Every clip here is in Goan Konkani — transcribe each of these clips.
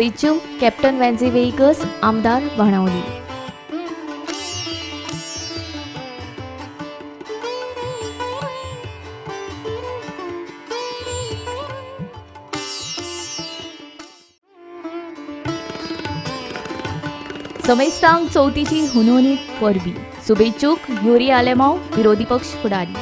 शुभेच्छुक कॅप्टन वेन्झी वेगस, आमदार बाणावली. समेस्तांक चवथीची हुनहुनीत परबी. शुभेच्छुक युरी आलेमाव, विरोधी पक्ष फुडारी.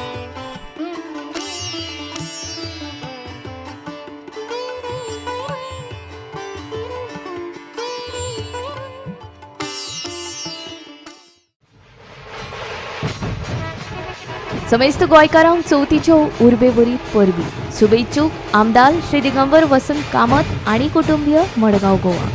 समेस्त गोंयकारांक चवथीच्यो उर्बेभरीत परबी. शुभेच्छुक आमदार श्री दिगंबर वसंत कामत आनी कुटुंबीय, मडगांव, गोवा.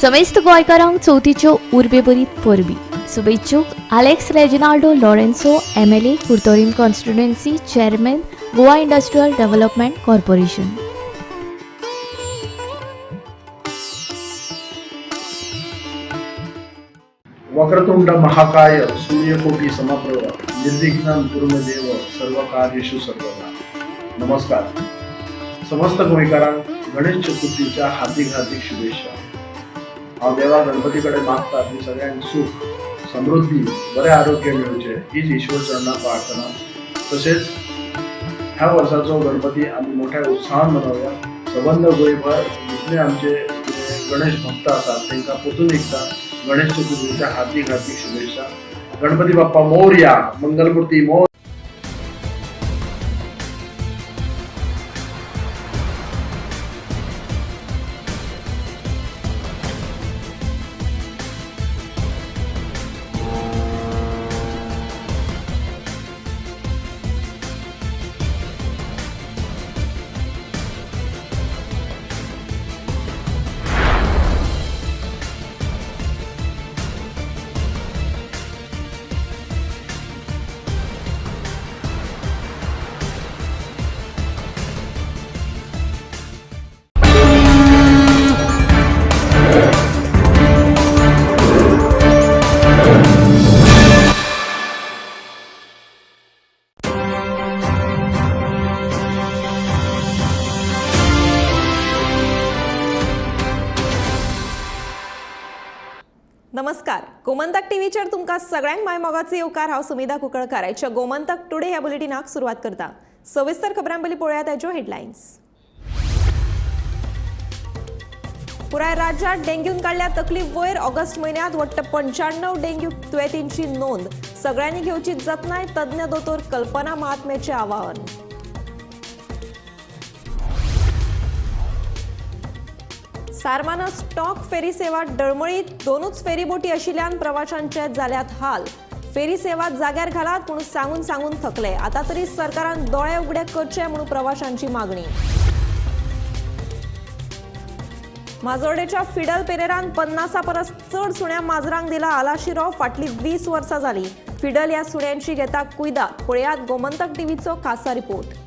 समेस्त गोंयकारांक चवथीच्यो उर्बेभरीत परबी. शुभेच्छुक Alex Reginaldo Lourenco, MLA, Curtorim constituency, chairman, Goa industrial development corporation. Vakratunda Mahakaya, Suryakoti Samaprabha, निर्विघ्नं कुरु मे देव, सर्व कार्येषु सर्वदा. नमस्कार. समस्त गोंयकारांक गणेश चतुर्थीच्या हार्दिक हार्दिक शुभेच्छा. हांव देवा गणपती कडेन मागता की सगळ्यांक सुख, समृद्धी, बरें आरोग्य मेळचें हीच ईश्वर चरणा प्रार्थना. तशेंच ह्या वर्साचो गणपती आमी मोठ्या उत्साहान मनोवया. सबंद गोंयभर जितले आमचे जे गणेश भक्त आसात तांकां परतून एकदां गणेश चतुर्थीच्या हार्दिक हार्दिक शुभेच्छा. गणपती बाप्पा मोरया, मंगलमूर्ती मोर. नमस्कार, गोमंतक टीव्हीचेर तुमकां सगळ्यांक माय मोगाचो येवकार. हांव सुमिधा कुंकळकार. आयच्या गोमंतक टुडे ह्या बुलेटिनाक सुरवात करता. सविस्तर खबरां पयलीं पळोवया ताच्यो हेडलायन्स. पुराय राज्यात डेंग्यून काडल्या तकलीफ वयर. ऑगस्ट म्हयन्यांत वट्ट 95 डेंग्यू दुयेंतींची नोंद. सगळ्यांनी घेवची जतनाय, तज्ञ दोतोर कल्पना महात्म्याचें आवाहन. सारमानस टॉक फेरी सेवा डळमळीत. दोनूच फेरीबोटी आशिल्ल्यान प्रवाशांचे जाल्यात हाल. फेरी सेवा जाग्यार घालात पूण सांगून सांगून थकले. आता तरी सरकारान दोळे उगडे करचे म्हणून प्रवाशांची मागणी. माजोर्डेच्या फिडल पेरेरान 50 परस चड सुण्या माजरांक दिला आलाशिरो. फाटली 20 वर्सां जाली फिडल ह्या सुण्यांची घेता कुयदाद. पळयात गोमंतक टीव्हीचो खासा रिपोर्ट.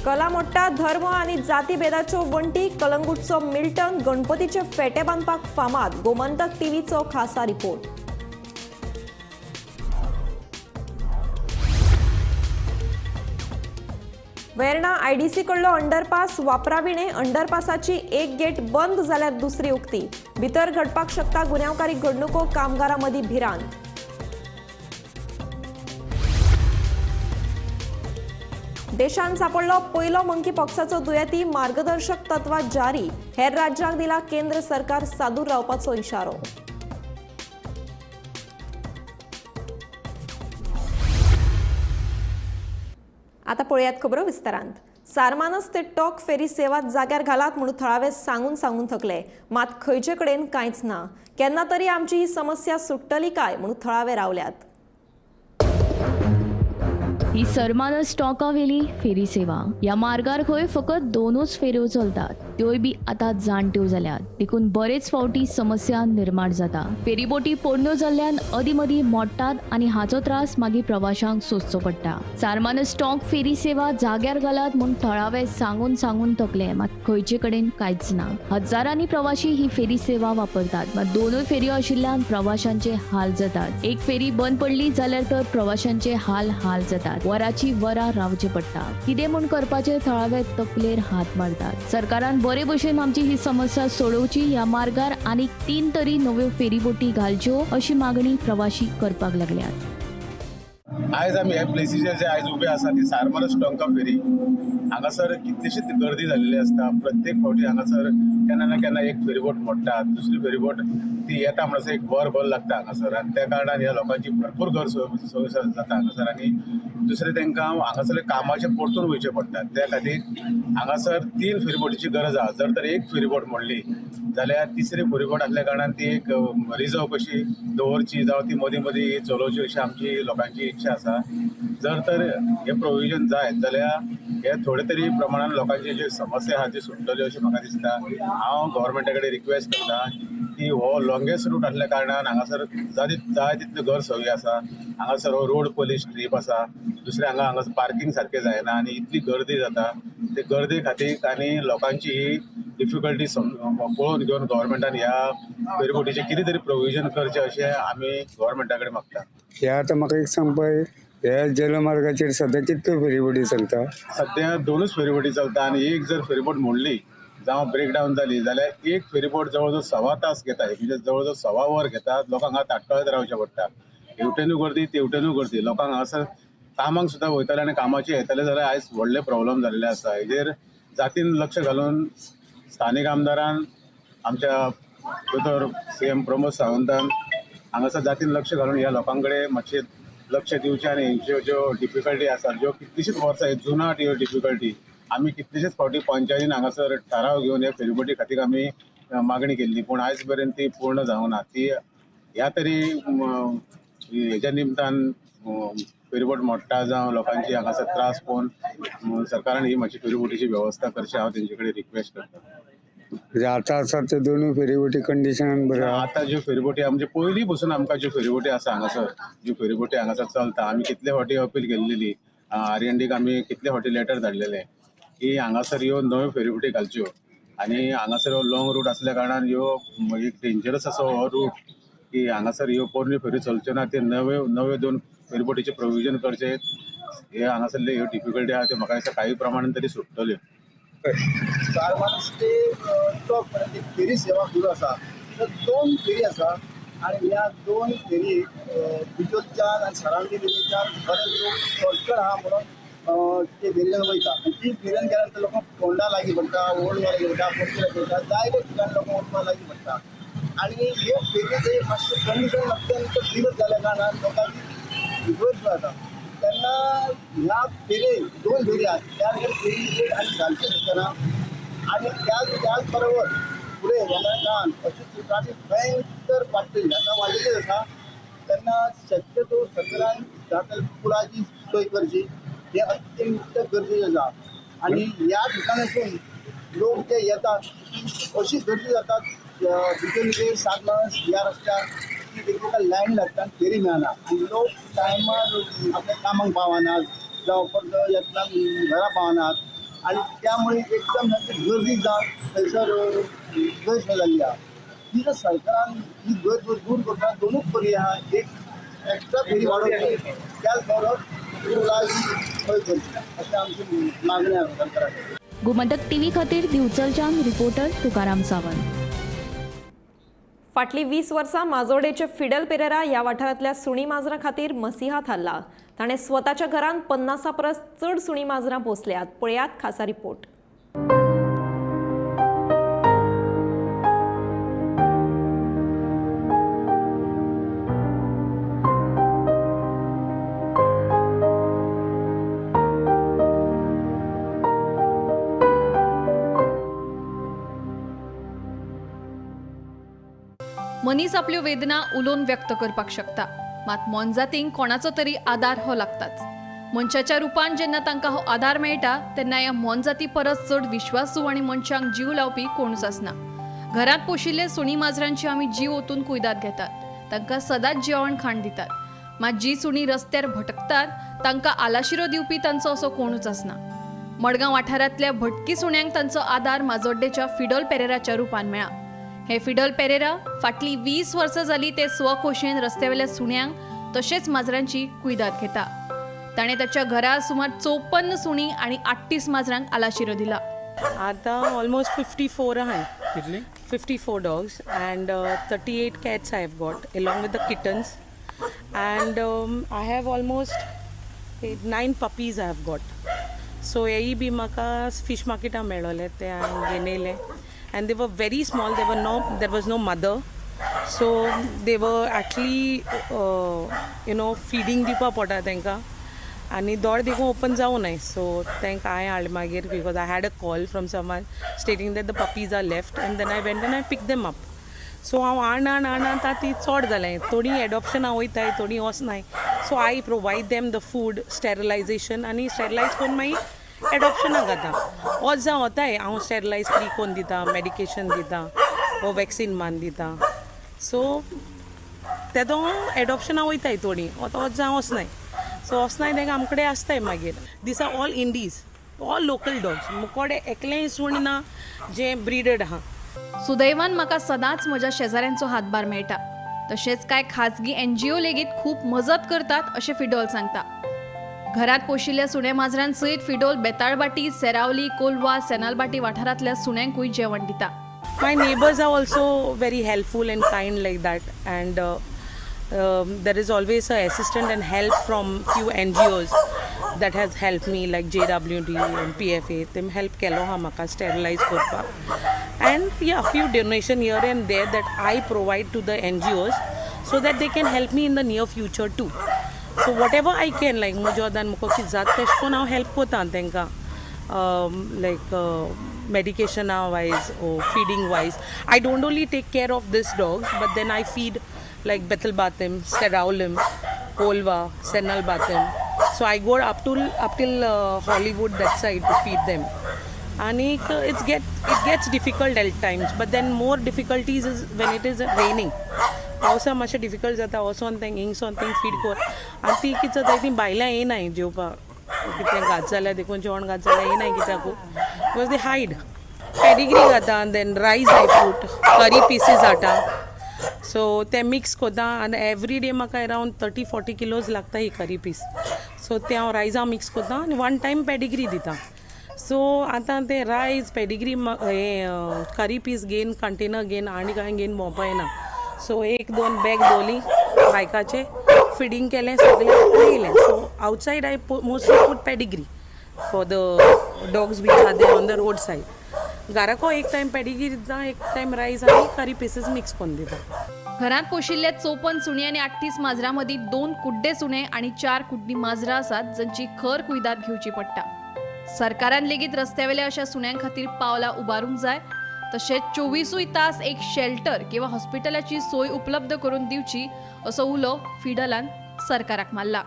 कला मोडटा धर्म आनी जातीभेदाच्यो वण्टी. कलंगूटचो मिल्टन गणपतीचे फेटे बांदपाक फामाद. गोमंतक टीव्हीचो खासा रिपोर्ट. वेर्णा आयडीसी कडलो अंडरपास वापराविणे. अंडरपासाची एक गेट बंद जाल्यार दुसरी उक्ती. भितर घडपाक शकता गुन्यांवकारी घडणुको. कामगारां मदीं भिरांत. देशांत सापडलो पयलो मंकी पॉक्साचो दुयेंती. मार्गदर्शक तत्वां जारी. हेर राज्यांक दिला केंद्र सरकार सादूर रावपाचो इशारो. आता पळयात खबरो विस्तारांत. सारमानस ते टॉक फेरी सेवा जाग्यार घालात म्हणून थळावे सांगून सांगून थकले. मात खंयचे कडेन कांयच ना. केन्ना तरी आमची ही समस्या सुट्टली काय म्हणून थळावे रावल्यात. ही सरमानस टोंकावेली फेरी सेवा. ह्या मार्गार खंय फकत दोनूच फेऱ्यो चलतात, त्योय बी आतां जाणट्यो जाल्यात, देखून बरेच फावटी समस्या निर्माण जाता. फेरीबोटी पोरण्यो जाल्ल्यान अदीं मदीं मोडटात आनी हाचो त्रास मागीर प्रवाशांक सोंसचो पडटा. सारमानस टोंक फेरी सेवा जाग्यार घालात म्हूण थळावे सांगून सांगून थकले, मात खंयचे कडेन कांयच ना. हजारांनी प्रवाशी ही फेरी सेवा वापरतात, मात दोनूय फेऱ्यो आशिल्ल्यान प्रवाशांचे हाल जातात. एक फेरी बंद पडली जाल्यार तर प्रवाशांचे हाल हाल जातात, वराची वरां रावचें पडटा. कितें म्हूण करपाचें थळावे तकलेर हात मारतात. सरकारान बरे भशेन आमची ही समस्या सोडोवची, ह्या मार्गार आनीक 3 तरी नव्यो फेरीबोटी घालच्यो अशी मागणी प्रवाशी करपाक लागल्यात. आयज आमी ह्या प्लेसीचेर जे आयज उबे आसा ती सारमानस टोंका फेरी. हांगासर कितलीशीच गर्दी जाल्ली आसता. प्रत्येक फावटी हांगासर केन्ना ना केन्ना एक फेरीबोट मोडटा, दुसरी फेरीबोट ती येता म्हणसर एक वर भर लागता हांगासर, आनी त्या कारणान ह्या लोकांची भरपूर गैरसोय जाता हांगासर. आनी दुसरें तांकां हांगासर कामाचें परतून वयचें पडटा. त्या खातीर हांगासर 3 फेरीबोटीची गरज आसा. जर तर एक फेरीबोट मोडली जाल्यार तिसरी फेरीबोट आसल्या कारणान ती एक रिजर्व कशी दवरची जावं ती मदीं मदीं चलोवची अशी आमची लोकांची इच्छा आसा. जर तर हें प्रोविजन जायत जाल्यार हे थोडे तरी प्रमाणान लोकांची ज्यो समस्या आसा त्यो सुट्टल्यो अशें म्हाका दिसता. हांव गव्हर्मेंटा कडेन रिक्वेस्ट करता की हो लॉंगेस्ट रूट आसल्या कारणान हांगासर जाय तितल्यो गैरसोयी आसा. हांगासर हो रोड पोलीस स्ट्रीप आसा, दुसरें हांगासर पार्कींग सारकें जायना आनी इतली गर्दी जाता. ते गर्दी खातीर आनी लोकांची ही डिफिकल्टी पळोवन घेवन गव्हर्मेंटान ह्या फेरीबोटीचें कितें तरी प्रोविजन करचें अशें आमी गव्हर्मेंटा कडेन मागता. हे आतां म्हाका एक सांग पळय, ह्या जलमार्गाचेर सद्या कितल्यो फेरीबोटी चलता? सद्या 2च फेरीबोटी चलता आनी एक जर फेरीबोट मोडली जावं ब्रेकडावन जाली जाल्यार एक फेरीबोट जवळ जवळ 1.25 तास घेता, म्हणजे जवळ जवळ 1.25 वर घेता. लोकांक हांगा ताटकळत रावचें पडटा. हेवटेनूय गर्दी तेवटेनूय गर्दी. लोकांक हांगासर कामाक सुद्दां वयताले आनी कामाचे येताले जाल्यार आयज व्हडले प्रॉब्लम जाल्ले आसा. हेजेर जातीन लक्ष घालून स्थानीक आमदारान आमच्या दोतोर CM Pramod सावंतान हांगासर जातीन लक्ष घालून ह्या लोकां कडेन मातशें लक्ष दिवचें आनी हेंच्यो ज्यो डिफिकल्टी आसा, ज्यो कितलीशीच वर्सां जुनाट ह्यो डिफिकल्टी आमी कितलेशेच फावटी पंचायतीन हांगासर ठराव घेवन ह्या फेरीबोटी खातीर आमी मागणी केल्ली, पूण आयज पर्यंत ती पूर्ण जावंक ना. ती ह्या तरी हेज्या निमतान फेरीबोट मोडटा जावं लोकांची हांगासर त्रास पळोवन सरकारान ही मातशी फेरीबोटीची वेवस्था करची हांव तेंचे कडेन रिक्वेस्ट करता. म्हणजे आतां आसा त्यो दोनूय फेरीबोटी कंडिशनान बऱ्यो आहा. आतां ज्यो फेरीबोटी म्हणजे पयलीं पसून आमकां ज्यो फेरीबोटी आसा हांगासर, ज्यो फेरीबोटी हांगासर चलता, आमी कितले फावटी अपील केल्लेली RNDक आमी कितले फावटी लेटर धाडलेले की हांगासर ह्यो नव्यो फेरीबोटी घालच्यो आनी हांगासर हो लॉंग रूट आसल्या कारणान ह्यो एक डेंजरस असो हो रूट की हांगासर ह्यो पोरण्यो फेरी चलच्यो ना, ते नव्यो नव्यो 2 फेरीबोटीचें प्रोविजन करचें. हे हांगासरल्यो ह्यो डिफिकल्टी आहा त्यो म्हाका दिसता काही प्रमाणान तरी सुट्टल्यो. सारमानस ते टोंक पर्यंत एक फेरी सेवा सुरू आसा. तर 2 फेरी आसा आनी ह्या 2 फेरी बिचोलच्यान आनी सरावंडींग एरियाच्यान बरेच लोक शॉर्टकट आहा म्हणून ते फेरयेन वयता आनी ती फेरयेन गेल्या नंतर लोकांक फोंडा लागीं पडटा, ओल्ड गोवा लागीं पडटा, पणजे लागीं पडटा, जायते ठिकाणी लोकांक वचपाक लागीं पडटा. आनी हे फेरयेचें मातशें कंडिशन अत्यंत बिगड जाल्या कारणान लोकांची गैरसोय जाता. तेन्ना ह्या फेरये 2 फेरी आहात त्या फेरी आनी घालची आसतना आनी त्याच बरोबर फुडें वेलंगान अशी ट्राफीक भयंकर वाडटली, आतां वाडिल्ली आसा. तेन्ना शक्यतो सरकारान जाता पुलाची सोय करची हें अत्यंत गरजेचें आसा. आनी ह्या ठिकाणासून लोक जे येतात अशी गर्दी जातात बिचोली सातमानस ह्या रस्त्यार की एक लायन लागता आनी फेरी मेळना आनी लोक टायमार आपल्या कामाक पावनात जावं परत येतना घरा पावनात आनी त्यामुळे एकदम गर्दी जावन थंयसर गैरसोय जाल्ली आहा. ही जर सरकारान ही गैरसोय दूर करता दोनूच पर्याय आहा, एक एक्स्ट्रा फेरी वाडोवची, त्याच बरोबर पुलाची सोय करची अशें आमची मागणी आसा सरकारा कडेन. गोमंतक टीव्ही खातीर दिवचलच्यान रिपोर्टर तुकाराम सावंत. फाटलीं 20 वर्सां माजोर्डेचे फिडल पेरेरा ह्या वाठारांतल्या सुणी माजरां खातीर मसिहा थारला. ताणें स्वताच्या घरांत 50 परस चड सुणी माजरां पोसल्यात. पळयात खासा रिपोर्ट. मनीस आपल्यो वेदना उलोवन व्यक्त करपाक शकता, मात मोनजातींक कोणाचो तरी आदार हो लागताच. मनशाच्या रुपान जेन्ना तांकां हो आदार मेळटा तेन्ना ह्या मोनजाती परस चड विश्वासू आनी मनशांक जीव लावपी कोणूच आसना. घरांत पोशिल्ले सुणी माजरांची आमी जीव ओतून कुयदाद घेतात, तांकां सदांच जेवण खाण दितात. मात जी सुणी रस्त्यार भटकतात तांकां आलाशिरो दिवपी तांचो असो कोणूच आसना. मडगांव वाठारांतल्या भटकी सुण्यांक तांचो आदार माजोड्डेच्या फिडल पेरेराच्या रुपान मेळ्ळा. हे फिडल पेरेरा फाटलीं 20 वर्सां जाली ते स्वखोशयेन रस्त्यावेल्या सुण्यांक तशेंच माजरांची कुयदाद घेता. ताणें ताच्या घरा सुमार 54 सुणी आनी 38 माजरांक आलाशिरो दिला. आतां ऑलमोस्ट 54 आहाय. कितली? 54 dogs and 38 cats I have got along with the kittens and I have almost 9 puppies I have got. So हेय बी म्हाका फिश मार्केटान मेळोले ते हांवें घेवन येयले and they were very small. There was no mother, so they were actually you know feeding दिवपा पडटा तांकां आनी दोळे देखून ओपन जावं नाय. सो तांकां हांवें हाडलें मागीर because I had a call from someone stating that the puppies are left and then I went and I pick them up. So हांव आण आण आण आतां ती चड जालें. थोडीं एडॉप्शनां वयताय, थोडीं वचनाय. So I provide them the food, sterilization आनी स्टेरिलायज करून मागीर एडॉप्शनाक घाता. वच जावं वताय हांव स्टेरिलायज फ्री करून दिता, मेडिकेशन दिता वो वॅक्सीन मान दिता. सो तेदो एडॉप्शनां वयताय थोडीं, वच जावं वचनाय. सो वचनाय तांकां आमचे कडेन आसताय मागीर. These are all indies, all local dogs. मुकोडे एकलेंय सुण ना जें ब्रिडड आहा. सुदैवान म्हाका सदांच म्हज्या शेजाऱ्यांचो हातभार मेळटा. तशेंच कांय खाजगी NGO लेगीत खूब मजत करतात अशें फिडोल सांगता. घरांत पोशिल्ल्या सुण्या माजरां सयत फिडोल बेताळबाटी, सेरावली, कोलवा, सेनालबाटी वाठारांतल्या सुण्यांकूय जेवण दिता. My neighbours are also very helpful and kind like that and there is always a assistant and help from few NGOs that has helped me like JWD and PFA. Them help केलो हा म्हाका स्टेरिलायज करपाक and yeah, few donation here and there that I provide to the NGOs so that they can help me in the near future too. So whatever I can, like म्हज्या वदान म्हाका कितें जाता तेश कोन हांव हेल्प कोता तांकां, like medication wise or feeding wise. I don't only take care of these dogs, but then I feed like Bethel Batim, Seraulim, Kolva, Senal Batim. So I go up till Hollywood that side to feed them. And it gets difficult at times, but then more difficulties is when it is raining. पावसा मातशें डिफिकल्ट जाता, वचोन तेंक हिंगसोन तेंक फीड कर. आनी ती कितें जाता, ती बायलां येनाय जेवपाक, कितें घात जाल्यार देखून जेवण घात जाल्यार येनाय कित्याकू, because they hide. Pedigree घाता, then rice I put, curry pieces हाडटा. सो ते मिक्स करता आनी एवरी डे म्हाका अरावंड 30-40 किलोज लागता ही करी पीस. सो ते हांव रायसा मिक्स करता आनी वन टायम पेडिग्री दिता. सो आतां ते रायस पेडिग्री हें करी पीस घेवन कंटेनर घेवन आनी कांय घेवन भोंवपा येना. सो 1-2 बॅग दवरली बायकाचे, फिडींग केलें सगळें येयलें. So outside I mostly put Pedigree for the dogs which are there on the road side. घराको एक टायम पेडिग्री दिता, एक टायम रायस आनी करी पिसीस मिक्स करून दिता. घरांत पोशिल्ल्या 54 सुणी आनी 38 माजरां मदीं 2 कुड्डे सुणे आनी 4 कुड्डी माजरां आसात जांची खर कुयदाद घेवची पडटा. सरकारान लेगीत रस्त्यावेल्या अशा सुण्यां खातीर पावलां उबारूंक जाय. तशेंच 24 तास एक शेल्टर किंवा हॉस्पिटलाची सोय उपलब्ध करून दिवची असो उलो फिडलान सरकाराक मारला.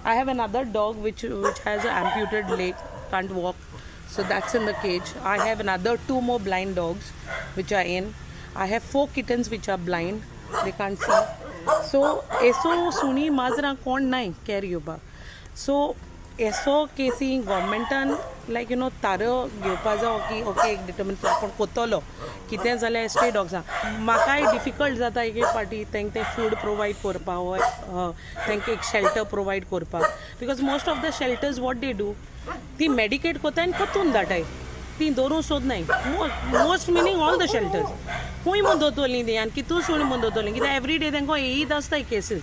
I have another dog which has an amputated leg, can't walk, so that's in the cage. I have another 2 more blind dogs which are in. I have 4 kittens which are blind, they can't see. So eso सुणी माजरां कोण नाय केअर घेवपाक. सो एसो केसी गव्हर्मेंटान लायक you know तारो घेवपा जावो की ओके एक डिटर्मिन कोण कोत्तलो कितें जाल्यार स्ट्रे डॉग्सां. म्हाकाय डिफिकल्ट जाता एक एक फावटी तांकां तें फूड प्रोवायड करपाक वो तांकां एक शेल्टर प्रोवायड करपाक, because most of the shelters what they do, ती मेडिकेट कोताय आनी परतून धाडाय, ती दवरूंक सोदनाय. Most meaning all the shelters खूंय म्हूण दवरतलीं ती आनी कितू सुणी म्हूण दवरतलीं, कित्याक एवरी डे तांकां येयत आसताय केसीस.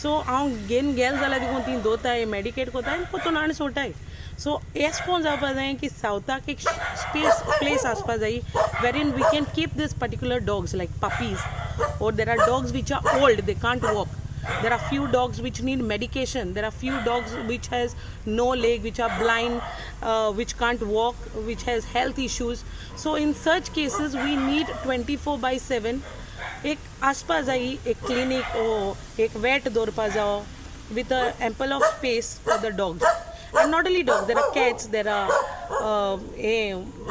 सो हांव घेवन गेल जाल्यार देखून ती दवरताय, मेडिकेट कोताय आनी परतून हाडून सोडटाय. सो एश कोन जावपा जाय की सावथाक एक स्पेस प्लेस आसपा जाय wherein we can keep this particular dogs like puppies, or there are dogs which are old, they can't walk. There are few dogs which need medication. There are few dogs which has no leg, which are blind, which can't walk, which has health issues. So in such cases we need 24/7 एक आसपा जाय, एक क्लिनिक ओ एक वेट दवरपा जावो with a ample of space for the dogs. And not only dogs, there are cats, there are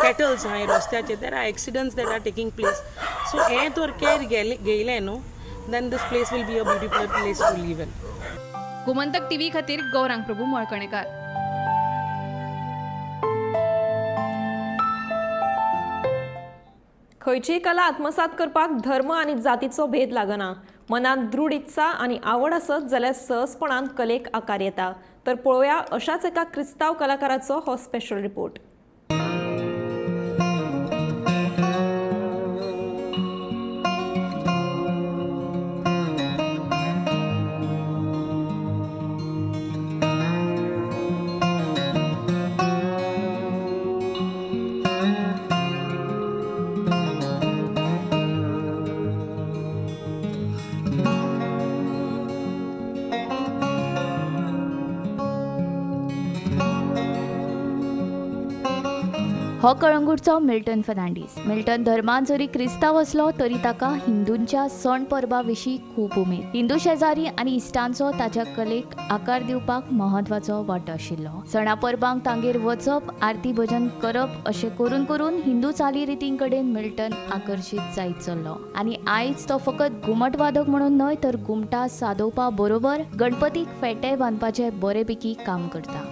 kettles हांवें रस्त्याचेर, there are accidents that are taking place. So हें तर केअर घेयलें न्हू, then this place will be a beautiful place to live in. Gomantak TV खातीर गौरांग प्रभू मळकणेकार. खंयचीय कला आत्मसात करपाक धर्म आनी जातीचो भेद लागना. मनात दृढ इत्सा आनी आवड आसत जाल्यार सहजपणान कलेक आकार येता. तर पळोवया अशाच एका क्रिस्तांव कलाकाराचो हो स्पेशल रिपोर्ट. हो कळंगूटचो मिल्टन फर्नांडीस. मिल्टन धर्मान जरी क्रिस्तांव आसलो तरी ताका हिंदूंच्या सण परबा विशीं खूब उमेद. हिंदू शेजारी आनी इश्टांचो ताच्या कलेक आकार दिवपाक म्हत्वाचो वांटो आशिल्लो. सणा परबांक तांगेर वचप, आरती भजन करप अशें करून करून हिंदू चालीरितीं कडेन मिल्टन आकर्शीत जायत चल्लो आनी आयज तो फकत घुमट वादक म्हणून न्हय तर घुमटां सादोवपा बरोबर गणपतीक फेटे बांदपाचें बरेपैकी काम करता.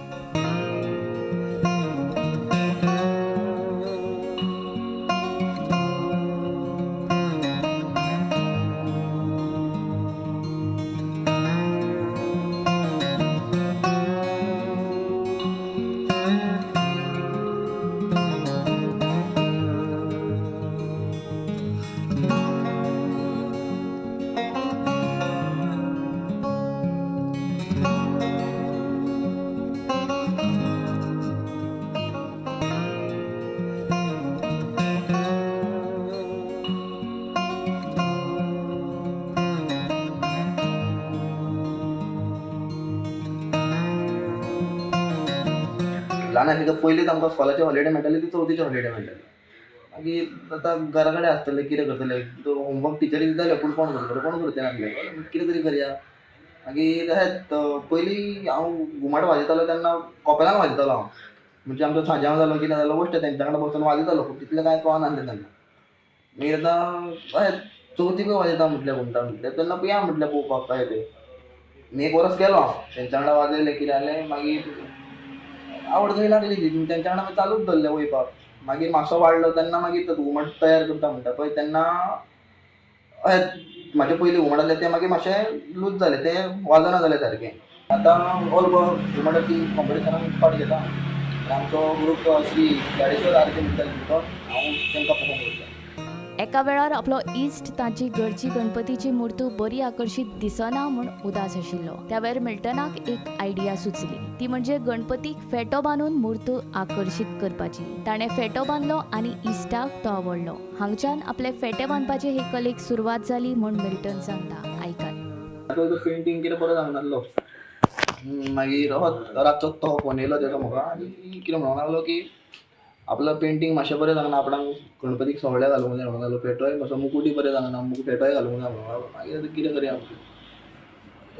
ल्हान आसले तर पयलींच आमकां स्कॉलाची हॉलिडे मेळटाली ती चवथीची हॉलिडे मेळटाली. मागीर आतां घरा कडेन आसतले कितें करतले, होमवर्क टिचरी दिताले पूण कोण करतलो, कोण करतले नासले, कितें तरी करया. मागीर अशेंच पयलीं हांव घुमट वाजयतालो तेन्ना कॉपेलान वाजयतालो हांव, म्हणजे आमचो सांजांव जालो कितें जालो बश्टें तेंच्या वांगडा बसून वाजयतालो, पूण तितलें कांय कळनासलें तेन्ना. मागीर आतां अशेंच चवथीकूय वाजयता म्हटलें घुमटां म्हटलें तेन्ना या म्हटलें पळोवपाक कशें तें. आनी एक वर्स गेलो हांव तेंच्या वांगडा वाजयलें कितें जालें, मागीर आवड थंय लागली ती तेंच्या वांगडा चालूच दवरलें वयपाक. मागीर मातसो वाडलो तेन्ना मागीर तो घुमट तयार करता म्हणटा पळय तेन्ना अशें म्हाजे पयलीं घुमट आसलें तें मागीर मातशें लूज जालें, तें वाजना जालें सारकें. आतां ऑल गोवा घुमटाची कॉम्पिटिशनाक पार्ट घेता आनी आमचो ग्रूप श्री गाडेश्वर आरती म्हणटा तो हांव तांकां परफॉर्म करता. एका वेळार आपलो इश्ट ताची घरची गणपतीची मूर्त बरी आकर्शीत दिसना म्हूण उदास आशिल्लो. त्या वेळार मिल्टनाक एक आयडिया सुचली, ती म्हणजे गणपतीक फेटो बांदून मूर्त आकर्शीत करपाची. ताणें फेटो बांदलो आनी इश्टाक तो आवडलो. हांगच्यान आपले फेटे बांदपाचे हे कलेक सुरवात जाली म्हूण मिल्टन सांगता. आयकात. पेंटींग कितें बरो सांगनासलो, मागीर रातचो तो फोन येयलो तेजो म्हाका आनी कितें म्हणूंक लागलो की आपलो पेंटींग मातशें बरें जावना, आपणाक गणपतीक सवळें घालूंक जाय म्हणूंक लागलो, फेटोय मातसो मुकुटूय बरें जावना, फेटोय घालूंक जाय म्हणूंक लागलो. मागीर आतां कितें करया,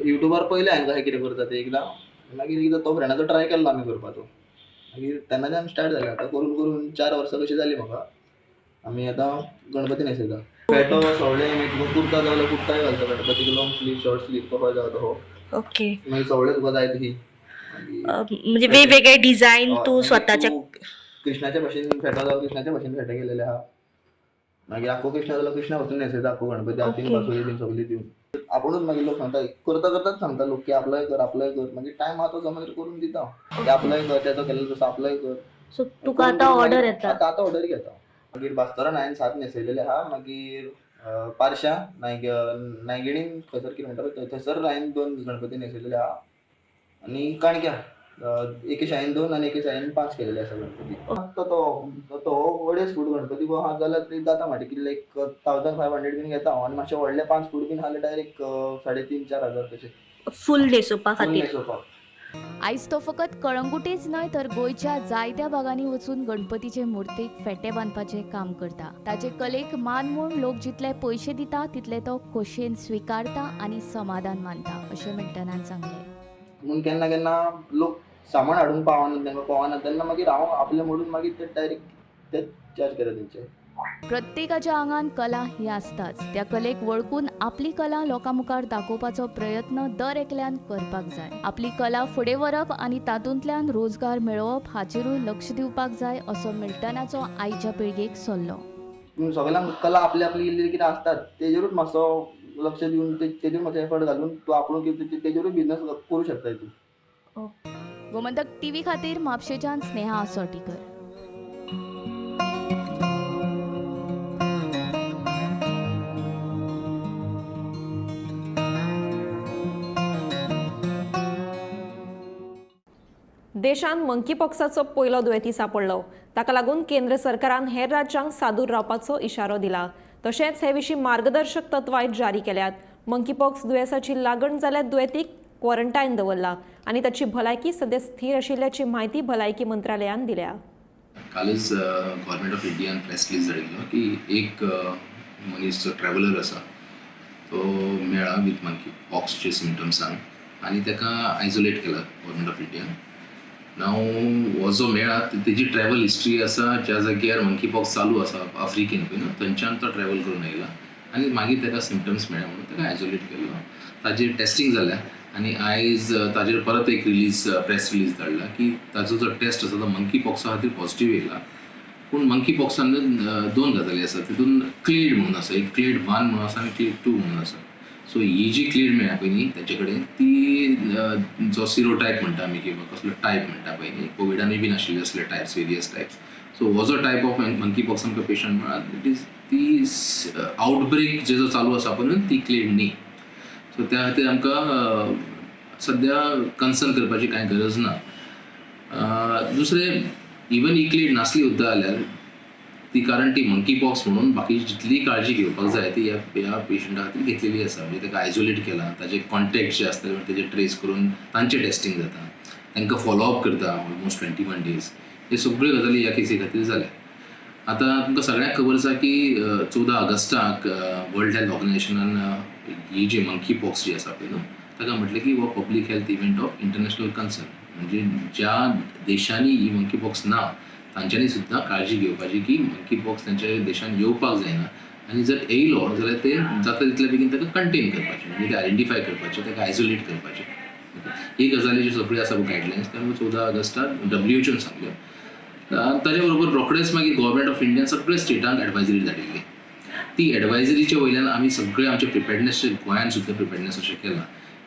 युट्यूबार पळयलें हांवें कशें कितें करता तें एकदां, मागीर एकदां तो फ्रेंडाचो ट्राय केल्लो आमी करपाचो, मागीर तेन्नाच्यान स्टार्ट जालें. आतां करून करून 4 वर्सां कशीं जालीं म्हाका, आमी आतां गणपती न्हेसयता. फेटो सवळें मागीर तुका कुर्ता जाय जाल्यार कुर्ताय घालता गणपतीक, लॉंग स्लीव शॉर्ट स्लीव कसो जाय तो. ओके. मागीर सवळें तुका जाय तशी, म्हणजे वेगवेगळे डिझायन तूं स्वताच्या कृष्णाच्या भाशेन फेटो जालो, कृष्णाच्या भाशेन फेटे केलेले आहा. मागीर आख्खो कृष्णा जालो, कृष्णा पासून न्हेसयता आख्खो गणपती, हातीन बासुरी बीन सगळी दिवन. आपुणूच मागीर लोक सांगता, करता करताच सांगता लोक की आपलोय कर आपलोय कर, मागीर टायम आहा तो मागीर करून दिता, की आपलोय कर, तेजो केल्लो तसो आपलोय कर. सो तुका आतां ऑर्डर येता? आतां आतां ऑर्डर घेता. मागीर बास्तरान हांवें 7 न्हेसयलेले आहा. मागीर पारशा नायगिणीन खंयसर कितें म्हणटा पळय थंयसर हांवें 2 गणपती न्हेसयलेले आहा. आनी काणक्या एके शाळेन 2 आनी एके शाळेन 5 केलेले आसा गणपती. तो तो 2.5 फूट गणपती आहा जाल्यार तरी जाता म्हाजे कितले एक 1500 बीन घेता हांव, आनी मातशे व्हडले 5 फूट बीन आसले डायरेक्ट 3,500-4 हजार तशे फूल न्हेसोवपा खातीर. न्हेसोवपाक. आयज तो फकत कळंगुटेच न्हय तर गोंयच्या जायत्या भागांनी वचून गणपतीचे मूर्तीक फेटे बांदपाचें काम करता. ताचे कलेक मान म्हूण लोक जितले पयशे दिता तितले तो खोशयेन स्विकारता आनी समाधान मानता अशें मिल्टनान सांगलें. म्हणून केन्ना केन्ना लोक सामान हाडून पावना तांकां पावना तेन्ना मागीर हांव आपलें मोडून मागीर ते डायरेक्ट ते चार्ज करता तेंचे. प्रत्येकाच्या आंगान कला ही आसताच. त्या कलेक वळखून आपली कला लोकां मुखार दाखोवपाचो प्रयत्न दर एकल्यान करपाक जाय. आपली कला फुडें व्हरप आनी तातूंतल्यान रोजगार मेळोवप हाचेरूय लक्ष दिवपाक जाय असो मिल्टनाचो आयच्या पिळगेक सल्लो. सगळ्यांक कला आपली आपली इल्ली कितें आसतात तेजेरूच मातसो लक्ष दिवन तेजेर मातसो एफर्ट घालून तूं आपूण कितें तेजेरूय बिजनस करूं शकता तूं. गोमंतक टीव्ही खातीर म्हापशेच्यान स्नेहा आसोटीकर. देशांत मंकीपॉक्साचो पयलो दुयेंती सांपडलो. ताका लागून केंद्र सरकारान हेर राज्यांक सादूर रावपाचो इशारो दिला. तशेंच हे विशीं मार्गदर्शक तत्वां जारी केल्यात. मंकीपॉक्स दुयेंसाची लागण जाल्यार दुयेंतीक क्वॉरंटायन दवरला आनी ताची भलायकी सद्या स्थीर आशिल्ल्याची म्हायती भलायकी मंत्रालयान दिल्या. कालच गव्हर्मेंट ऑफ इंडियान प्रेस रिलीज धाडिल्लो की एक मनीस जो ट्रॅव्हलर आसा तो मेळ्ळा विथ मंकी पॉक्सचे सिमटम्सान आनी ताका आयसोलेट केला गव्हर्मेंट ऑफ इंडियान. नाव हो जो मेळ्ळा तेजी ट्रॅव्हल हिस्ट्री आसा ज्या जाग्यार मंकी पॉक्स चालू आसा आफ्रिकेन पळय न्हू थंयच्यान तो ट्रॅव्हल करून आयला आनी मागीर ताका सिमटम्स मेळ्ळा म्हणून ताका आयसोलेट केल्लो. ताजेर टेस्टींग जाल्या आनी आयज ताजेर परत एक रिलीज प्रेस रिलीज धाडला की ताजो जो टेस्ट आसा तो मंकी पॉक्सा खातीर पॉझिटीव येयला. पूण मंकी पॉक्सान दोन गजाली आसा, तितून क्लेड म्हणून आसा, एक क्लेड 1 म्हणून आसा आनी क्लेड 2 म्हणून आसा. सो ही जी क्लेड मेळ्ळा पळय न्ही ताचे कडेन ती जो सिरो टायप म्हणटा आमी किंवा कसलो टायप म्हणटा पळय न्ही कोविडानूय बी आशिल्ले असले टायप्स वेरियस टायप्स. सो हो जो टायप ऑफ मंकी पॉक्स आमकां पेशंट मेळ्ळा it is ती आउटब्रेक जे जो चालू आसा पळय ती क्लेड न्ही. सो त्या खातीर आमकां सद्या कन्सर्न करपाची कांय गरज ना. दुसरें इवन ही क्लेड नासली सुद्दां जाल्यार ती कारण ती मंकी पॉक्स म्हणून बाकीची जितली काळजी घेवपाक जाय ती ह्या पेशंटा खातीर घेतलेली आसा. म्हणजे ताका आयसोलेट केला, ताजे कॉन्टेक्ट जे आसता तेजे ट्रेस करून तांचें टेस्टींग जाता, तांकां फॉलोअप करता ऑलमोस्ट 21 डेज. हे सगळ्यो गजाली ह्या केसी खातीर जाल्या. आतां तुमकां सगळ्यांक खबर आसा की 14 ऑगस्टाक वर्ल्ड हेल्थ ऑर्गनायझेशनान ही जी मंकी पॉक्स जी आसा पळय न्हू ताका म्हटलें की हो public health event of international concern. म्हणजे ज्या देशांनी ही मंकी पॉक्स ना तांच्यांनी सुद्दां काळजी घेवपाची की मंकी पॉक्स तांच्या देशान येवपाक जायना आनी जर येयलो जाल्यार ते जाता तितले बेगीन ताका कंटेन करपाचें, म्हणजे ते आयडेंटिफाय करपाचें, ताका आयसोलेट करपाचें. ही गजाली ज्यो सगळ्यो आसा गायडलायन्स त्या 14 ऑगस्टाक WHO सांगल्यो. ताच्या बरोबर रोखडेच मागीर गव्हर्मेंट ऑफ इंडियान सगळे स्टेटांक एडवायजरी धाडिल्ली. ती एडवायजरीच्या वयल्यान आमी सगळे आमचे प्रिपेडनेस गोंयान सुद्दां प्रिपेडनेस अशें केलां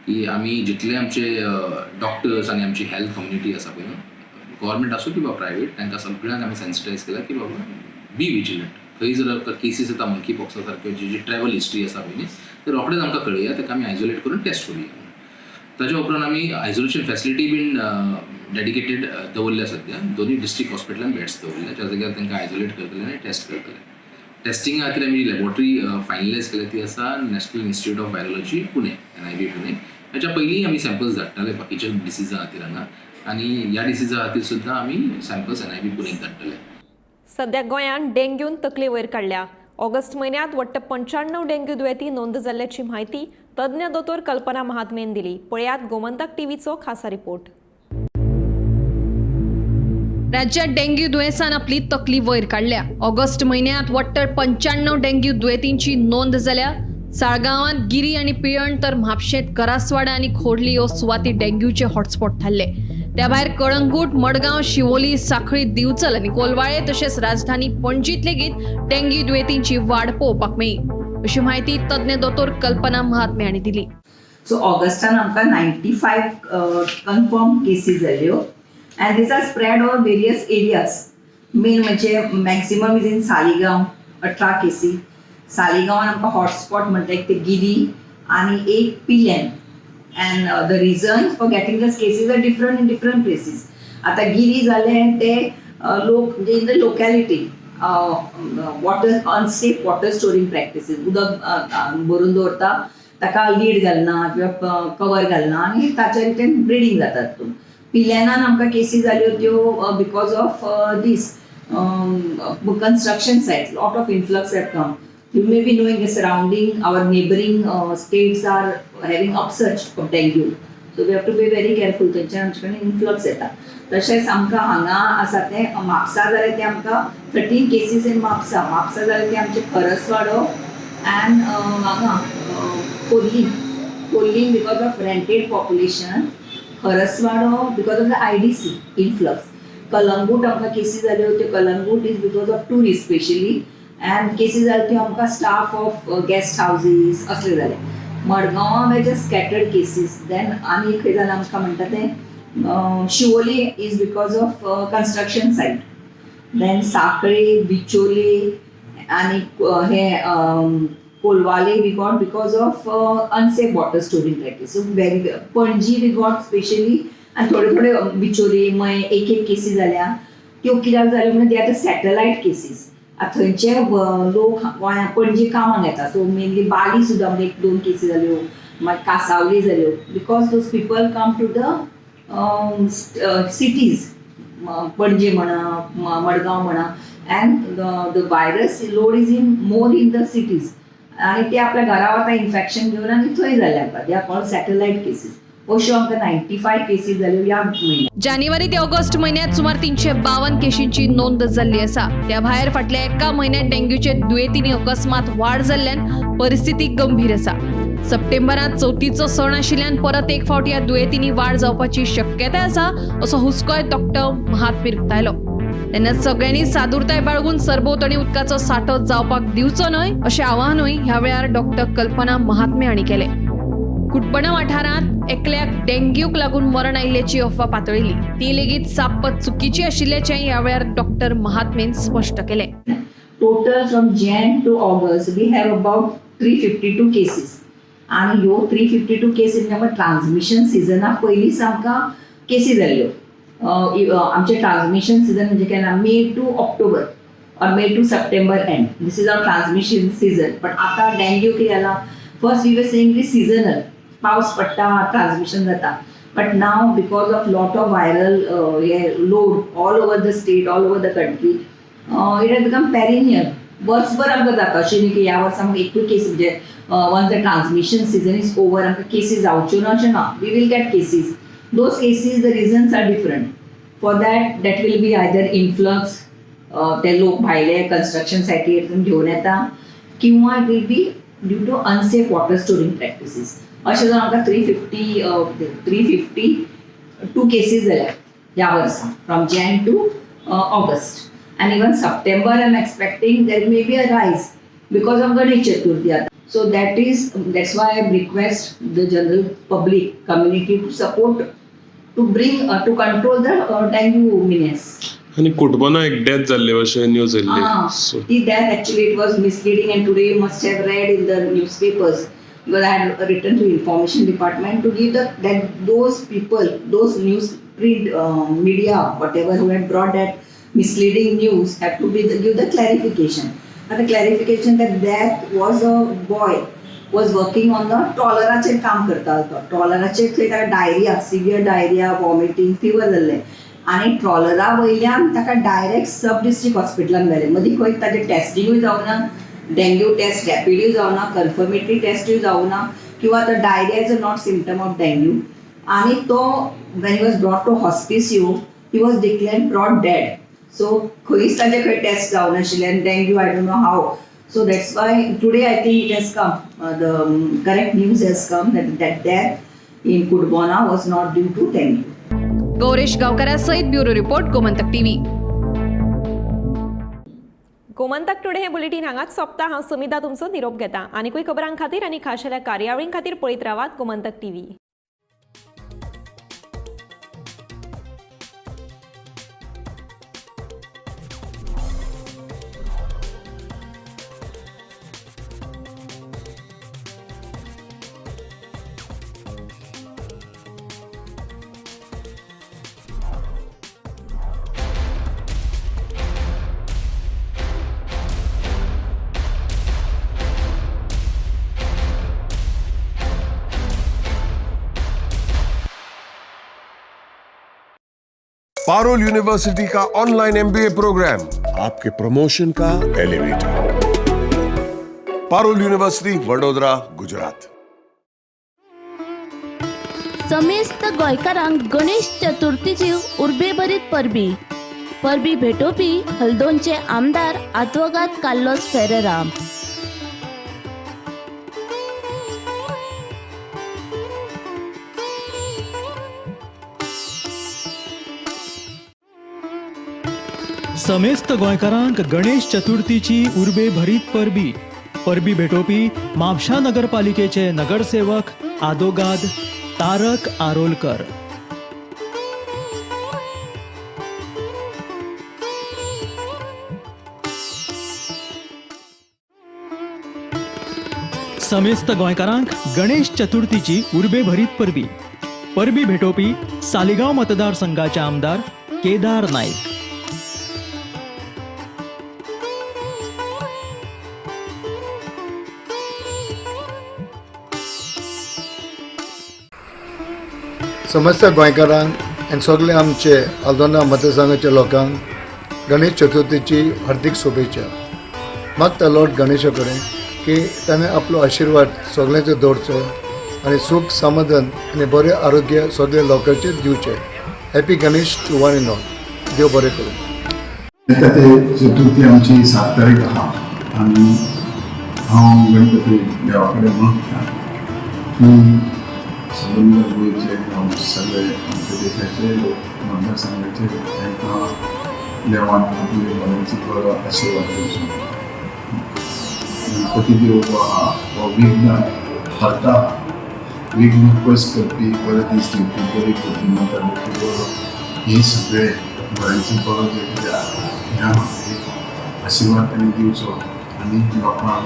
की आमी जितले आमचे डॉक्टर्स आनी आमची हेल्थ कम्युनिटी आसा पळय न्हू गव्हर्मेंट आसूं किंवा प्रायवेट तांकां सगळ्यांक आमी सेन्सिटायज केला की बाबा बी विजिलंट. खंय जर आमकां केसीस येता मंकी पॉक्सा सारक्यो जी जी ट्रॅव्हल हिस्ट्री आसा पळय न्ही ते रोखडेच आमकां कळया, ताका आमी आयसोलेट करून टेस्ट करुया. ताच्या उपरांत आमी आयसोलेशन फॅसिलिटी बीन डेडिकेटेड दवरल्या. सद्या दोनूय डिस्ट्रिक्ट हॉस्पिटलान बेड्स दवरल्या ज्या जाग्यार तांकां आयसोलेट करतले आनी टेस्ट करतले. टेस्टिंगा खातीर आमी लॅबोरेटरी फायनलायज केल्या ती आसा national institute of virology Pune, NIV Pune. ताच्या पयलीं आमी सॅम्पल्स धाडटाले बाकीच्या डिसिजा खातीर हांगा आनी ह्या डिसिजा खातीर सुद्दां आमी सॅम्पल्स NIV पुणेक धाडटले. सद्या गोंयांत डेंग्यून तकली वयर काडल्या. ऑगस्ट म्हयन्यांत वट्ट 95 डेंग्यू दुयेंती नोंद जाल्ल्याची म्हायती तज्ञ दोतोर कल्पना महात्मेन दिली. पळयात गोमंतक टीव्हीचो खासा रिपोर्ट. राज्यात डेंग्यू दुयेंसान आपली तकली वयर काडल्या. ऑगस्ट म्हयन्यांत वट्ट 95 डेंग्यू दुयेंतींची नोंद जाल्या. साळगांवांत गिरी आनी पिळण तर म्हापशेंत करासवाडा आनी खोर्ली ह्यो सुवाती डेंग्यूचे हॉटस्पॉट थारले. त्या भायर कळंगूट, मडगांव, शिवोली, साखळी, दिवचल आनी कोलवाळे तशेंच राजधानी पणजीत लेगीत डेंग्यू दुयेंतींची वाड पळोवपाक मेळ्ळी अशी म्हायती तज्ञ दोतोर कल्पना महात्मे हांणी दिली. सो ऑगस्टान आमकां 95 कन्फर्म केसीस जाल्यो and these are spread over various areas. Main म्हणजे मॅक्सिमम is in Saligao 18 केसी. सालिगांवान आमकां हॉटस्पॉट म्हणटा एक ते गिरी आनी एक Pilerne. And the reason for getting these cases are different in different places. आतां गिरी जालें ते लोक म्हणजे in the locality water unsafe water storing practices, उदक भरून दवरता ताका लीड घालना किंवा कवर घालना आनी ताच्या रितीन ब्रिडींग जातात. तितून पिल्यानान आमकां केसी जाल्यो त्यो because of this construction site, lot of influx have come. You may be knowing the surrounding, our neighboring states are having upsurge of dengue. So we have to be very careful. थंयच्यान आमचे कडेन इन्फ्लक्स येता. तशेंच आमकां हांगा आसा तें म्हापसा जालें तें आमकां 13 केसीस इन म्हापसा. म्हापसा जालें तें आमचें खरसवाडो अँड हांगा Khorlim. Khorlim because of rented population, Kharaswada because of the IDC influx. Calangute आमकां केसी जाल्यो त्यो Calangute is because of tourist specially, and cases जाल्यो त्यो आमकां स्टाफ ऑफ गेस्ट हावजीस असले जाले. मडगांवां were just scattered cases. Then आनी खंय जालें आमकां म्हणटा तें Siolim is because of construction site. Then Sanquelim, Bicholim आनी हे Colvale we got because of unsafe water storing practice. So very Panaji we got specially, आनी थोडे थोडे बिचोली मय एक एक केसी जाल्या त्यो कित्याक जाल्यो म्हणल्यार ते आतां सॅटलायट केसीस. आतां थंयचे लोक गोंया पणजे कामाक येता. सो मेनली बाली सुद्दां म्हणजे 1-2 केसी जाल्यो, मागीर कासावली जाल्यो, because those people come to the cities, Panaji म्हणा, मडगांव म्हणा, and the virus load is in more in the cities. आनी ते आपल्या घरा वता इन्फेक्शन घेवन आनी थंय जालें आमकां. They are called satellite cases. अश्यो आमकां 95 केसीस जाल्यो ह्या म्हयन्याक. जानेवारी ते ऑगस्ट म्हयन्यात सुमार 352 केशींची नोंद जाल्ली आसा. त्या भायर फाटल्या एका म्हयन्यात डेंग्यूचे दुयेंतींनी अकस्मात वाड जाल्ल्यान परिस्थिती गंभीर आसा. सप्टेंबरांत चवथीचो सण आशिल्ल्यान परत एक फावट ह्या दुयेंतींनी वाड जावपाची शक्यताय आसा असो हुस्कोय डॉक्टर महात्मे उक्तायलो. तेन्ना सगळ्यांनी सादूरताय बाळगून सरभोंवतणी उदकाचो सांठो जावपाक दिवचो न्हय अशें आवाहनूय ह्या वेळार डॉक्टर कल्पना महात्मे हांणी केलें. कुटबणा वाठारांत एकल्याक डेंग्यूक लागून मरण आयिल्ल्याची अफवा पातळिल्ली ती लेगीत साप्प चुकीची आशिल्ल्याचें ह्या वेळार डॉक्टर महात्मेन स्पश्ट केलें. Total from Jan to August we have about 352 cases. आनी ह्यो 352 केसीस आमकां ट्रान्समिशन सिजना पयलींच आमकां केसी जाल्ल्यो. आमचें ट्रान्समिशन सिजन म्हणजे केन्ना May to October or May to September end. This is our transmission season. But आतां डेंग्यू कितें जाला, first we were saying is seasonal, पावस पडटा ट्रान्समिशन जाता. But now because of lot of viral hey load all over the state, all over the country, it has become perennial. वर्सभर आमकां जाता. अशें न्ही की ह्या वर्सा आमकां एकूय केस म्हणजे once the transmission season is over आमकां केसीस जावच्यो ना अशें ना. We will get cases. Those cases the reasons are different. For that that will be either influx, ते लोक भायले कन्स्ट्रक्शन सायटीर घेवन येता, किंवा it will be due to unsafe water storing practices. अशें जावन आमकां 352 केसीस जाल्या ह्या वर्सा from Jan to August. And even September I am expecting there may be a rise because of Ganesh Chaturthi आतां. So that's why I request the general public community to support, to bring to control the dengue menace. आनी कुटबना एक डेथ जाल्ले अशें न्यूज येयल्ली. ती death actually it was misleading, and today you must have read in the newspapers because I had written to information department to give that those people, those news print media, whatever who had brought that misleading news have to be give the clarification. And the clarification that that was a boy was working on the ट्रॉलराचेर काम करतालो तो. ट्रॉलराचेर थंय ताका diarrhoea, severe diarrhoea, vomiting, fever जाल्लें आनी ट्रॉलरा वयल्यान ताका डायरेक्ट सब डिस्ट्रिक्ट हॉस्पिटलान व्हेलें. मदीं खंय ताजें टेस्टिंगूय जावना, डेंग्यू टेस्ट रॅपिडूय जावना, कन्फर्मेटरी टेस्टूय जावना, किंवा तो diarrhoea is a not symptom of dengue. आनी तो when he was brought to hospice he was declared brought dead. So खंयच ताजे खंय टेस्ट जावनाशिल्ले आनी dengue I don't know how. So that's why today I think it has come, the correct news has come that death in Cutbona was not due to dengue. Gauresh गावकरा सहित bureau report, Gomantak TV. Gomantak today हे बुलेटीन हांगाच सोंपता. हांव सुमिता तुमचो निरोप घेता. आनीकूय खबरां खातीर आनी खाशेल्या कार्यावळीं खातीर पळयत रावात गोमंतक टीव्ही. पारुल यूनिवर्सिटी का ऑनलाइन एमबीए प्रोग्राम आपके प्रमोशन का elevator. Parul university, Vadodara, Gujarat. समेस्त गोंयकारांक गणेश चतुर्थीची उर्बेभरीत परबी. परबी भेटोवपी हल्दोणचे आमदार आदवोगाद कार्लोस फेरेरा. समेस्त गोंयकारांक गणेश चतुर्थीची उर्बे भरीत परबी. परबी भेटोवपी म्हापशा नगरपालिकेचे नगरसेवक आदोगाद तारक आरोलकर. समेस्त गोंयकारांक गणेश चतुर्थीची उर्बे भरीत परबी. परबी भेटोवपी सालिगांव मतदारसंघाचे आमदार केदार नाईक. समस्त गोंयकारांक आनी सगळे आमचे आल्दोना मतदारसंघाच्या लोकांक गणेश चतुर्थीची हार्दिक शुभेच्छा. मागता लॉर्ड गणेशा कडेन की ताणें आपलो आशिर्वाद सगळ्यांचेर दवरचो आनी सूख समाधान आनी बरें आरोग्य सगळ्या लोकांचेर दिवचें. Happy Ganesh to one and all. देव बरें करूं. ते चतुर्थी आमची 7 तारीख आहा आनी हांव गणपती देवा कडेन मागता की सबंद गोंयचे सगळे आमच्या देशाचे लोक मतदारसंघाचे तांकां देवान आपले बऱ्यांचो बरो आशिर्वाद दिवचो. गणपती देव हो आहा हो विघ्न हरता, विघ्न पयस करपी, बरे दीस दिवपी, बरी बुद्धिमत्ता दिवपी, बरो हे सगळे बऱ्यांचो बरो जे कितें आहा ह्या एक आशिर्वाद तांणी दिवचो आनी लोकांक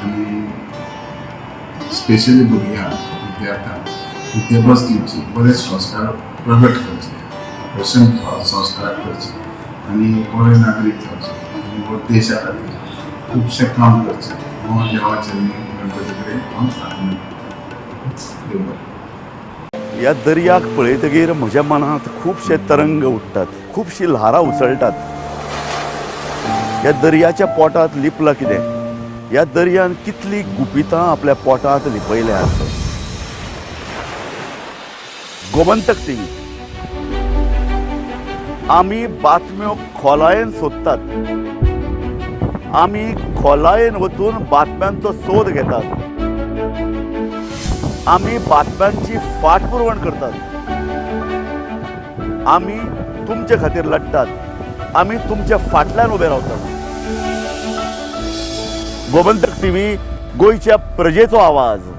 आनी स्पेशली भुरग्यांक विद्यार्थ्यांक विद्याभ्यास दिवची, बरे संस्कार प्रगट करचे, आकर्शण संस्कार करचे आनी बरे नागरीक जावचे आनी देशा खातीर खुबशें काम करचें. हांव देवाचे गणपती कडेन हांव प्रार्थना करतां. देव बरें. ह्या दर्याक पळयतगीर म्हज्या मनांत खुबशे तरंग उठ्ठात, खुबशीं ल्हारां उसळटात. ह्या दर्याच्या पोटांत लिपलां कितें? ह्या दर्यान कितलीं गुपितां आपल्या पोटांत लिपयल्यांत. गोमंतक टीव्ही आमी बातम्यो खोलायेन सोदतात, आमी खोलायेन वचून बातम्यांचो सोद घेतात, आमी बातम्यांची फाटपुरवण करतात, आमी तुमचे खातीर लढतात, आमी तुमच्या फाटल्यान उबे रावतात. गोमंतक टीव्ही, गोंयच्या प्रजेचो आवाज.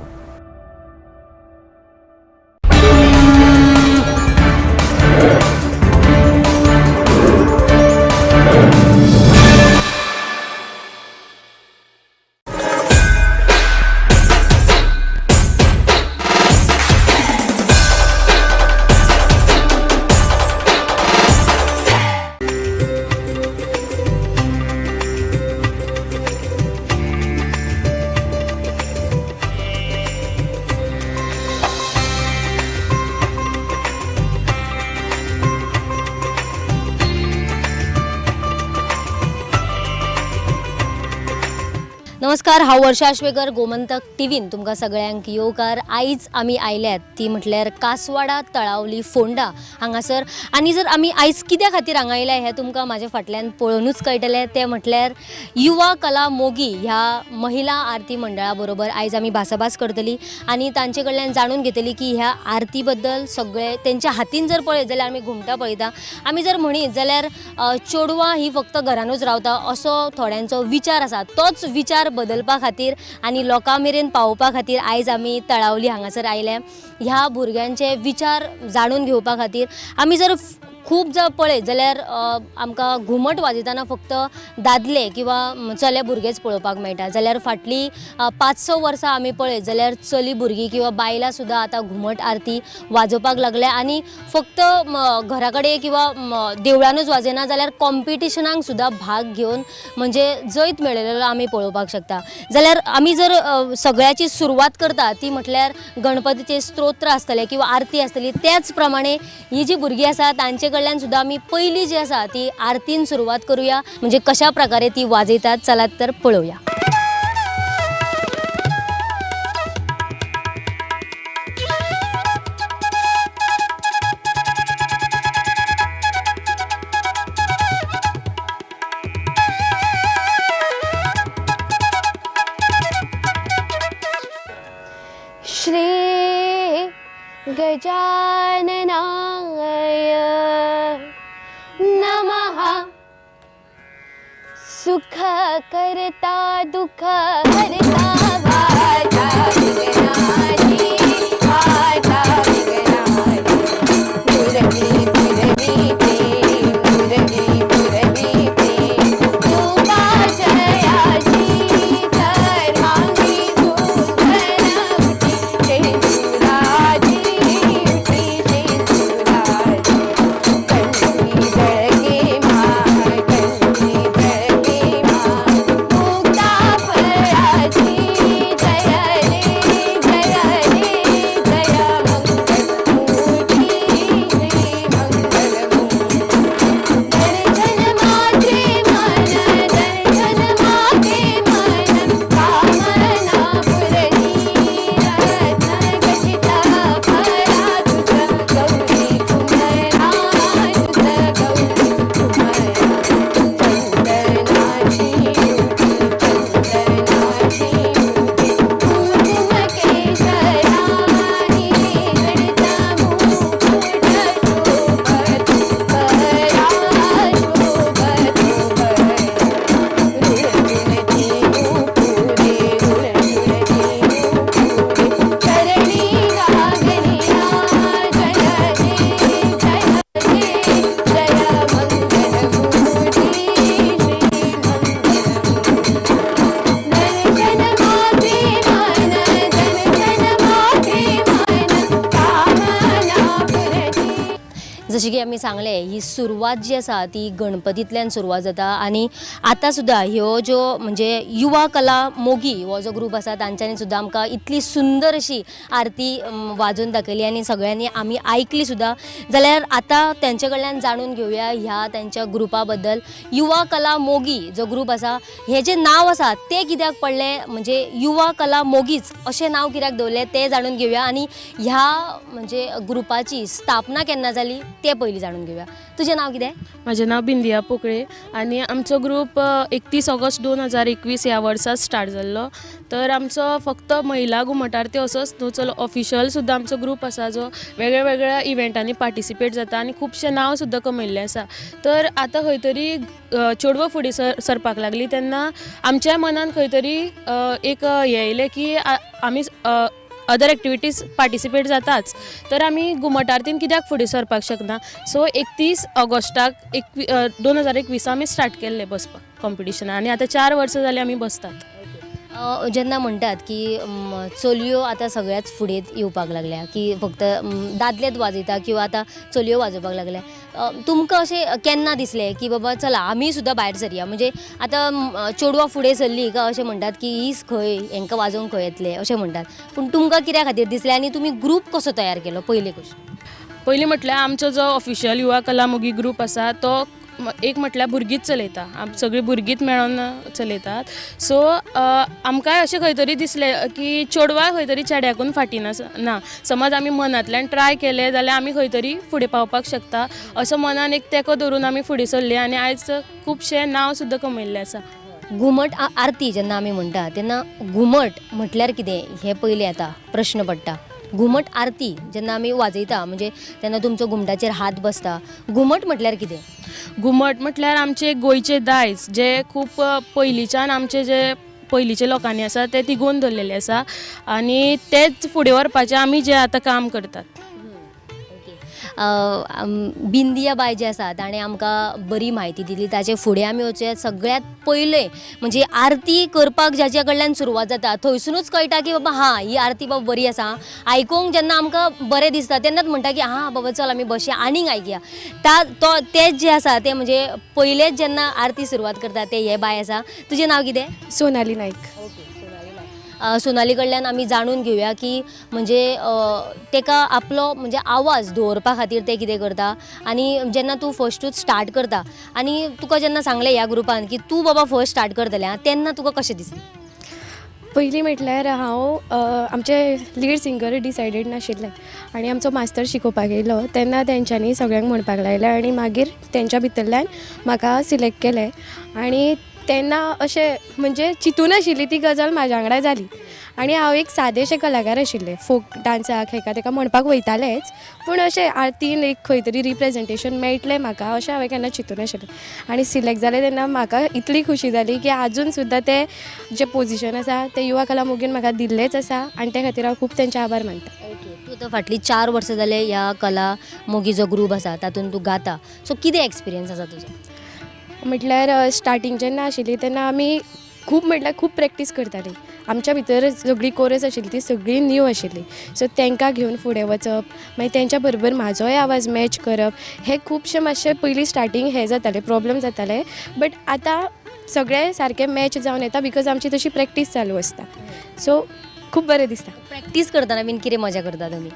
नमस्कार, हांव वर्षा आश्वेकर, गोमंतक टीव्हीन तुमकां सगळ्यांक येवकार. आयज आमी आयल्यात ती म्हटल्यार कासवाडा तळावली फोंडा हांगासर. आनी जर आमी आयज कित्या खातीर हांगा आयल्या हें तुमकां म्हाज्या फाटल्यान पळोवनूच कळटलें. तें म्हटल्यार युवा कला मोगी ह्या महिला आरती मंडळा बरोबर आयज आमी भासाभास करतली आनी तांचे कडल्यान जाणून घेतली की ह्या आरती बद्दल सगळें तेंच्या हातीन जर पळयत जाल्यार आमी घुमटां पळयता. आमी जर म्हणीत जाल्यार चेडवां ही फक्त घरानूच रावता असो थोड्यांचो विचार आसा. तोच विचार बदलपा खातीर आनी लोकां मेरेन पावोवपा खातीर आयज आमी तळावली हांगासर आयल्या. ह्या भुरग्यांचे विचार जाणून घेवपा खातीर आमी जर खूब जर पळयत जाल्यार आमकां घुमट वाजयतना फक्त दादले किंवा चले भुरगेच पळोवपाक मेळटा, जाल्यार फाटलीं 5-6 वर्सां आमी पळयत जाल्यार चली भुरगीं किंवा बायलां सुद्दां आतां घुमट आरती वाजोवपाक लागल्या. आनी फक्त घरा कडेन किंवा देवळानूच वाजयना जाल्यार कॉम्पिटिशनाक सुद्दां भाग घेवन म्हणजे जैत मेळयलेलो आमी पळोवपाक शकता. जाल्यार आमी जर सगळ्याची सुरवात करता ती म्हटल्यार गणपतीचे स्तोत्र आसतले किंवा आरती आसतली, त्याच प्रमाणे ही जी भुरगीं आसा तांचे कडल्यान सुद्दां आमी पयली जी आसा ती आरतीन सुरवात करूया, म्हणजे कशा प्रकारे ती वाजयतात. चलात तर पळोवया. श्री गजाननाय नमः। सुख करता दुख हरता वाचा विघ्नाची वाचा विघ्नाची पुरवी पुरवी प्रेम पुरवी पुरवी प्रेम कृपा जयाची सर्वांगी सुंदर उठी शेंदुराची उठी शेंदुराची कंठी जळके माय कंठी जळके माय मुक्ता फळाची जय रे जय रे जय मंगल मूर्ती श्री मंगल मूर्ती दर्शन मात्रे मन दर्शन मात्रे मन कामना पुरती रत्न खचित फळा तुझ गौरी कुमरा तुझ गौरी कुमरा चंदनाची उठी चंदनाची उठी कुंकुम केशरानी जडित मुकुट शोभतो बरा शोभतो बरा रुणझुणती नूपुरे रुणझुणती नूपुरे चरणी गागनिया जय रे जय रे जय मंगल मूर्ती श्री मंगल मूर्ती दर्शन मात्रे मन दर्शन मात्रे मन कामना पुरती। जशी की आमी सांगलें ही सुरवात जी आसा ती गणपतींतल्यान सुरवात जाता आनी आतां सुद्दां ह्यो ज्यो म्हणजे युवा कला मोगी हो जो ग्रूप आसा तांच्यांनी सुद्दां आमकां इतली सुंदर अशी आरती वाजोवन दाखयली आनी सगळ्यांनी आमी आयकली सुद्दां। जाल्यार आतां तेंचे कडल्यान जाणून घेवया ह्या तेंच्या ग्रुपा बद्दल। युवा कला मोगी जो ग्रूप आसा हें जें नांव आसा तें कित्याक पडलें, म्हणजे युवा कला मोगीच अशें नांव कित्याक दवरलें तें जाणून घेवया आनी ह्या म्हणजे ग्रुपाची स्थापना केन्ना जाली तें पयलीं जाणून घेवया। तुजें नांव कितें? म्हाजें नांव बिंदिया पोकळे आनी आमचो ग्रूप 31 ऑगस्ट 2021 ह्या वर्सा स्टार्ट जाल्लो। तर आमचो फक्त महिला घुमट आरती असोच न्हू, चलो ऑफिशियल सुद्दां आमचो ग्रूप आसा जो वेगळ्या वेगळ्या इव्हेंटांनी पार्टिसिपेट जाता आनी खुबशें नांव सुद्दां कमयल्लें आसा। तर आतां खंय तरी चेडवां फुडें सरपाक लागली तेन्ना आमच्या मनान खंय तरी एक हें येयलें की आमी अदर एक्टिविटीज पार्टिसिपेट जाताच, तर आमी घुमट आरतीन कित्याक फुडें सरपाक शकना। सो 31 ऑगस्टाक 2021 आमी स्टार्ट केल्लें बसपाक कॉम्पिटिशन आनी आतां 4 वर्सां जालीं आमी बसतात। जेन्ना म्हणटात की चलयो आतां सगळ्याच फुडें येवपाक लागल्या की फक्त दादलेच वाजयता किंवा आतां चलयो वाजोवपाक लागल्या, तुमकां अशें केन्ना दिसलें की बाबा चला आमी सुद्दां भायर सरया, म्हणजे आतां चेडवां फुडें सरलीं काय अशें म्हणटात की हीच खंय हेंकां वाजोवंक खंय येतलें अशें म्हणटात, पूण तुमकां कित्या खातीर दिसलें आनी तुमी ग्रूप कसो तयार केलो? पयली गोश्ट पयलीं म्हटल्यार आमचो जो ऑफिशियल युवा कला मोगी ग्रूप आसा तो एक म्हटल्यार भुरगींच चलयता, सगळीं भुरगींच मेळोन चलयतात। सो आमकांय अशें खंय तरी दिसलें की चेडवां खंय तरी चेड्याकून फाटीं ना, समज आमी मनांतल्यान ट्राय केलें जाल्यार आमी खंय तरी फुडें पावपाक शकता असो मनान एक तेंको धरून आमी फुडें सरलीं आनी आयज खुबशें नांव सुद्दां कमयल्लें आसा। घुमट आरती जेन्ना आमी म्हणटा तेन्ना घुमट म्हटल्यार कितें हें पयलीं आतां प्रश्न पडटा। घुमट आरती जेन्ना आमी वाजयता म्हणजे तेन्ना तुमचो घुमटाचेर हात बसता, घुमट म्हटल्यार कितें? घुमट म्हटल्यार आमचे गोंयचे दायज जे खूब पयलींच्यान आमचे जे पयलींचे लोकांनी आसा ते तिगोवन दवरलेले आसा आनी तेच फुडें व्हरपाचें आमी जें आतां काम करतात। बिंदिया बाय जे आसा ताणें आमकां बरी म्हायती दिली, ताचे फुडें आमी वचूया। सगळ्यांत पयलें म्हणजे आरती करपाक जाच्या कडल्यान सुरवात जाता थंयसुनूच कळटा की बाबा हां ही आरती बाबा बरी आसा, आयकूंक जेन्ना आमकां बरें दिसता तेन्नाच म्हणटा की हां बाबा चल आमी बसया आनीक आयकया। तो तेच जे आसा ते म्हणजे पयलेच जेन्ना आरती सुरवात करता ते हे बाय आसा। तुजें नांव कितें? सोनाली नायक। ओके, सोनाली नायक। सोनाली कडल्यान आमी जाणून घेवया की म्हणजे तेका आपलो म्हणजे आवाज दवरपा खातीर ते कितें करता आनी जेन्ना तूं फर्स्टूच स्टार्ट करता आनी तुका जेन्ना सांगलें ह्या ग्रुपान की तूं बाबा फर्स्ट स्टार्ट करतलें तेन्ना तुका कशें दिसलें? पयलीं म्हटल्यार हांव आमचे लीड सिंगर डिसायडेड नाशिल्लें आनी आमचो मास्तर शिकोवपाक येयलो तेन्ना तेंच्यांनी सगळ्यांक म्हणपाक लायलें आनी मागीर तेंच्या भितरल्यान म्हाका सिलेक्ट केलें आनी तेन्ना अशें म्हणजे चिंतून आशिल्ली ती गजाल म्हाज्या वांगडा जाली आनी हांव एक सादेशें कलाकार आशिल्लें, फोक डांसाक हेका तेका म्हणपाक वयतालेंच, पूण अशें आरतीन एक खंय तरी रिप्रेजेंटेशन मेळटलें म्हाका अशें हांवें केन्ना चिंतून नाशिल्लें. आनी सिलेक्ट जालें तेन्ना म्हाका इतली खुशी जाली की आजून सुद्दां तें जें पोजिशन आसा तें युवा कला मोगीन म्हाका दिल्लेंच आसा आनी त्या खातीर हांव खूब तेंचे आभार मानता. तूं आतां फाटलीं 4 वर्सां जाले ह्या कला मोगी जो ग्रूप आसा तातूंत तूं गाता, सो कितें एक्सपिरियन्स आसा तुजो? म्हटल्यार स्टार्टींग जेन्ना आशिल्ली तेन्ना आमी खूब म्हटल्यार खूब प्रॅक्टीस करतालीं. आमच्या भितर सगळी कोरस आशिल्ली ती सगळी न्यू आशिल्ली, सो तांकां घेवन फुडें वचप, मागीर तेंच्या बरोबर म्हाजोय आवाज मॅच करप, हें खुबशें मातशें पयलीं स्टार्टींग हें जातालें, प्रॉब्लम जातालें, बट आतां सगळें सारकें मॅच जावन येता because आमची तशी प्रॅक्टीस चालू आसता. सो खूब बरें दिसता. प्रॅक्टीस करतना बीन कितें मजा करता तुमी?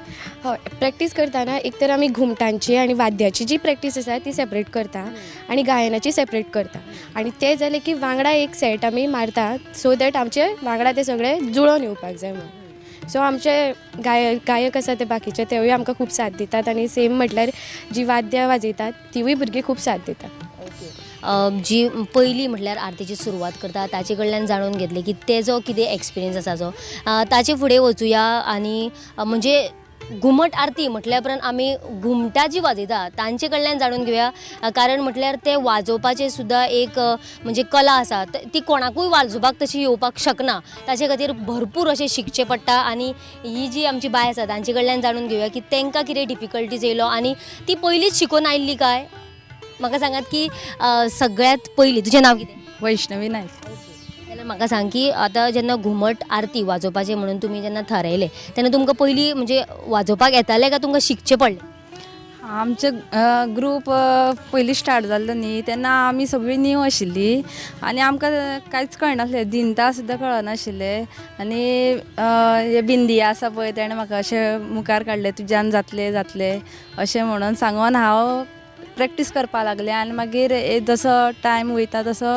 हय, प्रॅक्टीस करतना एक तर आमी घुमटांची आनी वाद्याची जी प्रॅक्टीस आसा ती सेपरेट करता आनी गायनाची सेपरेट करता आनी तें जालें की वांगडा एक सेट आमी मारता सो that आमचे वांगडा ते सगळे जुळोवन येवपाक जाय म्हणून. सो आमचे गायक आसा ते बाकीचे तेवूय आमकां खूब साथ दितात आनी सेम म्हटल्यार जी वाद्यां वाजयतात तिवूय भुरगीं खूब साथ दितात. जी पयली म्हटल्यार आरतीची सुरवात करता ताचे कडल्यान जाणून घेतले की तेजो कितें एक्सपिरियन्स आसा जो, ताचे फुडें वचुया. आनी म्हणजे घुमट आरती म्हटल्या उपरांत आमी घुमटां जी वाजयता तांचे कडल्यान जाणून घेवया, कारण म्हटल्यार ते वाजोवपाचें सुद्दां एक म्हणजे कला आसा, ती कोणाकूय वाजोवपाक तशी येवपाक शकना, ताचे खातीर भरपूर अशें शिकचें पडटा. आनी ही जी आमची बाय आसा तांचे कडल्यान जाणून घेवया की तांकां कितें डिफिकल्टीज येयलो आनी ती पयलींच शिकून आयिल्ली काय. म्हाका सांगात की सगळ्यांत पयलीं तुजें नांव कितें? वैष्णवी नायक. जाल्यार म्हाका सांग की आतां जेन्ना घुमट आरती वाजोवपाचें म्हणून तुमी जेन्ना थारायलें तेन्ना तुमकां पयलीं म्हणजे वाजोवपाक येतालें काय तुमकां शिकचें पडलें? आमचे ग्रूप पयलीं स्टार्ट जाल्लो न्ही तेन्ना आमी सगळीं न्यू आशिल्ली आनी आमकां कांयच कळनासलें, दिनता सुद्दां कळनाशिल्लें. आनी हे बिंदिया आसा पळय तेणें म्हाका अशें मुखार काडलें, तुज्यान जातलें जातलें अशें म्हणून सांगून हांव प्रॅक्टीस करपाक लागलें आनी मागीर जसो टायम वयता तसो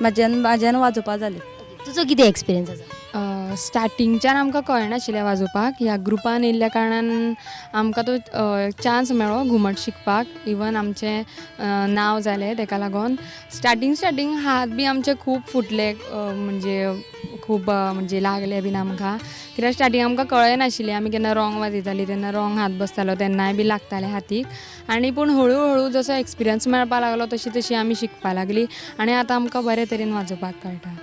म्हाज्यान वाजोवपा जालें. तुजो कितें एक्सपिरियन्स आसा? स्टार्टिंगच्यान आमकां कळनाशिल्लें वाजोवपाक, ह्या ग्रुपान येयल्ल्या कारणान आमकां तो चान्स मेळ्ळो घुमट शिकपाक, इवन आमचें नांव जालें तेका लागून. स्टार्टींग हात बी आमचे खूब फुटले, म्हणजे खूब म्हणजे लागले बीन आमकां, कित्याक स्टार्टींग आमकां कळय नाशिल्लें, आमी केन्ना रोंग वाजयतालीं तेन्ना रोंग हात बसतालो तेन्नाय बी लागताले हातीक. आनी पूण हळू हळू जसो एक्सपिरियन्स मेळपाक लागलो तशी तशी आमी शिकपाक लागली आनी आतां आमकां बरे तरेन वाजोवपाक कळटा.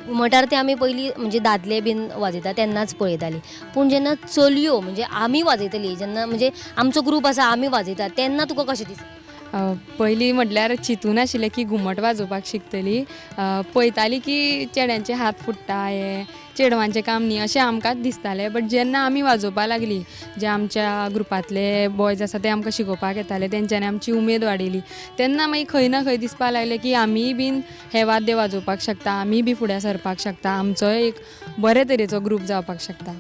घुमट आरती आमी पयलीं म्हणजे दादले बीन वाजयता तेन्नाच पळयताली, पूण जेन्ना चलयो म्हणजे आमी वाजयतली जेन्ना म्हणजे आमचो ग्रूप आसा आमी वाजयता तेन्ना तुका कशें दिसता? पयलीं म्हटल्यार चिंतून आशिल्लें की घुमट वाजोवपाक शिकतली, पळयताली की चेड्यांचे हात फुट्टा हे चेडवांचें काम न्ही अशें आमकांच दिसतालें, बट जेन्ना आमी वाजोवपाक लागली, जे आमच्या ग्रुपांतले बॉयज आसा ते आमकां शिकोवपाक येताले तेंच्यांनी आमची उमेद वाडयली, तेन्ना मागीर खंय ना खंय दिसपाक लागलें की आमीय बीन हें वाद्य वाजोवपाक शकता, आमीय बी फुडें सरपाक शकता, आमचोय एक बरे तरेचो ग्रूप जावपाक शकता.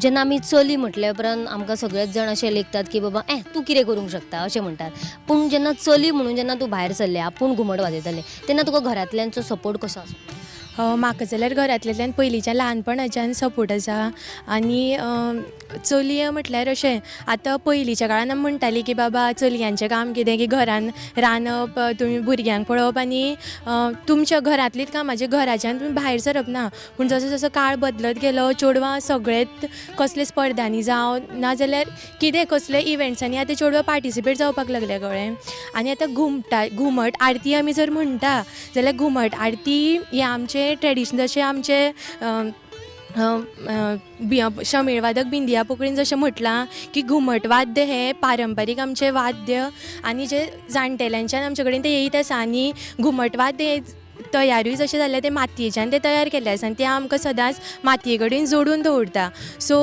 जेन्ना आमी चली म्हटल्या उपरांत आमकां सगळेच जाण अशें लेखतात की बाबा तूं कितें करूंक शकता अशें म्हणटात, पूण जेन्ना चली म्हणून जेन्ना तूं भायर सरलें आपूण घुमट वाजयतलें तेन्ना तुका घरांतल्यांचो सपोर्ट कसो आसा? म्हाका जाल्यार घरांतल्यान पयलींच्यान ल्हानपणाच्यान सपोर्ट आसा. आनी चलयो म्हटल्यार अशें आतां पयलींच्या काळान आमी म्हणटालीं की बाबा चलयांचें काम कितें की घरान रांदप, तुमी भुरग्यांक पळोवप आनी तुमच्या घरांतलीच कामां, जे घराच्यान तुमी भायर सरप ना. पूण जसो जसो काळ बदलत गेलो चेडवां सगळेच कसले स्पर्धांनी जावं नाजाल्यार कितें कसले इवेंट्सांनी आतां चेडवां पार्टिसिपेट जावपाक लागल्या, कळ्ळें. आनी आतां घुमट आरती आमी जर म्हणटा जाल्यार घुमट आरती हें आमचें ट्रेडिशन, जशें आमचें शमेळ वादक बिंदिया पोकळीन जशें म्हटलां की घुमट वाद्य हें पारंपारीक आमचें वाद्य आनी जें जाणटेल्यांच्यान आमचे कडेन तें येयत आसा. आनी घुमट वाद्य हें तयारूय जशें जाल्लें तें मातयेच्यान तें तयार केल्लें आसा आनी तें आमकां सदांच मातये कडेन जोडून दवरता. सो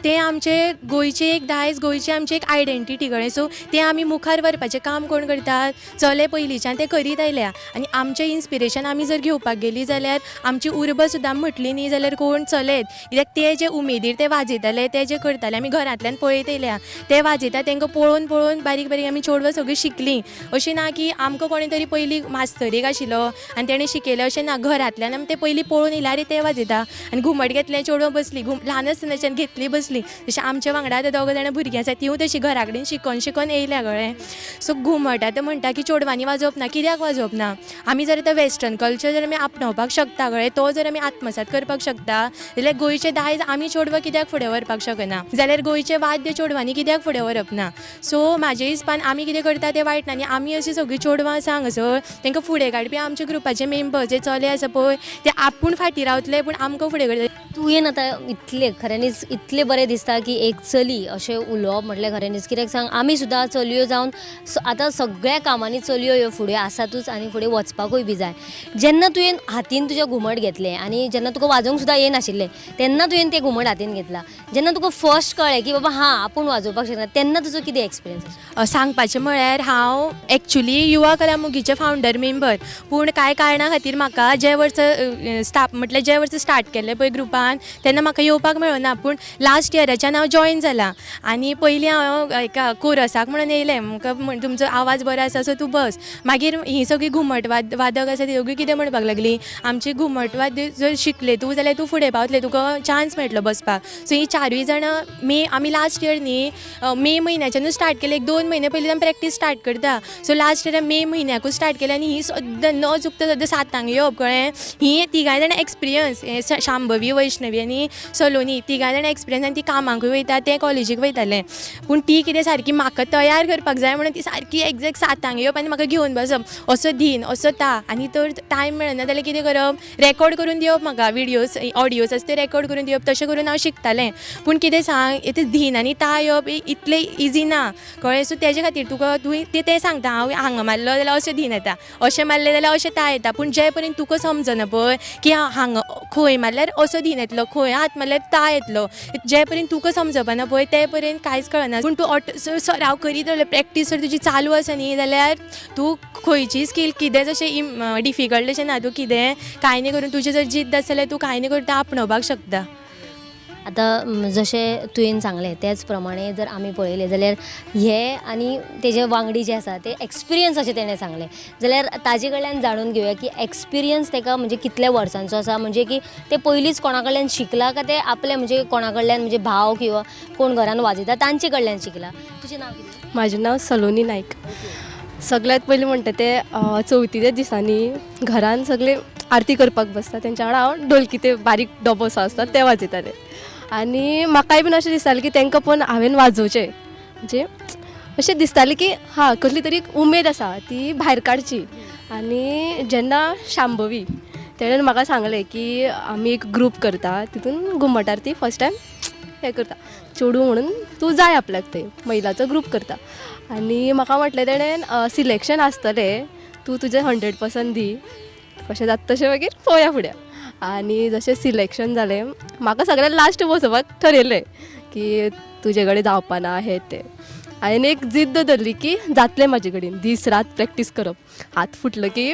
तें आमचें गोंयचें एक दायज, गोंयचें आमचें एक आयडेंटिटी, कळ्ळें. सो तें आमी मुखार व्हरपाचें काम कोण करता, चले पयलींच्यान तें करीत आयल्या. आनी आमचें इन्स्पिरेशन आमी जर घेवपाक गेलीं जाल्यार आमची उर्बा सुद्दां म्हटली न्ही जाल्यार कोण चलेच, कित्याक ते जे उमेदीर ते वाजयताले, ते जे करताले आमी घरांतल्यान पळयत आयल्या, ते वाजयता तांकां पळोवन पळोवन बारीक बारीक आमी चेडवां सगळीं शिकलीं. अशें ना की आमकां कोणें तरी पयलीं मास्तरीक आशिल्लो आनी तेणें शिकयलें अशें ना, घरांतल्यान आमी तें पयलीं पळोवन येयल्यार आरे तें वाजयता आनी घुमट घेतलें चेडवां बसली, ल्हान आसतनाच्यान घेतली बसली. जशें आमच्या वांगडा आतां दोगां जाणां भुरगीं आसा तिवूय तशीं घरा कडेन शिकोन शिकोन येयल्या, कळ्ळें. सो घुमट आतां म्हणटा की चेडवांनी वाजोवप ना, कित्याक वाजोवप ना? आमी जर आतां वेस्टर्न कल्चर जर आमी आपणावपाक शकता, कळ्ळें, तो जर आमी आत्मसात करपाक शकता जाल्यार गोंयचें दायज आमी चेडवां कित्याक फुडें व्हरपाक शकना? जाल्यार गोंयचें वाद्य चेडवांनी कित्याक फुडें व्हरप ना? सो म्हाजे हिसपान आमी कितें करता तें वायट ना आनी आमी अशीं सगळीं चेडवां आसा हांगासर तांकां फुडें काडपी आमच्या ग्रुपाचे मेंबर्स जे चले आसा पळय ते आपूण फाटीं रावतले पूण आमकां फुडें करतले. तुवें आतां इतलें खऱ्यांनीच इतलें बरें दिसता की एक चली अशें उलोवप म्हटल्यार खऱ्यांनीच कित्याक सांग, आमी सुद्दां चलयो जावन आतां सगळ्या कामांनी चलयो ह्यो फुडें आसातूच आनी फुडें वचपाकूय बी जाय. जेन्ना तुवें हातीन तुज्या घुमट घेतलें आनी जेन्ना तुका वाजोवंक सुद्दां येनाशिल्लें तेन्ना तुवें तें घुमट हातीन घेतलां, जेन्ना तुका फर्स्ट कळ्ळें की बाबा हां आपूण वाजोवपाक शकना तेन्ना तुजो कितें एक्सपिरियन्स? सांगपाचें म्हळ्यार हांव एक्चुली युवा कला मुगीचें फावंडर मेंबर, पूण कांय कारणां खातीर म्हाका जे वर्सा म्हटल्यार जे वर्सा स्टार्ट केल्लें पळय ग्रुपान तेन्ना म्हाका येवपाक मेळना, पूण लास्ट इयराच्यान हांव जॉयन जालां आनी पयलीं हांव एका कोरसाक म्हणून येयलें, म्हाका तुमचो आवाज बरो आसा सो तूं बस. मागीर हीं सगळीं घुमट वादक आसा ती सगळीं कितें म्हणपाक लागलीं, आमची घुमट वाद्य जर शिकलें तूं जाल्यार तूं फुडें पावतलें, तुका चान्स मेळटलो बसपाक. सो हीं चारूय जाणां मे आमी लास्ट इयर न्ही मे म्हयन्याच्यानूच स्टार्ट केलें, एक 2 म्हयने पयलीं आमी प्रॅक्टीस स्टार्ट करता. सो लास्ट इयर मे म्हयन्याकूच स्टार्ट केलें आनी ही सद्दां न चुकता सद्दां 7 येवप, कळ्ळें. हीं तिगांय जाणां एक्सपिरियन्स, शांभवी, वैष्णवी आनी सलोनी तिगांय जाणां एक्सपिरियन्स आनी ती कामाकूय वयता, तें कॉलेजीक वयतालें, पूण ती कितें सारकी म्हाका तयार करपाक जाय म्हणून ती सारकी एग्जॅक्ट 7 येवप आनी म्हाका घेवन बसप, असो धीन असो ता, आनी तर टायम मेळना जाल्यार कितें करप, रेकॉर्ड करून दिवप म्हाका, विडियोज ऑडियोज आसा ते रेकॉर्ड करून दिवप, तशें करून हांव शिकतालें. पूण कितें सांग, इतलें धीन आनी ता येवप इतलें इजी ना, कळ्ळें. सो तेजे खातीर तुका तुवें तें सांगता हांव हांगा मारलो जाल्यार अशें धीन येता, अशें मारलें जाल्यार अशें ता येता, पूण जे पर्यंत तुका समजना पळय की हांगा खंय मारल्यार असो धीन येतलो, खंय हात मारल्यार ता येतलो, जे पर्यंत तुका समजपाना पळय ते पर्यंत कांयच कळना. पूण तूं सराव करीत रावलें, प्रॅक्टीस जर तुजी चालू आसा न्ही जाल्यार तूं खंयची स्कील कितेंच अशें डिफिकल्ट अशें ना, तूं कितें कांय न्ही करून तुजें जर जिद्द आसा जाल्यार तूं कांय न्ही करून तें आपणावपाक शकता. आतां जशें तुवें सांगलें त्याच प्रमाणे जर आमी पळयलें जाल्यार हे आनी तेजे वांगडी जे आसा ते एक्सपिरियन्स अशें तेणें सांगलें जाल्यार ताजे कडल्यान जाणून घेवया की एक्सपिरियन्स तेका म्हणजे कितल्या वर्सांचो आसा, म्हणजे की ते पयलींच कोणा कडल्यान शिकला का ते आपले म्हणजे कोणा कडल्यान म्हणजे भाव किंवा कोण घरान वाजयता तांचे कडल्यान शिकला. तुजें नांव कितें? म्हाजें नांव सलोनी नायक. सगळ्यांत पयलीं म्हणटा ते चवथीच्या दिसांनी घरान सगळे आरती करपाक बसता तेंच्या वांगडा हांव ढोलकी ते बारीक डबो असो आसता ते वाजयतालें आनी म्हाकाय बीन अशें दिसतालें की तांकां पळोवन हांवें वाजोवचें, म्हणजे अशें दिसतालें की हां कसली तरी एक उमेद आसा ती भायर काडची. आनी जेन्ना शांभवी तेणेन म्हाका सांगलें की आमी एक ग्रूप करता तितून घुमट आरती फर्स्ट टायम हें करता, चेडूं म्हणून तूं जाय आपल्याक थंय महिलाचो ग्रूप करता. आनी म्हाका म्हटलें तेणेन सिलेक्शन आसतलें, तूं तुजें 100% दी, कशें जाता तशें मागीर पळोवया फुडें. आनी जशें सिलेक्शन जालें म्हाका सगळ्यांत लास्ट बसोवपाक ठरयलें की तुजे कडेन जावपा ना हें तें. हांवें एक जिद्द धरली की जातलें म्हाजे कडेन, दीस रात प्रॅक्टीस करप, हात फुटलो की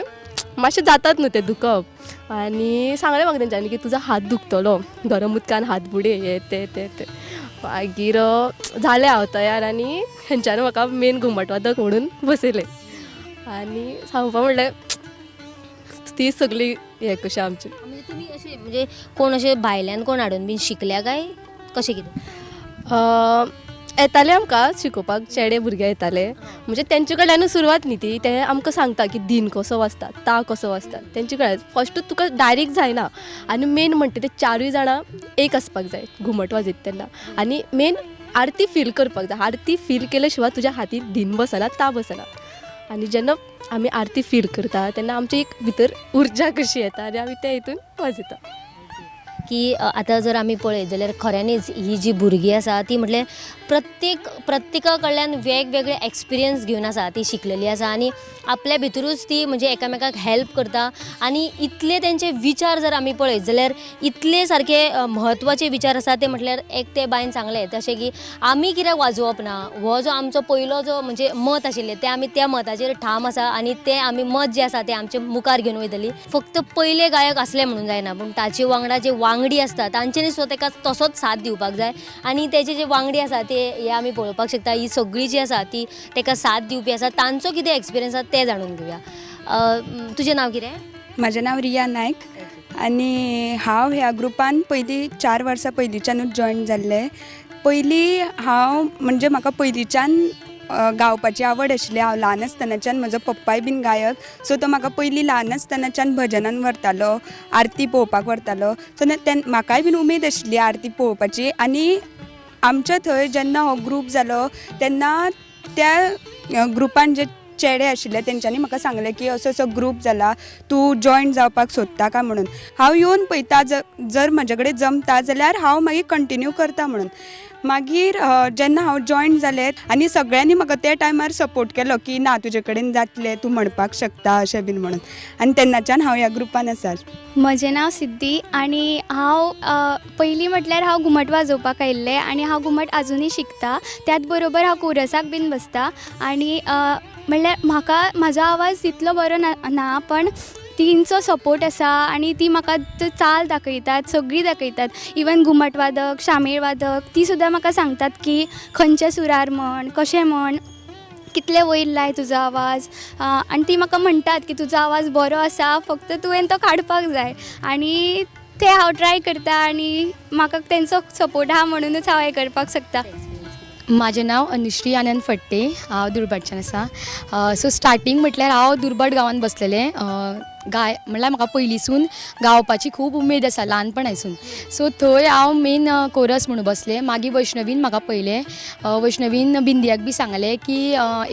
मातशें जातात न्हू तें दुखप. आनी सांगलें म्हाका तेंच्यांनी की तुजो हात दुखतलो, गरम उदकान हात बुडय हें तें तें तें. मागीर जालें हांव तयार आनी हेंच्यांनी म्हाका मेन घुमट वादक म्हणून बसयलें. आनी सांगपा म्हणल्यार ती सगळी हें कशें आमची. म्हणजे तुमी अशें म्हणजे कोण अशें भायल्यान कोण हाडून बीन शिकल्या काय कशें कितें? येताले आमकां शिकोवपाक, चेडे भुरगे येताले, म्हणजे तेंचे कडल्यानूच सुरवात न्ही ती, ते आमकां सांगता की दिन कसो वाजता, ता कसो वाजता, तेंचे कडल्यान फर्स्ट तुका डायरेक्ट जायना. आनी मेन म्हणटा ते चारूय जाणां एक आसपाक जाय घुमट वाजयता तेन्ना, आनी मेन आरती फील करपाक जाय. आरती फील केल्या शिवाय तुज्या हातीन धीन बसना, ता बसना. आनी जेन्ना आमी आरती फील करता तेन्ना आमची एक भितर उर्जा कशी येता आनी आमी त्या हितून वाजयता. की आतां जर आमी पळयत जाल्यार खऱ्यांनीच ही जी भुरगीं आसा ती म्हटल्यार प्रत्येका कडल्यान वेगवेगळे एक्सपिरियन्स घेवन आसा, ती शिकलेली आसा आनी आपल्या भितरूच ती म्हणजे एकामेकाक हेल्प करता. आनी इतले तेंचे विचार जर आमी पळयत जाल्यार इतले सारके म्हत्वाचे विचार आसा ते म्हटल्यार एक ते बायन सांगलें तशें की आमी कित्याक वाजोवप ना, हो जो आमचो पयलो जो म्हणजे मत आशिल्लें तें आमी त्या मताचेर ठाम आसा आनी तें आमी मत जें आसा तें आमचे मुखार घेवन वयतली. फक्त पयले गायक आसले म्हणून जायना, पूण ताचे वांगडा जे वांगडी आसता तांच्यांनी सुद्दां ताका तसोच साथ दिवपाक जाय आनी तेजे जे वांगडी आसा ते हे आमी पळोवपाक शकता. ही सगळी जी आसा ती ताका साथ दिवपी आसा, तांचो कितें एक्सपिरियन्स आसा तें जाणून घेवया. तुजें नांव कितें? म्हजें नांव रिया नायक आनी हांव ह्या ग्रुपान पयलीं 4 वर्सां पयलींच्यानूच जॉयन जाल्लें. पयलीं हांव म्हणजे म्हाका पयलींच्यान गावपाची आवड आशिल्ली. हांव ल्हान आसतनाच्यान म्हजो पप्पाय बीन गायक, सो तो म्हाका पयलीं ल्हान आसतनाच्यान भजनान व्हरतालो, आरती पळोवपाक व्हरतालो. सो म्हाकाय बीन उमेद आशिल्ली आरती पळोवपाची. आनी आमच्या थंय जेन्ना हो ग्रूप जालो तेन्ना त्या ग्रुपान जे चेडे आशिल्ले तेंच्यांनी म्हाका सांगलें की असो असो ग्रूप जाला, तूं जॉयन जावपाक सोदता काय म्हणून. हांव येवन पळयता, जर म्हजे कडेन जमता जाल्यार हांव मागीर कंटिन्यू करता म्हणून. मागीर जेन्ना हांव जॉयन जालें आनी सगळ्यांनी म्हाका त्या टायमार सपोर्ट केलो की ना तुजे कडेन जातलें, तूं म्हणपाक शकता अशें बीन म्हणून. आनी तेन्नाच्यान हांव ह्या ग्रुपान आसा. म्हजें नांव सिद्धी आनी हांव पयलीं म्हटल्यार हांव घुमट वाजोवपाक आयिल्लें आनी हांव घुमट आजुनूय शिकता. त्याच बरोबर हांव कोरसाक बीन बसता आनी म्हणल्यार म्हाका म्हाजो आवाज तितलो बरो ना, पण तेंचो सपोर्ट आसा आनी ती म्हाका चाल दाखयतात, सगळीं दाखयतात. इवन घुमट वादक, शामेळ वादक ती सुद्दां म्हाका सांगतात की खंयच्या सुरार म्हण, कशें म्हण, कितले वयर लाय तुजो आवाज. आनी ती म्हाका म्हणटात की तुजो आवाज बरो आसा, फक्त तुवें तो काडपाक जाय. आनी तें हांव ट्राय करता आनी म्हाका तेंचो सपोर्ट आहा म्हणुनूच हांव हें करपाक शकता. म्हाजें नांव अनुश्री आनंद फडते, हांव दुर्भाटच्यान आसा. सो स्टार्टींग म्हटल्यार हांव दुर्भाट गांवांत बसलेलें. गाय म्हणल्यार म्हाका पयलींसून गावपाची खूब उमेद आसा ल्हानपणासून. सो थंय हांव मेन कोरस म्हणून बसलें. मागीर वैष्णवीन म्हाका पळयलें, वैष्णवीन बिंदियाक बी सांगलें की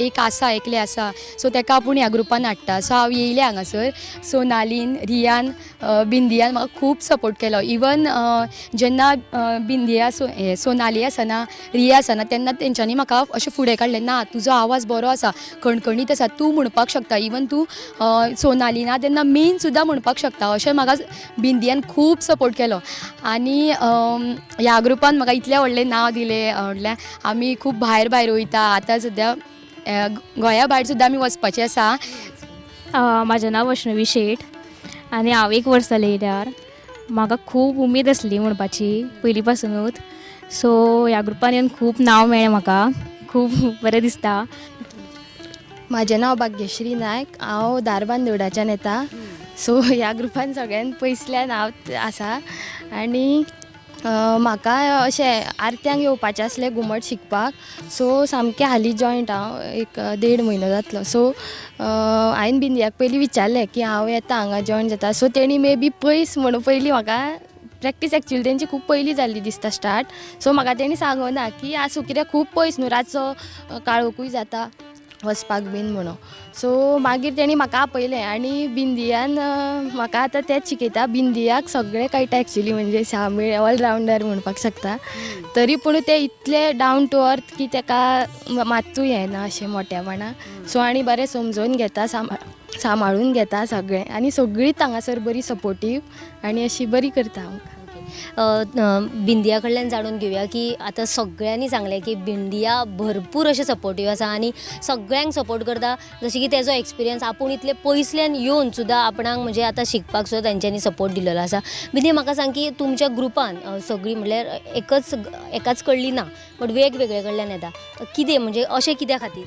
एक आसा, एकलें आसा, सो तेका आपूण ह्या ग्रुपान हाडटा. सो हांव येयलें हांगासर. सोनालीन, रियान, बिंदियान म्हाका खूब सपोर्ट केलो. इवन जेन्ना बिंदिया सोनाली आसना, रिया आसना, तेन्ना तेंच्यांनी म्हाका अशें फुडें काडलें, ना तुजो आवाज बरो आसा, खणखणीत आसा, तूं म्हणपाक शकता. इवन तूं सोनाली ना तेन्ना मेन सुद्दां म्हणपाक शकता, अशें म्हाका बिंदियान खूब सपोर्ट केलो. आनी ह्या ग्रुपान म्हाका इतलें व्हडलें नांव दिलें, म्हटल्यार आमी खूब भायर भायर वयता. आतां सद्या गोंया भायर सुद्दां आमी वचपाचें आसा. म्हाजें नांव वैष्णवी शेट आनी हांव 1 वर्स जालें येयल्यार. म्हाका खूब उमेद आसली म्हणपाची पयलीं पासुनूच. सो ह्या ग्रुपान येवन खूब नांव मेळ्ळें म्हाका, खूब बरें दिसता. म्हाजें नांव भाग्यश्री नायक, हांव धारबांदोडाच्यान येता. सो ह्या ग्रुपान सगळ्यान पयसल्यान हांव आसा. आनी म्हाका अशें आरत्यांक येवपाचें आसलें घुमट शिकपाक. सो सामकें हालीं जॉयंट हांव, एक 1.5 म्हयनो जातलो. सो हांवें बिंदियाक पयलीं विचारलें की हांव येता हांगा जॉयन जाता. सो तेणी मे बी पयस म्हणून पयलीं म्हाका प्रॅक्टीस एक्चुअली तेंची खूब पयलीं जाल्ली दिसता स्टार्ट. सो म्हाका तेणी सांगना की आसूं कित्याक खूब पयस न्हू, रातचो काळोखूय जाता वचपाक बीन म्हणून. सो मागीर तेणी म्हाका आपयलें आनी बिंदियान म्हाका आतां तेंच शिकयता. बिंदियाक सगळें कळटा एक्चुअली, म्हणजे शामेळ ऑलरावंडर म्हणपाक शकता. तरी पूण ते इतले डावन टू अर्थ की तेका मात्तूय येना अशें मोट्यापणा. सो आनी बरें समजून घेता, सांबाळून घेता सगळें. आनी सगळींच हांगासर बरी सपोर्टीव आनी अशी बरी करता आमकां. बिंदिया कडल्यान जाणून घेवया की आतां सगळ्यांनी सांगलें की बिंदिया भरपूर अशें सपोर्टीव आसा आनी सगळ्यांक सपोर्ट करता. जशें की तेजो एक्सपिरियन्स आपूण इतले पयसल्यान येवन सुद्दां आपणाक म्हणजे आतां शिकपाक सुद्दां तेंच्यांनी सपोर्ट दिलेलो आसा. बिंदिया म्हाका सांग की तुमच्या ग्रुपान सगळीं म्हणल्यार एकाच कडली ना बट वेगवेगळे कडल्यान येता, कितें म्हणजे अशें कित्या खातीर?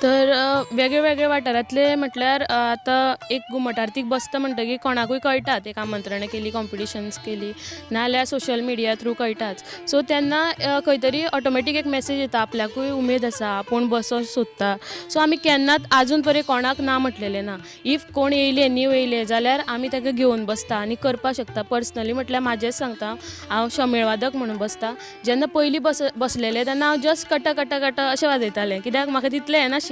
तर वेगळे वेगळे वाठारांतले म्हटल्यार आतां एक घुमट आरतीक बसता म्हणटकीर कोणाकूय कळटात, एक आमंत्रणां केली, कॉम्पिटिशन्स केली, नाजाल्यार सोशल मिडिया थ्रू कळटाच. सो तेन्ना खंय तरी ऑटोमॅटीक एक मॅसेज येता, आपल्याकूय उमेद आसा, आपूण बसो सोदता. सो आमी केन्नाच आजून पर्यंत कोणाक ना म्हटलेलें ना. If कोण येयले न्यू येयले जाल्यार आमी ताका घेवन बसता आनी करपाक शकता. पर्सनली म्हटल्यार म्हाजेंच सांगता, हांव शमेळ वादक म्हणून बसता. जेन्ना पयलीं बसलेलें तेन्ना हांव जस्ट कट कट कट अशें वाजयतालें, कित्याक म्हाका तितलें येनाशिल्लें.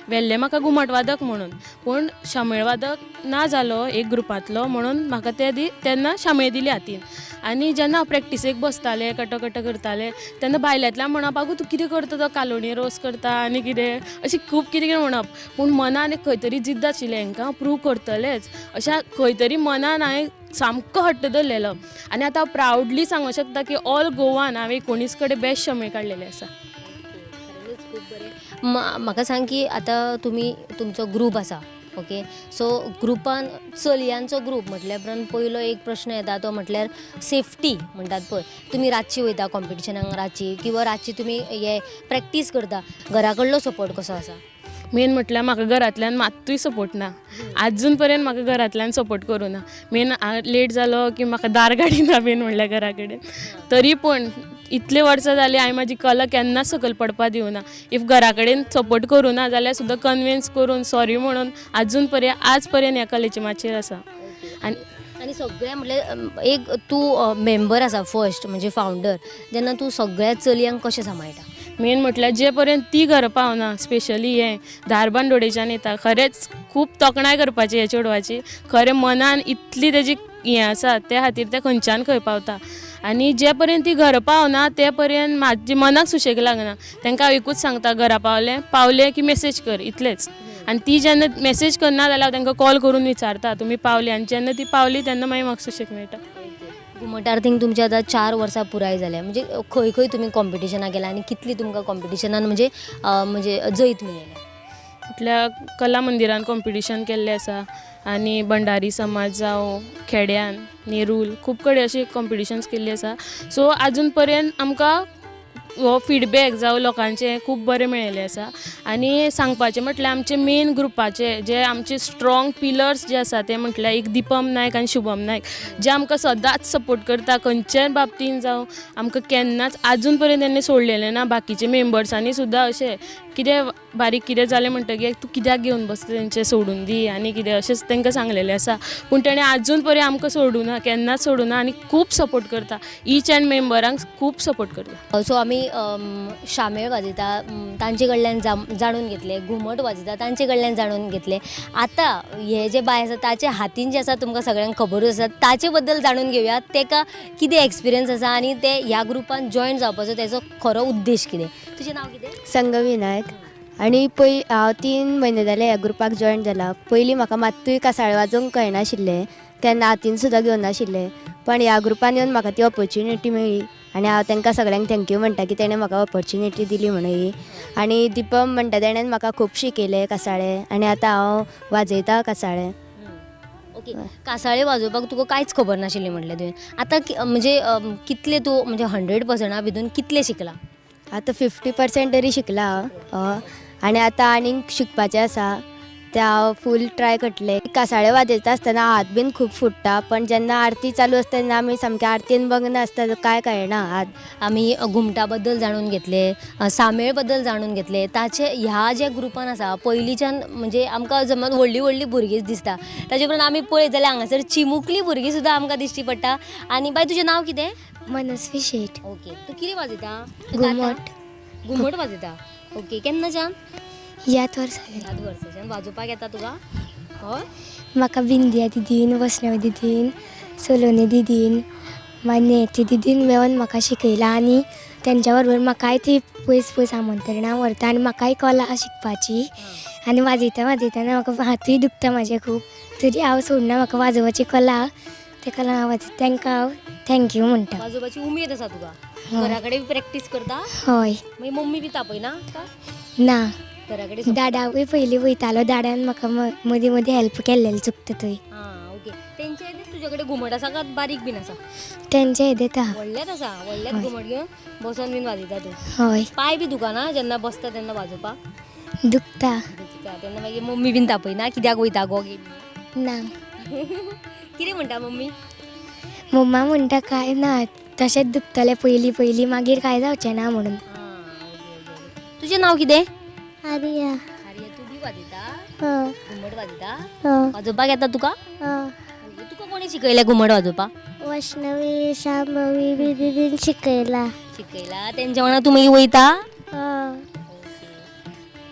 वेल्ले म्हाका घुमट वादक म्हणून, पूण शामेळ वादक ना जालो एक ग्रुपांतलो म्हणून म्हाका ते तेन्ना शामेळ दिली हातीन. आनी जेन्ना हांव प्रॅक्टिसेक बसतालें, कट कट करतालें, तेन्ना भायल्यांतल्यान म्हणप, आगो तूं कितें करता, तो कालोणी रोस करता आनी कितें अशें खूब कितें कितें म्हणप. पूण मनान एक खंय तरी जिद्द आशिल्लें, हांकां हांव प्रूव करतलेंच अशें खंय तरी मनान हांवें सामको हट्ट धरलेलो. आनी आतां हांव प्रावडली सांगूंक शकता की ऑल गोवान हांवें 19 कडेन बेस्ट शामेळ काडलेले आसा. खूब बरें. म्हाका सांग की आतां तुमी तुमचो ग्रूप आसा, ओके, सो ग्रुपान चलयांचो ग्रूप म्हटल्या उपरांत पयलो एक प्रश्न येता तो म्हटल्यार सेफ्टी म्हणटात पळय. तुमी रातची वयता कॉम्पिटिशनाक रातची, किंवा रातची तुमी हे प्रॅक्टीस करता, घरा कडलो सपोर्ट कसो आसा? मेन म्हटल्यार म्हाका घरांतल्यान मात्तूय सपोर्ट ना, आजून पर्यंत म्हाका घरांतल्यान सपोर्ट करूं ना. मेन लेट जालो की म्हाका दार काडिना मेन म्हणल्यार घरा कडेन, तरी पूण इतले वर्सां जालीं हांवें म्हाजी कला केन्नाच सकयल पडपा दिवना. If घरा कडेन सपोर्ट करूं ना जाल्यार सुद्दां कन्विन्स करून सॉरी म्हणून आजून पर्यंत आज पर्यंत ह्या कलेचे माचयेर आसा. आनी आनी सगळें म्हटल्यार एक तूं मेंबर आसा फर्स्ट म्हणजे फावंडर, जेन्ना तूं सगळ्या चलयांक कशें सांबाळटा? मेन म्हटल्यार जे पर्यंत ती घरा पावना, स्पेशली हें धारबांदोडेच्यान येता, खरेंच खूब तोखणाय करपाची ह्या चेडवाची, खरें मनान इतली तेजी हें आसा त्या खातीर तें खंयच्यान खंय पावता. आनी जे पर्यंत ती घरा पावना ते पर्यंत म्हाजी मनाक सुशेग लागना. तांकां हांव एकूच सांगता, घरा पावलें पावलें की मेसेज कर इतलेंच. आनी ती जेन्ना मेसेज करना जाल्यार हांव तांकां कॉल करून विचारता तुमी पावली, आनी जेन्ना ती पावली तेन्ना मागीर म्हाका सुशेग मेळटा. घुमट आरतींक तुमचे आतां 4 वर्सां पुराय जाल्या, म्हणजे खंय खंय तुमी कॉम्पिटिशनां गेला आनी कितली तुमकां कॉम्पिटिशनान म्हणजे म्हणजे जैत मेळ्ळें? म्हटल्यार कला मंदिरान कॉम्पिटिशन केल्लें आसा, आनी भंडारी समाज जावं खेड्यान नेरूल खूब कडेन अशी कॉम्पिटिशन्स केल्ली आसा. सो आजून पर्यंत आमकां हो फिडबॅक जावं लोकांचें खूब बरें मेळिल्लें आसा. आनी सांगपाचें म्हटल्यार आमचे मेन ग्रुपाचे जे आमचे स्ट्रॉंग पिलर्स जे आसा ते म्हटल्यार एक दीपम नायक आनी शुभम नायक, जे आमकां सदांच सपोर्ट करता खंयच्याय बाबतीन जावं, आमकां केन्नाच आजून पर्यंत तेणी सोडलेलें ना. बाकीचे मेंबर्सांनी सुद्दां अशें कितें बारीक कितें जालें म्हणटकीर तूं कित्याक घेवन बसता तेंचें सोडून दी आनी कितें अशेंच तांकां सांगलेलें आसा, पूण तेणें आजून पर्यंत आमकां सोडूना, केन्नाच सोडूना आनी खूब सपोर्ट करता, ईच एंड मेंबरांक खूब सपोर्ट करता. सो आमी शामेळ वाजयता तांचे कडल्यान जाणून घेतलें, घुमट वाजयता तांचे कडल्यान जाणून घेतलें. आतां हे जे बाय आसा ताचे हातीन जे आसा तुमकां सगळ्यांक खबरूच आसा, ताचे बद्दल जाणून घेवया, ताका कितें एक्सपिरियन्स आसा आनी ते ह्या ग्रुपान जॉयन जावपाचो तेजो खरो उद्देश कितें. तुजें नांव कितें? संगवी नायक. आनी हांव 3 म्हयने जाले ह्या ग्रुपाक जॉयन जाला. पयलीं म्हाका मात्तूय कासाळे वाजोवंक कळनाशिल्लें, तेन्ना हातीन सुद्दां घेवनाशिल्लें, पण ह्या ग्रुपान येवन म्हाका ती ऑपॉर्च्युनिटी मेळ्ळी आनी हांव तांकां सगळ्यांक thank you म्हणटा की तेणें म्हाका ऑपॉर्च्युनिटी दिली म्हणून ही. आनी दीपम म्हणटा तेणें म्हाका खूब शिकयलें कासाळे आनी आतां हांव वाजयता कासाळे. ओके, कासाळे वाजोवपाक तुका कांयच खबर नाशिल्लें म्हटलें तुवें, आतां म्हणजे कितलें तूं म्हणजे 100% भितून कितलें शिकलां? आतां 50% तरी शिकलां हांव, आनी आतां आनीक शिकपाचें आसा तें हांव फूल ट्राय करतलें. कासाळे वाजयता आसतना हात बीन खूब फुट्टा, पण जेन्ना आरती चालू आसता तेन्ना आमी सामकें आरतीन मग्न आसता, कांय कळना हात. आमी घुमटा बद्दल जाणून घेतले, सामेळ बद्दल जाणून घेतले. ताचे ह्या ज्या ग्रुपान आसा पयलींच्यान म्हणजे आमकां जमत व्हडली व्हडली भुरगींच दिसता, ताचे उपरांत आमी पळयत जाल्यार हांगासर चिमुकली भुरगीं सुद्दां आमकां दिश्टी पडटा. आनी बाय तुजें नांव कितें? मनस्वी शेट. ओके, तूं कितें वाजयता? घुमट. घुमट वाजयता. ओके, केन्नाच्यान? ह्याच वर्सा. ह्याच वर्साच्यान वाजोवपाक येता तुका? हय. म्हाका बिंदिया दिदीन, वैष्णवी दिदीन, सलोनी दिदीन, मागीर नेती दिदीन मेळोन म्हाका शिकयलां आनी तेंच्या बरोबर म्हाकाय ती पयस पयस आमंत्रणां व्हरता आनी म्हाकाय कला शिकपाची. आनी वाजयता वाजयतना म्हाका हातूय दुखता म्हाजे खूब, तरी हांव सोडना, म्हाका वाजोवपाची कला, तेका लागून हांव वाजयता. तांकां हांव thank you म्हणटा. वाजोवपाची उमेद आसा तुका? घरा कडेन प्रॅक्टीस करता? हय. मागीर मम्मी बी तापयना? ना, दादाकूय पयलीं वयतालो, दादान म्हाका मदीं मदीं हेल्प केल्लें चुकता थंय. ओके, तेंचे येदें तुजे कडेन घुमट आसा काय बारीक बीन आसा? तेंचे येदेंच आहा. व्हडलेंच आसा? व्हडलेंच घुमट घेवन बसोन बीन वाजयता तूं? हय. पांय बी दुखना जेन्ना बसता तेन्ना वाजोवपाक? दुखता. दुखता तेन्ना मागीर मम्मी बीन तापयना कित्याक वयता गो ना. कितें म्हणटा मम्मी? मम्मा म्हणटा कांय ना, तशेंच दुखतलें पयलीं पयलीं, मागीर कांय जावचें ना म्हणून. तुजें नांव कितें? आर्या. आर्या, तूं बी वाजयता? घुमट वाजयता? वाजोवपाक येता तुका? तुका कोणी शिकयलें घुमट वाजोवपाक? वैष्णवी, शांभवी बी दिदीन शिकयला. शिकयला. तेंच्या वांगडा तूं मागीर वयता?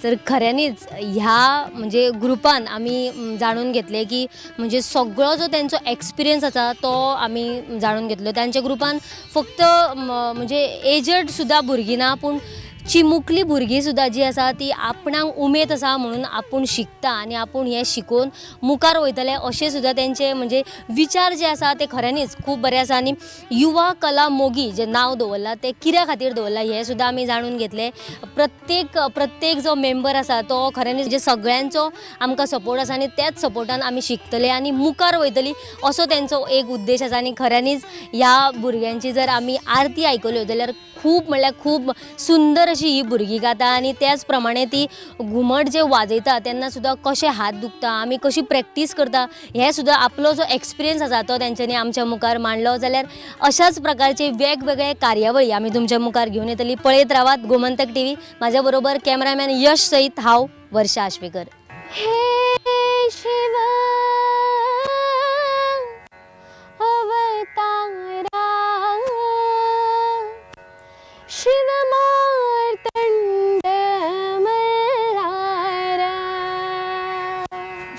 तर खऱ्यांनीच ह्या म्हणजे ग्रुपान आमी जाणून घेतले की म्हणजे सगळो जो तेंचो एक्सपिरियन्स आसा तो आमी जाणून घेतलो. तांच्या ग्रुपान फक्त म्हणजे एजड सुद्दां भुरगीं ना, पूण चिमुकली भुरगीं सुद्दां जी आसा ती आपणाक उमेद आसा म्हणून आपूण शिकता आनी आपूण हें शिकोवन मुखार वयतले अशें सुद्दां तेंचे म्हणजे विचार जे आसा ते खऱ्यांनीच खूब बरे आसा. आनी युवा कला मोगी जें नांव दवरलां तें कित्या खातीर दवरलां हें सुद्दां आमी जाणून घेतलें. प्रत्येक जो मेंबर आसा तो खऱ्यांनीच जे सगळ्यांचो आमकां सपोर्ट आसा आनी त्याच सपोर्टान आमी शिकतले आनी मुखार वयतली असो तेंचो एक उद्देश आसा. आनी खऱ्यांनीच ह्या भुरग्यांची जर आमी आरती आयकल्यो जाल्यार खूब म्हणल्यार खूब सुंदर अशी ही भुरगीं गाता आनी त्याच प्रमाणे ती घुमट जे वाजयता तेन्ना सुद्दां कशे हात दुखता, आमी कशी प्रॅक्टीस करता हे सुद्दां आपलो जो एक्सपिरियन्स आसा तो तेंच्यांनी आमच्या मुखार मांडलो। जाल्यार अशाच प्रकारचे वेगवेगळे कार्यावळी आमी तुमच्या मुखार घेवन येतली। पळयत रावात गोमंतक टीव्ही। माझ्या बरोबर कॅमेरामॅन यश सहित हांव वर्षा आश्वेकर। हे शिव अवतारा शिव मार्तंड मल्हारा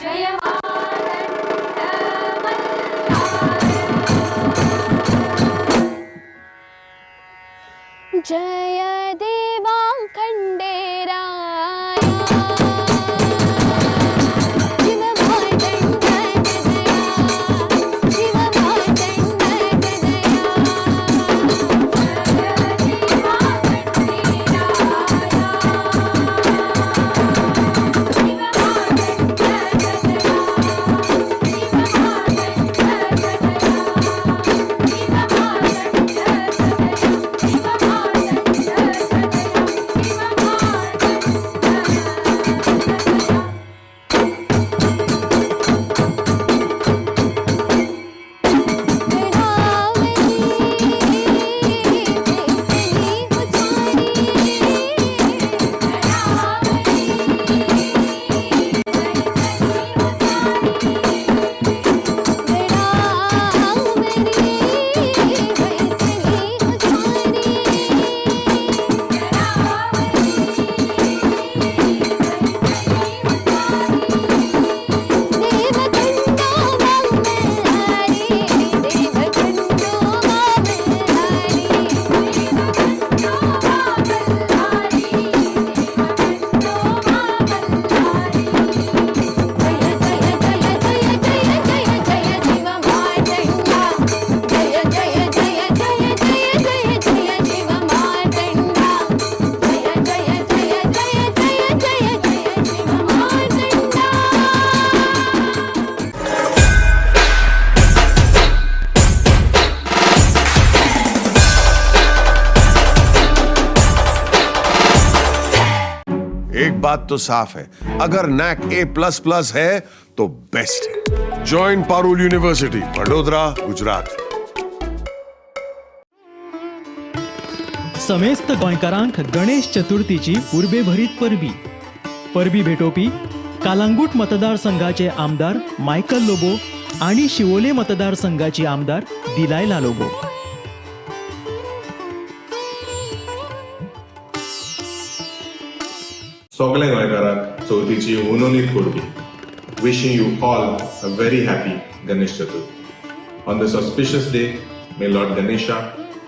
जय मार्तंड मल्हारा जय देवा खंडेराया शिव मार्तंड जया शिव मार्तंड जया एक बात तो साफ है, अगर नैक A++ है तो बेस्ट है। Join Parul university, Vadodara, Gujarat. समेस्त गोंयकारांक गणेश चतुर्थीची उर्बेभरीत परबी। परबी भेटोवपी कालांगूट मतदारसंघाचे आमदार मायकल लोबो आनी शिवोले मतदारसंघाची आमदार दिलायला लोबो। सगळे गोंयकारांक चवथीची हुनहुनीत परबी। Wishing you all a very happy Ganesh Chaturthi. On this auspicious day, may Lord Ganesha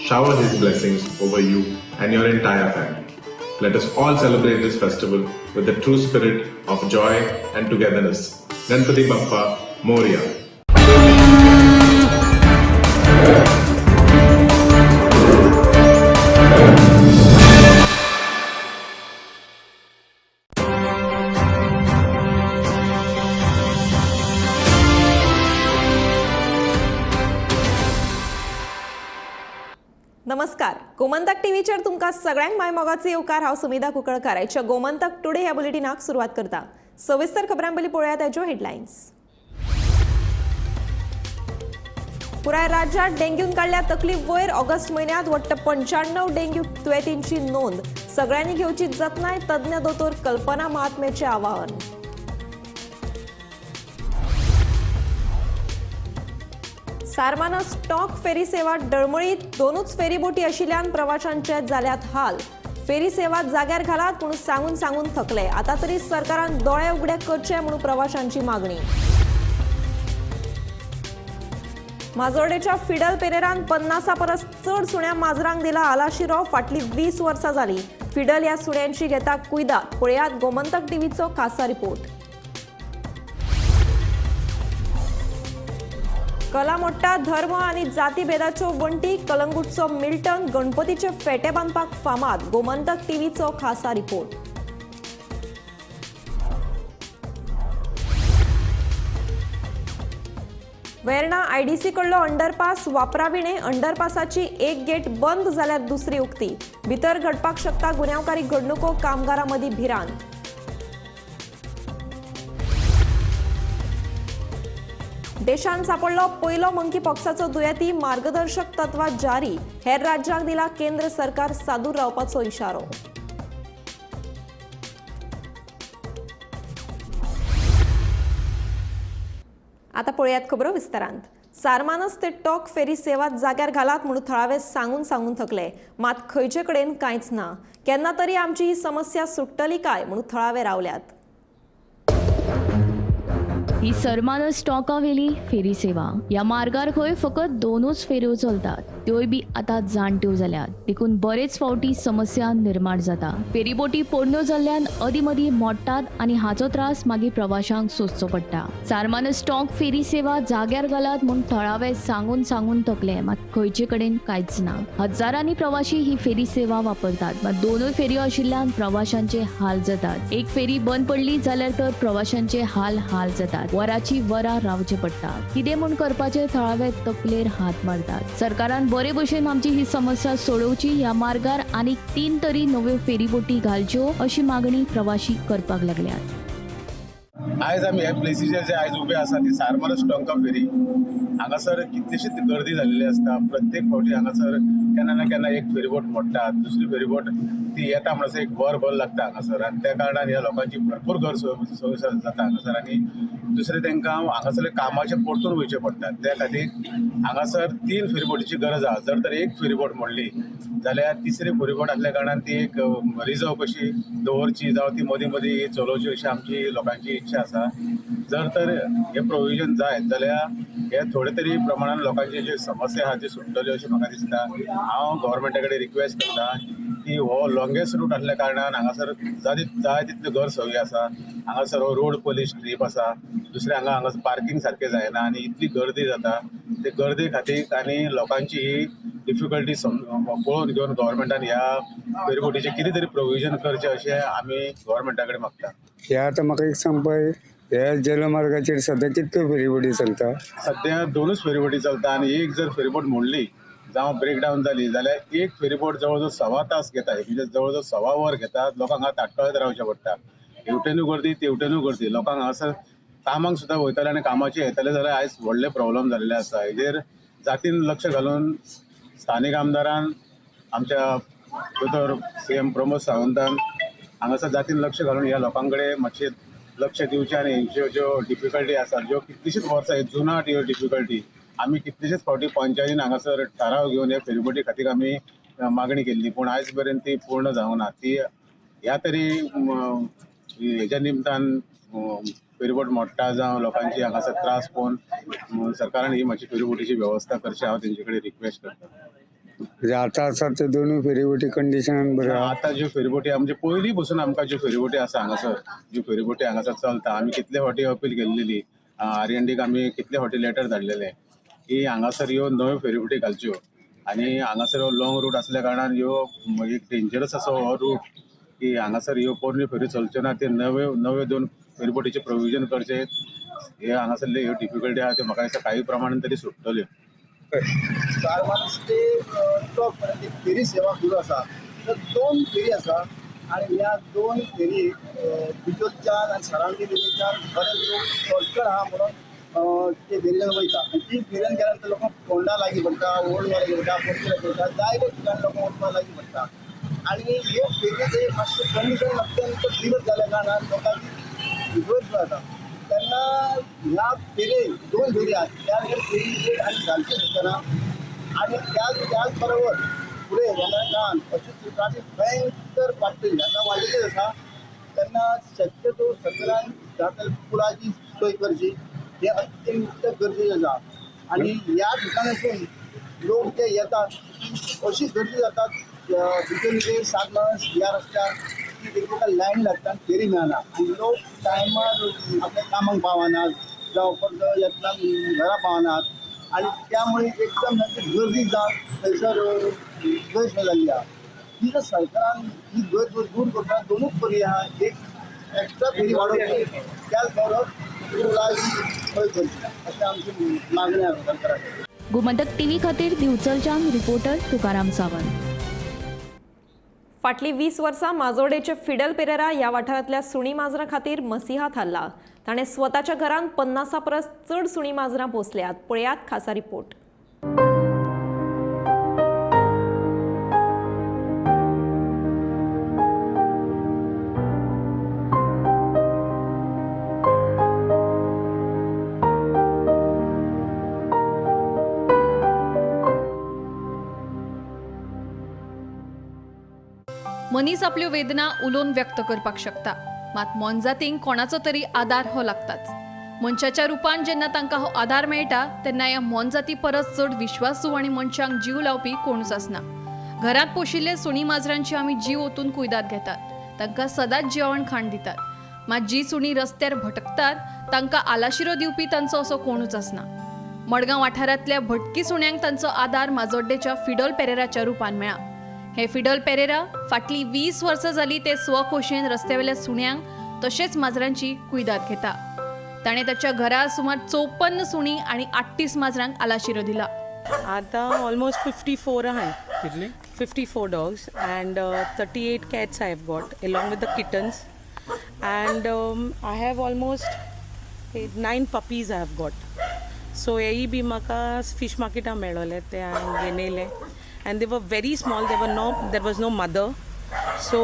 shower his blessings over you and your entire family. Let us all celebrate this festival with the true spirit of joy and togetherness. Ganpati Bappa Morya. नमस्कार, गोमंतक टीव्हीचेर तुमकां सगळ्यांक my मोगाचो येवकार। हांव सुमिधा कुंकळकार। आयच्या गोमंतक टुडे ह्या बुलेटिनाक सुरवात करता। सविस्तर खबरां पयलीं पळोवया ताच्यो हेडलायन्स। पुराय राज्यात डेंग्यून काडल्या तकलीफ वयर। ऑगस्ट म्हयन्यांत वट्ट 95 डेंग्यू दुयेंतींची नोंद। सगळ्यांनी घेवची जतनाय, तज्ञ दोतोर कल्पना महात्म्याचें आवाहन। सारमाना स्टॉक फेरी सेवा डळमळीत। दोनूच फेरीबोटी आशिल्ल्यान प्रवाशांचे जाल्यात हाल। फेरी सेवा जाग्यार घालात पूण सांगून सांगून थकले। आता तरी सरकारान दोळे उगडे करचे म्हणून प्रवाशांची मागणी। माजोर्डेच्या फिडल पेरेरान 50 परस चड सुण्या माजरांक दिला आलाशिरो। फाटली 20 वर्सां जाली फिडल ह्या सुण्यांची घेता कुयदाद। पळयात गोमंतक टीव्हीचो खासा रिपोर्ट। कला मोडटा धर्म आनी जातीभेदाच्यो वण्टी। कलंगूटचो मिल्टन गणपतीचे फेटे बांदपाक फामाद। गोमंतक टीव्हीचो खासा रिपोर्ट। वेर्णा आयडीसी कडलो अंडरपास वापराविणे अंडरपासाची एक गेट बंद जाल्यार दुसरी उक्ती, भितर घडपाक शकता गुन्यांवकारी घडणुको, कामगारां मदीं भिरांत। देशांत सापडलो पयलो मंकी पॉक्साचो दुयेंती, मार्गदर्शक तत्वां जारी, हेर राज्यांक दिला केंद्र सरकार सादूर रावपाचो इशारो। आता पळयात खबरो विस्तारांत। सारमानस ते टोंक फेरी सेवा जाग्यार घालात म्हणून थळावे सांगून सांगून थकले, मात खंयचे कडेन कांयच ना। केन्ना तरी आमची ही समस्या सुट्टली काय म्हणून थळावे रावल्यात। ही सरमानस टोंकावेली फेरी सेवा ह्या मार्गार खंय फकत दोनूच फेऱ्यो चलतात, त्योय बी आतां जाणट्यो जाल्यात, देखून बरेच फावटी समस्या निर्माण जाता। फेरीबोटी पोरण्यो जाल्ल्यान अदीं मदीं मोडटात आनी हाचो त्रास मागीर प्रवाशांक सोंसचो पडटा। सारमानस टोंक फेरी सेवा जाग्यार घालात म्हूण थळावे सांगून सांगून थकले, मात खंयचे कडेन कांयच ना। हजारांनी प्रवाशी ही फेरी सेवा वापरतात, मात दोनूय फेऱ्यो आशिल्ल्यान प्रवाशांचे हाल जातात। एक फेरी बंद पडली जाल्यार तर प्रवाशांचे हाल हाल जातात, वराची वरां रावचें पडटा। कितें म्हूण करपाचें थळावे तकलेर हात मारतात। सरकारान बरे भशेन आमची ही समस्या सोडोवची, ह्या मार्गार आनीक 3 तरी नव्यो फेरीबोटी घालच्यो अशी मागणी प्रवाशी करपाक लागल्यात। आयज आमी ह्या प्लेसीचेर जे आयज उबे आसा ती सारमानस टोंका फेरी। हांगासर कितलीशीच गर्दी जाल्ली आसता, प्रत्येक फावटी हांगासर केन्ना ना केन्ना एक फेरीबोट मोडटा, दुसरी फेरीबोट ती येता म्हणसर एक वर भर लागता हांगासर, आनी त्या कारणान ह्या लोकांची भरपूर गैरसोय जाता हांगासर। आनी दुसरें तांकां हांगासर कामाचें परतून वयचें पडटा, त्या खातीर हांगासर 3 फेरीबोटीची गरज आसा। जर तर एक फेरीबोट मोडली जाल्यार तिसरी फेरीबोट आसल्या कारणान ती एक रिजर्व कशी दवरची जावं ती मदीं मदीं चलोवची अशी आमची लोकांची इच्छा आसा। जर तर हे प्रोविजन जायत जाल्यार हे थोडे तरी प्रमाणान लोकांची जी समस्या आसा ती सुट्टली अशें म्हाका दिसता। हांव गव्हर्मेंटा कडेन रिक्वेस्ट करता की हो लॉंगेस्ट रूट आसल्या कारणान हांगासर जाय तितली गैरसोयी आसा। हांगासर हो रोड पोलीस स्ट्रीप आसा, दुसरें हांगा पार्किंग सारकें जायना आनी इतली गर्दी जाता। ते गर्दी खातीर आनी लोकांची ही डिफिकल्टी पळोवन घेवन गव्हर्मेंटान ह्या फेरीबोटीचें कितें तरी प्रोविजन करचें अशें आमी गव्हर्मेंटा कडेन मागता। हे आतां म्हाका एक सांग पळय, ह्या जलमार्गाचेर सद्या कितक्यो फेरीबोटी चलता? सद्या 2च फेरीबोटी चलता आनी एक जर फेरीबोट मोडली जावं ब्रेकडावन जाली जाल्यार एक फेरीबोट जवळ जवळ 1.25 तास घेता, म्हणजे जवळ जवळ 1.25 वर घेता। लोकांक हांगा ताटकळत रावचें पडटा, हेवटेनूय गर्दी तेवटेनूय गर्दी। लोकांक हांगासर कामाक सुद्दां वयताले आनी कामाचे येताले जाल्यार आयज व्हडले प्रॉब्लम जाल्ले आसा। हेजेर जातीन लक्ष घालून स्थानीक आमदारान आमच्या दोतोर CM Pramod सावंतान हांगासर जातीन लक्ष घालून ह्या लोकां कडेन मातशें लक्ष दिवचें आनी हेंच्यो ज्यो डिफिकल्टी आसा, ज्यो कितलीशीच वर्सां जुनाट ह्यो डिफिकल्टी आमी कितलेशेच फावटी पंचायतीन हांगासर ठराव घेवन ह्या फेरीबोटी खातीर आमी मागणी केल्ली, पूण आयज पर्यंत ती पूर्ण जावंक ना। ती ह्या तरी हेज्या निमतान फेरीबोट मोडटा जावं लोकांची हांगासर त्रास पळोवन सरकारान ही मातशी फेरीबोटीची वेवस्था करची हांव तेंचे कडेन रिक्वेस्ट करता। म्हणजे आतां आसा त्यो दोनूय फेरीबोटी कंडिशनान बऱ्यो आहा? आतां ज्यो फेरीबोटी म्हणजे पयलीं पसून आमकां ज्यो फेरीबोटी आसा हांगासर, ज्यो फेरीबोटी हांगासर चलता, आमी कितले फावटी अपील केल्लेली RNDक आमी कितले फावटी लेटर धाडलेले की हांगासर ह्यो नव्यो फेरीबोटी घालच्यो आनी हांगासर हो लॉंग रूट आसल्या कारणान ह्यो एक डेंजरस असो हो रूट की हांगासर ह्यो पोरण्यो फेरी चलच्यो ना, ते नव्यो नव्यो 2 फेरीबोटीचें प्रोविजन करचें। हे हांगासरल्यो ह्यो डिफिकल्टी आहा त्यो म्हाका दिसता काही प्रमाणान तरी सुट्टल्यो। सारमानस ते टोंक पर्यंत एक फेरी सेवा सुरू आसा, तर 2 फेरी आसा आनी ह्या 2 फेरी बिजोच्यान आनी सरावंडींग एरियाच्यान बरेच लोक शॉर्टकट आहा म्हणून ते फेरयेन वयता आनी ती फेरयेन गेल्या नंतर लोकांक फोंडा लागीं पडटा, ओल्ड गोवा लागीं पडटा, पणजे लागीं पडटा, जायते ठिकाणी लोकांक वचपाक लागीं पडटा। आनी हे फेरयेचे मातशें कंडिशन अत्यंत बिगड जाल्या कारणान लोकांची गैरसोय जाता। तेन्ना ह्या फेरी 2 फेरी आहात त्या फेरी आनी घालची आसतना आनी त्याच बरोबर फुडें येणाऱ्या काळान अशी ट्राफीक भयंकर वाडटली, आतां वाडिल्लीच आसा। तेन्ना शक्यतो सरकारान जाता पुलाची सोय करची हे अत्यंत गरजेचें आसा। आनी ह्या ठिकाणासून लोक जे येतात अशी गर्दी जातात भितर सात ह्या रस्त्यार की एक लायन लागता फेरी मेळना आनी लोक टायमार आपल्या कामाक पावनात जावं परत येतना घरा पावनात आनी त्यामुळे एकदम गर्दी जावन थंयसर गैरसोय जाल्ली आहा। ही जर सरकारान ही गैरसोय दूर करपाक दोनूच पर्याय आहा, एक एक्स्ट्रा फेरी वाडोवची, त्याच बरोबर पुलाची सोय करची अशें आमची मागणी आसा सरकारा कडेन. गोमंतक टीव्ही खातीर दिवचलच्यान रिपोर्टर तुकाराम सावंत. फाटलीं 20 वर्सां माजोर्डेचे फिडल पेरेरा ह्या वाठारांतल्या सुणी माजरां खातीर मसिहा थारला. ताणें स्वताच्या घरांत 50 परस चड सुणी माजरां पोसल्यात. पळयात खासा रिपोर्ट. मनीस आपल्यो वेदना उलोवन व्यक्त करपाक शकता, मात मोनजातींक कोणाचो तरी आदार हो लागताच. मनशाच्या रुपान जेन्ना तांकां हो आदार मेळटा तेन्ना ह्या मोनजाती परस चड विश्वासू आनी मनशांक जीव लावपी कोणूच आसना. घरांत पोशिल्ले सुणी माजरांची आमी जीव ओतून कुयदाद घेतात, तांकां सदांच जेवण खाण दितात. मात जी सुणी रस्त्यार भटकतात तांकां आलाशिरो दिवपी तांचो असो कोणूच आसना. मडगांव वाठारांतल्या भटकी सुण्यांक तांचो आदार माजोड्डेच्या फिडल पेरेराच्या रुपान मेळ्ळा. हे फिडल पेरेरा फाटलीं 20 वर्सां जाली ते स्वखोशयेन रस्त्यावेल्या सुण्यांक तशेंच माजरांची कुयदाद घेता. ताणें ताच्या घरा सुमार 54 सुणी आनी 38 माजरांक आलाशिरो दिला. आतां ऑलमोस्ट 54 आहाय. कितली? 54 dogs and 38 cats I have got along with the kittens and I have almost 9 puppies I have got. So हेयी बी म्हाका फिश मार्केटा मेळोले ते हांवें घेवन येयले. And they were very small. There was no mother, so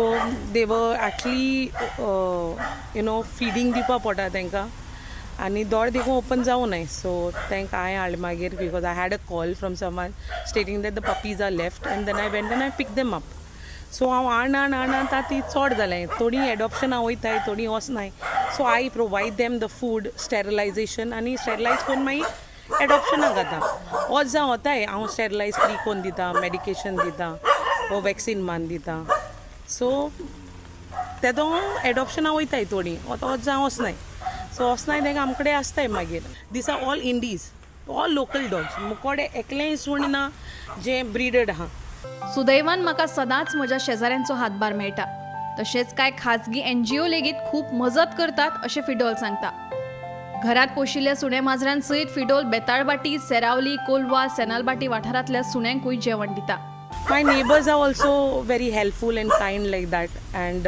they were actually feeding दिवपा पडटा तांकां आनी दोळे देखून ओपन जावं नाय. सो तांकां हांवें हाडलें मागीर because I had a call from someone stating that the puppies are left and then I went and I pick them up. So हांव आण आण आण आतां ती चड जालें. थोडीं एडॉप्शनां वयताय, थोडीं वचनाय. So I provide them the food, sterilization आनी स्टेरिलायज करून मागीर एडॉप्शनाक जाता. वच जावं वताय हांव स्टेरिलायज फ्री करून दिता, मेडिकेशन दिता वो वॅक्सीन मान दिता. सो तेदो एडॉप्शनां वयताय थोडीं, वच जावं वचनाय. सो वचनाय तांकां आमचे कडेन आसताय मागीर. These are all indies, all local dogs. मुकोडे एकलेंय सुण ना जें ब्रिडड आहा. सुदैवान म्हाका सदांच म्हज्या शेजाऱ्यांचो हातभार मेळटा. तशेंच कांय खाजगी NGO लेगीत खूब मजत करतात अशें फिडोल सांगता. घरांत पोशिल्ल्या सुण्या माजरां सयत फिडोल बेताळबाटी, सेरावली, कोलवा, सेनालबाटी वाठारांतल्या सुण्यांकूय जेवण दिता. My neighbours are also very helpful and kind like that and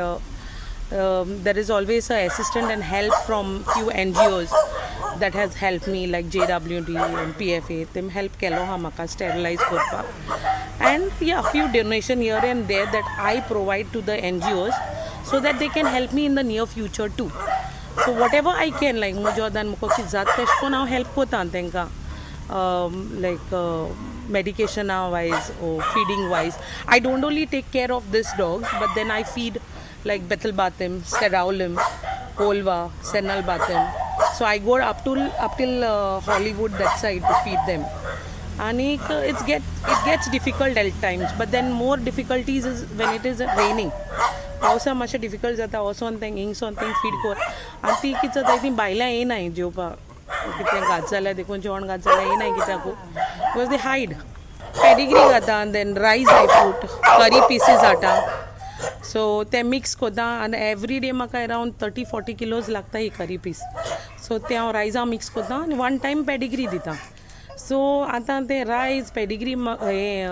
there is always a assistant and help from few NGOs that has help me like JWD and PFA. तेम हेल्प केलो आहा म्हाका स्टेरिलायज करपाक and yeah few donation here and there that I provide to the NGOs so that they can help me in the near future too. So whatever I can like म्हज्या ओदान म्हाका कितें जाता तेशें कोन्न हांव हेल्प कोता तांकां लायक मेडिकेशना wise or feeding wise. I don't only take care of this dogs but then I feed like Betalbatim, Seraulim, Colva, Senalbatim. So I go up till Hollywood that side to feed them. And it gets difficult at times, but then more difficulties is when it is raining. पावसा मातशें डिफिकल्ट जाता, वचोन तेंक हिंगसोन तेंक फीड कर. आनी ती कितें जाता, ती बायलां येनाय जेवपाक, कितें घात जाल्यार देखून जेवण घात जाल्यार येनाय कित्याकू, because they hide. Pedigree घाता, then rice I put, curry pieces हाडटा. सो ते मिक्स करता आनी एवरी डे म्हाका अरावंड 30-40 किलोज लागता ही करी पीस. सो ते हांव रायसा मिक्स करता आनी वन टायम पेडिग्री दिता. सो आतां ते रायस पेडिग्री हें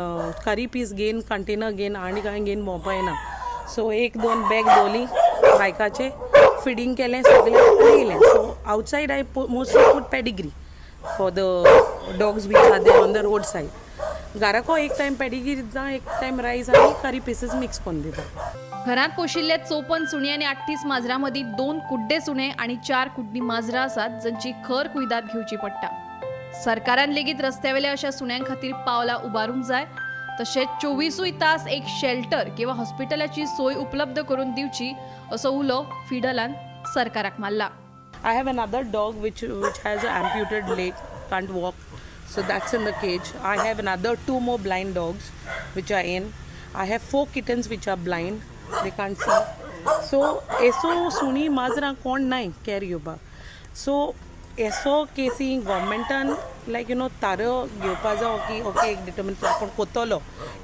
करी पीस घेवन कंटेनर घेवन आनी कांय घेवन भोंवपा येना. सो 1-2 बॅग दवरली बायकाचे, फिडींग केलें सगळें येयलें. So outside I mostly put Pedigree for the dogs which are there on the road side. घराको एक टायम पेडिग्री दिता, एक टायम रायस आनी करी पिसीस मिक्स करून दिता. घरांत पोशिल्ले 54 सुणी आनी 38 माजरां मदीं 2 कुड्डे सुणे आनी 4 कुड्डी माजरां आसात जांची खर कुयदाद घेवची पडटा. सरकारान लेगीत रस्त्यावेल्या अशा सुण्यां खातीर पावलां उबारूंक जाय. तशेंच 24 तास एक शेल्टर किंवा हॉस्पिटलाची सोय उपलब्ध करून दिवची असो उलो फिडलान सरकाराक मारला. I have another dog which has an amputated leg, can't walk, so that's in the cage. I have another 2 more blind dogs which are in. I have 4 kittens which are blind, they can't see. So eso suni majra kon nai care घेवपाक. So एसो केसी गव्हर्मेंटान लायक you know तारो घेवपा जावो की ओके एक डिटर्मिन आपूण कोत्तलो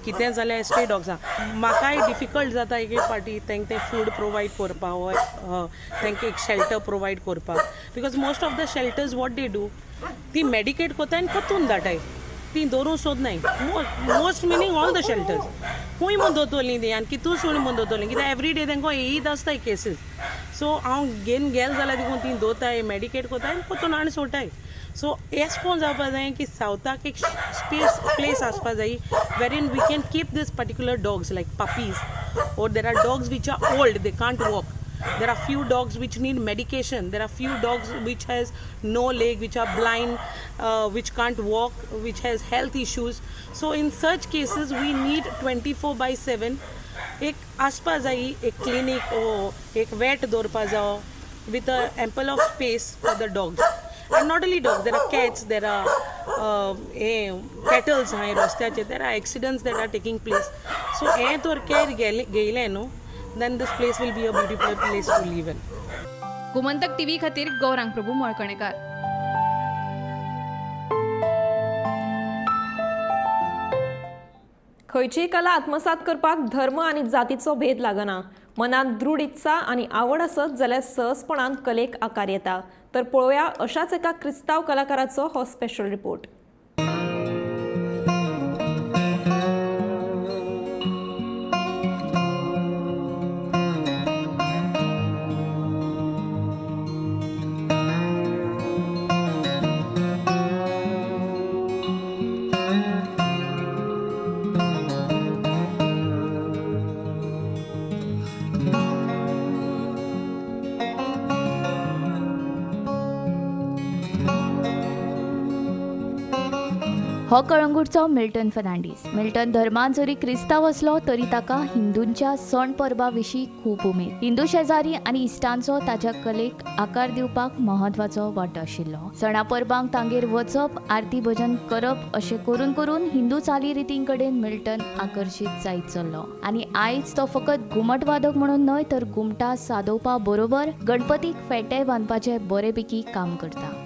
कितें जाल्यार स्ट्रे डॉग्सां. म्हाकाय डिफिकल्ट जाता एक एक फावटी तांकां तें फूड प्रोवायड करपाक वो तांकां एक शेल्टर प्रोवायड करपाक, because most of the shelters what they do ती मेडिकेट कोताय आनी परतून धाडाय, ती दवरूंक सोदनाय. Most meaning all the shelters खूंय म्हूण दवरतलीं ती आनी कितू सुणी म्हूण दवरतलीं, कित्याक एवरी डे तांकां येयत आसताय केसीस. सो हांव घेवन गेल जाल्यार देखून ती दवरताय, मेडिकेट कोताय आनी परतून हाडून सोडटाय. सो एशें कोन्न जावपा जाय की सावथाक एक स्पेस प्लेस आसपा जाय wherein we can keep this particular dogs like puppies, or there are dogs which are old, they can't walk. There are few dogs which need medication. There are few dogs which has no leg, which are blind, which can't walk, which has health issues. So in such cases we need 24/7 एक आसपा जाय एक क्लिनिक ओ एक वेट दवरपा जावो with a ample of space for the dogs. And not only dogs, there are cats, there are cattles हांय रस्त्याचेर, there are accidents that are taking place. So हें तर केअर घेयलें न्हू, then this place will be a beautiful place to live in. Gomantak TV खातीर गौरांग प्रभू मळकणेकार. खंयचीय कला आत्मसात करपाक धर्म आनी जातीचो भेद लागना. मनात दृढ इत्सा आनी आवड आसत जाल्यार सहजपणान कलेक आकार येता. तर पळोवया अशाच एका क्रिस्तांव कलाकाराचो हो स्पेशल रिपोर्ट. हो कळंगूटचो मिल्टन फर्नांडीस. मिल्टन धर्मान जरी क्रिस्तांव आसलो तरी ताका हिंदूंच्या सण परबा विशीं खूब उमेद. हिंदू शेजारी आनी इश्टांचो ताच्या कलेक आकार दिवपाक म्हत्वाचो वांटो आशिल्लो. सणा परबांक तांगेर वचप, आरती भजन करप अशें करून करून हिंदू चालीरितीं कडेन मिल्टन आकर्शीत जायत चल्लो आनी आयज तो फकत घुमट वादक म्हणून न्हय तर घुमटां सादोवपा बरोबर गणपतीक फेटे बांदपाचें बरेपैकी काम करता.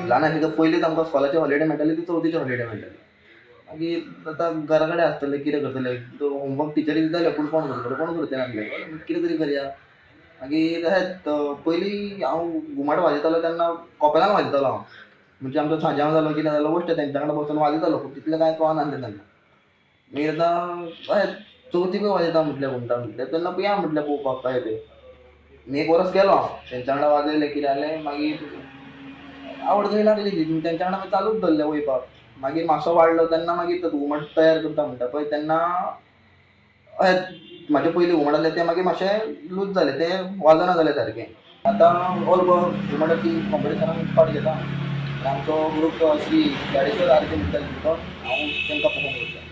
ल्हान आसली तर पयलींच आमकां स्कॉलाची हॉलिडे मेळटाली ती चवथीची हॉलिडे मेळटाली. मागीर आतां घरा कडेन आसतलें कितें करतलें, होमवर्क टिचरी दिताले पूण कोण करतलो, कोण करतले नासले, कितें तरी करया. मागीर तशेंच पयलीं हांव घुमट वाजयतालो तेन्ना कॉपेलान वाजयतालो हांव, म्हणजे आमचो सांजांव जालो कितें जालो बश्टें तेंच्या वांगडा बसून वाजयतालो, पूण तितलें कांय कळनासलें तेन्ना. मागीर आतां अशें चवथीकूय वाजयता म्हटलें घुमटां म्हटलें तेन्ना या म्हटलें पळोवपाक काय तें. एक वर्स गेलो हांव तेंच्या वांगडा वाजयलें कितें जालें, मागीर आवड थंय लागली ती तेंच्या वांगडा चालूच दवरलें वयपाक. मागीर मातसो वाडलो तेन्ना मागीर तो घुमट तयार करता म्हणटा पळय तेन्ना अशें म्हाजे पयलीं घुमट आसलें तें मागीर मातशें लूज जालें, तें वाजना जालें सारकें. आतां ऑल गोवा घुमटाची कॉम्पिटिशनाक पार्ट घेता आनी आमचो ग्रूप श्री गाडेश्वर आरती म्हणटा तो हांव तांकां परफॉर्म करता.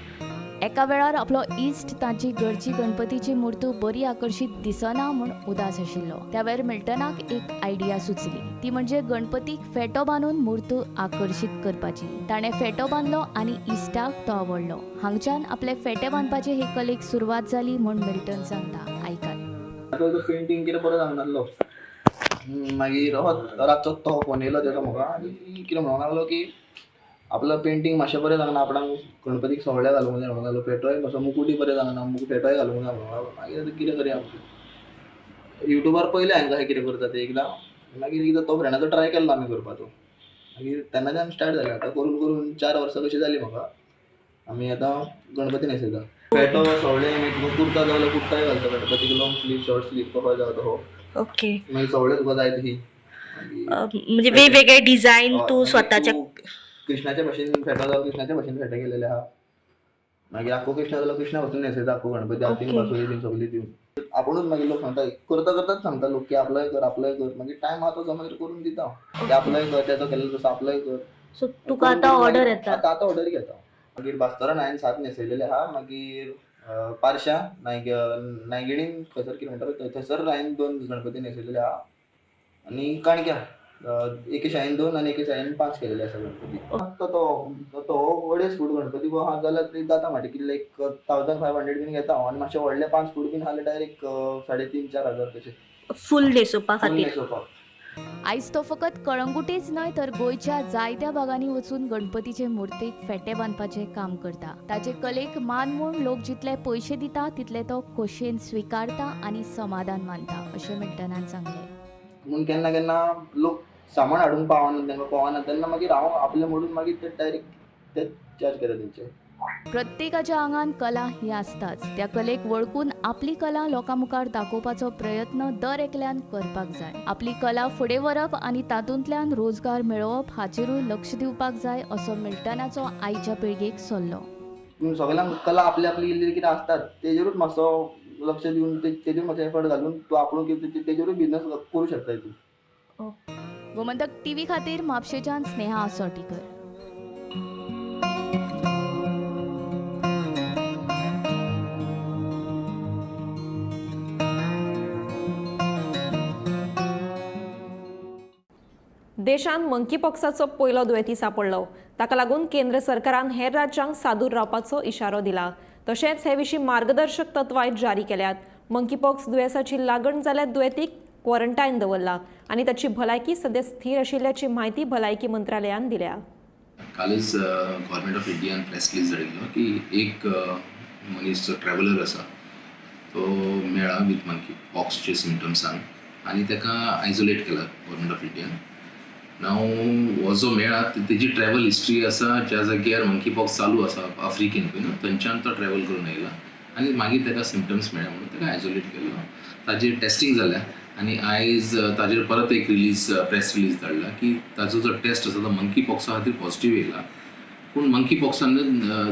एका वेळार आपलो इश्ट ताची घरची गणपतीची मूर्त बरी आकर्शीत दिसना म्हूण उदास आशिल्लो. त्या वेळार मिल्टनाक एक आयडिया सुचली, ती म्हणजे गणपतीक फेटो बांदून मूर्त आकर्शीत करपाची. ताणें फेटो बांदलो आनी इश्टाक तो आवडलो. हांगच्यान आपले फेटे बांदपाचे हे कलेक सुरवात जाली म्हूण मिल्टन सांगता. आयकात. पेंटींग कितें बरो सांगनासलो, मागीर रातचो तो फोन येयलो तेजो म्हाका आनी कितें म्हणूंक लागलो की आपलो पेंटींग मातशें बरें जावना, आपणाक गणपतीक सवळें घालूंक जाय म्हणूंक लागलो, फेटोय मातसो मुकुटूय बरें जावना, फेटोय घालूंक जाय म्हणूंक लागलो. मागीर कितें करया, युट्यूबार पळयलें हांवें कशें कितें करता तें एकदां, मागीर एकदां तो फ्रेंडाचो ट्राय केल्लो आमी करपाचो, मागीर तेन्नाच्यान स्टार्ट जालें. आतां करून करून 4 वर्सां कशीं जालीं म्हाका, आमी आतां गणपती न्हेसयता. फेटो सवळें मागीर तुका कुर्ता जाय जाल्यार कुर्ताय घालता गणपतीक, लॉंग स्लीव शॉर्ट स्लीव कसो जाय तो. ओके. मागीर सवळें तुका जाय तशी म्हणजे वेगवेगळे डिझायन तूं स्वताच्या कृष्णाच्या भशेन फेटो जाल्यार कृष्णाच्या भशेन फेटे केलेले आहा. मागीर आख्खो कृष्णा जाल्यार कृष्णा पासून न्हेसयता आख्खो गणपती, हातीन बासुरी बीन सगळी दिवन. आपुणूच मागीर लोक सांगता, करता करताच सांगता लोक की आपलोय कर आपलोय कर. मागीर टायम आहा तसो मागीर करून दिता हांव, आपलोय कर, तेजो केल्लो तसो आपलोय कर. सो तुका आतां ऑर्डर येता? आतां आतां ऑर्डर घेता. मागीर बास्तरान हांवें 7 न्हेसयलेले आहा. मागीर पारशा नायगिणीन खंयसर कितें म्हणटा पळय थंयसर हांवें 2 गणपती न्हेसयलेले आहा. आनी काणक्या एके शाळेन 2 आनी एके शाळेन 5 केलेले आसा गणपती. तो तो 2.5 फूट गणपती आहा जाल्यार ते जाता म्हाजे कितले एक 1500 बीन घेता हांव. आनी मातशे व्हडले 5 फूट बीन आसले डायरेक्ट 3,500-4 हजार तशे फूल न्हेसोवपा खातीर. आयज तो फकत कळंगुटेच न्हय तर गोंयच्या जायत्या भागांनी वचून गणपतीचे मुर्तीक फेटे बांदपाचें काम करता. ताचे कलेक मान म्हूण लोक जितले पयशे दिता तितले तो खोशयेन स्विकारता आनी समाधान मानता अशें मिल्टनान सांगलें. म्हूण केन्ना केन्ना लोक सामान हाडूंक पावना, तांकां पावना तेन्ना मागीर हांव आपलें म्हणून मागीर ते डायरेक्ट ते चार्ज करता तेंचे. प्रत्येकाच्या आंगान कला ही आसताच. त्या कलेक वळखून आपली कला लोकां मुखार दाखोवपाचो प्रयत्न दर एकल्यान करपाक जाय. आपली कला फुडें व्हरप आनी तातूंतल्यान रोजगार मेळोवप हाचेरूय लक्ष दिवपाक जाय असो मिल्टनाचो आयच्या पिळगेक सल्लो. सगळ्यांक कला आपली आपली इल्ली कितें आसतात तेजेरूच मातसो लक्ष दिवन तेजेर मातसो एफर्ट घालून तूं आपूण कितें तेजेरूय बिजनस करूं शकता तूं. गोमंतक टीव्ही खातीर म्हापशेच्यान स्नेहा आसोटीकर. देशांत मंकीपॉक्साचो पयलो दुयेंती सांपडलो. ताका लागून केंद्र सरकारान हेर राज्यांक सादूर रावपाचो इशारो दिला. तशेंच हे विशीं मार्गदर्शक तत्वां जारी केल्यात. मंकीपॉक्स दुयेंसाची लागण जाल्यार दुयेंतीक क्वॉरंटायन दवरला आनी ताची भलायकी सद्या स्थिर आशिल्ल्याची म्हायती भलायकी मंत्रालयान दिल्या. कालच गव्हर्मेंट ऑफ इंडियान प्रेस रिलीज धाडिल्लो की एक मनीस जो ट्रॅव्हलर आसा तो मेळ्ळा विथ मंकी पॉक्सचे सिमटम्सान आनी ताका आयसोलेट केला गव्हर्मेंट ऑफ इंडियान. नाव हो जो मेळ्ळा तेजी ट्रॅव्हल हिस्ट्री आसा ज्या जाग्यार मंकी पॉक्स चालू आसा आफ्रिकेन पळय न्हू थंयच्यान तो ट्रॅव्हल करून आयला आनी मागीर ताका सिमटम्स मेळ्ळे म्हणून ताका आयसोलेट केल्लो. ताजेर टेस्टींग जाल्या आनी आयज ताजेर परत एक रिलीज प्रेस रिलीज धाडला की ताजो जो टेस्ट आसा तो मंकी पॉक्सा खातीर पॉझिटीव येयला. पूण मंकी पॉक्सान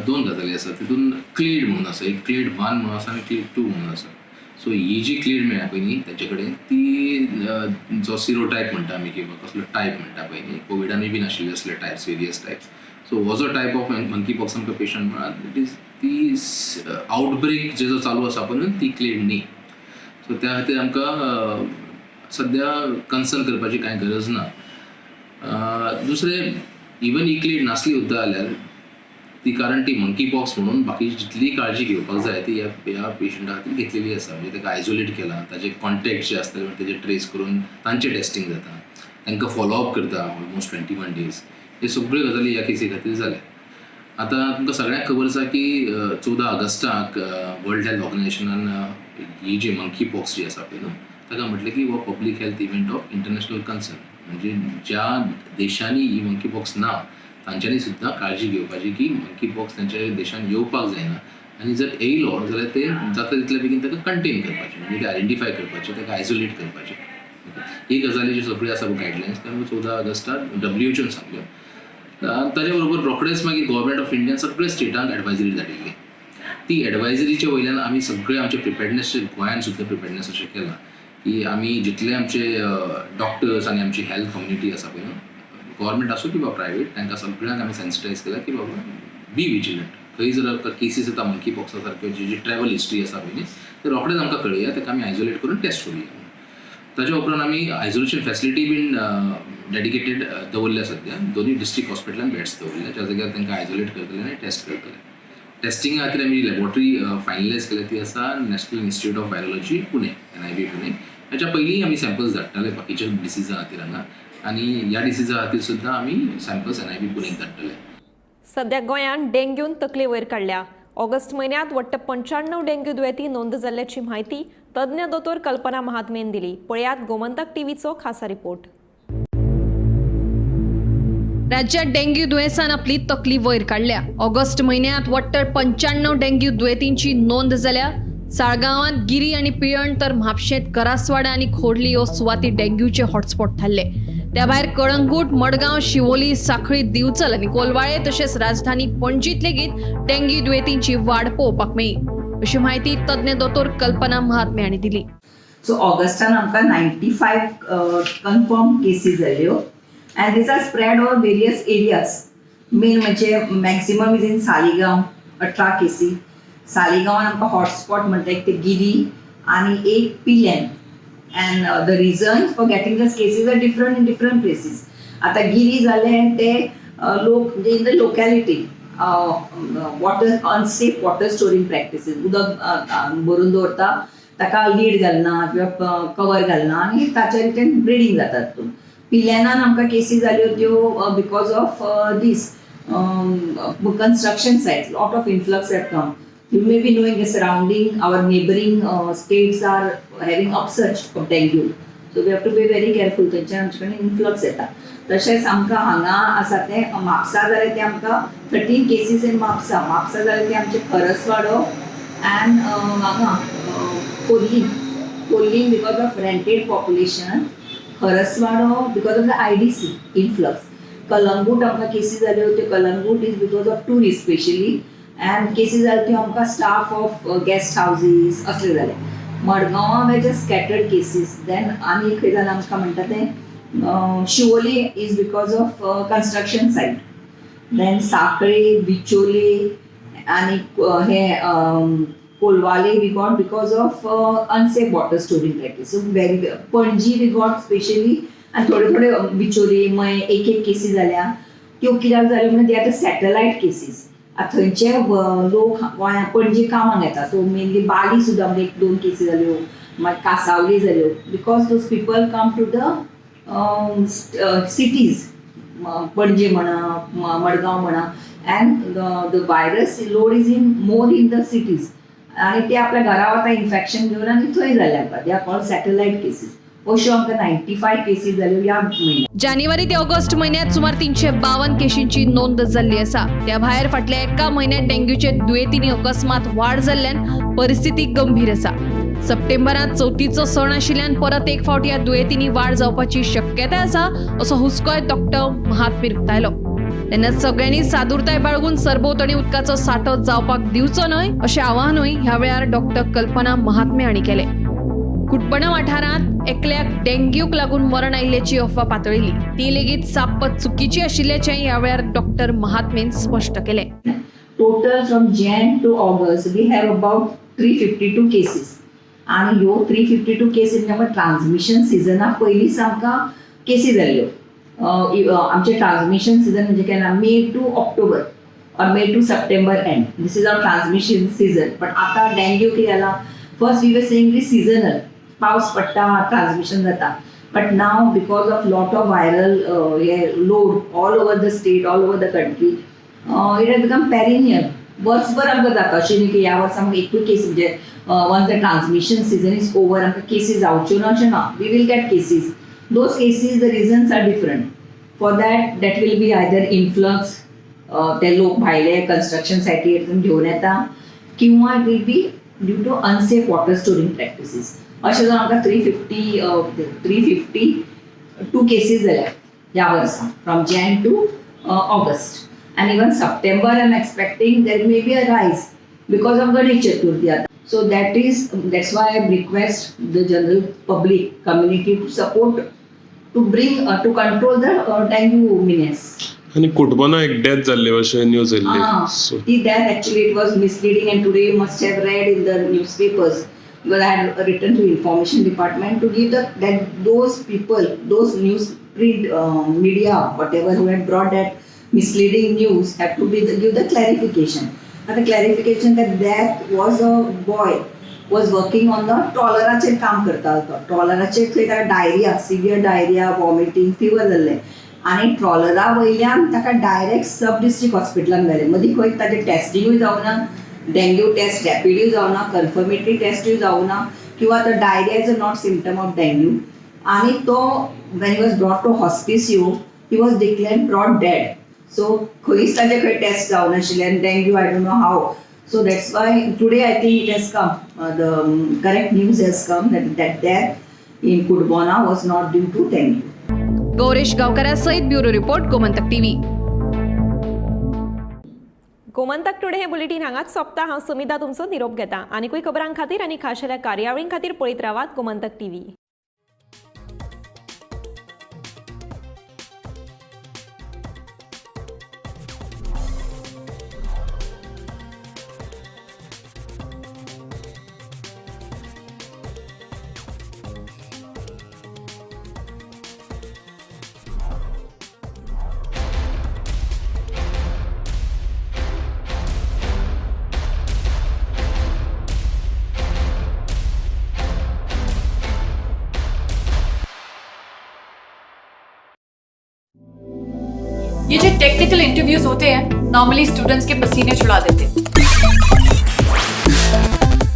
2 गजाली आसा, तितून क्लेड म्हणून आसा, एक क्लेड 1 म्हणून आसा आनी क्लेड 2 म्हणून आसा. सो ही जी क्लेड मेळ्ळा पळय न्ही ताचे कडेन ती जो सिरो टायप म्हणटा आमी किंवा कसलो टायप म्हणटा पळय न्ही कोविडानूय बी नाशिल्ले असले टायप्स वेरियस टायप्स. सो हो जो टायप ऑफ मंकी पॉक्स आमकां पेशंट मेळ्ळा it is ती आवटब्रेक जे जो चालू आसा पळय न्हू ती क्लेड न्ही. सो त्या खातीर आमकां सद्या कन्सर्न करपाची कांय गरज ना. दुसरें इवन ही क्लेड नासली सुद्दां जाल्यार ती कारण ती मंकी पॉक्स म्हणून बाकीची जितली काळजी घेवपाक जाय ती ह्या पेशंटा खातीर घेतलेली आसा. म्हणजे ताका आयसोलेट केला, ताजे कॉन्टेक्ट जे आसतले तेजे ट्रेस करून तांचें टेस्टींग जाता, तांकां फॉलोअप करता ऑलमोस्ट 21 डेज. हे सगळ्यो गजाली ह्या केसी खातीर जाल्या. आतां तुमकां सगळ्यांक खबर आसा की 14 ऑगस्टाक वर्ल्ड हेल्थ ऑर्गनायझेशनान ही जी मंकी पॉक्स जी आसा पळय न्हू ताका म्हटलें की हो public health event of international concern. म्हणजे ज्या देशांनी ही मंकी पॉक्स ना तांच्यांनी सुद्दां काळजी घेवपाची की मंकी पॉक्स तांच्या देशान येवपाक जायना आनी जर येयलो जाल्यार ते जाता तितले बेगीन ताका कंटेन करपाचें, म्हणजे ते आयडेंटिफाय करपाचें, ताका आयसोलेट करपाचें. ही गजाली ज्यो सगळ्यो आसा गायडलायन्स त्यो 14 ऑगस्टाक WHO सांगल्यो. ताजे बरोबर रोखडेच मागीर गव्हर्मेंट ऑफ इंडियान सगळे स्टेटांक एडवायजरी धाडिल्ली. ती एडवायजरीच्या वयल्यान आमी सगळे आमचे प्रिपेडनेस गोंयान सुद्दां प्रिपेडनेस अशें केलां की आमी जितले आमचे डॉक्टर्स आनी आमची हेल्थ कम्युनिटी आसा पळय न्हू गव्हर्मेंट आसूं किंवा प्रायवेट तांकां सगळ्यांक आमी सेन्सिटायज केलां की बाबा बी विजिलंट. खंय जर आमकां केसीस येता मंकी पॉक्सा सारक्यो जी जी ट्रॅव्हल हिस्ट्री आसा पळय न्ही ते रोखडेच आमकां कळया, ताका आमी आयसोलेट करून टेस्ट करुया. ताच्या उपरांत आमी आयसोलेशन फॅसिलिटी बीन डेडिकेटेड दवरल्या. सद्या दोनूय डिस्ट्रिक्ट हॉस्पिटलान बेड्स दवरल्या ज्या जाग्यार तांकां आयसोलेट करतले आनी टेस्ट करतले. टेस्टिंगा खातीर आमी लॅबोरेटरी फायनलायज केल्या ती आसा national institute of virology Pune, NIV Pune. हाच्या पयलीं आमी सॅम्पल्स धाडटाले बाकीच्या डिसिजा खातीर हांगा आनी ह्या डिसिजा खातीर सुद्दां आमी सॅम्पल्स NIV पुणेक धाडटले. सद्या गोंयांत डेंग्यून तकली वयर काडल्या. ऑगस्ट म्हयन्यांत वट्ट 95 डेंग्यू दुयेंती नोंद जाल्ल्याची म्हायती तज्ञ दोतोर कल्पना महात्मेन दिली. पळयात गोमंतक टीव्हीचो खासा रिपोर्ट. राज्यात डेंग्यू दुयेंसान आपली तकली वयर काडल्या. ऑगस्ट म्हयन्यांत वट्ट 95 डेंग्यू दुयेंतींची नोंद जाल्या. साळगांवांत गिरी आनी पिळण तर म्हापशेंत करासवाडा आनी खोर्ली ह्यो सुवाती डेंग्यूचे हॉटस्पॉट थारले. त्या भायर कळंगूट, मडगांव, शिवोली, साखळी, दिवचल आनी कोलवाळे तशेंच राजधानी पणजीत लेगीत डेंग्यू दुयेंतींची वाड पळोवपाक मेळ्ळी, अशी म्हायती तज्ञ दोतोर कल्पना महात्मे हांणी दिली. सो ऑगस्टान आमकां 95 कन्फर्म केसीस जाल्यो and these are spread over various areas. Main म्हणजे मॅक्सिमम is in Saligao 18 केसी. सालिगांवान आमकां हॉटस्पॉट म्हणटा एक ते गिरी आनी एक Pilerne. And the reason for getting these cases are different in different places. आतां गिरी जालें ते लोक म्हणजे in the locality water unsafe water storing practices, उदक भरून दवरता ताका लीड घालना किंवा कवर घालना आनी ताच्या रितीन ब्रिडींग जाता तातूंत. पिल्यानान आमकां केसी जाल्यो त्यो because of this construction site, lot of influx have come. You may be knowing the surrounding, our neighbouring states are having upsurge of dengue, so we have to be very careful. थंयच्यान आमचे कडेन इन्फ्लक्स येता. तशेंच आमकां हांगा आसा तें म्हापसा जालें तें आमकां 13 केसीस इन म्हापसा. म्हापसा जालें तें आमचें खरसवाडो अँड हांगा Khorlim. Khorlim because of rented population, Kharaswada because of the IDC influx. Calangute आमकां केसी जाल्यो त्यो Calangute is because of tourist specially, and cases जाल्यो त्यो आमकां स्टाफ ऑफ गेस्ट हावजीस असले जाले. मडगांवां वे जस्ट स्कॅटर्ड केसीस. देन आनी खंय जालां आमकां म्हणटा तें Siolim is because of construction site. Then Sanquelim, Bicholim आनी हे Colvale we got because of unsafe water storing practice. So very Panaji we got specially, आनी थोडे थोडे बिचोली मये एक एक केसी जाल्या त्यो कित्याक जाल्यो म्हणल्यार they are the satellite cases. आतां थंयचे लोक गोंया पणजे कामाक येता, सो मेनली बाली सुद्दां म्हणजे 1-2 केसी जाल्यो, मागीर कासावली जाल्यो, because those people come to the cities, Panaji म्हणा, मडगांव म्हणा, and the virus load is in more in the cities. आनी ते आपल्या घरा वता इन्फेक्शन घेवन आनी थंय जाले आमकां, they are called satellite cases. अश्यो आमकां 95 केसी जाल्यो ह्या म्हयन्याक. जानेवारी ते ऑगस्ट म्हयन्यात सुमार 352 केशींची नोंद जाल्ली आसा. त्या भायर फाटल्या एका म्हयन्यात डेंग्यूचे दुयेंतींनी अकस्मात वाड जाल्ल्यान परिस्थिती गंभीर आसा. सप्टेंबरांत चवथीचो सण आशिल्ल्यान परत एक फावट ह्या दुयेंतींनी वाड जावपाची शक्यताय आसा, असो हुस्कोय डॉक्टर महात्मे उक्तायलो. तेन्ना सगळ्यांनी सादुरताय बाळगून सरभोंवतणी उदकाचो सांठो जावपाक दिवचो न्हय अशें आवाहनूय ह्या वेळार डॉक्टर कल्पना महात्मे हांणी केलें. कुटबणा वाठारांत एकल्याक डेंग्यूक लागून मरण आयिल्ल्याची अफवा पातळिल्ली, ती लेगीत साप्प चुकीची आशिल्ल्याचें ह्या वेळार डॉक्टर महात्मेन स्पश्ट केलें. Total from Jan to August we have about 352 cases. आनी ह्यो 352 केसीस म्हणजे ट्रान्समिशन सिजना पयलींच आमकां केसी जाल्ल्यो. आमचें ट्रान्समिशन सिजन म्हणजे केन्ना May to October or May to September end, this is our transmission season. But आतां डेंग्यू कितें जाला, first we were saying is seasonal, पावस पडटा ट्रान्समिशन जाता, but now because of lot of viral hey load all over the state, all over the country, it has become perennial. वर्सभर आमकां जाता, अशें न्ही की ह्या वर्सा आमकां एकूय केस म्हणजे once the transmission season is over आमकां केसीस जावच्यो ना अशें ना, we will get cases. Those cases the reasons are different for that, that will be either influx, ते लोक भायले कन्स्ट्रक्शन सायटीर घेवन येता, किंवा it will be due to unsafe water storing practices. अशें जावन आमकां 352 केसीस जाल्या ह्या वर्सा from Jan to August. And even September I am expecting there may be a rise because of Ganesh Chaturthi आतां. So that's why I request the general public community to support, to bring to control the dengue menace. आनी कुटबना एक डेथ जाल्ले अशें न्यूज येयल्ली. ती death actually it was misleading, and today you must have read in the newspapers because I had written to information department to give the that those people, those news print media, whatever who had brought that misleading news have to be give the clarification. And the clarification that that was a boy was working on the ट्रॉलराचेर काम करतालो तो. ट्रॉलराचेर थंय ताका diarrhoea, severe diarrhoea, vomiting, fever जाल्लें आनी ट्रॉलरा वयल्यान ताका डायरेक्ट सब डिस्ट्रिक्ट हॉस्पिटलान व्हेलें. मदीं खंय ताजें टेस्टिंगूय जावना, डेंग्यू टेस्ट रॅपिडूय जावना, कन्फर्मेटरी टेस्टूय जावना, किंवा तो diarrhoea is a not symptom of dengue. आनी तो when he was brought to hospice he was declared brought dead. So खंयच ताजे खंय टेस्ट जावनाशिल्ले आनी dengue I don't know how. So that's why today I think it has come, the correct news has come that death in Cutbona was not due to dengue. Gauresh गांवकारा सयत bureau report, Gomantak TV. Gomantak today हे बुलेटीन हांगाच सोंपता. हांव सुमिता तुमचो निरोप घेता. आनीकूय खबरां खातीर आनी खाशेल्या कार्यावळीं खातीर पळयत रावात गोमंतक टीव्ही. ये जो टेक्निकल इंटरव्यूज होते हैं नॉर्मली स्टूडेंट्स के पसीने छुड़ा देते हैं,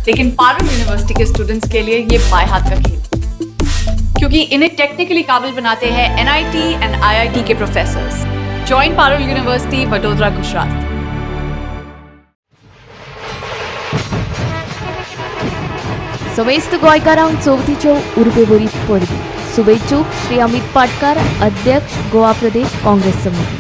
लेकिन Parul university K students K लिए ये बाएं हाथ का खेल, क्योंकि इन्हें टेक्निकली काबिल बनाते हैं NIT and IIT K professors. Join Parul university, Vadodara, Gujarat. समेस्त गोंयकारांक चवथीच्यो उर्बेभरीत परबी. शुभेच्छुक श्री अमित पाटकार, अध्यक्ष, गोवा प्रदेश काँग्रेस समिती.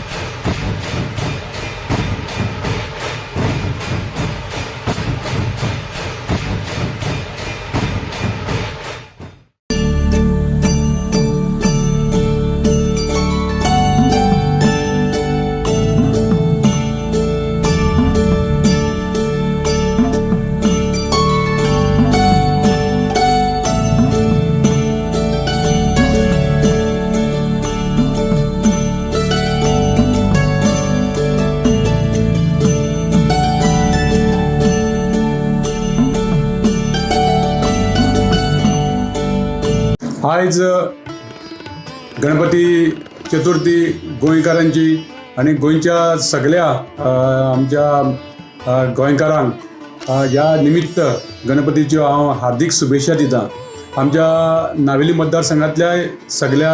आयज गणपती चतुर्थी गोंयकारांची आनी गोंयच्या सगळ्या आमच्या गोंयकारांक ह्या निमित्त गणपतीच्यो हांव हार्दीक शुभेच्छा दिता. आमच्या नावेली मतदारसंघातल्या सगळ्या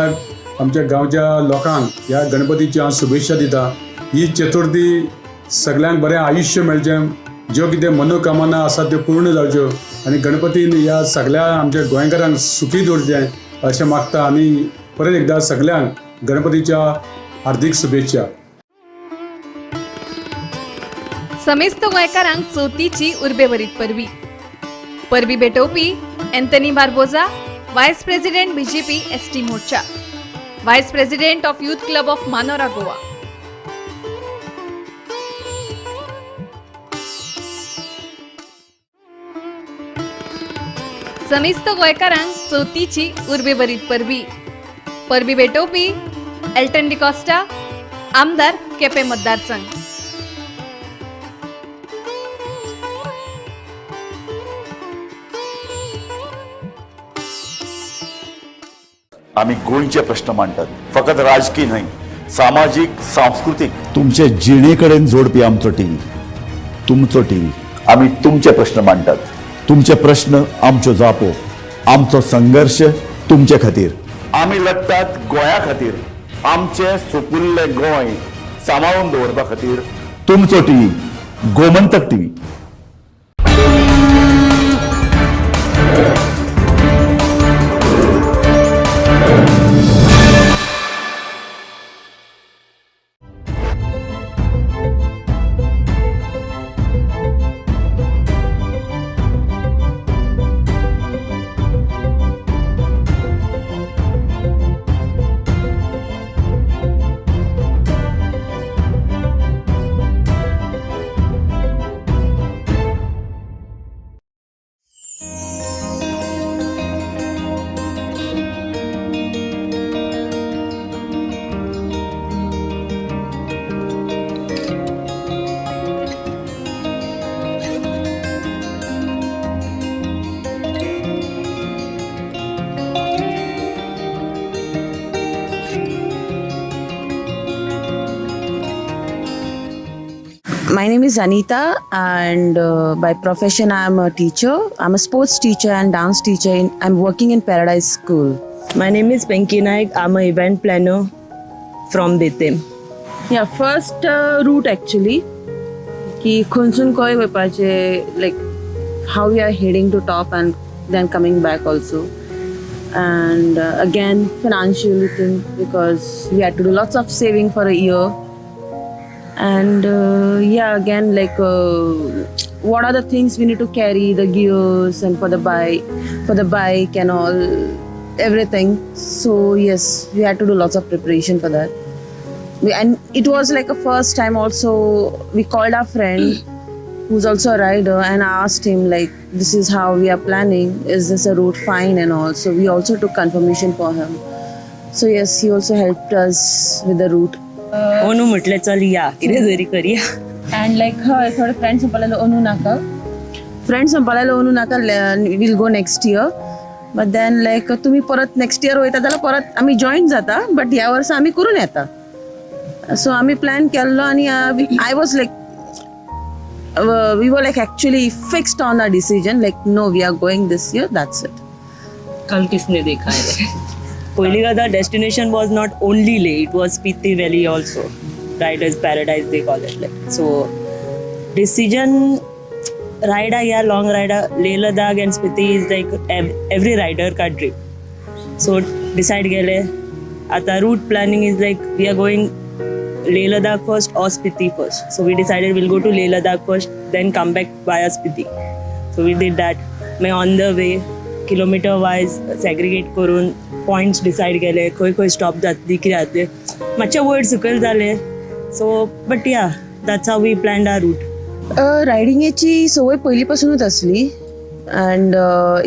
आमच्या गांवच्या लोकांक ह्या गणपतीच्यो हांव शुभेच्छा दिता. ही चतुर्थी सगळ्यांक बरें आयुश्य मेळचें, ज्यो कितें मनोकामना आसा त्यो पूर्ण जावच्यो आनी गणपतीन ह्या सगळ्या आमच्या गोंयकारांक सुखी दवरचें अशें मागता आनी परत एकदां सगळ्यांक गणपतीच्या हार्दीक शुभेच्छा. समेस्त गोंयकारांक चवथीची उर्बेभरीत परबी. परबी भेटोवपी Anthony Barbosa, vice president BJP ST Morcha, vice president of youth club of Manora, Goa. समेस्त गोंयकारांक चवथीची उर्बेभरीत परबी. परबी भेटोवपी एल्टन डिकॉस्टा, आमदार, केपें मतदारसंघ. आमी गोंयचे प्रश्न मांडटात, फकत राजकीय न्हय, सामाजीक, सांस्कृतीक, तुमचे जिणे कडेन जोडपी आमचो टीव्ही, तुमचो टीव्ही. आमी तुमचे प्रश्न मांडटात, तुमचे प्रश्न आमच्यो जापो, आमचो संघर्श तुमचे खातीर. आमी लढटात गोंया खातीर, आमचें सुपुल्लें गोंय सांबाळून दवरपा खातीर. तुमचो TV, Gomantak TV. My name is Anita, and by profession I am a teacher. I'm a sports teacher and dance teacher. I'm working in Paradise School. My name is Pinky Naik. I'm an event planner from Betim. Yeah, first route actually. की खंयसून खंय वयपाचें, like how we are heading to top and then coming back also. And again financial thing, because we had to do lots of saving for a year. And yeah, again like what are the things we need to carry, the gears and for the bike and all, everything. So yes, we had to do lots of preparation for that. And it was like a first time also. We called our friend who's also a rider and asked him like, this is how we are planning, is this a route fine and all. So we also took confirmation for him. So yes, he also helped us with the route. ओनू म्हटलें चल या कितें तरी करया. And like हय थोडे फ्रेंड्स म्हणपाक लागले ओनू नाका, फ्रेंड्स म्हणपाक लागले ओनू नाका, we'll go next year. But then like तुमी परत नेक्स्ट इयर वयता जाल्यार परत आमी जॉयन जाता, बट ह्या वर्सा आमी करून येता. सो आमी प्लॅन केल्लो आनी I was like we were like actually fixed on our decision, like no, we are going this year, that's it. कल किसने देखा है? पहली गजाल, destination was not only Leh, it was Spiti valley also, riders paradise they call it. Like so decision रायडा या लॉन्ग रायडा, Leh Ladakh and Spiti is like every rider का ड्रीम. सो डिसायड केले. आतां route planning is like we are going Leh Ladakh first or Spiti first. So we decided we'll go to Leh Ladakh first, then come back via Spiti. So we did that. मागीर on the way kilometre wise segregate करून पॉयंट्स डिसायड केले, खंय खंय स्टॉप जातली, कितें जातलें. मातशें वयर सकयल जालें. So but yeah, that's how we planned our route. रायडिंगेची संवय पयलीं पासुनूच आसली. अँड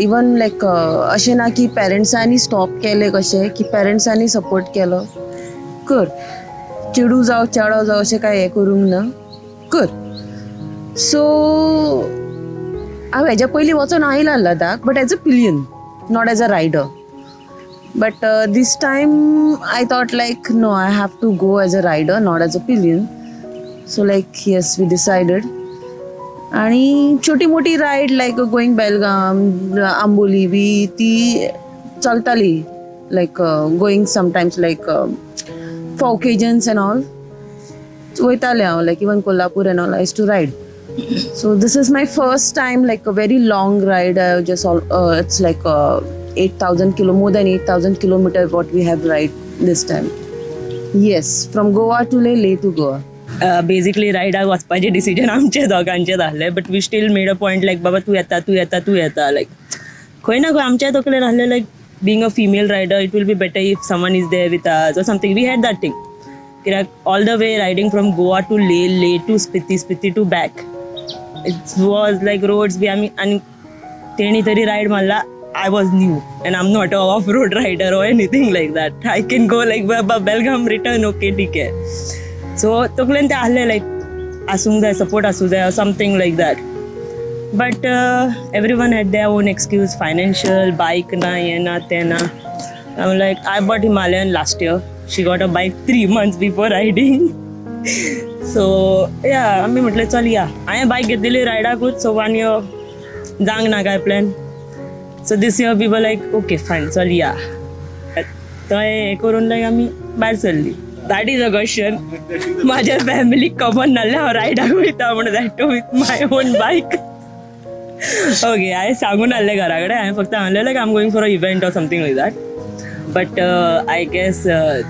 इवन लायक अशें ना की पेरंट्सांनी स्टॉप केलें, कशें की पेरंट्सांनी सपोर्ट केलो कर, चेडूं जावं चेडो जावं अशें कांय हें करूंक ना, कर. सो हांव हेज्या पयलीं वचोन आयलां Ladakh, but as a pillion, not as a rider. But this time I thought like no, I have to go as a rider, not as a pillion. So like yes, we decided. आणि छोटी मोठी ride like going Belgaum, Amboli B ती चलताली, like going sometimes like for occasions and all वयतालें हांव, like even Kolhapur and all I used to ride. So this is my first time like a very long ride. Just all it's like 8,000 kilo, more than 8,000 kilometer what we have ride this time. Yes, from Goa to Leh, Leh to Goa. Basically रायडाक वचपाचें डिसिजन आमचें दोगांचें आसलें, but we still made a point like बाबा तूं येता, तूं येता, तूं येता. लायक खंय ना खंय आमच्या तकलेन आसलें like being a female rider it will be better if someone is there with us or something. We had that thing कित्याक all the way riding from Goa to Leh, Leh to Spiti, Spiti to back, it was like roads B आमी आनी तेणी तरी रायड मारला. I was new and I'm not a off-road rider or anything like that. I can go like Baba Belgaum return, okay, ठीक है. So तकलेन ते आहले like आसूंक जाय, सपोर्ट आसूंक जाय or something like that. But everyone had their own excuse, financial, bike ना, हें ना, तें ना. I'm like, I bought Himalayan last year. She got a bike 3 months before riding. So yeah, आमी म्हटलें चल या. हांवें बायक घेतलेली रायडाकूच, so 1 year जावंक ना काय plan. So this year we were like, okay, fine, चल या. थंय हें करून लायक आमी भायर सरली. That is a question. म्हाज्या फॅमिलीक खबर नासलें हांव रायडाक वयता म्हणून, that too with my own bike. Okay, हांवें सांगून नासलें घरा कडेन, हांवें फक्त सांगलें like I am going for a event or something like that. But I guess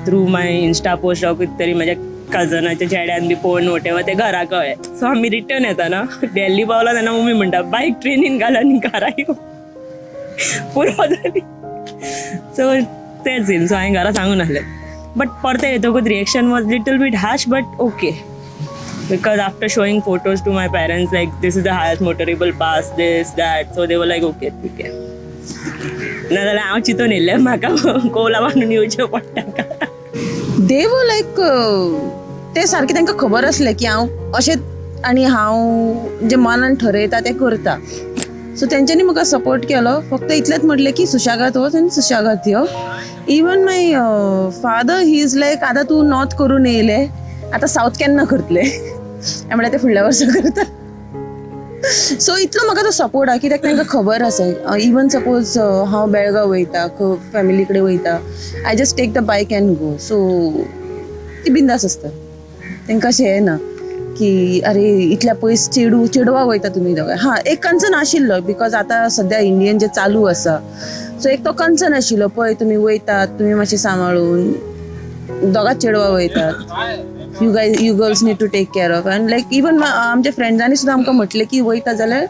through my insta post or कितें तरी म्हाज्या कजनाच्या चेड्यान बी पळोवन वटेवर तें घरा कळ्ळें. सो आमी रिटर्न येताना दिल्ली पावला तेन्ना मम्मी म्हणटा बायक ट्रेनीन घाल आनी घरा यो, पुरो जाली. सो तेंच सीन. सो हांवें घरा सांगून नासलें, बट परतें येतकूच reaction was little bit harsh, but okay, because after showing photos to my parents like this is the highest motorable pass, this that, so they were like okay ठीक आहे. नाजाल्यार हांव चिंतून येयल्लें म्हाका कोला बांदून येवचें पडटा. दे वर लायक ते सारकें तांकां खबर आसलें की हांव अशें आनी हांव जें मनान ठरयता तें करता. सो तेंच्यांनी म्हाका सपोर्ट केलो. फक्त इतलेंच म्हटलें की सुशेगाद वच आनी सुशेगाद यो. Even my father he is like आतां तूं नॉर्थ करून येयलें, आतां सावथ केन्ना करतलें? म्हळ्यार ते फुडल्या वर्सा करता. सो इतलो म्हाका तो सपोर्ट आहा कित्याक तांकां खबर आसा. इवन सपोज हांव बेळगांव वयता, फॅमिली कडेन वयता, I just take the bike and go. So ती बिंदास आसता, तांकां अशें हें ना. की अरे इतल्या पयस चेडवा वयता तुमी दोगांय. हां, एक कन्सर्न आशिल्लो because आतां सद्या इंडियन जे चालू आसा, सो एक तो कन्सर्न आशिल्लो, पळय तुमी वयतात, तुमी मातशें सांबाळून, दोगांच चेडवा वयतात, you guys you girls need to take care of. And like even आमच्या फ्रेंड्सांनी सुद्दां आमकां म्हटलें की वयता जाल्यार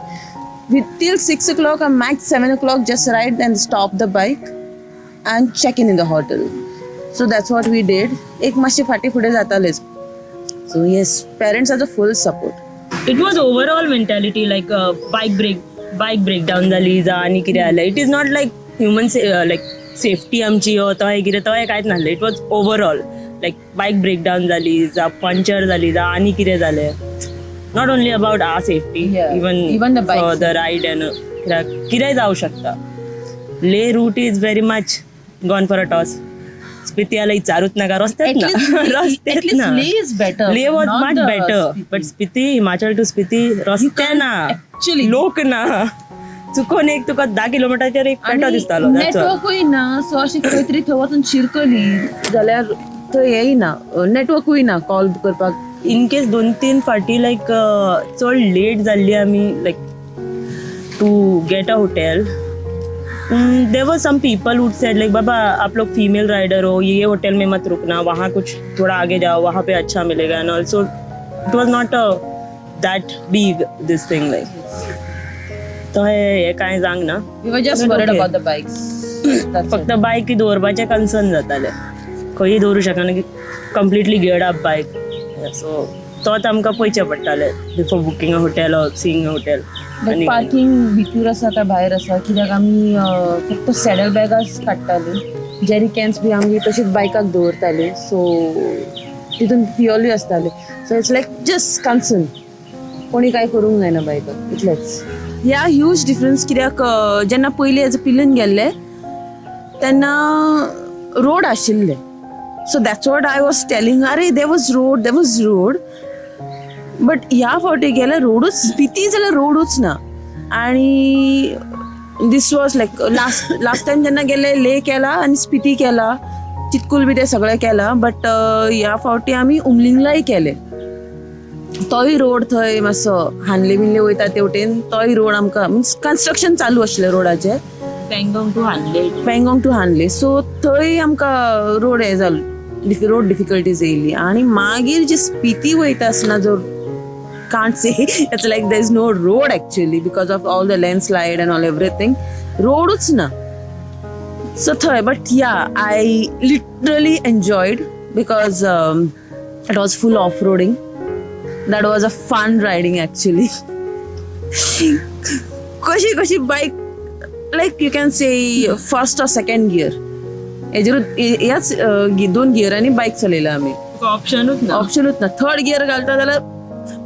with till 6 o'clock or max 7 o'clock just ride and stop the bike and check in the hotel. So that's what we did. एक मातशें फाटीं फुडें जातालेच. So yes, parents are the full support. It was overall mentality like bike breakdown जाली जावं आनी कितें जालें. It is not like human like safety आमची हो तो कितें तो कांयच नासलें. It was overall like bike breakdown जाली जावं पंक्चर जाली जावं आनी कितें जालें. Not only about our safety, even the bike for the ride and कितेंय जावं शकता. Leh route is very much gone for a toss. Spiti आला विचारूच नाका, रस्तेच ना, रस्तेच ना. Leh is better. Leh was much better, but Spiti, Himachal to Spiti रस्ते ना, लोक ना, चुकोन एक तुका 10 किलोमिटराचेर एक पेटो दिसतालो. नेटवर्कूय ना, सो अशें खंय तरी थंय वचून शिरकली जाल्यार थंय येयना, नेटवर्कूय ना कॉल करपाक. इन केस 2-3 फावटी लायक चड लेट जाल्ली आमी like to get a hotel. There were some people who said like बाबा आप लोग फीमेल राइडर हो, ये होटल में मत रुकना, वहाँ कुछ थोड़ा आगे जाओ, वहाँ पे अच्छा मिलेगा. And also it was not a that big this thing like तो हे कांय जावंक ना. We were just worried about the bikes. फक्त बायक दवरपाचें कन्सर्न जातालें, खंयी दवरूं शकना की completely geared up bike. So तोच आमकां पळयचें पडटालें before booking a hotel or seeing a hotel. Parking भितूर आसा काय भायर आसा, कित्याक आमी फक्त सॅडल बॅगाच काडटाली, जेरी कॅन्स बी आमी तशीच बायकाक दवरताली, सो तितून फ्युअलूय आसतालें. So it's like just concern, कोणी कांय करूंक जायना बायकाक, इतलेंच. ह्या ह्यूज डिफरन्स, कित्याक जेन्ना पयलीं एज अ पिलीन गेल्ले तेन्ना रोड आशिल्ले. So that's what I was telling, अरे there was road, but ह्या फावटी गेल्यार रोडूच, स्पिती जाल्यार रोडूच ना. आनी this was like last time जेन्ना गेले ले केला आनी स्पिती केला, चितकूल बी ते सगळें केला, बट ह्या फावटी आमी उमलिंगलाय केले. तोय रोड थंय मातसो हानले बिनले वयता तेवटेन, तोय रोड आमकां मिन्स कन्स्ट्रक्शन चालू आशिल्लें रोडाचें, पेंगोंग टू हानले. सो थंय आमकां रोड हें जालो, रोड डिफिकल्टीज येयली. आनी मागीर जी स्पिती वयता आसतना जो can't say it's like there's no road actually because of all the landslide and all everything, roaduch na. So thai, but yeah, I literally enjoyed because it was full off-roading. That was a fun riding actually. Kashi kashi bike, like you can say first or second gear, हेजेर ह्याच दोन गियरांनी बायक चलयला आमी. ऑप्शनूच ना. थर्ड गियर घालता जाल्यार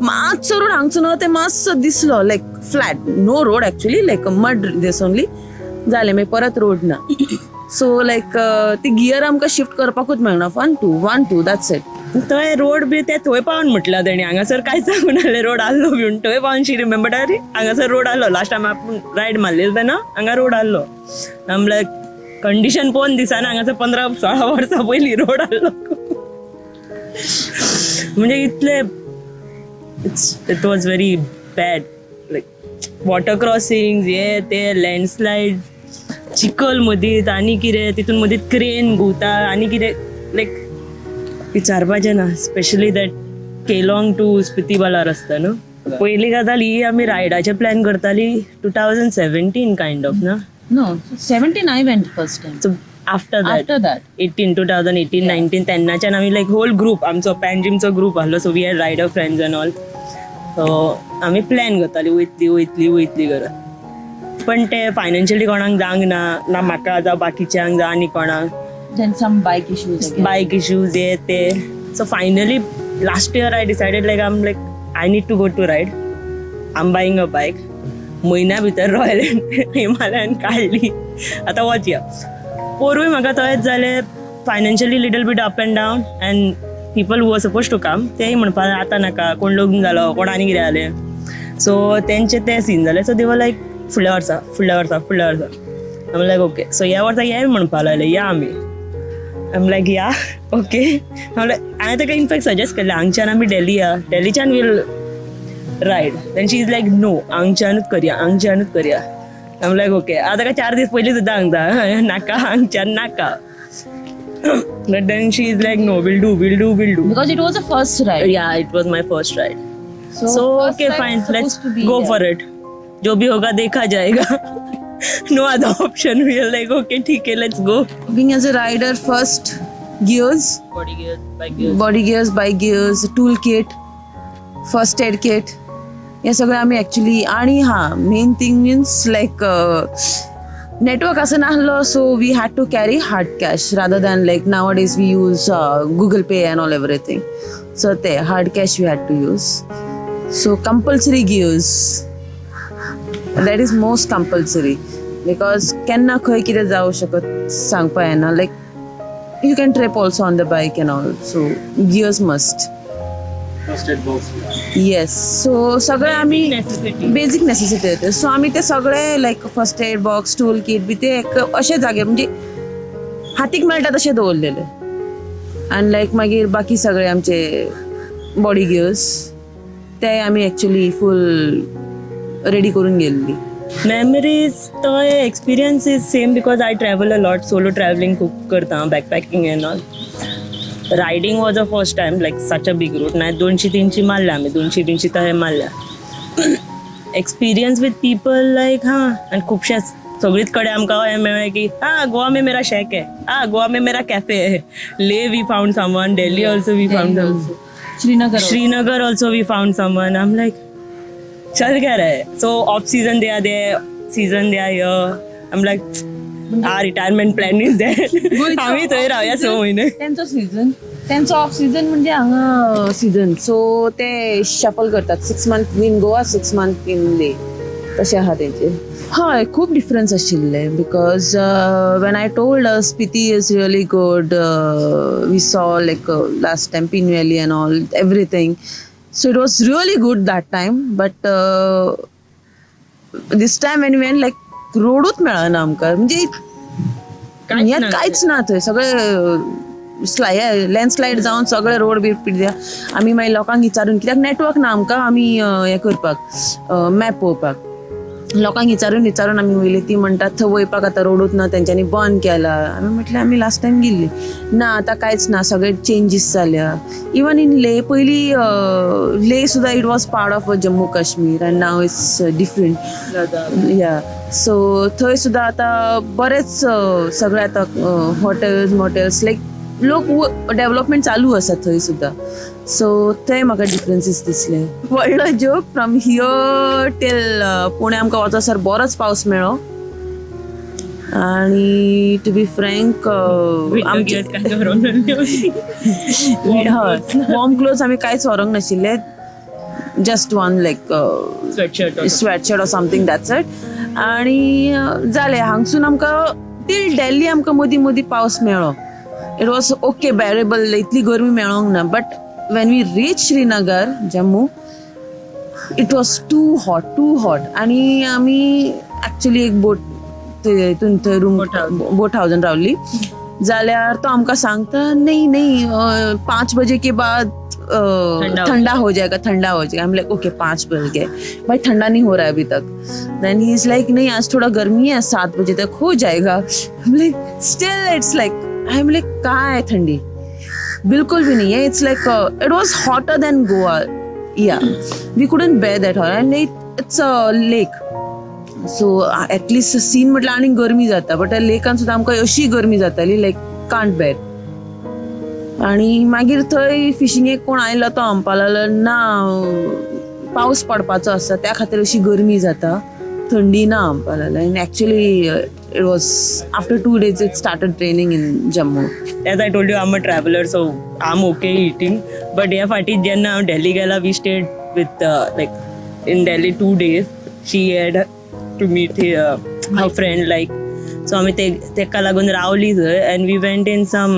मातसो रोड हांगचो न्हू ते मातसो दिसलो like flat, no road actually, like mud this only जालें, मागीर परत रोड ना. सो लायक ती गियर आमकां शिफ्ट करपाकूच मेळना, 1 2 1 2 that's it. थंय रोड बी ते थंय पावन म्हटलां तेणी, हांगासर कांयच सांगून नासलें, रोड आहलो बी थंय पावन शी रिमेंबर्ड, अरे हांगासर रोड आहलो, लास्ट टायम आपूण रायड मारलेली तेन्ना हांगा रोड आहलो. आम लायक कंडिशन पळोवन दिसना हांगासर 15-16 वर्सां पयलीं रोड आहलो, म्हणजे इतले. It was very bad, like water crossings, हे ते लँडस्लायड, चिखल मदींत आनी कितें, तितून मदींत क्रेन घुंवता आनी कितें, लायक विचारपाचें ना. Specially that Keylong to Spiti वाला रस्ता न्हू. पयली गजाल ही आमी रायडाचें प्लॅन करताली 2017 कायंड ऑफ ना. No, 17 I went first time. So after that 2018 19 तेन्नाच्यान आमी लायक होल ग्रूप आमचो पॅनजिमचो ग्रूप आहलो, so we had rider friends and all. So आमी प्लॅन करताली वयतली वयतली वयतली करत, पण ते फायनान्शियली कोणाक जावंक ना, ना म्हाका जावं बाकीच्यांक जावं आनी कोणाक. Then some bike issues again. Bike issues हे ते. So finally last year I decided like I'm like I need to go to ride, I'm buying a bike. म्हयन्या भितर रॉयल हिमालयन काडली, आतां वचया. पोरूय म्हाका तशेंच जालें, financially little bit up and down, and people who are suppose to come तेय म्हणपाक आतां नाका, कोण लग्न जालो, कोण आनी कितें जालें, सो तेंचे ते सीन जाले. सो दे वर लायक फुडल्या वर्सा फुडल्या वर्सा फुडल्या वर्सा. आम लायक ओके, सो ह्या वर्सा हे म्हणपाक लागले या आमी. I'm like yeah okay, हांवें ताका इनफॅक्ट सजेस्ट केलें, हांगच्यान आमी डेली या, डेलीच्यान we'll ride. Then she is like no, हांगच्यानूच करया, हांगच्यानूच करया. आम लायक ओके. हांव ताका 4 दीस पयलीं सुद्दां सांगता, नाका हांगच्यान नाका. But then she is like no, we'll do, we'll do, we'll do. Because it was a first ride. Yeah, it was my first ride. So first okay ride fine, is let's supposed to be, go yeah. For it. जो भी होगा देखा जाएगा. No other option. We are like okay ठीक है, let's go. Being as a rider, first gears, body gears, bike gears, body gears, bike gears, tool kit, first aid kit, हे सगळें आमी एक्चुली. आनी हां, main thing means like network असं नासलो, so we had to carry hard cash rather than like nowadays we use Google Pay and all everything. So ते hard cash we had to use. So compulsory gears, that is most compulsory because केन्ना खंय कितें जावं शकत सांगपा येना. Like you can trip also on the bike and all, so gears must. First aid box. Yes, so सगळे आमी बेजीक नेसेसिटी. सो आमी ते सगळे like first aid box, tool kit बी ते एक अशे जाग्यार म्हणजे हातीक मेळटा तशें दवरलेले. आनी लायक मागीर बाकी सगळे आमचे बॉडी गियर्स ते आमी एक्चुली फूल रेडी करून गेल्ली. मेमरीज तो experience is same because I travel a lot, solo travelling खूब करता, backpacking and all. Riding was a first time like such a big route. नाही 200-300 मारल्या आमी, 200-300 तशें मारल्या. एक्सपिरियन्स विथ पीपल लायक हां, आनी खुबशे सगळीच कडेन आमकां हें मेळ्ळें की हां गोवा में मेरा शॅक है, हां गोवा में मेरा कॅफे है. Leh we found someone, Delhi also we found someone, Srinagar, Srinagar also we found someone. I am like चल क्या रहा है. So off season they are there, season they are here. I am like our retirement plan is there. आमी थंय रावया 6 म्हयने. तेंचो सीझन, तेंचो ऑफ सीझन म्हणजे हांगा सीझन. सो ते शफल करतात, 6 month in Goa, 6 month in Leh, तशें आहा तेंचे. हय, खूब डिफरन्स आशिल्ले because when I told Spiti is really good, we saw like last time Pin Valley and all everything, so it was really good that time. But this time when when like रोडूच मेळना आमकां, म्हणजे हें कांयच ना थंय, सगळे लँडस्लायड जावन सगळे रोड बी पिड्ड्या. आमी मागीर लोकांक विचारून, कित्याक नेटवर्क ना आमकां, आमी हें करपाक मॅप पळोवपाक लोकांक विचारून विचारून आमी वयली. ती म्हणटात थंय वयपाक आतां रोडूच ना, तेंच्यांनी बंद केला. आमी म्हटलें आमी लास्ट टायम गेल्ली ना, आतां कांयच ना, सगळे चेंजीस जाल्या. इवन इन ले, पयलीं ले सुद्दां it was part of Jammu Kashmir and now it's different. Yeah, so थंय सुद्दां आतां बरेंच सगळें आतां हॉटेल्स मोटेल्स लायक लोक डेवलपमेंट चालू आसा थंय सुद्दां. सो थंय म्हाका डिफरन्सीस दिसले. व्हडलो joke, from here till Pune आमकां वचसर बरोच पावस मेळ्ळो. आनी टू बी फ्रँक, आमचे हय वॉर्म क्लोथ्स आमी कांयच व्हरूंक नाशिल्ले, just one like sweatshirt or something, that's it. आनी जालें, हांगसून आमकां टील दिल्ली आमकां मदीं मदीं पावस मेळ्ळो. It was okay, bearable, इतली गरमी मेळोंक ना. But when we reach Srinagar, Jammu, it was too hot, too hot. आनी आमी एक्चुली एक बोट हितून थंय रूम बोट हावजान रावली जाल्यार तो आमकां सांगता नहीं नहीं 5 बजे के बाद ठंडा हो जाएगा, ठंडा हो जाएगा. हम लाइक ओके 5 बज गए भाई, ठंडा नहीं हो रहा है अभी तक. Then he is like नहीं आज थोड़ा गर्मी है, 7 बजे तक हो जाएगा. हम like still it's like, I am like कहाँ है ठंडी, बिल्कुल भी नहीं है. It's like it was hotter than Goa. Yeah, we couldn't bear that hot. And it's a lake, so at least scene म्हटल्यार आनी गरमी जाता, बट त्या लेकान सुद्दां आमकां अशी गरमी जाताली लायक कांट बेर. आनी मागीर थंय फिशिंगेक कोण आयलो तो म्हणपाक लागलो ना पावस पडपाचो आसा त्या खातीर अशी गरमी जाता, थंडी ना म्हणपाक लागलो. आनी actually it was after 2 days it started raining in Jammu. As I told you, I'm a traveler, so I'm okay eating. But ह्या फाटी जेन्ना हांव दिल्ली गेला, we stayed with like in Delhi 2 days. She had to meet her friend like, so आमी तेका लागून रावली थंय. And we went in some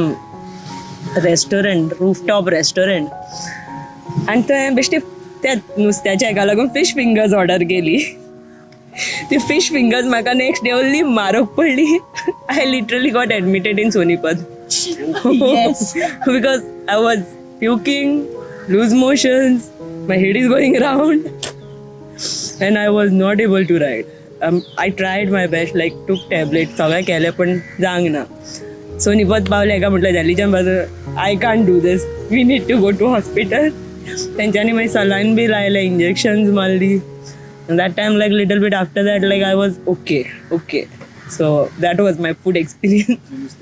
restaurant, rooftop restaurant. आनी थंय बेश्टी त्या नुस्त्याच्या हेका लागून फिश फिंगर्स ऑर्डर केली. ती फिश फिंगर्स म्हाका नेक्स्ट डे ओनली मारक पडली. I literally got admitted in Sonipat. Yes. Because I was Puking, loose motions, my head is going round and I was not able to ride. I tried my best, like took tablet, सगळें केलें पण जावंक ना. सो निपत पावलें हेका म्हटलें जालीच्यान बाजू I can't do this, we need to go to hospital. तेंच्यांनी मागीर सलायन बी लायलें, इंजेक्शन्स मारली. That time like little bit after that like I was okay okay. So that was my food experience.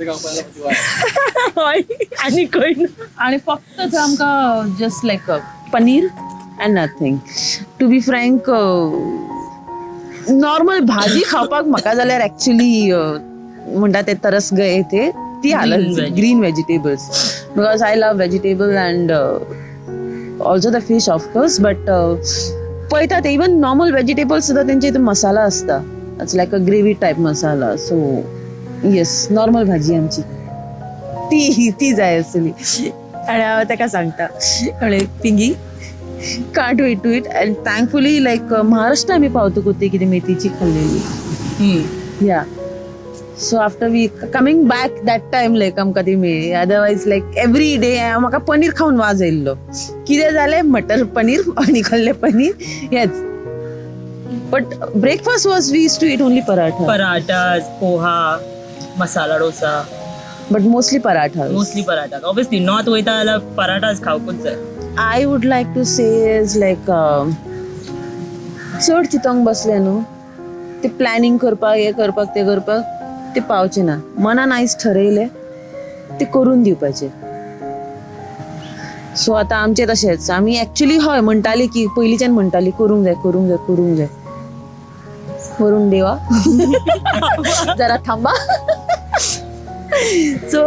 हय, आनी खंय ना. आनी फक्त थंय आमकां just like paneer and nothing. To be frank, normal भाजी खावपाक म्हाका जाल्यार एक्चुली म्हणटा ते तरस गये ते ती हालत green vegetables, because I love vegetable and also the fish of course. But पळयता ते इवन नॉर्मल वेजिटेबल्स सुद्दां तेंचे हितून मसाला आसता, it's like a gravy type masala. So yes, normal भाजी आमची ती ती जाय आसली. आनी हांव ताका सांगता कळ्ळें, Pinky can't wait to eat. And thankfully like Maharashtra आमी पावतकूच ती कितें मेथीची खाल्लेली. Yeah, so after we coming back that time like आमकां ती मेळ्ळी. अदरवायज लायक एवरी डे म्हाका पनीर खावन वाज आयिल्लो. कितें जालें, मटर पनीर आनी खाल्लें पनीर हेंच. But breakfast was we used to eat only paratha. Parathas, poha, masala dosa. But mostly parathas. Mostly parathas. Obviously north वयता जाल्यार पराठास खावकूच जाय. I would like to say is like चड चिंतोंक बसलें न्हू ते प्लॅनिंग करपाक, हें करपाक, तें करपाक, ते पावचें ना. मनान आयज ठरयलें ते करून दिवपाचें. सो आतां आमचें तशेंच, आमी एक्चुली हय म्हणटाली की पयलींच्यान म्हणटाली करूंक जाय करूंक जाय करूंक जाय. वरुण देवा जरा थांबा. सो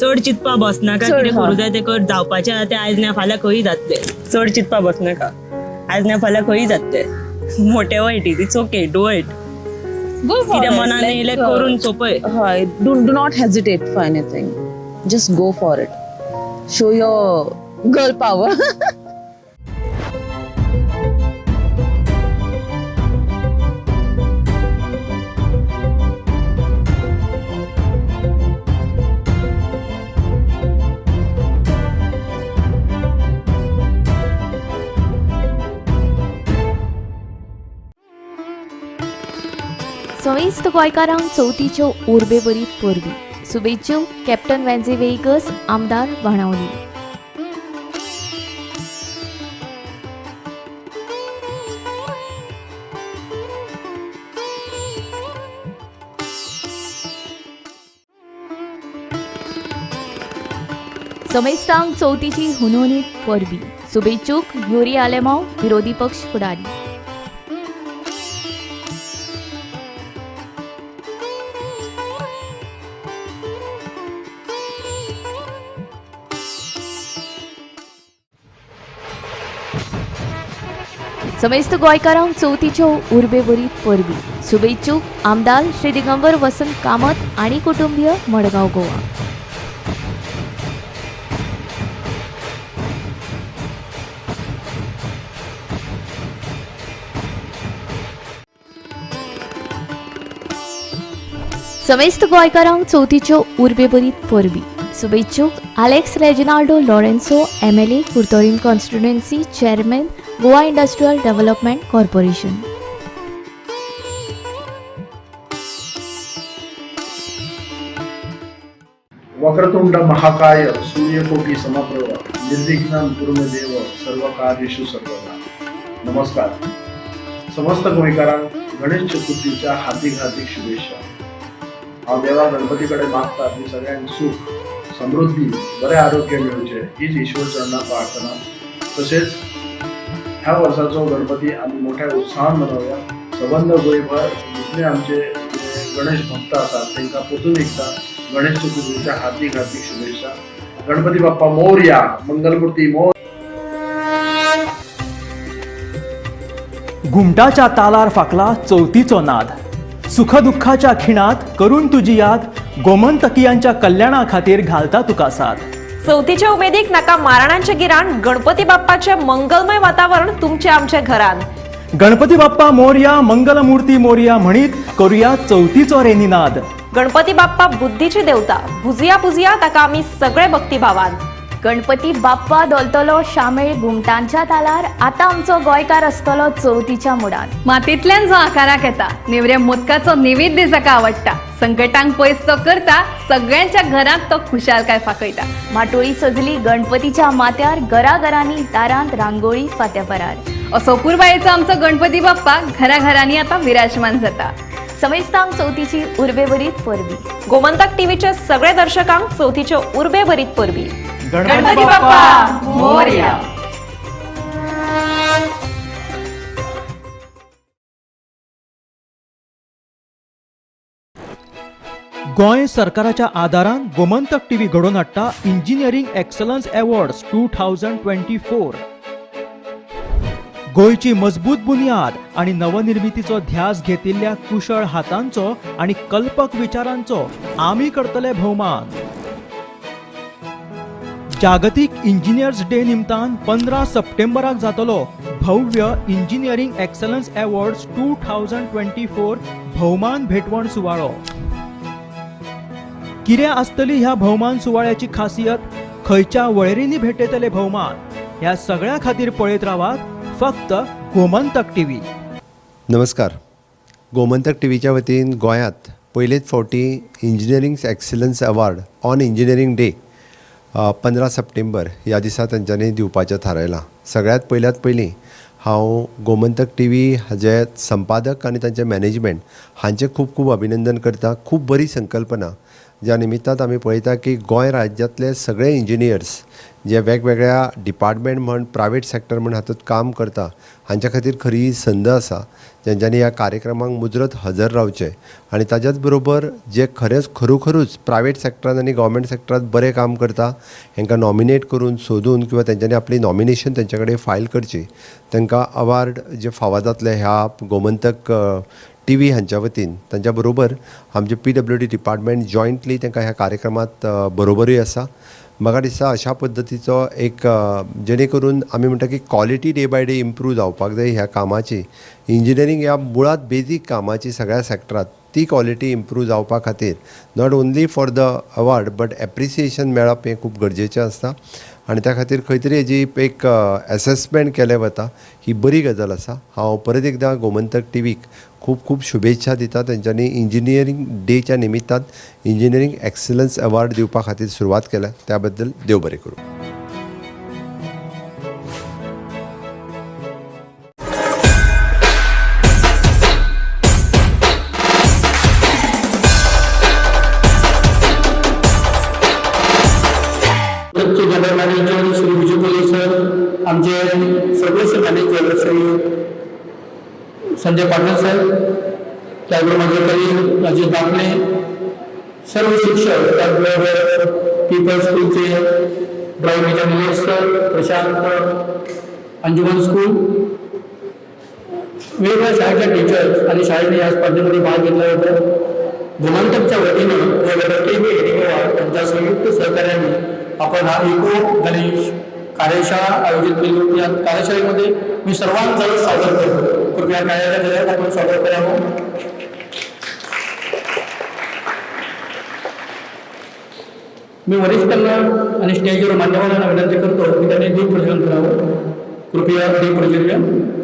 चड चिंतपा बसनाका, कितें करूं जाय तें कर, जावपाचें आहा तें आयज ना फाल्यां खंय जातलें. चड चिंतपा बसनाका, आयज ना फाल्यां खंय जातलें. Whatever it is, it's okay, do it. कितें मनान येयलें करून सोंपय. हय, do not hesitate for anything, just go for it, show your girl power. समेस्त गोंयकारांक चवथीच्यो उर्बेभरीत परबी. शुभेच्छा कॅप्टन वेंझी वेगस, आमदार बाणावली. समेस्तांक चवथीची हुनहुनीत परबी. शुभेच्छुक युरी आलेमाव, विरोधी पक्ष फुडारी. समेस्त गोंयकारांक चवथीच्यो उर्बेभरीत परबी. शुभेच्छुक आमदार श्री दिगंबर वसंत कामत आनी कुटुंबीय, मडगांव, गोवा. समेस्त गोंयकारांक चवथीच्यो उर्बेभरीत परबी. शुभेच्छुक Alex Reginaldo Lourenco, MLA, Curtorim constituency, chairman, Goa industrial development corporation. Vakratunda Mahakaya Suryakoti Samaprabha निर्विघ्नं कुरु मे देव सर्व कार्येषु सर्वदा. नमस्कार समस्त गोंयकारांक गणेश चतुर्थीच्या हार्दिक हार्दिक शुभेच्छा. हांव देवा गणपती कडेन मागता की सगळ्यांक सुख समृद्धी बरें आरोग्य मेळचें हीच ईश्वर चरणा प्रार्थना. तशेंच ह्या वर्साचो गणपती आमी मोठ्या उत्साहान मनोवया. सबंद गोंयभर जितले आमचे गणेश भक्त आसात तांकां परतून एकदां गणेश चतुर्थीच्या हार्दिक हार्दिक शुभेच्छा. गणपती बाप्पा मोरया, मंगलमूर्ती मोरया. घुमटाच्या तालार फाकला चवथीचो नाद, सुखदुःखाच्या खिणात करून तुजी याद, गोमंतकियांच्या कल्याणा खातीर घालता तुका साथ. चवथीच्या उमेदीक नाका माराणांचे गिराण, गणपती बाप्पाचे मंगलमय वातावरण तुमचे आमच्या घरान. गणपती बाप्पा मोरया, मंगलमूर्ती मोरया म्हणीत करूया चवथीचो रे निनाद. गणपती बाप्पा बुद्धीची देवता, भुजिया पुजिया ताका आमी सगळे भक्तिभावान. गणपती बाप्पा धोलतलो शामेळ घुमटांच्या तालार, आतां आमचो गोंयकार आसतलो चवथीच्या मुडान. मातींतल्यान जो आकाराक येता, नेवऱ्या मोदकाचो नैवेद्य जाका आवडटा, संकटांक पयस तो करता, सगळ्यांच्या घरांत तो खुशालकाय फाकयता. माटोळी सजली गणपतीच्या माथ्यार, घराघरांनी दारांत रांगोळी फात्यापरार. असो अपुरबायेचो आमचो गणपती बाप्पा घराघरांनी आतां विराजमान जाता. समेस्तांक चवथीची उर्बेभरीत परबी. गोमंतक टीव्हीच्या सगळ्या दर्शकांक चवथीच्यो उर्बेभरीत परबी. गणपती बाप्पा मोरया. गोंय सरकाराच्या आदारान गोमंतक टीव्ही घडोवन हाडटा इंजिनियरींग एक्सलन्स अवॉर्ड्स 2024. गोंयची मजबूत बुन्याद आनी नवनिर्मितीचो ध्यास घेतिल्ल्या कुशळ हातांचो आनी कल्पक विचारांचो आमी करतले भोवमान. जागतीक इंजिनियर्स डे निमतान 15 सप्टेंबराक जातलो भव्य इंजिनियरींग एक्सलन्स अवॉर्ड्स 2024 भोवमान भेटवण सुवाळो. कितें आसतली ह्या भोवमान सुवाळ्याची खासियत, खंयच्या वळेरींनी भेटयतले भोवमान, ह्या सगळ्या खातीर पळयत रावात फक्त गोमंतक टीव्ही. नमस्कार. गोमंतक टीव्हीच्या वतीन गोंयांत पयलेच फावटी engineering excellence award on engineering day 15 सप्टेंबर ह्या दिसा तांच्यांनी दिवपाचें थारायलां. सगळ्यांत पयल्यात पयलीं हांव गोमंतक टीव्ही हाजे संपादक आनी तांचें मॅनेजमेंट हांचें खूब खूब अभिनंदन करता. खूब बरी संकल्पना ज्या निमित्तान आमी पळयता की गोंय राज्यांतले सगळे इंजिनियर्स जे वेगवेगळ्या डिपार्टमेंट म्हण प्रायवेट सेक्टर म्हण हातूंत काम करता हांच्या खातीर खरी संद आसा जेंच्यांनी ह्या कार्यक्रमांक मुजरत हजर रावचें आनी ताज्याच बरोबर जे खरेंच खरोखरूच प्रायवेट सेक्टरान आनी गव्हर्मेंट सेक्टरान बरें काम करता हेंकां नॉमिनेट करून सोदून किंवा तेंच्यांनी आपली नॉमिनेशन तेंच्या कडेन फायल करची, तांकां अवार्ड जे फावो जातले ह्या गोमंतक टीव्ही हांच्या वतीन. तांच्या बरोबर आमचे PWD department jointly तांकां ह्या कार्यक्रमांत बरोबरूय आसा. म्हाका दिसता अशा पद्दतीचो एक जेणे करून आमी म्हणटा की quality day by day improve जावपाक जाय ह्या कामाची. इंजिनियरींग ह्या मुळांत बेजीक कामाची सगळ्या सेक्टरांत ती क्वॉलिटी इम्प्रूव जावपा खातीर not only for the award but appreciation मेळप हें खूब गरजेचें आसता आनी त्या खातीर खंय तरी हेजी एक एसेसमेंट केलें वता ही बरी गजाल आसा. हांव परत एकदां गोमंतक टीव्हीक खूब खूब शुभेच्छा दिता. तेंच्यांनी इंजिनियरींग डेच्या निमित्तान इंजिनियरींग एक्सलन्स अवॉर्ड दिवपा खातीर सुरवात केल्या त्या बद्दल देव बरें करूं. जनरल मॅनेजर श्री विजय कोले सर, आमचे सर्व्हिस मॅनेजर श्री संजय पाटील साहेब, त्याचबरोबर माझे कलीग राजेश दाखले, सर्व शिक्षक, त्याचबरोबर people स्कूलचे drawing teacher Nilesh sir, Prashant Anjuman school, वेगवेगळ्या शाळेतल्या टीचर्स आणि शाळेने या स्पर्धेमध्ये भाग घेतला होता. गोमंतकच्या वतीनं के बी यांच्या संयुक्त सहकार्याने आपण हा इको गणेश कार्यशाळा आयोजित केली होती. या कार्यशाळेमध्ये मी सर्वांचं स्वागत करतो. कृपया कार्यालयात आपण स्वागत करावं. मी वरिष्ठांना आणि स्टेजवर मान्यवरांना विनंती करतो की त्यांनी दीप प्रज्वलन करावं. कृपया दीप प्रज्वलन.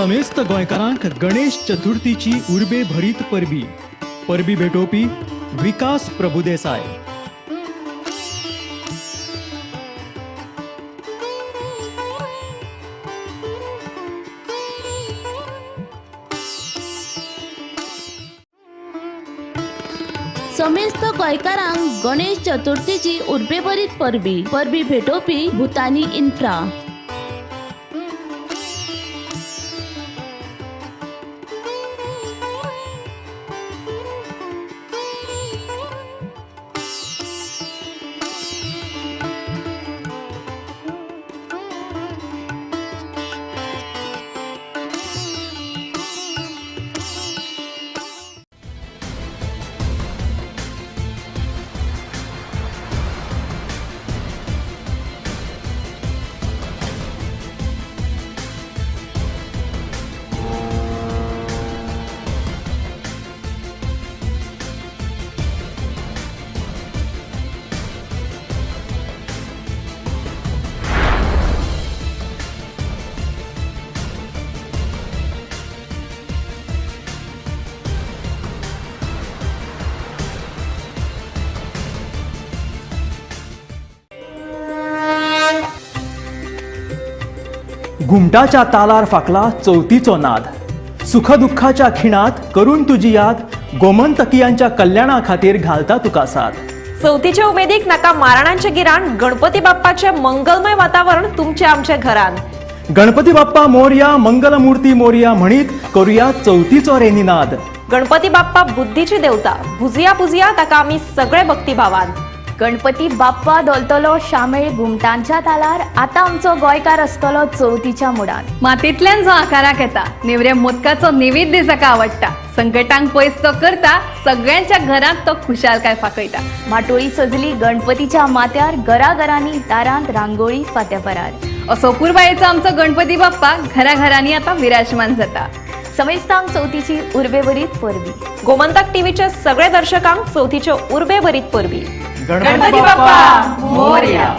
समेस्त गोंयकारांक गणेश चतुर्थीची उर्बे भरीत परबी. परबी भेटोवपी विकास प्रभुदेसाय. समेस्त गोंयकारांक गणेश चतुर्थीची उर्बेभरीत परबी. परबी भेटोवपी भूतानी इन्फ्रा. घुमटाच्या तालार फाकला चवथीचो नाद, सुखदुःखाच्या खिणात करून तुजी याद, गोमंतकियांच्या कल्याणा खातीर घालता तुका साथ. चवथीच्या उमेदीक नाका माराणांचे गिराण, गणपती बाप्पाचे मंगलमय वातावरण तुमच्या आमच्या घरान. गणपती बाप्पा मोरया, मंगलमूर्ती मोरया म्हणीत करूया चवथीचो रे निनाद. गणपती बाप्पा बुद्धीची देवता, भुजया पुजया ताका आमी सगळे भक्तिभावान. गणपती बाप्पा धोलतलो शामेळ घुमटांच्या तालार, आतां आमचो गोंयकार आसतलो चवथीच्या मुडान. मातींतल्यान जो आकाराक येता, नेवऱ्या मोदकाचो नैवेद्य जाका आवडटा, संकटांक पयस तो करता, सगळ्यांच्या घरांत तो खुशालकाय फाकयता. माटोळी सजली गणपतीच्या माथ्यार, घराघरांनी दारांत रांगोळी फात्यापरार. असो पुरबायेचो आमचो गणपती बाप्पा घराघरांनी आतां विराजमान जाता. समेस्तांक चवथीची उर्बेभरीत परबी. गोमंतक टीव्हीच्या सगळ्या दर्शकांक चवथीच्यो उर्बेभरीत परबी. गणपती बाप्पा मोरया.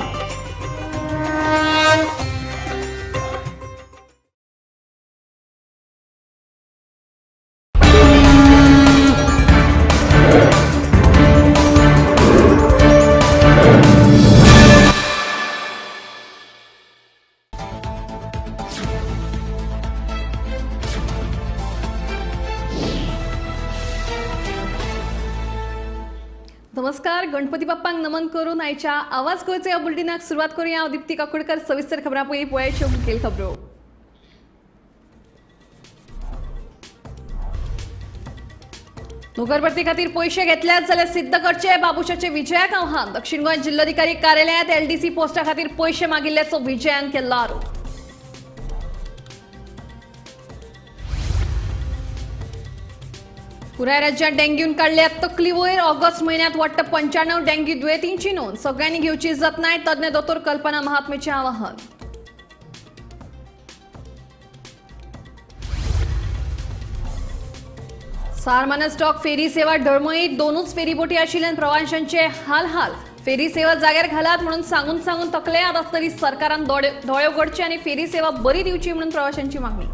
नमस्कार, गणपती बाप्पांक नमन करून आयच्या आवाज गोंयचो ह्या बुलेटिनाक सुरवात करूया. हांव दीप्ती काकोडकर. सविस्तर खबरां पयलीं पळयाच्यो मुखेल खबरो. नोकर भरती खातीर पयशे घेतल्यात जाल्यार सिद्ध करचे, बाबुशाचे विजयाक आव्हान. दक्षिण गोंय जिल्लोधिकारी कार्यालयांत एलडीसी पोस्टा खातीर पयशे मागिल्ल्याचो विजयान केल्लो आरोप. पुराय राज्यात डेंग्यून काडल्या तकली वयर. ऑगस्ट म्हयन्यांत वट्ट 95 डेंग्यू दुयेंतींची नोंद. सगळ्यांनी घेवची जतनाय, तज्ञ दोतोर कल्पना महात्मेचें आवाहन. सारमानस स्टॉक फेरी सेवा डळमळीत. दोनूच फेरीबोटी आशिल्ल्यान प्रवाशांचे हाल हाल. फेरी सेवा जाग्यार घालात म्हणून सांगून सांगून थकले. आतां तरी सरकारान दोळे उगडचे आनी फेरी सेवा बरी दिवची म्हणून प्रवाशांची मागणी.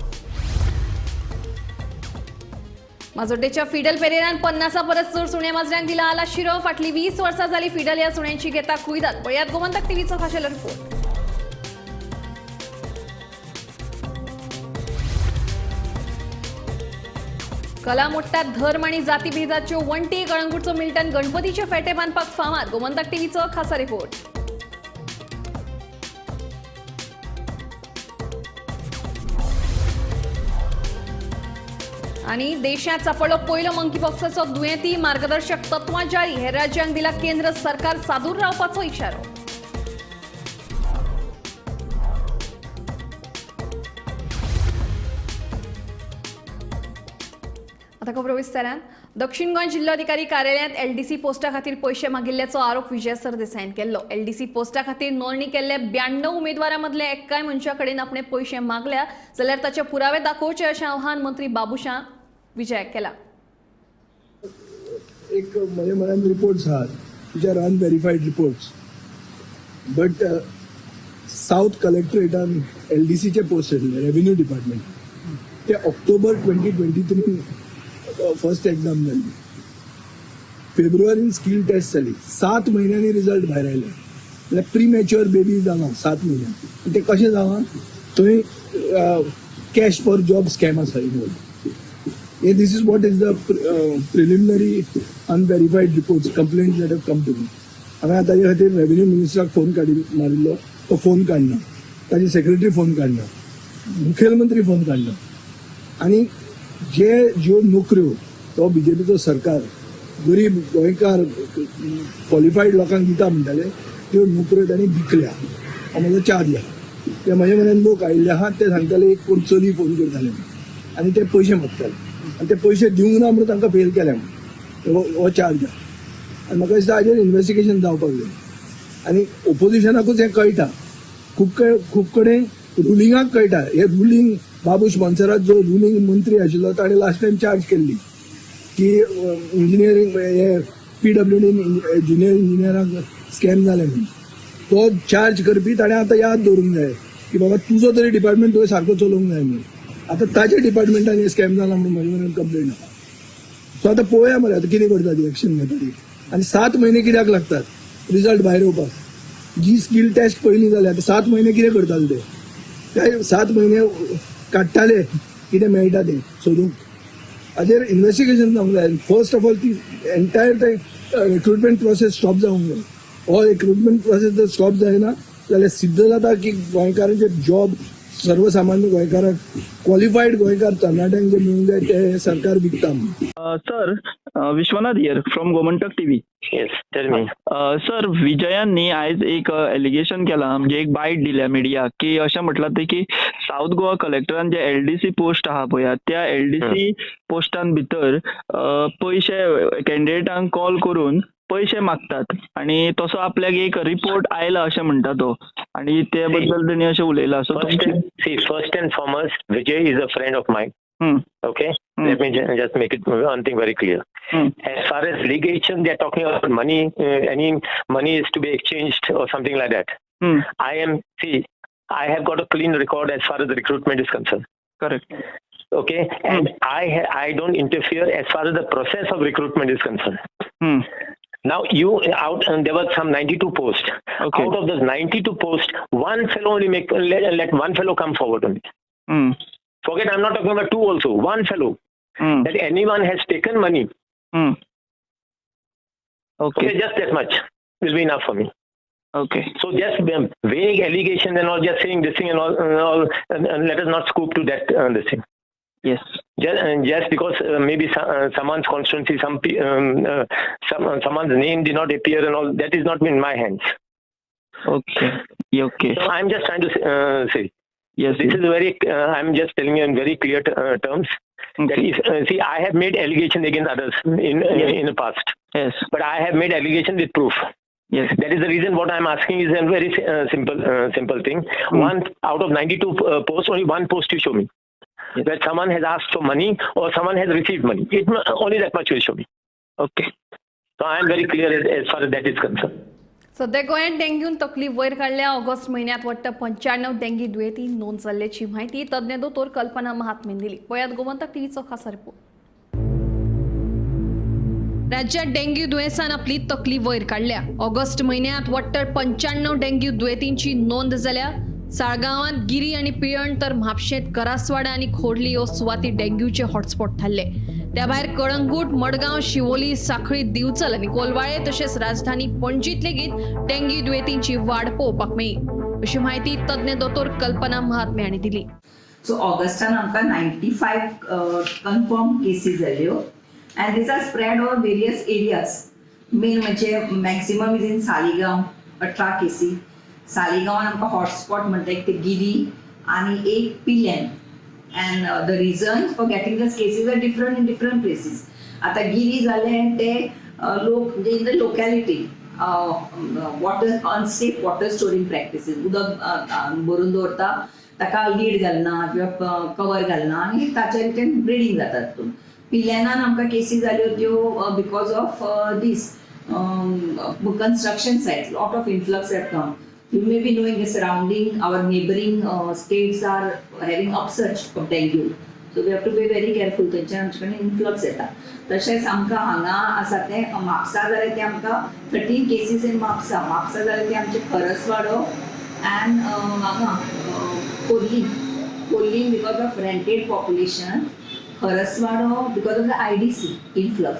माजोड्डेच्या फिडल पेरेरान 50 परस चड सुण्या माजऱ्यांक दिला आला शिरो. फाटली 20 वर्सां जाली फिडल ह्या सुण्यांची घेता कुयदाद. पळयात गोमंतक टीव्हीचो खाशेलो रिपोर्ट. कला मोडटात धर्म आनी जातीभेदाच्यो वण्टी. कळंगूटचो मिल्टन गणपतीचे फेटे बांदपाक फामाद. गोमंतक टीव्हीचो खासा रिपोर्ट. आनी देशांत सापडलो पयलो मंकीपॉक्साचो दुयेंती. मार्गदर्शक तत्वां जारी. हेर राज्यांक दिला केंद्र सरकार सादूर रावपाचो इशारो. आतां खबरो विस्तारान. दक्षिण गोंय जिल्लोधिकारी कार्यालयांत एलडीसी पोस्टा खातीर पयशे मागिल्ल्याचो आरोप विजय सरदेसायान केल्लो. एलडीसी पोस्टा खातीर नोंदणी केल्ल्या 92 उमेदवारां मदल्या एकाय मनशा कडेन आपणे पयशे मागल्या जाल्यार ताचे पुरावे दाखोवचे अशें आव्हान मंत्री बाबुशा विजयाक केला. एक म्हज्या मनान रिपोर्ट्स आहात, which are unverified reports, but south कलेक्टरेटान एलडीसीचे post येतले रेव्हेन्यू डिपार्टमेंट. ते ऑक्टोबर 2023 फर्स्ट एक्झाम जाली, फेब्रुवारीन स्कील टेस्ट जाली, 7 म्हयन्यांनी रिजल्ट भायर आयले. म्हणल्यार प्रीमॅच्युअर बेबी जाला 7 म्हयन्यां. ते कशें जालां थंय कॅश फॉर जॉब स्कॅम आसा involve. This is what is the preliminary unverified reports, complaint that have come to me. हांवें ताजे खातीर रेव्हेन्यू मिनिस्टराक फोन काडी मारिल्लो, तो फोन काडना, ताजी सेक्रेटरी फोन काडना, मुखेलमंत्री फोन काडना. आनी जे ज्यो नोकऱ्यो तो बीजेपीचो सरकार गरीब गोंयकार क्वॉलिफायड लोकांक दिता म्हणटाले त्यो नोकऱ्यो तांणी विकल्या. हो म्हजो चार्ज आहा. ते म्हजे म्हऱ्यान लोक आयिल्ले आहा, ते सांगताले एक कोण चली फोन करताले आनी ते पयशे मागताले आनी ते पयशे दिवंक ना म्हणून तांकां फेल केले म्हणून हो चार्ज आहा. आनी म्हाका दिसता हाजेर इन्वेस्टिगेशन जावपाक जाय. आनी ओपोजिशनाकूच हें कळटा, खूब कडेन रुलिंगाक कळटा. हे रुलिंग बाबूश मोन्सेरात जो रुलिंग मंत्री आशिल्लो ताणें लास्ट टायम चार्ज केल्ली की इंजिनियरींग हे पीडब्ल्यूडीन ज्युनियर इंजिनियरांक स्कॅम जाले म्हणून. तो चार्ज करपी ताणें आतां याद दवरूंक जाय की बाबा तुजो तरी डिपार्टमेंट तुवें सारको चलोवंक जाय म्हणून. आतां ताच्या डिपार्टमेंटान हे स्कॅम जाला म्हणून म्हजे वयल्यान कंप्लेन आसा. सो आतां पळोवया मरे आतां कितें करता ती, एक्शन घेता ती. आनी 7 म्हयने कित्याक लागतात रिजल्ट भायर येवपाक? जी स्कील टेस्ट पयलीं जाल्या आतां 7 म्हयने कितें करताले ते? काय 7 म्हयने काडटाले कितें मेळटा तें सोदूंक? हाजेर इन्वेस्टिगेशन जावंक जाय. फर्स्ट ऑफ ऑल ती एंटायर ते रिक्रुटमेंट प्रोसेस स्टॉप जावंक जाय. हो रिक्रुटमेंट प्रोसेस जर स्टॉप जायना जाल्यार सिद्ध जाता की गोंयकारांचे जॉब सर्वसामान्य गोंयकारांक क्वॉलिफायड गोंयकार तरणाट्यांक जे मेळूंक जाय ते सरकार विकता. Sir, Vishwanath here from Gomantak TV. Yes, tell me. Sir, विजयान न्ही आयज एक एलिगेशन केलां, म्हणजे एक बायट दिल्या मिडियाक की अशें म्हटलां तें की सावथ गोवा कलेक्टरान जे एलडीसी पोस्ट आहा पळय, त्या एलडीसी पोस्टान भितर पयशे कॅन्डिडेटांक कॉल करून पयशे मागतात आनी तसो आपल्याक एक रिपोर्ट आयला अशें म्हणटा तो, आनी ते बद्दल तेणी अशें उलयलां. So see, first and foremost, Vijay is a friend of mine. Okay, let me just make it one thing very clear. As far as litigation, they are talking about money, any money is to be exchanged or something like that. I have got a clean record as far as the recruitment is concerned. Correct. Okay, and I don't interfere as far as the process of recruitment is concerned. Now you out and there were some 92 posts. Okay. Out of those 92 posts, one fellow only make let one fellow come forward only. Forget, I'm not talking about two also. One fellow. That anyone has taken money. Okay. Just that much will be enough for me. Okay. So just vague allegations and all, just saying this thing and all, and let us not scoop to that this thing. Yes. Just because maybe someone's constituency, someone's name did not appear and all, that is not in my hands. Okay. Okay. So I'm just trying to say. Yes. This is very. I'm just telling you in very clear terms. Okay. That if, see, I have made allegation against others in the past. Yes. But I have made allegation with proof. Yes. That is the reason what I'm asking is a very simple thing. One out of 92 posts, only one post you show me. Yes. That someone has asked for money or someone has received money. It only that much will show me. Okay. So I am very clear as far as that is concerned. सध्या गोंयांत डेंग्यून तकली वयर काडल्या. ऑगस्ट म्हयन्यांत वट्ट 95 डेंग्यू दुयेंती नोंद जाल्ल्याची म्हायती तज्ञ दोतोर कल्पना महात्मेन दिली. पळयात गोमंतक टीव्हीचो खासा रिपोर्ट. राज्यात डेंग्यू दुयेंसान आपली तकली वयर काडल्या. ऑगस्ट म्हयन्यांत वट्ट 95 डेंग्यू दुयेंतींची नोंद जाल्या. साळगांवांत गिरी आनी पिळण तर म्हापशेंत करासवाडा आनी खोर्ली ह्यो सुवाती डेंग्यूचे हॉटस्पॉट थारले. त्या भायर कळंगूट, मडगांव, शिवोली, साखळी, दिवचल आनी कोलवाळे तशेंच राजधानी पणजीत लेगीत डेंग्यू दुयेंतींची वाड पळोवपाक मेळ्ळी अशी म्हायती तज्ञ दोतोर कल्पना महात्मे हांणी दिली. सो ऑगस्टान आमकां 95 कन्फर्म केसीस जाल्यो and these are spread over various areas. Main म्हणजे मॅक्सिमम is in Saligao 18 केसी. सालिगांवान आमकां हॉटस्पॉट म्हणटा एक ते गिरी आनी एक Pilerne. And the reasons for getting these cases are different in different places. आता गिरी जाले ते लोक म्हणजे in the locality water unsafe water storing practices, उदक भरून दवरता ताका लीड घालना किंवा कवर घालना आनी ताच्या भितर ब्रिडींग जाता तितून. पिल्यानान आमकां केसी जाल्यो त्यो because of this construction site, lot of influx have come. You may be knowing the surrounding, our neighboring states are having upsurge of dengue. So So we have to be very careful. थंयच्यान आमचे कडेन इन्फ्लक्स येता. तशेंच आमकां हांगा आसा तें म्हापसा जालें तें आमकां 13 केसीस इन म्हापसा. म्हापसा जालें तें आमचें खरसवाडो अँड हांगा Khorlim. Khorlim because of rented population, Kharaswada because of the IDC influx.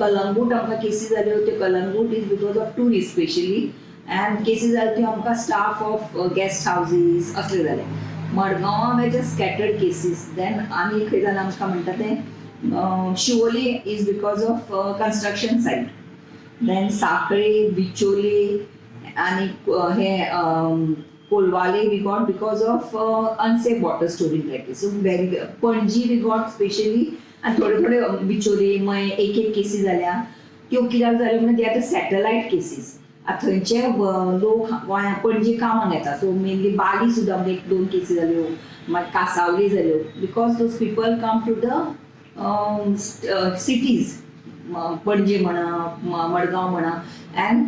Calangute आमकां केसी जाल्यो त्यो Calangute is because of tourist specially, and cases जाल्यो त्यो आमकां स्टाफ ऑफ गेस्ट हावजीस असले जाले. मडगांवां जे स्कॅटर्ड केसीस. देन आनी खंय जालें आमकां म्हणटा तें Siolim is because of construction site. Then Sanquelim, Bicholim आनी हे Colvale we got because of unsafe water storing practice. So very Panaji we got specially, आनी थोडे थोडे बिचोली मये एक एक केसी जाल्या त्यो कित्याक जाल्यो म्हणून ते आतां सॅटलायट केसीस. आतां थंयचे लोक गोंया पणजे कामाक येता, सो मेनली बाली सुद्दां म्हणजे एक दोन केसी जाल्यो, मागीर कासावली जाल्यो, because those people come to the cities, Panaji म्हणा, मडगांव म्हणा, and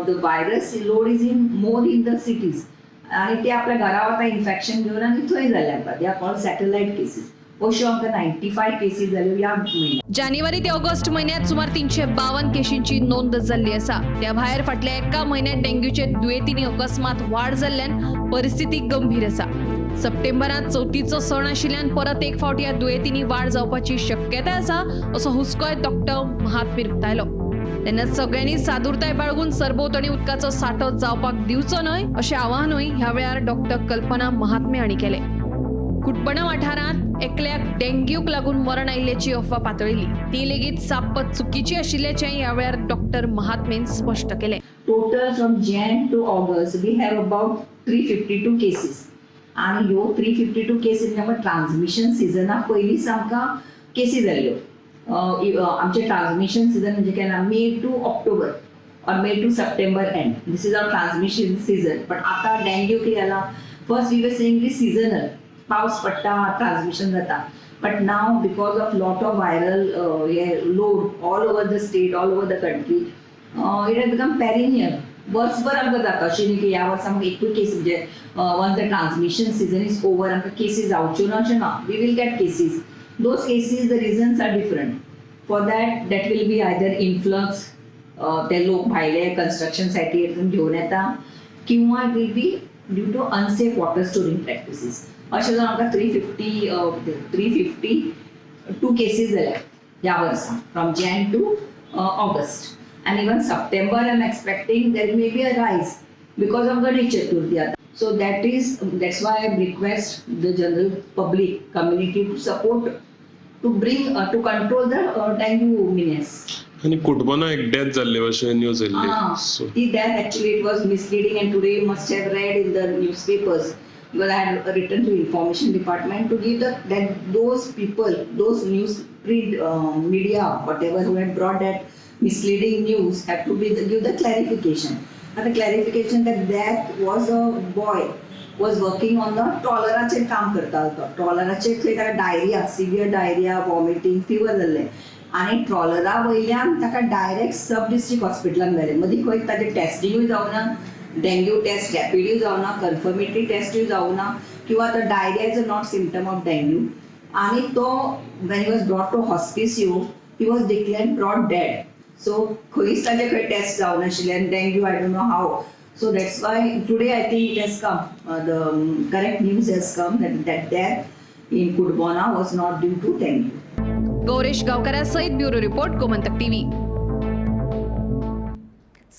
the virus load is in more in the cities. आनी ते आपल्या घरा वता इन्फेक्शन घेवन आनी थंय जालें आमकां. They are called satellite cases. अश्यो आमकां 95 केसीस जाल्यो ह्या म्हयन्याक. जानेवारी ते ऑगस्ट म्हयन्यात सुमार 352 केशींची नोंद जाल्ली आसा. त्या भायर फाटल्या एका म्हयन्यात डेंग्यूचे दुयेंतींनी अकस्मात वाड जाल्ल्यान परिस्थिती गंभीर आसा. सप्टेंबरांत चवथीचो सण आशिल्ल्यान परत एक फावट ह्या दुयेंतींनी वाड जावपाची शक्यताय आसा असो हुस्कोय डॉक्टर महात्मे उक्तायलो. तेन्ना सगळ्यांनी सादुरताय बाळगून सरभोंवतणी उदकाचो सांठो जावपाक दिवचो न्हय अशें आवाहनूय ह्या वेळार डॉक्टर कल्पना महात्मे हांणी केलें. कुटबणा वाठारांत एकल्याक डेंग्यूक लागून मरण आयिल्ल्याची अफवा पातळिल्ली, ती लेगीत साप्प चुकीची आशिल्ल्याचें ह्या वेळार डॉक्टर महात्मेन स्पश्ट केलें. Total from Jan to August we have about 352 cases. आनी ह्यो 352 केसीस आमकां ट्रान्समिशन सिजना पयलींच आमकां केसी जाल्ल्यो. आमचें ट्रान्समिशन सिजन म्हणजे केन्ना May to October or May to September end, this is our transmission season. But आतां डेंग्यू कितें जाला, first we were saying is seasonal, पावस पडटा ट्रान्समिशन जाता, but now because of lot of viral hey load all over the state, all over the country, it has become perennial. वर्सभर आमकां जाता, अशें न्ही की ह्या वर्सा आमकां एकूय केस म्हणजे once the transmission season is over आमकां केसीस जावच्यो ना अशें ना. We will get cases. Those cases the reasons are different for that. That will be either influx, ते लोक भायले कन्स्ट्रक्शन सायटीर घेवन येता, किंवा it will be due to unsafe water storing practices. अशें जावन आमकां 352 केसीस जाल्या ह्या वर्सा from Jan to August. And even September I am expecting there may be a rise because of Ganesh Chaturthi आतां. So that's why I request the general public community to support, to bring to control the dengue menace. आनी कुटबणा एक डेथ जाल्ले अशें न्यूज येयल्ली. ती death actually it was misleading, and today you must have read in the newspapers because I had written to information department to give the that those people, those news print media, whatever who had brought that misleading news had to be give the clarification. And the clarification that that was a boy was working on the ट्रॉलराचेर काम करतालो तो. ट्रॉलराचेर थंय ताका diarrhoea, severe diarrhoea, vomiting, fever जाल्लें आनी ट्रॉलरा वयल्यान ताका डायरेक्ट सब डिस्ट्रिक्ट हॉस्पिटलान व्हेलें. मदीं खंय ताजें टेस्टिंगूय जावना, डेंग्यू टेस्ट रॅपिडूय जावना, कन्फर्मेटरी टेस्टूय जावना, किंवा तो diarrhoea is a not symptom of dengue. आनी तो when he was brought to hospice he was declared brought dead. So खंयच ताजे खंय टेस्ट जावनाशिल्ले आनी dengue I don't know how. So that's why today I think it has come, the correct news has come that death in Cutbona was not due to dengue. Gauresh गावकऱ्यासहित bureau report, Gomantak TV.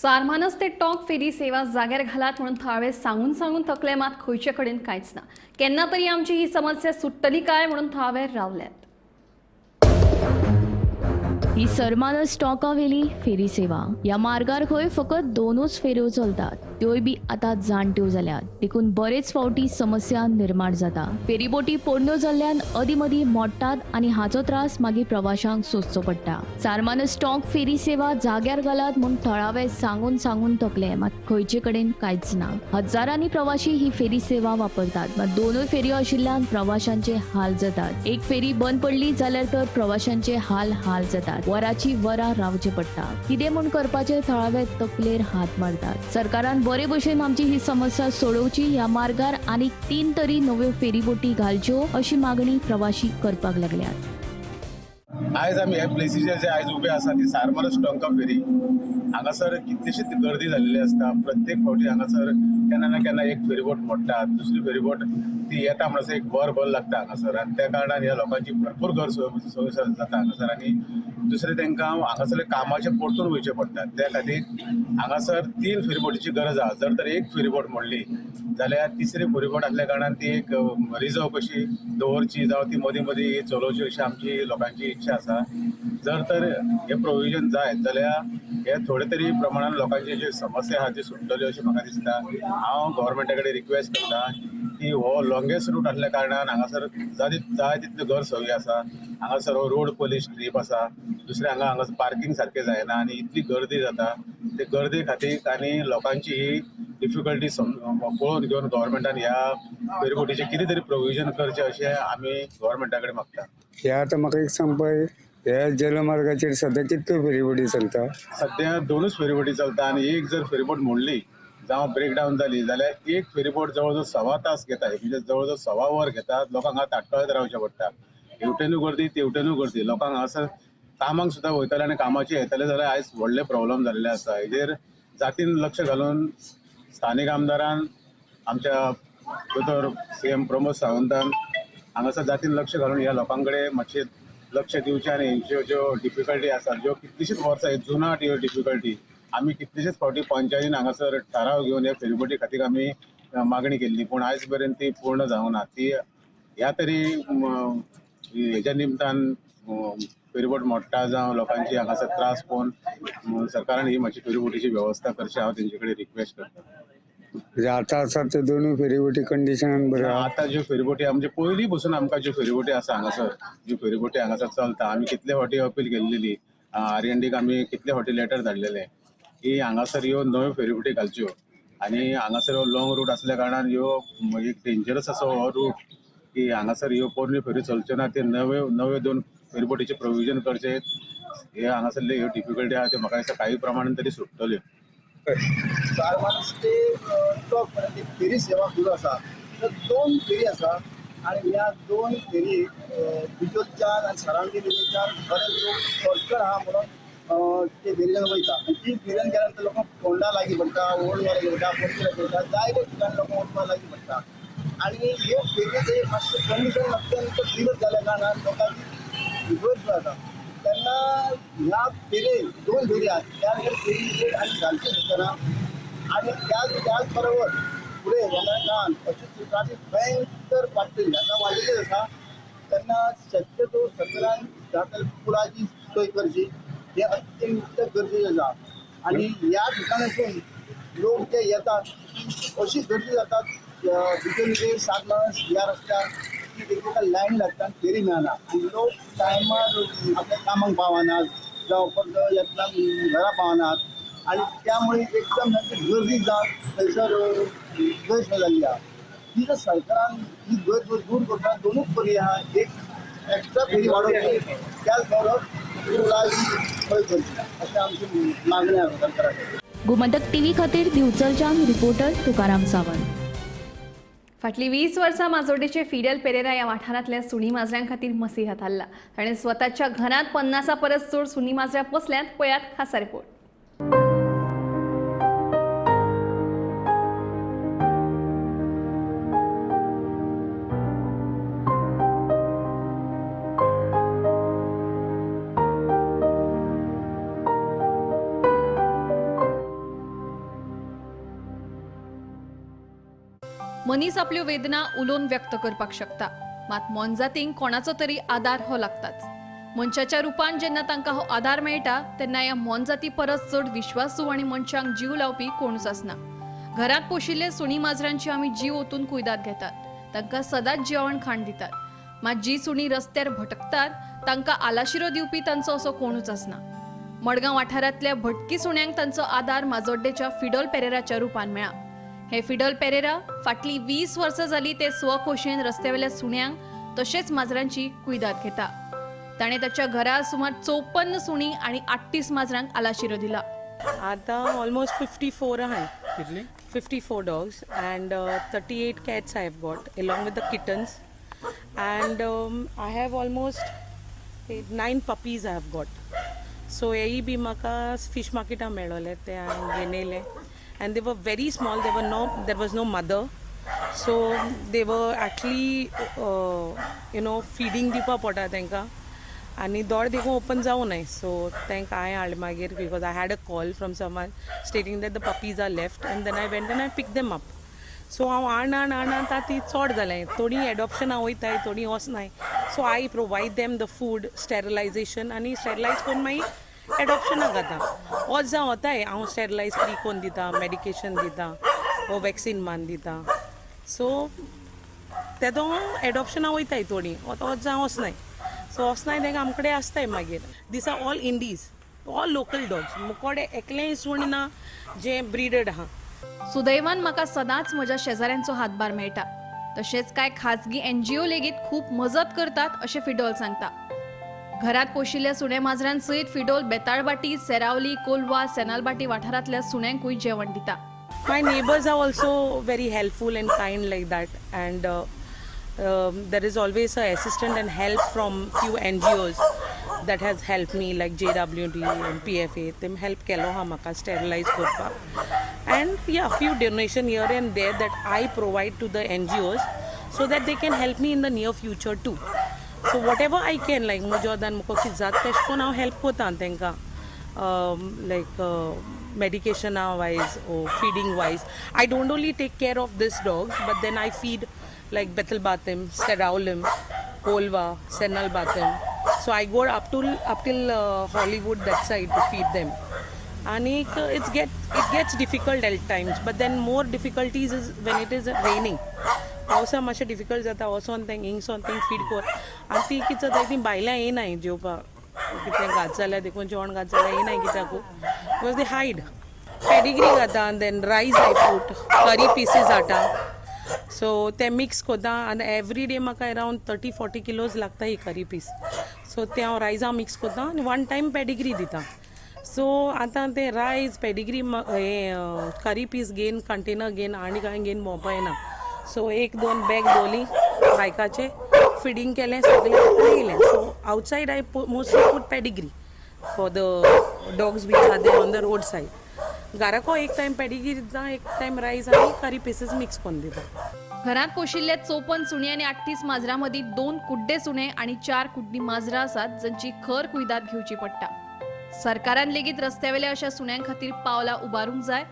Sarmanas ते टोंक फेरी सेवा जाग्यार घालात म्हणून थळावे सांगून सांगून थकले, मात खंयचे कडेन कांयच ना. केन्ना तरी आमची ही समस्या सुट्टली काय म्हणून थळावे रावल्यात. ही सरमानस टोंकावेली फेरी सेवा ह्या मार्गार खंय फकत दोनूच फेऱ्यो चलतात, त्योय बी आतां जाणट्यो जाल्यात, देखून बरेच फावटी समस्या निर्माण जाता. फेरीबोटी पोरण्यो जाल्ल्यान अदीं मदीं मोडटात आनी हाचो त्रास मागीर प्रवाशांक सोंसचो पडटा. सरमानस टोंक फेरी सेवा जाग्यार घालात म्हूण थळावे सांगून सांगून थकले, मात खंयचे कडेन कांयच ना. हजारांनी प्रवाशी ही फेरी सेवा वापरतात, मात दोनूय फेऱ्यो आशिल्ल्यान प्रवाशांचे हाल जातात. एक फेरी बंद पडली जाल्यार तर प्रवाशांचे हाल हाल जातात, वराची वरां रावचें पडटा. कितें म्हूण करपाचें थळावे तकलेर हात मारतात. सरकारान बरे भशेन आमची ही समस्या सोडोवची, ह्या मार्गार आनीक 3 तरी नव्यो फेरीबोटी घालच्यो अशी मागणी प्रवाशी करपाक लागल्यात. आयज आमी ह्या प्लेसीचेर जे आयज उबे आसा ती सारमानस टोंका फेरी. हांगासर कितलीशीच गर्दी जाल्ली आसता. प्रत्येक फावटी हांगासर केन्ना ना केन्ना एक फेरीबोट मोडटा, दुसरी फेरीबोट ती येता म्हणसर एक वर भर लागता हांगासर आनी त्या कारणान ह्या लोकांची भरपूर गैरसोय जाता हांगासर. आनी दुसरें तांकां हांगासर कामाचें परतून वयचें पडटा. त्या खातीर हांगासर 3 फेरीबोटीची गरज आसा. जर तर एक फेरीबोट मोडली जाल्यार तिसरी फेरीबोट आसल्या कारणान ती एक रिजर्व कशी दवरची जावं ती मदीं मदीं चलोवची अशी आमची लोकांची इच्छा आसा. जर तर हे प्रोविजन जायत जाल्यार हे थोडे तरी प्रमाणान लोकांची जी समस्या आसा ती सुट्टली अशें म्हाका दिसता. हांव गव्हर्मेंटा कडेन रिक्वेस्ट करता की हो लॉंगेस्ट रूट आसल्या कारणान हांगासर जाय तितल्यो गैरसोयी आसा. हांगासर हो रोड पोलीस स्ट्रीप आसा, दुसरें हांगा पार्किंग सारकें जायना आनी इतली गर्दी जाता. ते गर्दी खातीर आनी लोकांची ही डिफिकल्टी पळोवन घेवन गव्हर्मेंटान ह्या फेरीबोटीचें कितें तरी प्रोविजन करचें अशें आमी गव्हर्मेंटा कडेन मागता. हे आतां म्हाका एक सांग पळय, ह्या जलमार्गाचेर सद्या कितल्यो फेरीबोटी चलता? सद्या 2च फेरीबोटी चलता आनी एक जर फेरीबोट मोडली जावं ब्रेकडावन जाली जाल्यार एक फेरीबोट जवळ जवळ 1.25 तास घेता, म्हणजे जवळ जवळ 1.25 वर घेता. लोकांक हांगा ताटकळत रावचें पडटा. हेवटेनूय गर्दी तेवटेनूय गर्दी. लोकांक हांगासर कामाक सुद्दां वयताले आनी कामाचे येताले जाल्यार आयज व्हडले प्रॉब्लम जाल्ले आसा. हेजेर जातीन लक्ष घालून स्थानीक आमदारान आमच्या दोतोर CM Pramod सावंतान हांगासर जातीन लक्ष घालून ह्या लोकां कडेन मातशें लक्ष दिवचें आनी हेंच्यो ज्यो डिफिकल्टी आसा ज्यो कितलीशीच वर्सां जुनाट ह्यो डिफिकल्टी आमी कितलेशेच फावटी पंचायतीन हांगासर ठराव घेवन ह्या फेरीबोटी खातीर आमी मागणी केल्ली, पूण आयज पर्यंत ती पूर्ण जावंक ना. ती ह्या तरी हेज्या निमतान फेरीबोट मोडटा जावं लोकांची हांगासर त्रास पळोवन सरकारान ही मातशी फेरीबोटीची वेवस्था करची हांव तेंचे कडेन रिक्वेस्ट करता. म्हणजे आतां आसा त्यो दोनूय फेरीबोटी कंडिशनान बऱ्यो आहा. आतां ज्यो फेरीबोटी म्हणजे पयलीं पसून आमकां ज्यो फेरीबोटी आसा हांगासर, ज्यो फेरीबोटी हांगासर चलता, आमी कितले फावटी अपील केल्लेली RNDक आमी कितले फावटी लेटर धाडलेले की हांगासर ह्यो नव्यो फेरीबोटी घालच्यो आनी हांगासर हो लॉंग रूट आसल्या कारणान ह्यो एक डेंजरस असो हो रूट की हांगासर ह्यो पोरण्यो फेरी चलच्यो ना, ते नव्यो नव्यो 2 फेरीबोटीचें प्रोविजन करचें. हे हांगासरल्यो ह्यो डिफिकल्टी आहा त्यो म्हाका दिसता काही प्रमाणान तरी सुट्टल्यो. सारमानस ते टॉप पर्यंत एक फेरी सेवा सुरू आसा. तर 2 फेरी आसा आनी ह्या 2 फेरी बिजोलच्यान आनी सरावंडींग एरियाच्यान बरेच लोक शॉर्टकट आहा म्हणून ते फेरीच्यान वयता आनी ती फेरीन गेल्या नंतर लोकांक फोंडा लागीं पडटा, ओल्ड गोवा लागीं पडटा, पणजे लागीं पडटा, जायते ठिकाणी लोकांक वचपाक लागीं पडटा. आनी हे फेरीचें मातशें कंडिशन अत्यंत बिगड जाल्या कारणान लोकांची गैरसोय जाता. तेन्ना ह्या फेरी 2 फेरी आहात त्या फेरी आनी घालची शकना आनी त्याच बरोबर फुडें येणाऱ्या काळान अशी ट्राफीक भयंकर वाडटली, आतां वाडिल्ली आसा. तेन्ना शक्यतो सरकारान जाता पुलाची सोय करची हें अत्यंत गरजेचें आसा. आनी ह्या ठिकाणासून लोक जे येतात अशी गर्दी जातात बिजोली सातमानस ह्या रस्त्यार की एकमेकां लायन लागता आनी फेरी मेळना आनी लोक टायमार आपल्या कामाक पावनात जावं परत येतना घरा पावनात आनी त्यामुळे एकदम गर्दी जावन थंयसर गैरसोय जाल्ली आहा. ती जर सरकारान ही गैरसोय दूर करता दोनूच फेरी आहा, एक एक्स्ट्रा फेरी वाडोवची त्याच बरोबर पुलाची सोय करची अशें आमची मागणी आसा सरकारा कडेन. गोमंतक टीव्ही खातीर दिवचलच्यान रिपोर्टर तुकाराम सावंत. फाटलीं 20 वर्सां माजोड्डेचे फिडेल पेरेरा ह्या वाठारांतल्या सुणी माजरां खातीर मसीहा थारला. ताणें स्वताच्या घरांत 50 परस चड सुणी माजरां पोसल्यांत. पळयात खासा रिपोर्ट. मनीस आपल्यो वेदना उलोवन व्यक्त करपाक शकता, मात मोनजातींक कोणाचो तरी आदार हो लागताच. मनशाच्या रुपान जेन्ना तांकां हो आदार मेळटा तेन्ना ह्या मोनजाती परस चड विश्वासू आनी मनशांक जीव लावपी कोणूच आसना. घरांत पोशिल्ले सुणी माजरांची आमी जीव ओतून कुयदाद घेतात, तांकां सदांच जेवण खाण दितात. मात जी सुणी रस्त्यार भटकतात तांकां आलाशिरो दिवपी तांचो असो कोणूच आसना. मडगांव वाठारांतल्या भटकी सुण्यांक तांचो आदार माजोड्डेच्या फिडल पेरेराच्या रुपान मेळ्ळा. हे फिडल पेरेरा फाटली 20 वर्सां जाली ते स्वखोशयेन रस्त्यावेल्या सुण्यांक तशेंच माजरांची कुयदाद घेता. ताणें ताच्या घरा सुमार 54 सुणी आनी 38 माजरांक आलाशिरो दिला. आतां ऑलमोस्ट 54 आहाय. कितली? 54 dogs and 38 cats I have got along with the kittens, and I have almost 9 puppies I have got. So हेय बी म्हाका फिश मार्केटान मेळोले, ते हांवें घेवन येयले and they were very small. There was no mother, so they were actually feeding दिवपा पडटा तांकां आनी दोळे देखून ओपन जावं नाय. सो तांकां हांवें हाडलें मागीर because I had a call from someone stating that the puppies are left, and then I went and I pick them up. So हांव हाण हाण हाण आतां ती चड जालें, थोडीं एडॉप्शनां वयताय, थोडीं वचनाय. So I provide them the food, sterilization, आनी स्टेरिलायज करून मागीर एडॉप्शनाक जाता. वच जावं वताय हांव स्टेरिलायज फ्री करून दिता, मेडिकेशन दिता वो वॅक्सीन मान दिता. सो तेदो एडॉप्शनां वयताय थोडीं, वच जावं वचनाय. सो वचनाय तांकां आमचे कडेन आसताय मागीर. These are all indies, all local dogs. मुकोडे एकलेंय सुण ना जें ब्रिडड आहा. सुदैवान म्हाका सदांच म्हज्या शेजाऱ्यांचो हातभार मेळटा. तशेंच कांय खाजगी NGO लेगीत खूब मजत करतात अशें फिडोल सांगता. घरात पोशिल्ल्या सुण्या माजरां सयत फिडोल बेताळबाटी, सेरावली, कोलवा, सेनालबाटी वाठारांतल्या सुण्यांकूय जेवण दिता. My neighbours are also very helpful and kind like that, and there is always a assistant and help from few NGOs that has helped me, like JWD and PFA. Them help केलो हा म्हाका स्टेरिलायज करपाक, and yeah, few donation here and there that I provide to the NGOs so that they can help me in the near future too. So whatever I can, like म्हज्या वदान म्हाका कितें जाता तेश कोन हांव हेल्प कोता तांकां, like medication wise or feeding wise. I don't only take care of these dogs, but then I feed like Bethel Batim, Seraulim, Kolva, Senal Batim. So I go up till Hollywood that side to feed them. And it gets difficult at times, but then more difficulties is when it is raining. पावसा मातशें डिफिकल्ट जाता, वचोन तेंक हिंगसोन तेंक फीड कर. आनी ती कितें जाता, ती बायलां येनाय जेवपाक, कितें घात जाल्यार देखून जेवण घात जाल्यार येनाय कित्याकू, because they hide. Pedigree घाता, then rice I put, curry pieces हाडटा. सो ते मिक्स करता आनी एवरी डे म्हाका अरावंड 30-40 किलोज लागता ही करी पीस. सो ते हांव रायसा मिक्स करता आनी वन टायम पेडिग्री दिता. सो आतां ते रायस पेडिग्री हें करी पीस घेवन कंटेनर घेवन आनी कांय घेवन भोंवपा येना. सो 1-2 बॅग दवरली बायकाचे, फिडींग केलें सगळें येयलें. So outside I mostly put Pedigree for the dogs which are there on the road side. घराको एक टायम पेडिग्री दिता, एक टायम रायस आनी करी पीसीस मिक्स करून दिता. घरांत पोशिल्ल्या 54 सुणी आनी 38 माजरां मदीं 2 कुड्डे सुणे आनी 4 कुड्डी माजरां आसात जांची खर कुयदाद घेवची पडटा. सरकारान लेगीत रस्त्यावेल्या अशा सुण्यां खातीर पावलां उबारूंक जाय.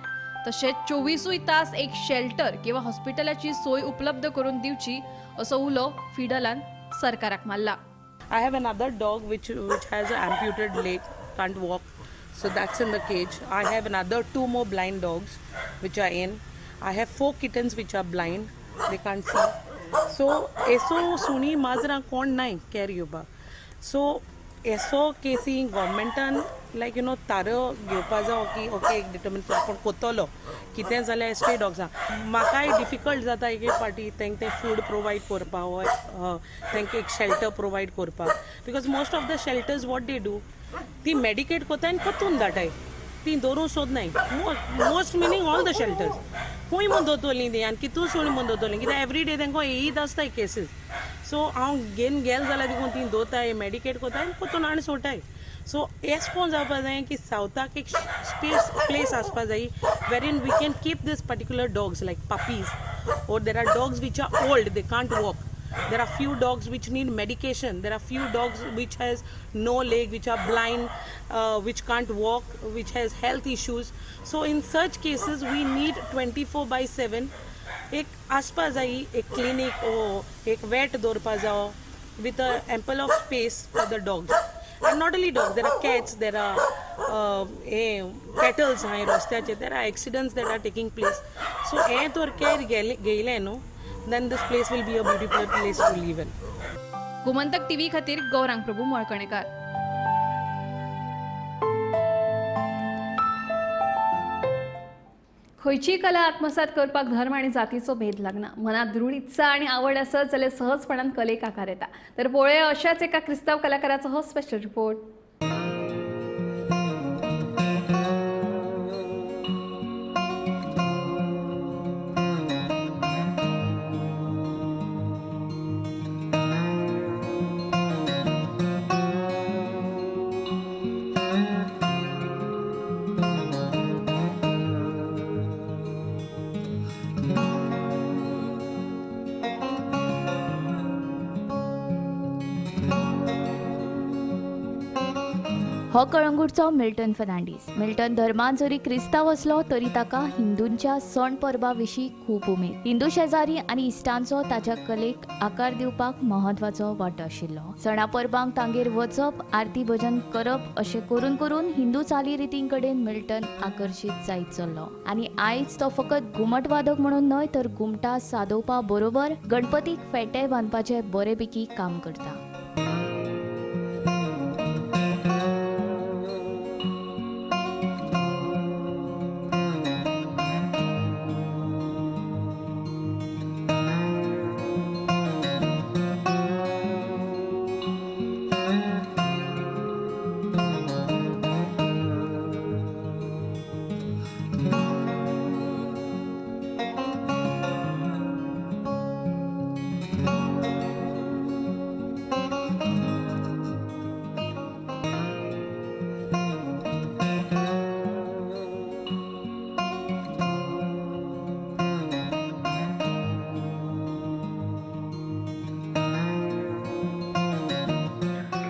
तशेंच 24 तास एक शेल्टर किंवा हॉस्पिटलाची सोय उपलब्ध करून दिवची असो उलो फिडलान सरकाराक मारला. I have another dog which has an amputated leg, can't walk, so that's in the cage. I have another 2 more blind dogs which are in. I have 4 kittens which are blind, they can't see. So eso सुणी माजरां कोण नाय केअर घेवपाक. सो एसो केसी गव्हर्मेंटान लायक you know तारो घेवपा जावो की ओके एक डिटर्मिन आपूण कोत्तलो कितें जाल्यार स्ट्रे डॉग्सां. म्हाकाय डिफिकल्ट जाता एक एक फावटी तांकां तें फूड प्रोवायड करपाक वो तांकां एक शेल्टर प्रोवायड करपाक, because most of the shelters what they do, ती मेडिकेट कोताय आनी परतून धाडाय, ती दवरूंक सोदनाय. Most meaning all the shelters खंय म्हूण दवरतलीं ती आनी कितू सुणी म्हूण दवरतलीं, कित्याक एवरी डे तांकां येयत आसताय केसीस. सो हांव घेवन गेल जाल्यार देखून ती दवरताय, मेडिकेट कोताय आनी परतून हाडून सोडटाय. सो एश कोन जावपा जाय की सावथाक एक स्पेस प्लेस आसपा जाय wherein we can keep this particular dogs like puppies, or there are dogs which are old, they can't walk. There are few dogs which need medication. There are few dogs which has no leg, which are blind, which can't walk, which has health issues. So in such cases we need 24/7 एक आसपा जाय, एक क्लिनिक ओ एक वेट दवरपा जावो with a ample of space for the dogs. And not only dogs, there are cats, there are cattles हांय रस्त्याचेर, there are accidents that are taking place. So हें तर केअर घेयलें न्हू, then this place will be a beautiful place to live in. Gomantak TV खातीर गौरांग प्रभू मळकणेकार. खंयचीय कला आत्मसात करपाक धर्म आनी जातीचो भेद लागना. मनात दृढ इत्सा आनी आवड आसत जाल्यार सहजपणान कलेक आकार येता. तर पळोवया अशाच एका क्रिस्तांव कलाकाराचो हो स्पेशल रिपोर्ट. हो कळंगूटचो मिल्टन फर्नांडीस. मिल्टन धर्मान जरी क्रिस्तांव आसलो तरी ताका हिंदूंच्या सण परबा विशीं खूब उमेद. हिंदू शेजारी आनी इश्टांचो ताच्या कलेक आकार दिवपाक म्हत्वाचो वांटो आशिल्लो. सणा परबांक तांगेर वचप, आरती भजन करप अशें करून करून हिंदू चालीरितीं कडेन मिल्टन आकर्शीत जायत चल्लो आनी आयज तो फकत घुमटवादक म्हणून न्हय तर घुमटां सादोवपा बरोबर गणपतीक फेटे बांदपाचे बरेपैकी काम करता.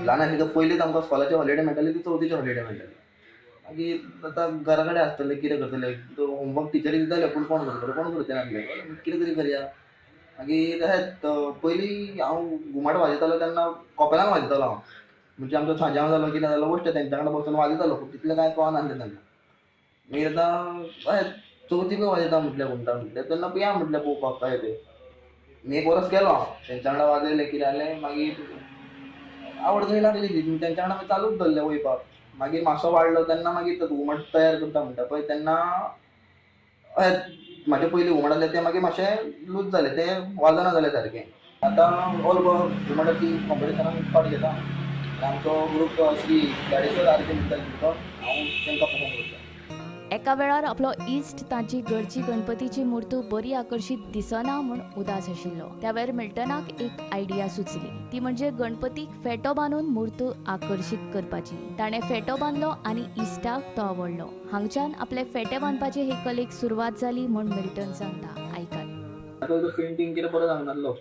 ल्हान आसली तर पयलींच आमकां स्कॉलाची हॉलिडे मेळटाली ती चवथीची हॉलिडे मेळटाली. मागीर आतां घरा कडेन आसतलें कितें करतलें, होमवर्क टिचरी दिताले पूण कोण करतलो, कोण करचें नासलें, कितें तरी करया. मागीर तशेंच पयलीं हांव घुमट वाजयतालो तेन्ना कॉपेलान वाजयतालो हांव, म्हणजे आमचो सांजांव जालो कितें जालो वश्ट तेंच्या वांगडा बसून वाजयतालो, पूण तितलें कांय कळनासलें तेन्ना. मागीर आतां अशें चवथीकूय वाजयता म्हटलें घुमटां म्हटलें तेन्ना या म्हटलें पळोवपाक कशें तें. मी एक वरस गेलो हांव तेंच्या वांगडा वाजयलें कितें जालें, मागीर आवड थंय लागली ती तेंच्या वांगडा चालूच दवरलें वयपाक. मागीर मातसो वाडलो तेन्ना मागीर घुमट तयार करता म्हणटा पळय तेन्ना म्हाजे पयलीं घुमट आसलें तें मागीर मातशें लूज जालें, तें वाजना जालें सारकें. आतां ऑल गोवा घुमटाची कॉम्पिटिशनाक पार्ट घेता आनी आमचो ग्रूप श्री गाडेश्वर आरती म्हणटा तो हांव तांकां परफॉर्म करता. एका वेळार आपलो इश्ट ताची घरची गणपतीची मूर्त बरी आकर्शीत दिसना म्हूण उदास आशिल्लो. त्या वेळार मिल्टनाक एक आयडिया सुचली, ती म्हणजे गणपतीक फेटो बांदून मूर्त आकर्शीत करपाची. ताणें फेटो बांदलो आनी इश्टाक तो आवडलो. हांगच्यान आपले फेटे बांदपाचे हे कलेक सुरवात जाली म्हूण मिल्टन सांगता. आयकात. पेंटींग कितें बरो सांगनासलो,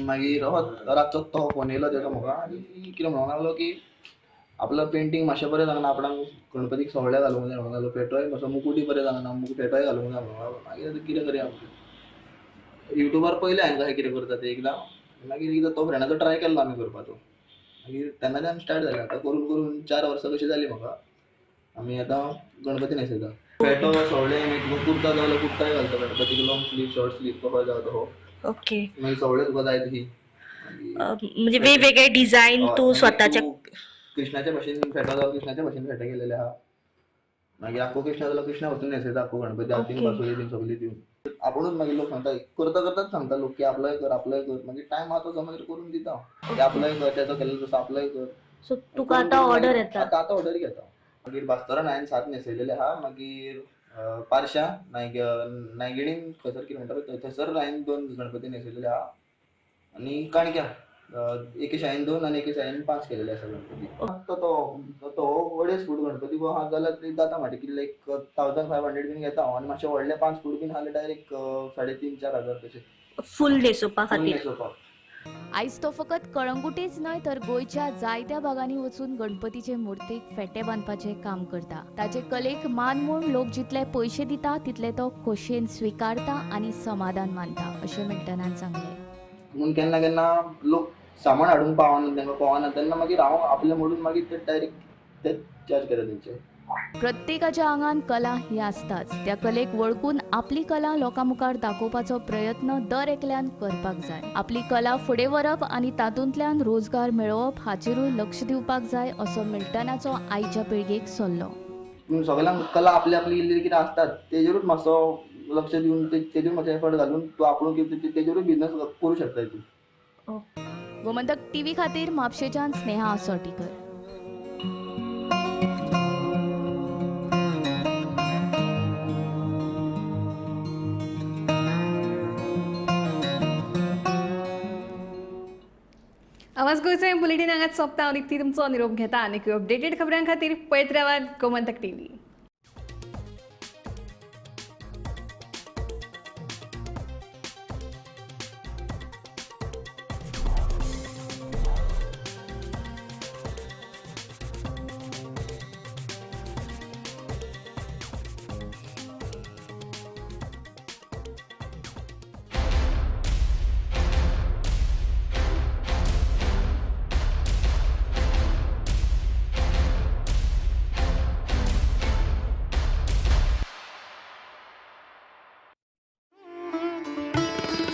मागीर रातचो तो फोन येयलो तेजो म्हाका आनी कितें म्हणूंक लागलो की आपलो पेंटींग मातशें बरें जावना, आपणाक गणपतीक सवळें घालूंक जाय म्हणूंक लागलो, फेटोय मातसो मुकुटूय बरें जावना, फेटोय घालूंक जाय म्हणूंक लागलो. मागीर आतां कितें करया, युट्यूबार पळयलें हांवें कशें कितें करता तें एकदां, मागीर एकदां तो फ्रेंडाचो ट्राय केल्लो आमी करपाचो, मागीर तेन्नाच्यान स्टार्ट जालें. आतां करून करून 4 वर्सां कशीं जालीं म्हाका, आमी आतां गणपती न्हेसयता. फेटो सवळें मागीर तुका कुर्ता जाय जाल्यार कुर्ताय घालता गणपतीक, लॉंग स्लीव शॉर्ट स्लीव कसो जाय तो. ओके. मागीर सवळें तुका जाय तशी, म्हणजे वेगवेगळे डिझायन तूं स्वताच्या कृष्णाच्या भशेन फेटो जालो, कृष्णाच्या भशेन फेटे केलेले आहा. मागीर आख्खो कृष्णा जालो, कृष्णा वचून न्हेसयता आख्खो गणपती आरतीन बासुरी बीन सगळी दिवन. आपुणूच मागीर लोक सांगता, करता करताच सांगता लोक की आपलोय कर आपलोय कर, मागीर टायम आहा तसो मागीर करून दिता, आपलोय कर तेजो केल्लो तसो आपलोय कर. सो तुका आतां ऑर्डर येता? आतां आतां ऑर्डर घेता. मागीर भास्तरान हांवें 7 न्हेसयलेले आहा. मागीर पारशा नायगिणीन खंयसर कितें म्हणटा थंयसर हांवें 2 गणपती न्हेसयलेले आहा. आनी काणक्या एके शाळेन 2 आनी एके शाळेन 5 केलेले आसा गणपती. तो तो 2.5 फूट गणपती आहा जाल्यार ते जाता म्हाजे कितले एक 1500 बीन घेता हांव, आनी मातशे व्हडले 5 फूट बीन आसले डायरेक्ट 3,500-4 हजार तशे फूल न्हेसोवपा खातीर. आयज तो फकत कळंगुटेच न्हय तर गोंयच्या जायत्या भागांनी वचून गणपतीचे मूर्तीक फेटे बांदपाचें काम करता. ताचे कलेक मान म्हूण लोक जितले पयशे दिता तितले तो खोशयेन स्विकारता आनी समाधान मानता अशें मिल्टनान सांगलें. म्हणून केन्ना केन्ना लोक सामान हाडूंक पावना, तांकां पावना तेन्ना मागीर हांव आपलें म्हणून मागीर ते डायरेक्ट ते चार्ज करता तेंचे. प्रत्येकाच्या आंगान कला ही आसताच. त्या कलेक वळखून आपली कला लोकां मुखार दाखोवपाचो प्रयत्न दर एकल्यान करपाक जाय. आपली कला फुडें व्हरप आनी तातूंतल्यान रोजगार मेळोवप हाचेरूय लक्ष दिवपाक जाय असो मिल्टनाचो आयच्या पिळगेक सल्लो. सगळ्यांक कला आपली आपली इल्ली कितें आसतात तेजेरूच मातसो लक्ष दिवन तेजेर मातसो एफर्ट घालून तूं आपूण कितें तेजेरूय बिजनस करूं शकता तूं. गोमंतक टीव्ही खातीर म्हापशेच्यान स्नेहा आसोटीकर. आवाज गोंयचो बुलेटीन हांगाच सोंपता. आनी ती तुमचो निरोप घेता आनी अपडेटेड खबरां खातीर पळयत रावात गोमंतक टीव्ही.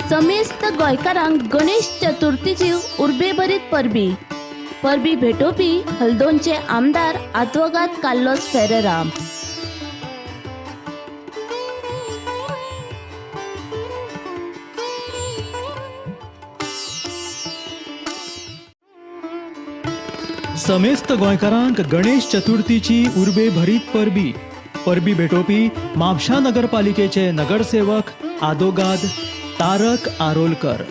समेस्त गोंयकारांक गणेश चतुर्थीची उर्बेभरीत परबी. परबी भेटोवपी हल्दोणचे आमदार आदवोगाद कार्लोस फेरेरा. समेस्त गोंयकारांक गणेश चतुर्थीची उर्बेभरीत परबी. परबी भेटोवपी म्हापशा नगरपालिकेचे नगरसेवक आदोगाद तारक आरोलकर.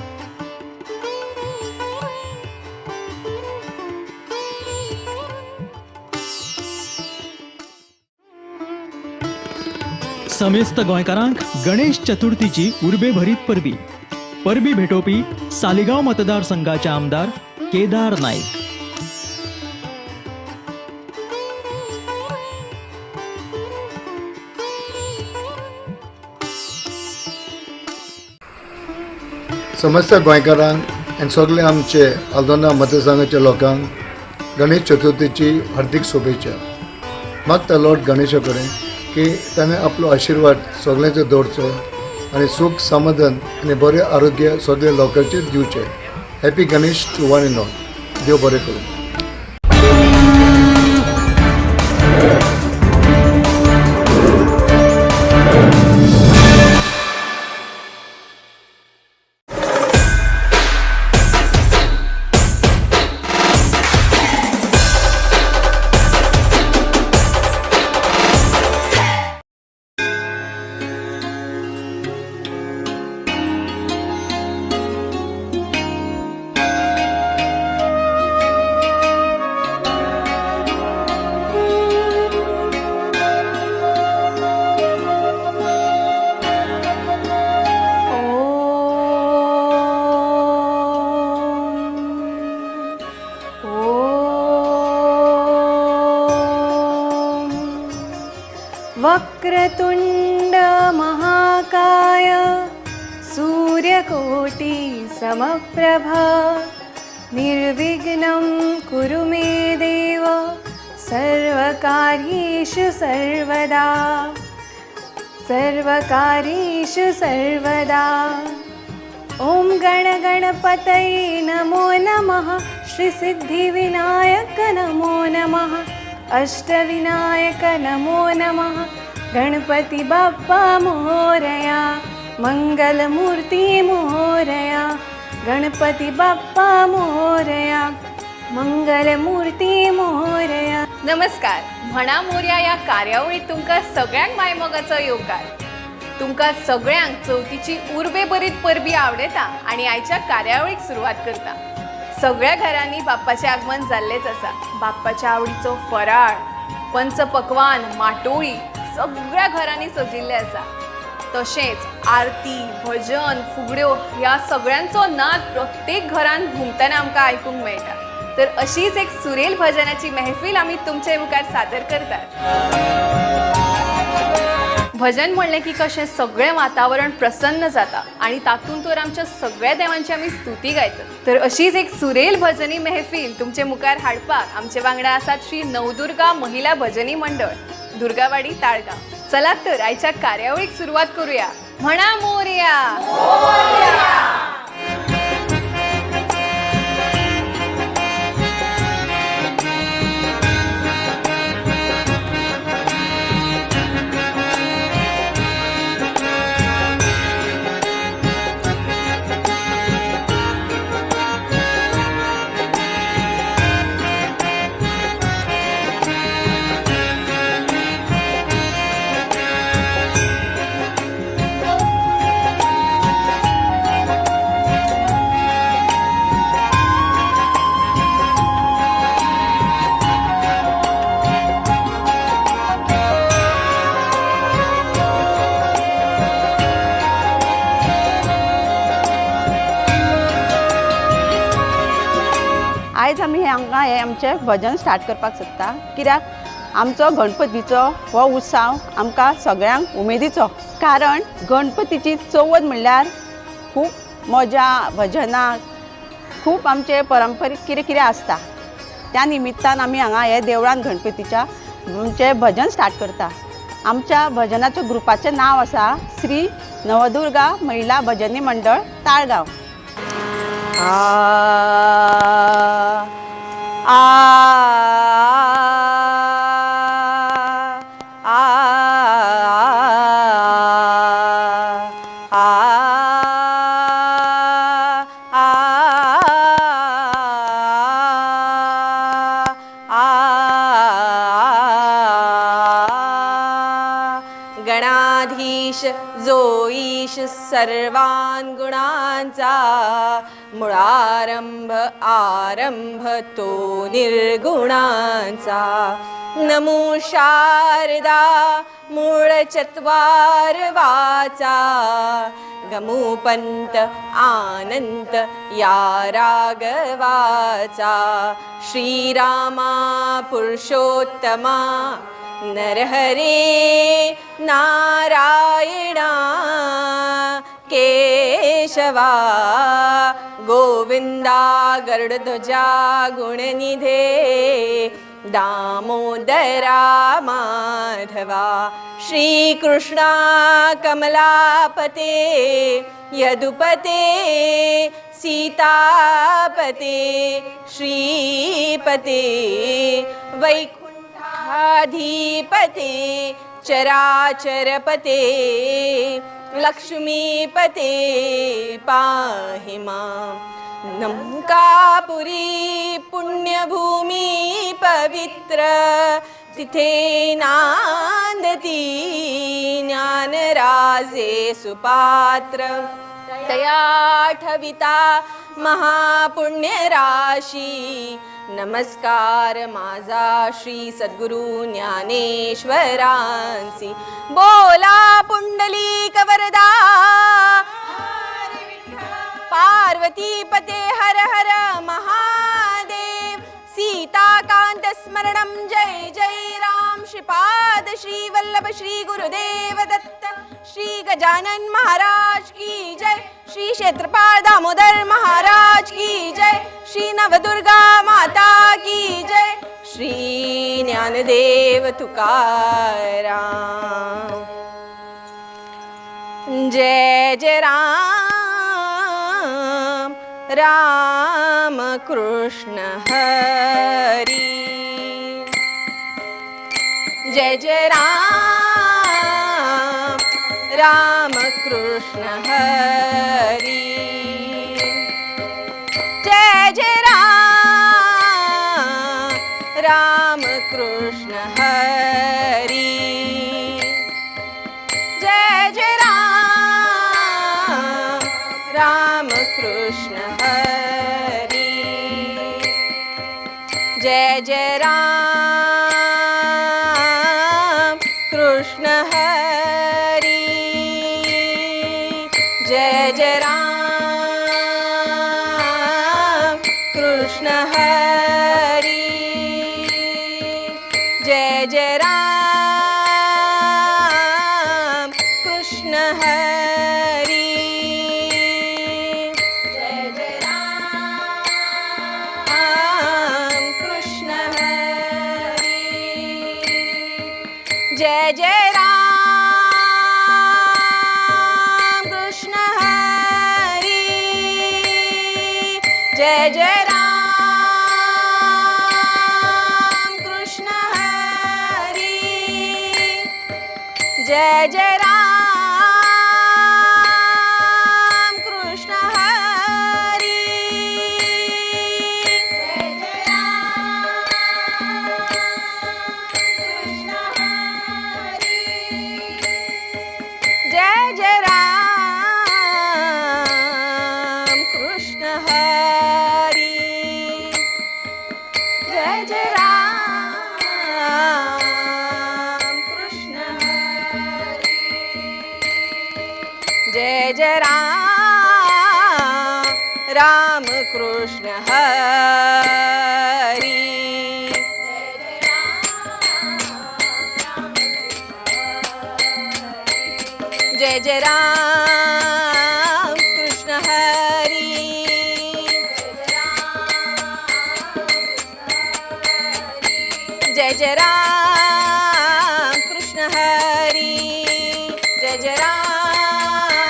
समेस्त गोंयकारांक गणेश चतुर्थीची उर्बेभरीत परबी. परबी भेटोवपी सालिगांव मतदारसंघाचे आमदार केदार नाईक. समस्त गोंयकारांक आनी सगळे आमचे आल्दोना मतदारसंघाच्या लोकांक गणेश चतुर्थीची हार्दिक शुभेच्छा. मागता लॉर्ड गणेशा कडेन की ताणें आपलो आशिर्वाद सगळ्यांचेर दवरचो आनी सूख समाधान आनी बरें आरोग्य सगळ्या लोकांचेर दिवचें. Happy Ganesh to one and all. देव बरें करूं. वक्रतुंड महाकाय सूर्यकोटि समप्रभा निर्विघ्नं कुरु मे देव सर्वकार्येषु सर्वदा सर्वकार्येषु सर्वदा. ॐ गण गणपतये नमो नमः. श्री सिद्धिविनायक नमो नमः. अष्टविनायक नमो नमः. गणपति बाप्पा मोरया मंगलमूर्ति मोरया. गणपति बाप्पा मोरया मंगलमूर्ती मोरया. नमस्कार. म्हणा मोरया ह्या कार्यावळीत तुमकां सगळ्यांक मायमोगाचो येवकार. तुमकां सगळ्यांक चवथीची उर्बेभरीत परबी आवडटा आनी आयच्या कार्यावळीक सुरवात करता. सगळ्या घरांनी बाप्पाचें आगमन जाल्लेंच आसा. बाप्पाच्या आवडीचो फराळ, पंचपक्वान, माटोळी सगळ्या घरांनी सजिल्लें आसा. तशेंच आरती, भजन, फुगड्यो ह्या सगळ्यांचो नाद प्रत्येक घरांत घुमतना आमकां आयकूंक मेळटा. तर अशीच एक सुरेल भजनाची महफील आमी तुमचे मुखार सादर करतात. भजन म्हणलें की कशें सगळें वातावरण प्रसन्न जाता आनी तातूंत तर आमच्या सगळ्या देवांची आमी स्तुती गायतात. तर अशीच एक सुरेल भजनी महफील तुमचे मुखार हाडपाक आमचे वांगडा आसात श्री नवदुर्गा महिला भजनी मंडळ, दुर्गावाडी, ताळगांव. चलात तर आयच्या कार्यावळीक सुरवात करूया. म्हणा मोरया. आयज आमी हांगा हें आमचें भजन स्टार्ट करपाक सोदता, कित्याक आमचो गणपतीचो हो उत्सव आमकां सगळ्यांक उमेदीचो, कारण गणपतीची चवथ म्हणल्यार खूब मजा, भजनां, खूब आमचे परंपरीक कितें कितें आसता. त्या निमित्तान आमी हांगा हे देवळान गणपतीच्या आमचें भजन स्टार्ट करता. आमच्या भजनाच्या ग्रुपाचें नांव आसा श्री नवदुर्गा महिला भजनी मंडळ, ताळगांव. आ आ आ आ आ गणाधीश जोईश सर्वान गुणांचा, मुळारंभ आरंभ तो निर्गुणांचा. नमो शारदा मूळ चत्वार वाचा, गमुपंत आनंद या राघवाचा. श्रीरामा पुरुषोत्तमा नरहरे नारायणा केशवा, गोविंदा गरुडध्वजा गुणनिधे दामोदरा माधवा. श्रीकृष्णा कमलापते यदुपते सीतापते श्रीपते वैकुंठाधिपते चराचरपते लक्ष्मीपते पाहि मां. नमकापुरी पुण्यभूमी पवित्र, तिथे नांदती ज्ञानराजे सुपात्र. तया ठविता महापुण्यराशी, नमस्कार माझा श्री सद्गुरु ज्ञानेश्वरांसी. बोला पुंडलीक वरदा पार्वती पते हर हर महादेव. सीताकांत स्मरणं जय जय राम. श्रीपाद श्री वल्लभ श्री गुरुदेव दत्त. श्री गजानन महाराज की जय. श्री क्षेत्रपाल दामोदर महाराज की जय. श्री नवदुर्गा माता की जय. श्री ज्ञानदेव तुकाराम. जय जय राम राम कृष्ण हरी. जय जय राम राम कृष्ण हरी. जय जय राम राम कृष्ण हरी. जय जय राम राम कृष्ण हरी. जय जय राम कृष्ण हरी. जय जय राम कृष्ण हरी. जय जय राम कृष्ण हरी. जय जय राम कृष्ण हरी. जय जय राम कृष्ण हरी. जय जय राम कृष्ण हरी. जय जय राम कृष्ण हरी. जय जय राम कृष्ण हरी. जय जय राम कृष्ण हरी. जय जय राम कृष्ण हरी. जय जय राम राम कृष्ण हरी. जय जय राम कृष्ण हरी. जय जय राम कृष्ण हरी. जय जय राम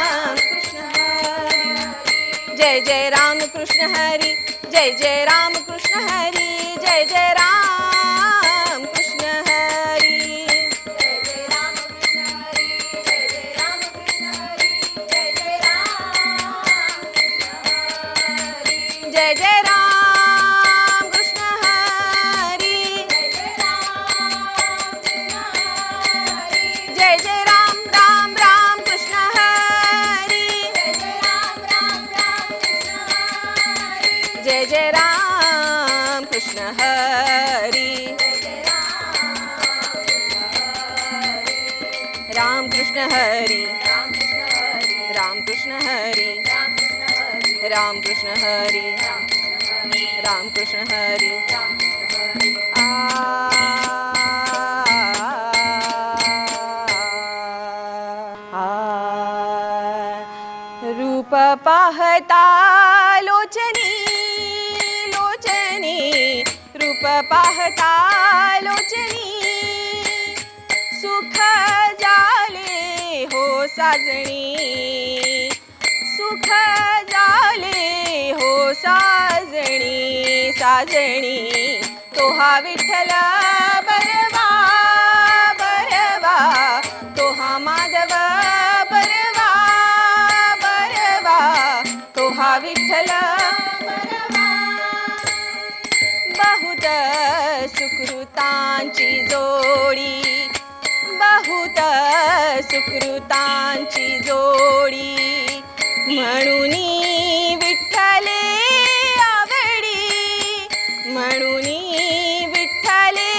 कृष्ण हरी जय जय राम कृष्ण हरी जय जय राम कृष्ण हरी जय जय राम कृष्ण हरी जय जय राम कृष्ण हरी जय जय राम कृष्ण हरी जय जय राम कृष्ण हरी जय जय राम कृष्ण हरी जय जय राम राम राम कृष्ण हरी जय जय राम राम राम कृष्ण हरी जय जय राम कृष्ण हरी राम कृष्ण हरी राम कृष्ण हरी राम कृष्ण हरी राम कृष्ण हरी आ आ रूप पाहता लोचनी लोचनी रूप पाहता लोचनी सुख झाले हो साजणी सुख झाले हो साजणी साजणी तोहा विठ्ठल बरवा बरवा तोहा माधव बरवा बरवा तोहा विठ्ठल बरवा बहुत सुकृतांची जोडी बहुत सुकृतांची जोडी म्हणून विठ्ठले आवडी म्हणून विठ्ठले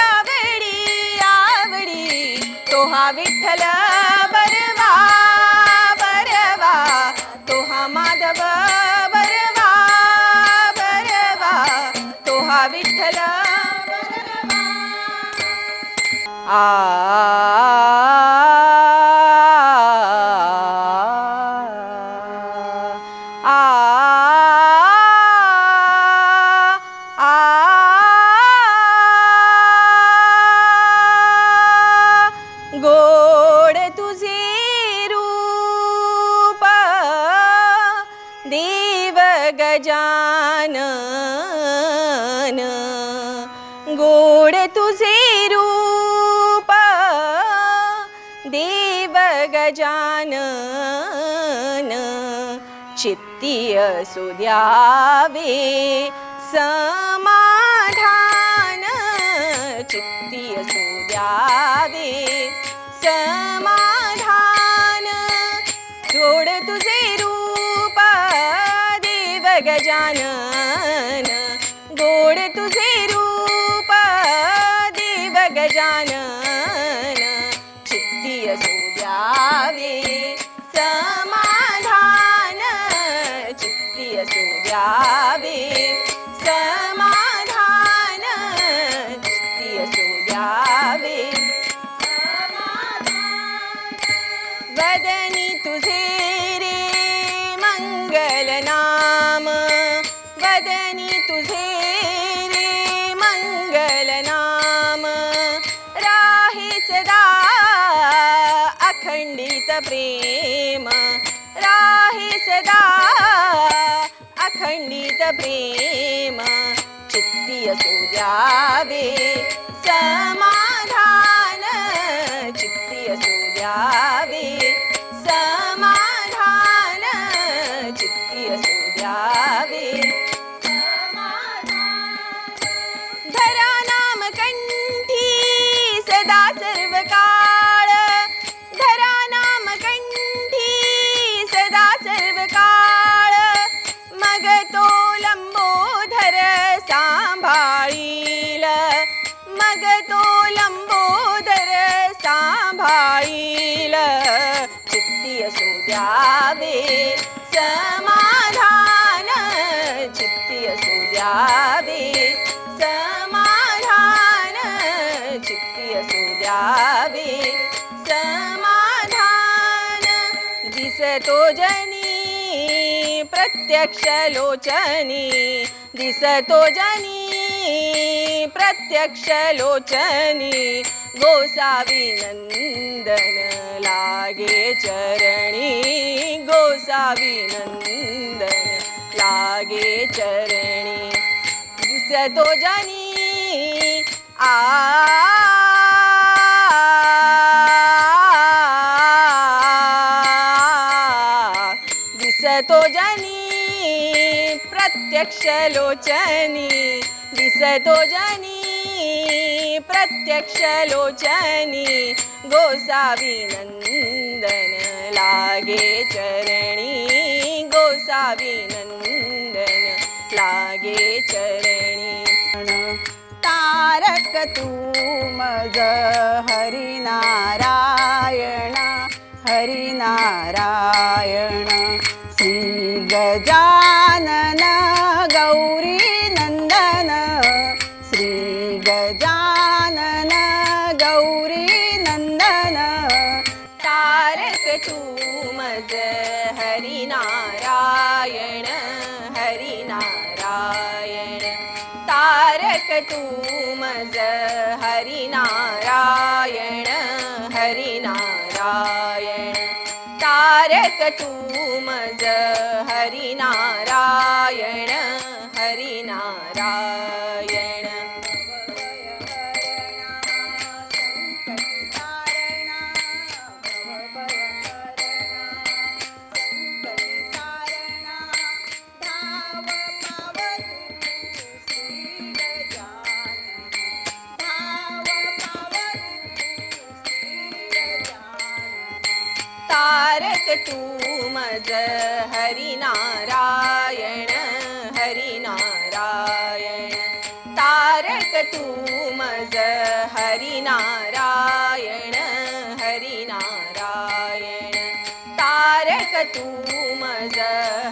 आवडी आवडी तोहा विठ्ठल बरवा बरवा तोहा माधव बरवा बरवा तोहा विठ्ठल बरवा आ आ आ गोड तुझे रूप देव गजानन गोड तुझे रूप देव गजानन चित्ती असु द्यावे समाधान चित्ती असु द्यावे समाधान गोड तुझे रूप देव गजानन गोड तुझे रूप देव गजानन चित्ती असु द्यावे समाधान चित्ती असु द्यावे समाधान चित्ती असु द्यावे वदनी तुझे रे मंगल नाम वदनी तुझे रे मंगल नाम राहे सदा अखंडित प्रेम राहे सदा अखंडित प्रेम चित्ती असु द्यावे समाधान चित्ती असु द्यावे समाधान चित्ती असु द्यावे धरा नाम कंठी सदा सर्व काळ धरा नाम कंठी सदा सर्व काळ मग तो लंबोधर सांभाळील मग तो लंबोदर सांभाळील चित्ती असु द्यावे समाधान चित्ती असु द्यावे समाधान चित्ती असु द्यावे समाधान दिसतो जनी प्रत्यक्ष लोचनी दिसतो जनी प्रत्यक्ष लोचनी गोसावी नंदन लागे चरणी गोसावी नंदन लागे चरणी दिसतो जनी आ दिसतो जनी प्रत्यक्ष लोचनी दिसतो जनी प्रत्यक्ष लोचनी गोसावी नंदन लागे चरणी गोसावी नंदन लागे चरणी. तारक तू मज हरिनारायण हरिनारायण श्री गजानन गौरी नंदन श्री गजानन गौरी नंदन. तारक तू मज हरिनारायण हरिनारायण तारक तू मज हरिनारायण हरिनारायण तारक तू मज हरिनारायण हरिनारायण. तारक तू मज हरिनारायण हरिनारायण तारक तू मज हरिनारायण हरिनारायण तारक तू मज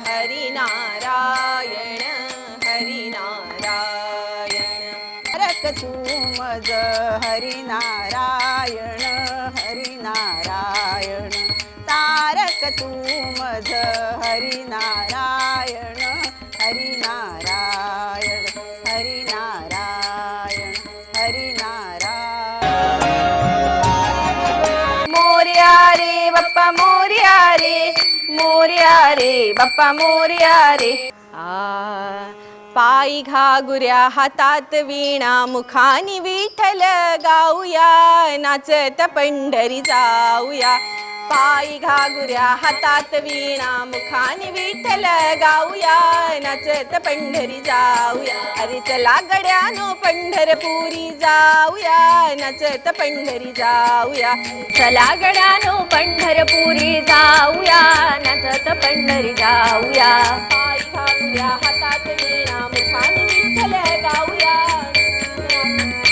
हरिनारायण हरिनारायण. तारक तू मज हरिनारायण हरिनारायण तारक तू मज हरिनारायण हरिनारायण हरिनारायण हरिनारायण. मोरया रे बाप्पा मोरया रे मोरया रे बाप्पा मोरया रे. आ पायी घागुऱ्या हातात वीणा मुखानी विठ्ठल गाऊया नाचत पंढरी जाऊया. पायी घागुऱ्या हातात वीणा मुखानी विठ्ठल गाऊया नाचत पंढरी जाऊया. अरे चला गड्यानो पंढरपुरी जाऊया नाचत पंढरी जाऊया. चला गड्यानो पंढरपुरी जाऊया नाचत पंढरी जाऊया. पायी घागुऱ्या हातात वीणा मुखानी विठ्ठल गाऊया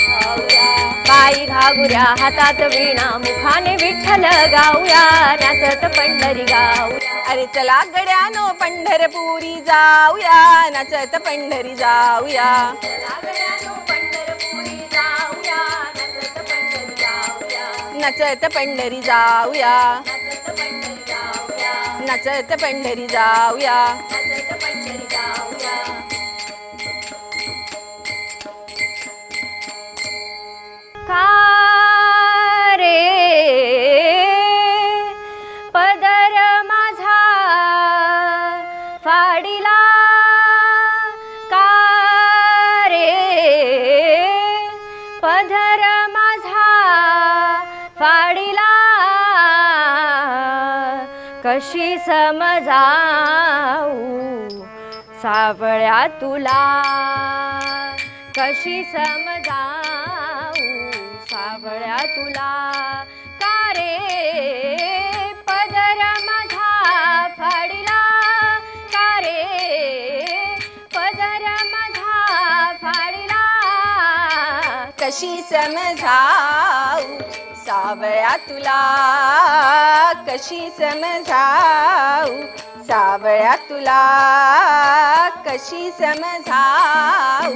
गाऊया. पायी घागुऱ्या हातात वीणा मुखाने विठ्ठल गाऊया नाचत पंढरी गाऊया. अरे चला गड्यानो पंढरपुरी जाऊया नाचत पंढरी जाऊया. नाचत पंढरी जाऊया नाचत पंढरी जाऊया. का रे पदर माझा फाडिला का रे पदर माझा फाडिला कशी समजाऊ सावळ्या तुला कशी समजाऊ सावळ्या तुला का रे पदर माझा फाडिला का रे पदर माझा फाडिला कशी समजाऊ सावळ्या तुला कशी समजाऊ सावळ्या तुला कशी समजाऊ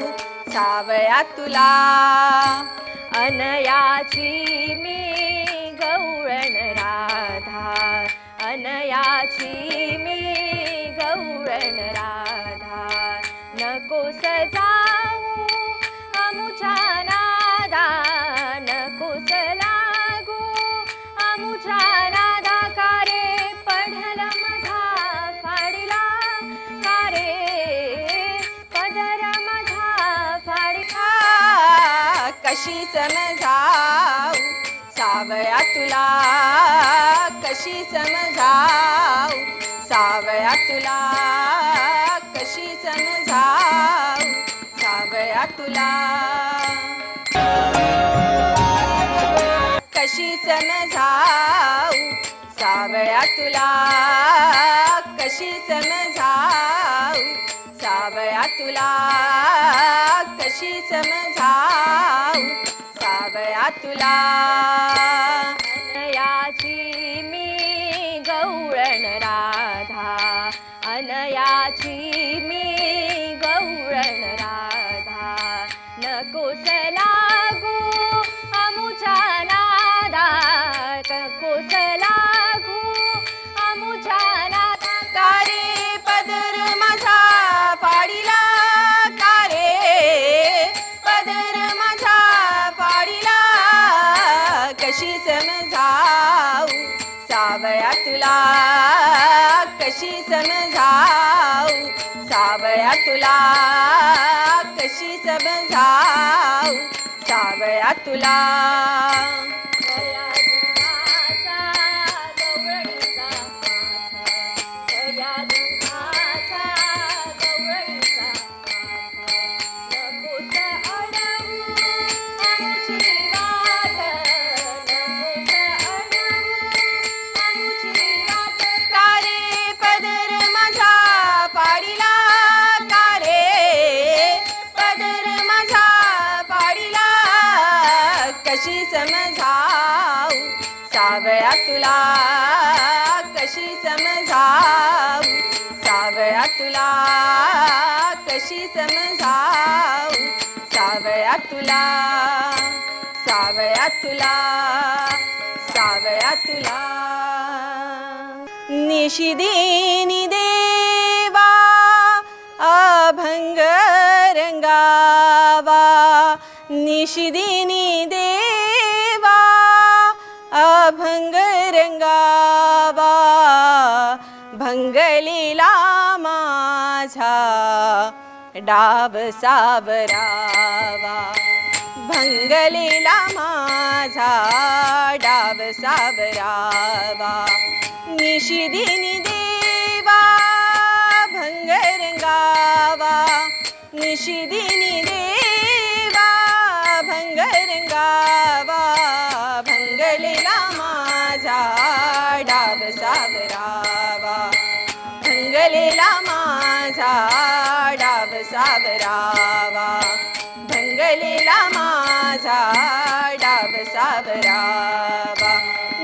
सावळ्या तुला. अनयाची मी गौळण राधा अनयाची मी गौळण राधा नको सजाऊ अमुच्या नादा नको लागू अमुच्या नादा का रे पढल माझा फाडिला का रे कशी समजावू सावळ्या तुला कशी समजावू सावळ्या तुला कशी समजावू सावळ्या तुला कशी समजावू सावळ्या तुला कशी समजावू सावळ्या तुला कशी समजावू सावळ्या तुला. अनयाची मी गौळण राधा अनयाची मी गौळण राधा नकोस लागू अमुच्या नादा नकोस लागू अमुच्या नादा. कारे पदर माझा फाडिला कारे पदर माझा फाडिला कशी समजावू सावळ्या तुला कशी समजावू सावळ्या तुला कशी समजावू सावळ्या तुला. दया दुधाचा गवळणीचा माथा दया दुधाचा गवळणीचा माथा नकोस अडवू अमुची वाट नकोस अडवू अमुची वाट. कारे पदर माझा फाडिला कारे पदर माझा फाडिला कशी समजावू सावळ्या तुला कशी समजावू सावळ्या तुला कशी समजावू सावळ्या तुला सावळ्या तुला सावळ्या तुला. निशिदिनी देवा अभंग रंगावा निशिदिनी देवा अभंग रंगावा भंगलीला माझा डाव सावरावा भंगलीला माझा डाव सावरावा. निशिदिनी देवा भंग रंगावा निशिदिनी देवा भंग रंगावा भंगलेला माझा डाव सावरावा भंगलेला माझा डाव सावरावा भंगलेला माझा डाव सावरावा.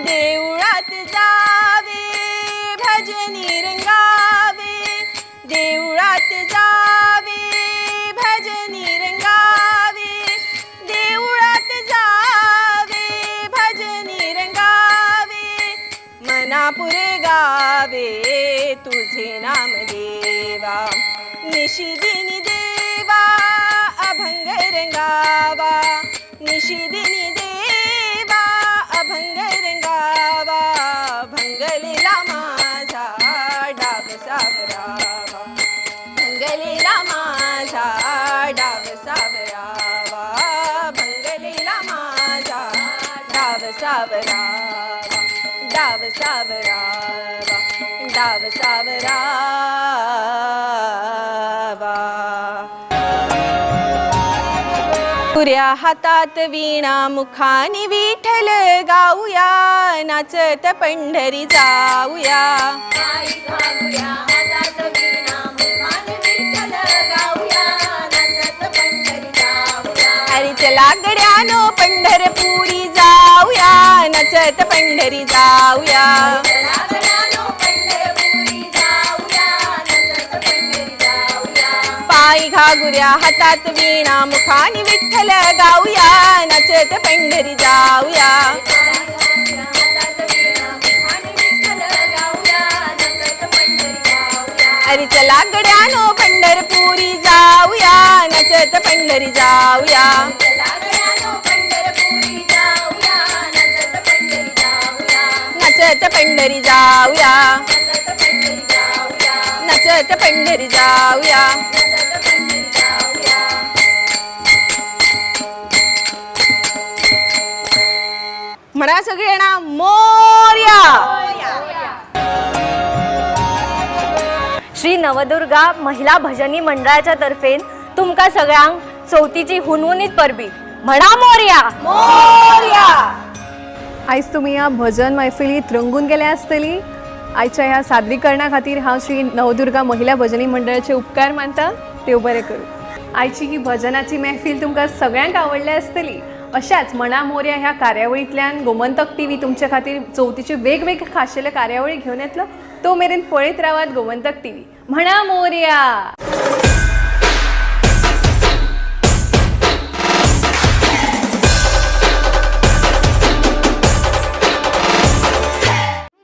देवळात जावे भजनी रंगावे देवळात जावे भजनी रंगावे देवळात जावे भजनी रंगावे मनापुरे गावे तुझे नाम देवा. निशिदिनी देवा अभंग रंगावा निशिदिनी देवा अभंग रंगावा भंगलेला माझा डाव सावरावा भंगलेला माझा डाव सावरावा भंगलेला माझा डाव सावरावा डाव सावरावा डाव सावरावा. पुऱ्या हातात वीणा मुखानी विठ्ठल गाऊया नाचत पंढरी जाऊया. आई घागुऱ्या हातात वीणा मुखाने विठ्ठल गाऊया नाचत पंढरी जाऊया. अरे चला गड्यानो पंढरपुरी जाऊया नाचत पंढरी जाऊया. चला गड्यानो पंढरपुरी जाऊया नाचत पंढरी जाऊया. पायी घागुऱ्या हातात वीणा मुखानी विठ्ठल गाऊया नाचत पंढरी जाऊया. हातात वीणा मुखाने विठ्ठल गाऊया नाचत पंढरी जाऊया. अरे चला गड्यानो पंढरपुरी जाऊया नाचत पंढरी जाऊया. चला गड्यानो पंढरपुरी जाऊया नाचत पंढरी जाऊया. नाचत पंढरी जाऊया नाचत पंढरी जाऊया नाचत पंढरी जाऊया. नाचत पंढरी जाऊया. म्हणा सगळी जाणां मोरया. श्री नवदुर्गा महिला भजनी मंडळाच्या तर्फेन तुमकां सगळ्यांक चवथीची हुनहुनीत परबी. म्हणा मोरया. मोरया. आयज तुमी ह्या भजन मैफिलीत रंगून गेल्या आसतली. आयच्या ह्या सादरीकरणा खातीर हांव श्री नवदुर्गा महिला भजनी मंडळाचे उपकार मानता. देव बरें करूं. आयची ही भजनाची महफील तुमकां सगळ्यांक आवडल्या आसतली. अशाच मना मोरया ह्या कार्यावळींतल्यान गोमंतक टीव्ही तुमचे खातीर चवथीच्यो वेगवेगळे खाशेले कार्यावळी घेवन येतलो. तो मेरेन पळयत रावात गोमंतक टीव्ही. म्हणा मोरया.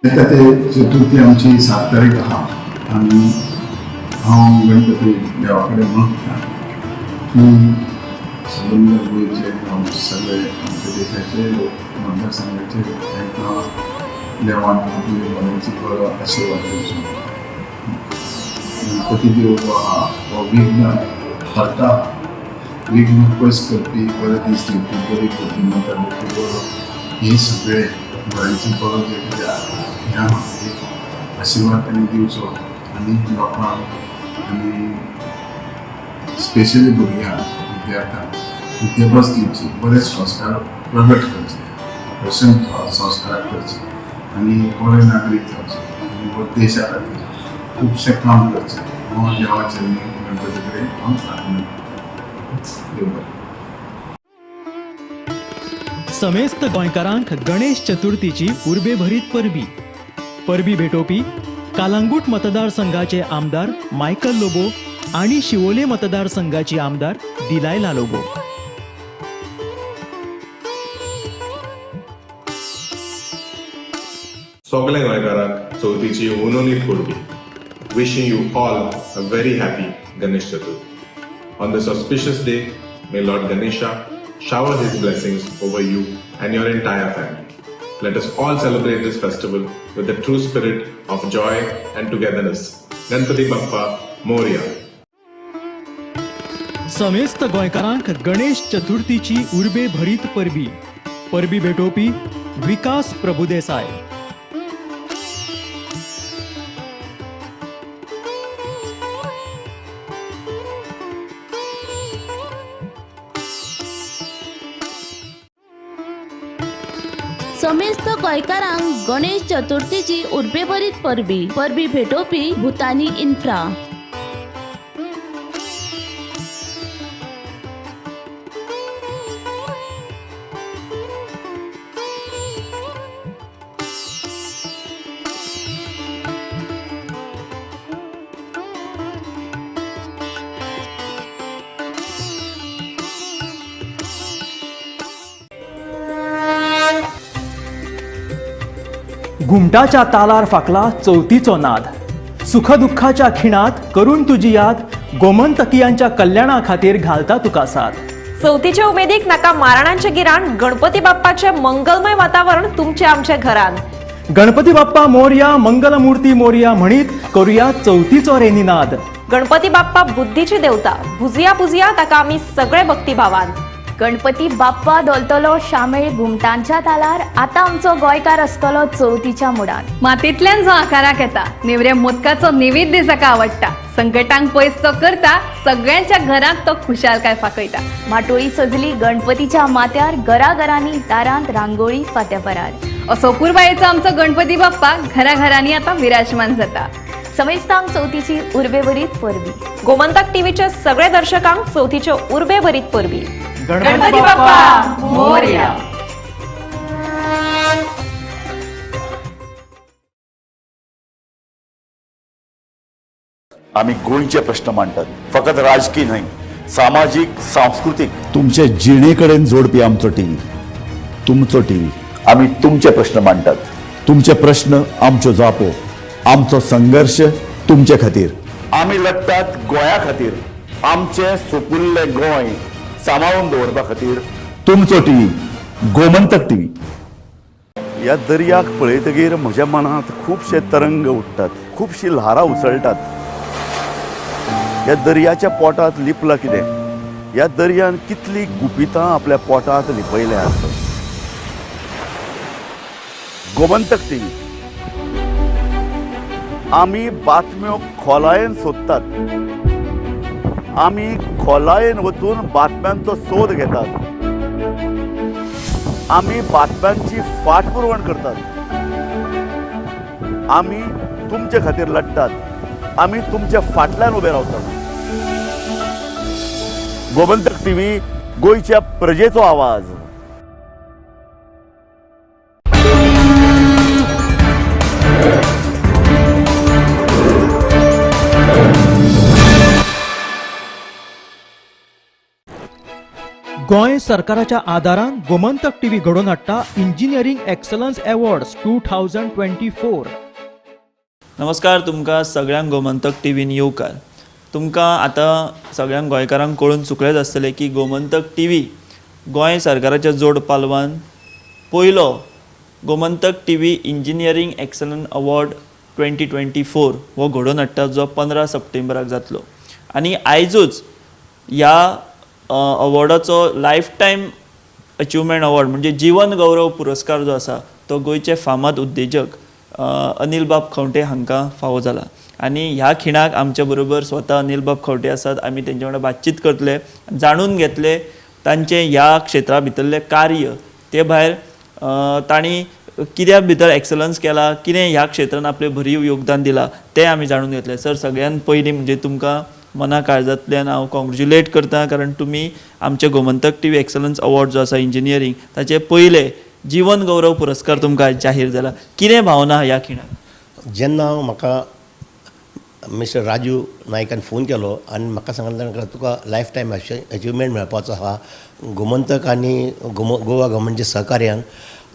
येता ते चतुर्थी आमची 7 तारीख आहा आनी हांव गणपती देवा कडेन मागता की सबंद गोंयचे सगळे आमच्या देशाचे लोक, मतदारसंघाचे लोक तांकां देवान आपली बऱ्याची बरो आशिर्वाद दिवचो. गणपती देव जो आहा हो विघ्न हरता, विघ्न पयस करपी, बरे दीस दिवपी, बरी बुद्धिमत्ता दिवपी, बरो हे सगळे बऱ्याची बरो जे कितें आहा ह्या एक आशिर्वाद तांणी दिवचो आनी लोकांक आनी स्पेशली भुरग्यांक, विद्यार्थ्यांक विद्याभ्यास दिवची, बरे संस्कार प्रगट करचे, आकर्शण संस्काराक करचे आनी बरे नागरीक जावचे आनी देशा खातीर खुबशें काम करचें. हांव देवाचे आनी गणपती कडेन हांव प्रार्थना करतां. देव बरें. समेस्त गोंयकारांक गणेश चतुर्थीची उर्बेभरीत परबी. परबी भेटोवपी कालांगूट मतदारसंघाचे आमदार मायकल लोबो आणि शिवोले मतदारसंघाची आमदार दिलायला लोबो. सगल्या गोंयकारांक चवथीची हुनहुनीत परबी. Wishing you all a very happy Ganesh Chaturthi. On this auspicious day, may Lord Ganesha shower his blessings over you and your entire family. Let us all celebrate this festival with the true spirit of joy and togetherness. Ganpati Bappa Morya. समेस्त गोंयकारांक गणेश चतुर्थीची उर्बे भरीत परबी. परबी भेटोवपी विकास प्रभुदेसाय. समेस्त गोंयकारांक गणेश चतुर्थीची उर्बेभरीत परबी. परबी भेटोवपी भूतानी इन्फ्रा. घुमटाच्या तालार फाकला चवथीचो नाद, सुखदुःखाच्या खिणात करून तुजी याद, गोमंतकियांच्या कल्याणा खातीर घालता तुका साथ. चवथीच्या उमेदीक नाका माराणांचे गिराण, गणपती बाप्पाचे मंगलमय वातावरण तुमचे आमच्या घरान. गणपती बाप्पा मोरया, मंगलमूर्ती मोरया म्हणीत करूया चवथीचो रे निनाद. गणपती बाप्पा बुद्धीची देवता, भुजया पुजया ताका आमी सगळे भक्तिभावान. गणपती बाप्पा धोलतलो शामेळ घुमटांच्या तालार, आतां आमचो गोंयकार आसतलो चवथीच्या मुडान. मातींतल्यान जो आकाराक येता, नेवऱ्या मोदकाचो नैवेद्य जाका आवडटा, संकटांक पयस तो करता, सगळ्यांच्या घरांत तो खुशालकाय फाकयता. माटोळी सजली गणपतीच्या माथ्यार, घराघरांनी दारांत रांगोळी फात्यापरार. असो अपुरबायेचो आमचो गणपती बाप्पा घराघरांनी आतां विराजमान जाता. समेस्तांक चवथीची उर्बेभरीत परबी. गोमंतक टीव्हीच्या सगळ्या दर्शकांक चवथीच्यो उर्बेभरीत परबी. गणपती बाप्पा मोरया. आमी गोंयचे प्रश्न मांडटात, फकत राजकीय न्हय, सामाजीक, सांस्कृतीक, तुमचे जिणे कडेन जोडपी आमचो टीव्ही, तुमचो टीव्ही. आमी तुमचे प्रश्न मांडटात, तुमचे प्रश्न आमच्यो जापो, आमचो संघर्श तुमचे खातीर. आमी लढटात गोंया खातीर, आमचें सुपुल्लें गोंय सांबाळून दवरपा खातीर. तुमचो टीव्ही, गोमंतक टीव्ही. ह्या दर्याक पळयतगीर म्हज्या मनांत खुबशे तरंग उठ्ठात, खुबशीं ल्हारां उसळटात. ह्या दर्याच्या पोटांत लिपलां कितें? ह्या दर्यान कितलीं गुपितां आपल्या पोटांत लिपयल्यांत. गोमंतक टीव्ही। आमी बातम्यो खोलायेन सोदतात, आमी खोलायेन वचून बातम्यांचो सोद घेतात, आमी बातम्यांची फाटपुरवण करतात, आमी तुमचे खातीर लढतात, आमी तुमच्या फाटल्यान उबे रावतात। गोमंतक टीव्ही, गोंयच्या प्रजेचो आवाज। गोंय सरकाराच्या आदारान गोमंतक टीव्ही घडोवन हाडटा इंजिनियरींग एक्सलन्स अवॉर्ड्स 2024। नमस्कार, तुमकां सगळ्यांक गोमंतक टीव्हीन येवकार। तुमकां आतां सगळ्यांक गोंयकारांक कळून चुकलेंच आसतलें की गोमंतक टीव्ही गोंय सरकाराच्या जोड पालवान पयलो Gomantak TV engineering excellence award 2024 हो घडोवन हाडटा, जो 15 सप्टेंबराक जातलो। आनी आयजूच ह्या अवॉर्डाचो लायफ टायम अचिवमेंट अवॉर्ड म्हणजे जीवन गौरव पुरस्कार जो आसा तो गोंयचे फामाद उद्देजक अनिल बाब खंवटे हांकां फावो जाला। आनी ह्या खिणाक आमच्या बरोबर स्वता अनिल बाब खंवटे आसात। आमी तेंच्या वांगडा बातचीत करतले, जाणून घेतले तांचें ह्या क्षेत्रा भितरलें कार्य, ते भायर तांणी कित्या भितर एक्सलन्स केला, कितें ह्या क्षेत्रान आपलें भरीव योगदान दिलां तें आमी जाणून घेतलें। सर, सगळ्यान पयलीं म्हणजे तुमकां मना काळजांतल्यान हांव कॉंग्रेच्युलेट करता, कारण तुमी आमचे गोमंतक टीव्ही एक्सलन्स अवॉर्ड जो आसा इंजिनियरींग ताचे पयले जीवन गौरव पुरस्कार तुमकां जाहीर जाला। कितें भावना ह्या खिणाक? जेन्ना म्हाका मिस्टर राजू नायकान फोन केलो आनी म्हाका सांगलें तुका लायफ टायम अचिवमेंट मेळपाचो आहा गोमंतक आनी गोवा गव्हर्मेंटच्या सहकार्यान,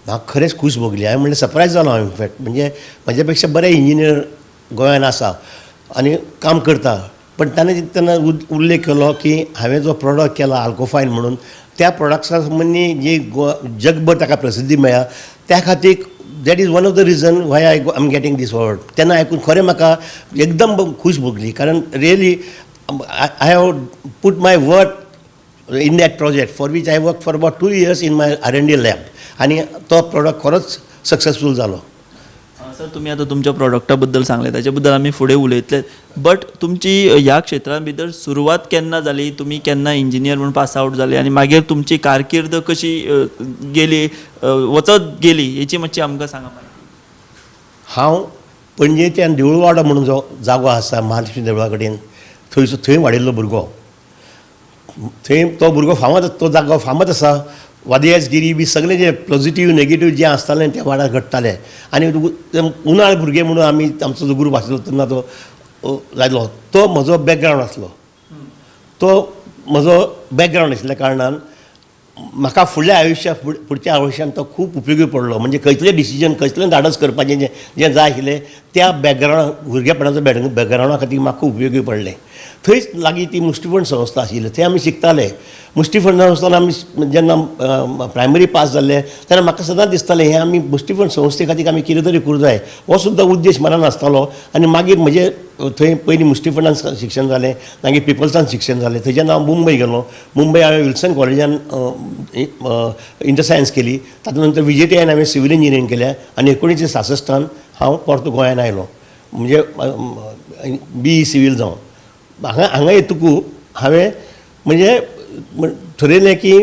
म्हाका खरेंच खूश भोगली। हांवें म्हणलें सरप्रायज जालो हांव, इनफॅक्ट म्हणजे म्हज्या पेक्षा बरे इंजिनियर गोंयान आसा आनी काम करता, पण ताणें तेन्ना उल्लेख केलो की हांवें जो प्रोडक्ट केला आल्कोफायन म्हणून, त्या प्रोडक्ट्सा संबंदी जी जगभर ताका प्रसिद्धी मेळ्ळ्या त्या खातीर that is one of the reason why I am getting this award. तेन्ना आयकून खरें म्हाका एकदम खूश भोगली, कारण really I have put my work in that project for which I work for about 2 years in my R&D lab आनी तो प्रोडक्ट खरोच सक्सेसफूल जालो। सर, तुमी आतां तुमच्या प्रोडक्टा बद्दल सांगलें, ताचे बद्दल आमी फुडें उलयतले, बट तुमची ह्या क्षेत्रां भितर सुरवात केन्ना जाली, तुमी केन्ना इंजिनियर म्हूण पास आवट जाले आनी मागीर तुमची कारकीर्द कशी गेली, वचत गेली, हेची मातशी आमकां सांगा। हांव पणजेच्यान देवळवाडो म्हणून जो जागो आसा महालक्ष्मी देवळा कडेन, थंयसर थंय वाडिल्लो भुरगो, थंय तो भुरगो फामाद, तो जागो फामाद आसा। वादयासगिरी बी सगळें जे पॉझिटीव नेगेटीव जें आसतालें त्या वाड्यार घडटालें आनी उनाळ भुरगे म्हणून आमी आमचो जो ग्रूप आसलो तेन्ना तो जालो, तो म्हजो बॅकग्रावंड आसलो। तो म्हजो बॅकग्रावंड आशिल्ल्या कारणान म्हाका फुडल्या आयुश्या फुडच्या आयुश्यान तो खूब उपयोगी पडलो। म्हणजे कसलें डिसिजन कसलें धाडस करपाचें जें जाय आशिल्लें त्या बॅकग्रावंड भुरगेपणाचो बॅकग्रावंडा खातीर म्हाका खूब उपयोगी पडलें। थंयच लागीं ती मुष्टिफंड संस्था आशिल्ली, थंय आमी शिकताले। मुष्टिफंड संस्थान आमी जेन्ना प्रायमरी पास जाल्ले तेन्ना म्हाका सदांच दिसतालें हें आमी मुष्टिफंड संस्थे खातीर आमी कितें तरी करूंक जाय, हो सुद्दां उद्देश मनान आसतालो। आनी मागीर म्हजें थंय पयलीं मुष्टिफंडान शिक्षण जालें, मागीर पिपल्सान शिक्षण जालें। थंयच्यान हांव मुंबय गेलो, मुंबय हांवें विल्सन कॉलेजान इंटर सायन्स केली, तातूंत नंतर विजेटीआयन हांवें सिवील इंजिनियरींग केलें आनी 1966 हांव परतो गोंयान आयलो, म्हणजे बीई सिवील जावन। हांगा हांगा येतकू हांवें म्हणजे थरयलें की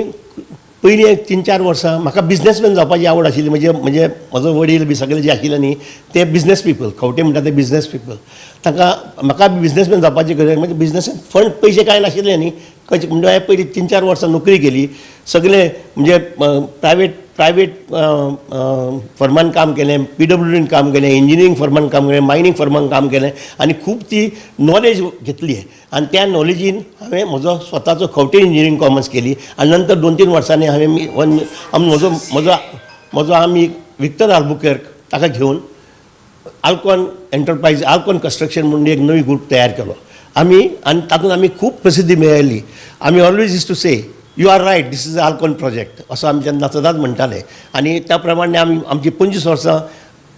पयलीं 3-4 वर्सां म्हाका बिजनेसमॅन जावपाची आवड आशिल्ली। म्हणजे म्हणजे म्हजो वडील बी सगळे जे आशिल्ले न्ही ते बिजनेस पिपल, खंवटे म्हणटा ते बिजनेस पिपल, तांकां म्हाका बिजनेसमॅन जावपाची गरज, म्हणजे बिजनेस फंड पयशे कांय नाशिल्ले न्ही कशें, म्हणजे हांवें पयलीं 3-4 वर्सां नोकरी केली, सगळे म्हणजे प्रायवेट फर्मान काम केलें, पीडब्ल्यूडीन काम केलें, इंजिनियरींग फर्मान काम केलें, मायनींग फर्मान काम केलें आनी खूब ती नॉलेज घेतली आनी त्या नॉलेजीन हांवें म्हजो स्वताचो खंवटे इंजिनियरींग कॉमर्स केली आनी नंतर 2-3 वर्सांनी हांवें म्हजो म्हजो म्हजो आमी विक्टर आल्बुकेर्क ताका घेवन आल्कॉन एंटरप्रायज, आल्कॉन कन्स्ट्रक्शन म्हणून एक नवी ग्रूप तयार केलो आमी आनी तातूंत आमी खूब प्रसिद्धी मेळयली। आमी always use to say you are right, this is Alcon project असो आमी तेन्ना सदांच म्हणटाले आनी त्या प्रमाणे आमी आमची 25 वर्सां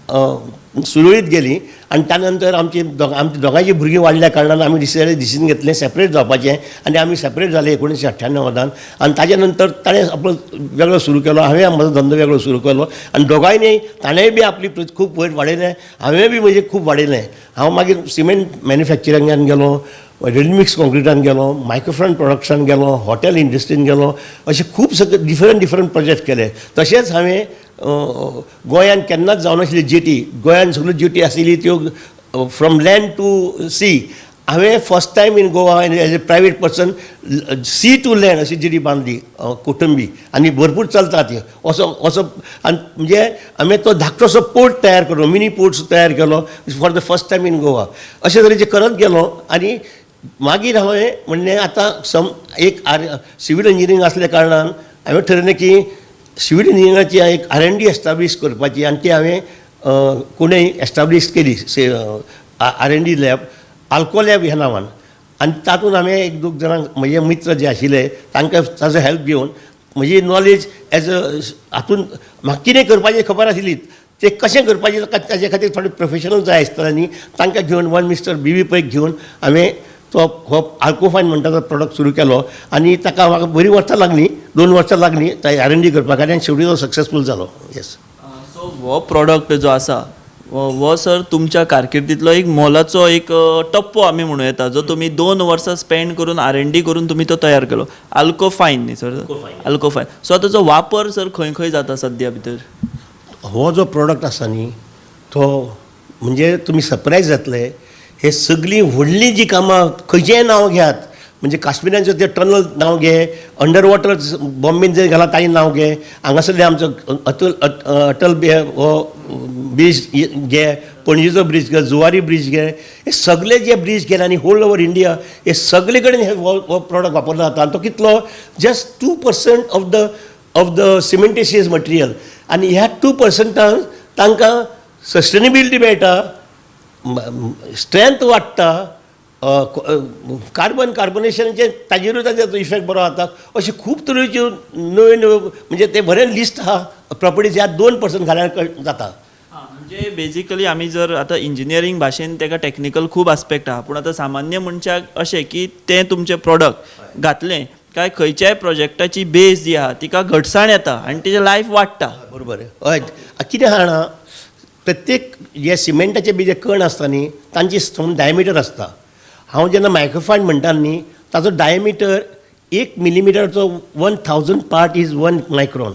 सुरळीत गेली. आनी त्या नंतर आमची आमची दोगांयची भुरगीं वाडल्या कारणान आमी डिसिजन घेतलें सेपरेट जावपाचें आनी आमी सेपरेट जाले 1998. आनी ताजे नंतर ताणें आपलो वेगळो सुरू केलो, हांवें म्हजो धंदो वेगळो सुरू केलो आनी दोगांयनी ताणेंय बी आपली खूब वयर वाडयलें, हांवें बी म्हजें खूब वाडयलें. हांव मागीर सिमेंट मॅन्युफॅक्चरिंगान गेलो, रेडमिक्स कॉन्क्रिटान गेलो, मायक्रोफोन प्रोडक्शन गेलो, हॉटेल इंडस्ट्रीन गेलो, अशे खूब सगळे डिफरंट डिफरंट प्रोजेक्ट केले. तशेंच हांवें गोंयान केन्नाच जावनाशिल्ली जेटी, गोंयान सगळ्यो जेटी आशिल्ली त्यो फ्रॉम लँड टू सी, हांवें first time in Goa as a private person sea to land अशी जेटी बांदली कोटंबी, आनी भरपूर चलता ती. असो असो आनी म्हणजे हांवें तो धाकटोसो पोर्ट तयार केलो, मिनी पोर्ट तयार केलो for the first time in Goa. अशे तरेचे करत गेलो. आनी मागीर हांवें म्हणलें आतां सम एक सिवील इंजिनियरींग आसल्या कारणान हांवें ठरयलें की सिवील इंजिनियरिंगाची एक R&D establish करपाची, आनी ती हांवें कोणें एस्टाब्लीश केली R&D lab, आल्को लॅब ह्या नांवान. आनी तातूंत हांवें एक दोग जाणांक म्हजे मित्र जे आशिल्ले तांकां ताजो हेल्प घेवन म्हजी नॉलेज एज अ हातून म्हाका कितें करपाचें खबर आशिल्ली, ते कशें करपाचें ताजे खातीर थोडे प्रोफेशनल जाय आसताले न्ही, तांकां घेवन वन मिस्टर बी व्ही पैक घेवन हांवें तो हो आल्कोफायन म्हणटा तो प्रोडक्ट सुरू केलो. आनी ताका म्हाका बरीं वर्सां लागलीं, 2 वर्सां लागलीं R&D करपाक, आनी शेवटी तो सक्सेसफूल जालो. येस. सो हो प्रोडक्ट जो आसा हो सर तुमच्या कारकिर्दींतलो एक मोलाचो एक टप्पो आमी म्हणूं येता, जो तुमी 2 वर्सां स्पेंड करून R&D करून तुमी तो तयार केलो. आल्कोफायन न्ही सर? आल्कोफायन. सो आतां ताचो वापर सर खंय खंय जाता सद्या भितर? हो जो प्रोडक्ट आसा न्ही तो म्हणजे तुमी सरप्रायज जातले. हे सगळीं व्हडलीं जीं कामां खंयचेंय नांव घेयात, म्हणजे काश्मिरांचें तें टनल नांव घे, अंडर वॉटर बॉम्बेन जे घालां ताजें नांव घे, हांगासरले आमचो अटल हो ब्रीज घे, पणजेचो ब्रीज घे, जुवारी ब्रीज घे, हे सगळे जे ब्रीज गेले आनी होल ओवर इंडिया हे सगळे कडेन हे हो प्रोडक्ट वापरलो जाता. आनी तो कितलो just 2% of the cementitious material, आनी ह्या 2% तांकां सस्टेनेबिलिटी मेळटा, स्ट्रेंथ वाडटा, कार्बन कार्बोनेशनाचे ताजेरूय ताजो इफेक्ट बरो जाता. अशे खूब तरेच्यो नव्यो नव्यो म्हणजे ते बरें लिस्ट आहा प्रॉपर्टीज ह्या 2% घाल्यार जाता. म्हणजे बेजिकली आमी जर आतां इंजिनियरींग भाशेन ताका टॅक्निकल खूब आस्पेक्ट आहा, पूण आतां सामान्य मनशाक अशें की तें तुमचें प्रोडक्ट घातलें काय खंयच्याय प्रोजेक्टाची बेज जी आहा तिका घटसाण येता आनी तिचें लायफ वाडटा. बरोबर. हय, कितें आहा जाणा, प्रत्येक जे सिमेंटाचे बी जे कण आसता न्ही तांची सम डायमिटर आसता. हांव जेन्ना मायक्रोफायन म्हणटा न्ही ताचो डायमिटर 1 मिलीमिटरचो 1000 पार्ट is 1 micron.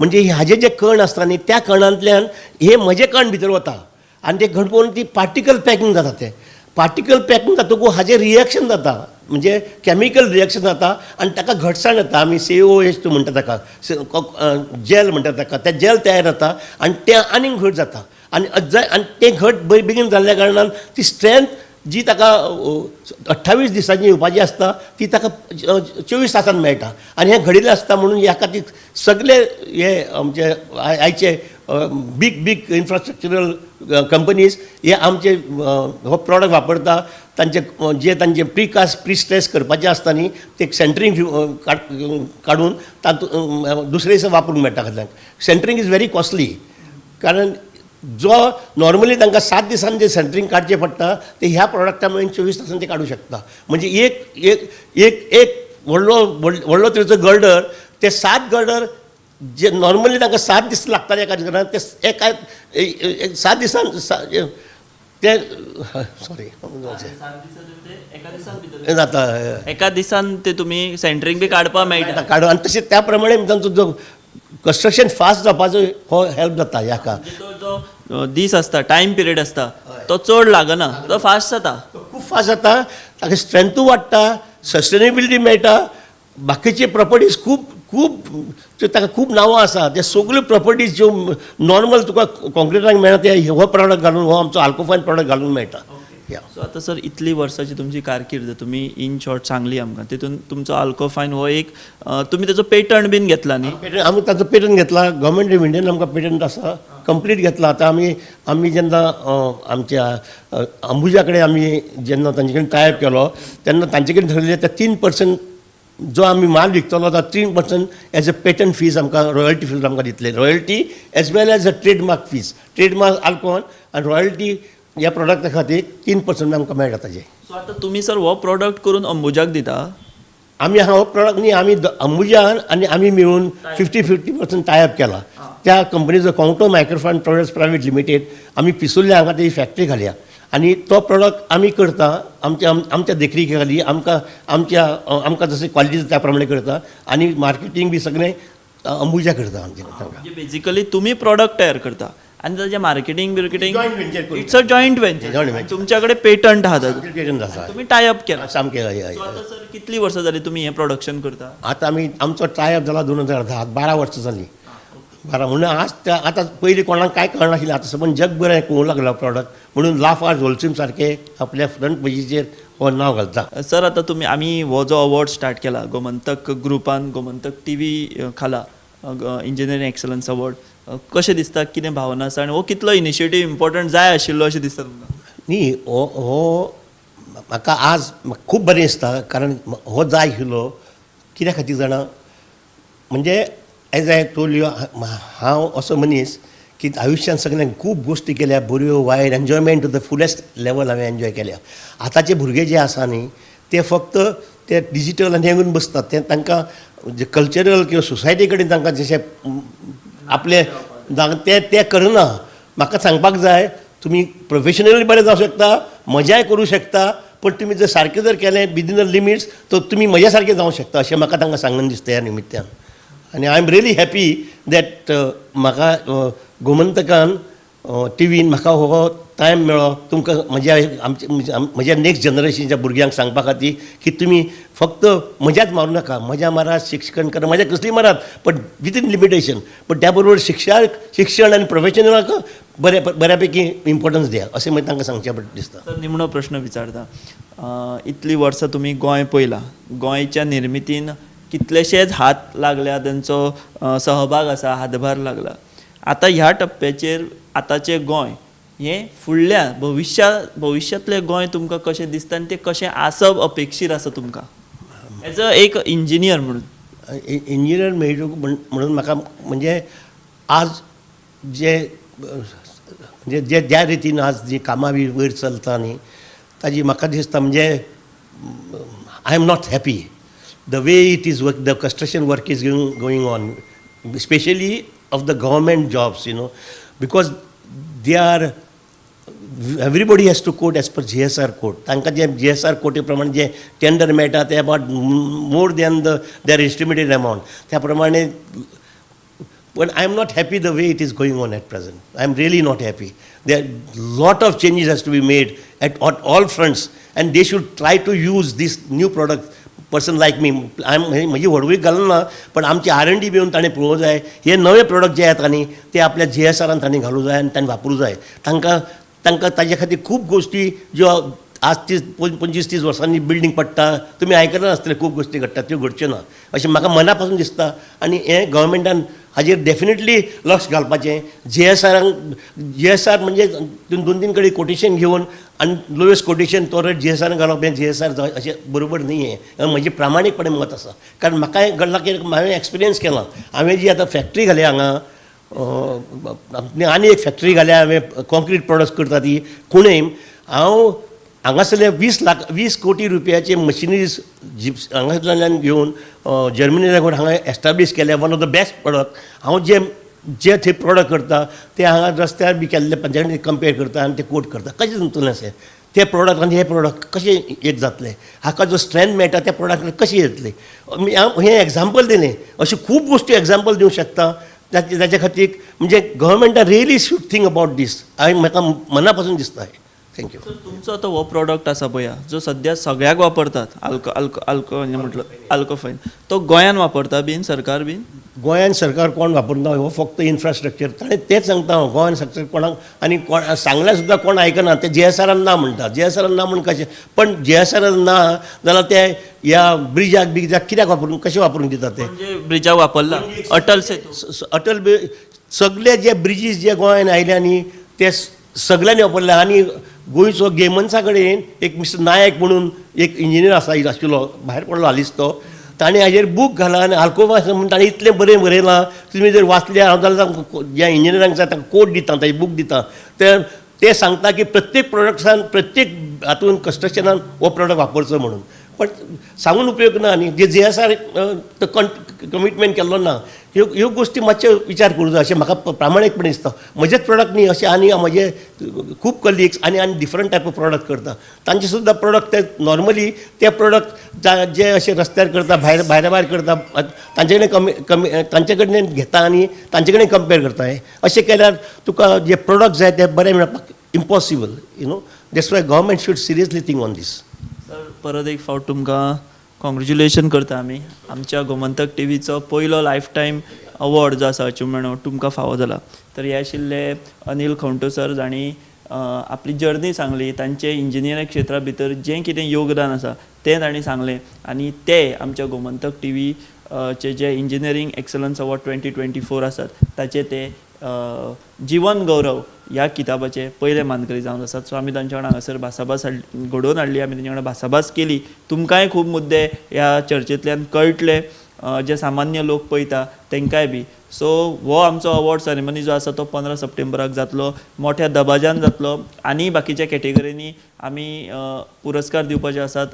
म्हणजे हाजे जे कण आसता न्ही त्या कणांतल्यान हे म्हजे कण भितर वता आनी ते घडपून ती पार्टिकल पॅकिंग जाता. ते पार्टिकल पॅकिंग जातकूच हाजें रिएक्शन जाता, म्हणजे कॅमिकल रिएक्शन जाता आनी ताका घटसाण येता. आमी COH2 म्हणटा ताका, जेल म्हणटा ताका, तें जेल तयार जाता आनी तें आनीक घट जाता. आनी आनी तें घट बेगीन जाल्ल्या कारणान ती स्ट्रेंथ जी ताका 28 दिसांची येवपाची आसता ती ताका 24 तासान मेळटा. आनी हें घडिल्लें आसता म्हणून ह्या खातीर सगळे हे आमचे आयचे बीग बीग इन्फ्रास्ट्रक्चरल कंपनीज हे आमचे हो प्रोडक्ट वापरता. तांचे जे तांचे प्रिकास्ट प्रिस्ट्रेस करपाचें आसता न्ही ते सेंटरींग काडून तातूंत दुसरे दिसा वापरूंक मेळटा. खात्यान सेंटरींग is very costly, कारण जो नॉर्मली तांकां 7 दिसांनी जे सेंटरींग काडचें पडटा ते ह्या प्रोडक्टा मेरेन 24 तासांनी ते काडूं शकता. म्हणजे एक एक एक एक व्हडलो व्हडलो तरेचो गर्डर ते 7 गर्डर जे नॉर्मली तांकां 7 दीस लागताले एका घरान ते एका 7 दिसान ते सॉरी जाता एका दिसान ते तुमी सेंटरींग बी काडपाक मेळटा काडून. आनी तशें त्या प्रमाणे तांचो जो कन्स्ट्रक्शन फास्ट जावपाचो हो हेल्प जाता ह्याका. जो दीस आसता टायम पिरियड आसता तो चड लागना, तो फास्ट जाता, खूब फास्ट जाता, ताका स्ट्रेंथूय वाडटा, सस्टेनेबिलिटी मेळटा, बाकीचे प्रॉपर्टीज खूब खूब ताका खूब नांवां आसा. ते सगल्यो प्रॉपर्टीज ज्यो नॉर्मल तुका कॉन्क्रिटाक मेळना ते हो प्रॉडक्ट घालून, हो आमचो आल्कोफायन प्रॉडक्ट घालून मेळटा. सो आतां सर इतली वर्साची तुमची कारकीर्द तुमी इन शॉर्ट सांगली आमकां, तितून तुमचो आल्कोफायन हो एक तुमी ताचो पेटंट बीन घेतला न्ही? आमी ताचो पेटंट घेतला, गव्हर्मेंट ऑफ इंडियन आमकां पेटंट आसा, कंप्लीट घेतला. आतां आमी आमी जेन्ना आमच्या अंबुजा कडेन आमी जेन्ना तांचे कडेन टायप केलो तेन्ना तांचे कडेन ठरयलें ते 3% जो आमी माल विकतलो तो 3% एज अ पेटंट फीज आमकां रॉयल्टी फीज आमकां दितले, royalty as well as a trademark fees, trademark alcohol आनी रॉयल्टी ह्या प्रोडक्टा खातीर 3% आमकां मेळटा ताजें. सो आतां तुमी सर हो प्रोडक्ट करून अंबुजाक दिता? आमी हो प्रोडक्ट न्ही, आमी अंबुजान आनी आमी मेळून 50-50% टायप केला. त्या कंपनीचो काउंटो मायक्रोफायन प्रोडक्ट्स प्रायवेट लिमिटेड, आमी पिसुर्ल्या हांगा तेजी फॅक्टरी घाल्या आनी तो प्रोडक्ट आमी करता आमच्या आमच्या देखरेखी खाली, आमकां आमच्या आमकां जशें क्वॉलिटी त्या प्रमाणे करता आनी मार्केटींग बी सगळें अंबुजा करता आमचें. म्हणजे बेजिकली तुमी प्रोडक्ट तयार करता आनी ताजें marketing बिर्केटींग it's a joint venture. तुमच्या कडेन पेटंट आहा, पेटंट आसा, तुमी टायप केला सामकें. आतां सर कितलीं वर्सां जालीं तुमी हें प्रोडक्शन करता? आतां आमी आमचो टायप जाला 2010, 12 वर्सां जालीं. 12 म्हणून आज आतां पयलीं कोणाक कांय कळनाशिल्लें, आतां सबंद जगभर हें कळूंक लागलां प्रोडक्ट, म्हणून लाफार्ज होलसिम सारकें आपल्या फ्रंट पेजीचेर हो नांव घालता. सर आतां तुमी आमी हो जो अवॉर्ड स्टार्ट केला गोमंतक ग्रुपान, गोमंतक टीव्ही खाला इंजिनियरींग एक्सलन्स अवॉर्ड, कशें दिसता, कितें भावना आसा आनी हो कितलो इनिशिएटीव इम्पॉर्टंट जाय आशिल्लो अशें दिसता तुमकां? न्ही, हो म्हाका आज खूब बरें दिसता, कारण हो जाय आशिल्लो. कित्या खातीर जाणा, म्हणजे एज I told you, हांव असो मनीस की आयुश्यांत सगळ्यांक खूब गोश्टी केल्या बऱ्यो वायट, enjoyment to the fullest level हांवें एन्जॉय केल्या. आतांचे भुरगे जे आसा न्ही ते फक्त ते डिजिटल आनी हें घेवन बसतात, ते तांकां जे कल्चरल किंवा सोसायटी कडेन तांकां जशें आपले ते ते करना. म्हाका सांगपाक जाय, तुमी प्रोफेशनली बरें जावं शकता, मजाय करूं शकता, पण तुमी जर सारकें जर केलें विदीन the limits तर तुमी म्हज्या सारकें जावं शकता अशें म्हाका तांकां सांगन दिसता ह्या निमित्त्यान. आनी I am really happy that म्हाका गोमंतकान टिवीन म्हाका हो टायम मेळ्ळो तुमकां म्हज्या आमच्या म्हज्या नेक्स्ट जनरेशनच्या भुरग्यांक सांगपा खातीर की तुमी फक्त मजाच मारूं नाका, मजा मारात, शिक्षण करा, मजा कसली मारात पण विदीन लिमिटेशन, पण त्या बरोबर शिक्षण आनी प्रोफेशनलाक बऱ्या पैकी इम्पॉर्टन्स दिया अशें मागीर तांकां सांगचें दिसता. सर निमणो प्रश्न विचारता, इतलीं वर्सां तुमी गोंय पळयलां, गोंयच्या निर्मितीन कितलेशेच हात लागल्या, तांचो सहभाग आसा, हातभार लागला. आतां ह्या टप्प्याचेर आतांचें गोंय हें फुडल्या भविश्यांतलें गोंय तुमकां कशें दिसता आनी तें कशें आसप अपेक्षीत आसा तुमकां एज अ एक इंजिनियर म्हणून? इंजिनियर मेळटो म्हणून म्हाका म्हणजे आज जे म्हणजे जे ज्या रितीन आज जी कामां बी वयर चलता न्ही ताजी म्हाका दिसता म्हणजे I am not happy the way it is work, the construction work is going on, specially of the government jobs, you know, because they are, everybody has to quote as per GSR code. तांकां जे GSR कोटी प्रमाणे जे टेंडर मेळटा ते about more than the their estimated amount, त्या प्रमाणे. पण I am not happy the way it is going on at present. I am really not happy. There lot of changes has to be made at all fronts and they should try to use this new product. Person like me, I म्हजी व्हडवीक घालना, पण आमची R&D बी येवन ताणें पळोवंक जाय, हे नवे प्रोडक्ट जे येता न्ही ते आपल्या GSRान तांणी घालूं जाय आनी तांणी वापरूं जाय. तांकां तांकां ताजे खातीर खूब गोश्टी ज्यो आज 30, 25, 30 वर्सांनी बिल्डींग पडटा, तुमी आयकलां आसतलें, खूब गोश्टी घडटा, त्यो घडच्यो ना अशें म्हाका मना पासून दिसता. आनी हें गव्हर्मेंटान हाजेर डेफिनेटली लक्ष घालपाचें. GSR म्हणजे 2-3 कडेन कोटेशन घेवन आनी लोएस्ट कोटेशन तो रेट GSRान घालप हें GSR अशें बरोबर न्ही, हें म्हजें प्रामाणीकपणे मत आसा. कारण म्हाका हें घडलां की हांवें एक्सपिरियन्स केलां. हांवें जी आतां फॅक्टरी घाल्या हांगा, आनी एक फॅक्टरी घाल्या हांवें, कॉन्क्रीट प्रोडक्ट्स करता ती कुणेम. हांव हांगासरले 20 कोटी रुपयाचे मशिनरीज जिप्स हांगासरल्यान घेवन जर्मनीच्या कडेन हांगा एस्टाब्लीश केल्या, one of the best product. हांव जे जे थंय प्रोडक्ट करता ते हांगा रस्त्यार बी केल्ले तांचे कम्पेर करता आनी ते कोट करता. कशें जमतलें अशें ते प्रोडक्ट आनी हे प्रोडक्ट कशें एक जातले, हाका जो स्ट्रेंथ मेळटा त्या प्रोडक्ट कशें येतलें. हें एग्जाम्पल दिलें, अश्यो खूब गोश्टी एग्जाम्पल दिवंक शकता. ताच्या खातीर म्हणजे गव्हर्मेंटान really should think about this, हांवें म्हाका मना पासून दिसता हें. Thank you. तुमचो आतां हो प्रोडक्ट आसा पळया जो सद्या सगळ्याक वापरतात, आल्को म्हटलं आल्कोफायन, तो गोंयान वापरता बीन सरकार बीन? गोंयान सरकार कोण वापरना, हो फक्त इन्फ्रास्ट्रक्चर. ताणें तेंच सांगता हांव, गोंयान सरकार कोणाक आनी कोण सांगल्यार सुद्दां कोण आयकना. ते GSRान ना म्हणटा, GSRान ना म्हण कशें, पण GSRान ना जाल्यार ते ह्या ब्रिजाक बिजाक कित्याक वापरून कशें वापरूंक दिता ते? ब्रिजाक वापरला अटल सेतू, अटल सगळे जे ब्रिजीस जे गोंयान आयले न्ही ते सगळ्यांनी वापरले. आनी गोंयचो गेमन्सा कडेन एक मिस्टर नायक म्हणून एक इंजिनियर आसा आशिल्लो, भायर पडलो हालींच तो, ताणें हाजेर बूक घाला आनी आल्कोवास म्हूण ताणें इतलें बरें बरयलां. तुमी जर वाचल्यार हांव जाल्यार ज्या इंजिनियरांक जाय तांकां कोट दिता, ताजे बूक दिता, ते सांगता की प्रत्येक प्रोडक्ट्सान प्रत्येक हातून कन्स्ट्रक्शनान हो प्रोडक्ट वापरचो म्हणून. पण सांगून उपयोग ना न्ही, जे जे एस आर कमिटमेंट केल्लो ना. ह्यो गोश्टी मातशे विचार करूं जाय अशें म्हाका प्रामाणीकपणे दिसता. म्हजेच प्रोडक्ट न्ही अशें आनी म्हजे खूब कलिग्स आनी आनी डिफरंट टायप ऑफ प्रोडक्ट करता, तांचे सुद्दां प्रोडक्ट ते नॉर्मली ते प्रोडक्ट जे अशे रस्त्यार करता, भायर भायर भायर करता, तांचे कडेन कमी कमी तांचे कडेन घेता आनी तांचे कडेन कंपेर करता. अशें केल्यार तुका जे प्रोडक्ट जाय ते बरे मेळपाक impossible, you know. That's why government should seriously think on this. Sir, परत एक फावट तुमकां कॉंग्रेच्युलेशन करता आमी. आमच्या गोमंतक टीव्हीचो पयलो लायफ टायम अवॉर्ड जो आसा अचिवमेंट अवॉर्ड तुमकां फावो जाला. तर हे आशिल्ले अनिल खंवटो सर, जांणी आपली जर्नी सांगली, तांचे इंजिनियरींग क्षेत्रा भितर जें कितें योगदान आसा तें तांणी सांगलें आनी ते आमच्या गोमंतक टीव्ही चे जे इंजिनियरींग एक्सलन्स अवॉर्ड 2024 आसात ताचे ते जिवन गौरव ह्या किताबाचे पयले मानकरी जावन आसात. सो आमी तांच्या वांगडा हांगासर भासाभास घडोवन हाडली, आमी तांच्या वांगडा भासाभास केली. तुमकांय खूब मुद्दे ह्या चर्चेंतल्यान कळटले, जे सामान्य लोक पळयता तांकांय बी. सो हो आमचो अवॉर्ड सेरेमनी जो आसा तो 15 सप्टेंबराक जातलो, मोठ्या दबाज्यान जातलो आनी बाकीच्या कॅटेगरींनी आमी पुरस्कार दिवपाचे आसात.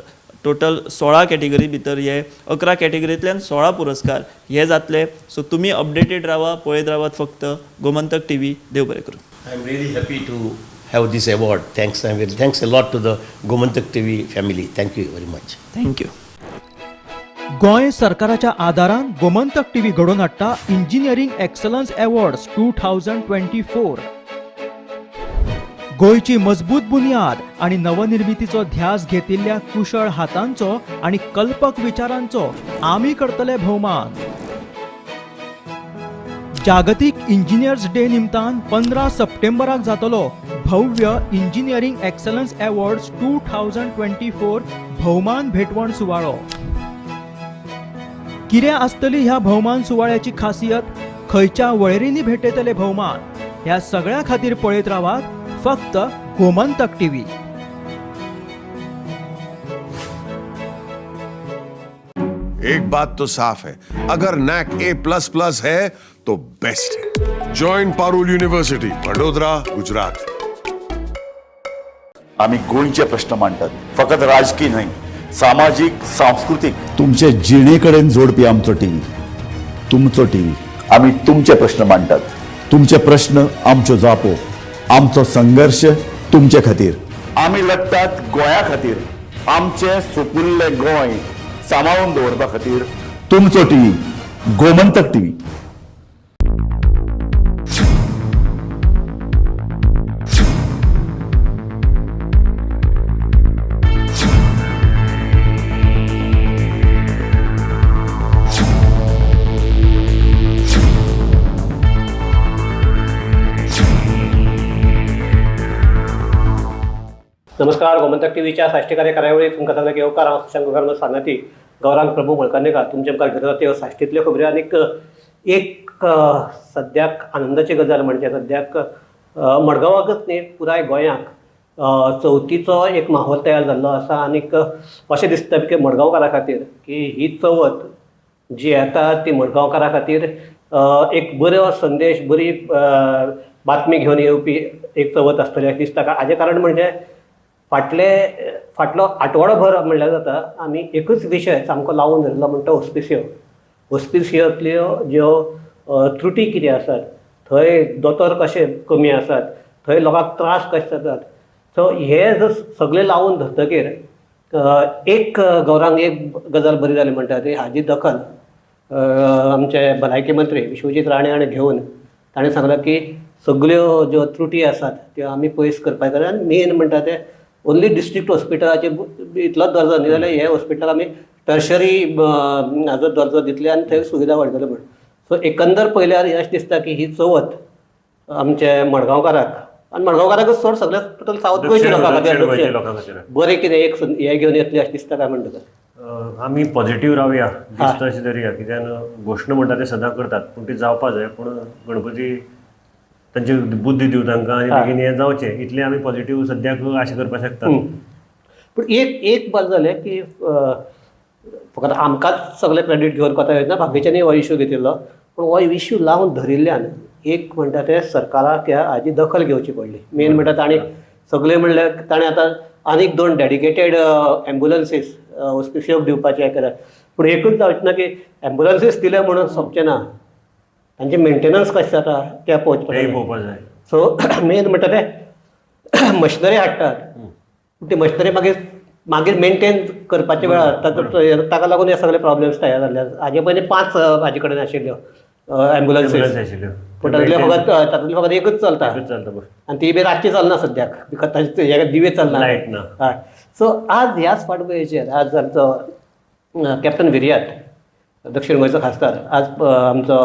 टोटल 16 कॅटेगरी भितर हे 11 कॅटेगरींतल्यान 16 पुरस्कार हे जातले. सो तुमी अपडेटेड रावा, पळयत रावात फक्त गोमंतक टीव्ही. देव बरें करूं. I am really happy to have this award. Thanks, thanks a lot to the Gomantak TV family. Thank you very much. Thank you. Goa सरकाराच्या आदारान गोमंतक टीव्ही घडोवन हाडटा इंजिनियरींग एक्सलन्स अवॉर्ड्स 2024. गोंयची मजबूत बुन्याद आनी नवनिर्मितीचो ध्यास घेतिल्ल्या कुशळ हातांचो आनी कल्पक विचारांचो आमी करतले भोवमान. जागतीक इंजिनियर्स डे निमतान 15 सप्टेंबराक जातलो भव्य इंजिनियरींग एक्सलन्स अवॉर्ड्स 2024 भोवमान भेटवण सुवाळो. कितें आसतली ह्या भोवमान सुवाळ्याची खासियत, खंयच्या वळेरींनी भेटयतले भोवमान, ह्या सगळ्या खातीर पळयत रावात फक्त गोमंतक टीव्ही. एक बात तो साफ है, अगर नैक A++ है तो बेस्ट है. Join Parul university, Vadodara, Gujarat. आमी गोंयचे प्रश्न मांडटात, फकत राजकीय न्हय, सामाजीक, सांस्कृतीक. तुमचे जिणे कडेन जोडपी आमचो टीव्ही, तुमचो टीव्ही. आमी तुमचे प्रश्न मांडटात, तुमचे प्रश्न आमच्यो जापो, आमचो संघर्ष तुमचे खातीर. आमी लढटात गोंया खातीर, आमचें सुपुल्लें गोंय सांबाळून दवरपा खातीर. तुमचो टीव्ही, गोमंतक टीव्ही. नमस्कार, गोमंतक टीव्हीच्या साश्टीकार्य कार्यावळीत तुमकां सगळ्यांक येवकार. हांव सुशांत गोगार सांगाती गौरांग प्रभू मळकर्णेकार तुमचे मुखार घेवन त्यो साश्टींतल्यो खबऱ्यो. आनीक एक सद्याक आनंदाची गजाल म्हणजे सद्याक मडगांवाकच न्ही पुराय गोंयाक चवथीचो एक माहोल तयार जाल्लो आसा. आनीक अशें दिसता की मडगांवकारां खातीर की ही चवथ जी येता ती मडगांवकारां खातीर एक बरो संदेश, बरी बातमी घेवन येवपी एक चवथ आसतली अशें दिसता. हाजें कारण म्हणजे फाटलो आठवडोभर म्हणल्यार जाता आमी एकूच विशय सामको लावून धरलो म्हणटा होस्पिसियो. होस्पिसियोंतल्यो ज्यो त्रुटी कितें आसात, थंय दोतोर कशे कमी आसात, थंय लोकांक त्रास कशे जातात, सो हे जर सगळें लावून धरतकीर एक गौरांग एक गजाल बरी जाली म्हणटा ती हाजी दखल आमचे भलायकी मंत्री विश्वजीत राणे हाणें घेवन ताणें सांगलां की सगळ्यो ज्यो त्रुटी आसात त्यो आमी पयस करपाक जाय. आनी मेन म्हणटा तें ओन्ली डिस्ट्रिक्ट हॉस्पिटलाचे इतलोच दर्जो न्ही जाल्यार हे हॉस्पिटल आमी टर्शरी हाजो दर्जो दितले आनी थंय सुविधा वाडटले म्हण. सो एकंदर पळयल्यार अशें दिसता की ही चवथ आमचे मडगांवकाराक आनी मडगांवकाराकच चड सगळे टोटल सावथ गोंयच्या लोकां खातीर बरें कितें एक हें घेवन येतलें अशें दिसता काय म्हणटा. आमी पॉझिटिव्ह रावया, दिसता अशें धरया, कित्याक घोशणा म्हणटा ते सदां करतात पूण ती जावपा जाय. पूण गणपती तांची बुद्धी दिवं तांकां आनी बेगीन हें जावचें, इतलें आमी पॉझिटिव्ह सद्याक आशा करपाक शकता. पूण एक एक बात जालें की फकत आमकांच सगळें क्रेडीट घेवन कोता येना, बाकीच्यांनी हो इशू घेतिल्लो, पूण हो इशू लावन धरिल्ल्यान एक म्हणटा तें सरकाराक ह्या हाजी दखल घेवची पडली. मेन म्हणटा ताणें सगळें म्हणल्यार ताणें आतां आनीक 2 डेडिकेटेड एम्बुलन्सीस ऑस्पिशियोक दिवपाचें केलें. पूण एकूच जावचें ना की एम्बुलन्सीस दिले म्हणून सोंपचें ना, तांचें मेंटेनन्स कशें जाता तें पळोवचें पडटा. सो मेन म्हणटा तें मशिनरी हाडटात, ती मशिनरी मागीर मागीर मेंटेन करपाच्या वेळार ताका लागून हे सगळे प्रॉब्लेम्स तयार जाल्ले. हाजे पयलीं 5 हाजे कडेन आशिल्ल्यो एम्बुलन्सीस आशिल्ल्यो, पूण तातूंतले फकत तातूंतली फकत एकूच चलता आनी ती बी रातची चलना सद्याक, because ताचे दिवे चलना, लायट ना. हय. सो आज ह्याच फाटभुंयेचेर आज आमचो कॅप्टन विर्यात दक्षिण गोंयचो खासदार, आज आमचो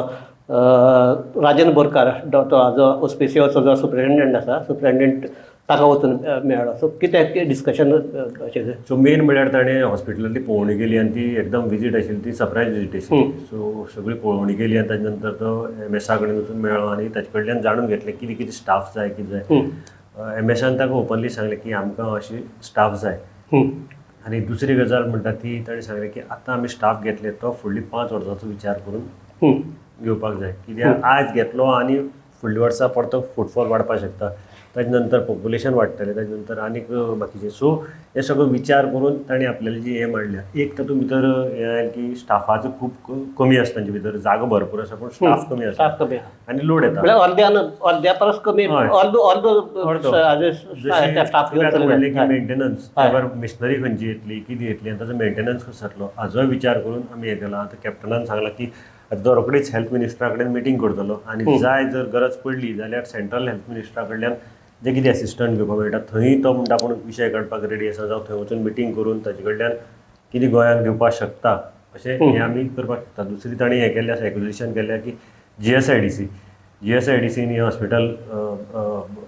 राजन बोरकार तो हाजो ओस्पिसियोचो जो सुप्रिटेंडंट आसा, सुप्रिटेंडंट ताका वचून मेळ्ळो. सो कितें डिस्कशन अशें? सो मेन म्हणल्यार ताणें हॉस्पिटलांतली पळोवणी केली आनी ती एकदम विजीट आशिल्ली, ती सरप्रायज विजीट आशिल्ली. सो सगळी पळोवणी केली आनी ताजे नंतर तो एम एसा कडेन वचून मेळ्ळो आनी ताचे कडल्यान जाणून घेतलें कितें कितें स्टाफ जाय, कितें जाय. एम एसान ताका ओपनली सांगलें की आमकां अशी स्टाफ जाय. आनी दुसरी गजाल म्हणटा ती ताणें सांगलें की आतां आमी स्टाफ घेतले तो फुडली 5 वर्सांचो विचार करून घेवपाक जाय, कित्याक आज घेतलो आनी फुडल्या वर्सा परतो फुटफॉल वाडपाक शकता, ताजे नंतर पॉप्युलेशन वाडटलें, ताजे नंतर आनीक बाकीचें. सो हे सगळो विचार करून ताणें आपल्याली जी हें मांडल्या. एक तातूंत भितर हें आयलें की स्टाफाचो खूब कमी आसा, तांचे भितर जागो भरपूर आसा पूण स्टाफ कमी आसा आनी लोड येता, म्हणल्यार अर्द्या परस कमी, अर्दो अर्दो स्टाफ. म्हणलें की मेंटेनन्स, मशिनरी खंयची येतली, कितें येतली आनी ताचो मेंटेनन्स कसो जातलो हाजोय विचार करून आमी हें केलां. आतां कॅप्टनान सांगलां की आतां तो रोखडीच हेल्थ मिनिस्टरा कडेन मिटींग करतलो आनी जाय जर गरज पडली जाल्यार सेंट्रल हेल्थ मिनिस्टरा कडल्यान जे कितें एसिस्टंट घेवपाक मेळटा थंय तो म्हणटा आपूण विशय काडपाक रेडी आसा, जावं थंय वचून मिटींग करून ताजे कडल्यान कितें गोंयांक दिवपाक शकता अशें हें आमी करपाक शकता. दुसरी ताणें हें केल्लें आसा, एक्विजिशन केल्लें की GSIDC, GSIDCन हें हॉस्पिटल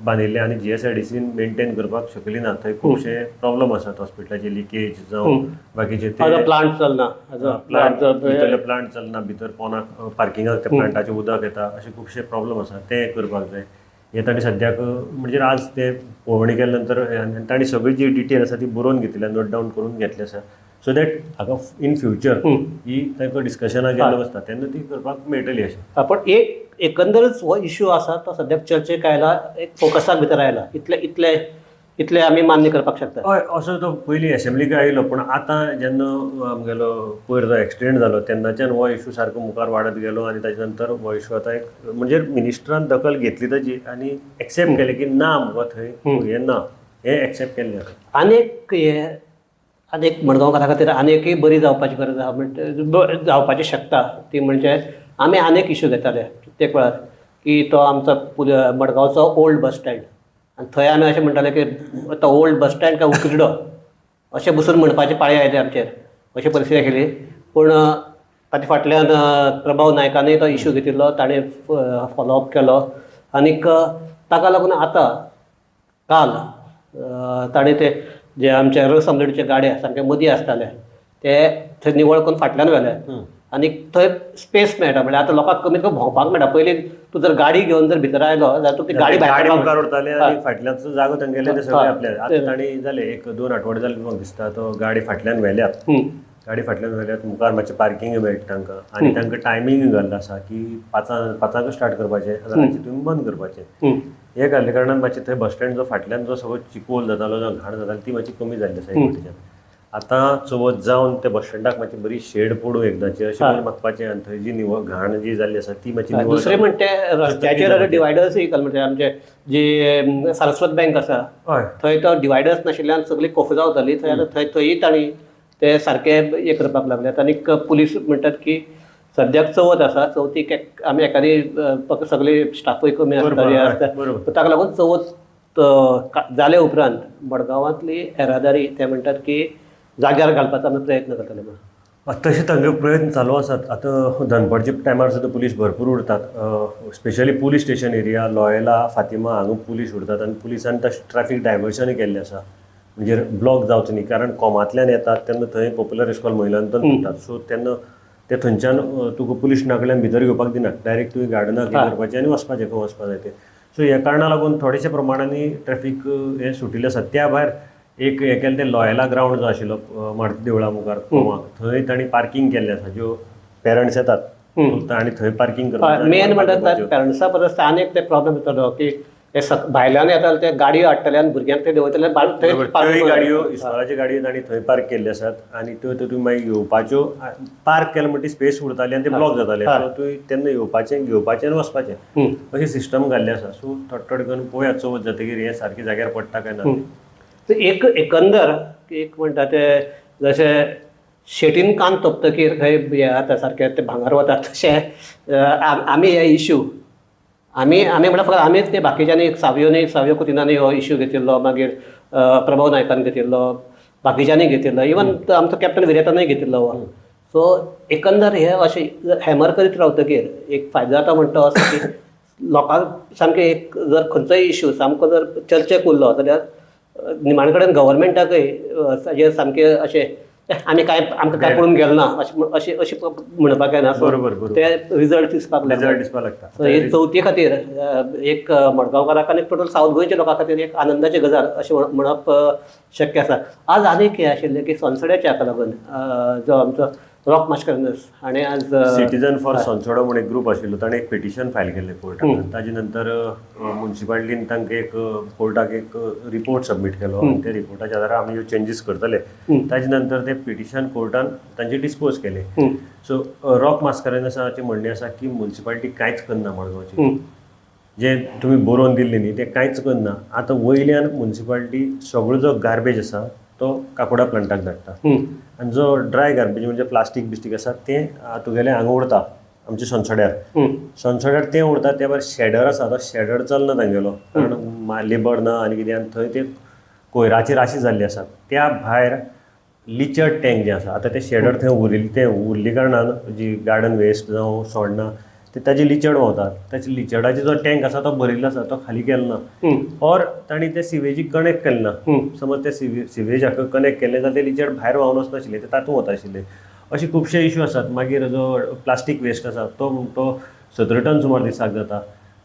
बांदिल्लें आनी GSIDCन मेंटेन करपाक शकली ना, थंय खुबशे प्रॉब्लम आसात हॉस्पिटलाचे लिकेज जावं बाकीचे, ते प्लांट चलना, भितरले प्लांट चलना, भितर पोनाक पार्किंगाक त्या प्लांटाचें उदक येता, अशे खुबशे प्रॉब्लम आसा, ते करपाक जाय. हे ताणें सद्याक म्हणजे आज ते पळोवणी केल्या नंतर ताणें सगळी जी डिटेल आसा ती बरोवन घेतल्या, नोट डावन करून घेतली आसा, सो that हाका इन फ्युचर ही तांकां डिस्कशनां जेन्ना बसता तेन्ना ती करपाक मेळटली अशें. पण एक एकंदरच हो इश्यू आसा तो सद्याक चर्चेक आयला, एक फोकसाक भितर आयला, इतले इतले इतले आमी मान्य करपाक शकता. हय, असो तो पयलीं एसेंब्लीक आयलो पूण आतां जेन्ना आमगेलो पयर जो एक्सिडेंट जालो तेन्नाच्यान हो इशू सारको मुखार वाडत गेलो आनी ताजे नंतर हो इशू आतां एक म्हणजे मिनिस्टरान दखल घेतली ताजी आनी एक्सेप्ट केलें की ना मुगो थंय हें ना, हें एक्सेप्ट केल्लें आसा. आनी एक हें आनी एक मडगांवकारा खातीर आनी एकय बरी जावपाची गरज आसा, म्हणजे जावपाची शकता ती म्हणजे आमी आनी एक इशू घेताले प्रत्येक वेळार की तो आमचो मडगांवचो ओल्ड बस स्टँड, आनी थंय आमी अशें म्हणटाले की तो ओल्ड बस स्टँड काय उकिरडो अशें बसून म्हणपाची पाळी आयली आमचेर, अशी परिस्थिती आशिल्ली. पूण ताचे फाटल्यान प्रभाव नायकानूय तो इशू घेतिल्लो, ताणें फॉलोअप केलो आनीक ताका लागून आतां काल ताणें ते जे आमचे रस आमलेटीचे गाडे सामके मदीं आसताले ते थंय निवळ करून फाटल्यान व्हेले आनी थंय स्पेस मेळटा, म्हणल्यार आतां लोकांक कमीत कमी भोंवपाक मेळटा. पयलीं तूं जर गाडी घेवन जर भितर आयलो जाल्यार तुका ती गाडी भायर मुखार उरताली आनी फाटल्यान जागो तांगेले ते सगळे आपले. आतां तांणी जालें 1-2 आठवडे जाले म्हाका दिसता तो गाडी फाटल्यान व्हेल्यात, गाडी फाटल्यान व्हेल्यात, मुखार मातशें पार्किंग मेळटा तांकां आनी तांकां टायमींग घाल्लो आसा की 5 स्टार्ट करपाचें रातचें तुमी बंद करपाचें. हें घाल्ल्या कारणान मातशें थंय बस स्टँड जो फाटल्यान जो सगळो चिकोल जातालो, जो घाण जाताली ती मातशी कमी जाल्ली आसा एक वटेच्यान. आतां चवथ जावन ते बस स्टँडाक मातशी बरी शेड पडूं एकदांची अशें मागपाचें आनी थंय जी निवळ घाण जी जाल्ली आसा ती मातशी. दुसरें म्हणटे रस्त्याचेर डिवायडर्सूय म्हणजे आमचे जी सारस्वत बँक आसा थंय तो डिवायडर्स नाशिल्ल्यान सगळी कोफुजां जाताली, थंय आतां थंय थंय तांणी ते सारके हें करपाक लागल्यात. आनीक पुलीस म्हणटात की सद्याक चवथ आसा, चवथीक आमी एकादी सगळे स्टाफूय कमी आसता, हें आसता, ताका लागून चवथ जाले उपरांत मडगांवांतली येरादारी ते म्हणटात की जाग्यार घालपाचो आमी प्रयत्न करतले म्हणून. तशें तांगे प्रयत्न चालू आसात. आतां दनपारच्या टायमार सुद्दां पुलीस भरपूर उरतात, specially police station area, Loyola, Fatima हांगा पुलीस उरतात आनी पुलिसान तशें ट्रॅफिक डायवर्जनय केल्लें आसा, म्हणजे ब्लॉक जावचो न्ही, कारण कोमांतल्यान येतात तेन्ना थंय पॉप्युलर इस्कॉल महिलांतन म्हणटात, सो तेन्ना ते थंयच्यान तुका पुलीस स्टेशना कडल्यान भितर घेवपाक दिनात, डायरेक्ट तुवें गार्डनाक करपाचें आनी वचपाचें खंय वचपाक जाय तें. सो ह्या कारणा लागून थोडेशे प्रमाणांनी ट्रॅफीक हें सुटिल्लें आसा. त्या भायर एक हें केलें तें लॉयला ग्रावंड जो आशिल्लो मारुती देवळा मुखार थंय तांणी पार्किंग केल्लें आसा, ज्यो पेरंट्स येतात आनी थंय पार्किंग करतात. मेन म्हणटात पेरंट्सा परस आनी एक ते प्रॉब्लम येतालो की ते भायल्यान येताले ते गाडयो हाडटले आनी भुरग्यांक ते देंवयतले, थंय गाडयो इस्कॉलाच्यो गाडयो तांणी थंय पार्क केल्ल्यो आसात आनी त्यो तुमी मागीर घेवपाच्यो, पार्क केलें म्हणटी स्पेस उरताली आनी ते ब्लॉक जाताले. सो तुवें तेन्ना येवपाचें घेवपाचें आनी वचपाचें अशी सिस्टम घाल्ली आसा. सो थोडे थोडे करून पळोवया चवथ जातकीर हें सारकें जाग्यार पडटा काय ना. एक एकंदर एक म्हणटा ते जशें शेटीन कान तोपतकीर खंय हें जाता सारकें ते भांगर वता, तशें आमी हे इश्यू आमी आमी म्हणल्यार फकत आमीच न्ही, बाकीच्यांनी सावियोनी सावियो कुतिनानी हो इश्यू घेतिल्लो, मागीर प्रभाव नायकान घेतिल्लो, बाकीच्यांनी घेतिल्लो, इवन आमचो कॅप्टन विरेतानूय घेतिल्लो हो. सो एकंदर हे अशें हॅमर करीत रावतकीर एक फायदो जाता म्हणटा असो की लोकांक सामकें एक जर खंयचोय इश्यू सामको जर चर्चेक उरलो जाल्यार निमाणे कडेन गव्हर्मेंटाकय ताजेर सामकें अशें आमी कांय आमकां कांय पळोवन गेलो ना अशें अशें अशें म्हणपाक येना. बरोबर, ते रिजल्ट दिसपाक लागता, रिजल्ट दिसपाक लागता. सो हे चवथी खातीर एक मडगांवकारांक आनी टोटल सावथ गोंयच्या लोकां खातीर एक आनंदाची गजाल अशें म्हणप शक्य आसा. आज आनीक हें आशिल्लें की सोनसड्याच्या हाका लागून जो आमचो रॉक मास्करेन्हस हाणें आज सिटीजन फॉर सोनसडो म्हूण एक ग्रूप आशिल्लो, ताणें एक पिटिशन फायल केल्लें कोर्टाक. ताजे नंतर मुन्सिपालिटीन तांकां एक कोर्टाक एक रिपोर्ट सबमीट केलो, त्या रिपोर्टाच्या आदारार आमी ह्यो चेंजीस करतले. ताजे नंतर तें पिटिशन कोर्टान तांचे डिस्पोज केलें. सो रॉक मास्करेन्हसाचें म्हणणें आसा की मुन्सिपालिटी कांयच करना मडगांवची, जें तुमी बरोवन दिल्लें न्ही तें कांयच करना. आतां वयल्यान मुन्सिपालिटी सगळो जो गार्बेज आसा तो काकोडा प्लांटाक धाडटा आनी जो ड्राय गार्बेज म्हणजे प्लास्टीक बिस्टीक आसा तें तुगेलें हांगा उरता आमच्या सोनसड्यार, सोनसड्यार तें उरता. त्या भायर शेडर आसा तो शेडर चलना तांगेलो, कारण लेबर ना आनी कितें, आनी थंय ते कोयराची राशी जाल्ली आसा. त्या भायर लिचर्ड टँक जें आसा आतां तें शेडर थंय उरिल्लें, तें उरले कारणान जी गार्डन वेस्ट जावं सोडना ते ताजे लिचर्ड व्हांवता, ताचे लिचर्डाचे जो टँक आसा तो भरिल्लो आसा, तो खाली केलो ना ऑर तांणी ते सिवेजीक कनेक्ट केलें ना. समज ते सिवेजाक कनेक्ट केलें जाल्यार ते लिचर्ड भायर व्हांवन वचनाशिल्लें, ते तातूंत वता आशिल्लें. अशे खुबशे इश्यू आसात. मागीर जो प्लास्टीक वेस्ट आसा तो तो 17 टन सुमार दिसाक जाता,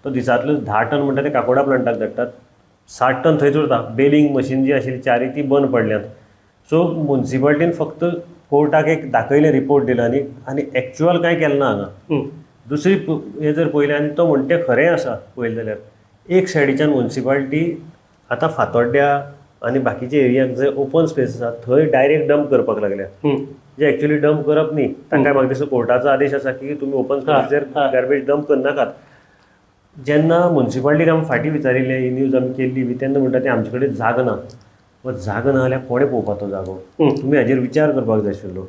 तो दिसांतलो 10 टन म्हणटा ते काकोडा प्लांटाक धाडटात, 60 टन थंयच उरता. बेलिंग मशीन जी आशिल्ली चारी ती बंद पडल्यात. सो मुन्सिपालिटीन फक्त कोर्टाक एक दाखयलें, रिपोर्ट दिला आनी आनी एक्चुअल कांय केलें ना हांगा. दुसरी हें जर पळयलें आनी तो म्हणटा तें खरें आसा पळयलें जाल्यार एक सायडीच्यान मुन्सिपालिटी आतां फातोड्ड्या आनी बाकीच्या एरियाक जंय ओपन स्पेस आसा थंय डायरेक्ट डंप करपाक लागल्या, जे एक्चुअली डंप करप न्ही. तांकां म्हाका दिसता कोर्टाचो आदेश आसा की तुमी ओपन स्पेसीचेर गार्बेज डंप करनाकात. जेन्ना मुन्सिपालिटीक आमी फाटीं विचारिल्लें, ही न्यूज आमी केल्ली बी, तेन्ना म्हणटा तें आमचे कडेन जागो ना. जागो ना जाल्यार कोणें पळोवपाचो तो जागो, तुमी हाजेर विचार करपाक जाय आशिल्लो.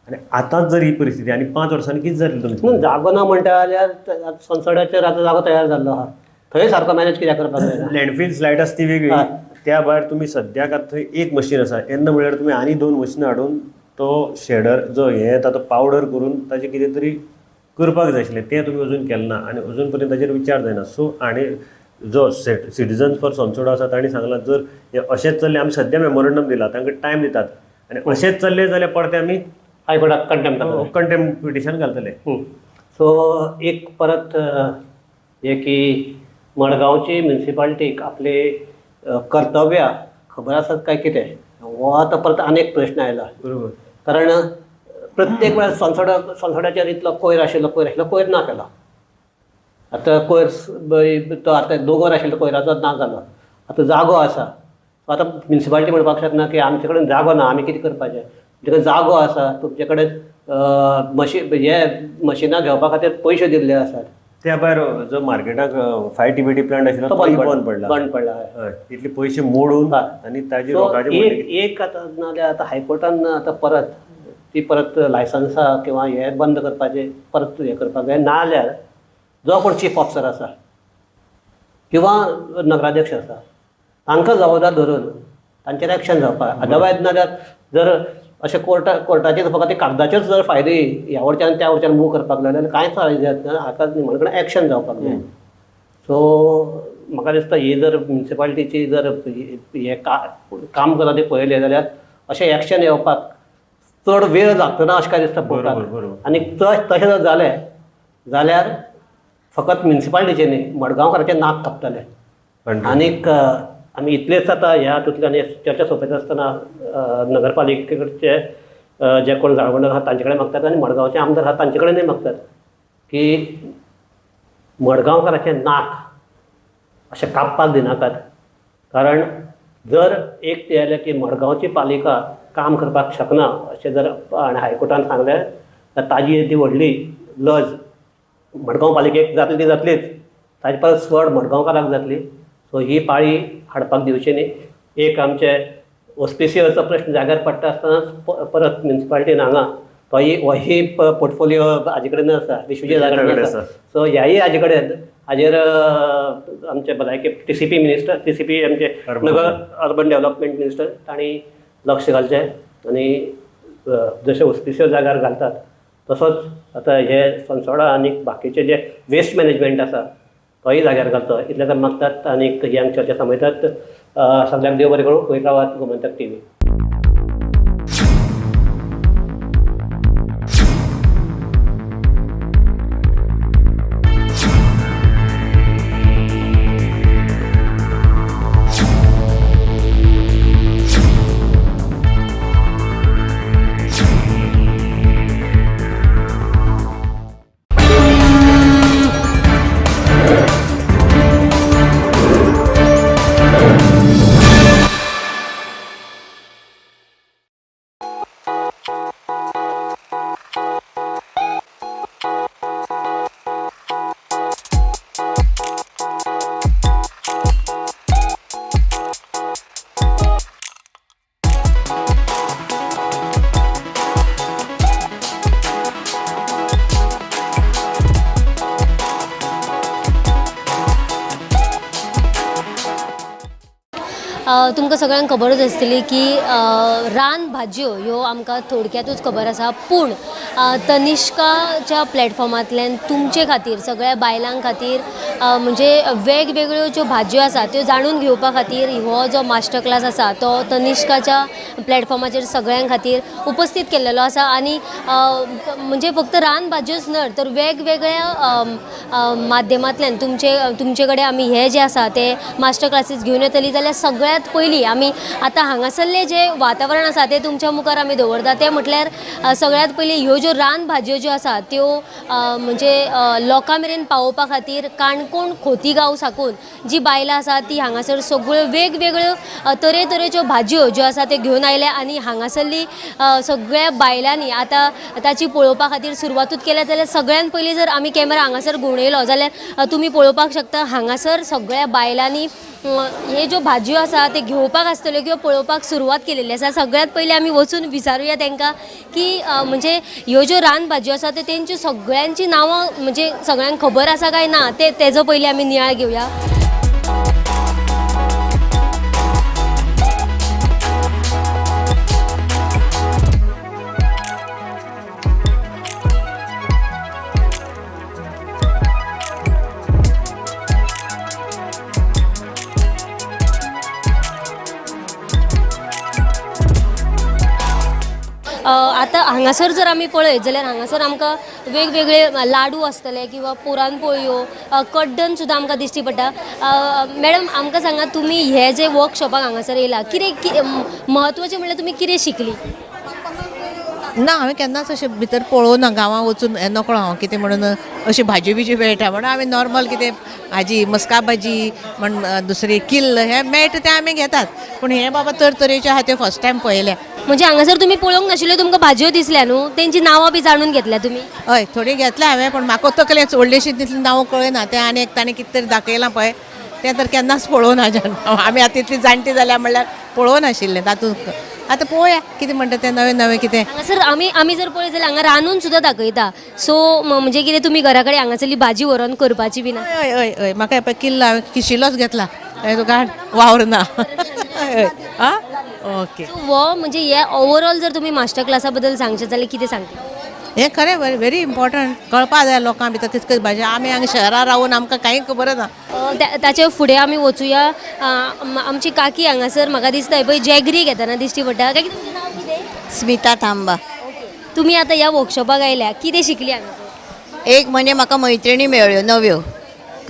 आनी आतांच जर ही परिस्थिती आनी 5 वर्सांनी कितें जातलें तुमचें? जागो ना म्हणटा जाल्यार सोनसड्याचेर आतां जागो तयार जाल्लो आहा, थंय सारको मॅनेज कित्याक करपाक जाय? लँडफील स्लायट आसा ती वेगळी, त्या भायर तुमी सद्याक आतां थंय एक मशीन आसा, येन्ना म्हणल्यार तुमी आनी 2 मशिनां हाडून तो शेडर जो हें येता तो पावडर करून ताजें कितें तरी करपाक जाय आशिल्लें, तें तुमी अजून केलें ना आनी अजून पर्यंत ताजेर विचार जायना. सो आनी जो सिटीजन्स फॉर सोनसडो आसा तांणी सांगलां जर हें अशेंच चल्लें, आमी सद्या मेमोरंडम दिलां, तांकां टायम दितात आनी अशेंच चल्लें जाल्यार परतें आमी हायकोर्टाक कंटेम्प्ट कंटेम्प्ट पिटिशन घालतले. सो एक परत हें की मडगांवची म्युनिसिपालिटीक आपले कर्तव्यां खबर आसात काय कितें हो आतां परत आनी एक प्रश्न आयला. बरोबर, कारण प्रत्येक वेळार सोनसडो सोनसड्याचेर इतलो कोयर आशिल्लो, कोयर आशिल्लो, कोयर ना केलो. आतां कोयर तो आतां दोंगर आशिल्लो कोयराचो ना जालो, आतां जागो आसा. आतां म्युनिसिपालिटी म्हणपाक शकना की आमचे कडेन जागो ना, आमी कितें करपाचें? तुमचे कडेन जागो आसा, तुमचे कडेन हे मशिनां घेवपा खातीर पयशे दिल्ले आसात. त्या भायर जो मार्केटाक 5 TBD plant आशिल्लो तो बंद पडला, बंद पडला. हय, इतले पयशे मोडून आनी ताजे एक आतां नाजाल्यार आतां हायकोर्टान आतां परत ती परत लायसन्सां किंवा हें बंद करपाचें परत हें करपाक जाय. नाजाल्यार जो कोण चीफ ऑफिसर आसा किंवा नगराध्यक्ष आसा तांकां जबाबदार धरून तांचेर एक्शन जावपाक. अदरवायज नाजाल्यार जर अशें कोर्टाचेर फकत ते कागदाचेर जर फायदे ह्या वटच्यान त्या वटच्यान मूव करपाक लागले जाल्यार कांयच फायदे जायना. हाका निमाणे कडेन एक्शन जावपाक जाय. सो म्हाका दिसता ही जर म्युनिसिपालिटीची जर हें काम करता तें पळयलें जाल्यार अशें एक्शन येवपाक चड वेळ लागतना अशें काय दिसता पळोवपाक. आनी तशें जर जालें जाल्यार फकत म्युनिसिपालिटीचें न्ही, मडगांवकाराचें नाक कापतलें आनीक आमी इतलेच आतां ह्या हातूंतल्यान चर्चा सोंपयता आसतना नगरपालिके कडचे जे कोण जाळवणदार आहात तांचे कडेन मागतात आनी मडगांवचे आमदार आहात तांचे कडेनूय मागतात की मडगांवकाराचें नाक अशें कापपाक दिनाकात. कारण जर एक तें जालें की मडगांवची पालिका काम करपाक शकना अशें जर हायकोर्टान सांगलें तर ताजी ती व्हडली लज मडगांव पालिकेक जातली ती जातलीच, ताजे परस चड मडगांवकाराक जातली. सो ही पाळी हाडपाक दिवची न्ही. एक आमचे ओस्पिसियोचो प्रश्न जाग्यार पडटा आसतनाच परत म्युनिसिपालिटीन हांगा तोय होय पोर्टफोलियो हाजे कडेन आसा, विश्वजीत कडेन आसा. सो ह्याय हाजे कडेन हाजेर आमचे भलायकी TCP minister, TCP आमचे नगर अर्बन डेव्हलपमेंट मिनिस्टर तांणी लक्ष घालचें आनी जशें ओस्पिसियो जाग्यार घालतात तसोच आतां हे सनसोडा आनी बाकीचे जे वेस्ट मॅनेजमेंट आसा तोय जाग्यार घालचो इतलें तर मागतात आनी ही आमची चर्चा सांगतात. सगळ्यांक देव बरें करूं. पळयत रावात गोमंतक टीव्ही. तुमकां सगळ्यांक खबरूच आसतली की रान भाजयो ह्यो आमकां थोडक्यातूच खबर आसा, पूण तनिष्काच्या प्लॅटफॉर्मांतल्यान तुमचे खातीर सगळ्या बायलां खातीर म्हणजे वेगवेगळ्यो ज्यो भाजयो आसा त्यो जाणून घेवपा खातीर हो जो मास्टर क्लास आसा तो तनिष्काच्या प्लॅटफॉर्माचेर सगळ्यां खातीर उपस्थित केल्लो आसा. आनी म्हणजे फक्त रान भाजयोच न्हय तर वेगवेगळ्या माध्यमांतल्यान तुमचे कडेन आमी हे जे आसा ते मास्टर क्लासीस घेवन येतली. जाल्यार सगळ्यांत पयलीं आमी आतां हांगासरलें जें वातावरण आसा तें तुमच्या मुखार आमी दवरता. तें म्हटल्यार सगळ्यांत पयलीं ह्यो ज्यो रान भाजयो ज्यो आसा त्यो म्हणजे लोकां मेरेन पावोवपा खातीर काणकोण खोतीगांव साकून जी बायलां आसा ती हांगासर सगळ्यो वेगवेगळ्यो तरेतरेच्यो भाजयो ज्यो आसा त्यो घेवन आयल्या आनी हांगासरली सगळ्या बायलांनी आतां ताची पळोवपा खातीर सुरवातूच केल्या. जाल्यार सगळ्यांत पयलीं जर आमी कॅमेरा हांगासर घुंवडयलो जाल्यार तुमी पळोवपाक शकता हांगासर सगळ्या बायलांनी हे ज्यो भाजयो आसा ते घेवपाक आसतल्यो किंवा पळोवपाक सुरवात केलेली आसा. सगळ्यांत पयलीं आमी वचून विचारुया तांकां की म्हणजे ह्यो ज्यो रान भाजयो आसा त्यो तेंच्यो सगळ्यांची नांवां म्हणजे सगळ्यांक खबर आसा काय ना ते तेजो पयलीं आमी नियाळ घेवया. आतां हांगासर जर आमी पळयत जाल्यार हांगासर आमकां वेगवेगळे लाडू आसतले किंवा पुराणपोळयो, कड्डण सुद्दां आमकां दिश्टी पडटा. मॅडम आमकां सांगा तुमी हे जे वर्कशॉपाक हांगासर येयला कितें म्हत्वाचें म्हणल्यार तुमी कितें शिकली? ना, हांवें केन्नाच अशें भितर पळोवना, गांवां वचून नकळो हांव कितें म्हणून अशी भाजी बिजी मेळटा म्हणून आमी नॉर्मल कितें भाजी मस्का भाजी म्हण दुसरी किल्ल हें मेळटा तें आमी घेतात, पूण हें बाबा तरतरेचे आहा तें फर्स्ट टायम पळयलें. म्हणजे हांगासर तुमी पळोवंक नाशिल्ल्यो तुमकां भाजयो दिसल्या न्हू, तेंची नांवां बी जाणून घेतल्या तुमी? हय, थोडी घेतल्या हांवें, पूण म्हाका तकलें व्हडलीशी तितली नांवां कळना. तें आनी एक ताणें कितें तरी दाखयलां पळय तें तर केन्नाच पळोवना. आमी आतां तितली जाणटी जाल्या म्हणल्यार पळोवनाशिल्लें तातूंत. आतां पळोवया कितें म्हणटा तें नवें नवें कितें. हांगासर आमी आमी जर पळयत जाल्यार हांगा रांदून सुद्दां दाखयता. सो म्हणजे कितें तुमी घरा कडेन हांगासरली भाजी व्हरोन करपाची बी ना? हय हय हय, म्हाका पळय किल्ल हांवें किशिलोच घेतला, तुका वावर ना. हय आं ओके. हो म्हणजे हे ओवरऑल जर तुमी मास्टर क्लासा बद्दल सांगचें जाल्यार कितें सांगता? हें खरें व्हेरी इम्पॉर्टंट, कळपा जाय लोकां भितर कितें कितें भाजी. आमी हांगा शहरां रावून आमकां कांय खबर ना. ताचे फुडें आमी वचुया. आमची काकी हांगासर म्हाका दिसता पळय जॅगरी घेतना दिश्टी पडटा. काकी तुमचें नांव कितें? स्मिता थांबा. तुमी आतां ह्या वर्कशॉपाक आयल्या, कितें शिकली हांगासर? एक म्हणजे म्हाका मैत्रिणी मेळ्ळ्यो नव्यो,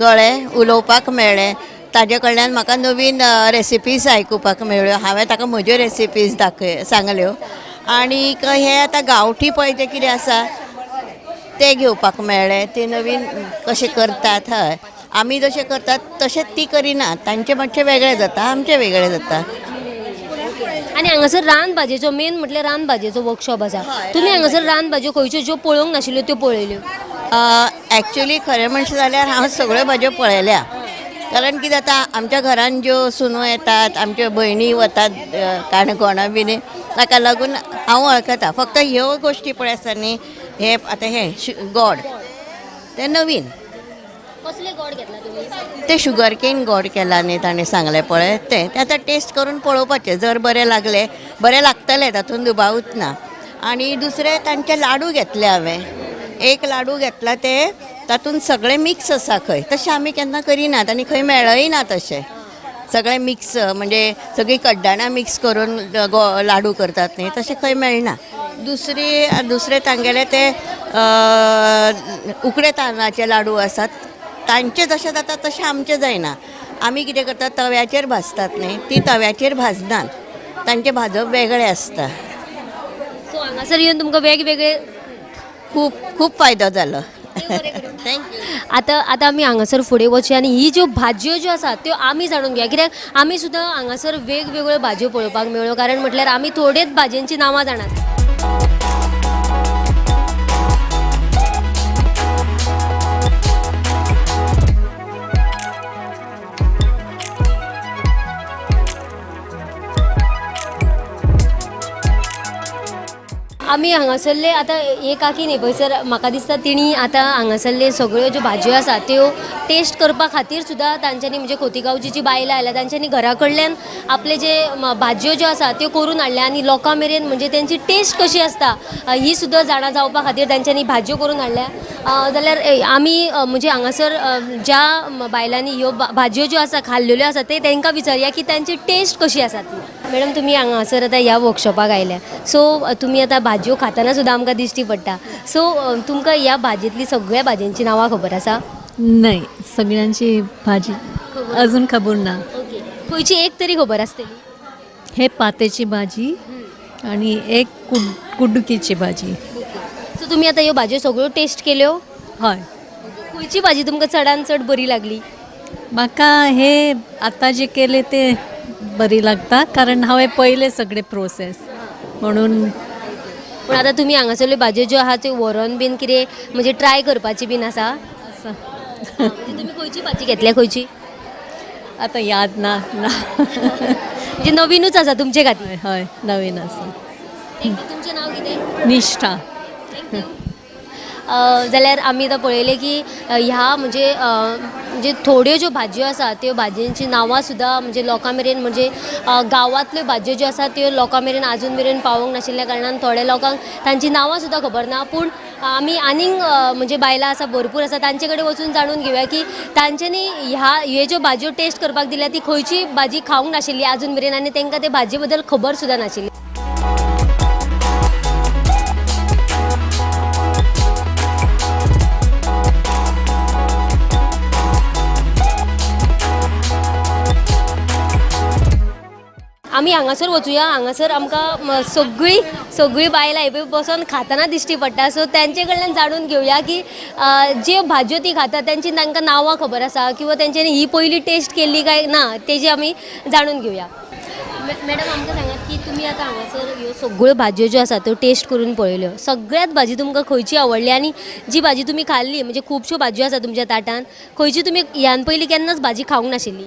कळ्ळें, उलोवपाक मेळ्ळें, ताजे कडल्यान म्हाका नवीन रेसिपीज आयकुपाक मेळ्ळ्यो. हांवें ताका म्हज्यो रेसिपीज दाखय सांगल्यो आनीक हे आतां गांवठी पळय जें कितें आसा ते घेवपाक मेळ्ळें. ते नवीन कशें करतात, हय आमी जशें करतात तशें ती करिना, तांचें मातशें वेगळें जाता, आमचें वेगळें जाता. आनी हांगासर रान भाजयेचो मेन म्हटल्यार रान भाजयेचो वर्कशॉप आसा. तुमी हांगासर रान भाजयो खंयच्यो ज्यो पळोवंक नाशिल्ल्यो त्यो पळयल्यो? एक्चुली खरें म्हणशें जाल्यार हांव सगळ्यो भाजयो पळयल्या, कारण कितें जाता आमच्या घरान ज्यो सुनो येतात, आमच्यो भयणी वतात काणकोणा बीन, ताका लागून हांव वळखता. फक्त ह्यो गोश्टी पळय आसता न्ही, हे आतां हे गोड ते नवीन. कसले गोड घेतला तुमी? ते शुगर केन गोड केला न्ही ताणें सांगलें पळय तें आतां टेस्ट करून पळोवपाचें, जर बरें लागलें बरें लागतलें तातूंत दुबावूच ना. आनी दुसरें तांचे लाडू घेतले हांवें, एक लाडू घेतला ते तातूंत सगळें मिक्स आसा खंय, तशें आमी केन्ना करिनात आनी खंय मेळय ना तशें. सगळें मिक्स म्हणजे सगळीं कड्डणां मिक्स करून लाडू करतात न्ही, तशें खंय मेळना. दुसरे तांगेले ते उकडे तांदळाचे लाडू आसात, तांचे जशें जाता तशें आमचें जायना. आमी कितें करतात तव्याचेर भाजतात न्ही, ती तव्याचेर भाजनात, तांचें भाजप वेगळें आसता. सो हांगासर येवन तुमकां वेगवेगळे खूब खूब फायदो जालो. Thank you. आतां आतां आमी हांगासर फुडें वचया आनी ही ज्यो भाजयो ज्यो आसा त्यो आमी जाणून घेया, कित्याक आमी सुद्दां हांगासर वेगवेगळ्यो भाजयो पळोवपाक मेळ्ळ्यो, कारण म्हटल्यार आमी थोडेच भाजयांची नांवां जाणात. आमी हांगासरले आतां एक काकी न्ही पळयसर म्हाका दिसता तिणी आतां हांगासरले सगळ्यो ज्यो भाजयो आसा त्यो टेस्ट करपा खातीर सुद्दां तांच्यांनी म्हणजे खोतिगांवची जी बायलां आयल्या तांच्यांनी घरा कडल्यान आपले जे भाजयो ज्यो आसा त्यो करून हाडल्या आनी लोकां मेरेन म्हणजे तेंची टेस्ट कशी आसता ही सुद्दां जाणा जावपा खातीर तांच्यांनी भाजयो करून हाडल्या. जाल्यार आमी म्हणजे हांगासर ज्या बायलांनी ह्यो भाजयो ज्यो आसा खाल्लेल्यो आसा ते तांकां विचारया की तांची टेस्ट कशी आसा ती. मॅडम, तुमी हांगासर आतां ह्या वर्कशॉपाक आयल्या, सो तुमी आतां भाजयो खाताना सुद्दां आमकां दिश्टी पडटा, सो तुमकां ह्या भाजयेंतली सगळ्या भाजयांची नांवां खबर आसा? नाही, सगळ्यांची भाजी अजून खबर ना. ओके, खंयची एक तरी खबर आसतली? हे पातेची भाजी आणि एक कुडुकीची भाजी. सो तुमी आतां ह्यो भाजयो सगळ्यो टेस्ट केल्यो? हय. खंयची भाजी तुमकां चडान चड बरी लागली? म्हाका हे आतां जे केले ते बरी लागता, कारण हांवें पयले सगळे प्रोसेस म्हणून. पूण आतां तुमी हांगासरल्यो भाजयो ज्यो आहा त्यो व्हरोन बीन कितें म्हणजे ट्राय करपाची बीन आसा? आसा. तुमी खंयची भाजी घेतल्या खंयची? आतां याद ना. म्हणजे नवीनूच आसा तुमचे खातीर? हय, नवीन आसा. तुमचें नांव कितें? निष्ठा. Thank you. जाल्यार आमी आतां पळयलें की ह्या म्हणजे म्हणजे थोड्यो ज्यो भाजयो आसा त्यो भाजयांची नांवां सुद्दां म्हणजे लोकां मेरेन म्हणजे गांवांतल्यो भाजयो ज्यो आसा त्यो लोकां मेरेन आजून मेरेन पावोंक नाशिल्ल्या कारणान थोड्या लोकांक तांची नांवां सुद्दां खबर ना. पूण आमी आनीक म्हणजे बायलां आसा भरपूर आसा तांचे कडेन वचून जाणून घेवया की तांच्यांनी ह्यो ज्यो भाजयो टेस्ट करपाक दिल्या ती खंयची भाजी खावंक नाशिल्ली आजून मेरेन आनी तांकां ते भाजये बद्दल खबर सुद्दां नाशिल्ली. आमी हांगासर वचुया, हांगासर आमकां सगळीं सगळीं बायलां हे पळय बसोन खाताना दिश्टी पडटा, सो तांचे कडल्यान जाणून घेवया की ज्यो भाजयो ती खाता तांची तांकां नांवां खबर आसा किंवा तांच्यांनी ही पयली टेस्ट केल्ली काय ना तेजी आमी जाणून घेवया. मॅडम, आमकां सांगात की तुमी आतां हांगासर ह्यो सगळ्यो भाजयो ज्यो आसा त्यो टेस्ट करून पळयल्यो, सगळ्यात भाजी तुमकां खंयची आवडली आनी जी भाजी तुमी खाल्ली म्हणजे खुबश्यो भाजयो आसा तुमच्या ताटान, खंयची तुमी ह्यान पयलीं केन्नाच भाजी खावंक नाशिल्ली?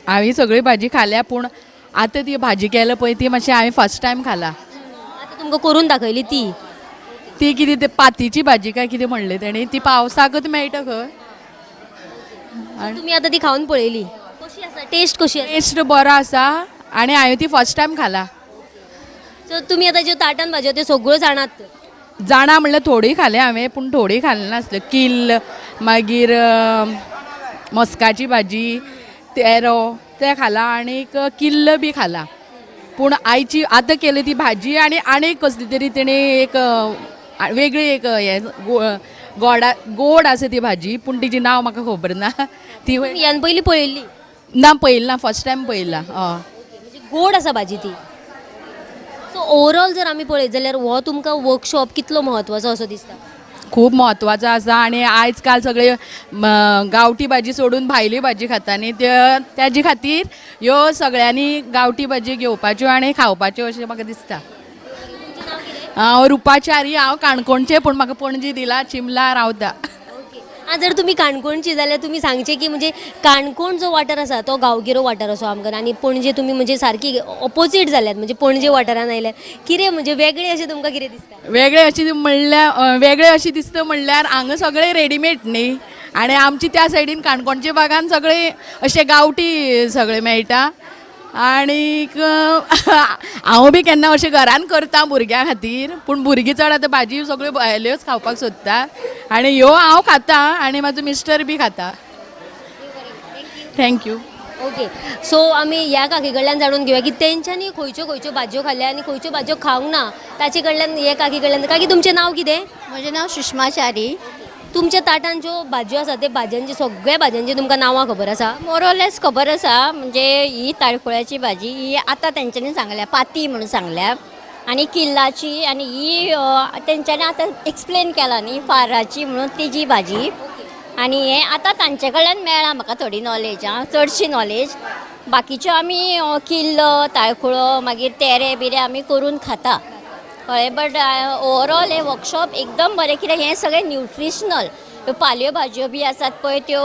हांवें सगळी भाजी खाल्या, पूण आतां ती भाजी केल्या पळय ती मातशी हांवें फर्स्ट टायम खाला. आतां तुमकां करून दाखयली ती? ती कितें ते पातीची भाजी काय कितें म्हणलें तेणी, ती पावसाकच मेळटा खंय. तुमी आतां ती खावन पळयली, कशी आसा टेस्ट? कशी आसा? टेस्ट बरो आसा आनी हांवें ती फर्स्ट टायम खाला. सो तुमी आतां ज्यो ताटान भाजयो त्यो सगळ्यो जाणात? जाणा म्हणल्यार थोडी खाले हांवें, पूण थोडी खालें नासल्यो. किल्ल, मागीर मस्काची भाजी, तेरो ते खाला आनीक किल्ल बी खाला. पूण आयची आतां केली ती भाजी आनी आनीक कसली तरी तेणी एक वेगळी एक हें गोडा गोड आसा ती भाजी, पूण तिचें नांव म्हाका खबर ना. ती ह्यान पयलीं पळयल्ली? ना पळयलें ना, फर्स्ट टायम पळयला. हय, गोड आसा भाजी ती. सो ओवरऑल जर आमी पळयत जाल्यार हो तुमकां वर्कशॉप कितलो म्हत्वाचो असो दिसता? खूब म्हत्वाचो आसा. आनी आयज काल सगळे गांवठी भाजी सोडून भायली भाजी खाता न्ही, तेजे खातीर ह्यो सगळ्यांनी गांवठी भाजी घेवपाच्यो आनी खावपाच्यो अशें म्हाका दिसता. हांव रुपाचारी, हांव काणकोणचें, पूण म्हाका पणजी दिला, चिमला रावता. जर तुमी काणकोणची जाल्यार तुमी सांगचें की म्हणजे काणकोण जो वाठार आसा तो गांवगिरो वाठार असो आमकां, आनी पणजे तुमी म्हणजे सारकी ऑपोजीट जाल्यात, म्हणजे पणजे वाठारान आयल्यार कितें म्हणजे वेगळें अशें तुमकां कितें दिसता? वेगळें अशें म्हणल्यार, वेगळें अशें दिसता म्हणल्यार हांगा सगळें रेडीमेड न्ही, आनी आमची त्या सायडीन काणकोणच्या भागान सगळें अशें गांवठी सगळें मेळटा. आनीक हांव बी केन्ना अशें घरान करता भुरग्यां खातीर, पूण भुरगीं चड आतां भाजी सगळ्यो भायल्योच खावपाक सोदता, आनी ह्यो हांव खाता आनी म्हाजो मिस्टर बी खाता. Thank you. Okay, सो आमी ह्या काकी कडल्यान जाणून घेवया की तेंच्यांनी खंयच्यो खंयच्यो भाजयो खाल्ल्या आनी खंयच्यो भाजयो खावंक ना ताचे कडल्यान, हे काकी कडल्यान. काकी, तुमचें नांव कितें? म्हजें नांव सुषमा च्यारी. तुमच्या ताटान ज्यो भाजयो आसा ते भाजयांची, सगळ्या भाजयांची तुमकां नांवां खबर आसा? मोरलेस खबर आसा. म्हणजे ही ताळखुळ्याची भाजी ही आतां तेंच्यांनी सांगल्या, पाती म्हणून सांगल्या, आनी किल्लाची, आनी ही तेंच्यांनी आतां एक्सप्लेन केला न्ही फाराची म्हणून तिजी भाजी. आनी हें आतां तांचे कडल्यान मेळ्ळां म्हाका थोडी नॉलेज, आं, चडशी नॉलेज. बाकीच्यो आमी किल्ल, ताळखुळो, मागीर तेरे बिरे आमी करून खाता, कळ्ळें. बट ओवरऑल हें वर्कशॉप एकदम बरें, कित्याक हें सगळें न्युट्रिशनल. पाल्यो भाजयो बी आसात पळय त्यो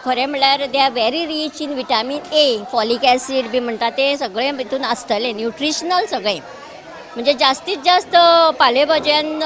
खरें म्हणल्यार they are very rich in vitamin A, folic acid बी म्हणटा तें सगळें भितून आसतलें, न्युट्रिशनल सगळें. म्हणजे जास्तीत जास्त पाले भाजयान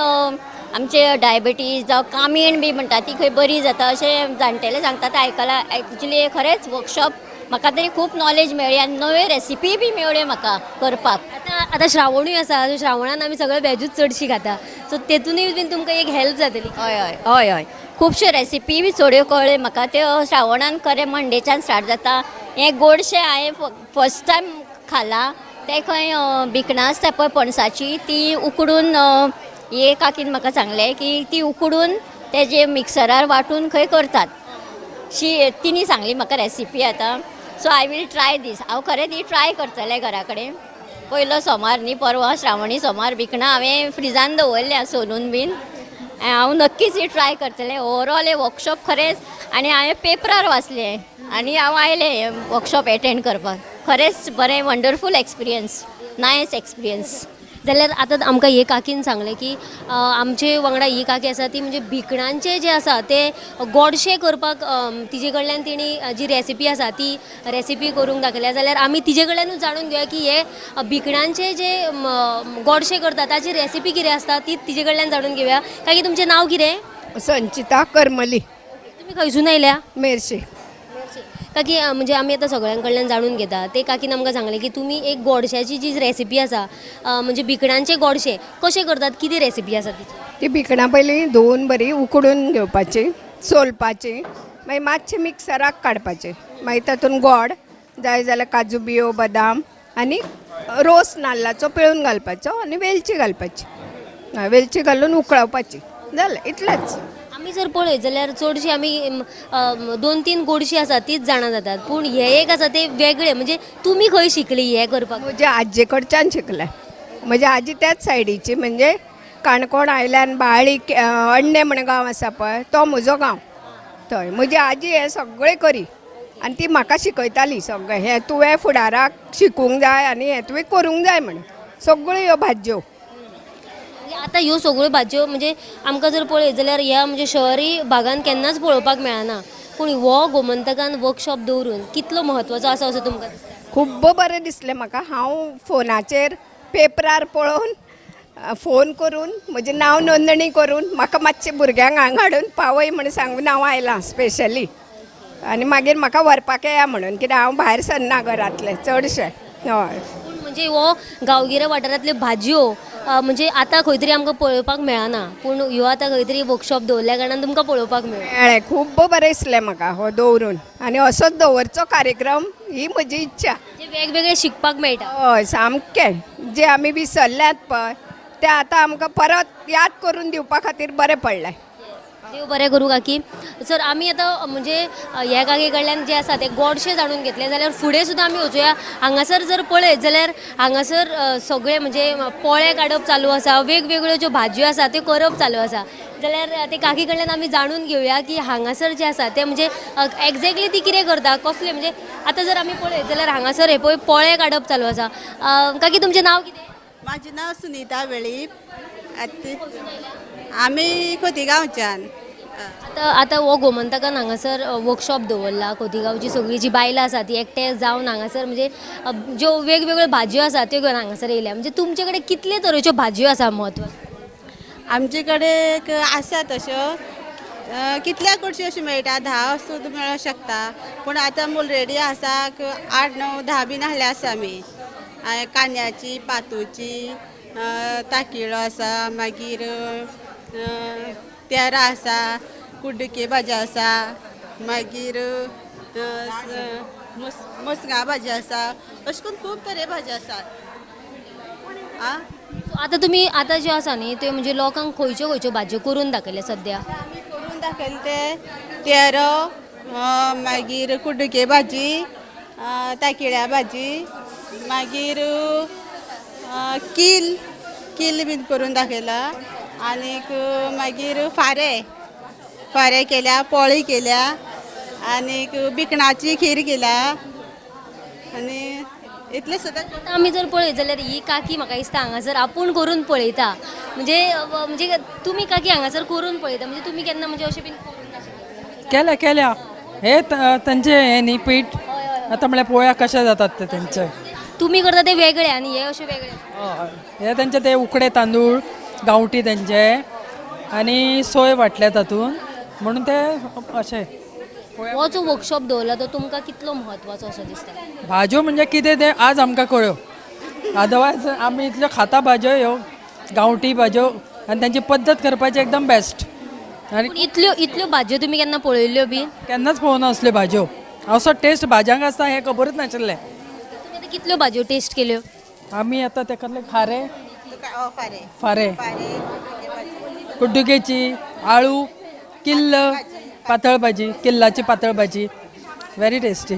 आमचे डायबिटीज जावं कामीण बी म्हणटा ती खंय बरी जाता अशें जाणटेले सांगतात, आयकलां. एक्चुली खरेंच वर्कशॉप म्हाका तरी खूब नॉलेज मेळ्ळी आनी नव्यो रेसिपी बी मेळ्ळ्यो म्हाका करपाक. आतां आतां श्रावणूय आसा, श्रावणान आमी सगळे वेजूच चडशी खाता, सो तेतूनय बीन तुमकां एक हेल्प जातली. हय हय हय हय, खुबश्यो रेसिपी बी थोड्यो कळ्ळ्यो म्हाका. त्यो श्रावणान खरें मंडेच्यान स्टार्ट जाता. हें गोडशें हांवें फर्स्ट टायम खालां. तें खंय भिकणां आसता पळय पणसाची, ती उकडून, हे काकीन म्हाका सांगलें की ती उकडून तेजे मिक्सरार वांटून खंय करतात शी, तिणी सांगली म्हाका रेसिपी आतां. So I will try this. हांव खरें ती ट्राय करतलें घरा कडेन. पयलो सोमार न्ही, परवां श्रावणी सोमार भिकणां हांवें फ्रिजान दवरल्या सोलून बीन, हांव नक्कीच ही ट्राय करतलें. ओवरऑल हें वर्कशॉप खरेंच, आनी हांवें पेपरार वाचलें आनी हांव आयलें हें वर्कशॉप एटेंड करपाक. खरेंच बरें, वंडरफूल एक्सपिरियन्स, नायस एक्सपिरियन्स. जाल्यार आतां आमकां हे काकीन सांगलें की आमचे वांगडा ही काकी आसा ती म्हणजे भिकणांचे जे आसा ते गोडशें करपाक तिजे कडल्यान तिणी जी रेसिपी आसा ती रेसिपी करूंक दाखयल्या. जाल्यार आमी तिजे कडल्यानूच जाणून घेवया की हे भिकणांचे जे गोडशें करता ताची रेसिपी कितें आसता ती तिजे कडल्यान जाणून घेवया. काकी, तुमचें नांव कितें? संचिता करमली. तुमी खंयसून आयल्या? मेरशे. काकी, म्हणजे आमी आतां सगळ्यां कडल्यान जाणून घेता, ते काकीन आमकां सांगलें की तुमी एक गोडश्याची जी रेसिपी आसा, म्हणजे भिकणांचे गोडशे कशें करतात, कितें रेसिपी आसा तिची? ती भिकणां पयलीं धुवून बरी उकडून घेवपाची, सोलपाची, मागीर मातशें मिक्सराक काडपाचें, मागीर तातूंत गोड जाय जाल्यार काजू बियो, बदाम आनी रोस नाल्लाचो पिळून घालपाचो आनी वेलची घालपाची, वेलची घालून उकळावपाची, जालें इतलेंच. आमी जर पळयत जाल्यार चडशी आमी 2-3 गोडशी आसा तीच जाणा जातात, पूण हे एक आसा ते वेगळे. म्हणजे तुमी खंय शिकली हे करपाक? म्हज्या आजये कडच्यान शिकलें. म्हजी आजी त्याच सायडीची, म्हणजे काणकोण आयल्यान बाळी अण्णे म्हण गांव आसा पळय, तो म्हजो गांव. थंय म्हजी आजी हें सगळें करी आनी ती म्हाका शिकयताली सगळें, हें तुवें फुडाराक शिकूंक जाय आनी हें तुवें करूंक जाय म्हण सगळ्यो ह्यो भाजयो. आतां ह्यो सगळ्यो भाजयो म्हणजे आमकां जर पळयत जाल्यार ह्या म्हणजे शहरी भागान केन्नाच पळोवपाक मेळना, पूण हो गोमंतकान वर्कशॉप दवरून कितलो म्हत्वाचो आसा असो तुमकां दिसता? खूब्ब बरें दिसलें म्हाका. हांव फोनाचेर पेपरार पळोवन फोन करून म्हजें नांव नोंदणी करून म्हाका मातशें भुरग्यांक हांगा हाडून पावय म्हण सांगून हांव आयलां स्पेशली. आनी मागीर म्हाका व्हरपाक येया म्हणून, कित्याक हांव भायर सरना घरांतलें चडशें. हय, पूण म्हणजे हो गांवगिऱ्या वाठारांतल्यो भाजयो म्हणजे आतां खंय तरी आमकां पळोवपाक मेळना, पूण ह्यो आतां खंय तरी वर्कशॉप दवरल्या कारणान तुमकां पळोवपाक मेळ्ळें. खूब बरें दिसलें म्हाका हो दवरून, आनी असोच दवरचो कार्यक्रम ही म्हजी इच्छा. वेगवेगळे शिकपाक मेळटा. हय, सामकें जे आमी विसरल्यात पळय ते आतां आमकां परत याद करून दिवपा खातीर बरें पडलें. देव बरें करूं काकी. सर आमी आतां म्हणजे ह्या काकी कडल्यान जें आसा तें गोडशें जाणून घेतलें जाल्यार फुडें सुद्दां आमी वचुया. हांगासर जर पळयत जाल्यार हांगासर सगळें म्हणजे पोळे काडप चालू आसा, वेगवेगळ्यो ज्यो भाजयो आसा त्यो करप चालू आसा. जाल्यार ते काकी कडल्यान आमी जाणून घेवया की हांगासर जें आसा तें म्हणजे एग्जॅक्टली ती कितें करता, कसलें म्हणजे आतां जर आमी पळयत जाल्यार हांगासर हे पळय पोळे काडप चालू आसा. काकी तुमचें नांव कितें? म्हाजें नांव सुनीता वेळीप. आमी खोतिगांवच्यान. आतां आतां हो गोमंतकान हांगासर वर्कशॉप दवरला. खोतिगांवची सगळीं जी बायलां आसा ती एकठांय जावन हांगासर म्हणजे ज्यो वेगवेगळ्यो भाजयो आसा त्यो घेवन हांगासर येयल्या. म्हणजे तुमचे कडेन कितले तरेच्यो भाजयो आसा म्हत्व? आमचे कडेन आसा तश्यो कितल्या कडच्यो अश्यो मेळटा, 10 सुद्दां मेळोंक शकता, पूण आतां ऑलरेडी आसा 8, 9, 10 बीन आहले आसा आमी. कांद्याची, पातोची, ताकिळो आसा, मागीर तेरा आसा, कुड्डुके भाजी आसा, मागीर मुसगां भाजी आसा, अशें करून खूब तरे भाजी आसात. आतां तुमी आतां ज्यो आसा न्ही त्यो म्हणजे लोकांक खंयच्यो खंयच्यो भाजयो करून दाखयल्या सद्या? आमी करून दाखयले ते तेरो, मागीर कुड्डुके भाजी, ताकिळ्या भाजी, मागीर किल किल बीन करून दाखयला, आनीक मागीर फारे फारे केल्या, पोळी केल्या, आनीक बिकणाची खीर केल्या, आनी इतले सुद्दां. आतां आमी जर पळयत जाल्यार ही काकी म्हाका दिसता हांगासर आपूण करून पळयता. म्हणजे म्हणजे तुमी काकी हांगासर करून पळयता, म्हणजे तुमी केन्ना म्हणजे अशें बीन करून केल्या केल्या हे तांचे हे न्ही पीठ आतां म्हळ्यार पोळ्या कशे जातात ते तेंचे. तुमी करता ते वेगळे आनी हे अशे वेगळे. हय, हे तेंचे ते उकडे तांदूळ गांवठी तेंचे आनी सोय वांटल्या तातूंत, म्हणून ते अशे. हो जो वर्कशॉप दवरला तो तुमकां कितलो म्हत्वाचो असो दिसता? भाजयो म्हणजे कितें तें आज आमकां कळ्यो, अदरवायज आमी इतल्यो खाता भाजयो ह्यो गांवठी भाजयो आनी तांची पद्दत करपाची एकदम बेस्ट. आनी इतल्यो इतल्यो भाजयो तुमी केन्ना पळयल्ल्यो बी? केन्नाच पळोवना असल्यो भाजयो, असो टेस्ट भाजयांक आसता हें खबरूच नाशिल्लें. तुमी आतां कितल्यो भाजयो टेस्ट केल्यो? आमी आतां तेकातले खारे, फारे, कुड्डुकेची, आळू, किल्ल, पातळ भाजी, किल्लाची पातळ भाजी, व्हेरी टेस्टी.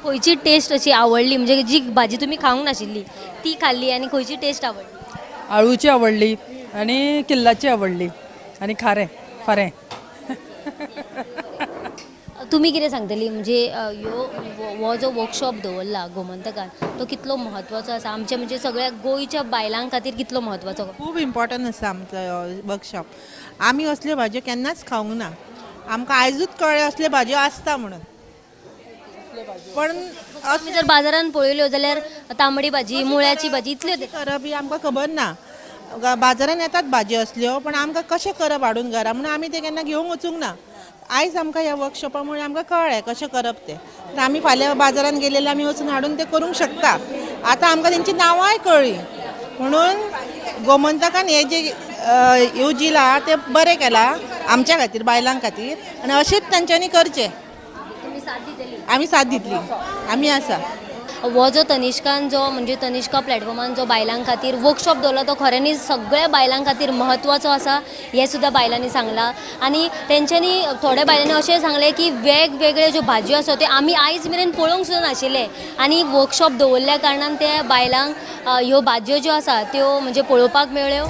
खंयची टेस्ट अशी आवडली, म्हणजे जी भाजी तुमी खावंक नाशिल्ली ती खाल्ली आनी खंयची टेस्ट आवडली? आळूची आवडली आनी किल्लाची आवडली आनी खारें फारें. तुमी कितें सांगतली म्हणजे ह्यो हो जो वर्कशॉप दवरला गोमंतकान तो कितलो म्हत्वाचो आसा आमच्या म्हणजे सगळ्या गोंयच्या बायलां खातीर कितलो म्हत्वाचो? खूब इम्पॉर्टंट आसा आमचो वर्कशॉप. आमी असल्यो भाजयो केन्नाच खावंक ना, आमकां आयजूच कळ्ळें असल्यो भाजयो आसता म्हणून. पण आमी जर बाजारान पळयल्यो जाल्यार तांबडी भाजी, मुळ्याची भाजी इतल्यो करप ही आमकां खबर ना. बाजारान येतात भाजयो असल्यो, पण आमकां कशें करप हाडून घरा म्हणून आमी तें केन्ना घेवंक वचूंक ना. आयज आमकां ह्या वर्कशॉपा मुळे आमकां कळ्ळें कशें करप तें, तर आमी फाल्यां बाजारान गेलेले आमी वचून हाडून तें करूंक शकता. आतां आमकां तेंची नांवांय कळ्ळीं म्हणून गोमंतकान हें जें येवजिलां तें बरें केलां आमच्या खातीर, बायलां खातीर, आनी अशेंच तांच्यांनी करचें. आमी साथ दितली, आमी आसा. हो जो तनिष्कान जो म्हणजे तनिष्का प्लॅटफॉर्मान जो बायलां खातीर वर्कशॉप दवरला तो खऱ्यांनीच सगळ्या बायलां खातीर म्हत्वाचो आसा हें सुद्दां बायलांनी सांगलां. आनी तेंच्यांनी थोड्या बायलांनी अशें सांगलें की वेगवेगळे ज्यो भाजयो आसा त्यो आमी आयज मेरेन पळोवंक सुद्दां नाशिल्ले आनी वर्कशॉप दवरल्या कारणान त्या बायलांक ह्यो भाजयो ज्यो आसा त्यो म्हणजे पळोवपाक मेळ्ळ्यो.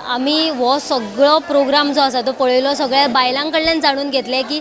आमी हो सगळो प्रोग्राम जो आसा तो पळयलो, सगळ्या बायलां कडल्यान जाणून घेतलें की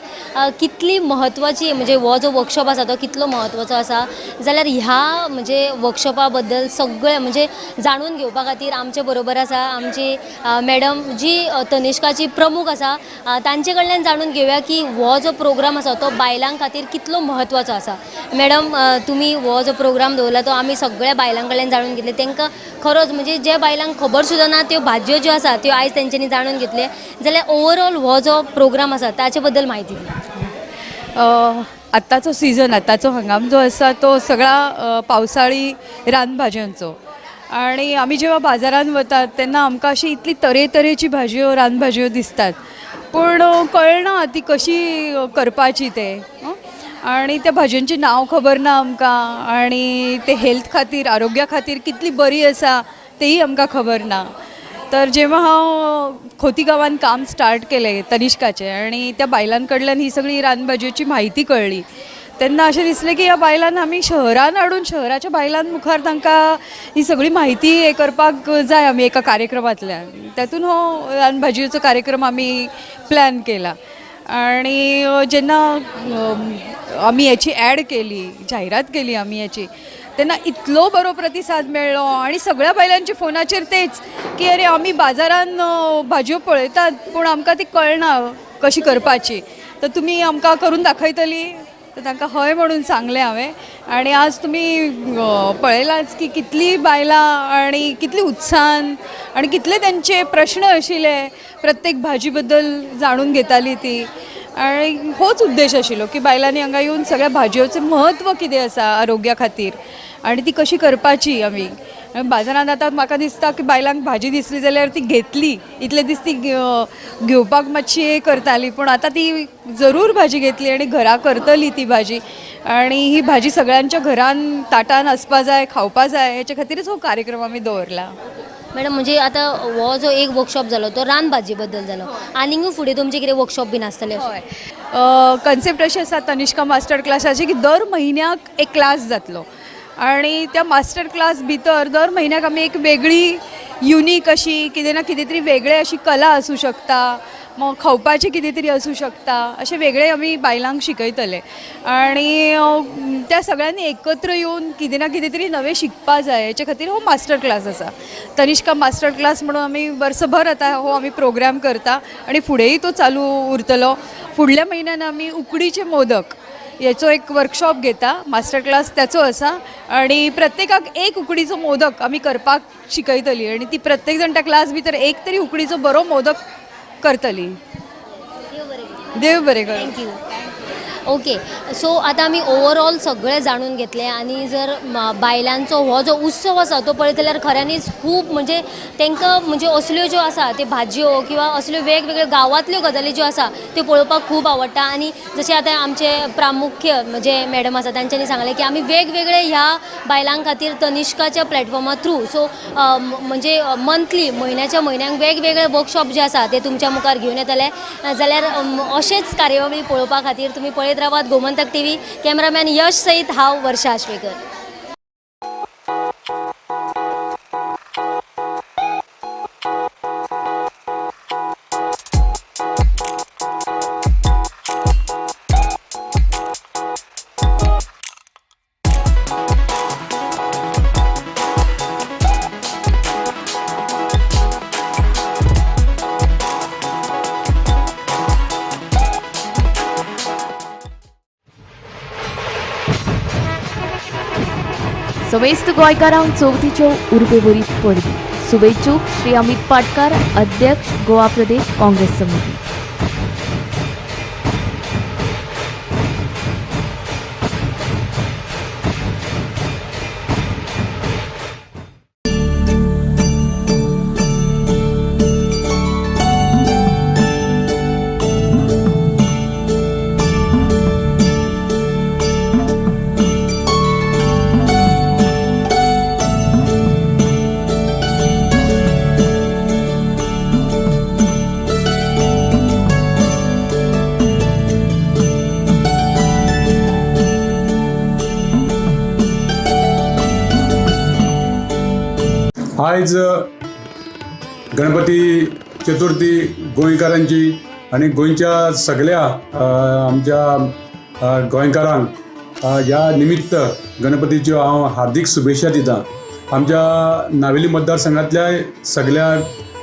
कितली म्हत्वाची म्हणजे हो जो वर्कशॉप आसा तो कितलो म्हत्वाचो आसा. जाल्यार ह्या म्हणजे वर्कशॉपा बद्दल सगळें म्हणजे जाणून घेवपा खातीर आमचे बरोबर आसा आमची मॅडम जी तनिष्काची प्रमुख आसा, तांचे कडल्यान जाणून घेवया की हो जो प्रोग्राम आसा तो बायलां खातीर कितलो म्हत्वाचो आसा. मॅडम, तुमी हो जो प्रोग्राम दवरला तो आमी सगळ्या बायलां कडल्यान जाणून घेतले. तांकां खरोच म्हणजे जे बायलांक खबर सुद्दां ना त्यो भाजयो ज्यो आसा त्यो आयज तेंच्यांनी जाणून घेतले. जाल्यार ओवरऑल हो जो प्रोग्राम आसा ताचे बद्दल म्हायती दी. आत्ताचो सीझन, आत्ताचो हंगाम जो आसा तो सगळा पावसाळी रानभाजयांचो. आणि आमी जेव्हा बाजारान वतात तेन्ना आमकां अशी इतली तरेतरेची भाजयो रानभाजयो दिसतात, पूण कळना ती कशी करपाची ते, आणि त्या भाजयांची नांव खबर ना आमकां, आणि ते हेल्थ खातीर आरोग्या खातीर कितली बरी आसा तेही आमकां खबर ना. तर जेव्हा हांव खोती गांवान काम स्टार्ट केलें तनिष्काचें आनी त्या बायलां कडल्यान ही सगळी रानभाजयेची म्हायती कळ्ळी तेन्ना अशें दिसलें की ह्या बायलांक आमी शहरान हाडून शहराच्या बायलां मुखार तांकां ही सगळी म्हायती हें करपाक जाय आमी एका कार्यक्रमांतल्यान. तातूंत हो रानभाजयेचो कार्यक्रम आमी प्लॅन केला. आनी जेन्ना आमी हेची एड केली, जाहिरात केली आमी हेची, तेन्ना इतलो बरो प्रतिसाद मेळ्ळो आनी सगळ्या बायलांच्या फोनाचेर तेच की अरे आमी बाजारान भाजयो पळयतात पूण आमकां ती कळना कशी करपाची, तर तुमी आमकां करून दाखयतली. तर तांकां हय म्हणून सांगलें हांवें. आनी आज तुमी पळयलाच की कितली बायलां आनी कितली उत्साहान आनी कितले तेंचे प्रश्न आशिल्ले प्रत्येक भाजी बद्दल जाणून घेताली ती. आनी होच उद्देश आशिल्लो की बायलांनी हांगा येवन सगळ्या भाजयोचें म्हत्व कितें आसा आरोग्या खातीर आनी ती कशी करपाची. आमी बाजारांत आतां म्हाका दिसता की बायलांक भाजी दिसली जाल्यार ती घेतली, इतले दीस ती घेवपाक मातशी हें करताली, पूण आतां ती जरूर भाजी घेतली आनी घरा करतली ती भाजी. आनी ही भाजी सगळ्यांच्या घरान ताटान आसपा जाय, खावपा जाय, हेच्या खातीरच हो कार्यक्रम आमी दवरला. मॅडम, म्हणजे आतां हो जो एक वर्कशॉप जालो तो रानभाजी बद्दल जालो, आनीकूय फुडें तुमचे कितें वर्कशॉप बीन आसतले? हय, कन्सेप्ट अशें आसा तनिष्का मास्टर क्लासाची की दर म्हयन्याक एक क्लास जातलो आनी त्या मास्टर क्लास भितर दर म्हयन्याक आमी एक वेगळी युनीक अशी कितें ना कितें तरी वेगळें अशी कला आसूं शकता, मग खावपाचें कितें तरी आसूं शकता, अशें वेगळें आमी बायलांक शिकयतले. आनी त्या सगळ्यांनी एकत्र येवन कितें ना कितें तरी नवें शिकपा जाय हेचे खातीर हो मास्टर क्लास आसा. तनिष्का मास्टर क्लास म्हणून आमी वर्सभर आतां हो आमी प्रोग्राम करता आनी फुडेंय तो चालू उरतलो. फुडल्या म्हयन्यान आमी उकडीचे मोदक हेचो एक वर्कशॉप घेता, मास्टर क्लास त्याचो आसा आनी प्रत्येकाक एक उकडीचो मोदक आमी करपाक शिकयतली आनी ती प्रत्येक जाण त्या क्लास भितर एक तरी उकडीचो बरो मोदक करतली. देव बरें करूं. Thank you. Okay, सो आतां आमी ओवरऑल सगळें जाणून घेतलें आनी जर बायलांचो हो जो उत्सव आसा तो पळयत जाल्यार खऱ्यांनीच खूब म्हणजे तांकां म्हणजे असल्यो ज्यो आसा त्यो भाजयो किंवा असल्यो वेगवेगळ्यो गांवांतल्यो गजाली ज्यो आसा त्यो पळोवपाक खूब आवडटा. आनी जशें आतां आमचे प्रामुख्य म्हणजे मॅडम आसा तांच्यांनी सांगलें की आमी वेगवेगळे ह्या बायलां खातीर तनिष्काच्या प्लॅटफॉर्मा थ्रू सो म्हणजे मंथली म्हयन्याच्या म्हयन्याक वेगवेगळे वर्कशॉप जे आसा ते तुमच्या मुखार घेवन येतले. जाल्यार अशेंच कार्यावळी पळोवपा खातीर तुमी पळयत रावात गोमंतक टीव्ही. कॅमेरामॅन यश सहित हांव वर्षा आश्वेकर. समेस्त गोंयकारांक चवथीच्यो उर्बेभरीत परबी. शुभेच्छुक श्री अमित पाटकार, अध्यक्ष गोवा प्रदेश काँग्रेस समिती. आयज गणपती चतुर्थी गोंयकारांची आनी गोंयच्या सगळ्या आमच्या गोंयकारांक ह्या निमित्त गणपतीच्यो हांव हार्दीक शुभेच्छा दिता. आमच्या नावेली मतदारसंघातल्या सगळ्या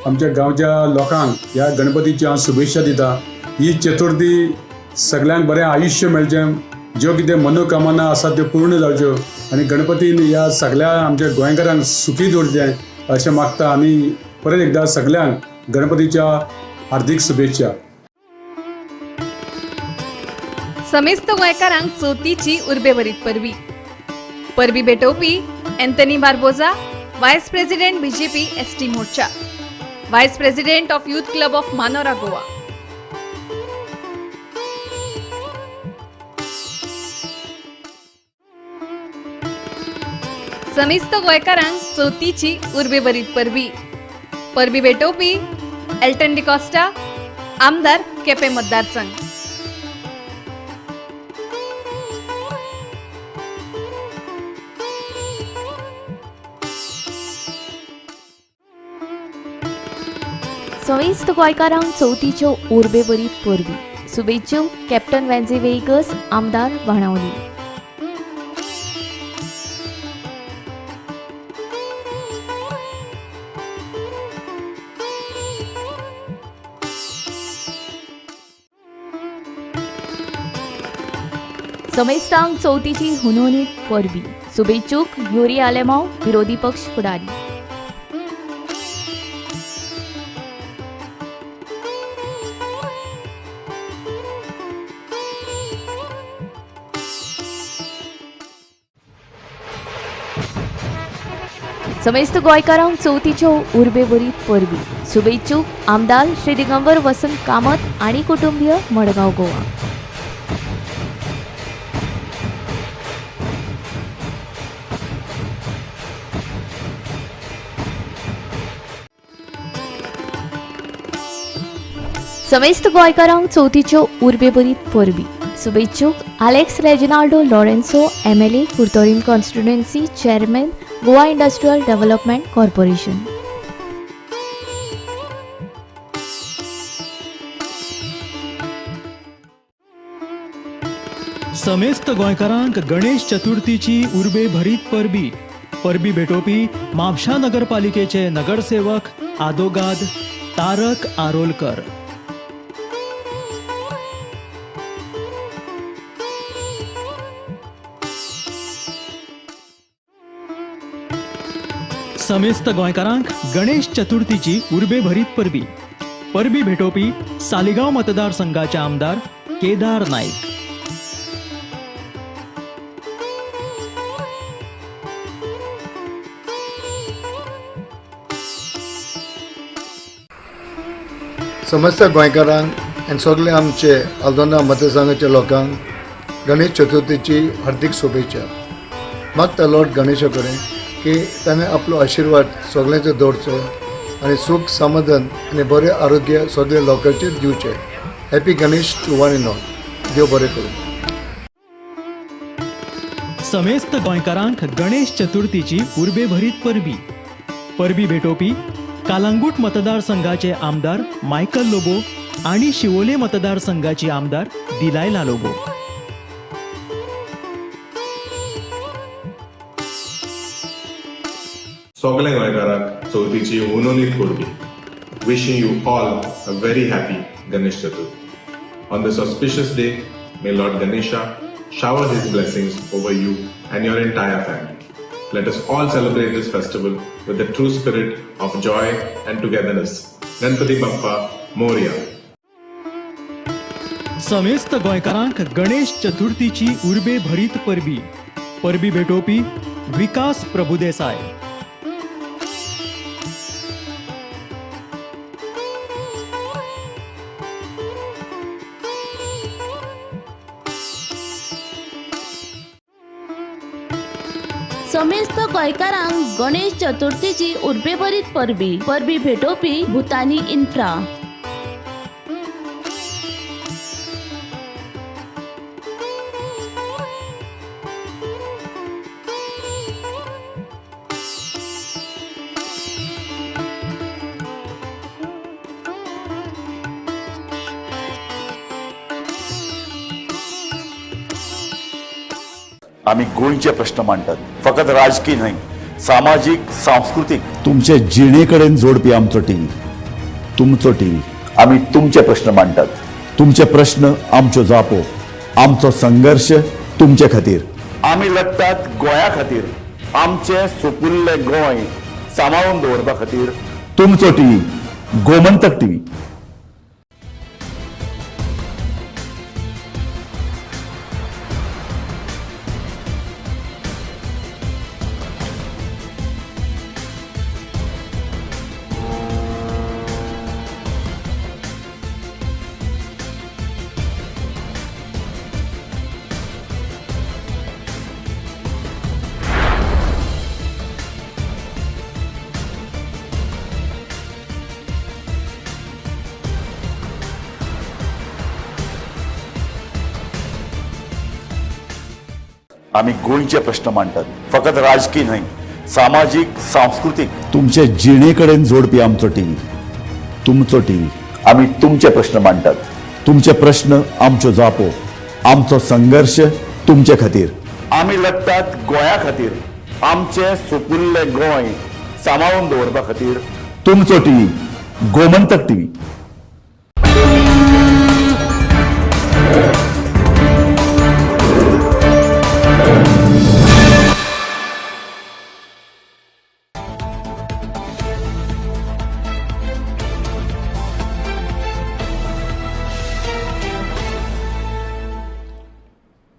आमच्या गांवच्या लोकांक ह्या गणपतीच्यो हांव शुभेच्छा दिता. ही चतुर्थी सगळ्यांक बरें आयुश्य मेळचें, ज्यो कितें मनोकामना आसा त्यो पूर्ण जावच्यो आनी गणपतीन ह्या सगळ्या आमच्या गोंयकारांक सुखी दवरचें अशें मागता आनी परत एकदां सगळ्यांक गणपतीच्या हार्दीक शुभेच्छा. समेस्त गोंयकारांक चवथीची उर्बेभरीत परबी. परबी भेटोवपी Anthony Barbosa, vice president BJP ST Morcha, vice president of youth club of Manora Goa. समेस्त गोंयकारांक चवथीची उर्बेभरीत परबी. परबी भेटोवपी एल्टन डिकॉस्टा, आमदार केपें मतदारसंघ. समेस्त गोंयकारांक चवथीच्यो उर्बेभरीत परबी. शुभेच्छा कॅप्टन वेन्झी वेगस, आमदार बाणावली. समेस्तांक चवथीची हुनहुनीत परबी. शुभेच्छुक युरी आलेमाव, विरोधी पक्ष फुडारी. समेस्त गोंयकारांक चवथीच्यो उर्बेभरीत परबी. शुभेच्छुक आमदार श्री दिगंबर वसंत कामत आनी कुटुंबीय, मडगांव गोवा. समेस्त गोंयकारांक चवथीच्यो उर्बेभरीत परबी. शुभेच्छुक Alex Reginaldo Lourenco, MLA, Curtorim constituency, chairman, Goa industrial development corporation. समेस्त गोंयकारांक गणेश चतुर्थीची उर्बेभरीत परबी. परबी भेटोवपी म्हापशा नगरपालिकेचे नगरसेवक आदोगाद तारक आरोलकर. समेस्त गोंयकारांक गणेश चतुर्थीची उर्बेभरीत परबी. परबी भेटोवपी सालिगांव मतदारसंघाचे आमदार केदार नाईक. समस्त गोंयकारांक आनी सगळे आमचे आल्दोना मतदारसंघाच्या लोकांक गणेश चतुर्थीची हार्दीक शुभेच्छा. मागता लॉर्ड गणेशा कडेन की ताणें आपलो आशिर्वाद सगळ्यांचो दवरचो आनी सूख समाधान आनी बरें आरोग्य सगळ्या लोकांचेर दिवचें. Happy Ganesh to one and all. देव बरें करूं. समेस्त गोंयकारांक गणेश चतुर्थीची उर्बेभरीत परबी. परबी भेटोवपी कालांगूट मतदारसंघाचे आमदार मायकल लोबो आनी शिवोले मतदारसंघाची आमदार दिलायला लोबो. सगळ्या गोंयकारांक चवथीची हुनहुनीत परबी. Wishing you all a very happy Ganesh Chaturthi. On this auspicious day, may Lord Ganesha shower his blessings over you and your entire family. Let us all celebrate this festival with the true spirit of joy and togetherness. Ganpati Bappa Morya. समेस्त गोंयकारांक गणेश चतुर्थीची उर्बेभरीत परबी. परबी भेटोवपी विकास प्रभुदेसाय. समेस्त गोंयकारांक गणेश चतुर्थीची उर्बेभरीत परबी. परबी भेटोवपी भूतानी इन्फ्रा. आमी गोंयचे प्रश्न मांडटात, फकत राजकी न्हय, सामाजीक, सांस्कृतीक, तुमचे जिणे कडेन जोडपी आमचो टीव्ही, तुमचो टीव्ही। आमी तुमचे प्रश्न मांडटात, तुमचे प्रश्न आमच्यो जापो, आमचो संघर्ष तुमचे खातीर। आमी लढटात गोंया खातीर, आमचें सुपुल्लें गोंय सांबाळून दवरपा खातीर। तुमचो टीव्ही, गोमंतक टीव्ही। आमी गोंयचे प्रश्न मांडटात, फकत राजकी न्हय, सामाजीक, सांस्कृतीक, तुमचे जिणे कडेन जोडपी आमचो टीव्ही, तुमचो टीव्ही। आमी तुमचे प्रश्न मांडटात, तुमचे प्रश्न आमच्यो जापो, आमचो संघर्ष तुमचे खातीर। आमी लढटात गोंया खातीर, आमचें सुपुल्लें गोंय सांबाळून दवरपा खातीर। तुमचो टीव्ही, गोमंतक टीव्ही।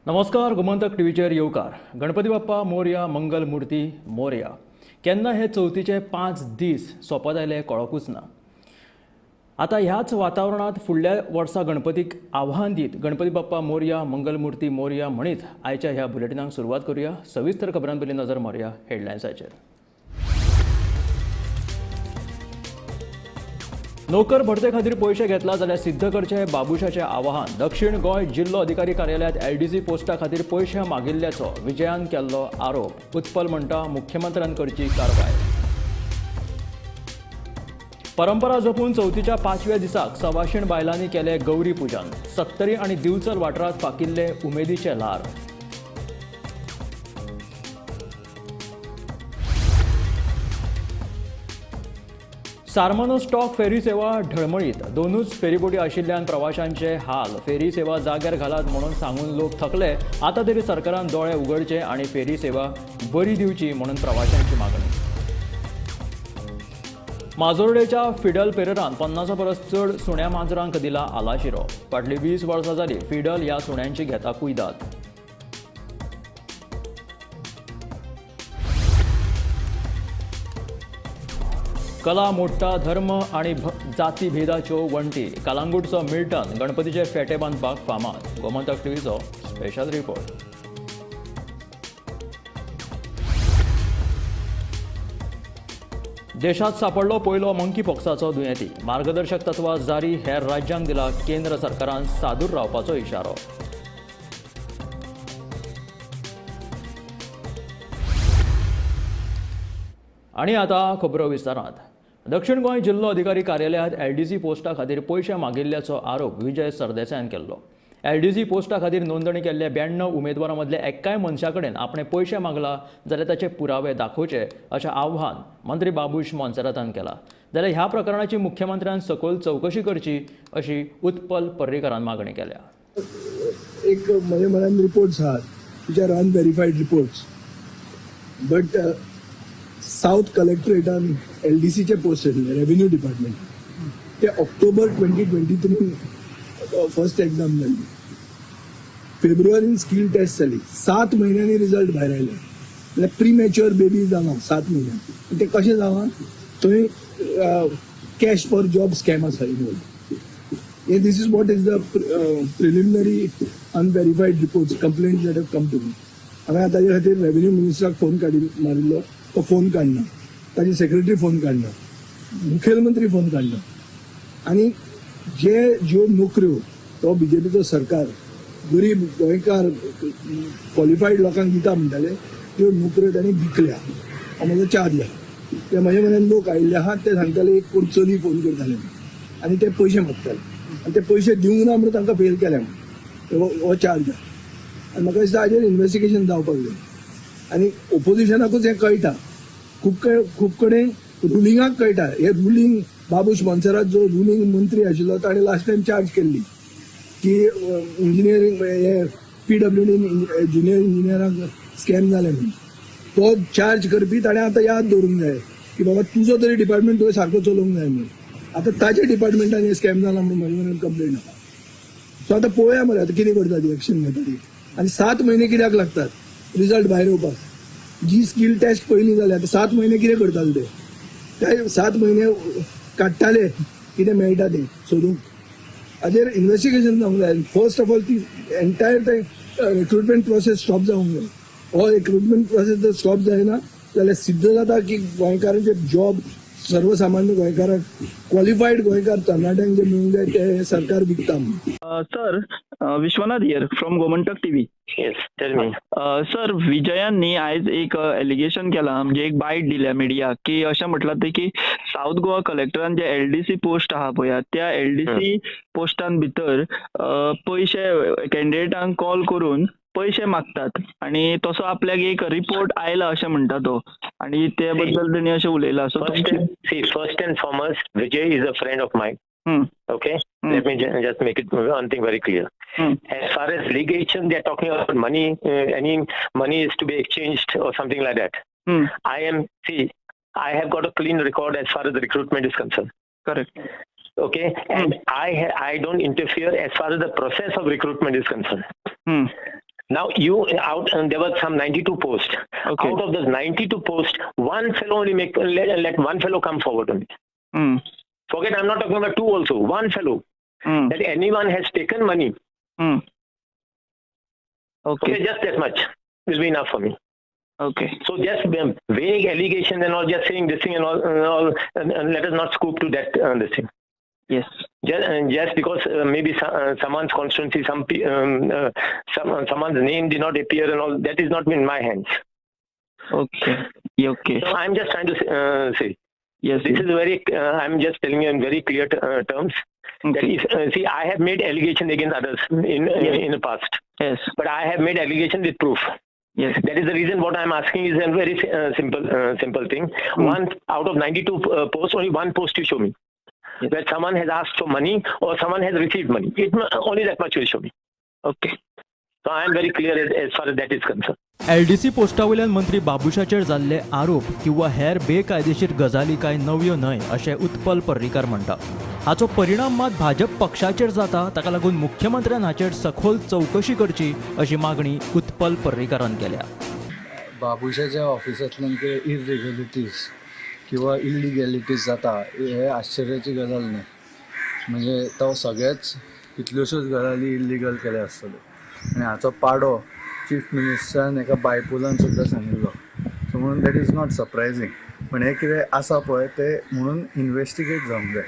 नमस्कार, गोमंतक टीव्हीचेर येवकार। गणपती बाप्पा मोरया, मंगल मूर्ती मोरया। केन्ना हे चवथीचे 5 दीस सोंपत आयले कळकूच ना। आतां ह्याच वातावरणांत फुडल्या वर्सा गणपतीक आव्हान दीत गणपती बाप्पा मोरया, मंगल मूर्ती मोरया म्हणीत आयच्या ह्या बुलेटिनाक सुरवात करुया। सविस्तर खबरां पयलीं नजर मारुया हेडलायन्साचेर। नोकर भरते खातीर पयशे घेतला जाल्यार सिद्ध करचे बाबुशाचें आवाहन। दक्षिण गोंय जिल्लो अधिकारी कार्यालयांत एलडीसी पोस्टा खातीर पयशे मागिल्ल्याचो विजयान केल्लो आरोप। उत्पल म्हणटा मुख्यमंत्र्यान करची कारवाय। परंपरा जपून चवथीच्या 5व्या दिसाक सवाशीण बायलांनी केले गौरी पूजन। सत्तरी आनी दिवचल वाठारांत फाकिल्ले उमेदीचे ल्हार। सारमानो स्टॉक फेरी सेवा ढळमळीत। दोनूच फेरीबोटी आशिल्ल्यान प्रवाशांचे हाल। फेरी सेवा जाग्यार घालात म्हणून सांगून लोक थकले। आतां तरी सरकारान दोळे उगडचे आनी फेरी सेवा बरी दिवची म्हणून प्रवाशांची मागणी। माजोर्डेच्या फिडल पेरेरान 50 परस चड सुण्या माजरांक दिला आलाशिरो। फाटलीं 20 वर्सां जाली फिडल ह्या सुण्यांची घेता कुयदाद। कला मोडटा धर्म आनी जाती भेदाच्यो वण्टी। कालांगूटचो मिल्टन गणपतीचे फेटे बांदपाक फामाद। गोमंतक टीव्हीचो स्पेशल रिपोर्ट। देशांत सापडलो पयलो मंकी पॉक्साचो दुयेंती। मार्गदर्शक तत्वां जारी, हेर राज्यांक दिला केंद्र सरकारान सादूर रावपाचो इशारो। आनी आतां खबरो विस्तारांत। दक्षिण गोंय जिल्लो अधिकारी कार्यालयांत एलडीसी पोस्टा खातीर पयशे मागिल्ल्याचो आरोप विजय सरदेसायान केल्लो। एलडीसी पोस्टा खातीर नोंदणी केल्ल्या 92 उमेदवारां मदल्या एकाय मनशा कडेन आपणें पयशे मागला जाल्यार ताचे पुरावे दाखोवचे अशें आव्हान मंत्री बाबूश मोन्सेरातान केलां। जाल्यार ह्या प्रकरणाची मुख्यमंत्र्यान सखोल चवकशी करची अशी उत्पल पर्रीकारान मागणी केल्या। एक म्हज्या मनान रिपोर्ट्स आहात which are unverified reports, but south कलेक्टरेटान एलडीसीचे post येतले रेव्हेन्यू डिपार्टमेंट, ते ऑक्टोबर 2023 फर्स्ट एक्झाम जाली, फेब्रुवारीन स्कील टेस्ट जाली, 7 म्हयन्यांनी रिजल्ट भायर आयले। म्हणल्यार प्रीमॅच्युअर बेबी जाला 7 म्हयन्यां। ते कशें जालां, थंय कॅश फॉर जॉब स्कॅम आसा involve. This is what is the preliminary unverified reports, complaint that have come to me. हांवें ताजे खातीर रेव्हेन्यू मिनिस्टराक फोन काडी मारिल्लो, तो फोन काडना, ताजी सेक्रेटरी फोन काडना, मुखेलमंत्री फोन काडना। आनी जे ज्यो नोकऱ्यो तो बीजेपीचो सरकार गरीब गोंयकार क्वॉलिफायड लोकांक दिता म्हणटाले, त्यो नोकऱ्यो तांणी विकल्या। हो म्हजो चार्ज आहा। ते म्हज्या मनान लोक आयिल्ले आहात, ते सांगताले एक कोण चली फोन करताले आनी ते पयशे मागताले आनी ते पयशे दिवंक ना म्हणून तांकां फेल केले म्हणून हो चार्ज आहा। आनी म्हाका दिसता हाजेर इन्वेस्टिगेशन जावपाक जाय. आनी ओपोजिशनाकूच हें कळटा, खूब कडेन रुलिंगाक कळटा. हे रुलिंग बाबूश मोन्सेरात जो रुलिंग मंत्री आशिल्लो ताणें लास्ट टायम चार्ज केल्ली की इंजिनियरींग हे पीडब्ल्यूडीन ज्युनियर इंजिनियरांक स्कॅम जालें म्हणून. तो चार्ज करपी ताणें आतां याद दवरूंक जाय की बाबा तुजो तरी डिपार्टमेंट तुवें सारको चलोवंक जाय म्हणून. आतां ताच्या डिपार्टमेंटान हे स्कॅम जाला म्हणून म्हजे कडेन कंप्लेन आसा. सो आतां पळोवया मरे आतां कितें करता ती, एक्शन घेता ती. आनी 7 म्हयने कित्याक लागतात रिजल्ट भायर येवपाक? जी स्कील टेस्ट पयलीं जाली, आतां 7 म्हयने कितें करताले ते? ते 7 म्हयने काडटाले कितें मेळटा तें सोदूंक. हाजेर इन्वेस्टिगेशन जावंक जाय. फर्स्ट ऑफ ऑल ती एंटायर ते रिक्रुटमेंट प्रोसेस स्टॉप जावंक जाय. हो रिक्रुटमेंट प्रोसेस जर स्टॉप जायना जाल्यार सिद्ध जाता की गोंयकारांचे जॉब सर्वसामान्य गोंयकारांक, क्वॉलिफायड गोंयकार तरणाट्यांक जे मेळूंक जाय ते सरकार विकता. Sir, Vishwanath here from Gomantak TV. Yes, tell me. Sir, विजयान न्ही आयज एक एलिगेशन केलां, म्हणजे एक बायट दिल्या मिडियाक की अशें म्हटलां तें की सावथ गोवा कलेक्टरान जे एलडीसी पोस्ट आहा पळय, त्या एलडीसी पोस्टान भितर पयशे कॅन्डिडेटांक कॉल करून पयशे मागतात आनी तसो आपल्याक एक रिपोर्ट आयला अशें म्हणटा तो, आनी ते बद्दल तेणी अशें उलयलां. So see, first and foremost, Vijay is a friend of mine. Okay, let me just make it one thing very clear. As far as allegation, they are talking about money, any money is to be exchanged or something like that. I have got a clean record as far as the recruitment is concerned. Correct. Okay, and I don't interfere as far as the process of recruitment is concerned. Now you out, and there were some 92 posts. Okay. Out of those 92 posts, one fellow only make let one fellow come forward only. Forget, I'm not talking about two also. One fellow that anyone has taken money. Okay. Just that much will be enough for me. Okay. So just vague allegations and all, just saying this thing and all, and let us not scoop to that this thing. Yes. Just because maybe someone's constituency, someone's name did not appear and all, that is not in my hands. Okay. Okay. So I'm just trying to say. Yes. This is very. I'm just telling you in very clear terms. Okay. That if, see, I have made allegation against others in the past. Yes. But I have made allegation with proof. Yes. That is the reason what I'm asking is a very simple thing. One out of 92 posts, only one post you show me. Yes. Where someone has asked for money or someone has received money. It only that much will show me. Okay. So I am very clear as far as that is concerned. LDC पोस्टा वयल्यान मंत्री बाबुशाचेर जाल्ले आरोप किंवा हेर बेकायदेशीर गजाली कांय नव्यो न्हय अशें उत्पल पर्रीकार म्हणटा. हाचो परिणाम मात भाजप पक्षाचेर जाता, ताका लागून मुख्यमंत्र्यान हाचेर सखोल चवकशी करची अशी मागणी उत्पल पर्रीकारान केल्या. बाबुशाच्या ऑफिसांतल्यान कितें इरेग्युलरिटीज किंवा इलिगॅलिटीज जाता हे आश्चर्याची गजाल न्हय. म्हणजे तो सगळेच कितल्योश्योच गजाली इल्लिगल केल्या आसतल्यो आनी हाचो पाडो चीफ मिनिस्टरान एका बायपोलान सुद्दां सांगिल्लो. सो म्हणून that is not surprising. पण हें कितें आसा पळय तें म्हणून इन्वेस्टिगेट जावंक जाय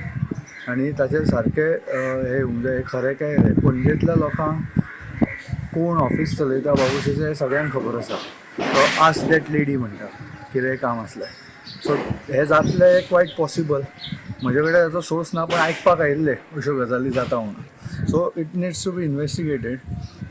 आनी ताचेर सारकें हें येवंक जाय, खरें काय हें. पणजेंतल्या लोकांक कोण ऑफीस चलयता बाबूशाचें हें सगळ्यांक खबर आसा. तो आस्क that lady म्हणटा कितेंय काम आसल्यार. सो हें जातलें क्वायट पॉसिबल. म्हजे कडेन ताचो सोर्स ना, पण आयकपाक आयिल्लें अश्यो गजाली जाता म्हणून. So it needs to be investigated.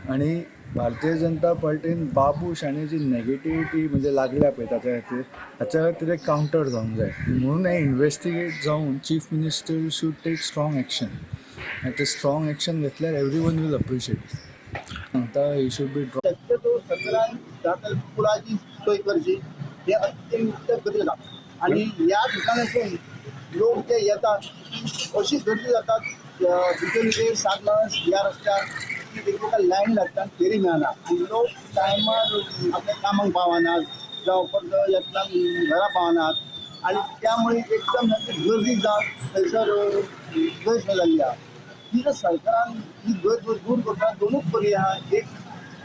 आनी भारतीय जनता पार्टीन बाबूश हाणें जी नेगेटिविटी म्हणजे लागल्या पळय ताच्या खातीर, हाच्या खातीर एक कावंटर जावंक जाय. म्हणून हें इन्वेस्टिगेट जावन chief minister should take strong action. आनी ते स्ट्रॉंग एक्शन घेतल्यार एवरी वन will appreciate. सांगता he should be शक्यतो सरकारान जाता पुलाची सोय करची हे अत्यंत गरजेचें आसा. आनी ह्या ठिकाणासून लोक जे येतात अशी गर्दी जातात भितर सात ह्या रस्त्यार की एक लायन लागता, फेरी मेळना आनी लोक टायमार आपल्या कामाक पावनात जावं परत येतना घरा पावनात आनी त्यामुळे एकदम गर्दी जावन थंयसर गैरसोय जाल्ली आसा. ती जर सरकारान ही गैरसोय दूर करता दोनूच पर्याय आहा, एक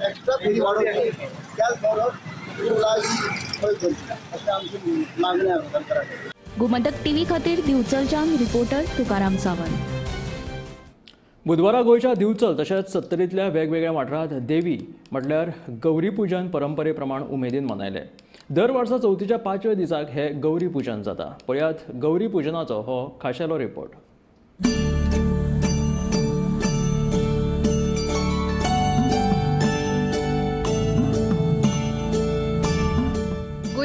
एक्स्ट्रा फेरी वाडोवची, त्याच बरोबर पुलाची सोय करची अशें आमची मागणी आसा सरकारा कडेन. गोमंतक टीव्ही खातीर दिवचलच्यान रिपोर्टर तुकाराम सावंत. बुधवारा गोंयच्या दिवचल तशेंच सत्तरींतल्या वेगवेगळ्या वाठारांत देवी म्हटल्यार गौरी पूजन परंपरे प्रमाण उमेदीन मनयलें. दर वर्सा चवथीच्या 5व्या दिसाक हे गौरी पूजन जाता. पळयात गौरी पूजनाचो हो खाशेलो रिपोर्ट.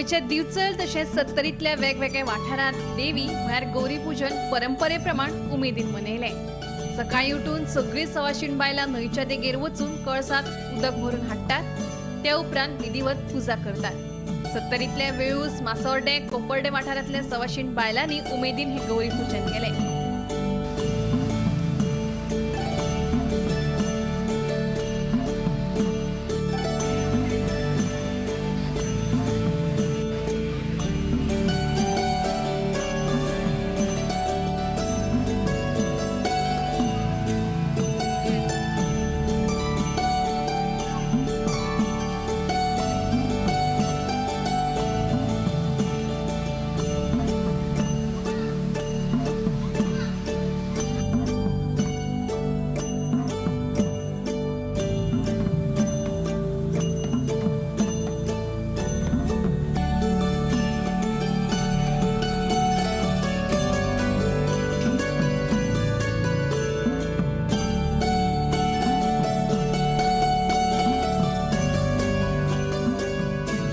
गोंयच्या दिवचल तशेंच सत्तरींतल्या वेगवेगळ्या वाठारांत देवी म्हळ्यार गौरी पूजन परंपरे प्रमाण उमेदीन मनयलें. सकाळीं उठून सगळीं सवाशीण बायलां न्हंयच्या देगेर वचून कळसांत उदक भरून हाडटात. त्या उपरांत विधिवत पुजा करतात. सत्तरींतल्या वेळूस, मासोर्डे, कोपर्डे वाठारांतल्या सवाशीण बायलांनी उमेदीन हें गौरी पूजन केलें.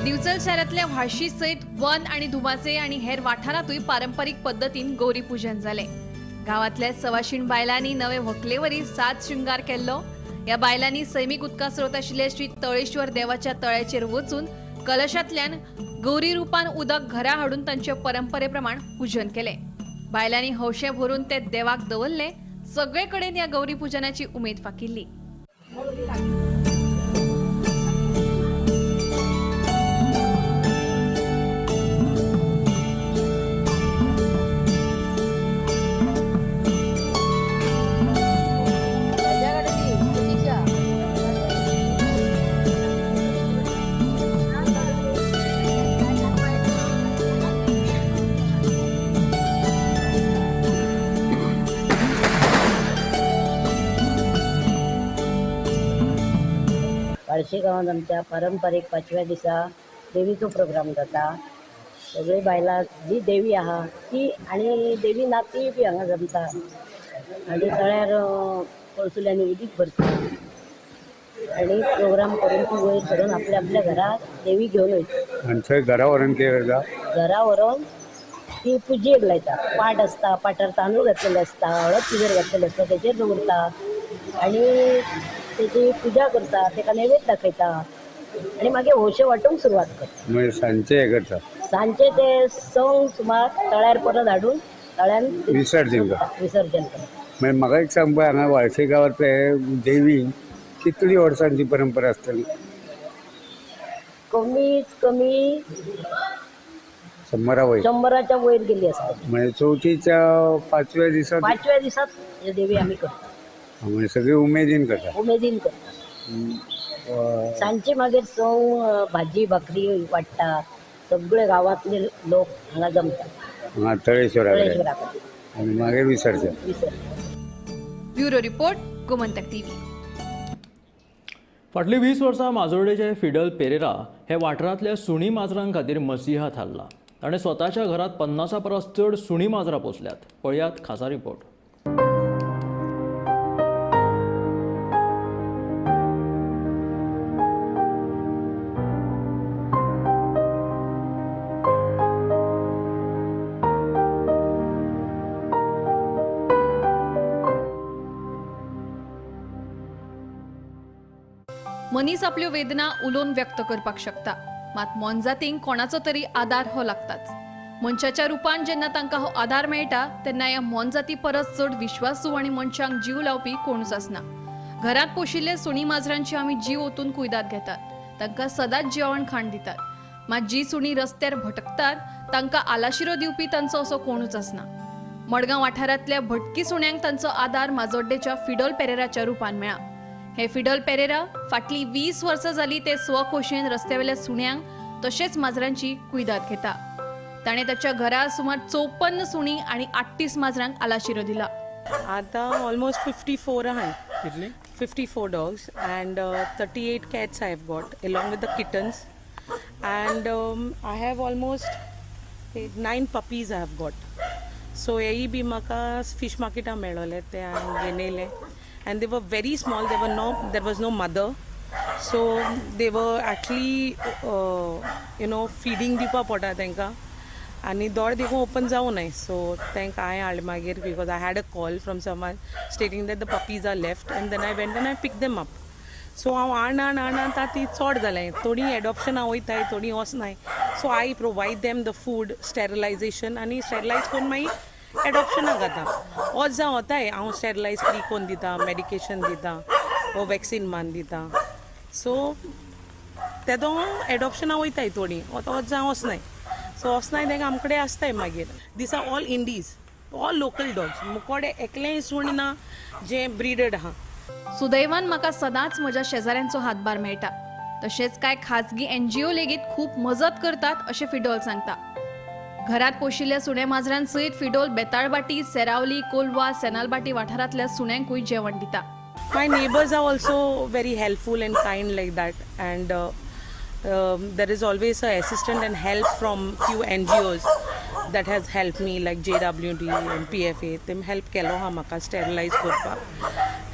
दिवचल शारांतल्या व्हाळशी सयत वन आनी धुमाचे आनी हेर वाठारांतूय पारंपारीक पद्दतीन गौरी पूजन जालें. गांवांतल्या सवाशीण बायलांनी नवे व्हंकलेवरी साज शृंगार केल्लो. ह्या बायलांनी सैमीक उदका स्रोत आशिल्ले श्री तळेश्वर देवाच्या तळ्याचेर वचून कलशांतल्यान गौरी रुपान उदक घरा हाडून तांचे परंपरे प्रमाण पूजन केलें. बायलांनी हौशे भरून ते देवाक दवरले. सगळे कडेन ह्या गौरी पूजनाची उमेद फाकिल्ली. बार्शी गांवांत आमच्या पारंपारीक पांचव्या दिसा देवीचो प्रोग्राम जाता. सगळीं बायलां जी देवी आहा ती आनी देवी ना ती बी हांगा जमता आनी तळ्यार कळसुल्यांनी उदीक भरता आनी प्रोग्राम करून ती वयर सरून आपल्या आपल्या घरा देवी घेवन वयता. आनी थंय घरा व्हरून कितें करता? घरा व्हरून ती पुजेक लायता. पाट आसता, पाटार तांदूळ घातलेले आसता, हळद पिजर घातलेले आसता, तेचेर दवरता आनी तेची पुजा करता, तेका नैवेद्य दाखयता आनी मागीर हौशे वांटूंक सुरवात करता. मागीर सांजचे हें करता? सांजचे ते संक सुमार तळ्यार परत हाडून तळ्यान विसर्जन करता. विसर्जन करता. मागीर म्हाका एक सांग पळय, हांगा व्हाळशे गांवांतले देवी कितली वर्सांची परंपरा आसतली? कमीत कमी 100 वयर, 100च्या वयर गेली आसतली. म्हणजे चवथीच्या पांचव्या दिसा, पांचव्या दिसात देवी आमी करता. म्हणजे सगळी उमेदीन करता. उमेदीन करता. सांजचे मागीर सव भाजी भाकरी वाडटा. सगळे गांवांतले लोक हांगा जमता तळेश्वरा कडेन आनी मागीर विसर्जन. Bureau report, Gomantak TV. फाटलीं 20 वर्सां माजोर्डेचे फिडल पेरेरा हे वाठारांतल्या सुणी माजरां खातीर मसिहा थारला. ताणें स्वताच्या घरांत 50 परस चड सुणी माजरां पोसल्यात. पळयात खासा रिपोर्ट. मनीस आपल्यो वेदना उलोवन व्यक्त करपाक शकता, मात मोनजातींक कोणाचो तरी आदार हो लागताच. मनशाच्या रुपान जेन्ना तांकां हो आदार मेळटा तेन्ना ह्या मोनजाती परस चड विश्वासू आनी मनशांक जीव लावपी कोणूच आसना. घरांत पोशिल्ले सुणी माजरांची आमी जीव ओतून कुयदाद घेतात, तांकां सदांच जेवण खाण दितात. मात जी सुणी रस्त्यार भटकतात तांकां आलाशिरो दिवपी तांचो असो कोणूच आसना. मडगांव वाठारांतल्या भटकी सुण्यांक तांचो आदार माजोड्डेच्या फिडल पेरेराच्या रुपान मेळ्ळा. हे फिडल पेरेरा फाटली 20 वर्सां जाली ते स्वखोशयेन रस्त्यावेल्या सुण्यांक तशेंच माजरांची कुयदाद घेता. ताणें ताच्या घरा सुमार 54 सुणी आनी 38 माजरांक आलाशिरो दिला. आतां ऑलमोस्ट 54 आहाय. कितली? 54 dogs and 38 cats I have got along with the kittens and I have almost 9 puppies I have got. So हेय बी म्हाका फिश मार्केटा मेळोले, ते हांवें घेवन येयले. And they were very small. There was no mother, So they were actually you know feeding दिवपा पडटा तांकां आनी दोळे देखून ओपन जावं नाय. सो तांकां हांवें हाडलें मागीर because I had a call from someone stating that the puppies are left and then I went and I pick them up. So हांव आण आण आण आतां ती चड जालें, थोडीं एडॉप्शनां वयताय, थोडीं वचनाय. So I provide them the food, sterilization आनी स्टेरिलायज करून मागीर एडॉप्शनाक जाता. वच जावं वताय हांव स्टेरिलायज फ्री करून दिता, मेडिकेशन दिता वो वॅक्सीन मान दिता. सो तेदो एडॉप्शनां वयताय थोडीं, वच जावं वचनाय. सो वचनाय तांकां आमचे कडेन आसताय मागीर. These are all indies, all local dogs. मुकोडे एकलेंय सुण ना जें ब्रिडड आहा. सुदैवान म्हाका सदांच म्हज्या शेजाऱ्यांचो हातभार मेळटा. तशेंच कांय खाजगी एनजीओ लेगीत खूब मजत करतात अशें फिडोल सांगता. घरात पोशिल्ल्या सुण्या माजरां सयत फिडोल बेताळबाटी, सेरावली, कोलवा, सेनालबाटी वाठारांतल्या सुण्यांकूय जेवण दिता. My neighbours are also very helpful and kind like that and there is always a assistant and help from few NGOs that has help me like JWD and PFA. तेम हेल्प केलो आहा म्हाका स्टेरिलायज करपाक.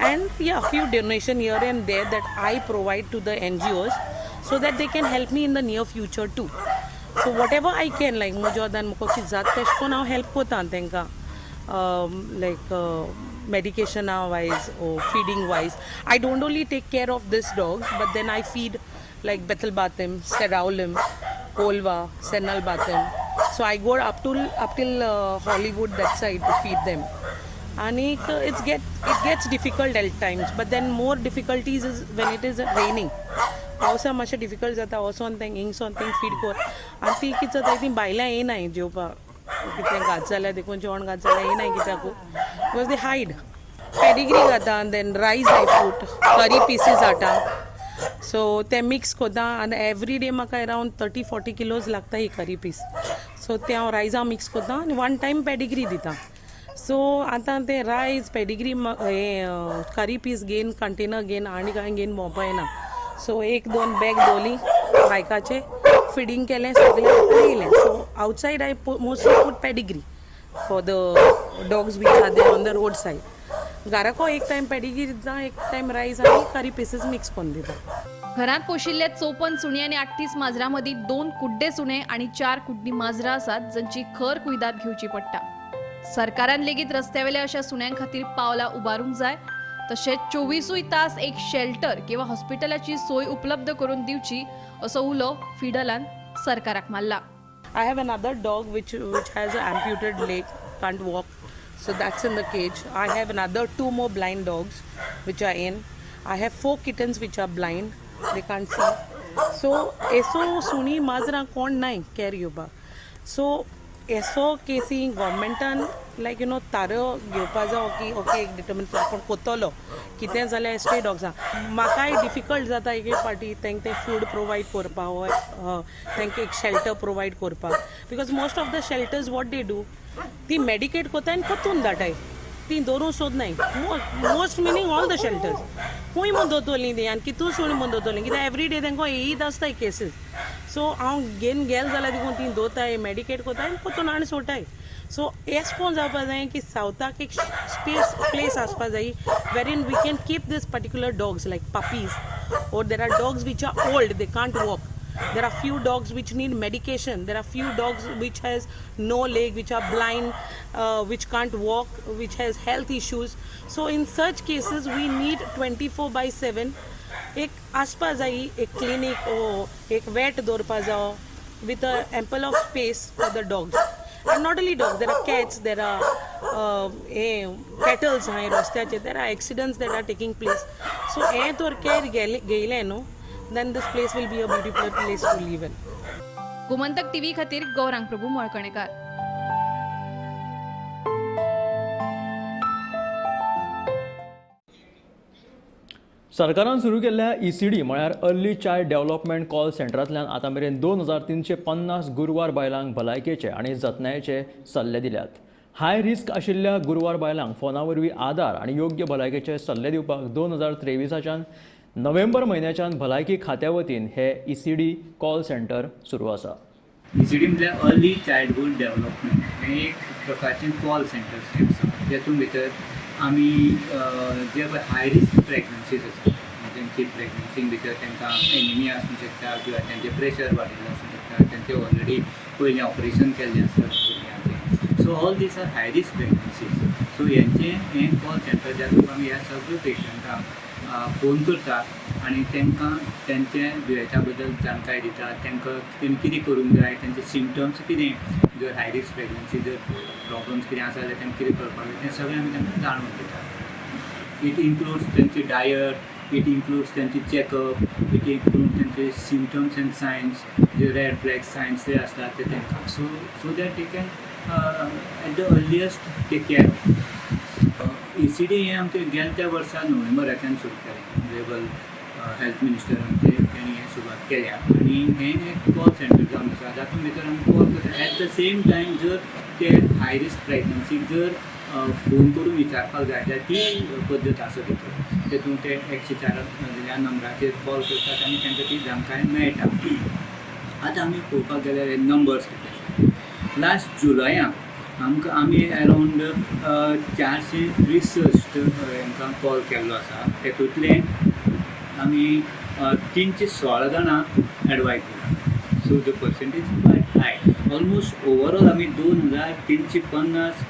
And yeah, few donation here and there that I provide to the NGOs so that they can help me in the near future too. So whatever I can, like म्हज्या वदान म्हाका कितें जाता तेश कोन हांव हेल्प कोता तांकां, like medication wise or feeding wise. I don't only take care of this dogs but then I feed like Betalbatim, Seraulim, Kolva, Senalbatim. So I go up till Hollywood that side to feed them. And it gets difficult at times, but then more difficulties is when it is raining. पावसा मातशें डिफिकल्ट जाता, वचोन तेंक हिंगसोन तेंक फीड कर. आनी ती कितें जाता, ती बायलां येनाय जेवपाक, कितें घात जाल्यार देखून जेवण घात जाल्यार येनाय कित्याकू, because they hide. Pedigree घाता, then rice I put, curry pieces हाडटा. सो ते मिक्स करता आनी एवरी डे म्हाका अरावंड 30-40 किलोज लागता ही करी पीस. सो ते हांव रायसा मिक्स करता आनी वन टायम पेडिग्री दिता. सो आतां ते रायस पेडिग्री हें करी पीस घेवन कंटेनर घेवन आनी कांय घेवन भोंवपा येना. सो 1-2 बॅग दवरली बायकाचे, फिडींग केलें सगळें येयलें. So outside I mostly put Pedigree for the dogs which are there on the road side. घराको एक टायम पेडिग्री दिता, एक टायम रायस आनी करी पीसीस मिक्स करून दिता. घरांत पोशिल्ल्या 54 सुणी आनी 38 माजरां मदीं 2 कुड्डे सुणे आनी 4 कुड्डी माजरां आसात जांची खर कुयदाद घेवची पडटा. सरकारान लेगीत रस्त्यावेल्या अशा सुण्यां खातीर पावलां उबारूंक जाय. तशेंच 24 तास एक शेल्टर किंवा हॉस्पिटलाची सोय उपलब्ध करून दिवची असो उलो फिडलान सरकाराक मारला. I have another dog which has a amputated leg, can't walk, so that's in the cage. I have another 2 more blind dogs which are in. I have 4 kittens which are blind, they can't see. So एसो सुणी माजरां कोण नाय केअर घेवपाक. सो एसो केसी गव्हर्मेंटान लायक you know तारो घेवपा जावो की ओके एक डिटर्मिन आपूण कोत्तलो कितें जाल्यार स्ट्रे डॉग्सां. म्हाकाय डिफिकल्ट जाता एक एक फावटी तांकां तें फूड प्रोवायड करपाक वो तांकां एक शेल्टर प्रोवायड करपाक, because most of the shelters what they do, ती मेडिकेट कोताय आनी परतून धाडाय, ती दवरूंक सोदनाय. Most meaning all the shelters खूंय म्हूण दवरतलीं ती आनी कितू सुणी म्हूण दवरतलीं, कित्याक एवरी डे तांकां येयत आसताय केसीस. सो हांव घेवन गेल जाल्यार देखून ती दवरताय, मेडिकेट कोताय आनी परतून हाडून सोडटाय. सो एश कोन जावपा जाय की सावथाक एक स्पेस प्लेस आसपा जाय wherein we can keep this particular dogs like puppies, or there are dogs which are old, they can't walk. There are few dogs which need medication. There are few dogs which has no leg, which are blind, which can't walk, which has health issues. So in such cases we need 24/7 एक आसपा जाय, एक क्लिनिक ओ एक वेट दवरपा जावो with a ample of space for the dogs. And not only dogs, there are cats, there are cattles हांय रस्त्याचेर, there are accidents that are taking place. So हें तर केअर घेयलें न्हू, then this place will be a beautiful place to live in. Gomantak TV खातीर गौरांग प्रभू मळकणेकार. सरकारान सुरू केल्ल्या ECD म्हळ्यार अर्ली चायल्ड डेव्हलपमेंट कॉल सेंटरांतल्यान आतां मेरेन 2350 गुरवार बायलांक भलायकेचे आनी जतनायेचे सल्ले दिल्यात. हाय रिस्क आशिल्ल्या गुरवार बायलांक फोना वरवीं आदार आनी योग्य भलायकेचे सल्ले दिवपाक 2023च्यान नोव्हेंबर म्हयन्याच्यान भलायकी खात्या वतीन हे ECD call centre सुरू आसा. ECD म्हळ्यार अर्ली चायल्डहूड डेव्हलपमेंट हें एक प्रकारचें कॉल सेंटर आसा, जेतून भितर आमी जे पळय हाय रिस्क प्रेग्नन्सीज आसा, तांची प्रेग्नन्सी भितर तांकां एनिमिया आसूंक शकता किंवा तांचें प्रेशर वाडिल्लें आसूंक शकता, तांचें ऑलरेडी पयलीं ऑपरेशन केल्लें आसता भुरग्यांचें. So all these are high risk pregnancies. So हेंचें हें कॉल सेंटर जातूंत आमी ह्या सगळ्या पेशंटांक फोन करतात आनी तांकां तांच्या दुयेंता बद्दल जाणकाय दितात, तांकां तेणी कितें करूंक जाय, तांचे सिमटम्स कितें, जर हाय रिस्क प्रेग्नन्सी जर प्रॉब्लम्स कितें आसा जाल्यार तांकां कितें करपाक जाय तें सगळें आमी तांकां जाणून दितात. It includes तांची डायट, it includes तांची चॅकअप, it includes तांचे सिमटम्स एंड सायन्स, जे रेड फ्लॅग सायन्स जे आसतात ते तांकां, so that they can at the earliest take care. ECD हें आमचें गेल्या त्या वर्सा नोव्हेंबराच्यान सुरू केलें. ऑनरेबल हेल्थ मिनिस्टर आमचे तेणी हें सुरवात केल्या आनी हें एक कॉल सेंटर जावन आसा जातूंत भितर आमी कॉल करता. एट the same time जर ते हाय रिस्क प्रेग्नन्सीक जर फोन करून विचारपाक जाय जाल्यार ती पद्दत आसा भितर, तेतून ते 104 ह्या नंबराचेर कॉल करतात आनी तांकां ती जाणकाय मेळटा. आतां आमी पळोवपाक गेल्यार हे नंबर्स कितले आसा. लास्ट जुलयाक आमकां आमी अरावंड 463 हांकां कॉल केल्लो आसा. तेतूंतले आमी 316 जाणांक एडवायज दिला. So the percentage quite high. Almost overall आमी 2350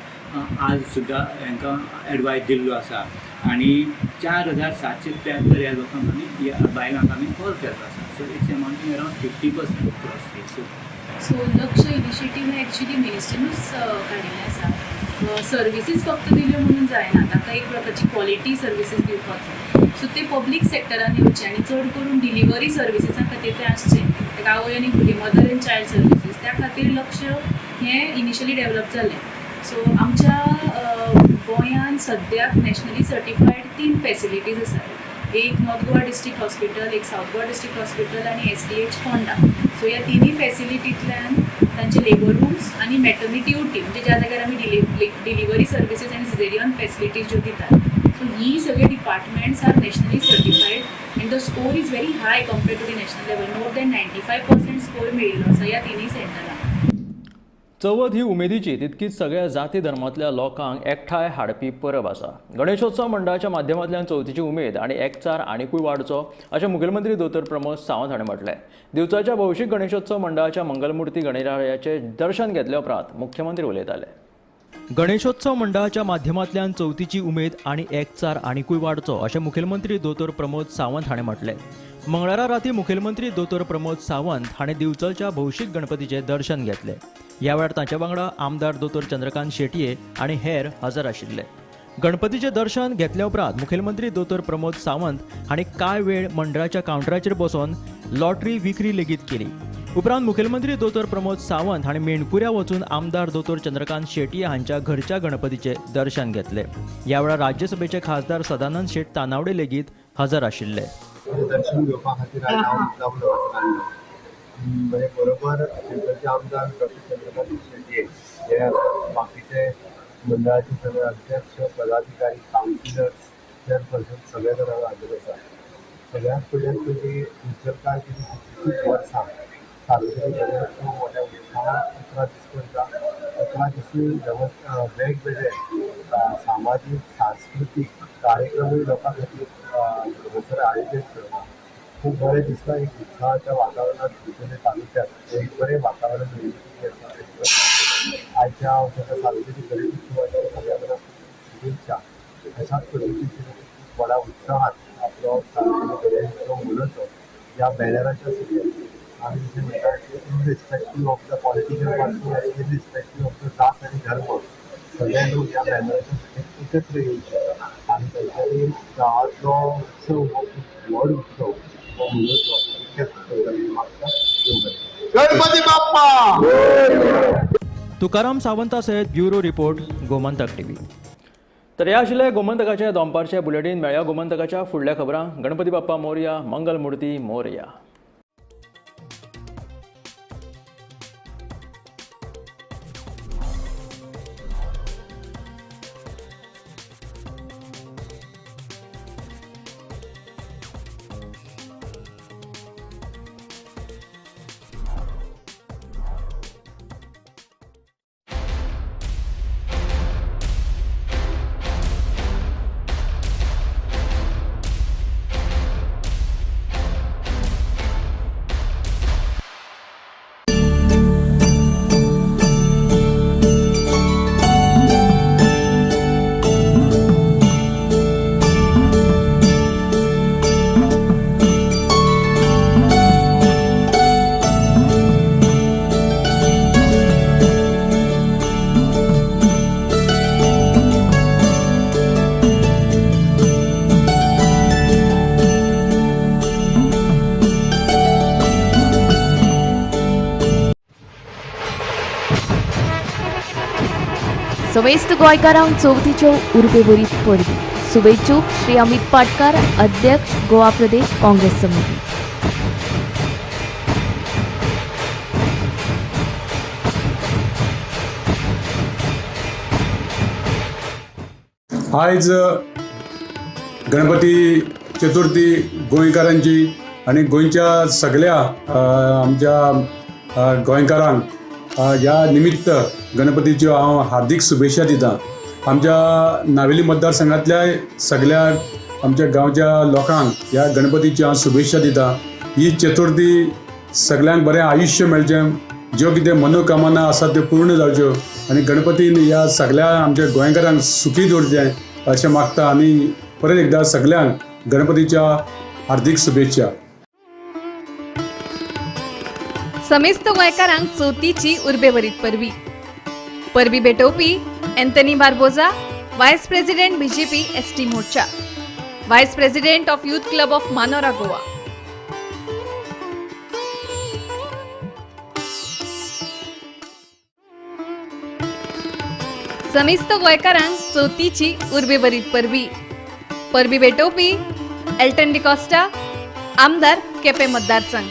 आज सुद्दां हांकां एडवायज दिल्लो आसा आनी 4773 ह्या लोकांक आमी ह्या बायलांक आमी कॉल केल्लो आसा. So it's amounting around 50% cross. So Lakshya initiative हें एक्चुली मिनिस्ट्रीनूच काडिल्लें आसा. सर्विसीस फक्त दिल्यो म्हणून जायना, ताका एक प्रकारची क्वॉलिटी सर्विसीस दिवपाक जाय. सो ते पब्लीक सेक्टरान येवचे आनी चड करून डिलिव्हरी सर्विसीसां खातीर तें आसचें, ताका आवय आनी भुरगीं, मदर एंड चायल्ड सर्विसीस, त्या खातीर लक्ष्य हें इनिशियली डेवलप जालें. सो आमच्या गोंयांत सद्याक नॅशनली सर्टिफायड 3 फॅसिलिटीज आसात. एक नॉर्थ गोवा डिस्ट्रिक्ट हॉस्पिटल, एक सावथ गोवा डिस्ट्रिक्ट हॉस्पिटल आनी SDH Ponda. सो ह्या तिनूय फॅसिलिटींतल्यान तांचे लेबर रूम्स आनी मॅटर्निटी ओटी, म्हणजे ज्या जाग्यार आमी डिलिव्हरी सर्विसीस आनी सिजेरियन फॅसिलिटीज ज्यो दितात, सो ही सगळे departments are nationally certified and the score is very high compared to the national level. More than 95% score मेळिल्लो आसा ह्या तिनूय सेंटरांक. चवथ ही उमेदीची तितकीच सगळ्या जाती धर्मांतल्या लोकांक एकठांय हाडपी परब आसा. गणेशोत्सव मंडळाच्या माध्यमांतल्यान चवथीची उमेद आनी एकचार आनिकूय वाडचो अशें मुखेलमंत्री दोतोर प्रमोद सावंत हाणें म्हटलें. दिवचलच्या भौशीक गणेशोत्सव मंडळाच्या मंगलमुर्ती गणरायाचें दर्शन घेतल्या उपरांत मुख्यमंत्री उलयताले. गणेशोत्सव मंडळाच्या माध्यमांतल्यान चवथीची उमेद आनी एकचार आनिकूय वाडचो अशें मुखेलमंत्री दोतोर प्रमोद सावंत हाणें म्हटलें. मंगळारा राती मुखेलमंत्री दोतोर प्रमोद सावंत हाणें दिवचलच्या भौशीक गणपतीचें दर्शन घेतलें. ह्या वेळार तांच्या वांगडा आमदार दोतोर चंद्रकांत शेटये आनी हेर हजर आशिल्ले. गणपतीचें दर्शन घेतल्या उपरांत मुखेलमंत्री दोतोर प्रमोद सावंत हांणी कांय वेळ मंडळाच्या कावंटराचेर बसून लॉटरी विक्री लेगीत केली. उपरांत मुखेलमंत्री दोतोर प्रमोद सावंत हांणी मेणकुऱ्या वचून आमदार दोतोर चंद्रकांत शेटये हांच्या घरच्या गणपतीचें दर्शन घेतलें. ह्या वेळार राज्यसभेचे खासदार सदानंद शेट तानावडे लेगीत हजर आशिल्ले. दर्शन घेवपा खातीर म्हणजे बरोबर दिवचलचे आमदार डॉक्टर चंद्रकांत शेटये हे बाकीचे मंडळाचे सगळे अध्यक्ष, पदाधिकारी, कावन्सिलर्स, चेअरपर्सन सगळे जाण हाजीर आसा. सगळ्यांत पयल्यान पयलीं दिवचलकार कितलींशींच वर्सां सार्वजनीक गणेशोत्सव मोठ्या उत्साहान 11 दीस करता. 11 दिसूय वेगवेगळे सामाजीक सांस्कृतीक कार्यक्रमूय लोकां खातीर हांगासर आयोजीत करता. खूब बरें दिसता. एक उत्साहाच्या वातावरणांत दिवचले तालुक्यात एक बरें वातावरण निर्मिती आसा. आयच्या ताका सार्वजनीक गणेशोत्सवाच्या सगळ्या जाणांक शुभेच्छा. अशाच पद्दतीन खूब व्हडा उत्साहात आपलो सार्वजनीक गणेशोत्सव मनयचो ह्या बॅनराच्या सकयल आमी जशें म्हणटा की irrespective of the political party आनी इररिस्पेक्टीव ऑफ the जात आनी धर्म सगळे लोक ह्या बॅनराच्या सकयल एकत्र येवचे आनी तांच्यांनी गांवांतलो उत्सव हो खूब व्हड उत्सव हो मनोवचो इतकेंच मागता. गणपती बाप्पा. तुकाराम सावंता सयत ब्युरो रिपोर्ट, गोमंतक टीव्ही. तर ह्या आशिल्लें गोमंतकाचे दनपारचें बुलेटीन. मेळया गोमंतकाच्या फुडल्या खबरां. गणपती बाप्पा मोरया, मंगलमुर्ती मोरया. समेस्त गोंयकारांक चवथीच्यो उर्बेभरीत परबी. शुभेच्छुक श्री अमित पाटकार, अध्यक्ष, गोवा प्रदेश काँग्रेस समिती. आयज गणपती चतुर्थी गोंयकारांची आनी गोंयच्या सगळ्या आमच्या गोंयकारांक ह्या निमित्त गणपतीच्यो हांव हार्दीक शुभेच्छा दिता. आमच्या नावेली मतदारसंघातल्या सगळ्या आमच्या गांवच्या लोकांक ह्या गणपतीच्यो हांव शुभेच्छा दिता. ही चतुर्थी सगळ्यांक बरें आयुश्य मेळचें, ज्यो कितें मनोकामना आसा त्यो पूर्ण जावच्यो आनी गणपतीन ह्या सगळ्या आमच्या गोंयकारांक सुखी दवरचें अशें मागता आनी परत एकदां सगळ्यांक गणपतीच्या हार्दीक शुभेच्छा. समेस्त गोंयकारांक चवथीची उर्बेभरीत परबी. परबी भेटोवपी Anthony Barbosa, vice president BJP ST Morcha, vice president of youth club of Manora Goa. समेस्त गोंयकारांक चवथीची उर्बेभरीत परबी. परबी भेटोवपी एल्टन डिकॉस्टा, आमदार केपें मतदारसंघ.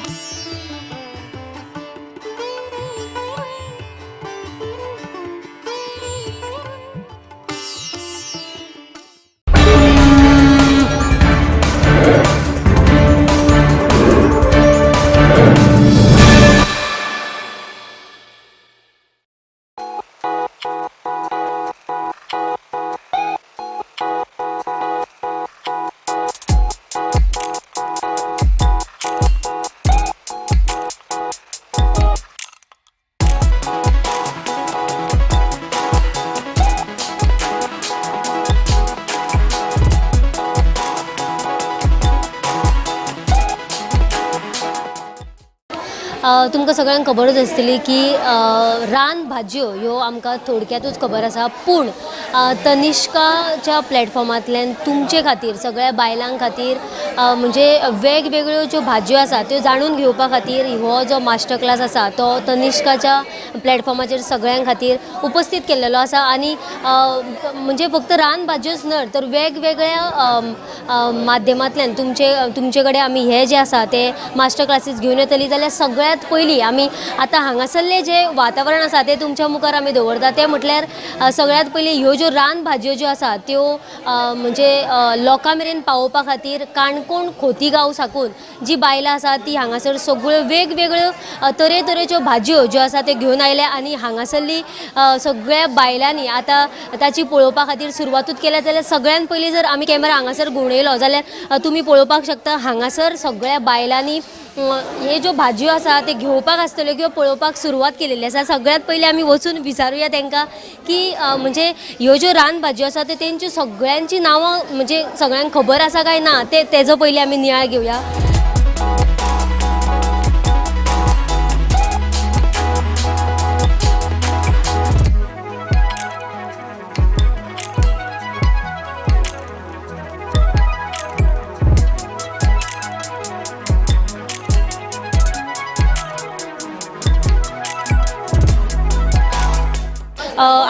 तुमकां सगळ्यांक खबरूच आसतली की रान भाजयो ह्यो आमकां थोडक्यातूच खबर आसा, पूण तनिष्काच्या प्लॅटफॉर्मांतल्यान तुमचे खातीर सगळ्या बायलां खातीर म्हणजे वेगवेगळ्यो ज्यो भाजयो आसा त्यो जाणून घेवपा खातीर हो जो मास्टर क्लास आसा तो तनिष्काच्या प्लॅटफॉर्माचेर सगळ्यां खातीर उपस्थित केल्लो आसा. आनी म्हणजे फक्त रान भाजयोच न्हय तर वेगवेगळ्या माध्यमांतल्यान तुमचे कडेन आमी हे जे आसा ते मास्टर क्लासीस घेवन येतली. जाल्यार सगळ्यांत पयलीं आमी आतां हांगासरलें जें वातावरण आसा तें तुमच्या मुखार आमी दवरता, तें म्हटल्यार सगळ्यांत पयलीं ह्यो ज्यो रान भाजयो ज्यो आसा त्यो म्हणजे लोकां मेरेन पावोवपा खातीर काणकोण खोतीगांव साकून जी बायलां आसा ती हांगासर सगळ्यो वेगवेगळ्यो तरेतरेच्यो भाजयो ज्यो आसा त्यो घेवन आयल्या आनी हांगासरली सगळ्या बायलांनी आतां ताची पळोवपा खातीर सुरवातूच केल्या. जाल्यार सगळ्यांत पयलीं जर आमी कॅमेरा हांगासर घुंवडयलो जाल्यार तुमी पळोवपाक शकता हांगासर सगळ्या बायलांनी हे ज्यो भाजयो आसा ते घेवपाक आसतल्यो किंवा पळोवपाक सुरवात केलेली आसा. सगळ्यांत पयलीं आमी वचून विचारुया तांकां की म्हणजे ह्यो ज्यो रान भाजयो आसा ते तेंच्यो सगळ्यांची नांवां म्हणजे सगळ्यांक खबर आसा काय ना ते तेजो पयलीं आमी नियाळ घेवया.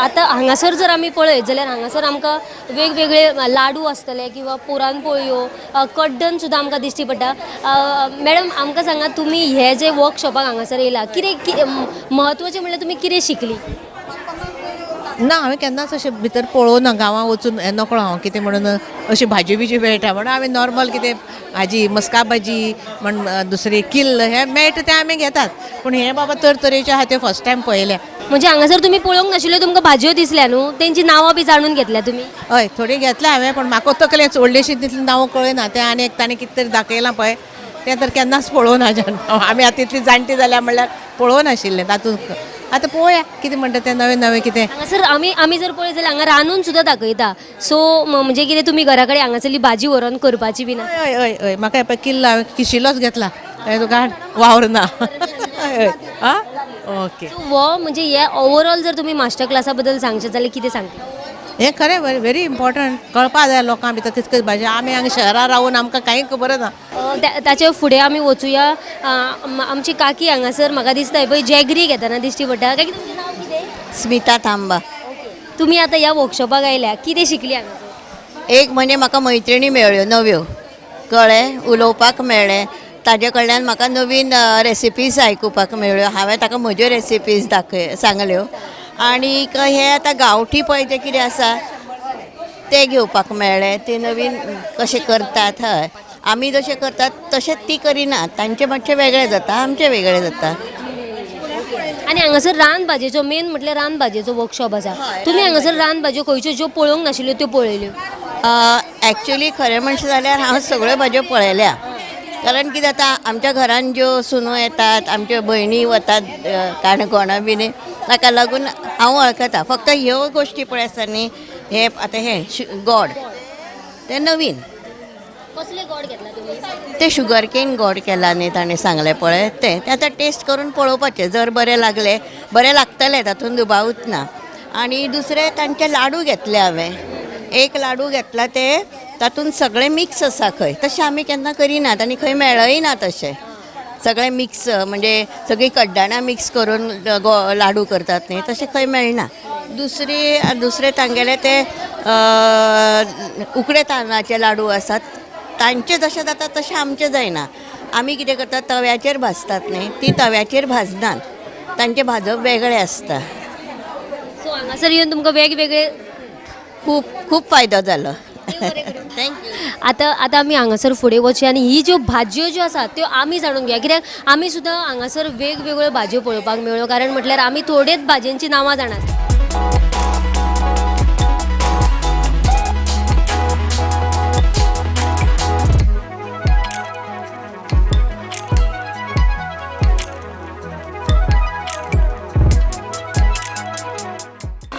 आतां हांगासर जर आमी पळयत जाल्यार हांगासर आमकां वेगवेगळे लाडू आसतले किंवा पुराणपोळयो, कड्डण सुद्दां आमकां दिश्टी पडटा. मॅडम आमकां सांगा, तुमी हे जे वर्कशॉपाक हांगासर येयला कितें म्हत्वाचें म्हणल्यार तुमी कितें शिकली? ना, हांवें केन्नाच अशें भितर पळोवना, गांवां वचून नकळो हांव कितें म्हणून अशी भाजी बिजी मेळटा म्हणून हांवें नॉर्मल कितें भाजी मस्का भाजी म्हण दुसरी किल्ल हें मेळटा तें आमी घेतात, पूण हें बाबा तरतरेचे आहा तें फर्स्ट टायम पळयलें. म्हणजे हांगासर तुमी पळोवंक नाशिल्ल्यो तुमकां भाजयो दिसल्या न्हू, तेंची नांवां बी जाणून घेतल्या तुमी? हय, थोडी घेतल्या हांवें, पूण म्हाका तकलें व्हडलीशी तितलीं नांवां कळना. तें आनी एक ताणें कितें तरी दाखयलां पळय तें तर केन्नाच पळोवना. आमी आतां तितली जाणटी जाल्या म्हणल्यार पळोवनाशिल्लें तातूंत. आतां पळोवया कितें म्हणटा तें नवें नवें कितें. हांगासर आमी जर पळयत जाल्यार हांगा रांदून सुद्दां दाखयता. सो म्हणजे कितें तुमी घरा कडेन हांगासरली भाजी व्हरोन करपाची बी ना? हय हय हय, म्हाका पळय किल्ल हांवें किशिलोच घेतला, तुका वावर ना. हय आं ओके. हो म्हणजे हे ओवरऑल जर तुमी मास्टर क्लासा बद्दल सांगचें जाल्यार कितें सांगता? हें खरें व्हेरी इम्पॉर्टंट, कळपा जाय लोकां भितर कितें कितें भाजी. आमी हांगा शहरां रावून आमकां कांय खबर ना. ताचे फुडें आमी वचुया. आमची काकी हांगासर म्हाका दिसता पळय जॅगरी घेतना दिश्टी पडटा. काकी तुमचें नांव कितें? स्मिता थांबा. तुमी आतां ह्या वर्कशॉपाक आयल्या, कितें शिकली हांगा? एक म्हणजे म्हाका मैत्रिणी मेळ्ळ्यो नव्यो, कळ्ळें, उलोवपाक मेळ्ळें, ताजे कडल्यान म्हाका नवीन रेसिपीज आयकुपाक मेळ्ळ्यो. हांवें ताका म्हज्यो रेसिपीज दाखय सांगल्यो. आनीक हे आतां गांवठी पळय जें कितें आसा तें घेवपाक मेळ्ळें, ते नवीन कशें करतात. हय, आमी जशें करतात तशें ती करिनात, तांचें मातशें वेगळें जाता, आमचें वेगळें जाता. आनी हांगासर रान भाजयेचो मेन म्हटल्यार रान भाजयेचो वर्कशॉप आसा. तुमी हांगासर रान भाजयो खंयच्यो ज्यो पळोवंक नाशिल्ल्यो त्यो पळयल्यो? एक्चुली खरें म्हणशें जाल्यार हांव सगळ्यो भाजयो पळयल्या, कारण कितें जाता आमच्या घरान ज्यो सुनो येतात, आमच्यो भयणी वतात काणकोणा बीन, ताका लागून हांव वळखता. फक्त ह्यो गोश्टी पळय आसता न्ही, हे आतां हे गोड ते नवीन. कसले गोड घेतला तुमी? ते शुगर केन गोड केला न्ही ताणें सांगलें पळय, तें आतां टेस्ट करून पळोवपाचें, जर बरें लागलें बरें लागतलें तातूंत दुबावूच ना. आनी दुसरें तांचे लाडू घेतले हांवें, एक लाडू घेतला ते तातूंत सगळें मिक्स आसा खंय, तशें आमी केन्ना करिनात आनी खंय मेळय ना तशें. सगळें मिक्स म्हणजे सगळीं कड्डणां मिक्स करून लाडू करतात न्ही, तशें खंय मेळना. दुसरे तांगेले ते उकडे तांदळाचे लाडू आसात, तांचे जशें जाता तशें आमचें जायना. आमी कितें करतात तव्याचेर भाजतात न्ही, ती तव्याचेर भाजनात, तांचें भाजप वेगळें आसता. सो हांगासर येवन तुमकां वेगवेगळे खूब खूब फायदो जालो. Thank you. आतां आतां आमी हांगासर फुडें वचया आनी ही ज्यो भाजयो ज्यो आसा त्यो आमी जाणून घेया, कित्याक आमी सुद्दां हांगासर वेगवेगळ्यो भाजयो पळोवपाक मेळ्ळ्यो, कारण म्हटल्यार आमी थोडेच भाजयांची नांवां जाणात.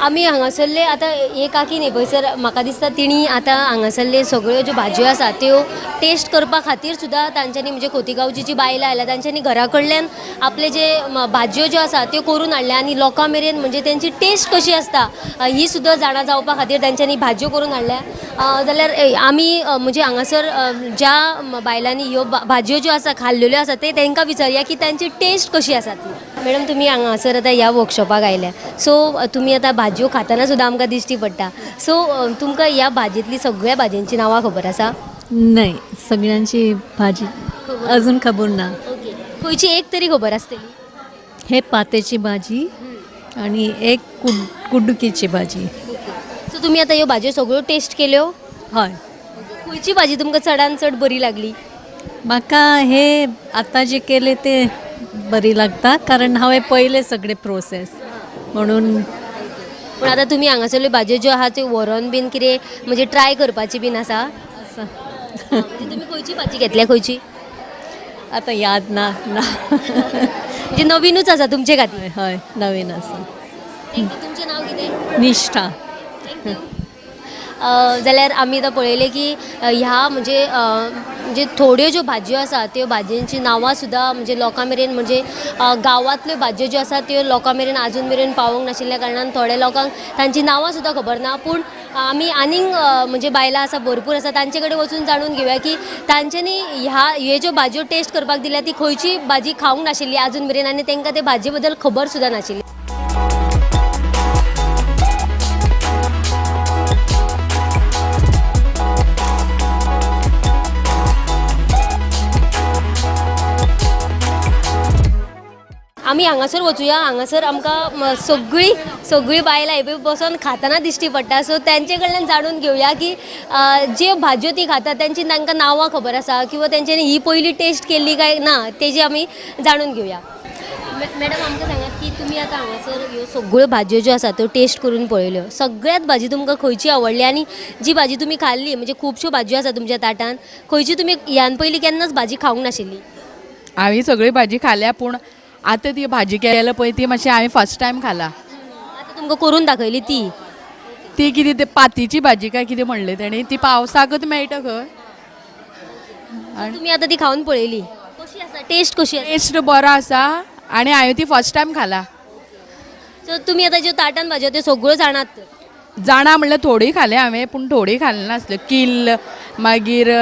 आमी हांगासरले आतां एक काकी न्ही पळयसर म्हाका दिसता तिणी आतां हांगासरले सगळ्यो ज्यो भाजयो आसा त्यो टेस्ट करपा खातीर सुद्दां तांच्यांनी म्हणजे खोतिगांवची जी बायलां आयल्या तांच्यांनी घरा कडल्यान आपले जे भाजयो ज्यो आसा त्यो करून हाडल्या आनी लोकां मेरेन म्हणजे तेंची टेस्ट कशी आसता ही सुद्दां जाणा जावपा खातीर तांच्यांनी भाजयो करून हाडल्या. जाल्यार आमी म्हणजे हांगासर ज्या बायलांनी ह्यो भाजयो ज्यो आसा खाल्लेल्यो आसा ते तांकां विचारया की तांची टेस्ट कशी आसा ती. मॅडम, तुमी हांगासर आतां ह्या वर्कशॉपाक आयल्या, सो तुमी आतां भाजयो खाताना सुद्दां आमकां दिश्टी पडटा, सो तुमकां ह्या भाजयेंतली सगळ्या भाजयांची नांवां खबर आसा? नाही, सगळ्यांची भाजी अजून खबर ना. ओके, खंयची एक तरी खबर आसतली? हे पातेची भाजी आणि एक कुडुकीची भाजी. सो तुमी आतां ह्यो भाजयो सगळ्यो टेस्ट केल्यो? हय. खंयची भाजी तुमकां चडान चड बरी लागली? म्हाका हे आतां जे केले ते बरी लागता, कारण हांवें पयले सगळे प्रोसेस म्हणून. पूण आतां तुमी हांगासरल्यो भाजयो ज्यो आहा त्यो व्हरोन बीन कितें म्हणजे ट्राय करपाची बीन आसा? आसा. तुमी खंयची भाजी घेतल्या? खंयची आतां याद ना. म्हणजे नवीनूच आसा तुमचे खातीर? हय, नवीन आसा. तुमचें नांव कितें? निष्ठा. जाल्यार आमी आतां पळयलें की ह्या म्हणजे म्हणजे थोड्यो ज्यो भाजयो आसा त्यो भाजयांची नांवां सुद्दां म्हणजे लोकां मेरेन म्हणजे गांवांतल्यो भाजयो ज्यो आसा त्यो लोकां मेरेन आजून मेरेन पावोवंक नाशिल्ल्या कारणान थोड्या लोकांक तांची नांवां सुद्दां खबर ना. पूण आमी आनीक म्हणजे बायलां आसा भरपूर आसा तांचे कडेन वचून जाणून घेवया की तांच्यांनी ह्या ह्यो ज्यो भाजयो टेस्ट करपाक दिल्या ती खंयची भाजी खावंक नाशिल्ली आजून मेरेन आनी तांकां ते भाजये बद्दल खबर सुद्दां नाशिल्ली. आमी हांगासर वचुया, हांगासर आमकां सगळीं सगळीं बायलां ही बसोन खाताना दिश्टी पडटा, सो तांचे कडल्यान जाणून घेवया की ज्यो भाजयो ती खातात तांची तांकां नांवां खबर आसा किंवा तांच्यांनी ही पयली टेस्ट केल्ली काय ना तेजी आमी जाणून घेवया. मॅडम, आमकां सांगात की तुमी आतां हांगासर ह्यो सगळ्यो भाजयो ज्यो आसा त्यो टेस्ट करून पळयल्यो, सगळ्यात भाजी तुमकां खंयची आवडली आनी जी भाजी तुमी खाल्ली म्हणजे खुबश्यो भाजयो आसा तुमच्या ताटान, खंयची तुमी ह्यान पयलीं केन्नाच भाजी खावंक नाशिल्ली? हांवें सगळी भाजी खाल्या, पूण आतां ती भाजी केल्या पळय ती मातशी हांवें फर्स्ट टायम खाला. आतां तुमकां करून दाखयली ती ती कितें ते पातीची भाजी काय कितें म्हणलें तेणी, ती पावसाकच मेळटा खंय. तुमी आतां ती खावन पळयली, कशी आसा टेस्ट? कशी आसा? टेस्ट बरो आसा आनी हांवें ती फर्स्ट टायम खाला. सो तुमी आतां ज्यो ताटान भाजयो त्यो सगळ्यो जाणात? जाणा म्हणल्यार थोडी खाले हांवें, पूण थोडी खालें नासल्यो. किल्ल, मागीर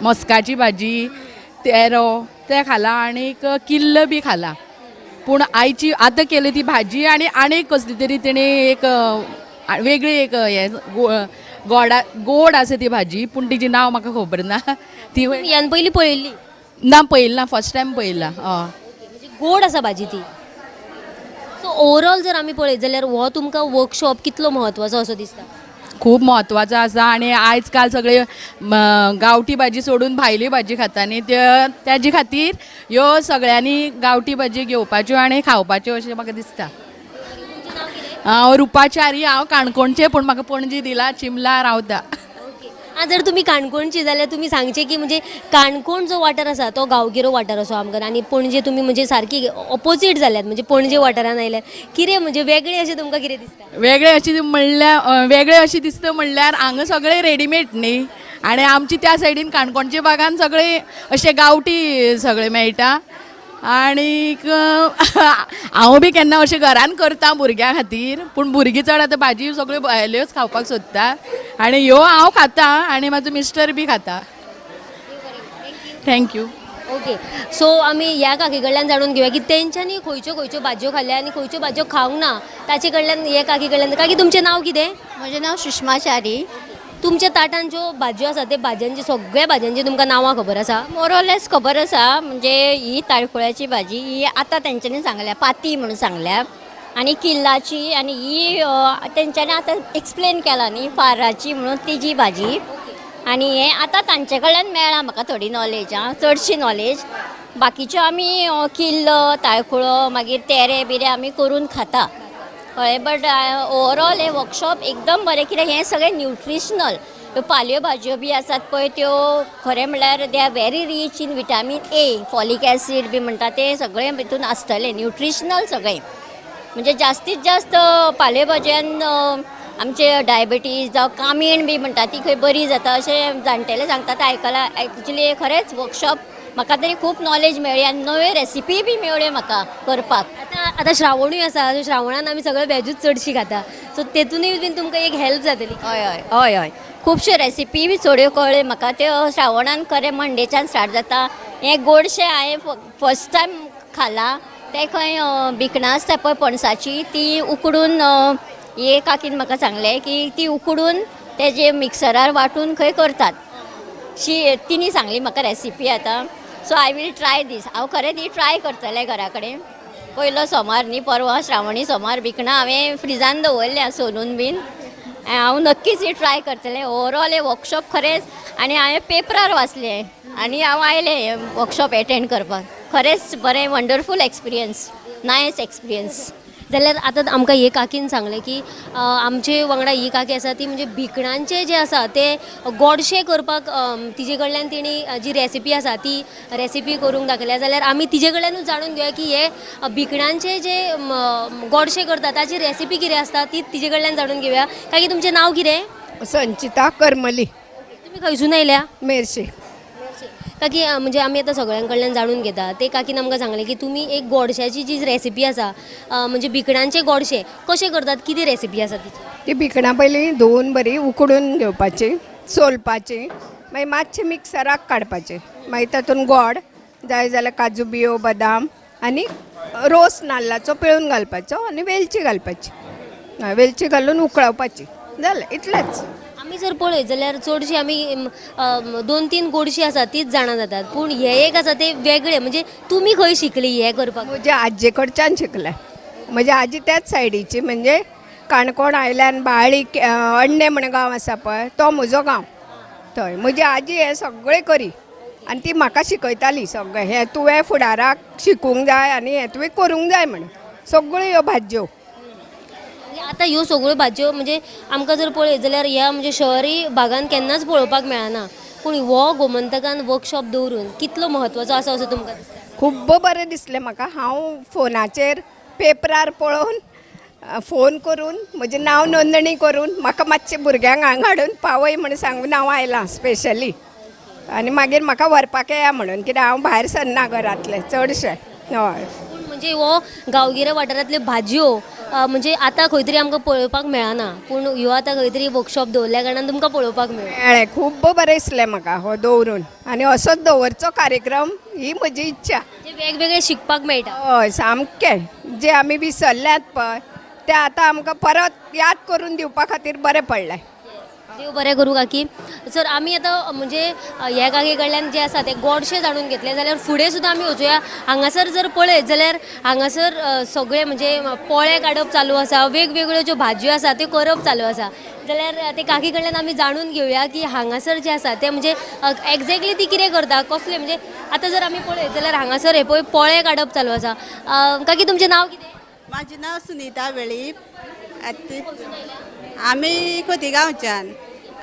मस्काची भाजी, तेरो ते खाला आनीक किल्ल बी खाला. पूण आयची आतां केली ती भाजी आनी आनी कसली तरी तेणी एक वेगळी एक हें गोडा गोड आसा ती भाजी, पूण तिजें नांव म्हाका खबर ना. ती ह्यान पयलीं पळयल्ली ना, पळयल्ली ना, फर्स्ट टायम पळयला. हय, म्हणजे गोड आसा भाजी ती. सो ओवरऑल जर आमी पळयत जाल्यार हो तुमकां वर्कशॉप कितलो म्हत्वाचो असो दिसता? खूब म्हत्वाचो आसा. आनी आयज काल सगळे गांवठी भाजी सोडून भायली भाजी खाता न्ही, तेजे खातीर ह्यो सगळ्यांनी गांवठी भाजी घेवपाच्यो आनी खावपाच्यो अशें म्हाका दिसता. हांव रुपाचारी, हांव काणकोणचें, पूण म्हाका पणजी दिला, चिमला रावता. जर तुमी काणकोणची जाल्यार तुमी सांगचें की म्हणजे काणकोण जो वाठार आसा तो गांवगिरो वाठार असो आमकां, आनी पणजे तुमी म्हणजे सारकी ऑपोजीट जाल्यात, म्हणजे पणजे वाठारान आयल्यार कितें म्हणजे वेगळें अशें तुमकां कितें दिसता? वेगळें अशें म्हणल्यार, वेगळें अशें दिसता म्हणल्यार हांगा सगळें रेडीमेड न्ही, आनी आमची त्या सायडीन काणकोणच्या भागान सगळें अशें गांवठी सगळें मेळटा. आनीक हांव बी केन्ना अशें घरान करता भुरग्यां खातीर, पूण भुरगीं चड आतां भाजी सगळ्यो भायल्योच खावपाक सोदता, आनी ह्यो हांव खाता आनी म्हाजो मिस्टर बी खाता. Thank you. Okay, सो आमी ह्या काकी कडल्यान जाणून घेवया की तेंच्यांनी खंयच्यो खंयच्यो भाजयो खाल्ल्या आनी खंयच्यो भाजयो खावंक ना ताचे कडल्यान, हे काकी कडल्यान. काकी, तुमचें नांव कितें? म्हजें नांव सुषमा च्यारी. तुमच्या ताटान ज्यो भाजयो आसा ते भाजयांची, सगळ्या भाजयांची तुमकां नांवां खबर आसा? मोरलेस खबर आसा. म्हणजे ही ताळखुळ्याची भाजी ही आतां तेंच्यांनी सांगल्या, पाती म्हणून सांगल्या, आनी किल्लाची, आनी ही तेंच्यांनी आतां एक्सप्लेन केला न्ही फाराची म्हणून तिजी भाजी. आनी हें आतां तांचे कडल्यान मेळ्ळां म्हाका थोडी नॉलेज, आं, चडशी नॉलेज. बाकीच्यो आमी किल्ल, ताळखुळो, मागीर तेरे बिरे आमी करून खाता, कळ्ळें. बट ओवरऑल हें वर्कशॉप एकदम बरें, कित्याक हें सगळें न्युट्रिशनल. ह्यो पालयो भाजयो बी आसात पळय त्यो खरें म्हणल्यार they are very rich in vitamin A, folic acid बी म्हणटा तें सगळें भितून आसतलें, न्युट्रिशनल सगळें. म्हणजे जास्तीत जास्त पालयो भाजयान आमचे डायबिटीज जावं कामीण बी म्हणटा ती खंय बरी जाता अशें जाणटेले सांगतात, आयकलां. एक्चुली खरेंच वर्कशॉप म्हाका तरी खूब नॉलेज मेळ्ळी आनी नव्यो रेसिपी बी मेळ्ळ्यो म्हाका करपाक. आतां आतां श्रावणूय आसा, श्रावणान आमी सगळे वेजूच चडशी खाता, सो तेतूनय बीन तुमकां एक हेल्प जातली. हय हय हय हय, खुबश्यो रेसिपी बी थोड्यो कळ्ळ्यो म्हाका. त्यो श्रावणान खरें मंडेच्यान स्टार्ट जाता. हें गोडशें हांवें फर्स्ट टायम खालां. तें खंय भिकणां आसता पळय पणसाची, ती उकडून, हे काकीन म्हाका सांगलें की ती उकडून तेजे मिक्सरार वांटून खंय करतात शी, तिणी सांगली म्हाका रेसिपी आतां. So I will try this. हांव खरें ती ट्राय करतलें घरा कडेन. पयलो सोमार न्ही परवां श्रावणी सोमार, भिकणां हांवें फ्रिजान दवरल्या सोलून बीन, हांव नक्कीच ही ट्राय करतलें. ओवरऑल हें वर्कशॉप खरेंच, आनी हांवें पेपरार वाचलें आनी हांव आयलें हें वर्कशॉप एटेंड करपाक. खरेंच बरें, वंडरफूल एक्सपिरियन्स, नायस एक्सपिरियन्स. जाल्यार आतां आमकां हे काकीन सांगलें की आमचे वांगडा ही काकी आसा ती म्हणजे भिकणांचे जे आसा ते गोडशें करपाक तिजे कडल्यान तिणी जी रेसिपी आसा ती रेसिपी करूंक दाखयल्या. जाल्यार आमी तिजे कडल्यानूच जाणून घेवया की हे भिकणांचे जे गोडशें करता ताची रेसिपी कितें आसता ती तिजे कडल्यान जाणून घेवया. काकी, तुमचें नांव कितें? संचिता करमली. तुमी खंयसून आयल्या? मेरशे. काकी, म्हणजे आमी आतां सगळ्यां कडल्यान जाणून घेता, ते काकीन आमकां सांगलें की तुमी एक गोडश्याची जी रेसिपी आसा, म्हणजे भिकणांचे गोडशे कशें करतात, कितें रेसिपी आसा तिची? ती भिकणां पयलीं धुवून बरी उकडून घेवपाची, सोलपाची, मागीर मातशें मिक्सराक काडपाचें, मागीर तातूंत गोड जाय जाल्यार काजू बियो, बदाम आनी रोस नाल्लाचो पिळून घालपाचो आनी वेलची घालपाची, वेलची घालून उकळावपाची, जालें इतलेंच. आमी जर पळयत जाल्यार चडशी आमी 2-3 गोडशी आसा तीच जाणा जातात, पूण हे एक आसा ते वेगळे. म्हणजे तुमी खंय शिकली हे करपाक? म्हज्या आजये कडच्यान शिकलें. म्हजी आजी त्याच सायडीची, म्हणजे काणकोण आयल्यान बाळी अण्णे म्हण गांव आसा पळय तो म्हजो गांव, थंय म्हजी आजी हें सगळें करी आनी ती म्हाका शिकयताली सगळें, हें तुवें फुडाराक शिकूंक जाय आनी हें तुवें करूंक जाय म्हण सगळ्यो ह्यो भाजयो. आतां ह्यो सगळ्यो भाजयो म्हणजे आमकां जर पळयत जाल्यार ह्या म्हणजे शहरी भागान केन्नाच पळोवपाक मेळना, पूण हो गोमंतकान वर्कशॉप दवरून कितलो म्हत्वाचो आसा असो तुमकां दिसता? खूब्ब बरें दिसलें म्हाका. हांव फोनाचेर पेपरार पळोवन फोन करून म्हजें नांव नोंदणी करून म्हाका मातशें भुरग्यांक हांगा हाडून पावय म्हण सांगून हांव आयलां स्पेशली, आनी मागीर म्हाका व्हरपाक येया म्हणून, कित्याक हांव भायर सरना घरांतलें चडशें. हय, म्हणजे हो गांवगिऱ्या वाठारांतल्यो भाजयो म्हणजे आतां खंय तरी आमकां पळोवपाक मेळना, पूण ह्यो आतां खंय तरी वर्कशॉप दवरल्या कारणान तुमकां पळोवपाक मेळ्ळें. खूब बरें दिसलें म्हाका हो दवरून आनी असोच दवरचो कार्यक्रम ही म्हजी इच्छा. वेगवेगळे शिकपाक मेळटा. हय सामकें, जे आमी विसरल्यात पळय ते आतां आमकां परत याद करून दिवपा खातीर बरें पडलें. देव बरें करूं काकी. सर आमी आतां म्हणजे ह्या काकी कडल्यान जें आसा तें गोडशें जाणून घेतलें जाल्यार फुडें सुद्दां आमी वचुया. हांगासर जर पळयत जाल्यार हांगासर सगळें म्हणजे पोळे काडप चालू आसा, वेगवेगळ्यो ज्यो भाजयो आसा त्यो करप चालू आसा. जाल्यार ते काकी कडल्यान आमी जाणून घेवया की हांगासर जें आसा तें म्हणजे एग्जॅक्टली ती कितें करता, कसलें म्हणजे आतां जर आमी पळयत जाल्यार हांगासर हे पळय पोळे काडप चालू आसा. काकी तुमचें नांव कितें? म्हाजें नांव सुनीता वेळीप. आमी खोतिगांवच्यान.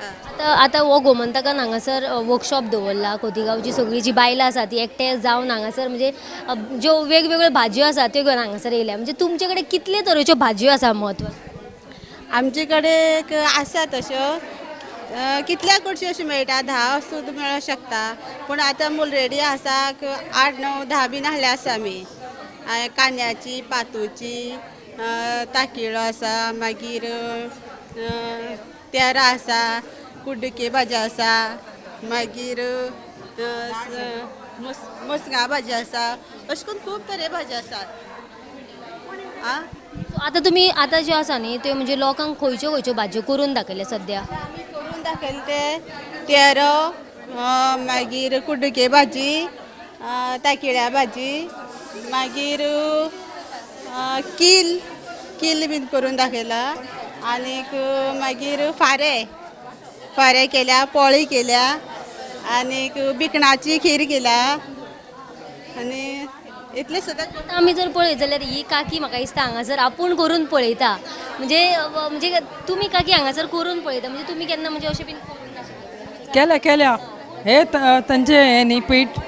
आतां आतां हो गोमंतकान हांगासर वर्कशॉप दवरला. खोतिगांवची सगळीं जी बायलां आसा ती एकठांय जावन हांगासर म्हणजे ज्यो वेगवेगळ्यो भाजयो आसा त्यो घेवन हांगासर येयल्या. म्हणजे तुमचे कडेन कितले तरेच्यो भाजयो आसा म्हत्व? आमचे कडेन आसा तश्यो कितल्या कडच्यो अश्यो मेळटा, 10 सुद्दां मेळोंक शकता, पूण आतां ऑलरेडी आसा 8, 9, 10 बीन आहले आसा आमी. कांद्याची, पातूची, ताकिळो आसा, मागीर तेरा आसा, कुड्डुके भाजी आसा, मागीर मुसगां भाजी आसा, अशें करून खूब तरे भाजी आसात. आतां तुमी आतां ज्यो आसा न्ही त्यो म्हणजे लोकांक खंयच्यो खंयच्यो भाजयो करून दाखयले सद्या? आमी करून दाखयले ते तेरो, मागीर कुड्डुके भाजी, ताकिळ्या भाजी, मागीर किल किल बीन करून दाखयला, आनीक मागीर फारे फारे केल्या, पोळी केल्या, आनीक बिकणाची खीर केल्या, आनी इतले सुद्दां. आतां आमी जर पळयत जाल्यार ही काकी म्हाका दिसता हांगासर आपूण करून पळयता. म्हणजे म्हणजे तुमी काकी हांगासर करून पळयता, म्हणजे तुमी केन्ना म्हणजे अशें बीन करूंक नाशिल्लें? केल्या केल्या हे तांचे हे न्ही पीठ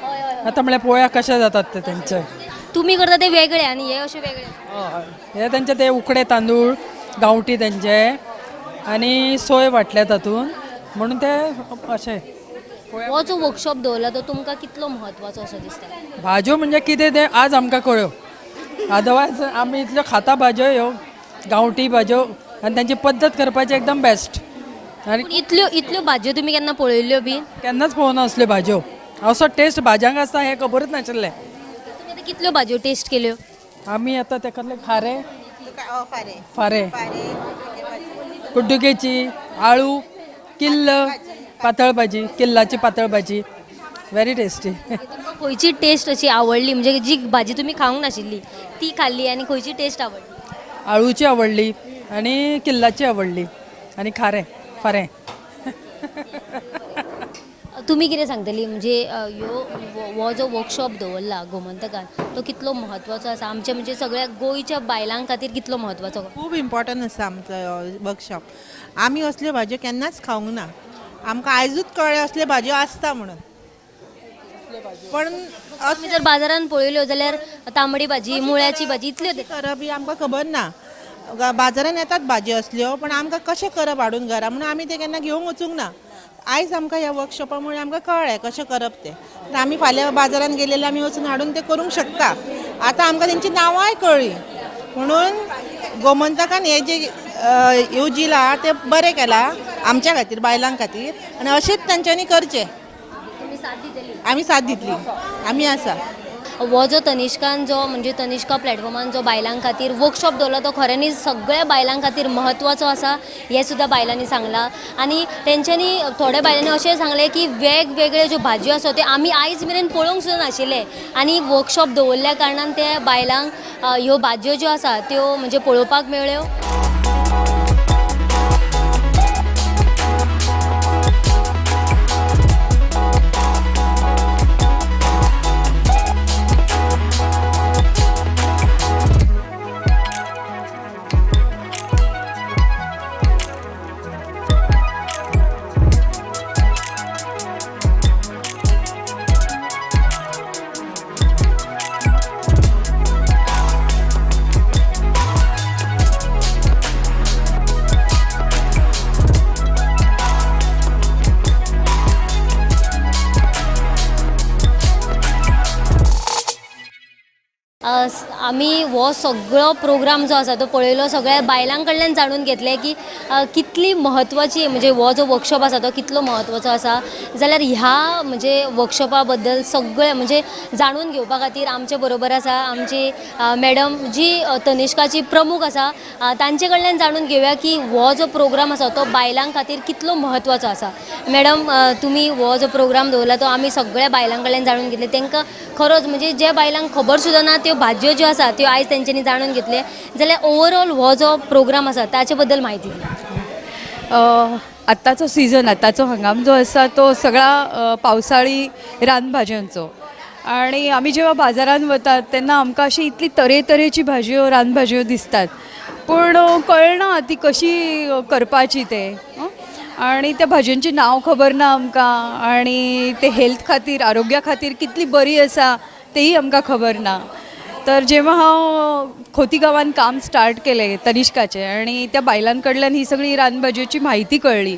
आतां म्हळ्यार पोळ्या कशे जातात ते तेंचे. तुमी करता ते वेगळे आनी हे अशे वेगळे. हय, हे तेंचे ते उकडे तांदूळ गांवठी तेंचे आनी सोय वांटल्या तातूंत, म्हणून ते अशें. हो जो वर्कशॉप दवरला तो तुमकां कितलो म्हत्वाचो असो दिसता? भाजयो म्हणजे कितें तें आज आमकां कळ्यो, अदरवायज आमी इतल्यो खाता भाजयो ह्यो गांवठी भाजयो आनी तांची पद्दत करपाची एकदम बेस्ट. आनी इतल्यो इतल्यो भाजयो तुमी केन्ना पळयल्ल्यो बी? केन्नाच पळोवना असल्यो भाजयो, असो टेस्ट भाजयांक आसता हें खबरूच नाशिल्लें. तुमी आतां कितल्यो भाजयो टेस्ट केल्यो? आमी आतां ते कसले खारे, फारे, कुड्डुकेची, आळू, किल्ल, पातळ भाजी, किल्लाची पातळ भाजी, व्हेरी टेस्टी. खंयची टेस्ट अशी आवडली, म्हणजे जी भाजी तुमी खावंक नाशिल्ली ती खाल्ली आनी खंयची टेस्ट आवडली? आळूची आवडली आनी किल्लाची आवडली आनी खारें फारें. तुमी कितें सांगतली म्हणजे ह्यो हो जो वर्कशॉप दवरला गोमंतकान तो कितलो म्हत्वाचो आसा आमच्या म्हणजे सगळ्या गोंयच्या बायलां खातीर कितलो म्हत्वाचो? खूब इम्पॉर्टंट आसा आमचो वर्कशॉप. आमी असल्यो भाजयो केन्नाच खावंक ना, आमकां आयजूच कळ्ळें असल्यो भाजयो आसता म्हणून. पण आमी जर बाजारान पळयल्यो जाल्यार तांबडी भाजी, मुळ्याची भाजी इतल्यो करप ही आमकां खबर ना. बाजारान येतात भाजयो असल्यो, पण आमकां कशें करप हाडून घरा म्हणून आमी ते केन्ना घेवंक वचूंक ना. आयज आमकां ह्या वर्कशॉपा मुळे आमकां कळ्ळें कशें करप तें. तर आमी फाल्यां बाजारान गेलेले आमी वचून हाडून तें करूंक शकता. आतां आमकां तेंची नांवांय कळ्ळीं म्हणून गोमंतकान हें जें येवजिलां तें बरें केलां आमच्या खातीर, बायलां खातीर, आनी अशेंच तांच्यांनी करचें. आमी साथ दितली, आमी आसा. हो जो तनिष्कान जो म्हणजे तनिष्का प्लॅटफॉर्मान जो बायलां खातीर वर्कशॉप दवरला तो खऱ्यांनीच सगळ्या बायलां खातीर म्हत्वाचो आसा हें सुद्दां बायलांनी सांगलां. आनी तेंच्यांनी थोड्या बायलांनी अशें सांगलें की वेगवेगळे ज्यो भाजयो आसा त्यो आमी आयज मेरेन पळोवंक सुद्दां नाशिल्ले आनी वर्कशॉप दवरल्या कारणान त्या बायलांक ह्यो भाजयो ज्यो आसा त्यो म्हणजे पळोवपाक मेळ्ळ्यो. आमी हो सगळो प्रोग्राम जो आसा तो पळयलो, सगळ्या बायलां कडल्यान जाणून घेतलें की कितली म्हत्वाची म्हणजे हो जो वर्कशॉप आसा तो कितलो म्हत्वाचो आसा. जाल्यार ह्या म्हणजे वर्कशॉपा बद्दल सगळें म्हणजे जाणून घेवपा खातीर आमचे बरोबर आसा आमची मॅडम जी तनिष्काची प्रमुख आसा, तांचे कडल्यान जाणून घेवया की हो जो प्रोग्राम आसा तो बायलां खातीर कितलो म्हत्वाचो आसा. मॅडम, तुमी हो जो प्रोग्राम दवरला तो आमी सगळ्या बायलां कडल्यान जाणून घेतले, तांकां खरोच म्हणजे जे बायलांक खबर सुद्दां ना त्यो भाजयो ज्यो आसा त्यो आयज तेंच्यांनी जाणून घेतले. जाल्यार ओवरऑल हो जो प्रोग्राम आसा ताचे बद्दल म्हायती दी. आत्ताचो सीझन, आत्ताचो हंगाम जो आसा तो सगळा पावसाळी रानभाज्यांचो, आणि आमी जेव्हा बाजारान वतात तेन्ना आमकां अशी इतली तरेतरेची भाजयो रानभाजयो दिसतात, पूण कळना ती कशी करपाची ते, आणि त्या भाजयांची नांव खबर ना आमकां, आणि ते हेल्थ खातीर आरोग्या खातीर कितली बरी आसा तेही आमकां खबर ना. तर जेव्हा हांव खोती गांवान काम स्टार्ट केलें तनिष्काचें आनी त्या बायलां कडल्यान ही सगळी रानभाजयेची म्हायती कळ्ळी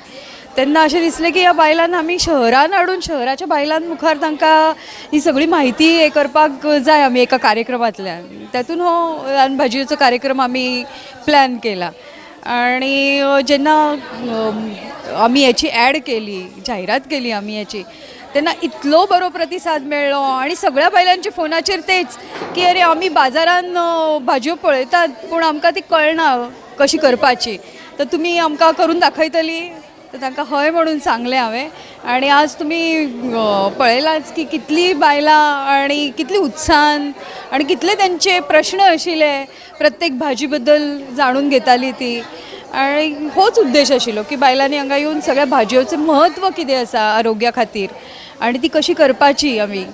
तेन्ना अशें दिसलें की ह्या बायलांक आमी शहरान हाडून शहराच्या बायलां मुखार तांकां ही सगळी म्हायती हें करपाक जाय आमी एका कार्यक्रमांतल्यान. तातूंत हो रानभाजयेचो कार्यक्रम आमी प्लॅन केला. आनी जेन्ना आमी हेची एड केली, जाहिरात केली आमी हेची, तेन्ना इतलो बरो प्रतिसाद मेळ्ळो आनी सगळ्या बायलांच्या फोनाचेर तेच की अरे आमी बाजारान भाजयो पळयतात पूण आमकां ती कळना कशी करपाची, तर तुमी आमकां करून दाखयतली. तर तांकां हय म्हणून सांगलें हांवें. आनी आज तुमी पळयलाच की कितली बायलां आनी कितली उत्साहान आनी कितले तेंचे प्रश्न आशिल्ले, प्रत्येक भाजी बद्दल जाणून घेताली ती. आनी होच उद्देश आशिल्लो की बायलांनी हांगा येवन सगळ्या भाजयोचें म्हत्व कितें आसा आरोग्या खातीर आनी ती कशी करपाची. आमी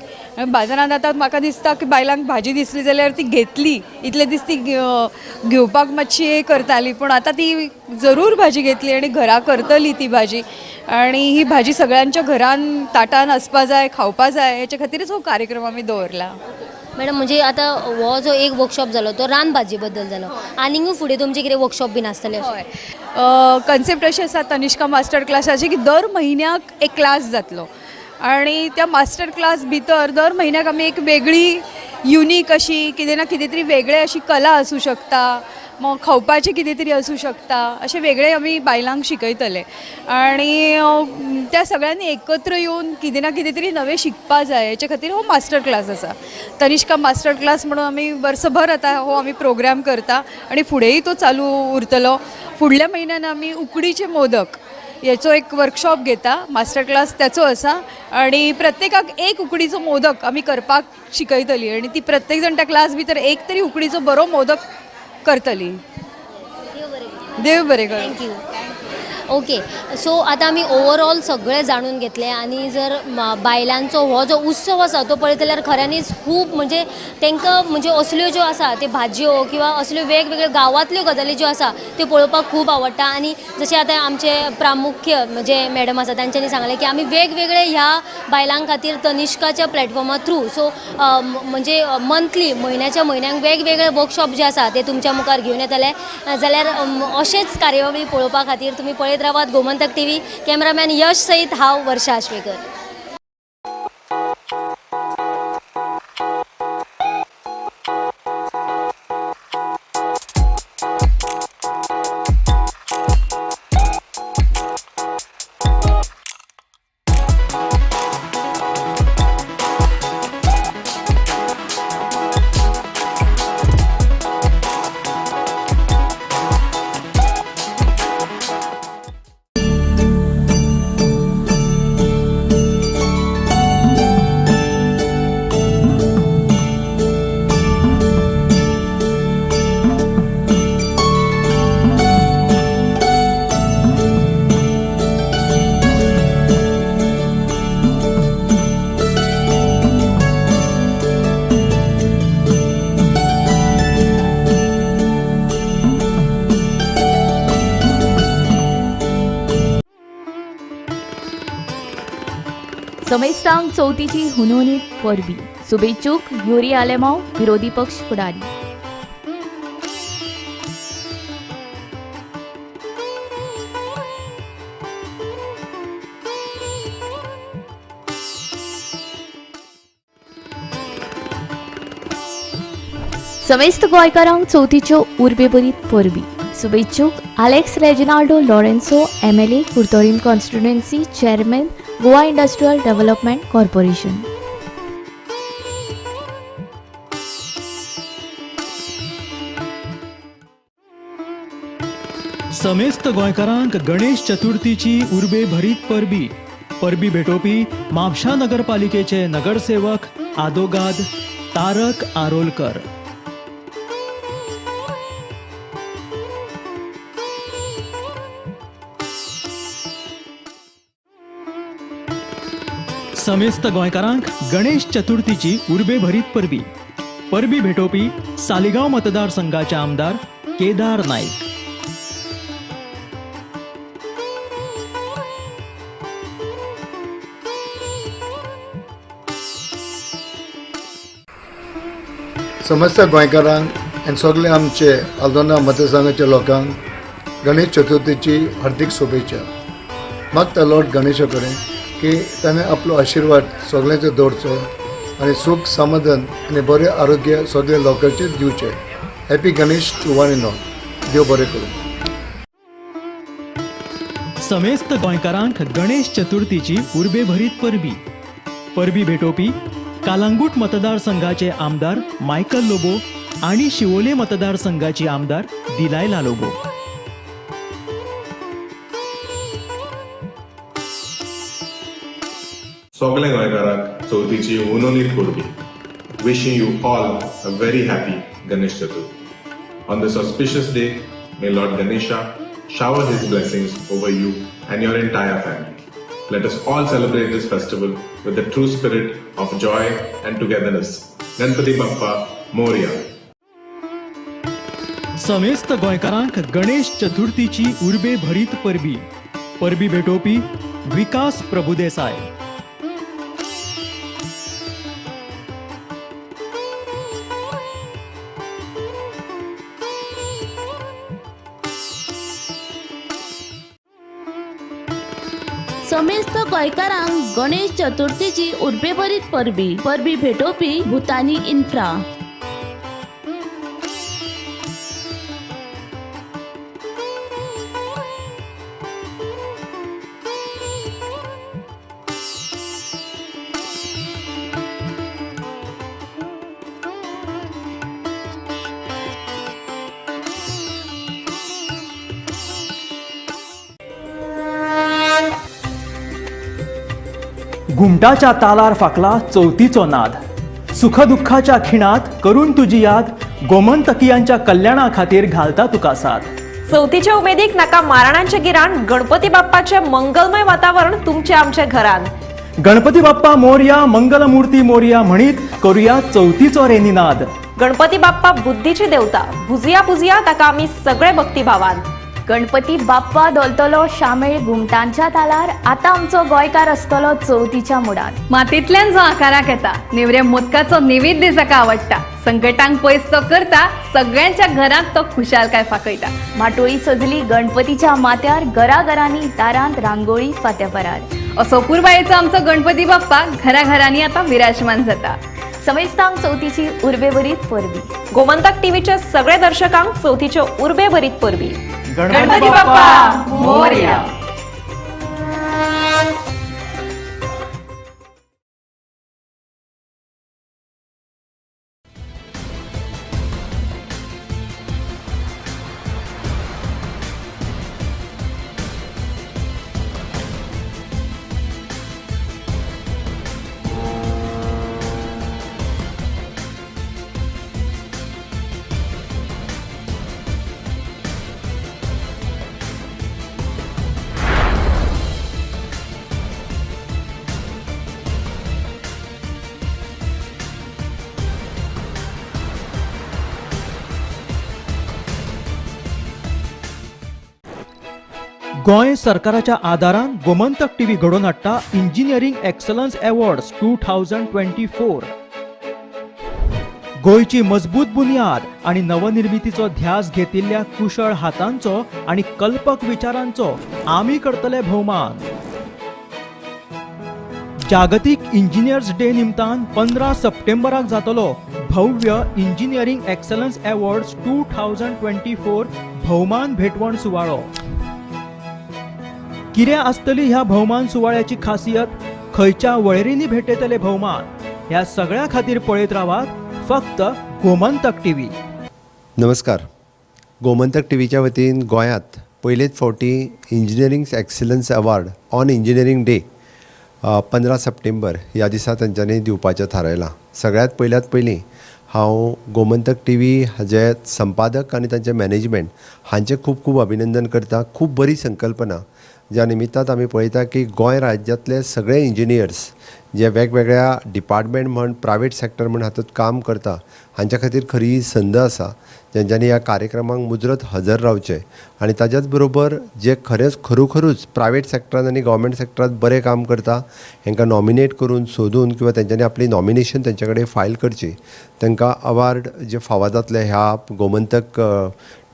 बाजारांत आतां म्हाका दिसता की बायलांक भाजी दिसली जाल्यार ती घेतली, इतले दीस ती घेवपाक मातशी हें करताली, पूण आतां ती जरूर भाजी घेतली आनी घरा करतली ती भाजी. आनी ही भाजी सगळ्यांच्या घरान ताटान आसपा जाय, खावपा जाय, हेच्या खातीरच हो कार्यक्रम आमी दवरला. मॅडम, म्हणजे आतां हो जो एक वर्कशॉप जालो तो रानभाजी बद्दल जालो, आनीकूय फुडें तुमचे कितें वर्कशॉप बीन आसतले? हय, कन्सेप्ट अशी आसा तनिष्का मास्टर क्लासाची की दर म्हयन्याक एक क्लास जातलो आनी त्या मास्टर क्लास भितर दर म्हयन्याक आमी एक वेगळी युनीक अशी कितें ना कितें तरी वेगळें अशी कला आसूं शकता, मग खावपाचें कितें तरी आसूं शकता, अशें वेगळें आमी बायलांक शिकयतले. आनी त्या सगळ्यांनी एकत्र येवन कितें ना कितें तरी नवें शिकपा जाय हेचे खातीर हो मास्टर क्लास आसा. तनिष्का मास्टर क्लास म्हणून आमी वर्सभर आतां हो आमी प्रोग्राम करता आनी फुडेंय तो चालू उरतलो. फुडल्या म्हयन्यान आमी उकडीचे मोदक हेचो एक वर्कशॉप घेता, मास्टर क्लास त्याचो आसा, आनी प्रत्येकाक एक उकडीचो मोदक आमी करपाक शिकयतली आनी ती प्रत्येक जाण त्या क्लास भितर एक तरी उकडीचो बरो मोदक करतली. देव बरें करूं. Thank you. Okay, सो आतां आमी ओवरऑल सगळें जाणून घेतलें आनी जर बायलांचो हो जो उत्सव आसा तो पळयत जाल्यार खऱ्यांनीच खूब म्हणजे तांकां म्हणजे असल्यो ज्यो आसा त्यो भाजयो किंवा असल्यो वेगवेगळ्यो गांवांतल्यो गजाली ज्यो आसा त्यो पळोवपाक खूब आवडटा. आनी जशें आतां आमचे प्रामुख्य म्हणजे मॅडम आसा तांच्यांनी सांगलें की आमी वेगवेगळे ह्या बायलां खातीर तनिष्काच्या प्लॅटफॉर्मा थ्रू सो म्हणजे मंथली म्हयन्याच्या म्हयन्याक वेगवेगळे वर्कशॉप जे आसा ते तुमच्या मुखार घेवन येतले. जाल्यार अशेंच कार्यावळी पळोवपा खातीर तुमी पळयत रावात गोमंतक टीव्ही. कॅमेरामॅन यश सहित हांव वर्षा आश्वेकर. समेस्तांक चवथीची हुनहुनीत परबी. शुभेच्छुक युरी आलेमाव, विरोधी पक्ष फुडारी. समेस्त गोंयकारांक चवथीच्यो उर्बेभरीत परबी. शुभेच्छुक Alex Reginaldo Lourenco, MLA, Curtorim constituency, chairman, Goa industrial development corporation. समेस्त गोंयकारांक गणेश चतुर्थीची उर्बे भरीत परबी. परबी भेटोवपी म्हापशा नगरपालिकेचे नगरसेवक आदोगाद तारक आरोलकर. समेस्त गोंयकारांक गणेश चतुर्थीची उर्बे भरीत परबी. परबी भेटोवपी सालिगांव मतदारसंघाचे आमदार केदार नाईक. समस्त गोंयकारांक आनी सगळे आमचे आल्दोना मतदारसंघाच्या लोकांक गणेश चतुर्थीची हार्दिक शुभेच्छा. मागता लॉर्ड गणेशा कडेन की ताणें आपलो आशिर्वाद सगळ्यांचेर दवरचो आनी सूख समाधान आनी बरें आरोग्य सगळ्या लोकांचेर दिवचें. Happy Ganesh to one and all. देव बरें करूं. समेस्त गोंयकारांक गणेश चतुर्थीची उर्बेभरीत परबी. परबी भेटोवपी कालांगूट मतदारसंघाचे आमदार मायकल लोबो आणि शिवोले मतदारसंघाची आमदार दिलायला लोबो. सगळे गोंयकारांक चवथीची हुनहुनीत परबी. Wishing you all a very happy Ganesh Chaturthi. On this auspicious day, may Lord Ganesha shower his blessings over you and your entire family. Let us all celebrate this festival with the true spirit of joy and togetherness. Ganpati Bappa Morya. समेस्त गोंयकारांक गणेश चतुर्थीची उर्बे भरीत परबी. परबी भेटोवपी विकास प्रभुदेसाय. समेस्त गोंयकारांक गणेश चतुर्थीची उर्बेभरीत परबी. परबी भेटोवपी भूतानी इन्फ्रा. घुमटाच्या तालार फाकला चवथीचो नाद. सुखदुःखाच्या खिणात करून तुजी याद. गोमंतकियांच्या कल्याणा खातीर घालता तुका साथ. चवथीच्या उमेदीक नाका माराणांचे गिराण. गणपती बाप्पाचे मंगलमय वातावरण तुमचे आमच्या घरान. गणपती बाप्पा मोरया, मंगलमूर्ती मोरया म्हणीत करूया चवथीचो रे निनाद. गणपती बाप्पा बुद्धीची देवता, भुजया पुजया ताका आमी सगळे भक्तिभावान. गणपती बाप्पा धोलतलो शामेळ घुमटांच्या तालार. आतां आमचो गोंयकार आसतलो चवथीच्या मुडान. मातींतल्यान जो आकाराक येता नेवऱ्या मोदकाचो नैवेद्य जाका आवडटा. संकटांक पयस तो करता, सगळ्यांच्या घरांत तो खुशालकाय फाकयता. माटोळी सजली गणपतीच्या माथ्यार, घराघरांनी दारांत रांगोळी फात्यापरार. असो पुरबायेचो आमचो गणपती बाप्पा घराघरांनी आतां विराजमान जाता. समेस्तांक चवथीची उर्बेभरीत परबी. गोमंतक टीव्हीच्या सगळ्या दर्शकांक चवथीच्यो उर्बेभरीत परबी. गणपती बाप्पा मोरया. गोंय सरकाराच्या आदारान गोमंतक टीव्ही घडोवन हाडटा इंजिनियरींग एक्सलन्स अवॉर्ड्स 2024. गोंयची मजबूत बुन्याद आनी नवनिर्मितीचो ध्यास घेतिल्ल्या कुशळ हातांचो आनी कल्पक विचारांचो आमी करतले भोवमान. जागतीक इंजिनियर्स डे निमतान 15 सप्टेंबराक जातलो भव्य इंजिनियरींग एक्सलन्स अवॉर्ड्स 2024 भोवमान भेटवण सुवाळो। कितें आसतली ह्या भोवमान सुवाळ्याची खासियत, खंयच्या वळेरींनी भेटयतले भोवमान, ह्या सगळ्या खातीर पळयत रावात फक्त गोमंतक टीव्ही। नमस्कार, गोमंतक टीव्हीच्या वतीन गोंयांत पयलेच फावटी engineering excellence award on engineering day 15 September ह्या दिसा तांच्यांनी दिवपाचें थारायलां। सगळ्यांत पयल्यात पयलीं हांव गोमंतक टी व्ही हाजे संपादक आनी तांचें मॅनेजमेंट हांचें खूब खूब अभिनंदन करता। खूब बरी संकल्पना ज्या निमित्तान आमी पळयता की गोंय राज्यांतले सगळे इंजिनियर्स जे वेगवेगळ्या डिपार्टमेंट म्हण प्रायवेट सेक्टर म्हण हातूंत काम करता हांच्या खातीर खरी संद आसा जेंच्यांनी ह्या कार्यक्रमाक मुजरत हजर रावचें आनी ताज्याच बरोबर जे खरेंच खरोखरूच प्रायवेट सेक्टरान आनी गव्हर्मेंट सेक्टरांत बरें काम करता हेंकां नॉमिनेट करून सोदून किंवा तेंच्यांनी आपली नॉमिनेशन तेंच्या कडेन फायल करची, तांकां अवार्ड जे फावो जातले ह्या गोमंतक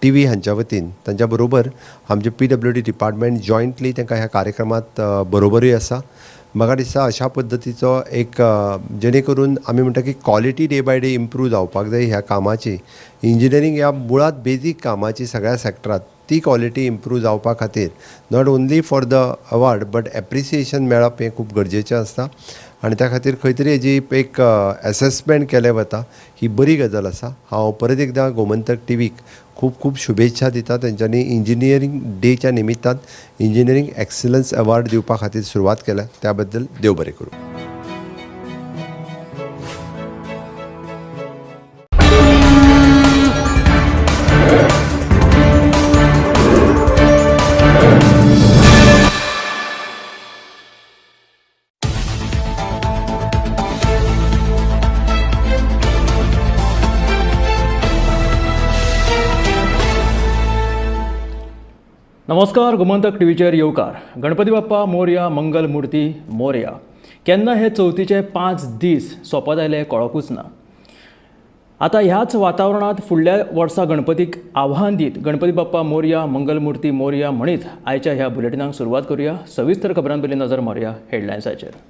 टी व्ही हांच्या वतीन तांच्या बरोबर आमचे PWD department jointly तांकां ह्या कार्यक्रमांत बरोबरूय आसा। म्हाका दिसता अशा पद्दतीचो एक जेणे करून आमी म्हणटा की quality day by day improve जावपाक जाय ह्या कामाची, इंजिनियरींग ह्या मुळांत बेजीक कामाची सगळ्या सेक्टरांत ती क्वॉलिटी इम्प्रूव जावपा खातीर not only for the award but appreciation मेळप हें खूब गरजेचें आसता आनी त्या खातीर खंय तरी हेजी एक एसेसमेंट केलें वता ही बरी गजाल आसा। हांव परत एकदां गोमंतक टीव्हीक खूब खूब शुभेच्छा दिता तेंच्यांनी इंजिनियरींग डेच्या निमित्तान इंजिनियरींग एक्सलन्स अवॉर्ड दिवपा खातीर सुरवात केल्या त्या बद्दल देव बरें करूं। नमस्कार, गोमंतक टीव्हीचेर येवकार। गणपती बाप्पा मोरया, मंगल मूर्ती मोरया। केन्ना हे चवथीचे 5 दीस सोंपत आयले कळकूच ना। आतां ह्याच वातावरणांत फुडल्या वर्सा गणपतीक आव्हान दीत गणपती बाप्पा मोरया, मंगल मूर्ती मोरया म्हणीत आयच्या ह्या बुलेटिनाक सुरवात करुया। सविस्तर खबरां पयलीं नजर मारुया हेडलायन्साचेर।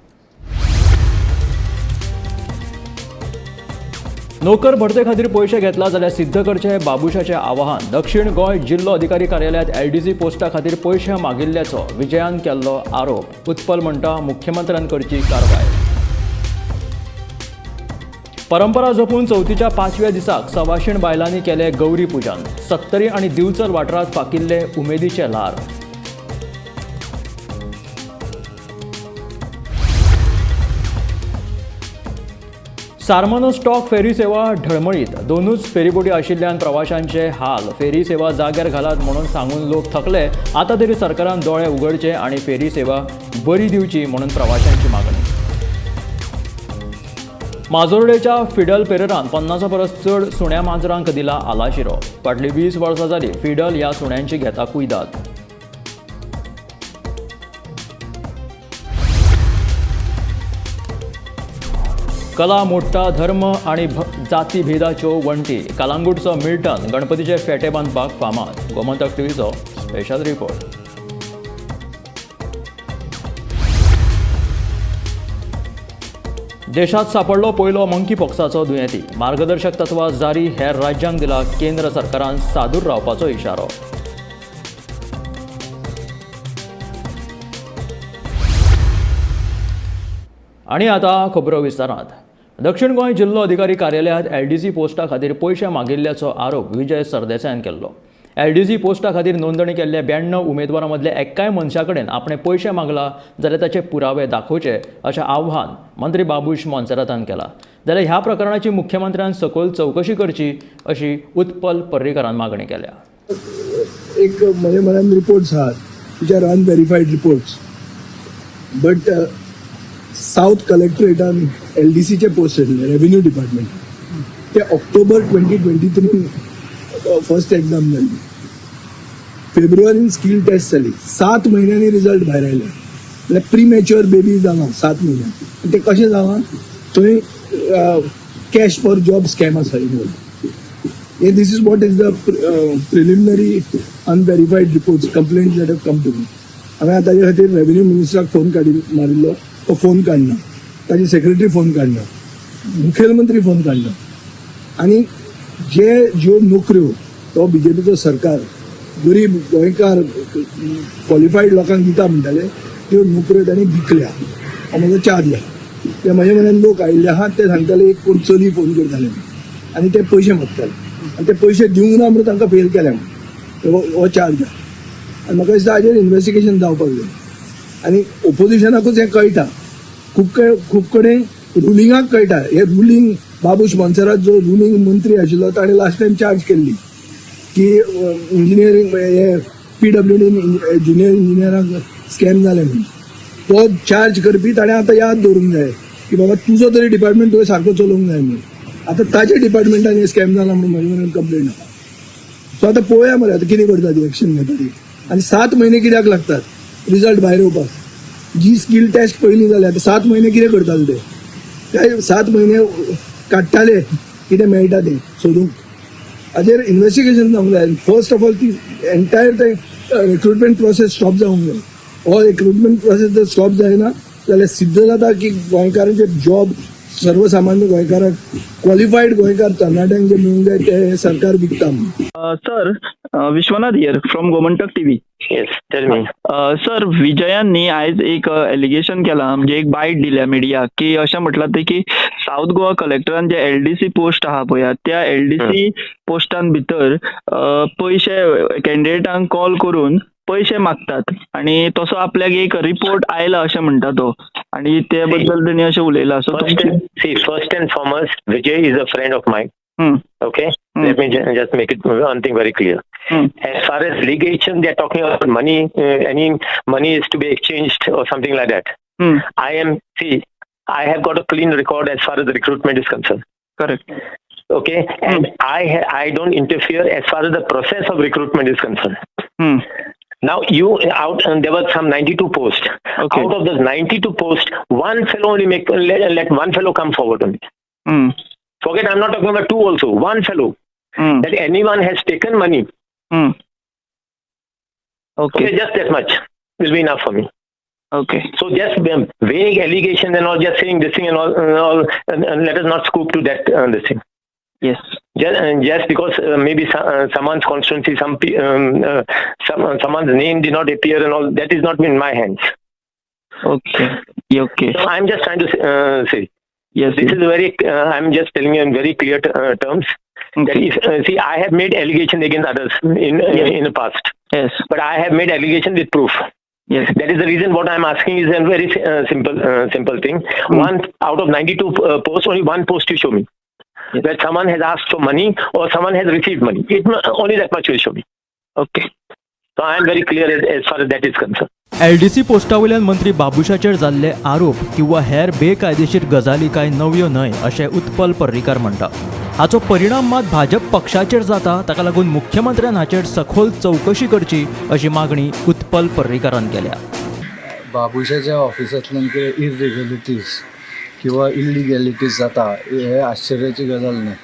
नोकर भरते खातीर पयशे घेतला जाल्यार सिद्ध करचे बाबुशाचें आवाहन। दक्षिण गोंय जिल्लो अधिकारी कार्यालयांत LDC पोस्टा खातीर पयशे मागिल्ल्याचो विजयान केल्लो आरोप। उत्पल म्हणटा मुख्यमंत्र्यान करची कारवाय। परंपरा जपून चवथीच्या 5व्या दिसाक सवाशीण बायलांनी केलें गौरी पुजन। सत्तरी आनी दिवचल वाठारांत फाकिल्ले उमेदीचे ल्हार। सारमानो स्टॉक फेरी सेवा ढळमळीत। दोनूच फेरीबोटी आशिल्ल्यान प्रवाशांचे हाल। फेरी सेवा जाग्यार घालात म्हणून सांगून लोक थकले। आतां तरी सरकारान दोळे उगडचे आनी फेरी सेवा बरी दिवची म्हणून प्रवाशांची मागणी। माजोर्डेच्या फिडल पेरेरान 50 परस चड सुण्या माजरांक दिला आलाशिरो। फाटलीं 20 वर्सां जाली फिडल ह्या सुण्यांची घेता कुयदाद। कला मोडटा धर्म आनी जाती भेदाच्यो वण्टी। कालांगूटचो मिल्टन गणपतीचे फेटे बांदपाक फामाद। गोमंतक टीव्हीचो स्पेशल रिपोर्ट। देशात सापडलो पयलो मंकी पॉक्साचो दुयेंती। मार्गदर्शक तत्वां जारी, हेर राज्यांक दिला केंद्र सरकारान सादूर रावपाचो इशारो। आनी आतां खबरो विस्तारांत। दक्षिण गोंय जिल्लो अधिकारी कार्यालयांत LDC पोस्टा खातीर पयशे मागिल्ल्याचो आरोप विजय सरदेसायान केल्लो। LDC पोस्टा खातीर नोंदणी केल्ल्या 92 उमेदवारां मदल्या एकाय मनशा कडेन आपणें पयशे मागला जाल्यार ताचे पुरावे दाखोवचे अशें आव्हान मंत्री बाबूश मोन्सेरातान केलां। जाल्यार ह्या प्रकरणाची मुख्यमंत्र्यान सखोल चवकशी करची अशी उत्पल पर्रीकरान मागणी केल्या। एक म्हज्या मनान रिपोर्ट्स आहात which are unverified reports, but south कलेक्टरेटान LDCचे post येयल्ले रेव्हेन्यू डिपार्टमेंट, ते ऑक्टोबर 2023 फर्स्ट एक्झाम जाली, फेब्रुवारीन स्कील टेस्ट जाली, 7 म्हयन्यांनी रिजल्ट भायर आयले। म्हणल्यार प्रीमॅच्युअर बेबी जाला 7 म्हयन्यां। ते कशें जालां थंय कॅश फॉर जॉब स्कॅम आसा involve. This is what is the preliminary unverified reports, complaints that have come to me. हांवें ताजे खातीर रेव्हेन्यू मिनिस्टराक फोन काडी मारिल्लो, तो फोन काडना, ताजी सेक्रेटरी फोन काडना, मुखेलमंत्री फोन काडना. आनी जे ज्यो नोकऱ्यो तो बीजेपीचो सरकार गरीब गोंयकार क्वॉलिफायड लोकांक दिता म्हणटाले त्यो नोकऱ्यो तांणी विकल्या. हो म्हजो चार्ज आहा. ते म्हजे म्हऱ्यान लोक आयिल्ले आहात ते सांगताले एक कोण चली फोन करताले आनी ते पयशे मागताले आनी ते पयशे दिवंक ना म्हणून तांकां फेल केले म्हणून हो चार्ज आहा. आनी म्हाका दिसता हाजेर इन्वेस्टिगेशन जावपाक जाय. आनी ओपोजिशनाकूच हें कळटा, खूब कडेन रुलिंगाक कळटा. हे रुलिंग बाबूश मोन्सेरात जो रुलिंग मंत्री आशिल्लो ताणें लास्ट टायम चार्ज केल्ली की इंजिनियरींग हे पीडब्ल्यूडीन ज्युनियर इंजिनियरांक स्कॅम जालें म्हणून. तो चार्ज करपी ताणें आतां याद दवरूंक जाय की बाबा तुजो तरी डिपार्टमेंट तुवें सारको चलोवंक जाय म्हणून. आतां ताच्या डिपार्टमेंटान हें स्कॅम जाला म्हणून म्हजे कडेन कंप्लेन आसा. सो आतां पळोवया मरे आतां कितें करता ती, एक्शन घेता ती. आनी 7 म्हयने कित्याक लागतात रिजल्ट भायर येवपाक? जी स्कील टेस्ट पयलीं जाल्या आतां 7 म्हयने कितें करताले ते? ते 7 म्हयने काडटाले कितें मेळटा तें सोदूंक. हाजेर इन्वेस्टिगेशन जावंक जाय. फर्स्ट ऑफ ऑल ती एंटायर ते रिक्रुटमेंट प्रोसेस स्टॉप जावंक जाय. हो रिक्रुटमेंट प्रोसेस जर स्टॉप जायना जाल्यार सिद्ध जाता की गोंयकारांचे जॉब सर्वसामान्य गोंयकारांक क्वॉलिफायड गोंयकार तरणाट्यांक जे मेळूंक जाय ते सरकार विकता. Sir, Vishwanath here from Gomantak TV. Yes, tell me. Sir, विजयान न्ही आयज एक एलिगेशन केलां, म्हणजे एक बायट दिल्या मिडियाक की अशें म्हटलां तें की सावथ गोवा कलेक्टरान जे एलडीसी पोस्ट आहा पळय त्या एलडीसी पोस्टान भितर पयशे कॅन्डिडेटांक कॉल करून पयशे मागतात आनी तसो आपल्याक एक रिपोर्ट आयला अशें म्हणटा तो आनी ते बद्दल तेणी अशें उलयलां. So see, first and foremost, Vijay is a friend of mine. Okay, let me just make it one thing very clear. As far as litigation, they are talking about money, any money is to be exchanged or something like that. I have got a clean record as far as the recruitment is concerned. Correct. Okay, and I don't interfere as far as the process of recruitment is concerned. Now you out and there were some 92 posts. Okay. Out of those 92 posts, one fellow only make let one fellow come forward only. Forget, I'm not talking about two also. One fellow that anyone has taken money. Okay. Just that much will be enough for me. Okay. So just vague allegations and all, just saying this thing and all, and let us not scoop to that this thing. Yes. Just because maybe someone's constituency, someone's name did not appear and all, that is not in my hands. Okay. Okay. So I'm just trying to say. Yes. This is very. I'm just telling you in very clear terms. Okay. That if, see, I have made allegation against others in the past. Yes. But I have made allegation with proof. Yes. That is the reason what I'm asking is a very simple thing. One out of 92 posts, only one post you show me. Yes. Where someone has asked for money or someone has received money. It only that much will show me. Okay. So I am very clear as far as that is concerned. LDC पोस्टा वयल्यान मंत्री बाबुशाचेर जाल्ले आरोप किंवा हेर बेकायदेशीर गजाली कांय नव्यो न्हय अशें उत्पल पर्रीकार म्हणटा. हाचो परिणाम मात भाजप पक्षाचेर जाता, ताका लागून मुख्यमंत्र्यान हाचेर सखोल चवकशी करची अशी मागणी उत्पल पर्रीकारान केल्या. बाबुशाच्या ऑफिसांतल्यान कितें इरेग्युलरिटीज किंवा इलिगॅलिटीज जाता हे आश्चर्याची गजाल न्हय.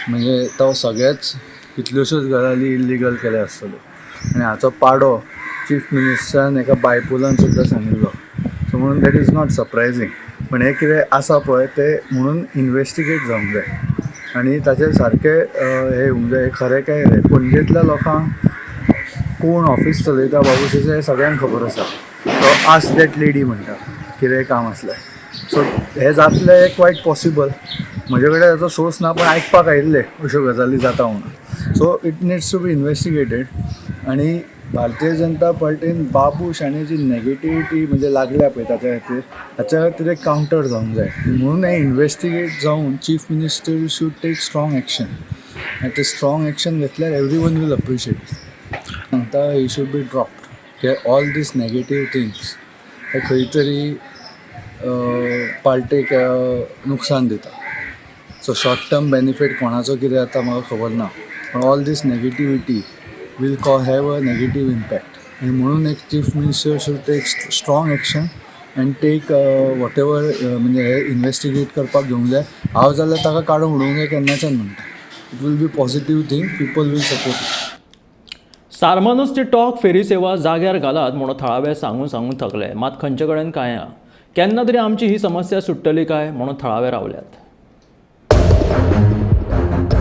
म्हणजे तो सगळेच कितल्योश्योच गजाली इल्लिगल केल्या आसतल्यो आनी हाचो पाडो चीफ मिनिस्टरान एका बायपोलान सुद्दां सांगिल्लो. सो म्हणून that is not surprising. पण हें कितें आसा पळय तें म्हणून इनवेस्टिगेट जावंक जाय आनी ताचेर सारकें हें येवंक जाय, खरें काय हें. पणजेंतल्या लोकांक कोण ऑफिस चलयता बाबुशाचें हें सगळ्यांक खबर आसा. तो आस्क that lady म्हणटा कितेंय काम आसल्यार. सो हें जातलें हें क्वायट पॉसिबल. म्हजे कडेन ताचो सोर्स ना, पण आयकपाक आयिल्लें अश्यो गजाली जाता म्हणून. So it needs to be investigated. आनी भारतीय जनता पार्टीन बाबूश हाणें जी नॅगेटिविटी म्हणजे लागल्या पळय ताच्या खातीर, हाच्या खातीर एक कावंटर जावंक जाय. म्हणून हें इनवेस्टिगेट जावन chief minister should take strong action. आनी ते स्ट्रॉंग एक्शन घेतल्यार एवरी वन will appreciate. सांगता he should be dropped. कित्याक ऑल these negative things हे खंय तरी पार्टेक नुकसान दिता. सो शॉर्ट टर्म बेनिफीट कोणाचो कितें जाता म्हाका खबर ना, पण all this negativity will have a negative impact. आनी म्हणून एक chief minister should take strong action and take whatever म्हणजे हे इनवेस्टिगेट करपाक घेवंक जाय. हांव जाल्यार ताका काडून उडोवंक जाय केन्नाच्यान म्हणटा. It will be positive thing, people will support. सारमानूच ती टॉक फेरी सेवा जाग्यार घालात म्हणून थळावे सांगून सांगून थकले, मात खंयचे कडेन कांय ना. केन्ना तरी आमची ही समस्या सुट्टली काय म्हणून थळावे रावल्यात.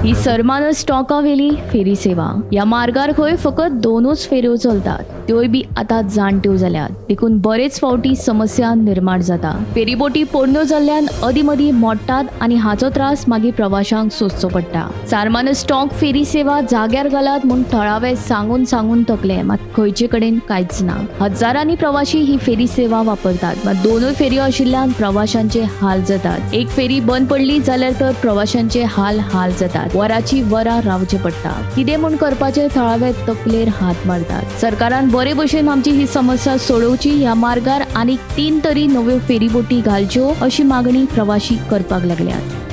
ही सरमानस टोंकावेली फेरी सेवा ह्या मार्गार खंय फकत दोनूच फेऱ्यो चलतात, त्योय बी आतां जाणट्यो जाल्यात, देखून बरेच फावटी समस्या निर्माण जाता. फेरीबोटी पोरण्यो जाल्ल्यान अदीं मदीं मोडटात आनी हाचो त्रास मागीर प्रवाशांक सोंसचो पडटा. सारमानस टोंक फेरी सेवा जाग्यार घालात म्हूण थळावे सांगून सांगून थकले, मात खंयचे कडेन कांयच ना. हजारांनी प्रवाशी ही फेरी सेवा वापरतात, मात दोनूय फेऱ्यो आशिल्ल्यान प्रवाशांचे हाल जातात. एक फेरी बंद पडली जाल्यार तर प्रवाशांचे हाल हाल जातात, वराची वरां रावचें पडटा. कितें म्हूण करपाचें थळावे तकलेर हात मारतात. सरकारान बरे भशेन आमची ही समस्या सोडोवची, ह्या मार्गार आनीक 3 तरी नव्यो फेरीबोटी घालच्यो अशी मागणी प्रवाशी करपाक लागल्यात.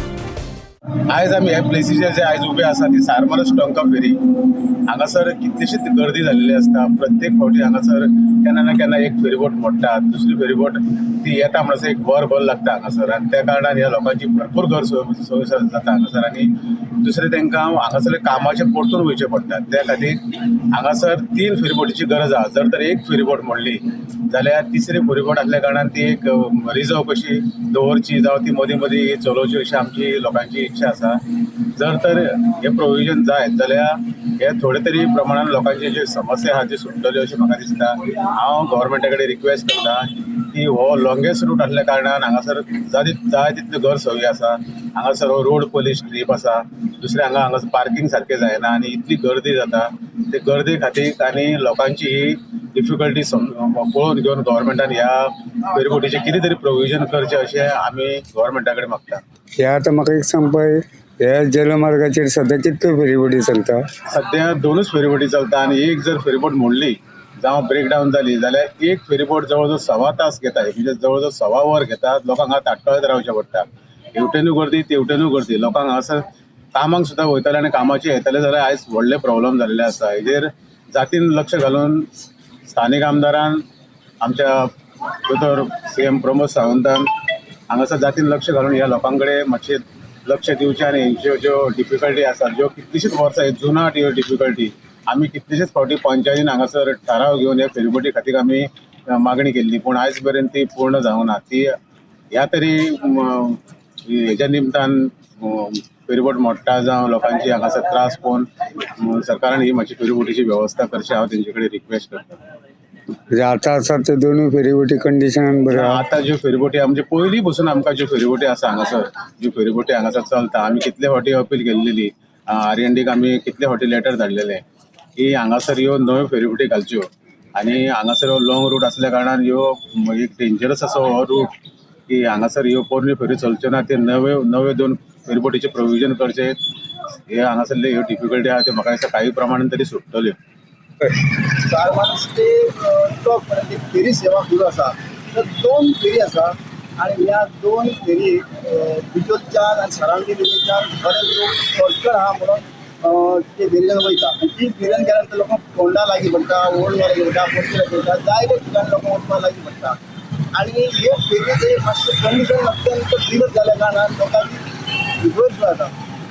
आयज आमी ह्या प्लेसीचेर जे आयज उबे आसा ती सारमानस टोंका फेरी. हांगासर कितलीशीच गर्दी जाल्लेली आसता. प्रत्येक फावटी हांगासर केन्ना ना केन्ना एक फेरीबोट मोडटा, दुसरी फेरीबोट ती येता म्हणसर एक वर भर लागता हांगासर आनी त्या कारणान ह्या लोकांची भरपूर गैरसोय जाता हांगासर. आनी दुसरें तांकां हांगासर कामाचें परतून वयचें पडटा. त्या खातीर हांगासर 3 फेरीबोटीची गरज आसा. जर तर एक फेरीबोट मोडली जाल्यार तिसरी फेरीबोट आसल्या कारणान ती एक रिजर्व कशी दवरची जावं ती मदीं मदीं चलोवची अशी आमची लोकांची इच्छा आसा. जर तर हे प्रोविजन जायत जाल्यार हे थोडे तरी प्रमाणान लोकांची ज्यो समस्या आहा त्यो सुट्टल्यो अशें म्हाका दिसता. हांव गव्हर्मेंटा कडेन रिक्वेस्ट करता की हो लॉंगेस्ट रूट आसल्या कारणान हांगासर जाय तितल्यो गैरसोयी आसा. हांगासर हो रोड पोलीस स्ट्रीप आसा, दुसरें हांगासर पार्कींग सारकें जायना आनी इतली गर्दी जाता. ते गर्दी खातीर आनी लोकांची ही डिफिकल्टी पळोवन घेवन गव्हर्मेंटान ह्या फेरीबोटीचें कितें तरी प्रोविजन करचें अशें आमी गव्हर्मेंटा कडेन मागता. हे आतां म्हाका एक सांग पळय, ह्या जलमार्गाचेर सद्या कितल्यो फेरीबोटी चलता? सद्या 2च फेरीबोटी चलता आनी एक जर फेरीबोट मोडली जावं ब्रेकडावन जाली जाल्यार एक फेरीबोट जवळ जवळ 1.25 तास घेता, म्हणजे जवळ जवळ 1.25 वर घेता. लोकांक हांगा ताटकळत रावचें पडटा. हेवटेनूय गर्दी तेवटेनूय गर्दी. लोकांक हांगासर कामाक सुद्दां वयताले आनी कामाचे येताले जाल्यार आयज व्हडले प्रॉब्लम जाल्ले आसा. हेजेर जातीन लक्ष घालून स्थानीक आमदारान आमच्या दोतोर CM Pramod सावंतान हांगासर जातीन लक्ष घालून ह्या लोकां कडेन मातशें लक्ष दिवचें आनी हेंच्यो ज्यो डिफिकल्टी आसा ज्यो कितलीशीच वर्सां जुनाट ह्यो डिफिकल्टी आमी कितलीशीच फावटी पंचायतीन हांगासर ठराव घेवन ह्या फेरीबोटी खातीर आमी मागणी केल्ली, पूण आयज पर्यंत ती पूर्ण जावंक ना. ती ह्या तरी हेज्या निमतान फेरीबोट मोडटा जावं लोकांची हांगासर त्रास पळोवन सरकारान ही मातशी फेरीबोटीची वेवस्था करची हांव तेंचे कडेन रिक्वेस्ट करता. म्हणजे आतां आसा त्यो दोनूय फेरीबोटी कंडिशनान बऱ्यो आहा. आतां ज्यो फेरीबोटी म्हणजे पयलीं पसून आमकां ज्यो फेरीबोटी आसा हांगासर, ज्यो फेरीबोटी हांगासर चलता, आमी कितले फावटी अपील केल्लेली RNDक आमी कितले फावटी लेटर धाडलेले की हांगासर ह्यो नव्यो फेरीबोटी घालच्यो आनी हांगासर हो लॉंग रूट आसल्या कारणान ह्यो एक डेंजरस असो हो रूट की हांगासर ह्यो पोरण्यो फेरी चलच्यो ना, ते नव्यो नव्यो 2 फेरीबोटीचें प्रोविजन करचें. हे हांगासरले ह्यो डिफिकल्टी आहा त्यो म्हाका दिसता काही प्रमाणान तरी सुट्टल्यो. सारमानस ते टॉप पर्यंत एक फेरी सेवा सुरू आसा. तर 2 फेरी आसा आनी ह्या 2 फेरी बिजोलच्यान आनी सरावंडींग एरियाच्यान बरेच लोक शॉर्टकट आहा म्हणून ते फेरयेन वयता आनी ती फेरयेन गेल्या नंतर लोकांक फोंडा लागीं पडटा, ओल्ड गोवा लागीं पडटा, पणजे लागीं पडटा, जायते ठिकाणी लोकांक वचपाक लागीं पडटा. आनी हे फेरयेचें मातशें कंडिशन अत्यंत बिगड जाल्या कारणान लोकांची गैरसोय जाता.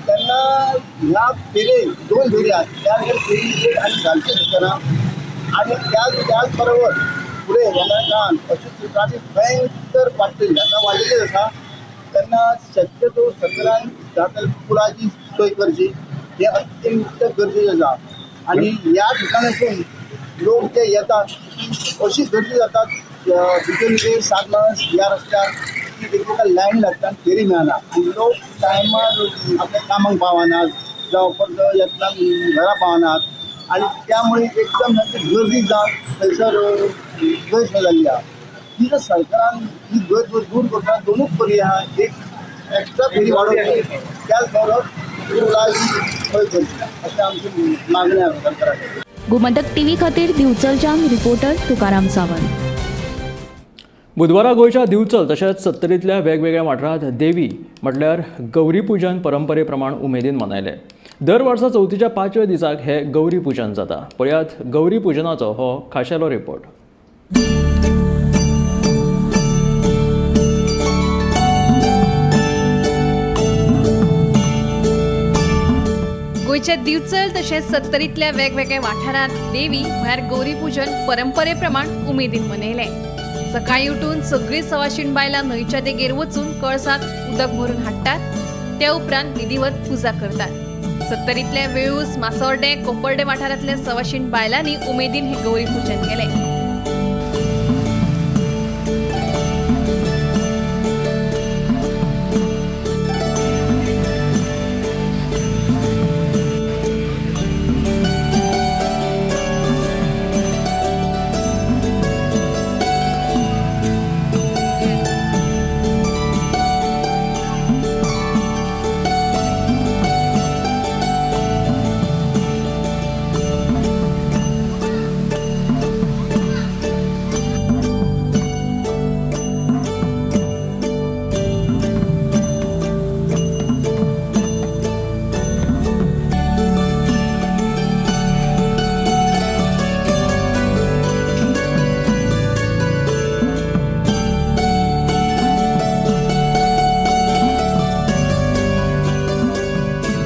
तेन्ना ह्या फेरये 2 फेरी आहात त्या फेरी आनी घालची आसतना आनी त्याच बरोबर फुडें येणाऱ्या काळान अशी ट्राफीक भयंकर वाडटली, आतां वाडिल्लीच आसा. तेन्ना शक्यतो सरकारान जाता पुलाची सोय करची हें अत्यंत गरजेचें आसा. आनी ह्या ठिकाणासून लोक जे येतात अशी गर्दी जातात बिजोल सातमानस ह्या रस्त्यार की एका लायन लागता आनी फेरी मेळना आनी लोक टायमार आपल्या कामाक पावनात जावं परत येतना घरा पावनात आनी त्यामुळे एकदम गर्दी जावन थंयसर गैरसोय जाल्ली आहा. ती जर सरकारान ही गैरसोय दूर करता दोनूच पर्याय आहा, एक एक्स्ट्रा फेरी वाडोवची, त्याच बरोबर पुलाची सोय करची अशें आमची मागणी आसा सरकारा कडेन. गोमंतक टीव्ही खातीर दिवचलच्यान रिपोर्टर तुकाराम सावंत. बुधवारा गोंयच्या दिवचल तशेंच सत्तरींतल्या वेगवेगळ्या वाठारांत देवी म्हटल्यार गौरी पूजन परंपरे प्रमाण उमेदीन मनयलें. दर वर्सा चवथीच्या 5व्या दिसाक हे गौरी पूजन जाता. पळयात गौरी पूजनाचो हो खाशेलो रिपोर्ट. गोंयच्या दिवचल तशेंच सत्तरींतल्या वेगवेगळ्या वाठारांत देवी म्हळ्यार गौरी पूजन परंपरे प्रमाण उमेदीन मनयलें. सकाळीं उठून सगळीं सवाशीण बायलां न्हंयच्या देगेर वचून कळसांत उदक भरून हाडटात. त्या उपरांत विधिवत पुजा करतात. सत्तरींतले वेळूस, मासोर्डे, कोपर्डे वाठारांतल्या सवाशीण बायलांनी उमेदीन हें गौरी पूजन केलें.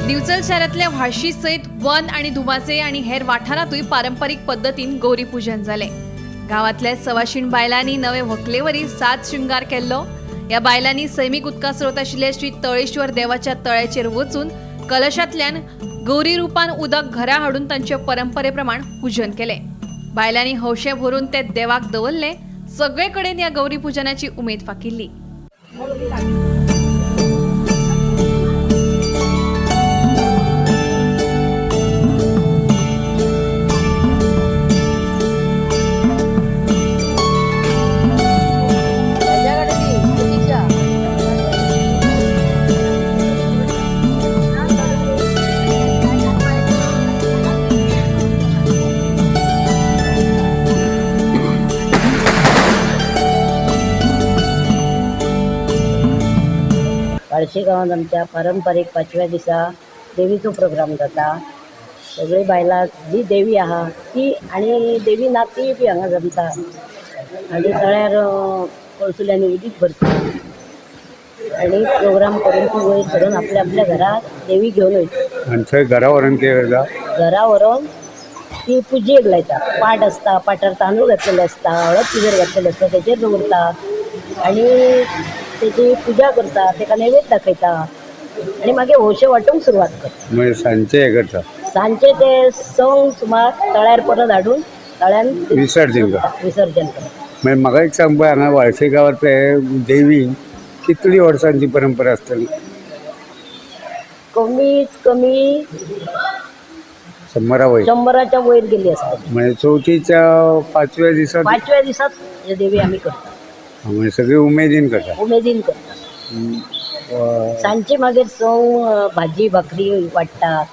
दिवचल शारांतल्या व्हाळशी सयत वन आनी धुमाचे आनी हेर वाठारांतूय पारंपारीक पद्दतीन गौरी पूजन जालें. गांवांतल्या सवाशीण बायलांनी नवे व्हंकलेवरी साज शृंगार केल्लो. ह्या बायलांनी सैमीक उदका स्रोत आशिल्ले श्री तळेश्वर देवाच्या तळ्याचेर वचून कलशांतल्यान गौरी रुपान उदक घरा हाडून तांचे परंपरे प्रमाण पूजन केलें. बायलांनी हौशे भरून ते देवाक दवरले. सगळे कडेन ह्या गौरी पूजनाची उमेद फाकिल्ली. बाळशी गांवांत आमच्या पारंपारीक पांचव्या दिसा देवीचो प्रोग्राम जाता. सगळीं बायलां जी देवी आहा ती आनी देवी ना ती बी हांगा जमता आनी तळ्यार कळसुल्यांनी उदीक भरता आनी प्रोग्राम करून ती वयर सरून आपल्या आपल्या घरा देवी घेवन वयता. आनी थंय घरा व्हरून कितें करता? घरा व्हरून ती पुजेक लायता. पाट आसता, पाटार तांदूळ घातलेले आसता, हळद तिजेर घातलेले आसता, तेचेर दवरता आनी तेची पुजा करता, तेका नैवेद्य दाखयता आनी मागीर हौशे वांटूंक सुरवात करता. मागीर सांजचे हें करता? सांजचे ते संक सुमार तळ्यार परत हाडून तळ्यान विसर्जन करता. विसर्जन करता. मागीर म्हाका एक सांग पळय, हांगा वाळशे गांवांत देवी कितली वर्सांची परंपरा आसतली? कमीत कमी 100 वयर, 100च्या वयर गेली आसतली. म्हणजे चवथीच्या पांचव्या दिसा, पांचव्या दिसाच देवी आमी करता. म्हणजे सगळी उमेदीन करता. उमेदीन करता. सांजचे मागीर सव भाजी भाकरी वाडटा.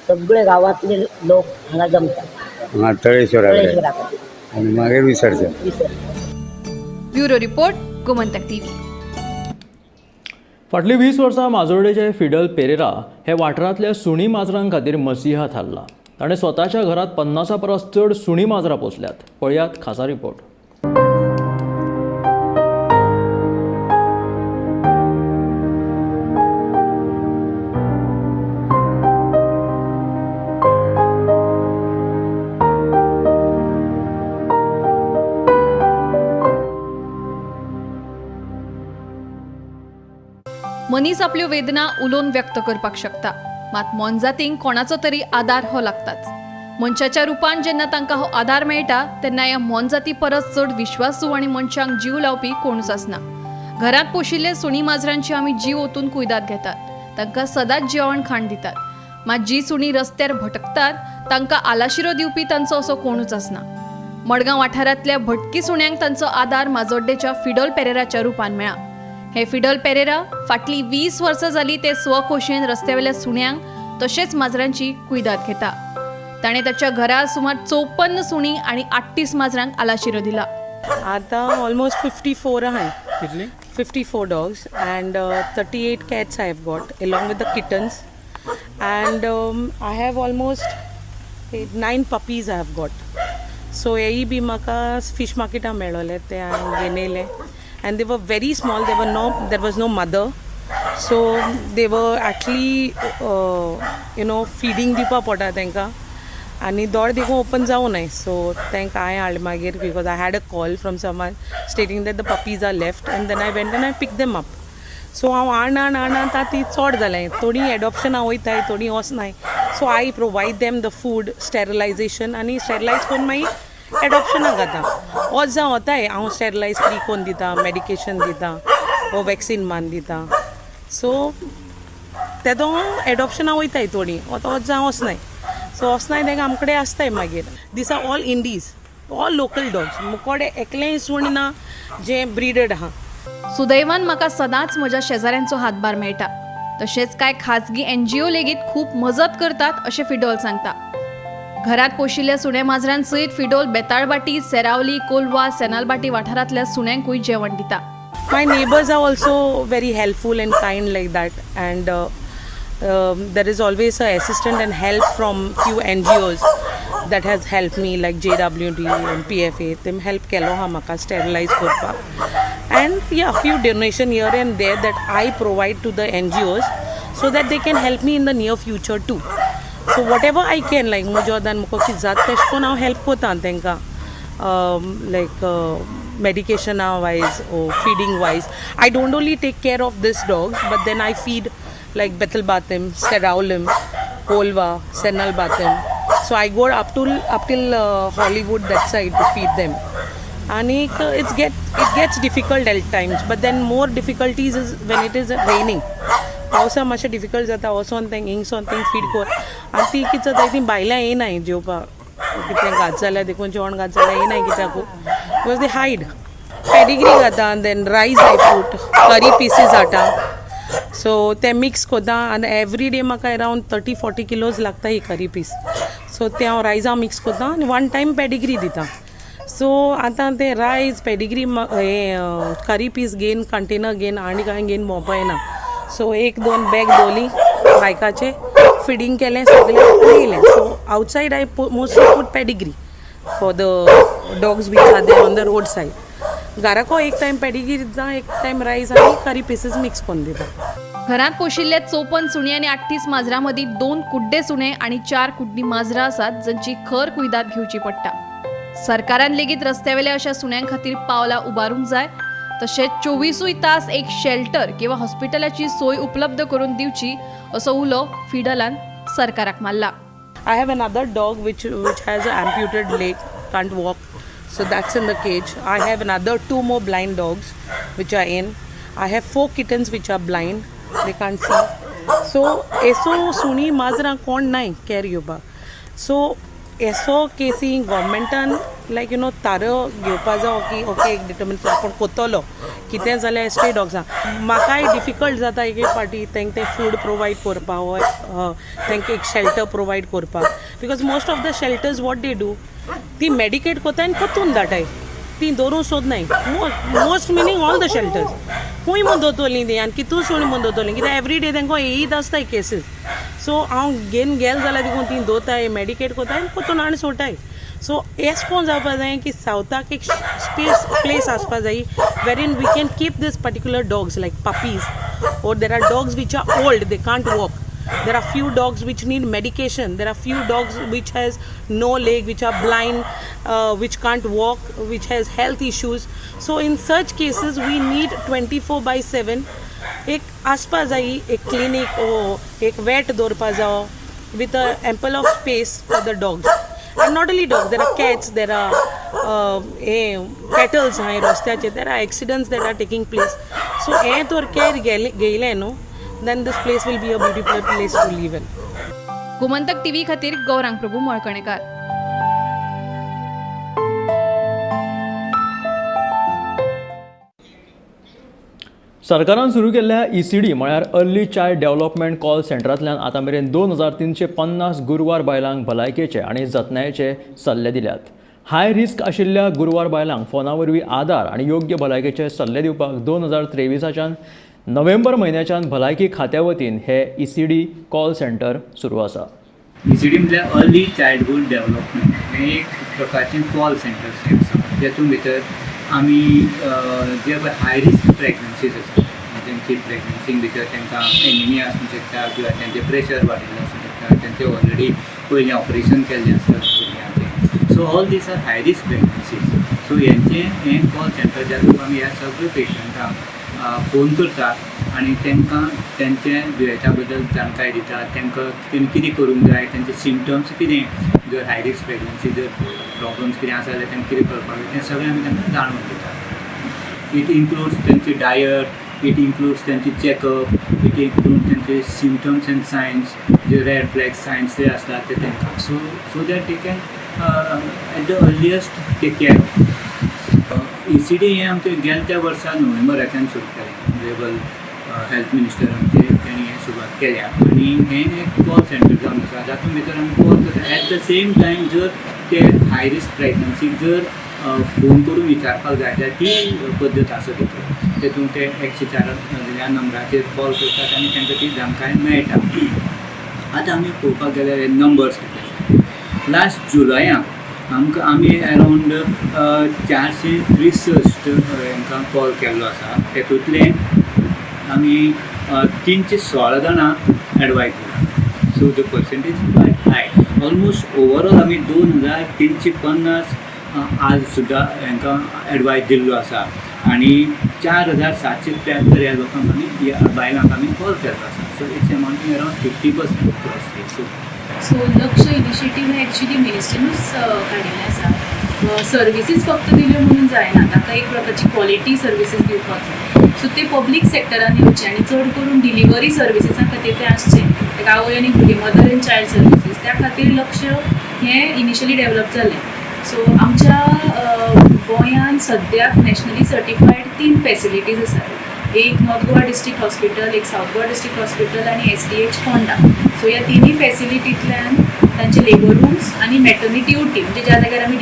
सगळे गांवांतले लोक हांगा जमतात तळेश्वरा आनी मागीर विसर्जन. Bureau report, Gomantak TV. फाटलीं 20 वर्सां माजोर्डेचे फिडल पेरेरा हे वाठारांतल्या सुणी माजरां खातीर मसिहा थारला. ताणें स्वताच्या घरांत 50 परस चड सुणी माजरां पोसल्यात. पळयात खासा रिपोर्ट. मनीस आपल्यो वेदना उलोवन व्यक्त करपाक शकता, मात मोनजातींक कोणाचो तरी आदार हो लागताच. मनशाच्या रुपान जेन्ना तांकां हो आदार मेळटा तेन्ना ह्या मोनजाती परस चड विश्वासू आनी मनशांक जीव लावपी कोणूच आसना. घरांत पोशिल्ले सुणी माजरांची आमी जीव ओतून कुयदाद घेतात, तांकां सदांच जेवण खाण दितात. मात जी सुणी रस्त्यार भटकतात तांकां आलाशिरो दिवपी तांचो असो कोणूच आसना. मडगांव वाठारांतल्या भटकी सुण्यांक तांचो आदार माजोड्डेच्या फिडल पेरेराच्या रुपान मेळ्ळा. हे फिडल पेरेरा फाटलीं 20 वर्सां जाली ते स्वखोशयेन रस्त्यावेल्या सुण्यांक तशेंच माजरांची कुयदाद घेता. ताणें ताच्या घरा सुमार 54 सुणी आनी 38 माजरांक आलाशिरो दिला. आतां ऑलमोस्ट 54 आहाय. कितली? 54 dogs and 38 cats I have got along with the kittens and I have almost 9 puppies I have got. So हेय बी म्हाका फिश मार्केटान मेळोले ते हांवें घेवन येयले. And they were very small. There was no mother, so they were actually you know feeding दिवपा पडटा तांकां. आनी दोळे देखून ओपन जावं नाय. सो तांकां हांवें हाडलें मागीर because I had a call from someone stating that the puppies are left and then I went and I pick them up. So हांव आण आण आण आतां ती चड जालें, थोडीं एडॉप्शनां वयताय, थोडीं वचनाय. So I provide them the food, sterilization आनी स्टेरिलायज करून मागीर एडॉप्शनाक घाता. वच जावं वताय हांव स्टेरिलायज फ्री करून दिता, मेडिकेशन दिता वो वॅक्सीन मान दिता. सो तेदो एडॉप्शनां वयताय थोडीं, आतां वच जावं वचनाय. सो वचनाय तेंका आमचे कडेन आसताय मागीर. These are all indies, all local dogs. मुकोडे एकलेंय सुण ना जें ब्रिडड आहा. सुदैवान म्हाका सदांच म्हज्या शेजाऱ्यांचो हातभार मेळटा. तशेंच कांय खाजगी NGO लेगीत खूब मजत करतात अशें फिडोल सांगता. घरात पोशिल्ल्या सुण्या माजरां सयत फिडोल बेताळबाटी, सेरावली, कोलवा, सेनालबाटी वाठारांतल्या सुण्यांकूय जेवण दिता. My neighbours are also very helpful and kind like that and there is always a assistant and help from few NGOs that has help me like JWD and PFA. तेम हेल्प केलो आहा म्हाका स्टेरिलायज करपाक. And yeah, few donation here and there that I provide to the NGOs so that they can help me in the near future too. So whatever I can, like म्हज्या वदान म्हाका कितें जाता तेश कोन हांव हेल्प कोता तेंकां, लायक मेडिकेशना wise or feeding wise. I don't only take care of this dogs but then I feed like Betalbatim, Seraulim, Kolva, Senalbatim. So I go up till Hollywood that side to feed them. And it gets difficult at times, but then more difficulties is when it is raining. पावसा मातशें डिफिकल्ट जाता, वचोन तेंक हिंगसोन तेंक फीड कर. आनी ती कितें जाता, ती बायलां येनाय जेवपाक, कितें घात जाल्यार देखून जेवण घात जाल्यार येनाय कित्याक, because they hide. Pedigree घाता, then rice I put, curry pieces हाडटा. सो ते मिक्स करता आनी एवरी डे म्हाका अरावंड 30-40 किलोज लागता ही करी पीस. सो ते हांव रायसा मिक्स करता आनी वन टायम पेडिग्री दिता. सो आतां ते रायस पेडिग्री हें करी पीस घेवन कंटेनर घेवन आनी कांय घेवन भोंवपा येना. सो 1-2 बॅग दवरली बायकाचे, फिडींग केलें सगळें येयलें. So outside I mostly put Pedigree for the dogs which are there on the road side. घराको एक टायम पेडिग्री दिता, एक टायम रायस आनी करी पिसीस मिक्स करून दिता. घरांत पोशिल्ल्या 54 सुणी आनी 38 माजरां मदीं 2 कुड्डे सुणे आनी 4 कुड्डी माजरां आसात जांची खर कुयदाद घेवची पडटा. सरकारान लेगीत रस्त्यावेल्या अशा सुण्यां खातीर पावलां उबारूंक जाय. तशेंच 24 तास एक शेल्टर किंवा हॉस्पिटलाची सोय उपलब्ध करून दिवची असो उलो फिडलान सरकाराक मारला. I have another dog which has an amputated leg, can't walk, so that's in the cage. I have another 2 more blind dogs which are in. I have 4 kittens which are blind, they can't see. So eso suni majra kon nai care घेवपाक. So eso केसी गव्हर्मेंटान लायक you know तारो घेवपा जावो की ओके एक डिटर्मिन आपूण कोत्तलो कितें जाल्यार स्ट्रे डॉग्सां. म्हाकाय डिफिकल्ट जाता एक एक फावटी तांकां तें फूड प्रोवायड करपाक वो तांकां एक शेल्टर प्रोवायड करपाक, because most of the shelters what they do, ती मेडिकेट कोताय आनी परतून धाडाय, ती दवरूंक सोदनाय. Most meaning all the shelters खूंय म्हूण दवरतलीं ती आनी कितू सुणी म्हूण दवरतलीं, कित्याक एवरी डे तांकां येयत आसताय केसीस. सो हांव घेवन गेल जाल्यार देखून ती दवरताय, मेडिकेट कोताय आनी परतून हाडून सोडटाय. सो एश कोन जावपा जाय की सावथाक एक स्पेस प्लेस आसपा जाय wherein we can keep this particular dogs like puppies, or there are dogs which are old, they can't walk. There are few dogs which need medication. There are few dogs which has no leg, which are blind, which can't walk, which has health issues. So in such cases we need 24/7 एक आसपा जाय, एक क्लिनिक ओ एक वेट दवरपा जावो with a ample of space for the dogs. And not only dogs, there are cats, there are cattles हांवें रस्त्याचेर, there are accidents that are taking place. So हें तर केअर घेयलें न्हू, then this place will be a beautiful place to live in. Gomantak TV खातीर गौरांग प्रभू मळकणेकार. सरकारान सुरू केल्ल्या ECD म्हळ्यार अर्ली चायल्ड डेव्हलपमेंट कॉल सेंटरांतल्यान आतां मेरेन 2350 गुरवार बायलांक भलायकेचे आनी जतनायेचे सल्ले दिल्यात. हाय रिस्क आशिल्ल्या गुरवार बायलांक फोना वरवीं आदार आनी योग्य भलायकेचे सल्ले दिवपाक 2023च्यान नोव्हेंबर म्हयन्याच्यान भलायकी खात्या वतीन हे ECD call centre सुरू आसा. ECD म्हळ्यार अर्ली चायल्डहूड डेव्हलपमेंट हें एक प्रकारचें कॉल सेंटर आसा, जेतून भितर आमी जे पळय हाय रिस्क प्रेग्नन्सीज आसा, तेंची प्रेग्नन्सीन भितर तांकां एनिमिया आसूंक शकता किंवा तेंचें प्रेशर वाडिल्लें आसूंक शकता, तेंचे ऑलरेडी पयलीं ऑपरेशन केल्लें आसता भुरग्यांचें. So all these are high risk pregnancies. So हेंचें हें कॉल सेंटर जातूंत आमी ह्या सगळे पेशंटांक फोन करता आनी तांकां तेंचे दुयेंसा बद्दल जाणकाय दिता, तांकां तेणी कितें करूंक जाय, तेंचे सिमटम्स कितें, जर हाय रिस्क प्रेगनन्सी जर प्रॉब्लम्स कितें आसा जाल्यार तांकां कितें करपाक जाय तें सगळें आमी तांकां जाणून दिता. It includes तेंची डायट, it includes तेंची चॅकअप, it includes तेंचे सिमटम्स एंड सायन्स, जे रेड फ्लॅग सायन्स जे आसतात ते तांकां, so that they can at the earliest take care. ECD हें आमचें गेल्या त्या वर्सा नोव्हेंबराच्यान सुरू केलें. ऑनरेबल हेल्थ मिनिस्टर आमचे तेणी हें सुरवात केल्या आनी हें एक कॉल सेंटर जावन आसा जातूंत भितर आमी कॉल करता. एट the same time जर ते हाय रिस्क प्रेगनन्सीक जर फोन करून विचारपाक जाय जाल्यार ती पद्दत आसा भितर, तेतून ते 104 ह्या नंबराचेर कॉल करतात आनी तांकां ती जाणकाय मेळटा. आतां आमी पळोवपाक गेल्यार नंबर्स कितले आसा, लास्ट जुलयाक आमकां आमी अरावंड 463 हांकां कॉल केल्लो आसा. तेतूंतले आमी 316 जाणांक एडवायज दिला. So the percentage quite high. Almost overall आमी 2350 आज सुद्दां हांकां एडवायज दिल्लो आसा आनी 4773 ह्या लोकांक आमी, ह्या बायलांक आमी कॉल केल्लो आसा. So it's amounting around 50% cross rate. So Lakshya initiative हें एक्चुली मिनिस्ट्रीनूच काडिल्लें आसा. सर्विसीस फक्त दिल्यो म्हणून जायना, ताका एक प्रकारची क्वॉलिटी सर्विसीस दिवपाक जाय. सो ते पब्लीक सेक्टरान येवचे आनी चड करून डिलिव्हरी सर्विसीसां खातीर तें आसचें, लायक आवय आनी भुरगीं, मदर एंड चायल्ड सर्विसीस, त्या खातीर लक्ष्य हें इनिशियली डेवलप जालें. सो आमच्या गोंयांत सद्याक नॅशनली सर्टिफायड 3 फॅसिलिटीज आसात. एक नॉर्थ गोवा डिस्ट्रिक्ट हॉस्पिटल, एक सावथ गोवा डिस्ट्रिक्ट हॉस्पिटल आनी SDH Ponda. सो ह्या तिनूय फॅसिलिटींतल्यान तांचे लेबर रूम्स आनी मॅटर्निटी ओटी, म्हणजे ज्या जाग्यार आमी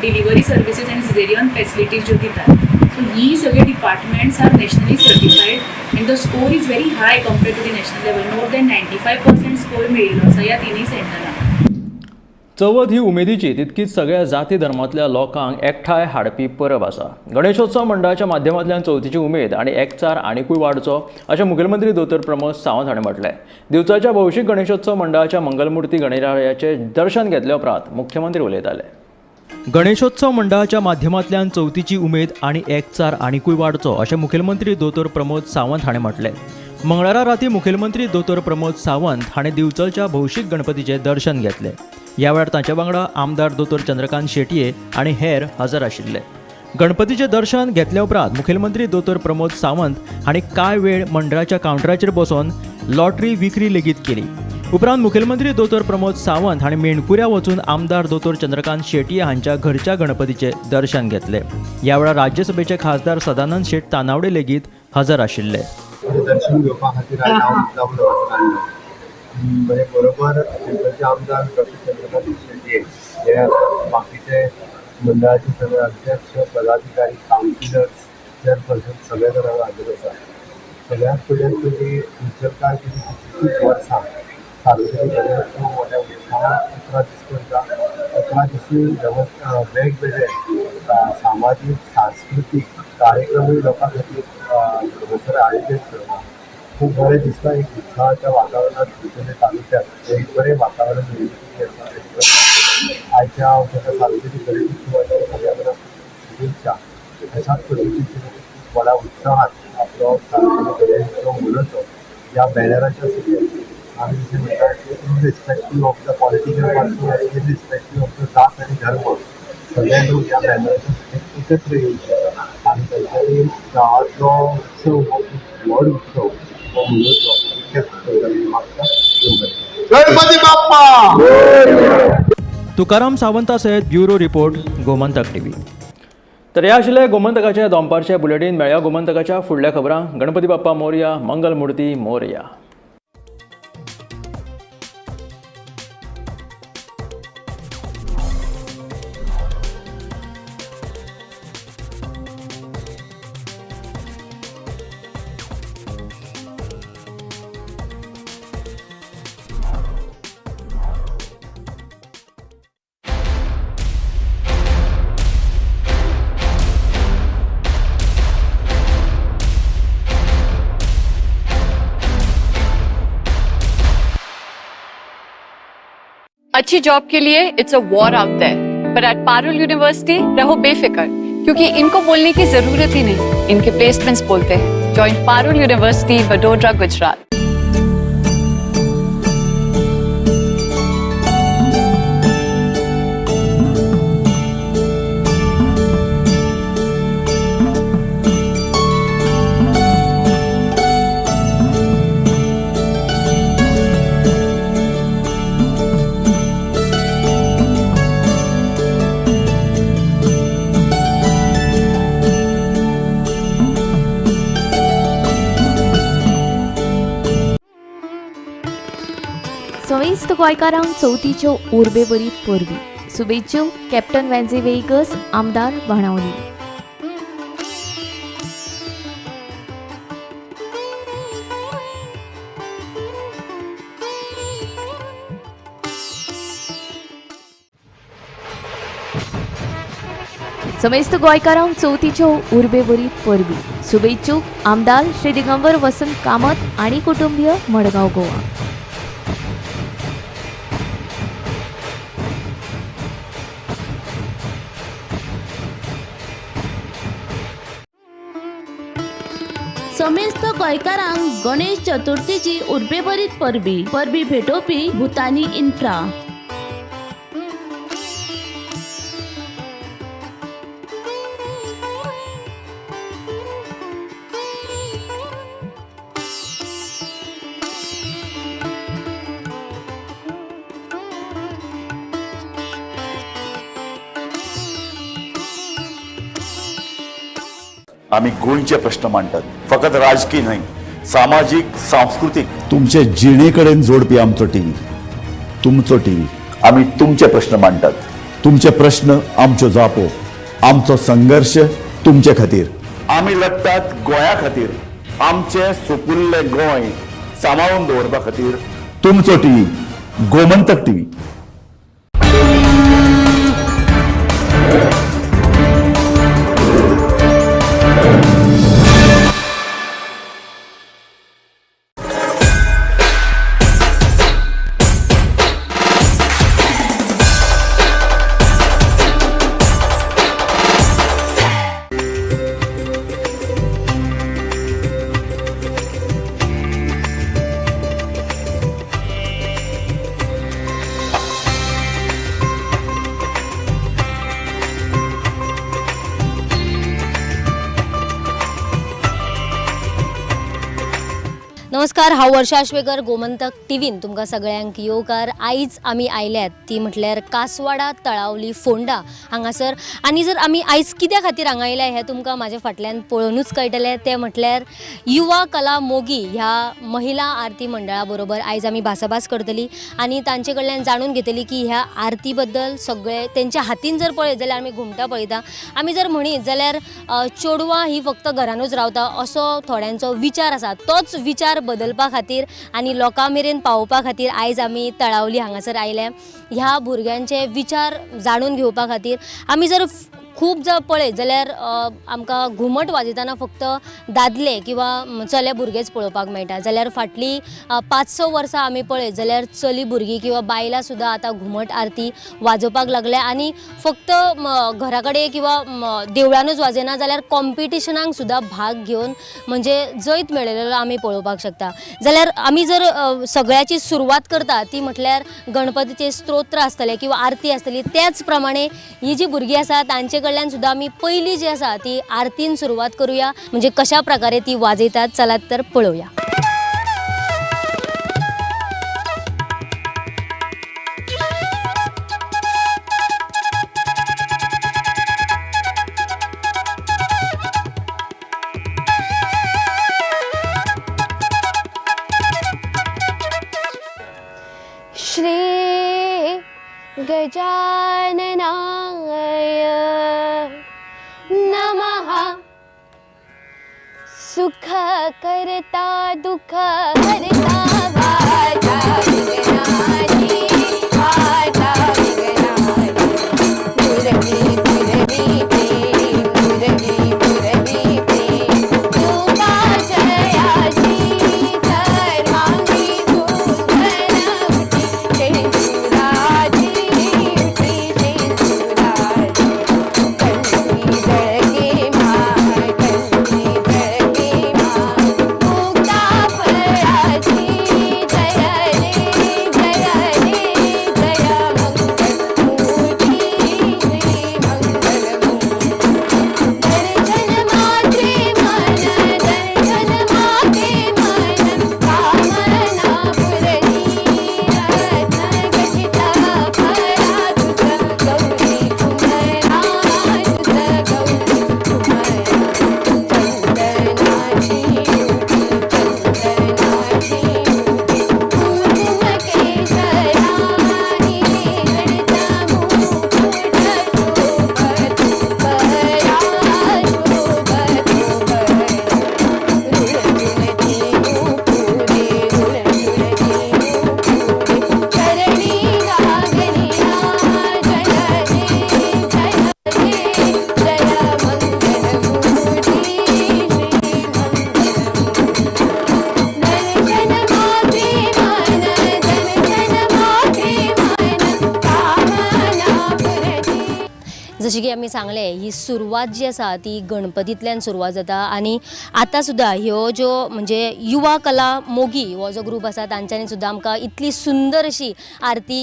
डिलिव्हरी सर्विसीस आनी सिजेरियन फॅसिलिटीज ज्यो दितात, सो ही सगळे departments are nationally certified and the score is very high compared to the national level. More than 95% score मेळिल्लो आसा ह्या तिनूय सेंटरांक. चवथ ही उमेदीची तितकीच सगळ्या जाती धर्मांतल्या लोकांक एकठांय हाडपी परब आसा. गणेशोत्सव मंडळाच्या माध्यमांतल्यान चवथीची उमेद आनी एकचार आनिकूय वाडचो अशें मुखेलमंत्री दोतोर प्रमोद सावंत हाणें म्हटलें. दिवचलच्या भौशीक गणेशोत्सव मंडळाच्या मंगलमुर्ती गणरायाचें दर्शन घेतले उपरांत मुख्यमंत्री उलयताले. गणेशोत्सव मंडळाच्या माध्यमांतल्यान चवथीची उमेद आनी एकचार आनिकूय वाडचो अशें मुखेलमंत्री दोतोर प्रमोद सावंत हाणें म्हटलें. मंगळारा राती मुखेलमंत्री दोतोर प्रमोद सावंत हाणें दिवचलच्या भौशीक गणपतीचें दर्शन घेतलें. ह्या वेळार तांच्या वांगडा आमदार दोतोर चंद्रकांत शेटये आनी हेर हजर आशिल्ले. गणपतीचें दर्शन घेतल्या उपरांत मुखेलमंत्री दोतोर प्रमोद सावंत हांणी कांय वेळ मंडळाच्या कावंटराचेर बसून लॉटरी विक्री लेगीत केली. उपरांत मुखेलमंत्री दोतोर प्रमोद सावंत हांणी मेणकुऱ्या वचून आमदार दोतोर चंद्रकांत शेटये हांच्या घरच्या गणपतीचें दर्शन घेतलें. ह्या वेळार राज्यसभेचे खासदार सदानंद शेट तानावडे लेगीत हजर आशिल्ले. दर्शन घेवपा खातीर म्हणजे बरोबर दिवचलचे आमदार डॉक्टर चंद्रकांत शेटये हे आसात, बाकीचे मंडळाचे सगळे अध्यक्ष, पदाधिकारी, कावन्सिलर्स, चेअरपर्सन सगळे जाण हांगा हाजीर आसात. सगळ्यांत पयल्यान पयलीं दिवचलकार कितलींशींच वर्सां सार्वजनीक गणेशोत्सव मोठ्या उत्साहान 11 दीस करता. 11 दिसूय वेगवेगळे सामाजीक सांस्कृतीक कार्यक्रमूय लोकां खातीर हांगासर आयोजीत करता. खूब बरें दिसता, एक उत्साहाच्या वातावरणांत दिवचले तालुक्यात एक बरें वातावरण निर्मिती आसा. आयच्या सार्वजनीक गणेशोत्सवाच्या सगळ्या मनाक शुभेच्छा. अशाच पद्दतीन व्हडा उत्साहात आपलो सार्वजनीक गणेशोत्सव मनोवचो ह्या बॅनराच्या सकयल आमी जशें म्हणटा की irrespective of the political party आनी इररिस्पेक्टीव ऑफ the जात आनी धर्म सगळे लोक ह्या बॅनराच्या सकयल एकत्र येवचे आनी तांच्यांनी गांवांतलो उत्सव हो खूब व्हड उत्सव हो मनोवचो इतकेंच मागता. गणपती बाप्पा. तुकाराम सावंता सयत ब्युरो रिपोर्ट, गोमंतक टीव्ही. तर हे आशिल्लें गोमंतकाच्या दनपारचें बुलेटीन. मेळया गोमंतकाच्या फुडल्या खबरांक. गणपती बाप्पा मोरया, मंगलमुर्ती मोरया. अच्छी जॉब के लिए it's a war out there, पर एट पारुल यूनिवर्सिटी रहो बेफिक्र, क्योंकि इनको बोलने की जरूरत ही नहीं, इनके प्लेसमेंट्स बोलते हैं। Join Parul university, Vadodara, Gujarat. समेस्त गोंयकारांक चवथीच्यो उर्बेभरीत परबी. शुभेच्छो कॅप्टन वेन्झी वेगस, आमदार बाणावली. समेस्त गोंयकारांक चवथीच्यो उर्बेभरीत परबी. शुभेच्छुक आमदार श्री दिगंबर वसंत कामत आनी कुटुंबीय, मडगांव, गोवा. समेस्त गोंयकारांक गणेश चतुर्थीची उर्बेभरीत परबी. परबी भेटोवपी भूतानी इन्फ्रा. आमी गोंयचे प्रश्न मांडटात, फकत राजकीय न्हय, सामाजीक, सांस्कृतीक, तुमचे जिणे कडेन जोडपी आमचो टीव्ही, तुमचो टीव्ही. आमी तुमचे प्रश्न मांडटात, तुमचे प्रश्न आमच्यो जापो, आमचो संघर्श तुमचे खातीर. आमी लढटात गोंया खातीर, आमचें सुपुल्लें गोंय सांबाळून दवरपा खातीर. तुमचो टीव्ही, गोमंतक टीव्ही. नमस्कार, हांव वर्षा आश्वेकर, गोमंतक टीव्हीन तुमकां सगळ्यांक येवकार. आयज आमी आयल्यात ती म्हटल्यार कासवाडा तळावली फोंडा हांगासर. आनी जर आमी आयज कित्या खातीर हांगा आयल्या हें तुमकां म्हाज्या फाटल्यान पळोवनूच कळटलें. तें म्हटल्यार युवा कला मोगी ह्या महिला आरती मंडळा बरोबर आयज आमी भासाभास करतली आनी तांचे कडल्यान जाणून घेतली की ह्या आरती बद्दल सगळें तेंच्या हातीन जर पळयत जाल्यार आमी घुमटां पळयता. आमी जर म्हणीत जाल्यार चेडवां ही फक्त घरानूच रावता असो थोड्यांचो विचार आसा. तोच विचार बदलपा खातीर आनी लोकां मेरेन पावोवपा खातीर आयज आमी तळावली हांगासर आयल्या. ह्या भुरग्यांचे विचार जाणून घेवपा खातीर आमी जर खूब जर पळयत जाल्यार आमकां घुमट वाजयतना फक्त दादले किंवा चले भुरगेच पळोवपाक मेळटा, जाल्यार फाटलीं 5-6 वर्सां आमी पळयत जाल्यार चली भुरगीं किंवा बायलां सुद्दां आतां घुमट आरती वाजोवपाक लागल्या. आनी फक्त घरा कडेन किंवा देवळानूच वाजयना जाल्यार कॉम्पिटिशनाक सुद्दां भाग घेवन म्हणजे जैत मेळयलेलो आमी पळोवपाक शकता. जाल्यार आमी जर सगळ्याची सुरवात करता ती म्हटल्यार गणपतीचे स्तोत्र आसतले किंवा आरती आसतली, त्याच प्रमाणे ही जी भुरगीं आसा तांचे कडल्यान सुद्दां आमी पयली जी आसा ती आरतीन सुरवात करूया, म्हणजे कशा प्रकारे ती वाजयतात. चलात तर पळोवया. श्री गजाननाय नमः. सुख करता दुख हरता वाचा विघ्नाची वाचा विघ्नाची पुरवी पुरवी प्रेम पुरवी पुरवी प्रेम कृपा जयाची सर्वांगी सुंदर उठी शेंदुराची. जशें की आमी सांगलें, ही सुरवात जी आसा ती गणपतींतल्यान सुरवात जाता आनी आतां सुद्दां ह्यो ज्यो म्हणजे युवा कला मोगी हो जो ग्रूप आसा तांच्यांनी सुद्दां आमकां इतली सुंदर अशी आरती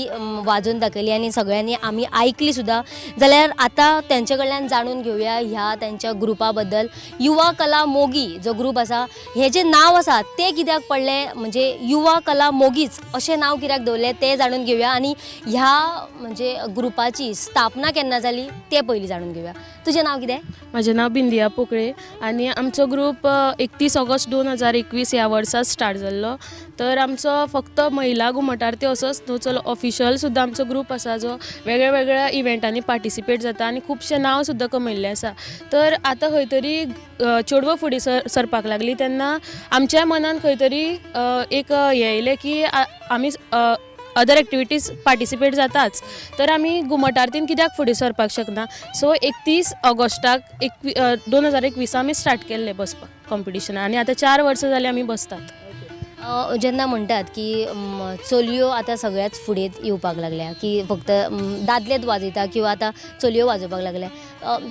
वाजोवन दाखयली आनी सगळ्यांनी आमी आयकली सुद्दां। जाल्यार आतां तेंचे कडल्यान जाणून घेवया ह्या तेंच्या ग्रुपा बद्दल। युवा कला मोगी जो ग्रूप आसा हे जे नांव आसा तें कित्याक पडलें, म्हणजे युवा कला मोगीच अशें नांव कित्याक दवरलें तें जाणून घेवया आनी ह्या म्हणजे ग्रुपाची स्थापना केन्ना जाली तें पयलीं जाणून घेवया। तुजें नांव कितें? म्हजें नांव बिंदिया पोकळे आनी आमचो ग्रूप 31 ऑगस्ट 2021 ह्या वर्सा स्टार्ट जाल्लो। तर आमचो फक्त महिला घुमट आरती असोच न्हू, चलो ऑफिशियल सुद्दां आमचो ग्रूप आसा जो वेगळ्या वेगळ्या इव्हेंटांनी पार्टिसिपेट जाता आनी खुबशें नांव सुद्दां कमयल्लें आसा। तर आतां खंय तरी चेडवां फुडें सरपाक लागली तेन्ना आमच्या मनान खंय तरी एक हें येयलें की आमी अदर एक्टिविटीज पार्टिसिपेट जाताच, तर आमी घुमट आरतीन कित्याक फुडें सरपाक शकना। सो 31 ऑगस्टाक 2021 आमी स्टार्ट केल्लें बसपाक कॉम्पिटिशन आनी आतां 4 वर्सां जालीं आमी बसतात। जेन्ना म्हणटात की चलयो आतां सगळ्याच फुडें येवपाक लागल्या की फक्त दादलेच वाजयता किंवा आतां चलयो वाजोवपाक लागल्या,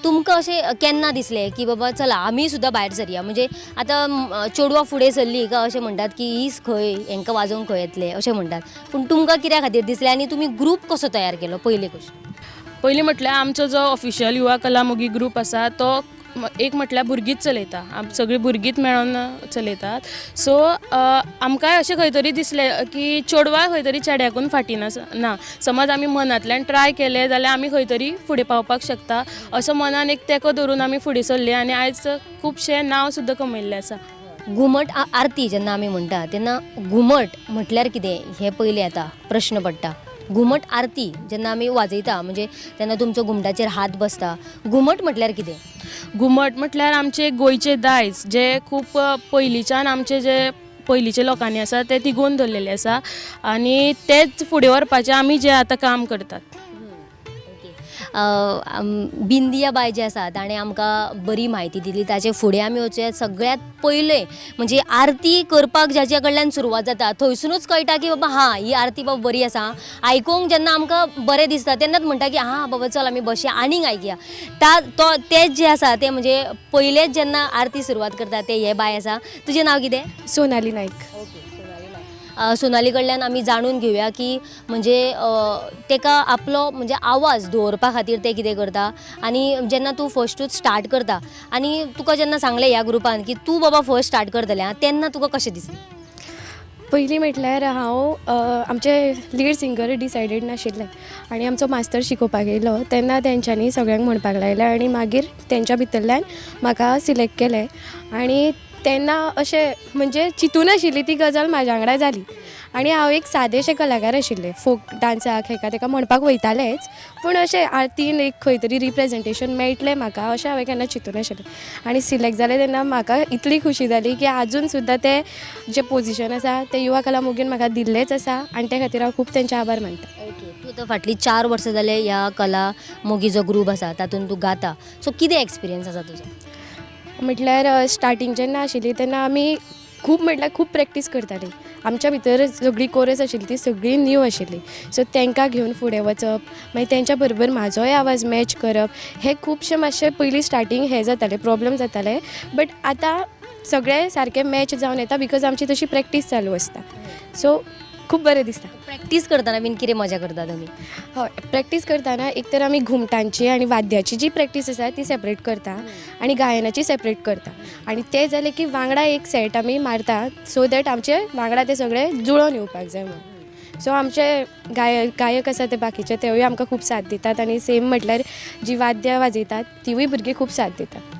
तुमकां अशें केन्ना दिसलें की बाबा चला आमी सुद्दां भायर सरया, म्हणजे आतां चेडवां फुडें सरली काय अशें म्हणटात की हीच खंय हेंकां वाजोवंक खंय येतलें अशें म्हणटात, पूण तुमकां कित्या खातीर दिसलें आनी तुमी ग्रूप कसो तयार केलो? पयली गोश्ट पयलीं म्हटल्यार आमचो जो ऑफिशियल युवा कला मोगी ग्रूप आसा तो एक म्हटल्यार भुरगींच चलयता, सगळीं भुरगींच मेळोन चलयतात। सो आमकांय अशें खंय तरी दिसलें की चेडवां खंय तरी चेड्याकून फाटीं ना, समज आमी मनांतल्यान ट्राय केलें जाल्यार आमी खंय तरी फुडें पावपाक शकता असो मनान एक तेंको धरून आमी फुडें सरले आनी आयज खुबशें नांव सुद्दां कमयल्लें आसा। घुमट आरती जेन्ना आमी म्हणटा तेन्ना घुमट म्हटल्यार कितें हें पयलें आतां प्रश्न पडटा। घुमट आरती जेन्ना आमी वाजयता म्हणजे तेन्ना तुमचो घुमटाचेर हात बसता, घुमट म्हटल्यार कितें? घुमट म्हटल्यार आमचे गोंयचे दायज जे खूब पयलींच्यान आमचे जे पयलींचे लोकांनी आसा ते तिगोवन दवरलेले आसा आनी तेच फुडें व्हरपाचें आमी जें आतां काम करतात। बिंदिया बाय जे आसा ताणें आमकां बरी म्हायती दिली, ताचे फुडें आमी वचूया। सगळ्यांत पयलें म्हणजे आरती करपाक जाच्या कडल्यान सुरवात जाता थंयसुनूच कळटा की बाबा हां ही आरती बाबा बरी आसा, आयकूंक जेन्ना आमकां बरें दिसता तेन्नाच म्हणटा की हां बाबा चल आमी बसया आनीक आयकया। तो तेच जे आसा ते म्हणजे पयलेच जेन्ना आरती सुरवात करता ते हे बाय आसा। तुजें नांव कितें? सोनाली नायक। ओके, सोनाली नायक। सोनाली कडल्यान आमी जाणून घेवया की म्हणजे तेका आपलो म्हणजे आवाज दवरपा खातीर ते कितें करता आनी जेन्ना तूं फर्स्टूच स्टार्ट करता आनी तुका जेन्ना सांगलें ह्या ग्रुपान की तूं बाबा फर्स्ट स्टार्ट करतलें तेन्ना तुका कशें दिसलें? पयलीं म्हटल्यार हांव आमचे लीड सिंगर डिसायडेड नाशिल्लें आनी आमचो मास्तर शिकोवपाक येयलो तेन्ना तेंच्यांनी सगळ्यांक म्हणपाक लायलें आनी मागीर तेंच्या भितरल्यान म्हाका सिलेक्ट केलें आनी तेन्ना अशें म्हणजे चिंतून आशिल्ली ती गजाल म्हाज्या वांगडा जाली आनी हांव एक सादेशें कलाकार आशिल्लें, फोक डांसाक हेका तेका म्हणपाक वयतालेंच पूण अशें आरतीन एक खंय तरी रिप्रेजेंटेशन मेळटलें म्हाका अशें हांवें केन्ना चिंतून आशिल्लें आनी सिलेक्ट जालें तेन्ना म्हाका इतली खुशी जाली की आजून सुद्दां तें जें पोजिशन आसा तें युवा कला मोगीन म्हाका दिल्लेंच आसा आनी त्या खातीर हांव खूब तेंचे आभार मानता। ओके, तूं आतां फाटलीं 4 वर्सां जालें ह्या कला मोगी जो ग्रूप आसा तातूंत तूं गाता, सो कितें एक्सपिरियन्स आसा तुजो? म्हटल्यार स्टार्टींग जेन्ना आशिल्ली तेन्ना आमी खूब म्हटल्यार खूब प्रॅक्टीस करतालीं, आमच्या भितर सगळी कोरस आशिल्ली ती सगळी न्यू आशिल्ली, सो तांकां घेवन फुडें वचप मागीर तेंच्या बरोबर म्हाजोय आवाज मॅच करप हें खुबशें मातशें पयलीं स्टार्टींग हें जातालें, प्रॉब्लम जातालें, बट आतां सगळें सारकें मॅच जावन येता because आमची तशी प्रॅक्टीस चालू आसता, सो खूब बरें दिसता। प्रॅक्टीस करतना बीन कितें मजा करता तुमी? हय, प्रॅक्टीस करतना एक तर आमी घुमटांची आनी वाद्याची जी प्रॅक्टीस आसा ती सेपरेट करता आनी गायनाची सेपरेट करता आनी तें जालें की वांगडा एक सेट आमी मारता सो that आमचे वांगडा ते सगळे जुळोवन येवपाक जाय म्हणून। सो आमचे गायक आसा ते बाकीचे तेवूय आमकां खूब साथ दितात आनी सेम म्हटल्यार जी वाद्यां वाजयतात तिवूय भुरगीं खूब साथ दितात।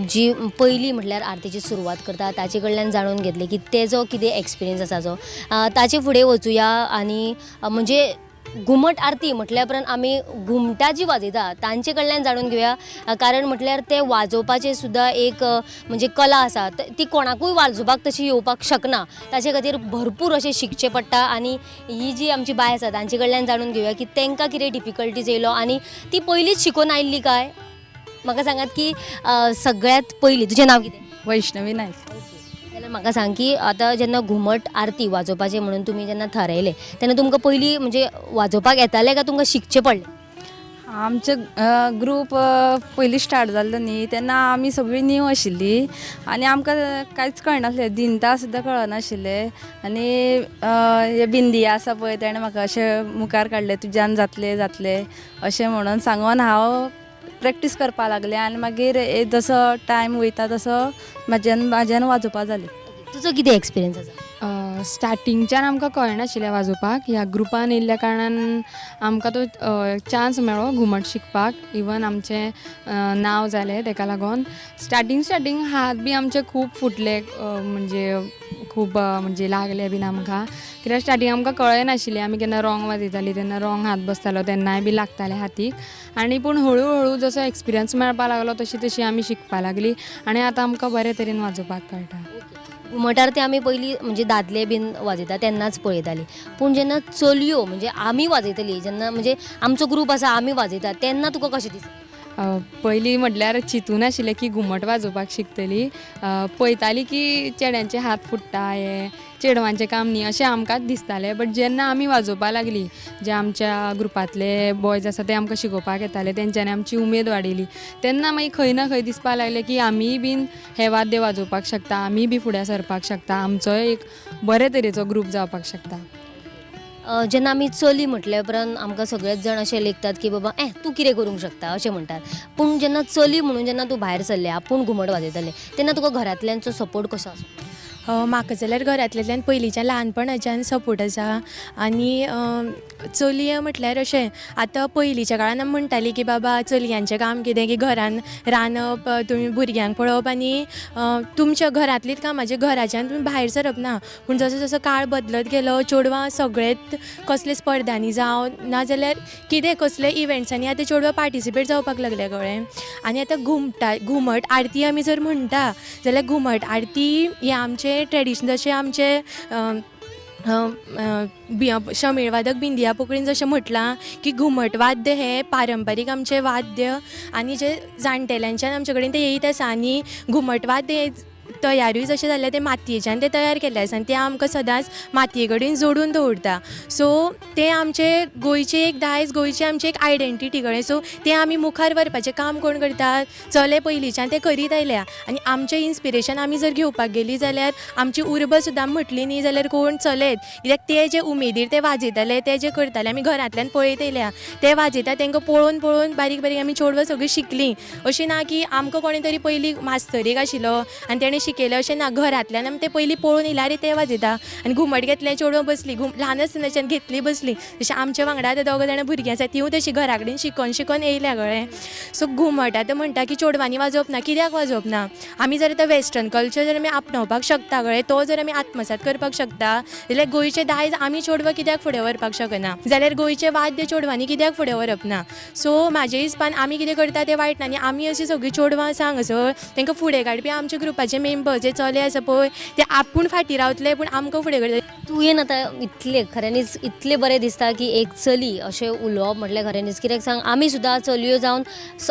जी पयली म्हटल्यार आरतीची सुरवात करता ताचे कडल्यान जाणून घेतलें की तेजो कितें एक्सपिरियन्स आसा जो, ताचे फुडें वचुया आनी म्हणजे घुमट आरती म्हटल्या उपरांत आमी घुमटां जी वाजयता तांचे कडल्यान जाणून घेवया, कारण म्हटल्यार ते वाजोवपाचें सुद्दां एक म्हणजे कला आसा ती कोणाकूय वाजोवपाक तशी येवपाक शकना, ताचे खातीर भरपूर अशें शिकचें पडटा आनी ही जी आमची बाय आसा तांचे कडल्यान जाणून घेवया की तांकां कितें डिफिकल्टीज येयलो आनी ती पयलींच शिकून आयिल्ली काय? म्हाका सांगात की सगळ्यांत पयलीं तुजें नांव कितें? वैष्णवी नायक। जाल्यार म्हाका सांग की आतां जेन्ना घुमट आरती वाजोवपाचें म्हणून तुमी जेन्ना थारायलें तेन्ना तुमकां पयलीं म्हणजे वाजोवपाक येतालें काय तुमकां शिकचें पडलें? आमचे ग्रूप पयलीं स्टार्ट जाल्लो न्ही तेन्ना आमी सगळीं न्यू आशिल्ली आनी आमकां कांयच कळनासलें, दिनता सुद्दां कळनाशिल्लें. आनी हे बिंदिया आसा पळय तेणें म्हाका अशें मुखार काडलें, तुज्यान जातलें जातलें अशें म्हणून सांगून हांव प्रॅक्टीस करपाक लागलें. आनी मागीर जसो टायम वयता तसो म्हाज्यान वाजोवपा जालें. तुजो कितें एक्सपिरियन्स आसा? स्टार्टिंगच्यान आमकां कळनाशिल्लें वाजोवपाक. ह्या ग्रुपान येयल्ल्या कारणान आमकां तो चान्स मेळ्ळो घुमट शिकपाक. इवन आमचें नांव जालें तेका लागून. स्टार्टिंग हात बी आमचे खूब फुटले, म्हणजे खूब म्हणजे लागले बीन आमकां, कित्याक स्टार्टिंग आमकां कळय नाशिल्लें. आमी केन्ना रोंग वाजयतालीं तेन्ना रोंग हात बसतालो, तेन्नाय बी लागताले हातीक. आनी पूण हळू हळू जसो एक्सपिरियन्स मेळपाक लागलो तशी तशी आमी शिकपाक लागली आनी आतां आमकां बरे तरेन वाजोवपाक कळटा. घुमट आरती आमी पयलीं म्हणजे दादले बीन वाजयता तेन्नाच पळयताली, पूण जेन्ना चलयो म्हणजे आमी वाजयतली, जेन्ना म्हणजे आमचो ग्रूप आसा आमी वाजयता तेन्ना तुका कशें दिसता? पयलीं म्हटल्यार चिंतून आशिल्लें की घुमट वाजोवपाक शिकतली. पळयताली की चेड्यांचे हात फुट्टा, हे चेडवांचें काम न्ही अशें आमकांच दिसतालें. बट जेन्ना आमी वाजोवपाक लागली, जे आमच्या ग्रुपांतले बॉयज आसा ते आमकां शिकोवपाक येताले, तेंच्यांनी आमची उमेद वाडयली. तेन्ना मागीर खंय ना खंय दिसपाक लागलें की आमीय बीन हें वाद्य वाजोवपाक शकता, आमीय बी फुडें सरपाक शकता, आमचोय एक बरे तरेचो ग्रूप जावपाक शकता. जेन्ना आमी चली म्हटल्या उपरांत आमकां सगळेच जाण अशें लेखतात की बाबा तूं कितें करूंक शकता अशें म्हणटात, पूण जेन्ना चली म्हणून जेन्ना तूं भायर सरलें आपूण घुमट वाजयतलें तेन्ना तुका घरांतल्यांचो सपोर्ट कसो आसा? म्हाका जाल्यार घरांतल्यान पयलींच्यान ल्हानपणाच्यान सपोर्ट आसा. आनी चलये म्हटल्यार अशें आतां पयलींच्या काळान आमी म्हणटाली की बाबा चलयांचें काम कितें की घरान रांदप, तुमी भुरग्यांक पळोवप आनी तुमच्या घरांतलीच कामां, जे घराच्यान तुमी भायर सरप ना. पूण जसो जसो काळ बदलत गेलो चेडवां सगळेच कसले स्पर्धांनी जावं नाजाल्यार कितें कसले इवेंट्सांनी आतां चेडवां पार्टिसिपेट जावपाक लागल्या, कळ्ळें. आनी आतां घुमट आरती आमी जर म्हणटा जाल्यार घुमट आरती हें आमचें ट्रेडिशन, जशें आमचें शमेळ वादक बिंदिया पोकळीन जशें म्हटलां की घुमट वाद्य हें पारंपारीक आमचें वाद्य आनी जे जाणटेल्यांच्यान आमचे कडेन तें येयत आसा. आनी घुमट वाद्य हें तयारूय जशें जाल्लें तें मातयेच्यान तें तयार केल्लें आसा आनी तें आमकां सदांच मातये कडेन जोडून दवरता. सो तें आमचें गोंयचें एक दायज, गोंयची आमची एक आयडेंटिटी, कळ्ळें. सो तें आमी मुखार व्हरपाचें काम कोण करता, चले पयलींच्यान तें करीत आयल्या. आनी आमचें इन्स्पिरेशन आमी जर घेवपाक गेलीं जाल्यार आमची उर्बा सुद्दां म्हटली न्ही जाल्यार कोण चलेच, कित्याक ते जे उमेदीर ते वाजयताले, ते जे करताले आमी घरांतल्यान पळयत आयल्या, ते वाजयता तांकां पळोवन पळोवन बारीक बारीक आमी चेडवां सगळीं शिकलीं. अशें ना की आमकां कोणें तरी पयलीं मास्तरीक आशिल्लो आनी तेणें शिकयलें अशें ना, घरांतल्यान आमी तें पयलीं पळोवन येयल्यार आरे तें वाजयता. आनी घुमट घेतलें चेडवां बसलीं, ल्हान आसतनाच्यान घेतली बसली, जशें आमच्या वांगडा आतां दोगां जाणां भुरगीं आसा तिवूय तशीं घरा कडेन शिकोन शिकोन येयल्या, कळ्ळें. सो घुमट आतां म्हणटा की चेडवांनी वाजोवप ना, कित्याक वाजोवप ना? आमी जर आतां वेस्टर्न कल्चर जर आमी आपणावपाक शकता, कळ्ळें, तो जर आमी आत्मसात करपाक शकता जाल्यार गोंयचें दायज आमी चेडवां कित्याक फुडें व्हरपाक शकना, जाल्यार गोंयचें वाद्य चेडवांनी कित्याक फुडें व्हरप ना? सो म्हाजे हिसपान आमी कितें करता तें वायट ना. आनी आमी अशीं सगळीं चेडवां आसा हांगासर तांकां फुडें काडपी आमच्या ग्रुपाचे मेंबर जे चले आसा पळय ते आपूण फाटीं रावतले पूण आमकां फुडें करतले. तुवें आतां इतलें खऱ्यांनीच इतलें बरें दिसता की एक चली अशें उलोवप म्हटल्यार खऱ्यांनीच, कित्याक सांग आमी सुद्दां चलयो जावन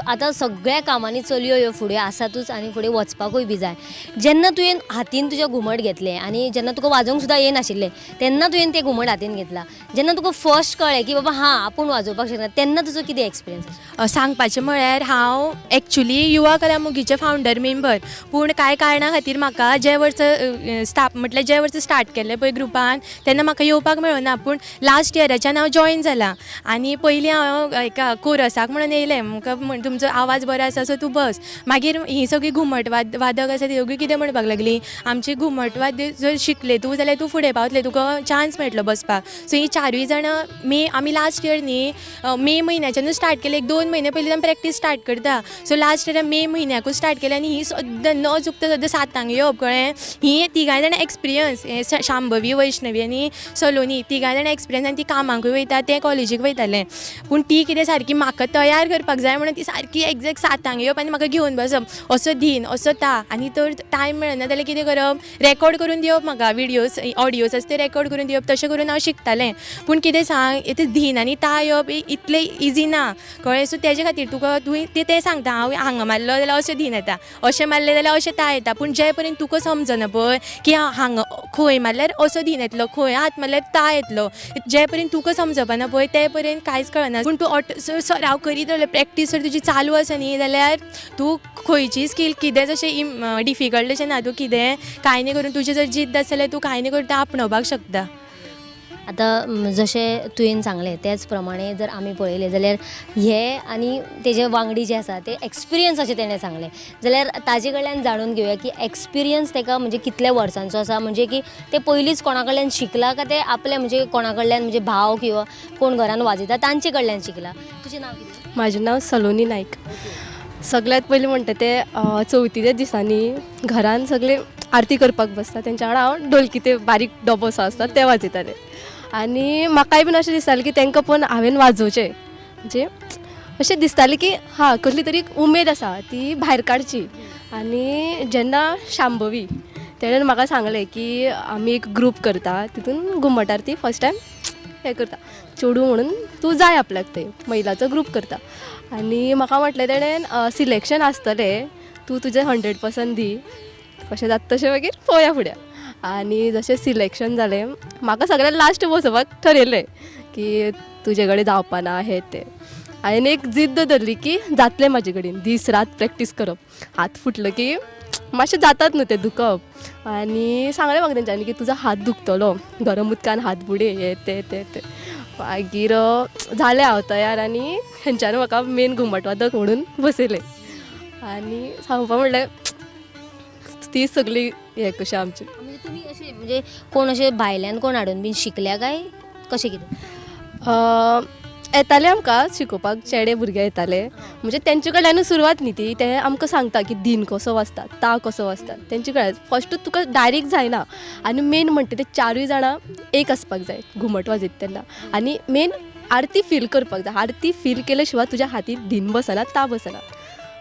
आतां सगळ्या कामांनी चलयो ह्यो फुडें आसातूच आनी फुडें वचपाकूय बी जाय. जेन्ना तुवें हातीन तुज्या घुमट घेतलें आनी जेन्ना तुका वाजोवंक सुद्दां येनाशिल्लें तेन्ना तुवें तें घुमट हातीन घेतलां, जेन्ना तुका फर्स्ट कळ्ळें की बाबा हां आपूण वाजोवपाक शकना तेन्ना तुजो कितें एक्सपिरियन्स? सांगपाचें म्हळ्यार हांव एक्चुली युवा कला मुगीचें फावंडर मेंबर, पूण कांय कारणां खातीर म्हाका जे वर्सा म्हटल्यार जे वर्सा स्टार्ट केल्लें पळय ग्रुपान तेन्ना म्हाका येवपाक मेळना, पूण लास्ट इयराच्यान हांव जॉयन जालां. आनी पयलीं हांव एका कोरसाक म्हणून येयलें, म्हाका तुमचो आवाज बरो आसा सो तूं बस. मागीर हीं सगळीं घुमट वादक आसा ती सगळीं कितें म्हणपाक लागलीं, आमची घुमट वाद्य जर शिकलें तूं जाल्यार तूं फुडें पावतलें, तुका चान्स मेळटलो बसपाक. सो हीं चारूय जाणां मे आमी लास्ट इयर न्ही मे म्हयन्याच्यानूच स्टार्ट केलें, एक 2 म्हयने पयलीं आमी प्रॅक्टीस स्टार्ट करता. सो लास्ट इयर मे म्हयन्याकूच स्टार्ट केलें आनी ही सद्दां न चुकता सद्दां 7 येवप, कळ्ळें. हीं तिगांय जाणां एक्सपिरियन्स, शांभवी, वैष्णवी आनी सलोनी तिगांय जाणां एक्सपिरियन्स, आनी ती कामाकूय वयता, तें कॉलेजीक वयतालें. पूण ती कितें सारकी म्हाका तयार करपाक जाय म्हणून ती सारकी एग्जॅक्ट 7 येवप आनी म्हाका घेवन बसप, असो धीन असो ता. आनी तर टायम मेळना जाल्यार कितें करप, रेकॉर्ड करून दिवप म्हाका, विडियोज ऑडियोज आसा ते रेकॉर्ड करून दिवप, तशें करून हांव शिकतालें. पूण कितें सांग, तें धीन आनी ता येवप इतलें इजी ना, कळ्ळें. सो तेजे खातीर तुका तुवें तें सांगता, हांव हांगा मारलो जाल्यार अशें धीन येता, अशें मारलें जाल्यार अशें ता येता, पूण जे पर्यंत तुका समजना पळय की हांगा खंय मारल्यार असो दिन येतलो, खंय हात मारल्यार ता येतलो, जे पर्यंत तुका समजपाना पळय ते पर्यंत कांयच कळना. पूण तूं सराव करीत रावलें, प्रॅक्टीस जर तुजी चालू आसा न्ही जाल्यार तूं खंयची स्कील कितेंच अशें डिफिकल्ट अशें ना, तूं कितें कांय न्ही करून तुजें जर जिद्द आसा जाल्यार तूं कांय न्ही करून तें आपणोवपाक शकता. आतां जशें तुवें सांगलें त्याच प्रमाणे जर आमी पळयलें जाल्यार हे आनी तेजे वांगडी जे आसा ते एक्सपिरियन्स अशें तेणें सांगलें जाल्यार ताजे कडल्यान जाणून घेवया की एक्सपिरियन्स तेका म्हणजे कितल्या वर्सांचो आसा, म्हणजे की ते पयलींच कोणा कडल्यान शिकला काय ते आपले म्हणजे कोणा कडल्यान म्हणजे भाव किंवा कोण घरान वाजयता तांचे कडल्यान शिकला. तुजें नांव कितें? म्हाजें नांव सलोनी नायक. सगळ्यांत पयलीं म्हणटा ते चवथीच्या दिसांनी घरान सगळे आरती करपाक बसता तेंच्या वांगडा हांव ढोलकी ते बारीक डबो असो आसता ते वाजयतालें आनी म्हाकाय बीन अशें दिसतालें की तांकां पळोवन हांवें वाजोवचें, म्हणजे अशें दिसतालें की हां कसली तरी एक उमेद आसा ती भायर काडची. आनी जेन्ना शांभवी तेणें म्हाका सांगलें की आमी एक ग्रूप करता तितून घुमट आरती फर्स्ट टायम हें करता, चेडूं म्हणून तूं जाय आपल्याक थंय महिलाचो ग्रूप करता. आनी म्हाका म्हटलें तेणें सिलेक्शन आसतलें, तूं तुजें 100% दी, कशें जाता तशें मागीर पळोवया फुडें. आनी जशें सिलेक्शन जालें म्हाका सगळ्यांत लास्ट बसोवपाक ठरयलें की तुजे कडेन जावपा ना हें तें. हांवें एक जिद्द धरली की जातलें म्हाजे कडेन, दीस रात प्रॅक्टीस करप, हात फुटलो की मातशें जातात न्हू तें दुखप. आनी सांगलें म्हाका तेंच्यांनी की तुजो हात दुखतलो, गरम उदकान हात बुडय हें तें तें तें. मागीर जालें हांव तयार आनी हेंच्यांनी म्हाका मेन घुमट वादक म्हणून बसयलें. आनी सांगपा म्हणल्यार ती सगळी हें कशें आमची. म्हणजे तुमी अशें म्हणजे कोण अशें भायल्यान कोण हाडून बीन शिकल्या काय कशें कितें? येताले आमकां शिकोवपाक चेडे भुरगे येताले, म्हणजे तेंचे कडल्यानूच सुरवात न्ही ती, ते आमकां सांगता की दिन कसो वाजता, ता कसो वाजता, तेंचे कडल्यान फर्स्ट तुका डायरेक्ट जायना. आनी मेन म्हणटा ते चारूय जाणां एक आसपाक जाय घुमट वाजयता तेन्ना, आनी मेन आरती फील करपाक जाय. आरती फील केले शिवाय तुज्या हातीत दिन बसना, ता बसना.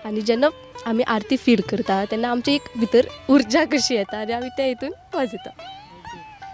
आनी जेन्ना आमी आरती फील करता तेन्ना आमची एक भितर उर्जा कशी येता आनी आमी त्या हितून वाजयता.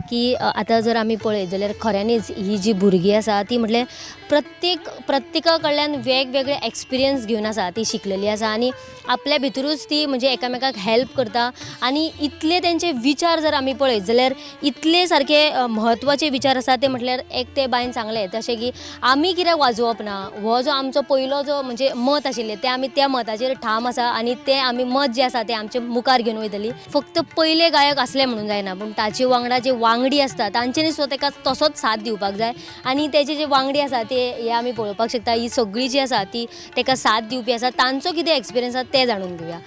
की आतां जर आमी पळयत जाल्यार खऱ्यांनीच ही जी भुरगीं आसा ती म्हटल्यार प्रत्येका कडल्यान वेगवेगळे एक्सपिरियन्स घेवन आसा, ती शिकलेली आसा आनी आपल्या भितरूच ती म्हणजे एकामेकाक हेल्प करता. आनी इतले तेंचे विचार जर आमी पळयत जाल्यार इतले सारके म्हत्वाचे विचार आसा ते म्हटल्यार एक ते बायन सांगलें तशें की आमी कित्याक वाजोवप ना, हो जो आमचो पयलो जो म्हणजे मत आशिल्लें तें आमी त्या मताचेर ठाम आसा आनी तें आमी मत जें आसा तें आमचे मुखार घेवन वयतली. फक्त पयले गायक आसले म्हणून जायना, पूण ताचे वांगडा जे वांगडी आसता तांच्यांनी सुद्दां ताका तसोच साथ दिवपाक जाय आनी तेजे जे वांगडी आसा ते हे आमी पळोवपाक शकता. ही सगळी जी आसा ती ताका साथ दिवपी आसा, तांचो कितें एक्सपिरियन्स आसा तें जाणून घेवया.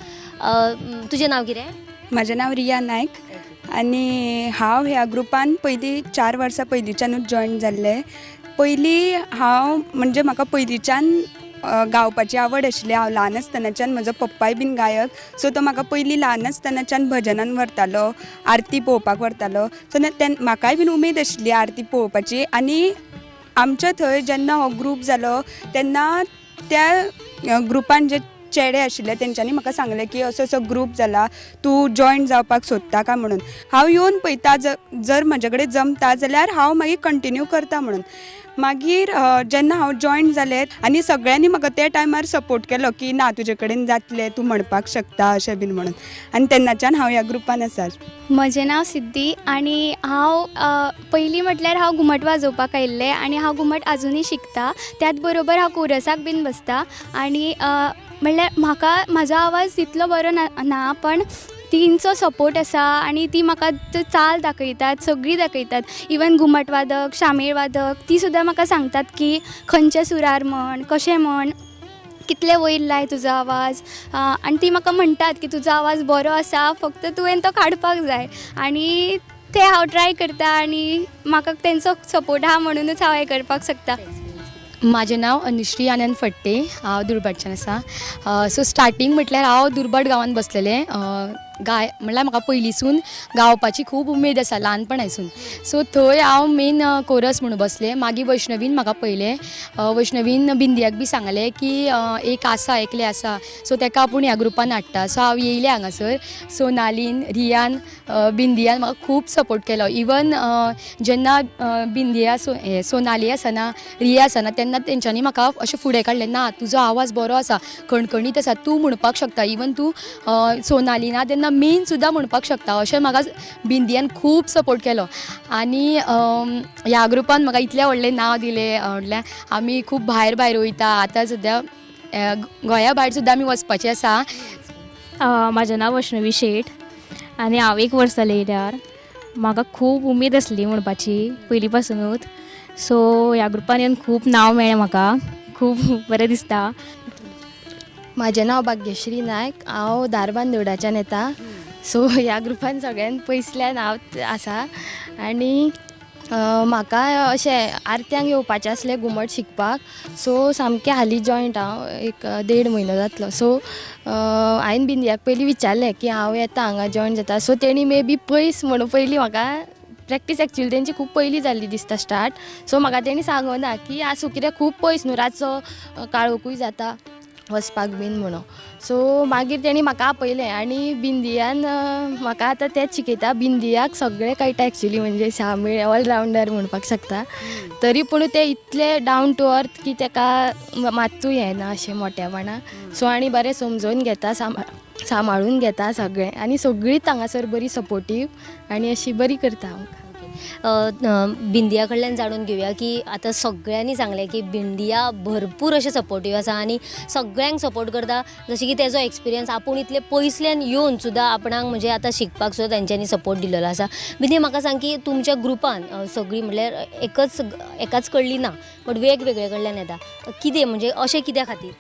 तुजें नांव कितें? म्हाजें नांव रिया नायक आनी हांव ह्या ग्रुपान पयलीं 4 वर्सां पयलींच्यानूच जॉयन जाल्लें. पयलीं हांव म्हणजे म्हाका पयलींच्यान गावपाची आवड आशिल्ली. हांव ल्हान आसतनाच्यान म्हजो पप्पाय बीन गायक, सो तो म्हाका पयलीं ल्हान आसतनाच्यान भजनान व्हरतालो, आरती पळोवपाक व्हरतालो. सो म्हाकाय बीन उमेद आशिल्ली आरती पळोवपाची. आनी आमच्या थंय जेन्ना हो ग्रूप जालो तेन्ना त्या ग्रुपान जे चेडे आशिल्ले तेंच्यांनी म्हाका सांगलें की असो असो ग्रूप जाला, तूं जॉयन जावपाक सोदता काय म्हणून. हांव येवन पळयता, जर म्हजे कडेन जमता जाल्यार हांव मागीर कंटिन्यू करता म्हणून. मागीर जेन्ना हांव जॉयन जालें आनी सगळ्यांनी म्हाका त्या टायमार सपोर्ट केलो की ना तुजे कडेन जातलें, तूं म्हणपाक शकता अशें बीन म्हणून. आनी तेन्नाच्यान हांव ह्या ग्रुपान आसा. म्हजें नांव सिद्धी आनी हांव पयलीं म्हटल्यार हांव घुमट वाजोवपाक आयिल्लें आनी हांव घुमट आजुनूय शिकता, त्याच बरोबर हांव कोरसाक बीन बसता. आनी म्हणल्यार म्हाका म्हाजो आवाज तितलो बरो ना, पण तेंचो सपोर्ट आसा आनी ती म्हाका चाल दाखयतात, सगळीं दाखयतात. इवन घुमट वादक, शामेळ वादक ती सुद्दां म्हाका सांगतात की खंयच्या सुरार म्हण, कशें म्हण, कितले वयर लाय तुजो आवाज. आनी ती म्हाका म्हणटात की तुजो आवाज बरो आसा, फक्त तुवें तो काडपाक जाय. आनी तें हांव ट्राय करता आनी म्हाका तेंचो सपोर्ट आहा म्हणुनूच हांव हें करपाक शकता. म्हाजें नांव अनुश्री आनंद फडते, हांव दुर्भाटच्यान आसा. सो स्टार्टींग म्हटल्यार हांव दुर्भाट गांवांत बसलेलें. गाय म्हणल्यार म्हाका पयलींसून गावपाची खूब उमेद आसा ल्हानपणासून. सो थंय हांव मेन कोरस म्हणून बसलें. मागीर वैष्णवीन म्हाका पळयलें, वैष्णवीन बिंदियाक बी सांगलें की एक आसा, एकलें आसा, सो तेका आपूण ह्या ग्रुपान हाडटा. सो हांव येयलें हांगासर. सोनालीन, रियान, बिंदियान म्हाका खूब सपोर्ट केलो. इवन जेन्ना बिंदिया सोनाली आसना, रिया आसना, तेन्ना तेंच्यांनी म्हाका अशें फुडें काडलें, ना तुजो आवाज बरो आसा, खणखणीत आसा, तूं म्हणपाक शकता. इवन तूं सोनाली ना तेन्ना मेन सुद्दां म्हणपाक शकता अशें म्हाका बिंदियान खूब सपोर्ट केलो आनी ह्या ग्रुपान म्हाका इतलें व्हडलें नांव दिलें म्हटल्यार आमी खूब भायर भायर वयता आतां सद्या गोंया भायर सुद्दां आमी वचपाचें आसा. म्हाजें नांव वैष्णवी शेट आनी हांव एक वर्स जालें येयल्यार. म्हाका खूब उमेद आसली म्हणपाची पयलीं पासुनूच. सो ह्या ग्रुपान येवन खूब नांव मेळ्ळें म्हाका, खूब बरें दिसता. म्हाजें नांव भाग्यश्री नायक, हांव धारबांदोडाच्यान येता. सो ह्या ग्रुपान सगळ्यान पयसल्यान हांव आसा आनी म्हाका अशें आरत्यांक येवपाचें आसलें घुमट शिकपाक. सो सामकें हालीं जॉयंट हांव एक 1.5 म्हयनो जातलो. सो हांवें बिंदियाक पयलीं विचारलें की हांव येता हांगा जॉयन जाता. सो तेणी मे बी पयस म्हणून पयलीं म्हाका प्रॅक्टीस एक्चुअली तेंची खूब पयलीं जाल्ली दिसता स्टार्ट. सो म्हाका तेणी सांगना की आसूं कित्याक खूब पयस न्हू, रातचो काळोखूय जाता वचपाक बीन म्हणून. सो मागीर तेणी म्हाका आपयलें आनी बिंदियान म्हाका आतां तेंच शिकयता. बिंदियाक सगळें कळटा एक्चुअली, म्हणजे शामेळ ऑलरावंडर म्हणपाक शकता. तरी पूण तें इतलें डावन टू अर्थ की तेका मात्तूय येना अशें मोट्यापणा. सो आनी बरें समजून घेता, सांबाळून घेता सगळें आनी सगळींच हांगासर बरी सपोर्टीव आनी अशी बरी करता आमकां. बिंदिया कडल्यान जाणून घेवया की आतां सगळ्यांनी सांगलें की बिंदिया भरपूर अशें सपोर्टीव आसा आनी सगळ्यांक सपोर्ट करता. जशें की तेजो एक्सपिरियन्स आपूण इतले पयसल्यान येवन सुद्दां आपणाक म्हणजे आतां शिकपाक सुद्दां तेंच्यांनी सपोर्ट दिलेलो आसा. बिंदिया म्हाका सांग की तुमच्या ग्रुपान सगळीं म्हणल्यार एकाच कडली ना बट वेगवेगळे कडल्यान येता, कितें म्हणजे अशें कित्या खातीर?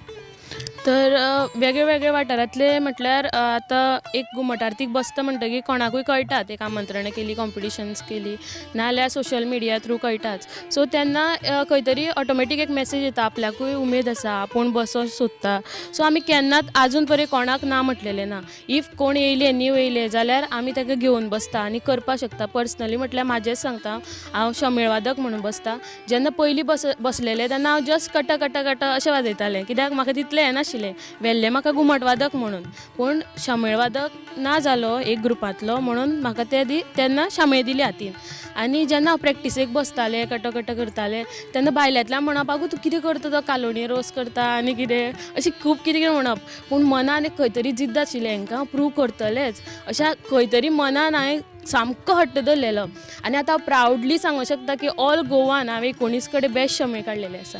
तर वेगळे वेगळे वाठारांतले म्हटल्यार आतां एक घुमट आरतीक बसता म्हणटकीर कोणाकूय कळटात, एक आमंत्रणां केली, कॉम्पिटिशन्स केली, नाजाल्यार सोशल मिडिया थ्रू कळटाच. सो तेन्ना खंय तरी ऑटोमॅटीक एक मॅसेज येता, आपल्याकूय उमेद आसा, आपूण बसो सोदता. सो आमी केन्नाच आजून पर्यंत कोणाक ना म्हटलेलें ना. If कोण येयले न्यू येयले जाल्यार आमी ताका घेवन बसता आनी करपाक शकता. पर्सनली म्हटल्यार म्हाजेंच सांगता, हांव शमेळ वादक म्हणून बसता. जेन्ना पयलीं बसलेलें तेन्ना हांव जस्ट कट कट कट अशें वाजयतालें, कित्याक म्हाका तितलें येनाशिल्लें. वेल्लें म्हाका घुमट वादक म्हणून, पूण शामेळ वादक ना जालो एक ग्रुपांतलो म्हणून म्हाका ते तेन्ना शामेळ दिली हातीन. आनी जेन्ना हांव प्रॅक्टिसेक बसतालें, कट कट करतालें तेन्ना भायल्यांतल्यान म्हणप, आगो तूं कितें करता, तो कालोणी रोस करता आनी कितें अशें खूब कितें कितें म्हणप. पूण मनान एक खंय तरी जिद्द आशिल्ली, हांकां हांव प्रूव करतलेंच अशें खंय तरी मनान हांवें सामको हट्ट धरलेलो. आनी आतां हांव प्रावडली सांगूंक शकता की ऑल गोवान हांवें 19 कडेन बेस्ट शामेळ काडलेले आसा.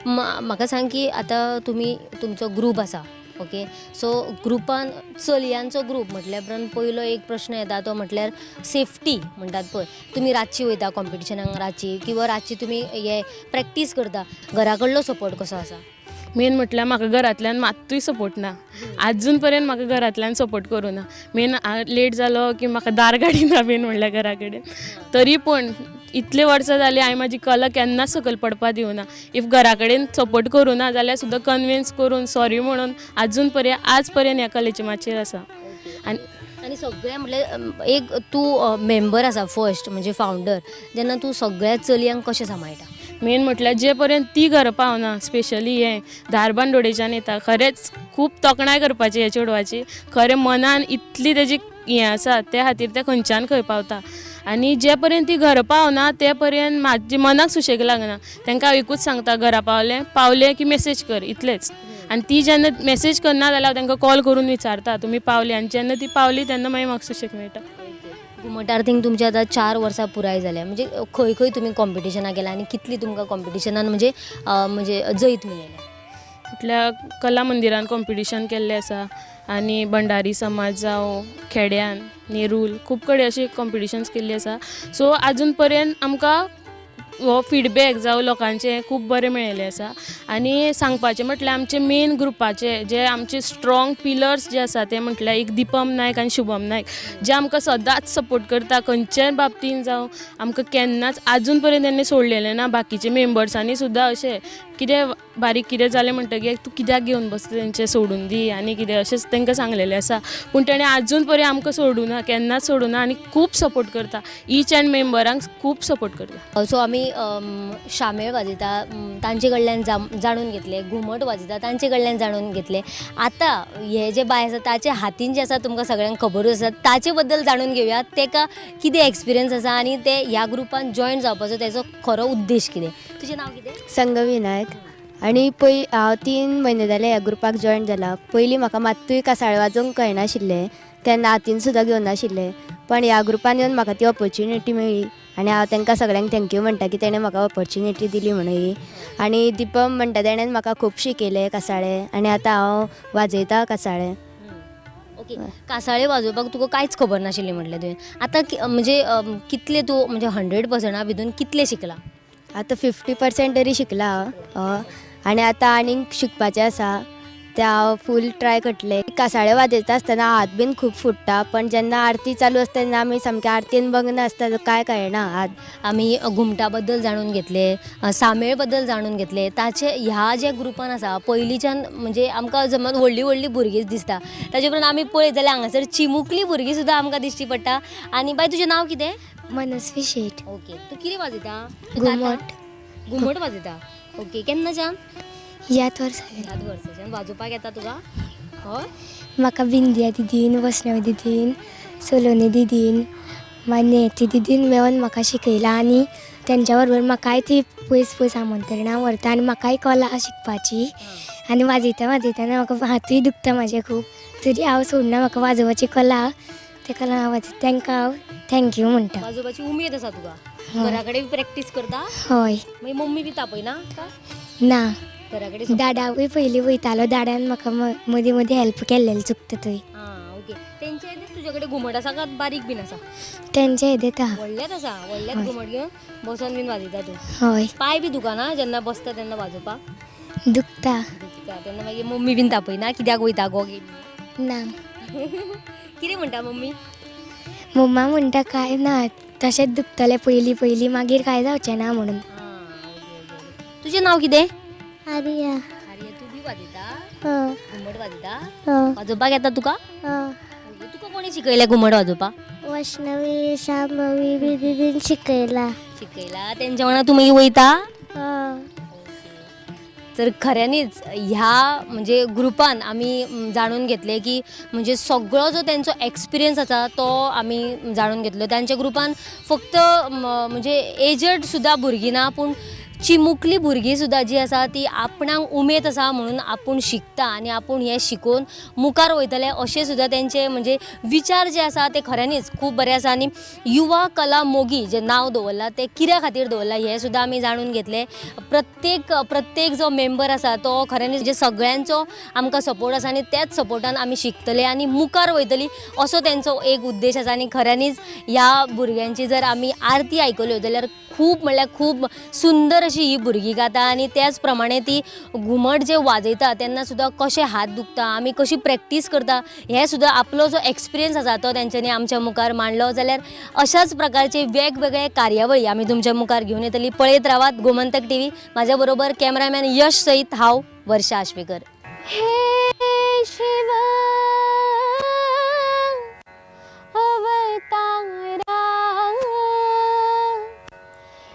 म्हाका सांग की आतां तुमी तुमचो ग्रूप आसा, ओके, सो ग्रुपान चलयांचो ग्रूप म्हटल्या उपरांत पयलो एक प्रश्न येता तो म्हटल्यार सेफ्टी म्हणटात पळय. तुमी रातची वयता कॉम्पिटिशनाक रातची किंवा रातची तुमी हे प्रॅक्टीस करता, घरा कडलो सपोर्ट कसो आसा? मेन म्हटल्यार म्हाका घरांतल्यान मात्तूय सपोर्ट ना, आजून पर्यंत म्हाका घरांतल्यान सपोर्ट करूं ना. मेन लेट जालो की म्हाका दार काडिना मेन म्हणल्यार घरा कडेन. तरी पूण इतले वर्सां जालीं हांवें म्हाजी कला केन्नाच सकयल पडपाक दिवना. If घरा कडेन सपोर्ट करूं ना जाल्यार सुद्दां कन्विन्स करून सॉरी म्हणून आजून पर्यंत आज पर्यंत ह्या कलेचे माचयेर आसा. आनी सगळें म्हटल्यार एक तूं मेंबर आसा फर्स्ट म्हणजे फावंडर, जेन्ना तूं सगळ्या चलयांक कशें सांबाळटा? मेन म्हटल्यार जे पर्यंत ती घरा पावना, स्पेशली हें धारबांदोडेच्यान येता, खरेंच खूब तोखणाय करपाची ह्या चेडवाची, खरें मनान इतली तेजी हें आसा त्या खातीर तें खंयच्यान खंय पावता. आनी जे पर्यंत ती घरा पावना ते पर्यंत म्हाजे मनाक सुशेग लागना. तांकां हांव एकूच सांगता, घरा पावलें की मॅसेज कर, इतलेंच. आनी ती जेन्ना मॅसेज करना जाल्यार हांव तांकां कॉल करून विचारता तुमी पावली, आनी जेन्ना ती पावली तेन्ना मागीर म्हाका सुशेग मेळटा. घुमट आरतींक तुमचे आतां 4 वर्सां पुराय जाल्या, म्हणजे खंय खंय तुमी कॉम्पिटिशनां गेला आनी कितली तुमकां कॉम्पिटिशनान म्हणजे म्हणजे जैत मेळ्ळें? म्हटल्यार कला मंदिरान कॉम्पिटिशन केल्लें आसा आनी भंडारी समाज जावं खेड्यान नेरूल खूब कडेन अशी कॉम्पिटिशन्स केल्ली आसा. सो आजून पर्यंत आमकां हो फिडबॅक जावं लोकांचें खूब बरें मेळिल्लें आसा. आनी सांगपाचें म्हटल्यार आमचे मेन ग्रुपाचे जे आमचे स्ट्रॉंग पिलर्स जे आसा ते म्हटल्यार एक दीपम नायक आनी शुभम नायक, जे आमकां सदांच सपोर्ट करता खंयच्याय बाबतीन जावं, आमकां केन्नाच आजून पर्यंत तेणी सोडलेलें ना. बाकीचे मेंबर्सांनी सुद्दां अशें कितें बारीक कितें जालें म्हणटकीर तूं कित्याक घेवन बसता तेंचें सोडून दी आनी कितें अशेंच तांकां सांगलेलें आसा. पूण तेणें आजून पर्यंत आमकां सोडूना, केन्नाच सोडूना आनी खूब सपोर्ट करता, ईच एंड मेंबरांक खूब सपोर्ट करता. सो आमी शामेळ वाजयता तांचे कडल्यान जाणून घेतलें, घुमट वाजयता तांचे कडल्यान जाणून घेतलें. आतां हे जे बाय आसा ताचे हातीन जे आसा तुमकां सगळ्यांक खबरूच आसा, ताचे बद्दल जाणून घेवया, ताका कितें एक्सपिरियन्स आसा आनी ते ह्या ग्रुपान जॉयन जावपाचो तेजो खरो उद्देश कितें. तुजें नांव कितें? संगवी नायक. आनी पय हांव 3 म्हयने जाले ह्या ग्रुपाक जॉयन जाला. पयलीं म्हाका मात्तूय कासाळे वाजोवंक कळनाशिल्लें, तेन्ना हातीन सुद्दां घेवनाशिल्लें, पण ह्या ग्रुपान येवन म्हाका ती ऑपॉर्च्युनिटी मेळ्ळी आनी हांव तांकां सगळ्यांक thank you म्हणटा की तेणें म्हाका ऑपॉर्च्युनिटी दिली म्हणून ही. आनी दीपम म्हणटा तेणें म्हाका खूब शिकयलें कासाळे आनी आतां हांव वाजयता कासाळे. ओके, कासाळे वाजोवपाक तुका कांयच खबर नाशिल्लें म्हटलें तुवें, आतां म्हणजे कितले तूं म्हणजे 100% भितून कितले शिकला? आतां 50% तरी शिकला हांव आनी आतां आनीक शिकपाचें आसा, तें हांव फूल ट्राय करतलें. कासाळे वाजयता आसतना हात बीन खूब फुट्टा, पण जेन्ना आरती चालू आसता तेन्ना आमी सामकें आरतीन भग्न आसता, कांय कळना हात. आमी घुमटा बद्दल जाणून घेतले, सामेळ बद्दल जाणून घेतले. ताचे ह्या जे ग्रुपान आसा पयलींच्यान म्हणजे आमकां समज व्हडली व्हडली भुरगींच दिसता, ताचे उपरांत आमी पळयत जाल्यार हांगासर चिमुकली भुरगीं सुद्दां आमकां दिश्टी पडटा. आनी बाय तुजें नांव कितें? मनस्वी शेट. ओके, तूं कितें वाजयता? घुमट. घुमट वाजयता. ओके, केन्नाच्यान? ह्याच वर्सा. ह्याच वर्साच्यान वाजोवपाक येता तुका? हय. म्हाका बिंदिया दिदीन, वैष्णवी दिदीन, सलोनी दिदीन, मागीर नेती दिदीन मेळोन म्हाका शिकयलां आनी तेंच्या बरोबर म्हाकाय ती पयस पयस आमंत्रणां व्हरता आनी म्हाकाय कला शिकपाची. आनी वाजयता वाजयतना म्हाका हातूय दुखता म्हाजे खूब, तरी हांव सोडना, म्हाका वाजोवपाची कला, तेका लागून हांव वाजयता. तेंकां हांव thank you म्हणटा. वाजोवपाची उमेद आसा तुका? घरा कडेन प्रॅक्टीस करता? हय. मागीर मम्मी बी तापयना? ना, दादाकूय पयलीं वयतालो, दादान म्हाका मदीं मदीं हेल्प केल्लें चुकता थंय. ओके, तेंचे येदेच तुजे कडेन घुमट आसा काय बारीक बीन आसा? तेंचे येदेच आहा. व्हडलेच आसा? व्हडलेच घुमट घेवन बसोन बीन वाजयता तूं? हय. पांय बी दुखना जेन्ना बसता तेन्ना वाजोवपाक? दुखता. दुखता तेन्ना मागीर मम्मी बीन तापयना कित्याक वयता गो गेमी? ना. कितें म्हणटा मम्मी? मम्मा म्हणटा कांय ना, तशेंच दुखतलें पयलीं पयलीं, मागीर कांय जावचें ना म्हणून. तुजें नांव कितें? आर्या. आर्या, तूं बी वाजयता? घुमट वाजयता? वाजोवपाक येता तुका? तुका कोणी शिकयलें घुमट वाजोवपाक? वैष्णवी, शांभवी बी दिदीन शिकयला. शिकयला, तेंच्या वांगडा तूं मागीर वयता? तर खऱ्यांनीच ह्या म्हणजे ग्रुपान आमी जाणून घेतले की म्हणजे सगळो जो तेंचो एक्सपिरियन्स आसा तो आमी जाणून घेतलो. तांच्या ग्रुपान फक्त म्हणजे एजड सुद्दां भुरगीं ना, पूण चिमुकली भुरगीं सुद्दां जी आसा ती आपणाक उमेद आसा म्हणून आपूण शिकता आनी आपूण हें शिकोवन मुखार वयतले अशें सुद्दां तेंचे म्हणजे विचार जे आसा ते खऱ्यांनीच खूब बरे आसा. आनी युवा कला मोगी जें नांव दवरलां तें कित्या खातीर दवरलां हें सुद्दां आमी जाणून घेतलें. प्रत्येक जो मेंबर आसा तो खऱ्यांनीच जे सगळ्यांचो आमकां सपोर्ट आसा आनी त्याच सपोर्टान आमी शिकतले आनी मुखार वयतली असो तेंचो एक उद्देश आसा. आनी खऱ्यांनीच ह्या भुरग्यांची जर आमी आरती आयकल्यो जाल्यार खूब म्हणल्यार खूब सुंदर अशी ही भुरगीं गाता आनी त्याच प्रमाणे ती घुमट जे वाजयता तेन्ना सुद्दां कशे हात दुखता, आमी कशी प्रॅक्टीस करता हें सुद्दां आपलो जो एक्सपिरियन्स आसा तो तेंच्यांनी आमच्या मुखार मांडलो. जाल्यार अशाच प्रकारचे वेगवेगळे कार्यावळी आमी तुमच्या मुखार घेवन येतली. पळयत रावात गोमंतक टीव्ही. म्हाज्या बरोबर कॅमेरामॅन यश सयत हांव वर्षा आश्वेकर. हे शिव अवतारा,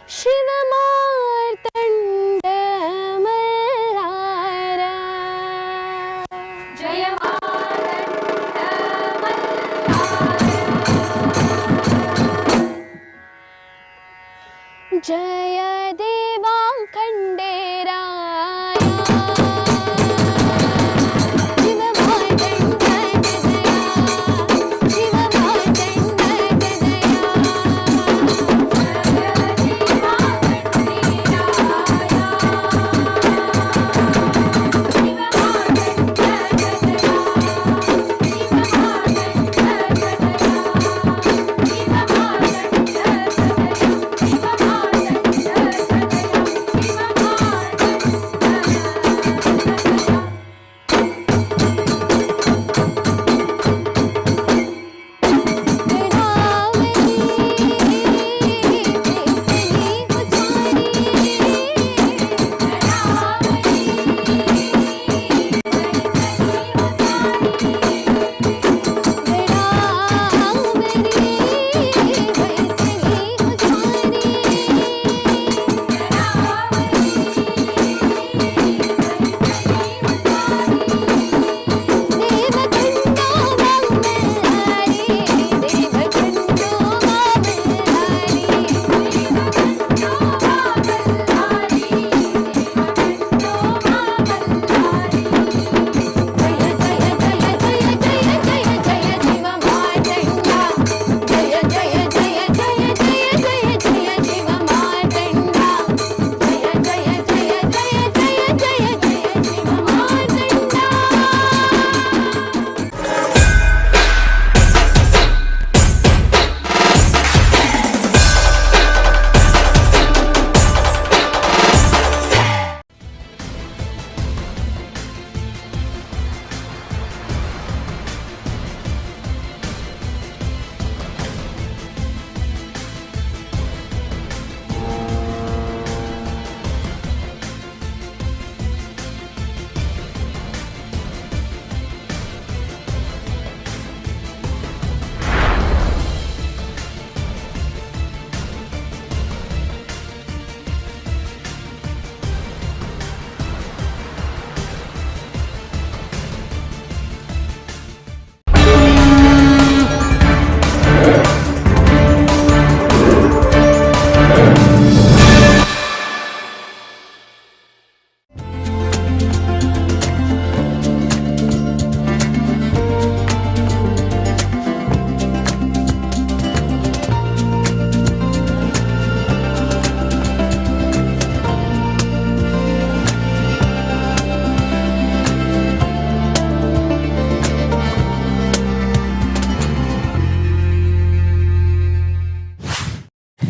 शिव मार्तंड मल्हारा, जय मार्तंड मल्हारा, जय देवा खंडेराया, शिव मार्तंड जया, शिव मार्तंड जया, जय देवा खंडेराया, शिव मार्तंड जया, शिव मार्तंड जया, शिव मार्तंड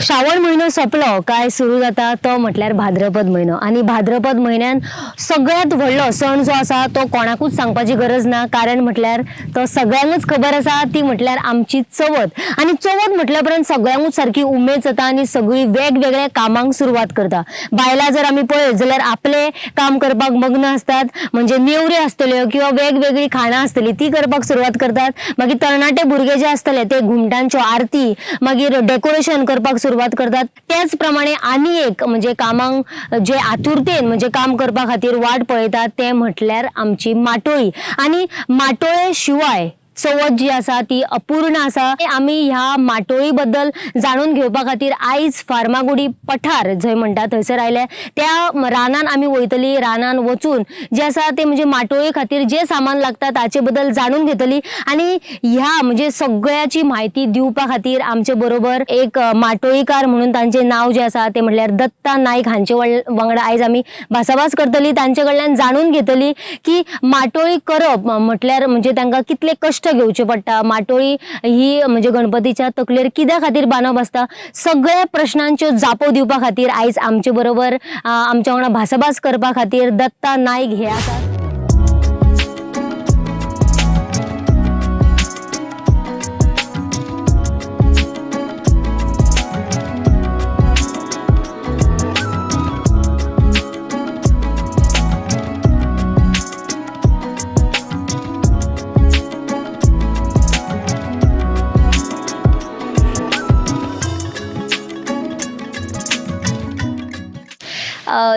श्रावण म्हयनो सोंपलो काय सुरू जाता तो म्हटल्यार भाद्रपद म्हयनो आनी भाद्रपद म्हयन्यान सगळ्यांत व्हडलो सण जो आसा तो कोणाकूच सांगपाची गरज ना, कारण म्हटल्यार तो सगळ्यांकूच खबर आसा, ती म्हटल्यार आमची चवथ. आनी चवथ म्हटल्या उपरांत सगळ्यांकूच सारकी उमेद जाता आनी सगळीं वेगवेगळ्या कामांक सुरवात करता. बायलां जर आमी पळयत जाल्यार आपलें काम करपाक मग्न आसतात, म्हणजे नेवऱ्यो आसतल्यो किंवा वेगवेगळीं खाणां आसतलीं ती करपाक सुरवात करतात. मागीर तरणाटे भुरगे जे आसतले ते घुमटांच्यो आरती, मागीर डेकोरेशन करपाक सुरवात करतात. त्याच प्रमाणे आनी एक म्हणजे कामांक जे आतुरतेन म्हणजे काम करपा खातीर वाट पळयतात ते म्हटल्यार आमची माटोळी. आनी माटोळे शिवाय चवथ जी आसा ती अपूर्ण आसा. आमी ह्या माटोळी बद्दल जाणून घेवपा खातीर आयज फार्मागुडी पठार जंय म्हणटा थंयसर आयले. त्या रानान आमी वयतली, रानान वचून जे आसा ते म्हणजे माटोळी खातीर जे सामान लागता ताचे बद्दल जाणून घेतली. आनी ह्या म्हणजे सगळ्याची म्हायती दिवपा खातीर आमचे बरोबर एक माटोळीकार म्हणून तांचे नांव जे आसा ते म्हटल्यार दत्ता नायक हांचे वांगडा आयज आमी भासाभास करतली. तांचे कडल्यान जाणून घेतली की माटोळी करप म्हटल्यार म्हणजे तांकां कितले कश्ट घेवचे पडटा, माटोळी ही म्हणजे गणपतीच्या तकलेर कित्या खातीर बांदप आसता, सगळ्या प्रश्नांच्यो जापो दिवपा खातीर आयज आमचे बरोबर आमच्या वांगडा भासाभास करपा खातीर दत्ता नायक हे आसात.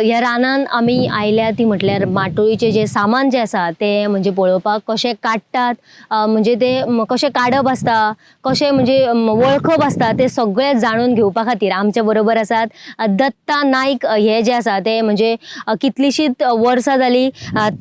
ह्या रानान आमी आयल्या ती म्हटल्यार माटोळीचें जें सामान जें आसा तें म्हणजे पळोवपाक कशें काडटात, म्हणजे तें कशें काडप आसता, कशें म्हणजे वळखप आसता तें सगळें जाणून घेवपा खातीर आमच्या बरोबर आसात दत्ता नायक. हे जे आसा ते म्हणजे कितलींशींच वर्सां जालीं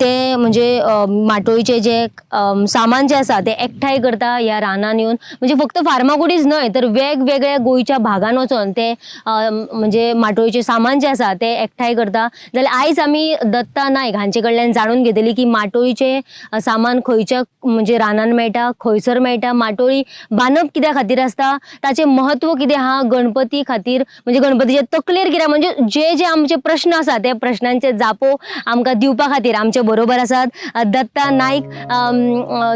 ते म्हणजे माटोळीचें जें सामान जें आसा तें एकठांय करता ह्या रानान येवन. म्हणजे फक्त फार्मागुडीच न्हय तर वेगवेगळ्या गोंयच्या भागान वचोन ते म्हणजे माटोळीचें सामान जें आसा तें एकठांय करता. जाल्यार आयज आमी दत्ता नायक हांचे कडल्यान जाणून घेतली की माटोळीचें सामान खंयच्या म्हणजे रानान मेळटा, खंयसर मेळटा, माटोळी बांदप कित्या खातीर आसता, ताचें म्हत्व कितें आहा गणपती खातीर, म्हणजे गणपतीचे तकलेर कितें, म्हणजे जे जे आमचे प्रश्न आसा त्या प्रश्नांचे जापो आमकां दिवपा खातीर आमचे बरोबर आसात दत्ता नायक.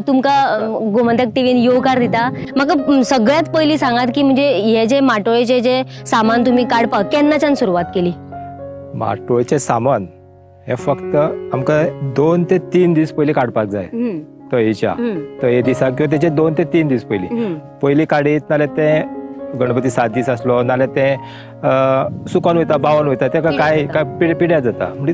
तुमकां गोमंतक टीव्हीन येवकार दिता. म्हाका सगळ्यांत पयलीं सांगात की म्हणजे हे जे माटोळेचें जे सामान तुमी काडपाक केन्नाच्यान सुरवात केली? माटोळेचें सामान हें फक्त आमकां 2 ते 3 दीस पयलीं काडपाक जाय. तयेच्या तये दिसाक किंवा तेचे 2 ते 3 दीस पयलीं पयलीं काडीत नाल्यार तें गणपती 7 दीस आसलो नाल्यार तें सुकोन वयता, बावन वयता, तेका कांय काय पिड्यार जाता. म्हणजे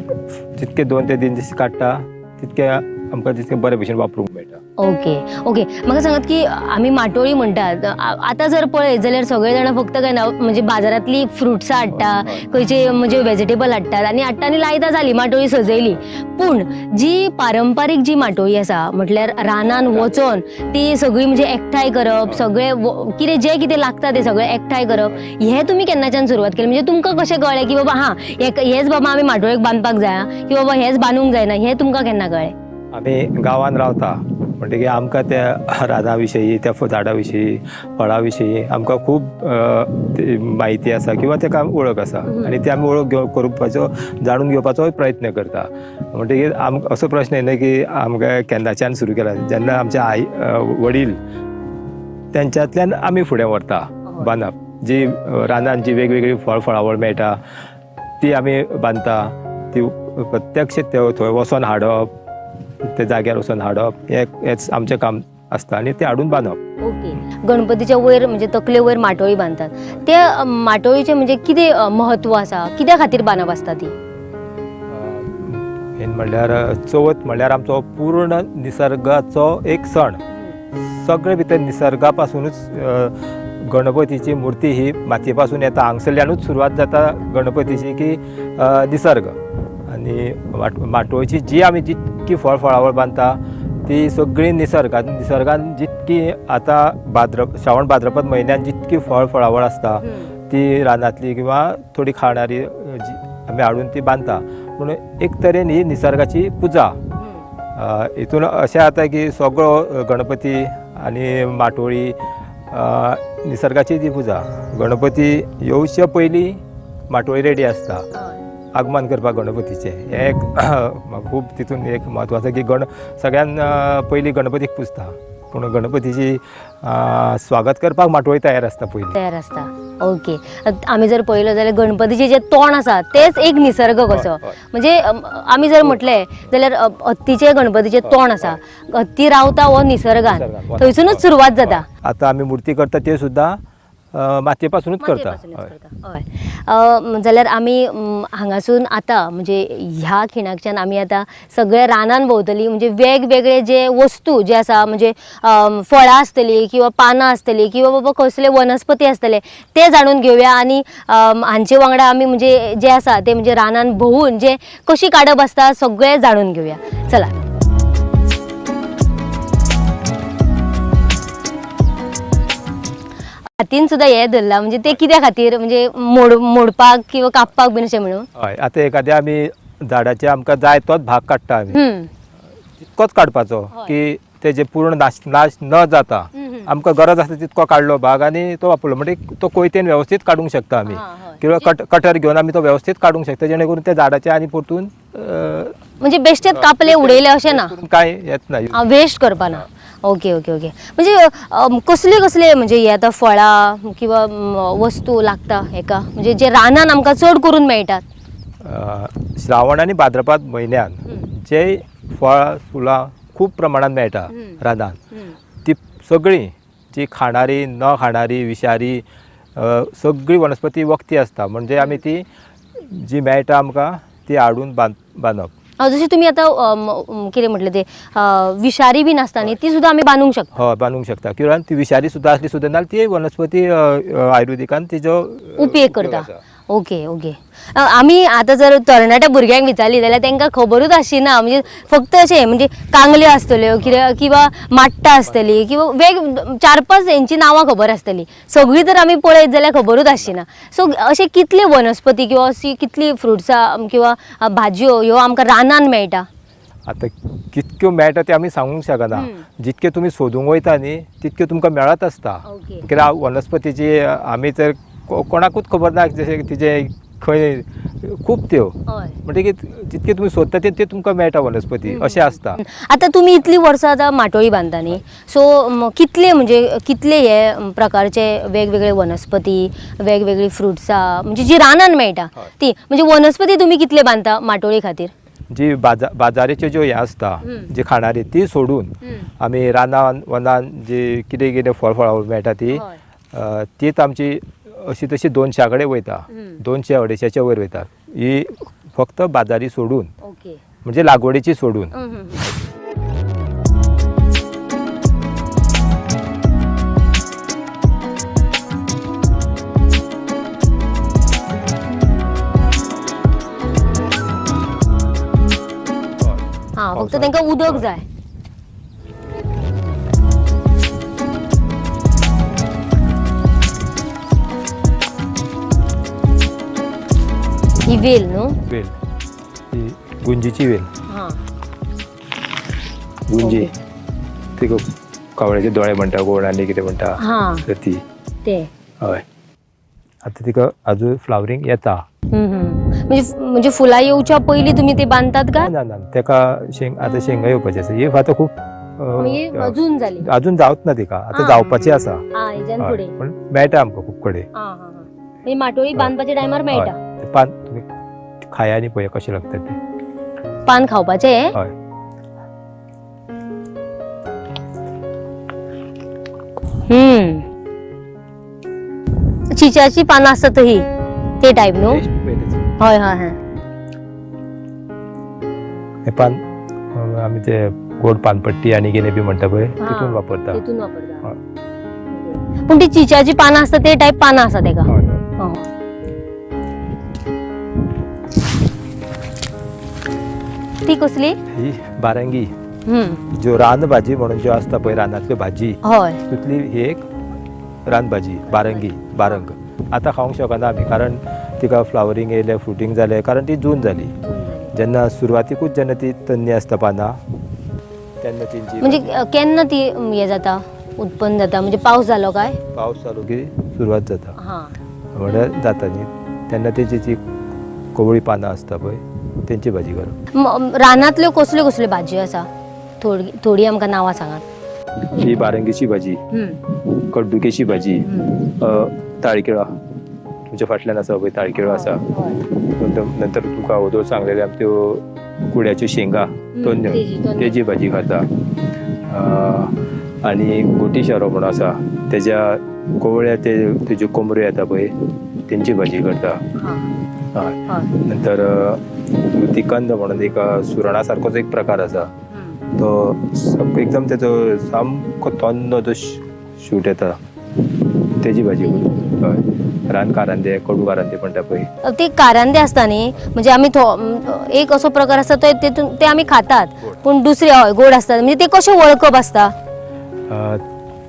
जितके 2 ते 3 दीस काडटा तितके आमकां तितके बरे भशेन वापरूंक मेळटा. ओके ओके, म्हाका सांगात की आमी माटोळी म्हणटात, आतां जर पळयत जाल्यार सगळे जाणां फक्त काय ना म्हणजे बाजारांतली फ्रुट्सां हाडटा, खंयचे म्हणजे वेजिटेबल हाडटात आनी हाडटा आनी लायता, जाली माटोळी सजयली. पूण जी पारंपारीक जी माटोळी आसा म्हटल्यार रानान वचोन ती सगळी म्हणजे एकठांय करप, सगळे कितें जें कितें लागता तें सगळें एकठांय करप, हें तुमी केन्नाच्यान सुरवात केली? म्हणजे तुमकां कशें कळ्ळें की बाबा हां हेच बाबा आमी माटोळेक बांदपाक जाय की बाबा हेच बांदूंक जायना, हें तुमकां केन्ना कळ्ळें? आमी गांवांत रावता म्हणटकीर आमकां त्या रानां विशयी, त्या झाडां विशयी, फळां विशयी आमकां खूब म्हायती आसा किंवा तेका वळख आसा आनी ती आमी वळख करपाचो, जाणून घेवपाचोय प्रयत्न करता. म्हणटकीर आमकां असो प्रश्न येना की आमकां केन्नाच्यान सुरू केला. जेन्ना आमचे आई वडील तेंच्यांतल्यान आमी फुडें व्हरता बांदप. जी रानान जी वेगवेगळी फळ फळावळ मेळटा ती आमी बांदता, ती प्रत्यक्ष थंय वचोन हाडप, ते जाग्यार वचून हाडप हेच आमचें काम आसता आनी ते हाडून बांदप. ओके, गणपतीच्या वयर म्हणजे तकले वयर माटोळी बांदतात, त्या माटोळीचें म्हणजे कितें म्हत्व आसा, कित्या खातीर बांदप आसता ती? मेन म्हणल्यार चवथ म्हणल्यार आमचो पूर्ण निसर्गाचो एक सण. सगळे भितर निसर्गा पासुनूच गणपतीची मुर्ती ही मातये पासून येता, हांगसरल्यानूच सुरवात जाता गणपतीची की निसर्ग. आनी माटोळची जी आमी जितकी फळ फळावळ बांदता ती सगळी निसर्गान, निसर्गान जितकी आतां श्रावण भाद्रपद म्हयन्यान जितकी फळ फळावळ आसता ती रानांतली किंवा थोडी खाणारी आमी हाडून ती बांदता. पूण एक तरेन ही निसर्गाची पुजा. हितून अशें जाता की सगळो गणपती आनी माटोळी निसर्गाची ती पुजा. गणपती येवचे पयलीं माटोळी रेडी आसता आगमन करपाक गणपतीचें. हें एक खूब तितून एक म्हत्वाचें की सगळ्यान पयलीं गणपतीक पुजता, पूण गणपतीची स्वागत करपाक माटोळी तयार आसता पयलीं, तयार आसता. ओके, आमी जर पळयलो जाल्यार गणपतीचें जें तोंड आसा तेच एक निसर्ग कसो, म्हणजे आमी जर म्हटलें जाल्यार हत्तीचें गणपतीचें तोंड आसा, हत्ती रावता हो निसर्गान, थंयसुनूच सुरवात जाता. आतां आमी मुर्ती करता त्यो सुद्दां मातये पासुनूच करता. हय, जाल्यार आमी हांगासून आतां म्हणजे ह्या खिणाकच्यान आमी आतां सगळे रानान भोंवतली, म्हणजे वेगवेगळे जे वस्तू जे आसा, म्हणजे फळां आसतली किंवा पानां आसतली किंवा बाबा कसले वनस्पती आसतले ते जाणून घेवया. आनी हांचे वांगडा आमी म्हणजे जे आसा ते म्हणजे रानान भोंवून जे कशी काडप आसता सगळें जाणून घेवया. चला, हातीन सुद्दां हें धरलां, म्हणजे ते कित्या खातीर, म्हणजे मोडपाक किंवा कापपाक बीन अशें म्हणून? हय, आतां एखाद्या आमी झाडाचे आमकां जाय तोच भाग काडटा आमी, तितकोच काडपाचो की तेजे पूर्ण नाश न जाता, आमकां गरज आसता तितको काडलो भाग आनी तो वापरलो, म्हणजे तो कोयतेन वेवस्थीत काडूंक शकता आमी, किंवा कटर घेवन आमी तो वेवस्थीत काडूंक शकता, जेणे करून त्या झाडाचे आनी परतून म्हणजे बेश्टेच कापले उडयले अशें ना, कांय येत ना, वेस्ट करपा ना. ओके ओके ओके, म्हणजे कसले कसले म्हणजे हे आतां फळां किंवा वस्तू लागता हेका, म्हणजे जे रानान आमकां चड करून मेळटात? श्रावण आनी भाद्रपद म्हयन्यान जे फळां फुलां खूब प्रमाणान मेळटा रानान, ती सगळीं जी खाणारी न खाणारी विशारी सगळी वनस्पती वखदी आसता, म्हणजे आमी ती जी मेळटा आमकां ती हाडून बांदप. जशें तुमी आतां कितें म्हटलें ते विशारी बीन आसता न्ही, ती सुद्दां आमी बांदूंक शकता. हय, बांदूंक शकता, किंवा ती विशारी सुद्दां आसली सुद्दां नाल्यार ती वनस्पती आयुर्वेदिकान तिजो उपयोग करता. ओके ओके, आमी आतां जर तरणाट्या भुरग्यांक विचारली जाल्यार तांकां खबरूच आसची ना, म्हणजे फक्त अशें म्हणजे कांगल्यो आसतल्यो कित्याक किंवा माट्टा आसतली किंवा वेग 4-5 हेंची नांवां खबर आसतली, सगळीं जर आमी पळयत जाल्यार खबरूच आसची ना. सो अशें कितले वनस्पती किंवा अशी कितली फ्रुट्सां किंवा भाजयो ह्यो आमकां रानान मेळटा? आतां कितक्यो मेळटा ते आमी सांगूंक शकना, जितके तुमी सोदूंक वयता न्ही तितक्यो तुमकां मेळत आसता. कित्याक वनस्पतीची आमी तर कोणाकूच खबर ना जशें तिजें खंय खूब त्यो, म्हणटकीर जितके तुमी सोदता ते तुमकां मेळटा वनस्पती अशें आसता. आतां तुमी इतलीं वर्सां आतां माटोळी बांदता न्ही, सो कितले म्हणजे कितले हे प्रकारचे वेगवेगळे वनस्पती वेगवेगळी फ्रुट्सां म्हणजे जी रानान मेळटा ती, म्हणजे वनस्पती तुमी कितले बांदता माटोळी खातीर? जी बाजाराच्यो ज्यो हें आसता जी खाणारी ती सोडून आमी रानान वनान जी कितें कितें फळ फळावळ मेळटा ती तीच आमची अशी तशी 200 कडेन वयता, 200-250 वयर वयता, ही फक्त बाजारी सोडून, म्हणजे लागवडीची सोडून. हां, फक्त तांकां उदक जाय. ही वेल न्हू? वेल, ही गुंजीची वेल. गुंजी ती कावळ्याचे दोळे म्हणटा कोण आनी कितें म्हणटा तर ती ते. हय, आतां तिका अजून फ्लावरींग येता. म्हणजे फुलां येवच्या पयलीं तुमी ते बांदतात काय? ना ना, तेका आतां शेंगा येवपाची आसा, ही आतां खूब अजून जाली, अजून जावच ना तिका, आतां जावपाची आसा, पूण मेळटा आमकां खूब कडेन. माटोळी बांदपाच्या टायमार मेळटा. पान तुमी खाया आनी पळया कशें लागता तें. पान खावपाचें? हय. चिचाची पानां आसतात ही ते टायप न्हू? हय हय हय. हे पान आमी ते गोड पानपट्टी आनी कितें बी म्हणटा पळय तितून वापरता, तितून वापरता. पूण ती चिचाची पानां आसता ते टायप पानां आसा तेका. ती कसली? ही बारंगी, ज्यो रान भाजी म्हणून ज्यो आसता पळय रानांतल्यो भाजी, तितली ही एक रान भाजी बारंगी. बारंग आतां खावंक शकना आमी, कारण तिका फ्लावरींग येयलें, फ्रुटींग जालें, कारण ती जून जाली. जेन्ना सुरवातीकूच जेन्ना ती तन्नी आसता पानां तेन्ना तेंची, म्हणजे केन्ना ती हे जाता, उत्पन्न जाता म्हणजे पावस जालो काय? पावस जालो की सुरवात जाता, म्हणल्यार जाता न्ही तेन्ना तेजी जी कोवळी पानां आसता पळय तेंची भाजी करप. रानांतल्यो कसल्यो कसल्यो भाजयो आसा थोडी थोडी आमकां नांवां सांगात. ही बारंगीची भाजी, कड्डुकेची भाजी, ताळकिळो तुमच्या फाटल्यान आसा पळय ताळकिळो आसा. नंतर तुका अगोदर सांगलेले त्यो कुड्याच्यो शेंगा तोन्यो तेजी भाजी खाता. आनी गोटी शेरो म्हणून आसा तेज्या कोवळ्या ते तेज्यो कोमऱ्यो येता पळय तेंची भाजी करता. हय. नंतर तिकंद म्हणून एक सुरणा सारकोच एक प्रकार आसा तो एकदम तेजो सामको तन्नो जो शूट येता तेजी भाजी करता. हय. रान कारांदे, कडू कारांदे म्हणटा पळय ते कारांदे आसता न्ही, म्हणजे आमी एक असो प्रकार आसता तो तेतून ते आमी खातात पूण दुसरे हय गोड आसता, म्हणजे ते कशें वळखप आसता?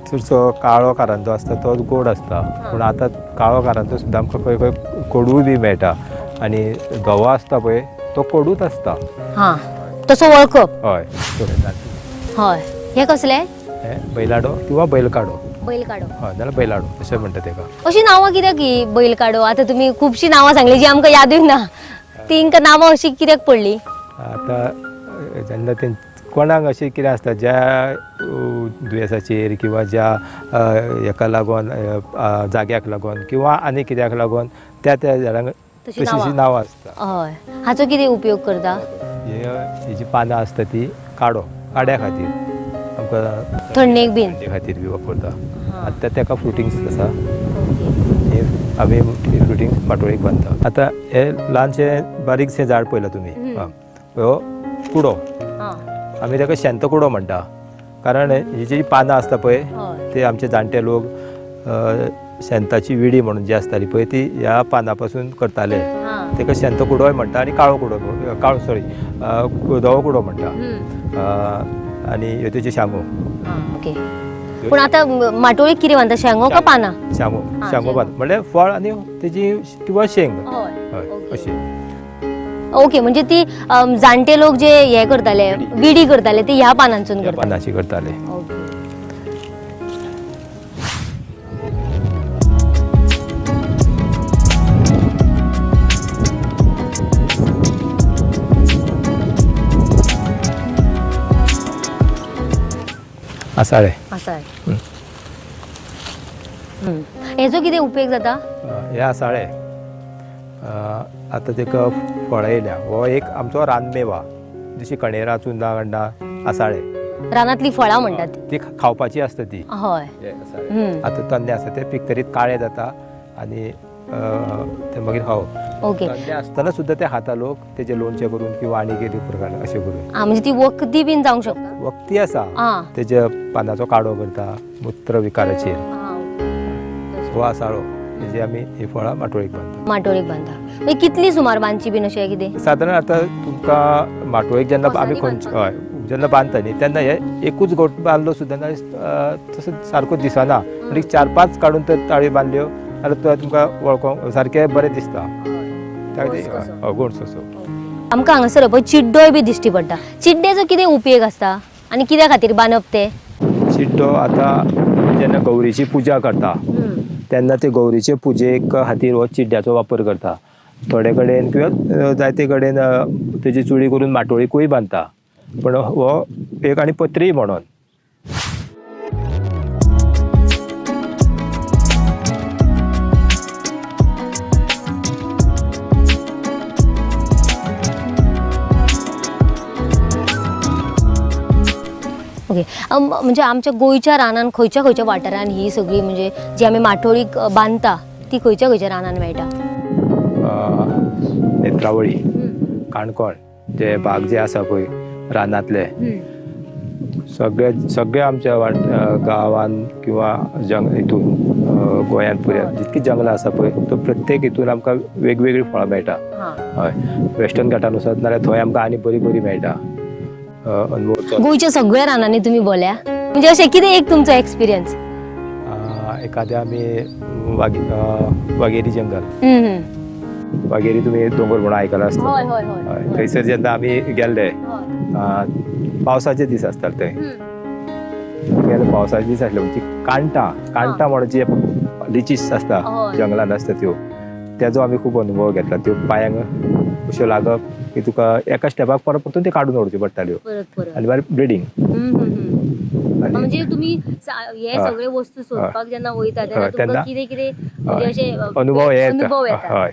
चडसो काळो कारांदो आसता तो गोड आसता, पूण आतां काळो कारांदो सुद्दां आमकां खंय खंय कडूय बी मेळटा आनी धवो आसता पळय तो कडूच आसता. हां तसो वळखप. हय. हय. हे कसले? हे बैलाडो किंवा बैलकाडो. बैलकाडो. हय, जाल्यार बैलाडो अशें म्हणटा तेका. अशी नांवां कित्याक ही बैलकाडो? आतां तुमी खुबशीं नांवां सांगली जी आमकां यादूय ना, तिंकां नांवां अशी कित्याक पडली? आतां जेन्ना ते कोणाक अशें कितें आसता ज्या दुयेंसाचेर किंवा ज्या हेका लागून जाग्याक लागून किंवा आनी कित्याक लागून त्या त्या झाडांक तशी नांवां आसता. हय. हाचो कितें उपयोग करता? हे जी पानां आसता ती काडो, काड्या खातीर आमकां थंडेक बीन खातीर बी वापरता. आतां तेका फ्रुटिंग्स आसा, हे आमी फ्रुटिंग्स माटोळेक बांदता. आतां हे ल्हानशें बारीकशें झाड पळयलां तुमी, हो कुडो, आमी ताका शेंत कुडो म्हणटा, कारण ही जी पानां आसता पळय ते आमचे जाणटे लोक शेंताची विडी म्हणून जी आसताली पळय ती ह्या पानां पासून करताले, ताका शेंत कुडोय म्हणटा आनी काळो कुडो, काळो सॉरी धवो कुडो म्हणटा. आनी ह्यो तेच्यो शांगो. ओके. पूण आतां माटोळेक कितें बांदता, शांगो काय पानां? शांगो, शांगो बांदता म्हणल्यार फळ आनी तेजी किंवा शेंग. हय अशी. ओके, म्हणजे ती जाणटे लोक जे हे करताले विडी करताले ते ह्या पानांसून करताले, पानांची करताले. आसाळे. आसाळे हेजो कितें उपयोग जाता? हे आसाळे आतां तेका फळां येयल्या. हो एक आमचो रानमेवा, जशी कणेरां, चुन्नां, कण्णां, आसाळे रानांतली फळां म्हणटात ती खावपाची आसता ती. हय. आतां तन्ने आसता ते पिकतरीत काळे जाता आनी ते मागीर खावप. ओके. तन्ने आसतना सुद्दां ते खाता लोक, तेजें लोणचें करून किंवा आनी कितें प्रकार अशें करून. आं, म्हणजे ती वखदी बीन जावंक शकता? वखदी आसा, तेज्या पानाचो काडो करता मूत्र विकाराचेर. हो आसाळो, तेजी आमी ही फळां माटोळेक बांदता. माटोळेक बांदता. मागीर कितली सुमार बांदची बीन अशें कितें? सादारण आतां तुमकां माटोळेक जेन्ना आमी खंयचे हय जेन्ना बांदता न्ही तेन्ना हे एकूच गोट बांदलो सुद्दां तसो सारको दिसना, म्हणजे 4-5 काडून तर ताळयो बांदल्यो जाल्यार तुमकां वळखोंक सारकें बरें दिसता. गोड कसो. आमकां हांगासर पळय चिड्डोय बी दिश्टी पडटा. चिड्ड्याचो कितें उपयोग आसता आनी कित्या खातीर बांदप ते? चिड्डो आतां जेन्ना गौरीची पुजा करता तेन्ना ते गौरीचे पुजेक खातीर हो चिड्ड्याचो वापर करता. थोडे कडेन किंवा जायते कडेन तेजी चुडी करून माटोळीकूय बांदता, पूण हो एक आनी पत्री म्हणून. ओके. म्हणजे आमच्या गोंयच्या रानान खंयच्या खंयच्या वाठारान ही सगळी म्हणजे जी आमी माटोळीक बांदता ती खंयच्या खंयच्या रानान मेळटा? नेत्रावळी, काणकोण जे भाग जे आसा पळय रानांतले सगळे सगळे आमच्या गांवान किंवा जंग हितून गोंयांत पुराय जितकी जंगलां आसा पळय तो प्रत्येक हितून आमकां वेगवेगळीं फळां मेळटा. हय. वेस्टर्न घाटान वचत नाल्यार थंय आमकां आनी बरी बरी मेळटा. गोंयच्या सगळ्या रानांनी तुमी बोल्या, म्हणजे अशें कितें एक तुमचो एक्सपिरियन्स? एखाद्या आमी वागेरी जंगल, वागेरी तुमी दोंगर म्हणून आयकला आसतलो, थंयसर जेन्ना आमी गेल्ले पावसाचे दीस आसताले ते, गेले पावसाचे दीस आसले म्हणजे कांटा कांटा म्हणून जी लिचीस आसता जंगलान आसता त्यो, तेजो आमी खूब अनुभव घेतला. त्यो पांयांक अश्यो लागप की तुका एका स्टेपाक परत परतून त्यो काडून उडोवच्यो पडटाल्यो आनी मागीर ब्लिडींग. म्हणजे तुम्ही हे सगळे वस्तू सोदपाक जेन्ना वयता तेन्ना तुमकां कितें कितें म्हणजे अशे अनुभव येता. हय,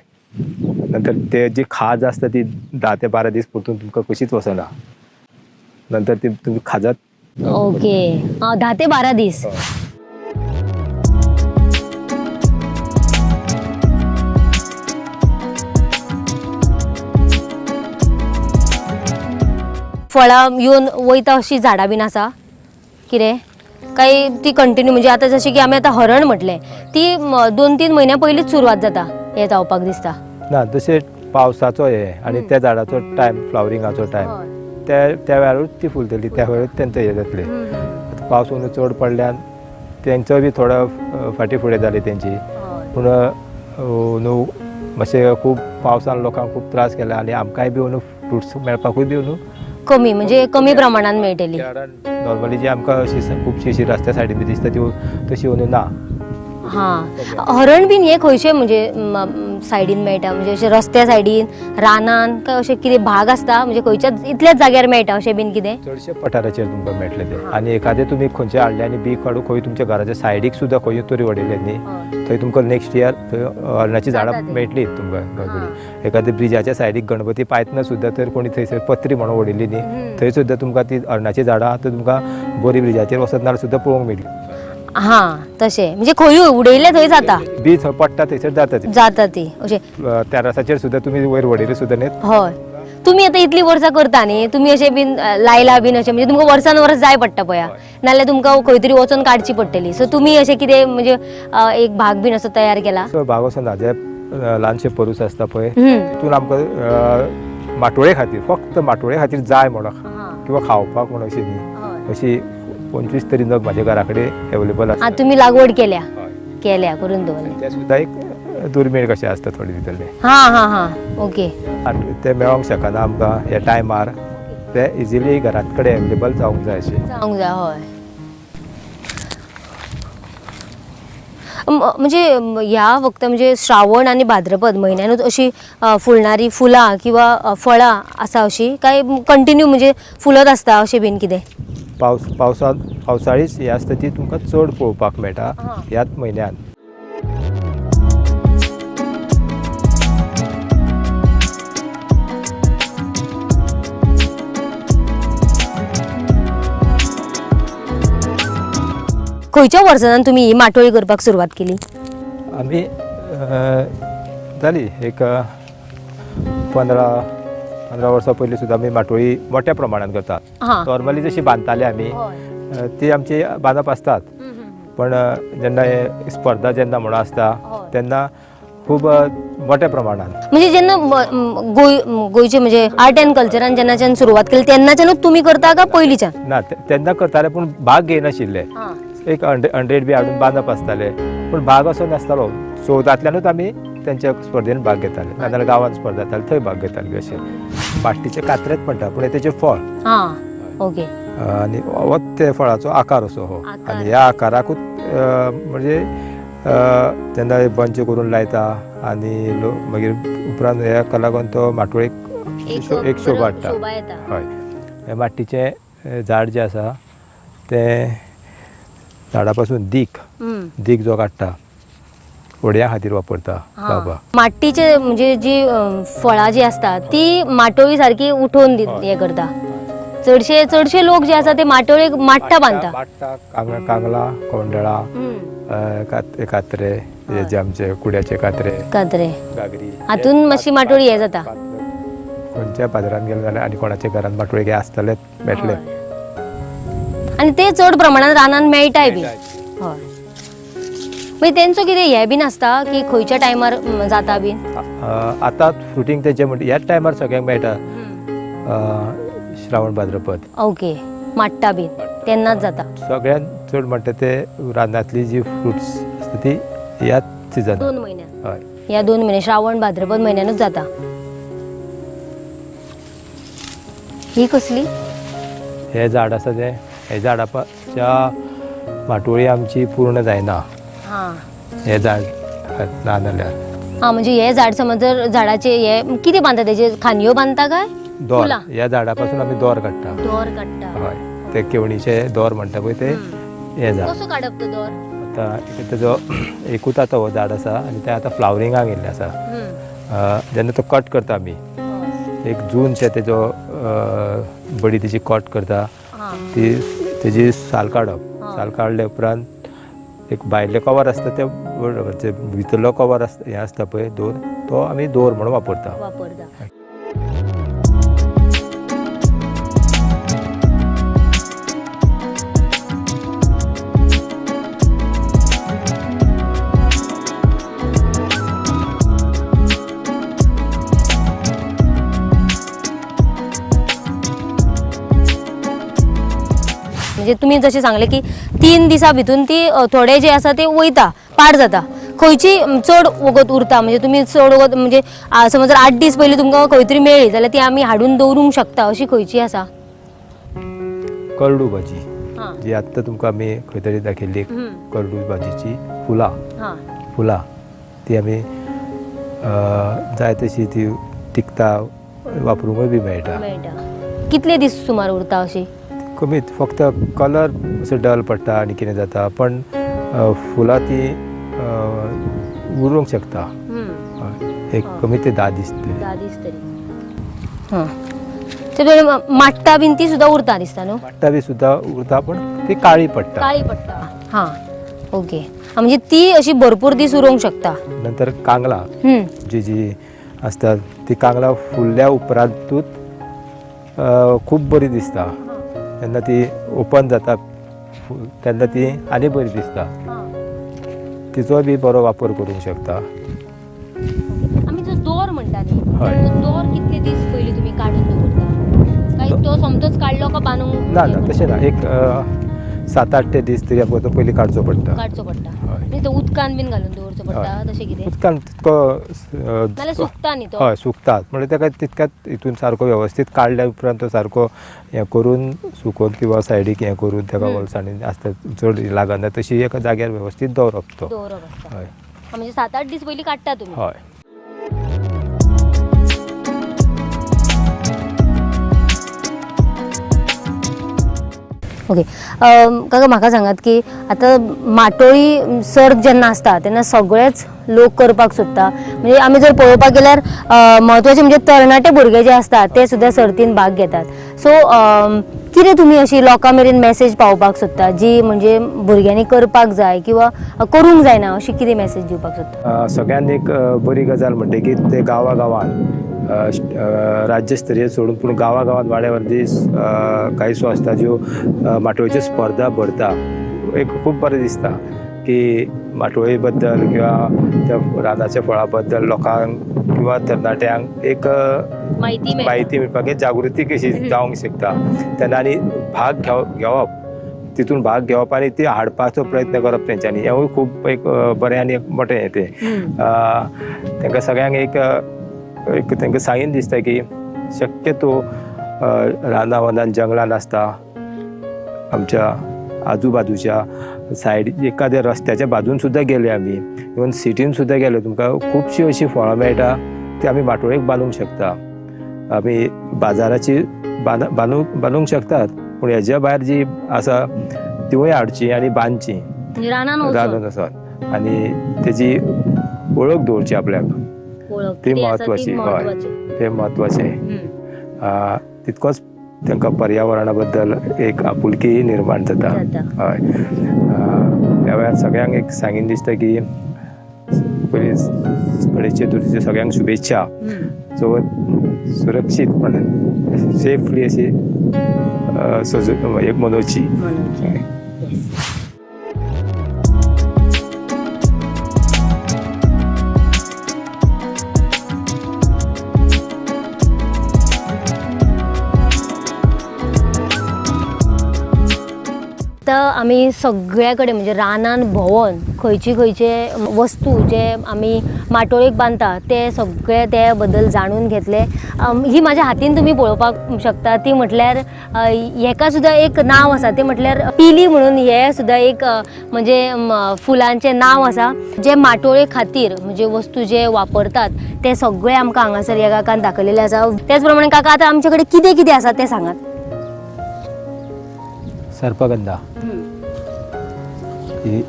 नंतर ते जी खाज आसता ती 10 ते 12 दीस परतून तुमकां कशीच वचना, नंतर ती तुमी खाजात. ओके, 10 ते 12 दीस. फळां येवन वयता अशी झाडां बीन आसा कितें काय ती कंटिन्यू? म्हणजे आतां जशें की आमी आतां हरण म्हटलें ती 2-3 म्हयन्या पयलींच सुरवात जाता हें जावपाक दिसता. ना, जशें पावसाचो हे आनी त्या झाडाचो टायम, फ्लावरिंगाचो टायम, त्या वेळारूच ती फुलतली, त्या वेळारूच तेंचो हें जातलें. आतां पावस अंदू चड पडल्यान तेंचो बी थोडो फाटीं फुडें जाली तेंची, पूण न्हू मातशें खूब पावसान लोकांक खूब त्रास केले आनी आमकांय बी अंदू फ्रुट्स मेळपाकूय बी अंदू कमी, म्हणजे कमी प्रमाणान मेळटली. नॉर्मली जी आमकां अशी खुबशी अशी रस्त्या सायडीन बी दिसता त्यो तशी अंदू ना. हां, हरण बीन हे खंयचे म्हणजे सायडीन मेळटा? म्हणजे अशें रस्त्या सायडीन, रानान काय अशें कितें भाग आसता म्हणजे खंयच्या इतल्याच जाग्यार मेळटा अशें बीन कितें? चडशे पठाराचेर तुमकां मेळटले ते, आनी एखादें तुमी खंयचे हाडले आनी बी काडून खंय तुमच्या घराच्या सायडीक सुद्दां खंय तरी वडयले न्ही, थंय तुमकां नेक्स्ट इयर थंय हरणाचीं झाडां मेळटली तुमकां. एखाद्या ब्रिजाच्या सायडीक गणपती पायतना सुद्दां तर कोणी थंयसर पत्री म्हणून वडयली न्ही, थंय सुद्दां तुमकां ती हरणाचीं झाडां तर तुमकां बरी ब्रिजाचेर वचत नाल्यार सुद्दां पळोवंक मेळटली. हां, तशें म्हणजे खंयूय उडयलें थंय जाता, बी थंय पडटा थंयसर जाता जाता ती अशें. तेरासाचेर सुद्दां तुमी वयर वडयले सुद्दां न्ही. हय, तुमी आतां इतलीं वर्सां करता न्ही, तुमी अशें बीन लायला बीन अशें म्हणजे तुमकां वर्सान वर्स जाय पडटा पळया, नाल्यार तुमकां खंय तरी वचोन काडची पडटली. सो तुमी अशें कितें म्हणजे एक भाग बीन असो तयार केला? सो भाग असो ना, जे ल्हानशे पोरूस आसता पळय तितून आमकां माटोळे खातीर, फक्त माटोळे खातीर जाय म्हणून किंवा खावपाक म्हणून अशी न्ही, अशी 25 तरी नग माझ्या घरा कडेन अवेलेबल आसा. तुमी लागवड केल्या केल्या करून दवरले ते सुद्दां एक दुर्मीळ कशें आसता थोडे भितरले. हां हां हां, ओके. ते मेळोंक शकना आमकां ह्या टायमार, ते इजिली घरात कडेन अवेलेबल जावंक जाय अशें जावंक जाय. हय, म्हणजे ह्या फक्त म्हणजे श्रावण आनी भाद्रपद म्हयन्यानूच अशी फुलणारी फुलां किंवा फळां आसा अशी काय कंटिन्यू म्हणजे फुलत आसता अशें बीन कितें? पावसाळीच हे आसता ती तुमकां चड पळोवपाक मेळटा ह्याच म्हयन्यान. खंयच्या वर्सांत तुमी ही माटोळी करपाक सुरवात केली? आमी जाली एक 15 वर्सां पयलीं सुद्दां आमी माटोळी मोठ्या प्रमाणान करतात. नॉर्मली जशी बांदताले आमी ती आमची बांदप आसतात, पण जेन्ना हे स्पर्धा जेन्ना म्हणून आसता तेन्ना खूब मोठ्या प्रमाणान, म्हणजे जेन्ना गोंयचे म्हणजे आर्ट एंड कल्चरान जेन्नाच्यान सुरवात केली तेन्नाच्यानूच तुमी करता का पयलींच्यान? ना, तेन्ना करताले पूण भाग घेयनाशिल्ले. एक 100 बी हाडून बांदप आसताले, पूण भाग असो नासतालो. चवदांतल्यानूच आमी तेंच्या स्पर्धेन भाग घेताले, नाजाल्यार गांवांत स्पर्धा जाताले थंय भाग घेताले. अशें पाट्टीचे कात्रेच म्हणटा, पूण तेचें फळ. ओके. आनी हो ते फळाचो आकार असो हो, आनी ह्या आकाराकूच म्हणजे तेन्ना बंच करून लायता आनी मागीर उपरांत ह्या लागून तो माटोळेक एक शोभा हाडटा. हय, हें माट्टीचें झाड जें आसा तें झाडा पासून दीक दीक जो काडटा वडयां खातीर वापरता बाबा. माट्टीचे म्हणजे जी फळां जी आसता ती माटोळी सारकी उठोवन हें करता. चडशे चडशे लोक जे आसा ते माटोळेक माट्टा बांदता. माट्टा, कांगला, कोंडळा, कात्रे, जे आमचे कुड्याचे कात्रे, कात्रे, गागरी, हातून मातशी माटोळी हे जाता. खंयच्या बाजारान गेले जाल्यार आनी कोणाच्या घरान माटोळी आसतलेच मेळटले, आनी ते चड प्रमाणान रानान मेळटाय बी. हय, मागीर तेंचो कितें हें बीन आसता की खंयच्या टायमार जाता बीन? आतां फ्रुटींग तेजे म्हणटा ह्याच टायमार सगळ्यांक मेळटा, श्रावण भाद्रपद. ओके, माट्टा बीन तेन्नाच जाता. सगळ्यांत चड म्हणटा ते रानांतली जी फ्रुट्स आसता ती ह्याच सिजन, 2 म्हयन्यान. हय, ह्या 2 म्हयने श्रावण भाद्रपद म्हयन्यानूच जाता. ही कसली? हे झाड आसा तें, हे झाडा आमच्या माटोळी आमची पूर्ण जायना हां हे झाड ना जाल्यार. हां, म्हणजे हे झाड समज जर झाडाचे हे कितें बांदता, तेजे खांदयो बांदता काय दोर? ह्या झाडा पासून आमी दोर काडटा. दोर काडटा. हय, ते केवणीचे दोर म्हणटा पळय ते हे झाड. कसो काडप तो दोर? आतां तेजो एकूच आतां हो झाड आसा आनी ते आतां फ्लावरिंगाक येयल्लें आसा. जेन्ना तो कट करता आमी एक जूनशे तेजो बडी तेजी कट करता, ती तेजी साल काडप. साल काडले उपरांत एक भायलें कवर आसता ते भितरलो कवर आसता हें आसता पळय दोर, तो आमी दोर म्हणून वापरता. म्हणजे तुमी जशें सांगलें की 3 दिसां भितून ती थोडे जे आसा ते वयता, पाड जाता. खंयची चड वगत उरता, म्हणजे तुमी चड वगत म्हणजे समज जर 8 दीस पयलीं तुमकां खंय तरी मेळ्ळी जाल्यार ती आमी हाडून दवरूंक शकता, अशी खंयची आसा? करडू भाजी जी आत्तां तुमकां आमी खंय तरी दाखयल्ली करडू भाजीची फुलां, फुलां ती आमी जाय तशी ती टिकता, वापरूंकूय बी मेळटा. कितले दीस सुमार उरता अशी? कमीत फक्त कलर असो डल पडटा आनी कितें जाता, पण फुलां ती उरूंक शकता एक कमी ते 10 दीस तरी. 10 दीस तरी. हां, ते माट्टा बीन ती सुद्दां उरता दिसता न्हू? माट्टा बी सुद्दां उरता, पण ती काळी पडटा. काळी पडटा. हां, ओके. म्हणजे ती अशी भरपूर दीस उरूंक शकता. नंतर कांगलां जी जी आसता ती कांगलां फुलल्या उपरांतूच खूब बरी दिसता. तेन्ना ती ओपन जाता तेन्ना ती आनी बरी दिसता, तिचो बी बरो वापर करूंक शकता. आमी जो दोर म्हणटा न्ही, तो दोर कितले दीस पयलीं तुमी काडून दवरता काय तो सोमतोच काडलो का बांदूंक? ना ना, तशें ना, एक 7-8 ते दीस तरी आमकां तो पयलीं काडचो पडटा. काडचो पडटा. म्हणजे तो उदकान बीन घालून दवरचो पडटा तशें कितें? उदकान तितको नाल्यार सुकता न्ही तो? हय, सुकता. म्हणल्यार ताका तितक्याच हितून सारको वेवस्थीत काडल्या उपरांत तो सारको हें करून सुकोवन किंवा सायडीक हें करून ताका ओलसाणीन आसता चड लागना तशी एका जाग्यार वेवस्थीत दवरप तो. दवरप आसता. हय, म्हणजे 7-8 दीस पयलीं काडटा तुमी? हय. ओके काका, म्हाका सांगात की आतां माटोळी सर्त जेन्ना आसता तेन्ना सगळेच लोक करपाक सोदता, म्हणजे आमी जर पळोवपाक गेल्यार म्हत्वाचे म्हणजे तरणाटे भुरगे जे आसता ते सुद्दां सर्तीन भाग घेतात. सो कितें तुमी अशी लोकां मेरेन मॅसेज पावोवपाक सोदता जी म्हणजे भुरग्यांनी करपाक जाय किंवा करूंक जायना, अशी कितें मॅसेज दिवपाक सोदता? सगळ्यांत एक बरी गजाल म्हणटा की ते गांवा गांवान राज्यस्तरीय सोडून पूण गांवा गांवांत वाड्या वरवीं कांय संस्था ज्यो माटोळेच्यो स्पर्धा भरता, एक खूब बरें दिसता की माटोळे बद्दल किंवा त्या रानाच्या फळा बद्दल लोकांक किंवा तरणाट्यांक एक म्हायती मेळपाक जागृती कशी जावंक शकता तेन्ना, आनी भाग घेवप, तितून भाग घेवप आनी ती हाडपाचो प्रयत्न करप तेंच्यांनी, हेंवूय खूब एक बरें आनी एक मोठें हें तें. तांकां सगळ्यांक एक एक तांकां सांगीन दिसता की शक्यतो रानां वनान जंगलान आसता आमच्या आजूबाजूच्या सायड एखाद्या रस्त्याच्या बाजून सुद्दां गेले आमी, इवन सिटीन सुद्दां गेले, तुमकां खुबशीं अशीं फळां मेळटा ती आमी माटोळेक बांदूंक शकता, आमी बाजाराची बांदूंक शकतात, पूण हेज्या भायर जी आसा तिवूय हाडची आनी बांदची रानान वचून आनी तेजी वळख दवरची आपल्याक, ती म्हत्वाची. हय, तें म्हत्वाचें. तितकोच तांकां पर्यावरणा बद्दल एक आपुलकी निर्माण जाता. हय, ह्या वेळार सगळ्यांक एक सांगीन दिसता की पयलीं गणेश चतुर्थीच्यो सगळ्यांक शुभेच्छा. चवथ सुरक्षीतपणान सेफली अशी एक मनोवची. आतां आमी सगळ्या कडेन म्हणजे रानान भोंवन खंयचे खंयचे वस्तू जे आमी माटोळेक बांदता ते सगळे ते बद्दल जाणून घेतले. ही माझ्या हातीन तुमी पळोवपाक शकता ती म्हटल्यार हेका सुद्दां एक नांव आसा, ते म्हटल्यार पिली म्हणून हे सुद्दां एक म्हणजे फुलांचें नांव आसा. जे माटोळे खातीर म्हणजे वस्तू जे वापरतात ते सगळे आमकां हांगासर ह्या काकान दाखयलेले आसा. त्याच प्रमाणे काका आतां आमचे कडेन कितें कितें आसा तें सांगात. सर्पगंधा ही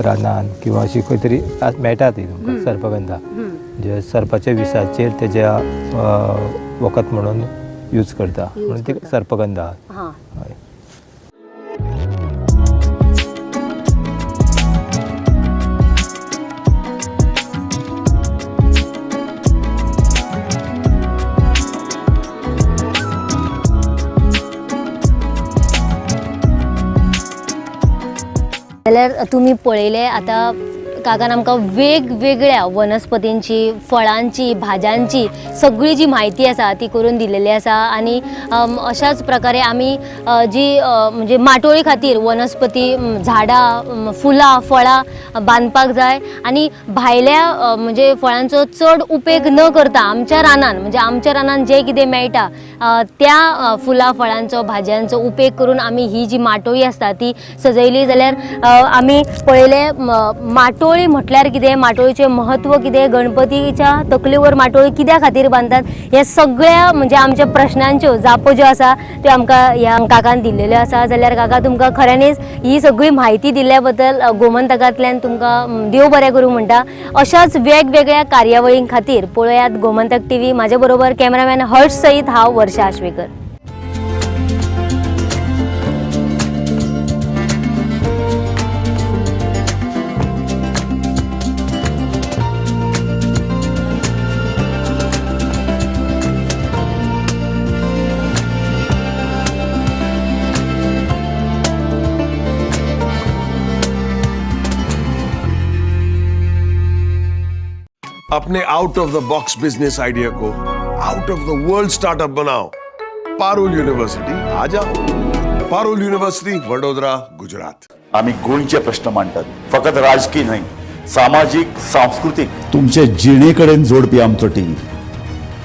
रानान किंवा अशी खंय तरी मेळटा ती तुमकां सर्पगंधा, जे सर्पाच्या विसाचेर तेज्या वखद म्हणून यूज करता म्हणून ती सर्पगंधा. हय. जाल्यार तुमी पळयलें आतां काकान आमकां वेगवेगळ्या वनस्पतींची, फळांची, भाज्यांची सगळी जी म्हायती आसा ती करून दिलेली आसा. आनी अशाच प्रकारे आमी जी म्हणजे माटोळी खातीर वनस्पती, झाडां, फुलां, फळां बांदपाक जाय आनी भायल्या म्हणजे फळांचो चड उपेग न करता आमच्या रानान म्हणजे आमच्या रानान जें कितें मेळटा त्या फुलां, फळांचो, भाजयांचो उपेग करून आमी ही जी माटोळी आसता ती सजयली जाल्यार आमी पळयलें माटोळी म्हटल्यार कितें, माटोळीचें म्हत्व कितें, गणपतीच्या तकलेवर माटोळी कित्या खातीर बांदतात, हे सगळ्या म्हणजे आमच्या प्रश्नांच्यो जापो ज्यो आसा त्यो आमकां ह्या काकान दिल्लेल्यो आसा. जाल्यार काका तुमकां खऱ्यांनीच ही सगळी म्हायती दिल्ल्या बद्दल गोमंतकांतल्यान तुमकां देव बरें करूं म्हणटा. अशाच वेगवेगळ्या कार्यावळीं खातीर पळयात गोमंतक टीव्ही. म्हाजे बरोबर कॅमेरामॅन हर्ष सयत हांव वर्षा आश्वेकर. अपने out of the box business idea को out of the world startup बनाओ. पारुल यूनिवर्सिटी आ जाओ. पारुल यूनिवर्सिटी, वडोदरा, गुजरात. आमी गोंयचे प्रश्न मांडटात, फकत राजकीय न्हय, सामाजीक, सांस्कृतीक, तुमचे जिणे कडेन जोडपी आमचो टीव्ही,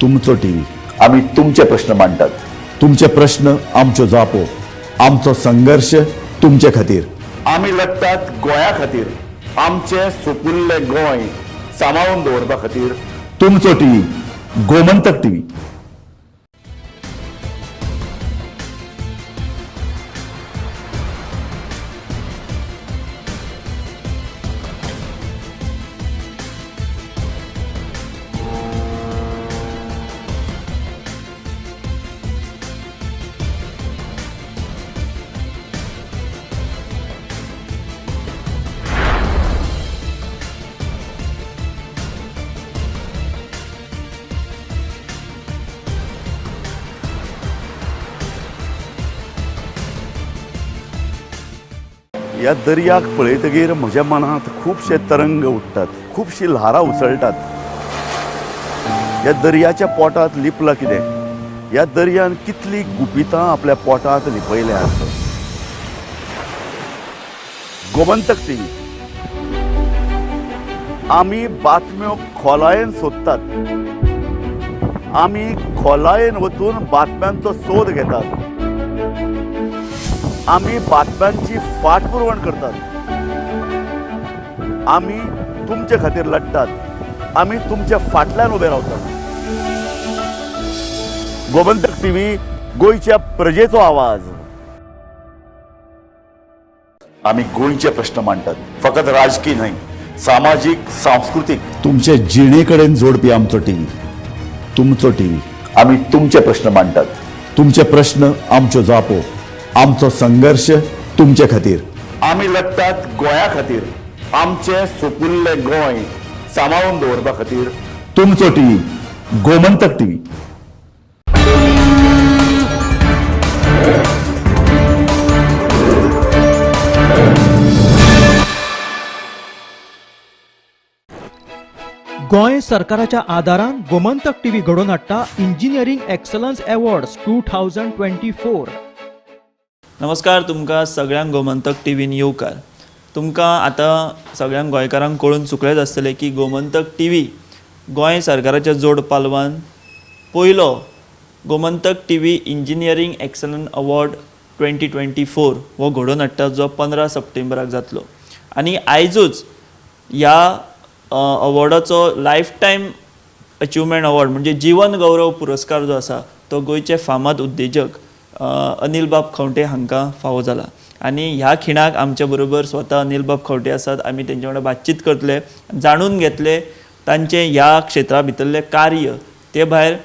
तुमचो टीव्ही. आमी तुमचे प्रश्न मांडटात, तुमचे प्रश्न आमच्यो जापो, आमचो संघर्श तुमचे खातीर. आमी लढटात गोंया खातीर, आमचें सुपुल्लें गोंय सांबाळून दवरपा खातीर. तुमचो टीव्ही, गोमंतक टीव्ही. ह्या दर्याक पळयतगीर म्हज्या मनांत खुबशे तरंग उठ्ठात, खुबशी ल्हारां उसळटात. ह्या दर्याच्या पोटांत लिपलां कितें, ह्या दर्यान कितलीं गुपितां आपल्या पोटांत लिपयल्यांत. गोमंतक टीव्ही, आमी बातम्यो खोलायेन सोदतात, आमी खोलायेन वचून बातम्यांचो सोद घेतात, आमी बातम्यांची फाटपुरवण करतात, आमी तुमचे खातीर लढटात, आमी तुमच्या फाटल्यान उबे रावतात. गोमंतक टीव्ही, गोंयच्या प्रजेचो आवाज. आमी गोंयचे प्रश्न मांडटात, फकत राजकीय न्हय, सामाजीक, सांस्कृतीक, तुमचे जिणे कडेन जोडपी आमचो टीव्ही, तुमचो टीव्ही. आमी तुमचे प्रश्न मांडटात, तुमचे प्रश्न आमच्यो जापो, आमचो संघर्श तुमचे खातीर. आमी लढटात गोंया खातीर, आमचें सुपुल्लें गोंय सांबाळून दवरपा खातीर. तुमचो टीव्ही, गोमंतक टीव्ही. गोंय सरकाराच्या आदारान गोमंतक टीव्ही घडोवन हाडटा इंजिनियरींग एक्सलन्स अवॉर्ड्स 2024. नमस्कार, तुमकां सगळ्यांक गोमंतक टीव्हीन येवकार. तुमकां आतां सगळ्यांक गोंयकारांक कळून चुकलेंच आसतलें की गोमंतक टीव्ही गोंय सरकाराच्या जोड पालवान पयलो Gomantak TV engineering excellence award 2024 हो घडोवन हाडटा, जो 15 सप्टेंबराक जातलो. आनी आयजूच ह्या अवॉर्डाचो लायफ टायम अचिवमेंट अवॉर्ड म्हणजे जीवन गौरव पुरस्कार जो आसा तो गोंयचे फामाद उद्देजक अनिल बाब खंवटे हांकां फावो जाला. आनी ह्या खिणाक आमच्या बरोबर स्वता अनिल बाब खंवटे आसात. आमी तेंच्या वांगडा बातचीत करतले, जाणून घेतले तांचें ह्या क्षेत्रा भितरलें कार्य, ते भायर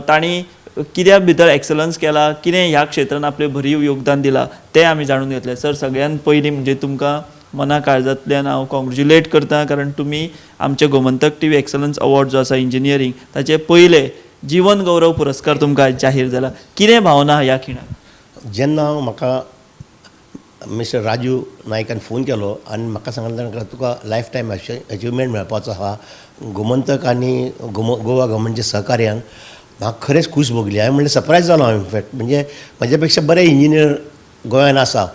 तांणी कित्या भितर एक्सलन्स केला, कितें ह्या क्षेत्रान आपलें भरीव योगदान दिलां तें आमी जाणून घेतलें. सर, सगळ्यान पयलीं म्हणजे तुमकां मना काळजांतल्यान हांव कॉंग्रेच्युलेट करता, कारण तुमी आमचे गोमंतक टीव्ही एक्सलन्स अवॉर्ड जो आसा इंजिनियरींग ताचे पयले जीवन गौरव पुरस्कार तुमकां जाहीर जाला. कितें भावना ह्या खिणाक? जेन्ना म्हाका मिस्टर राजू नायकान फोन केलो आनी म्हाका सांगलें तुका लायफ टायम अचिवमेंट मेळपाचो आहा गोमंतक आनी गोवा गव्हर्मेंटच्या सहकार्यान, म्हाका खरेंच खूश भोगली. हांवें म्हणलें सरप्रायज जालो हांव. इनफॅक्ट म्हणजे म्हज्या पेक्षा बरे इंजिनियर गोंयान आसा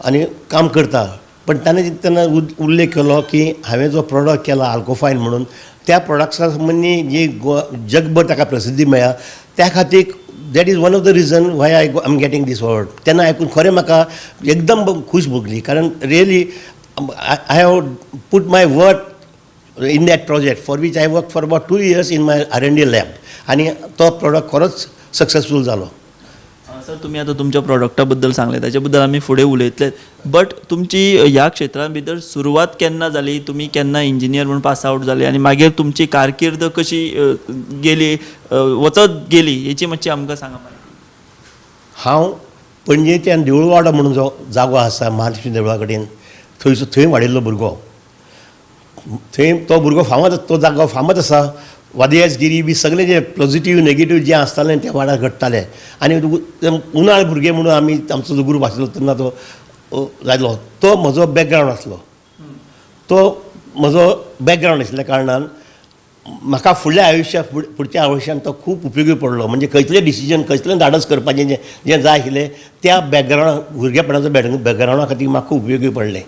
आनी काम करता, पण ताणें तेन्ना उल्लेख केलो की हांवें जो प्रोडक्ट केला आल्कोफायन म्हणून, त्या प्रोडक्ट्सा संबंदी जी जगभर ताका प्रसिद्धी मेळ्ळ्या त्या खातीर that is one of the reason why I am getting this award. तेन्ना आयकून खरें म्हाका एकदम खूश भोगली, कारण really I have put my work in that project for which I work for about 2 years in my R&D lab आनी तो प्रोडक्ट खरोच सक्सेसफूल जालो. सर, तुमी आतां तुमच्या प्रोडक्टा बद्दल सांगलें, ताचे बद्दल आमी फुडें उलयतले, बट तुमची ह्या क्षेत्रां भितर सुरवात केन्ना जाली, तुमी केन्ना इंजिनियर म्हूण पास आवट जाले आनी मागीर तुमची कारकीर्द कशी गेली, वचत गेली, हेची मातशी आमकां सांगा. हांव पणजेच्यान देवळवाडो म्हणून जो जागो आसा महालक्ष्मी देवळा कडेन, थंयसर थंय वाडिल्लो भुरगो. थंय तो भुरगो फामाद, तो जागो फामाद आसा. वादयासगिरी बी सगळें जे पॉझिटीव नेगेटीव जें आसतालें त्या वाड्यार घडटालें. आनी उनाळ भुरगे म्हणून आमी आमचो जो ग्रूप आसलो तेन्ना तो जालो, तो म्हजो बॅकग्रावंड आसलो. तो म्हजो बॅकग्रावंड आशिल्ल्या कारणान म्हाका फुडल्या आयुश्या फुडच्या आयुश्यान तो खूब उपयोगी पडलो. म्हणजे खंयतलें डिसिजन, खंयतलें धाडस करपाचें जें जें जाय आशिल्लें त्या बॅकग्रावंड, भुरगेपणाचो बॅकग्रावंडा खातीर म्हाका खूब उपयोगी पडलें.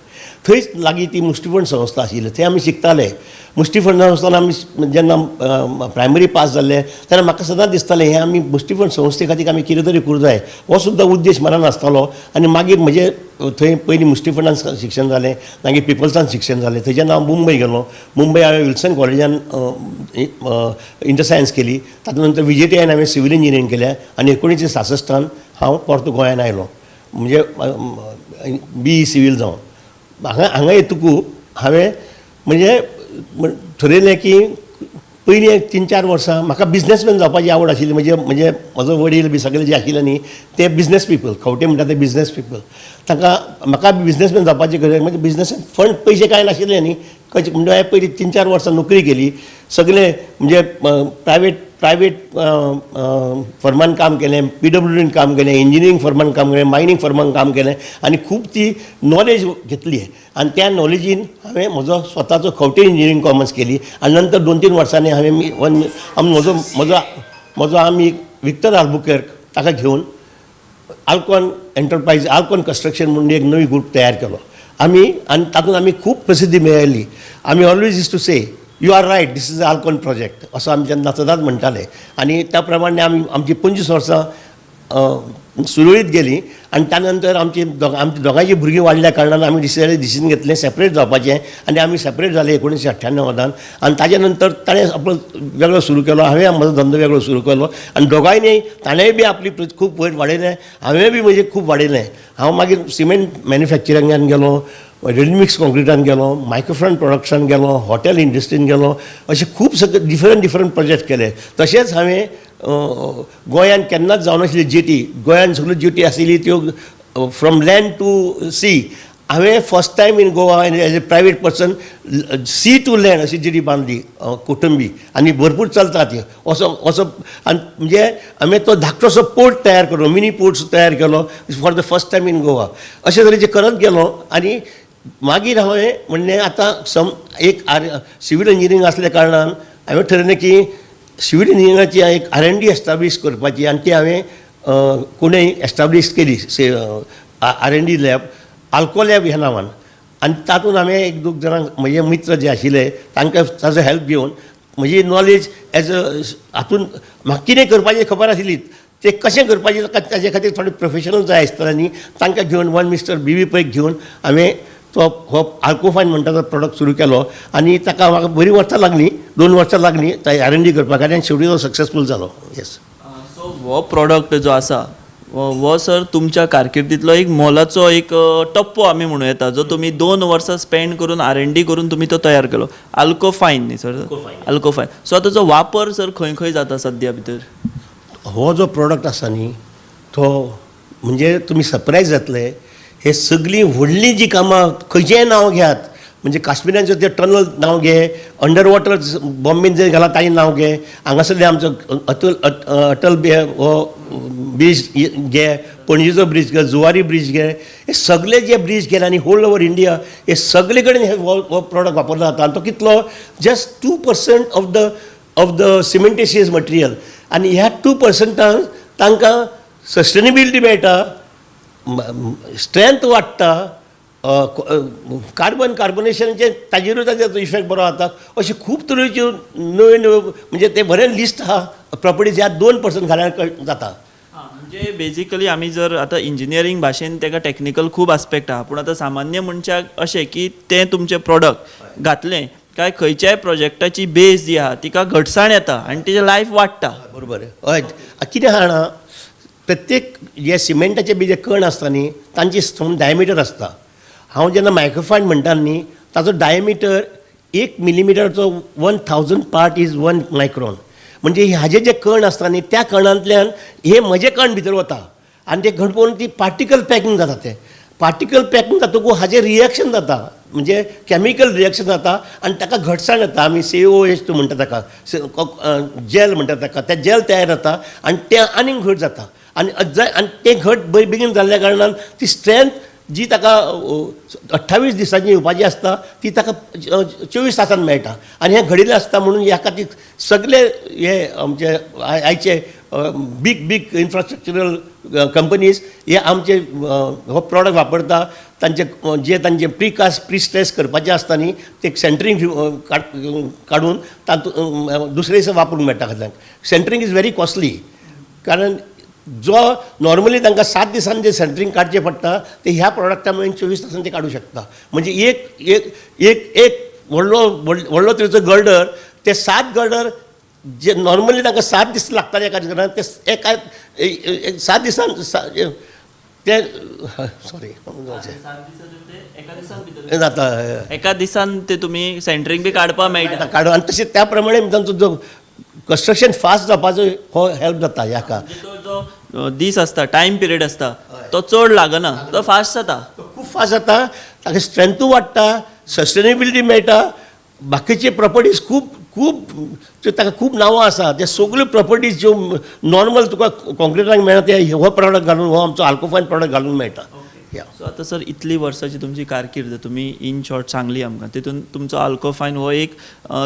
थंयच लागीं ती मुष्टिफंड संस्था आशिल्ली, थंय आमी शिकताले. मुष्टिफंड संस्थान आमी जेन्ना प्रायमरी पास जाल्ले तेन्ना म्हाका सदांच दिसतालें हें आमी मुष्टिफंड संस्थे खातीर आमी कितें तरी करूंक जाय, हो सुद्दां उद्देश मनान आसतालो. आनी मागीर म्हजें थंय पयलीं मुष्टिफंडान शिक्षण जालें, मागीर पिपल्सान शिक्षण जालें. थंयच्यान हांव मुंबय गेलो. मुंबय हांवें विल्सन कॉलेजान इंटर सायन्स केली. तातूंत नंतर विजेटीआयन हांवें सिवील इंजिनियरींग केलें आनी 1966 हांव परतो गोंयान आयलो, म्हणजे बीई सिवील जावन. हांगा हांगा येतकू हांवें म्हणजे थरयलें की पयलीं 3-4 वर्सां म्हाका बिजनेसमॅन जावपाची आवड आशिल्ली. म्हणजे म्हणजे म्हजो वडील बी सगळे जे आशिल्ले न्ही ते बिजनेस पिपल, खंवटे म्हणटा ते बिजनेस पिपल. तांकां म्हाका बिजनेसमॅन जावपाची गरज, म्हणजे बिजनेसान फंड पयशे कांय नाशिल्ले न्ही खंयचे. म्हणजे हांवें पयलीं 3-4 वर्सां नोकरी केली, सगळे म्हणजे प्रायवेट फर्मान काम केलें, पीडब्ल्यूडीन काम केलें, इंजिनियरींग फर्मान काम केलें, मायनींग फर्मान काम केलें आनी खूब ती नॉलेज घेतली. आनी त्या नॉलेजीन हांवें म्हजो स्वताचो खंवटे इंजिनियरींग कॉमर्स केली. आनी नंतर 2-3 वर्सांनी हांवें म्हजो म्हजो म्हजो आमी विक्टर आल्बुकेर्क ताका घेवन आल्कॉन एंटरप्रायज, आल्कॉन कन्स्ट्रक्शन म्हणून एक नवी ग्रूप तयार केलो आमी. आनी तातूंत आमी खूब प्रसिद्धी मेळयली. आमी always use to say you are right, this is Alcon project असो आमी तेन्ना सदांच म्हणटाले. आनी त्या प्रमाणे आमी आमची 25 वर्सां सुरळीत गेलीं. आनी त्या नंतर आमची दोगांयची भुरगीं वाडल्या कारणान आमी डिसिजन घेतलें सेपरेट जावपाचें. आनी आमी सेपरेट जाले 1998. आनी ताजे नंतर ताणें आपलो वेगळो सुरू केलो, हांवें म्हजो धंदो वेगळो सुरू केलो. आनी दोगांयनी ताणेंय बी आपली खूब वयर वाडयलें, हांवें बी म्हजें खूब वाडयलें. हांव मागीर सिमेंट मॅन्युफॅक्चरिंगान गेलो, रेडीमिक्स कॉन्क्रिटान गेलो, मायक्रोफोन प्रोडक्शन गेलो, हॉटेल इंडस्ट्रीन गेलो, अशे खूब सगळे डिफरंट डिफरंट प्रोजेक्ट केले. तशेंच हांवें गोंयान केन्नाच जावनाशिल्ली जेटी, गोंयान सगळ्यो जेटी आशिल्ली त्यो फ्रॉम लँड टू सी, हांवें first time in Goa as a private person sea to land अशी जेटी बांदली कोटंबी, आनी भरपूर चलता ती. असो असो आनी म्हणजे हांवें तो धाकटोसो पोर्ट तयार केलो, मिनी पोर्ट तयार केलो for the first time in Goa. अशे तरेचे करत गेलो. आनी मागीर हांवें म्हणलें आतां सम एक सिवील इंजिनियरींग आसल्या कारणान हांवें ठरयलें की सिवील इंजिनियरिंगाची एक R&D establish करपाची. आनी ती हांवें कोणें एस्टाब्लीश केली R&D lab, आल्को लॅब ह्या नांवान. आनी तातूंत हांवें एक दोग जाणांक म्हजे मित्र जे आशिल्ले तांकां ताजो हेल्प घेवन म्हजी नॉलेज एज अ हातून म्हाका कितें करपाचें खबर आशिल्ली, ते कशें करपाचें ताजे खातीर थोडे प्रोफेशनल जाय आसताले न्ही, तांकां घेवन वन मिस्टर बी व्ही पैक घेवन हांवें तो हो आल्कोफायन म्हणटा तो प्रोडक्ट सुरू केलो आनी ताका म्हाका बरीं वर्सां लागलीं, 2 वर्सां लागलीं R&D करपाक आनी शेवटी तो सक्सेसफूल जालो. येस. सो हो प्रोडक्ट जो आसा हो सर तुमच्या कारकिर्दींतलो एक मोलाचो एक टप्पो आमी म्हणूं येता, जो तुमी 2 वर्सां स्पेंड करून R&D करून तुमी तो तयार केलो. आल्कोफायन न्ही सर? आल्कोफायन. सो आतां ताचो वापर सर खंय खंय जाता सद्या भितर? हो जो प्रोडक्ट आसा न्ही तो म्हणजे तुमी सरप्रायज जातले. हे सगळीं व्हडलीं जीं कामां खंयचेंय नांव घेयात, म्हणजे काश्मिरांचें तें टनल नांव घे, अंडर वॉटर बॉम्बेन जे घाला ताजें नांव घे, हांगासरले आमचो अटल हो ब्रीज घे, पणजेचो ब्रीज घे, जुवारी ब्रीज घे, हे सगळे जे ब्रीज गेले आनी होल ओवर इंडिया हे सगळे कडेन हे हो प्रोडक्ट वापरलो जाता. आनी तो कितलो just 2% of the cementitious material आनी ह्या 2% तांकां सस्टेनेबिलिटी मेळटा, स्ट्रेंथ वाडटा, कार्बन कार्बोनेशनाचे ताजेरूय ताजो इफेक्ट बरो जाता. अशे खूब तरेच्यो नव्यो नव्यो म्हणजे ते बरें लिस्ट आहा प्रॉपर्टीज ह्या 2% घाल्यार जाता. म्हणजे बेजिकली आमी जर आतां इंजिनियरींग भाशेन ताका टॅक्निकल खूब आस्पेक्ट आहा, पूण आतां सामान्य मनशाक अशें की तें तुमचें प्रोडक्ट घातलें काय खंयच्याय प्रोजेक्टाची बेज जी आहा तिका घटसाण येता आनी तिजें लायफ वाडटा. बरोबर. हय, कितें आहा जाणा, प्रत्येक जे सिमेंटाचे बी जे कण आसता न्ही तांची सम डायमिटर आसता. हांव जेन्ना मायक्रोफायन म्हणटा न्ही ताचो डायमिटर 1 मिलीमिटरचो 1000 पार्ट is 1 micron. म्हणजे हाजे जे कण आसता न्ही त्या कणांतल्यान हे म्हजे कण भितर वता आनी ते घट पळोवन ती पार्टिकल पॅकिंग जाता. ते पार्टिकल पॅकिंग जातकूच हाजें रिएक्शन जाता, म्हणजे कॅमिकल रिएक्शन जाता आनी ताका घटसाण येता. आमी COH म्हणटा ताका, जेल म्हणटा ताका, तें जेल तयार जाता आनी तें आनीक घट जाता आनी आनी तें घट बेगीन जाल्ल्या कारणान ती स्ट्रेंथ जी ताका 28 दिसांची येवपाची आसता ती ताका 24 तासान मेळटा. आनी हें घडिल्लें आसता म्हणून ह्या खातीर सगळे हे आमचे आयचे बीग बीग इन्फ्रास्ट्रक्चरल कंपनीज हे आमचे हो प्रोडक्ट वापरता. तांचे जे तांचे प्रिकास्ट प्रिस्ट्रेस करपाचें आसता न्ही ते सेंटरींग काडून तातूंत दुसरे दिसा वापरूंक मेळटा. खातीर सेंटरींग is very costly, कारण जो नॉर्मली तांकां 7 दिसांनी जे सेंटरींग काडचें पडटा ते ह्या प्रोडक्टा मेरेन 24 तासांनी ते काडूं शकता. म्हणजे एक एक एक एक व्हडलो व्हडलो तरेचो गर्डर ते 7 गर्डर जे नॉर्मली तांकां 7 दीस लागताले एका दिसान ते एका 7 दिसान ते सॉरी जाता एका दिसान ते तुमी सेंटरींग बी काडपाक मेळटा काडून. आनी तशें त्या प्रमाणे तांचो जो कन्स्ट्रक्शन फास्ट जावपाचो हो हेल्प जाता ह्याका. जो दीस आसता टायम पिरियड आसता तो चड लागना, तो फास्ट जाता, खूब फास्ट जाता, ताका स्ट्रेंथूय वाडटा, सस्टेनेबिलिटी मेळटा, बाकीचे प्रॉपर्टीज खूब खूब ताका खूब नांवां आसा. ते सगल्यो प्रॉपर्टीज ज्यो नॉर्मल तुका कॉन्क्रिटाक मेळना ते हो प्रोडक्ट घालून, हो आमचो आल्कोफायन प्रोडक्ट घालून मेळटा. सो आतां सर इतली वर्साची तुमची कारकीर्द तुमी इन शॉर्ट सांगली आमकां, तितून तुमचो आल्कोफायन हो एक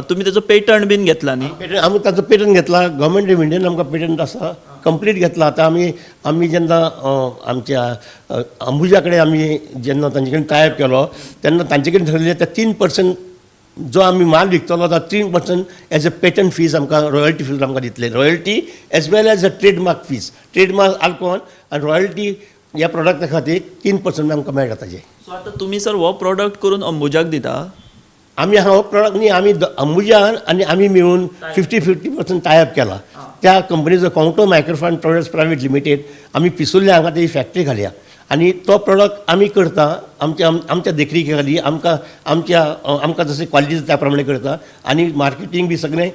तुमी ताचो पेटंट बीन घेतला न्ही? पेटंट आमी ताचो पेटंट घेतला, गव्हर्मेंट ऑफ इंडियन आमकां पेटंट आसा कंप्लीट घेतला. आतां आमी आमी जेन्ना आमच्या अंबुजा कडेन आमी जेन्ना तांचे कडेन टायप केलो तेन्ना तांचे कडेन ठरलें ते 3% जो आमी माल विकतलो तो 3% एज अ पेटंट फीज आमकां रॉयल्टी फीज आमकां दितले, royalty as well as a trademark fees, trademark Alcon आनी रॉयल्टी ह्या प्रोडक्टा खातीर 3% आमकां मेळटा ताजें. सो आतां तुमी सर हो प्रोडक्ट करून अंबुजाक दिता? आमी हो प्रोडक्ट न्ही, आमी अंबुजान आनी आमी मेळून 50-50% टायप केला. त्या कंपनीचो काउंटो मायक्रोफायन प्रोडक्ट्स प्रायवेट लिमिटेड आमी पिसुल्ल्या हांगा तेजी फॅक्टरी घालया आनी तो प्रोडक्ट आमी करता आमच्या आमच्या देखरेखी खाली, आमकां आमच्या आमकां जशें क्वॉलिटी त्या प्रमाणे करता आनी मार्केटींग बी सगळें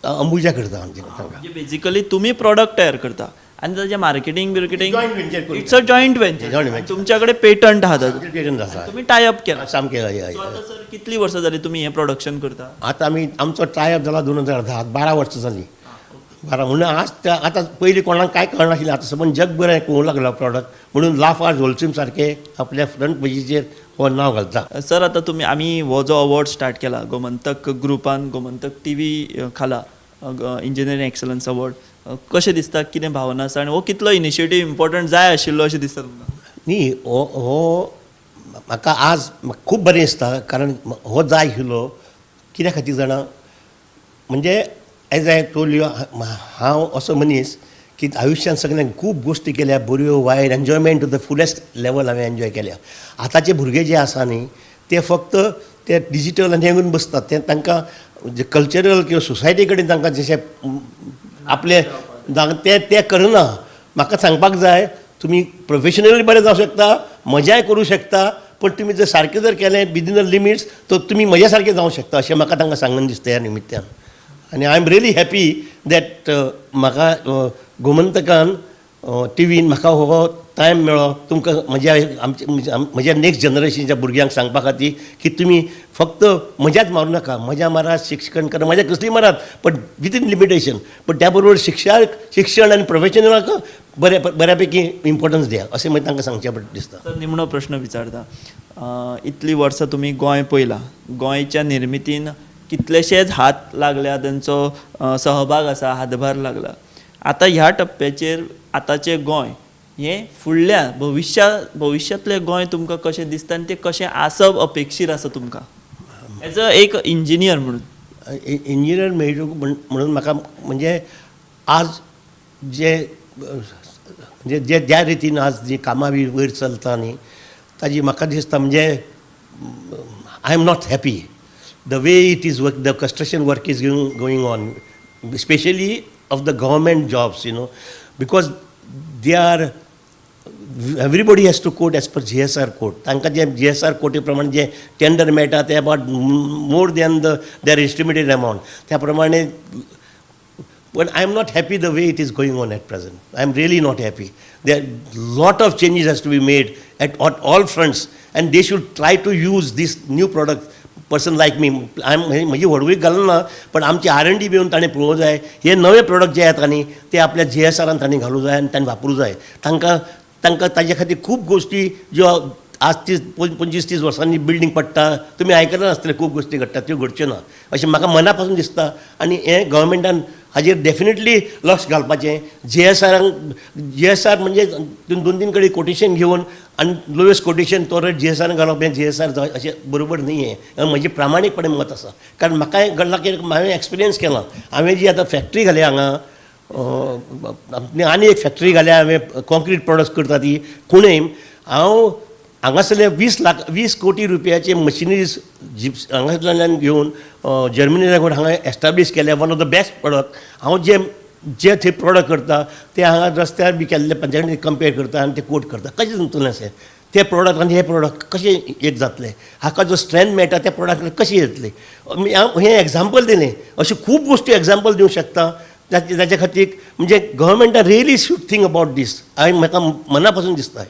अंबुजा करता आमचें. म्हणजे बेजिकली तुमी प्रोडक्ट तयार करता आनी ताजें marketing बिर्केटींग it's a joint venture. तुमच्या कडेन पेटंट आहा ताजो, पेटंट आसा, तुमी टायप केला सामकें. आतां सर कितलीं वर्सां जालीं तुमी हें प्रोडक्शन करता? आतां आमी आमचो टायप जाला 2010, 12 वर्सां जालीं. 12 म्हणून आज आतां पयलीं कोणाक कांय कळनाशिल्लें, आतां समज जग बरें कळूंक लागला प्रोडक्ट म्हणून लाफार्ज होलसिम सारके आपल्या फ्रंट पेजीचेर हो नांव घालता. सर आतां तुमी आमी हो जो अवॉर्ड स्टार्ट केला गोमंतक ग्रुपान, गोमंतक टीव्ही खाला इंजिनियरींग एक्सलन्स अवॉर्ड, कशें दिसता, कितें भावना आसा आनी हो कितलो इनिशिएटीव इम्पॉर्टंट जाय आशिल्लो अशें दिसता तुमकां? न्ही, हो म्हाका आज खूब बरें दिसता, कारण हो जाय आशिल्लो. कित्या खातीर जाणा, म्हणजे एज I told you, हांव असो मनीस की आयुश्यांत सगळ्यांक खूब गोश्टी केल्या, बऱ्यो वायट, enjoyment to the fullest level हांवें एन्जॉय केल्या. आतांचे भुरगे जे आसा न्ही ते फक्त ते डिजिटल आनी हें घेवन बसतात. ते तांकां जे कल्चरल किंवा सोसायटी कडेन तांकां जशें आपलें ते ते करना. म्हाका सांगपाक जाय, तुमी प्रोफेशनली बरें जावं शकता, मजाय करूं शकता, पण तुमी जर सारकें जर केलें विदीन the limits तर तुमी म्हज्या सारकें जावं शकता, अशें म्हाका तांकां सांगन दिसता ह्या निमित्यान. आनी I am really happy that म्हाका गोमंतकान टिवीन म्हाका हो टायम मेळ्ळो तुमकां म्हज्या आमच्या म्हज्या नेक्स्ट जनरेशनच्या भुरग्यांक सांगपा खातीर की तुमी फक्त मजाच मारूं नाका, मजा मारात, शिक्षण करा, मजा कसली मारात पण विदीन लिमिटेशन, पण त्या बरोबर शिक्षण आनी प्रोफेशनलाक बऱ्यापैकी इम्पॉर्टन्स द्या, अशें मागीर तांकां सांगचें पडटा दिसता. सर, निमणो प्रश्न विचारता, इतलीं वर्सां तुमी गोंय पळयलां, गोंयच्या निर्मितीन कितलेशेच हात लागल्या, तेंचो सहभाग आसा, हातभार लागला. आतां ह्या टप्प्याचेर आतांचें गोंय हें फुडल्या भविश्यांतलें गोंय तुमकां कशें दिसता आनी तें कशें आसप अपेक्षीत आसा तुमकां एज अ एक इंजिनियर म्हणून? इंजिनियर मेळटो म्हणून म्हाका म्हणजे आज जे म्हणजे जे ज्या रितीन आज जी कामां बी वयर चलता न्ही ताजी म्हाका दिसता म्हणजे I am not happy the way it is work, the construction work is going on, specially of the government jobs, you know, because they are everybody has to quote as per GSR code. तांकां जे GSR कोटी प्रमाणे जे टेंडर मेळटा ते about more than the their estimated amount, त्या प्रमाणे. But I am not happy the way it is going on at present. I am really not happy. There lot of changes has to be made at all fronts, and they should try to use this new product. Person like me, I am म्हजी व्हडवीक घालना, पण आमची R&D बी येवन ताणें पळोवंक जाय, हे नवे प्रोडक्ट जे येता न्ही ते आपल्या GSRान तांणी घालूं जाय आनी तांणी वापरूं जाय. तांकां तांकां ताजे खातीर खूब गोश्टी ज्यो आज 30, 25, 30 वर्सांनी बिल्डींग पडटा, तुमी आयकलां आसतलें, खूब गोश्टी घडटा, त्यो घडच्यो ना अशें म्हाका मना पासून दिसता. आनी हें गव्हर्मेंटान हाजेर डेफिनेटली लक्ष घालपाचें. GSR म्हणजे 2-3 कडेन कोटेशन घेवन आनी लोवेस्ट कोटेशन तो रेट GSR घालप हें GSR अशें बरोबर न्ही, हें म्हजें प्रामाणीकपणे मत आसा. कारण म्हाका हें घडलां की हांवें एक्सपिरियन्स केलां. हांवें जी आतां फॅक्ट्री घाल्या हांगा, आनी एक फॅक्ट्री घाल्या हांवें, कॉन्क्रीट प्रोडक्ट्स करता ती कुणेम. हांव हांगासरले 20 कोटी रुपयाचे मशिनरीज जिप्स हांगासरल्यान घेवन जर्मनीच्या हांगा एस्टाब्लीश केल्या, one of the best product. हांव जे जे थंय प्रोडक्ट करता ते हांगा रस्त्यार बी केल्ले तांचे कडेन कंपेर करता आनी ते कोट करता. कशें जमतलें अशें ते प्रोडक्ट आनी हे प्रोडक्ट कशें एक जातले, हाका जो स्ट्रेंथ मेळटा त्या प्रोडक्ट कशें येतलें. हें एग्जाम्पल दिलें, अश्यो खूब गोश्टी एग्जाम्पल दिवंक शकता. ताच्या खातीर म्हणजे गव्हर्मेंटान really should think about this, हांवें म्हाका मना पासून दिसता.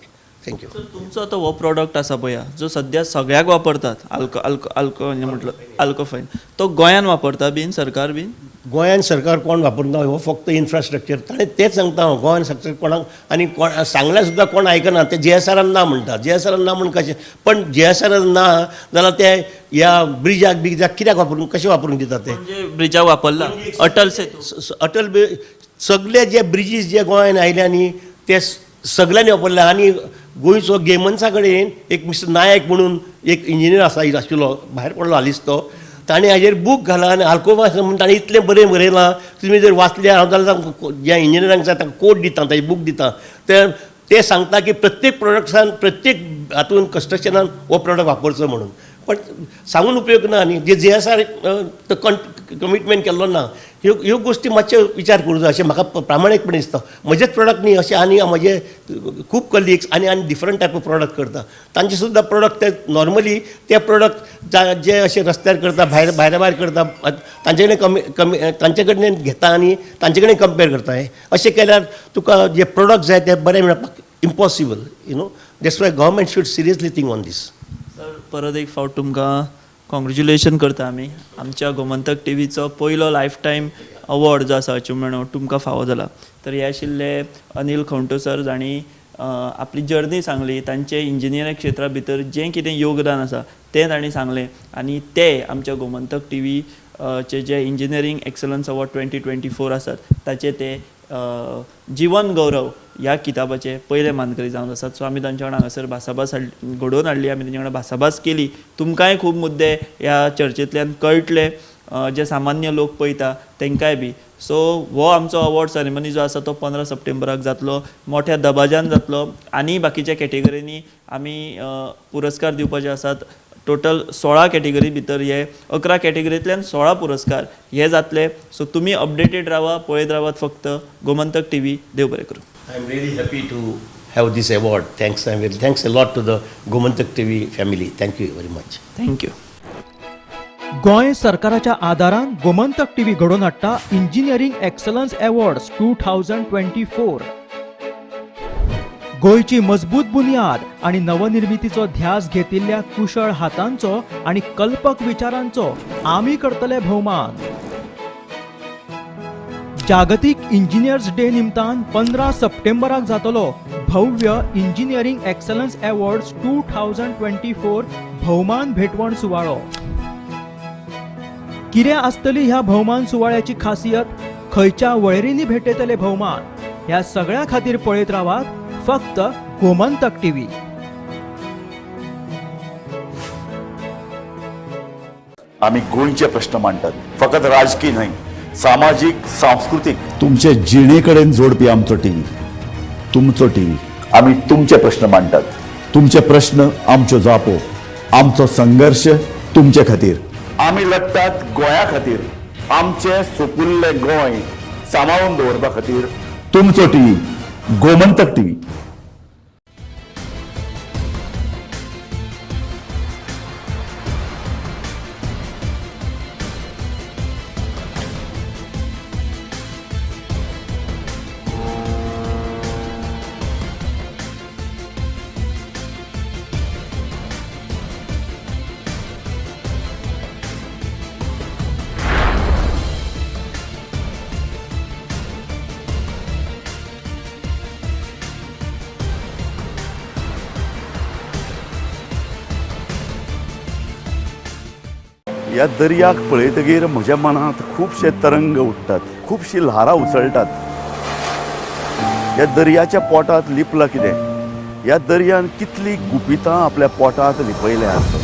Thank you. तुमचो आतां हो प्रोडक्ट आसा पळया जो सद्या सगळ्याक वापरतात, म्हटलं आल्कोफायन, तो गोंयान वापरता बीन सरकार बीन? गोंयान सरकार कोण वापरना, हो फक्त इन्फ्रास्ट्रक्चर. ताणें तेंच सांगता हांव, गोंयान सरकार कोणाक आनी कोण सांगल्यार सुद्दां कोण आयकना. ते GSRान ना म्हणटा, GSRान ना म्हण कशें, पण GSRान ना जाल्यार ते ह्या ब्रिजाक बिजाक कित्याक वापरून कशें वापरूंक दिता ते? ब्रिजाक वापरला अटल सेतू, अटल सगळे जे ब्रिजीस जे गोंयान आयले न्ही ते सगळ्यांनी वापरले. आनी गोंयचो गेमन्सा कडेन एक मिस्टर नायक म्हणून एक इंजिनियर आसा आशिल्लो, भायर पडलो हालींच तो, ताणें हाजेर बूक घाला आनी आल्कोफायन म्हणून ताणें इतलें बरें बरयलां, तुमी जर वाचलें हांव जाल्यार ज्या इंजिनियरांक जाय तांकां कोट दिता, ताजे बूक दिता, ते सांगता की प्रत्येक प्रोडक्ट्सान प्रत्येक हातून कन्स्ट्रक्शनान हो प्रोडक्ट वापरचो म्हणून. पण सांगून उपयोग ना न्ही, जे GSR commitment केल्लो ना, ह्यो ह्यो गोश्टी मातशे विचार करूं जाय अशें म्हाका प्रामाणीकपणे दिसता. म्हजेच प्रोडक्ट न्ही अशें आनी म्हजे खूब कलिग्स आनी आनी डिफरंट टायप ऑफ प्रोडक्ट करता, तांचे सुद्दां प्रोडक्ट ते नॉर्मली ते प्रोडक्ट जे अशे रस्त्यार करता, भायर भायर भायर करता, तांचे कडेन कमी कमी तांचे कडेन घेता आनी तांचे कडेन कंपेर करता. हें अशें केल्यार तुका जे प्रोडक्ट जाय ते बरें मेळपाक impossible, you know. That's why government should seriously think on this. Sir, परत एक फावट तुमकां कॉंग्रेच्युलेशन करता आमी. आमच्या गोमंतक टिवीचो पयलो लायफ टायम अवॉर्ड जो आसा अचिवमेंट अवॉर्ड तुमकां फावो जाला. तर हे आशिल्ले अनिल खंवटो सर, जांणी आपली जर्नी सांगली, तांचे इंजिनियरींग क्षेत्रा भितर जें कितें योगदान आसा तें तांणी सांगलें आनी ते आमच्या गोमंतक टिवीचे जे इंजिनियरींग एक्सलन्स अवॉर्ड 2024 आसात ताचे ते जिवन गौरव ह्या किताबाचे पयले मानकरी जावन आसात. सो आमी तांच्या वांगडा हांगासर भासाभास घडोवन हाडली, आमी तांच्या वांगडा भासाभास केली. तुमकांय खूब मुद्दे ह्या चर्चेंतल्यान कळटले, जे सामान्य लोक पळयता तांकांय बी. सो हो आमचो अवॉर्ड सेरेमनी जो आसा तो 15 सप्टेंबराक जातलो, मोठ्या दबाज्यान जातलो आनी बाकीच्या कॅटेगरींनी आमी पुरस्कार दिवपाचे आसात. टोटल 16 कॅटेगरी भितर हे 11 कॅटेगरींतल्यान 16 पुरस्कार हे जातले. सो तुमी अपडेटेड रावा, पळयत रावात फक्त गोमंतक टीव्ही. देव बरें करूं. I am really happy to have this award. Thanks, thanks a lot to the Gomantak TV family. Thank you very much. Thank you. Goa सरकाराच्या आदारान गोमंतक टीव्ही घडोवन हाडटा इंजिनियरींग एक्सलन्स अवॉर्ड्स 2024. गोंयची मजबूत बुन्याद आनी नवनिर्मितीचो ध्यास घेतिल्ल्या कुशळ हातांचो आनी कल्पक विचारांचो आमी करतले भोवमान. जागतीक इंजिनियर्स डे निमतान 15 सप्टेंबराक जातलो भव्य इंजिनियरींग एक्सलन्स अवॉर्ड्स 2024 भोवमान भेटवण सुवाळो. कितें आसतली ह्या भोवमान सुवाळ्याची खासियत, खंयच्या वळेरींनी भेटयतले भोवमान, ह्या सगळ्या खातीर पळयत रावात फक्त गोमंतक टीव्ही. आमी गोंयचे प्रश्न मांडटात, फकत राजकीय न्हय, सामाजीक, सांस्कृतीक, तुमचे जिणे कडेन जोडपी आमचो टीव्ही, तुमचो टीव्ही. आमी तुमचे प्रश्न मांडटात, तुमचे प्रश्न आमच्यो जापो, आमचो संघर्श तुमचे खातीर. आमी लढटात गोंया खातीर, आमचें सुपुल्लें गोंय सांबाळून दवरपा खातीर. तुमचो टीव्ही, गोमंतक टीव्ही. ह्या दर्याक पळयतगीर म्हज्या मनांत खुबशे तरंग उठ्ठात, खुबशी ल्हारां उसळटात. ह्या दर्याच्या पोटांत लिपलां कितें, ह्या दर्यान कितलीं गुपितां आपल्या पोटांत लिपयल्यांत.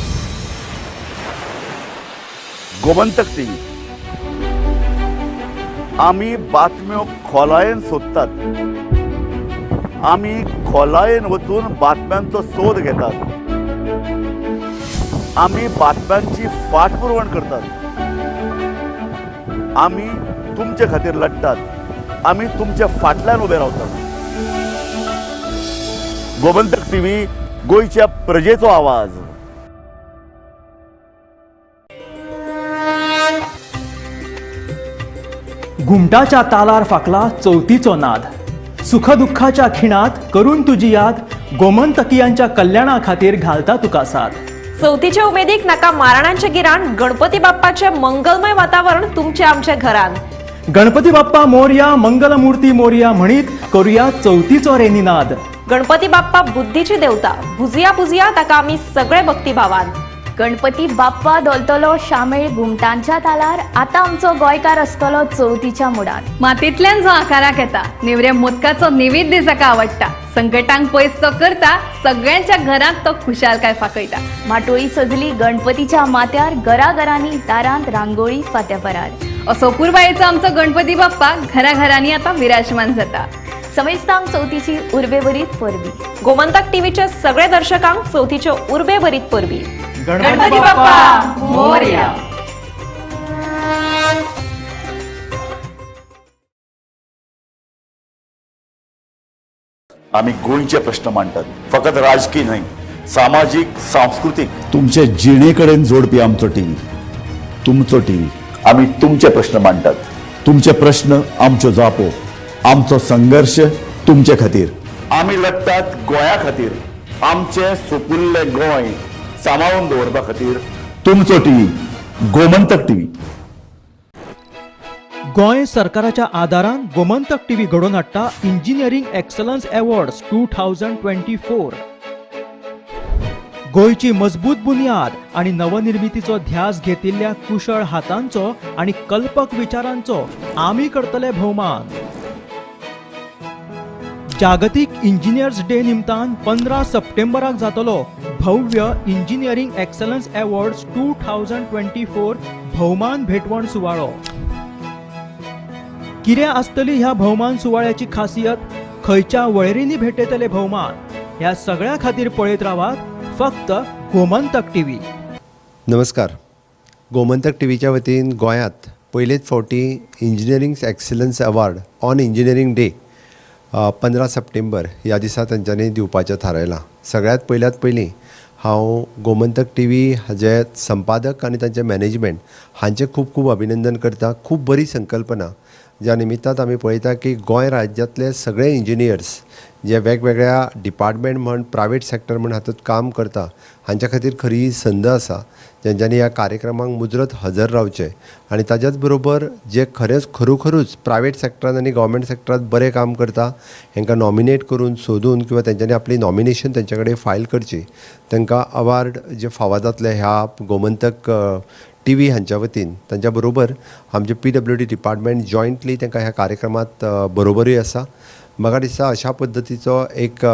गोमंतक टीव्ही, आमी बातम्यो खोलायेन सोदतात, आमी खोलायेन वचून बातम्यांचो सोद घेतात, आमी बातम्यांची फाटपुरवण करतात, आमी तुमचे खातीर लढटात, आमी तुमच्या फाटल्यान उबे रावतात. गोमंतक टीव्ही, गोंयच्या प्रजेचो आवाज. घुमटाच्या तालार फाकला चवथीचो नाद, सुखदुःखाच्या खिणात करून तुजी याद, गोमंतकियांच्या कल्याणा खातीर घालता तुका साथ. चवथीच्या उमेदीक नाका माराणांचे गिराण, गणपती बाप्पाचे मंगलमय वातावरण तुमचे आमच्या घरान. गणपती बाप्पा मोरया, मंगलमूर्ती मोरया म्हणीत करूया चवथीचो रे निनाद. गणपती बाप्पा बुद्धीची देवता, भुजया पुजया ताका आमी सगळे भक्तिभावान. गणपती बाप्पा धोलतलो शामेळ घुमटांच्या तालार, आतां आमचो गोंयकार आसतलो चवथीच्या मुडान. मातींतल्यान जो आकाराक येता, नेवऱ्या मोदकाचो नैवेद्य जाका आवडटा, संकटांक पयस तो करता, सगळ्यांच्या घरांत तो खुशालकाय फाकयता. माटोळी सजली गणपतीच्या माथ्यार, घराघरांनी दारांत रांगोळी फात्यापरार. असो पुरबायेचो आमचो गणपती बाप्पा घराघरांनी आतां विराजमान जाता. समेस्तांक चवथीची उर्बेभरीत परबी. गोमंतक टीव्हीच्या सगळ्या दर्शकांक चवथीच्यो उर्बेभरीत परबी. गणपती बाप्पा मोरया. आमी गोंयचे प्रश्न मांडटात, फकत राजकीय न्हय, सामाजीक, सांस्कृतीक, तुमचे जिणे कडेन जोडपी आमचो टीव्ही, तुमचो टीव्ही. आमी तुमचे प्रश्न मांडटात, तुमचे प्रश्न आमच्यो जापो, आमचो संघर्श तुमचे खातीर. आमी लढटात गोंया खातीर, आमचें सुपुल्लें गोंय सांबाळून दवरपा खातीर. तुमचो टीव्ही, गोमंतक टीव्ही. गोंय सरकाराच्या आदारान गोमंतक टीव्ही घडोवन हाडटा इंजिनियरींग एक्सलन्स अवॉर्ड्स 2024. गोंयची मजबूत बुन्याद आनी नवनिर्मितीचो ध्यास घेतिल्ल्या कुशळ हातांचो आनी कल्पक विचारांचो आमी करतले भोवमान. जागतीक इंजिनियर्स डे निमतान 15 सप्टेंबराक जातलो भव्य इंजिनियरींग एक्सलन्स अवॉर्ड्स 2024 भोवमान भेटवण सुवाळो। कितें आसतली ह्या भोवमान सुवाळ्याची खासियत, खंयच्या वळेरींनी भेटयतले भोवमान, ह्या सगळ्या खातीर पळयत रावात फक्त गोमंतक टीव्ही। नमस्कार, गोमंतक टीव्हीच्या वतीन गोंयांत पयलेच फावटी engineering excellence award on engineering day 15 सप्टेंबर ह्या दिसा तांच्यांनी दिवपाचें थारायलां। सगळ्यांत पयल्यात पयलीं हांव गोमंतक टीव्ही हाजे संपादक आनी तांचें मॅनेजमेंट हांचें खूब खूब अभिनंदन करता। खूब बरी संकल्पना ज्या निमित्तान आमी पळयता की गोंय राज्यांतले सगळे इंजिनियर्स जे वेगवेगळ्या डिपार्टमेंट म्हण प्रायवेट सेक्टर म्हण हातूंत काम करता हांच्या खातीर खरी संद आसा जेंच्यांनी ह्या कार्यक्रमाक मुजरत हजर रावचें आनी ताज्याच बरोबर जे खरेंच खरोखरूच प्रायवेट सेक्टरान आनी गव्हर्मेंट सेक्टरांत बरें काम करता हेंकां नॉमिनेट करून सोदून किंवा तेंच्यांनी आपली नॉमिनेशन तेंच्या कडेन फायल करची, तांकां अवार्ड जे फावो जातले ह्या गोमंतक टीव्ही हांच्या वतीन तांच्या बरोबर आमचे PWD department jointly तांकां ह्या कार्यक्रमांत बरोबरूय आसा। म्हाका दिसता अशा पद्दतीचो एक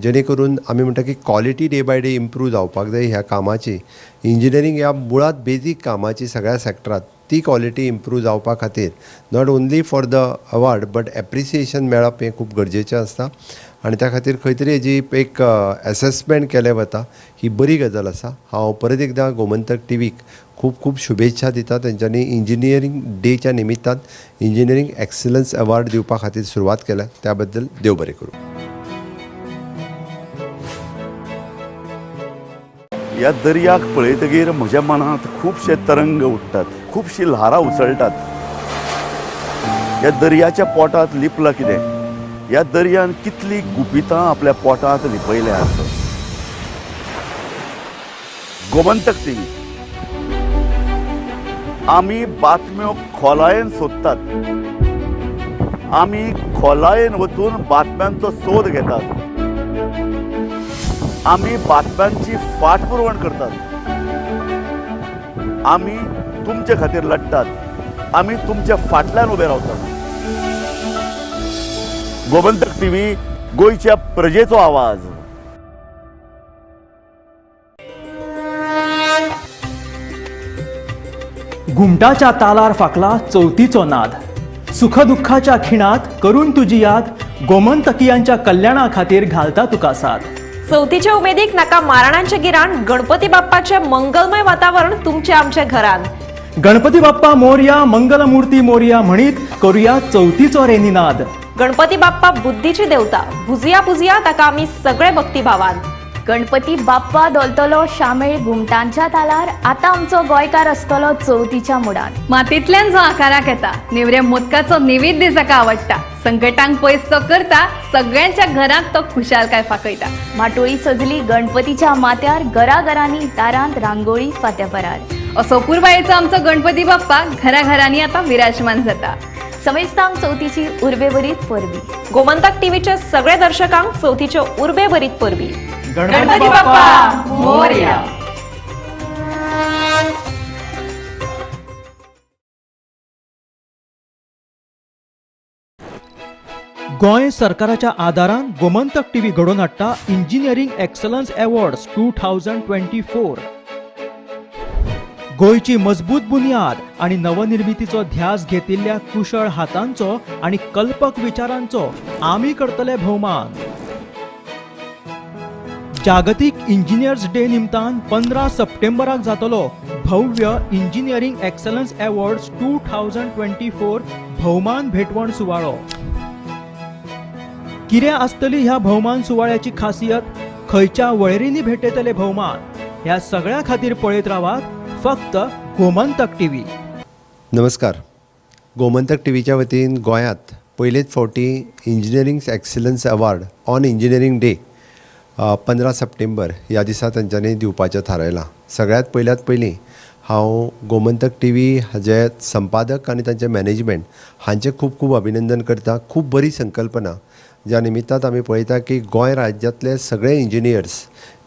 जेणे करून आमी म्हणटा की quality day by day improve जावपाक जाय ह्या कामाची, इंजिनियरींग ह्या मुळांत बेजीक कामाची सगळ्या सेक्टरांत ती क्वॉलिटी इम्प्रूव जावपा खातीर not only for the award but appreciation मेळप हें खूब गरजेचें आसता आनी त्या खातीर खंय तरी हेजी एक एसेसमेंट केलें वता ही बरी गजाल आसा। हांव परत एकदां गोमंतक टीव्हीक खूब खूब शुभेच्छा दिता तेंच्यांनी इंजिनियरींग डेच्या निमित्तान इंजिनियरींग एक्सलन्स अवॉर्ड दिवपा खातीर सुरवात केल्या त्या बद्दल देव बरें करूं। ह्या दर्याक पळयतगीर म्हज्या मनांत खुबशे तरंग उठ्ठात, खुबशी ल्हारां उसळटात। ह्या दर्याच्या पोटांत लिपलां कितें, ह्या दर्यान कितली गुपितां आपल्या पोटांत लिपयल्यात। गोमंतक टीव्ही आमी बातम्यो खोलायेन सोदतात, आमी खोलायेन वचून बातम्यांचो सोद घेतात, आमी बातम्यांची फाटपुरवण करतात, आमी तुमचे खातीर लढतात, आमी तुमच्या फाटल्यान उबे रावतात। गोमंतक टीव्ही, गोंयच्या प्रजेचो आवाज। घुमटाच्या तालार फाकला चवथीचो नाद, सुखदुःखाच्या खिणात करून तुजी याद, गोमंतकियांच्या कल्याणा खातीर घालता तुका साथ। चवथीच्या उमेदीक नाका माराणांचे गिराण, गणपती बाप्पाचे मंगलमय वातावरण तुमच्या आमच्या घरान। गणपती बाप्पा मोरया, मंगलमूर्ती मोरया म्हणीत करूया चवथीचो रे निनाद। गणपती बाप्पा बुद्धीची देवता, भुजिया पुजिया ताका आमी सगळे भक्तिभावान। गणपती बाप्पा धोलतलो शामेळ घुमटांच्या तालार, आतां आमचो गोंयकार आसतलो चवथीच्या मुडान। मातींतल्यान जो आकाराक येता नेवऱ्या मोदकाचो नैवेद्य जाका आवडटा, संकटांक पयस तो करता, सगळ्यांच्या घरांत तो खुशालकाय फाकयता। माटोळी सजली गणपतीच्या माथ्यार, घराघरांनी दारांत रांगोळी फात्यापरार। असो पुरबायेचो आमचो गणपती बाप्पा घराघरांनी आतां विराजमान जाता। समेस्तांक चवथीची उर्बेभरीत परबी। गोमंतक टीव्हीच्या सगळ्या दर्शकांक चवथीच्यो उर्बेभरीत परबी। गणपती बाप्पा मोरया। गोंय सरकाराच्या आदारान गोमंतक टीव्ही घडोवन हाडटा इंजिनियरींग एक्सलन्स अवॉर्ड्स 2024। गोंयची मजबूत बुन्याद आनी नवनिर्मितीचो ध्यास घेतिल्ल्या कुशळ हातांचो आनी कल्पक विचारांचो आमी करतले भोवमान। जागतीक इंजिनियर्स डे निमतान 15 सप्टेंबराक जातलो भव्य इंजिनियरींग एक्सलन्स अवॉर्ड्स 2024 भोवमान भेटवण सुवाळो। कितें आसतली ह्या भोवमान सुवाळ्याची खासियत, खंयच्या वळेरींनी भेटयतले भोवमान, ह्या सगळ्या खातीर पळयत रावात फक्त गोमंतक टीव्ही। नमस्कार, गोमंतक टीव्हीच्या वतीन गोंयांत पयलेच फावटी engineering excellence award on engineering day 15 सप्टेंबर ह्या दिसा तांच्यांनी दिवपाचें थारायलां। सगळ्यांत पयल्यात पयलीं हांव गोमंतक टीव्ही हाजे संपादक आनी तांचें मॅनेजमेंट हांचें खूब खूब अभिनंदन करता। खूब बरी संकल्पना ज्या निमित्तान आमी पळयता की गोंय राज्यांतले सगळे इंजिनियर्स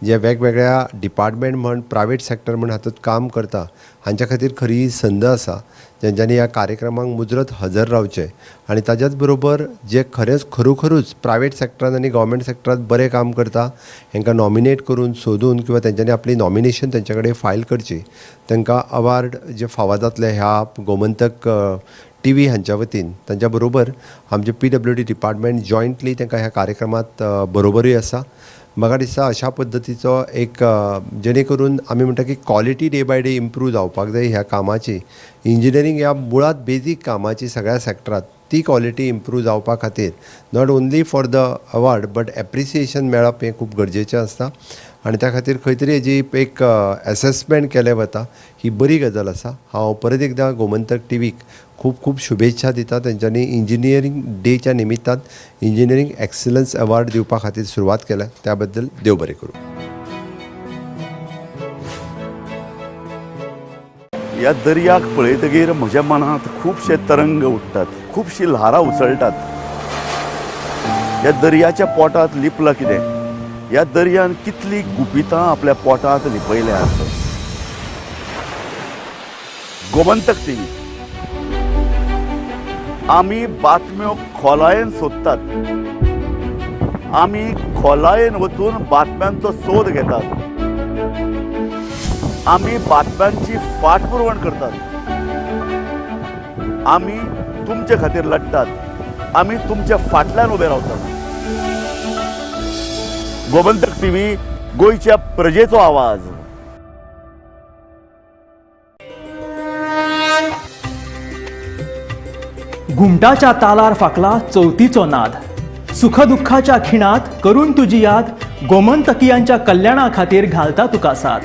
जे वेगवेगळ्या डिपार्टमेंट म्हण प्रायवेट सेक्टर म्हण हातूंत काम करता हांच्या खातीर खरी संद आसा जेंच्यांनी ह्या कार्यक्रमाक मुजरत हजर रावचें आनी ताज्याच बरोबर जे खरेंच खरोखरूच प्रायवेट सेक्टरान आनी गव्हर्मेंट सेक्टरांत बरें काम करता हेंकां नॉमिनेट करून सोदून किंवा तेंच्यांनी आपली नॉमिनेशन तेंच्या कडेन फायल करची, तांकां अवार्ड जे फावो जातले ह्या गोमंतक टी व्ही हांच्या वतीन तांच्या बरोबर आमचे PWD department jointly तांकां ह्या कार्यक्रमांत बरोबरूय आसा. म्हाका दिसता अशा पद्दतीचो एक जेणे करून आमी म्हणटा की quality day by day improve जावपाक जाय ह्या कामाची. इंजिनियरींग ह्या मुळांत बेजीक कामाची सगळ्या सेक्टरांत ती क्वॉलिटी इम्प्रूव जावपा खातीर not only for the award but appreciation मेळप हें खूब गरजेचें आसता आनी त्या खातीर खंय तरी हेजी एक एसेसमेंट केलें वता ही बरी गजाल आसा. हांव परत एकदां गोमंतक टीव्हीक खूब खूब शुभेच्छा दिता. तेंच्यांनी इंजिनियरींग डेच्या निमित्तान इंजिनियरींग एक्सलन्स अवॉर्ड दिवपा खातीर सुरवात केल्या त्या बद्दल देव बरें करूं. ह्या दर्याक पळयतगीर म्हज्या मनांत खुबशे तरंग उठ्ठात, खुबशी ल्हारां उसळटात. ह्या दर्याच्या पोटांत लिपलां कितें, ह्या दर्यान कितली गुपितां आपल्या पोटांत लिपयल्यात. गोमंतक टीव्ही आमी बातम्यो खोलायेन सोदतात, आमी खोलायेन वचून बातम्यांचो सोद घेतात, आमी बातम्यांची फाटपुरवण करतात, आमी तुमचे खातीर लढतात, आमी तुमच्या फाटल्यान उबे रावतात. गोमंतक टीव्ही, गोंयच्या प्रजेचो आवाज. घुमटाच्या तालार फाकला चवथीचो नाद, सुखदुःखाच्या खिणात करून तुजी याद, गोमंतकियांच्या कल्याणा खातीर घालता तुका साथ.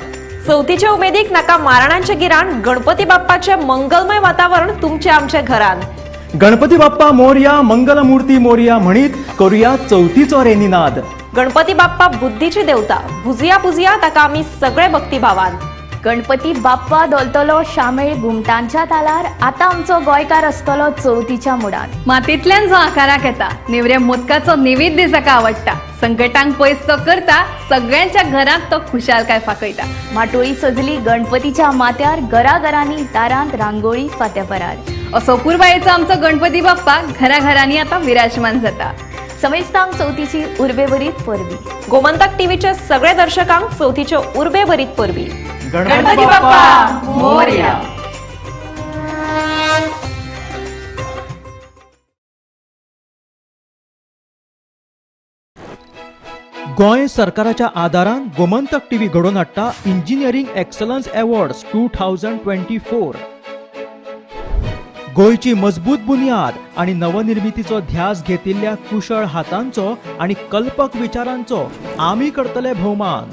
चवथीच्या उमेदीक नाका मारणांचे गिराण, गणपती बाप्पाचे मंगलमय वातावरण तुमचे आमच्या घरान. गणपती बाप्पा मोरया, मंगलमूर्ती मोरया म्हणीत करूया चवथीचो रे निनाद. गणपती बाप्पा बुद्धीची देवता, भुजया पुजया ताका आमी सगळे भक्तिभावान. गणपती बाप्पा धोलतलो शामेळ घुमटांच्या तालार, आतां आमचो गोंयकार आसतलो चवथीच्या मुडान. मातींतल्यान जो आकाराक येता नेवऱ्या मोदकाचो नैवेद्य जाका आवडटा, संकटांक पयस तो करता, सगळ्यांच्या घरांत तो खुशालकाय फाकयता. माटोळी सजली गणपतीच्या माथ्यार, घराघरांनी दारांत रांगोळी फात्यापरार. असो पुरबायेचो आमचो गणपती बाप्पा घराघरांनी आतां विराजमान जाता. समेस्तांक चवथीची उर्बेभरीत परबी. गोमंतक टीव्हीच्या सगळ्या दर्शकांक चवथीच्यो उर्बेभरीत परबी. गणपती बाप्पा मोरया. गोंय सरकाराच्या आदारान गोमंतक टीव्ही घडोवन हाडटा इंजिनियरींग एक्सलन्स अवॉर्ड्स 2024. गोंयची मजबूत बुन्याद आनी नवनिर्मितीचो ध्यास घेतिल्ल्या कुशळ हातांचो आनी कल्पक विचारांचो आमी करतले भोवमान.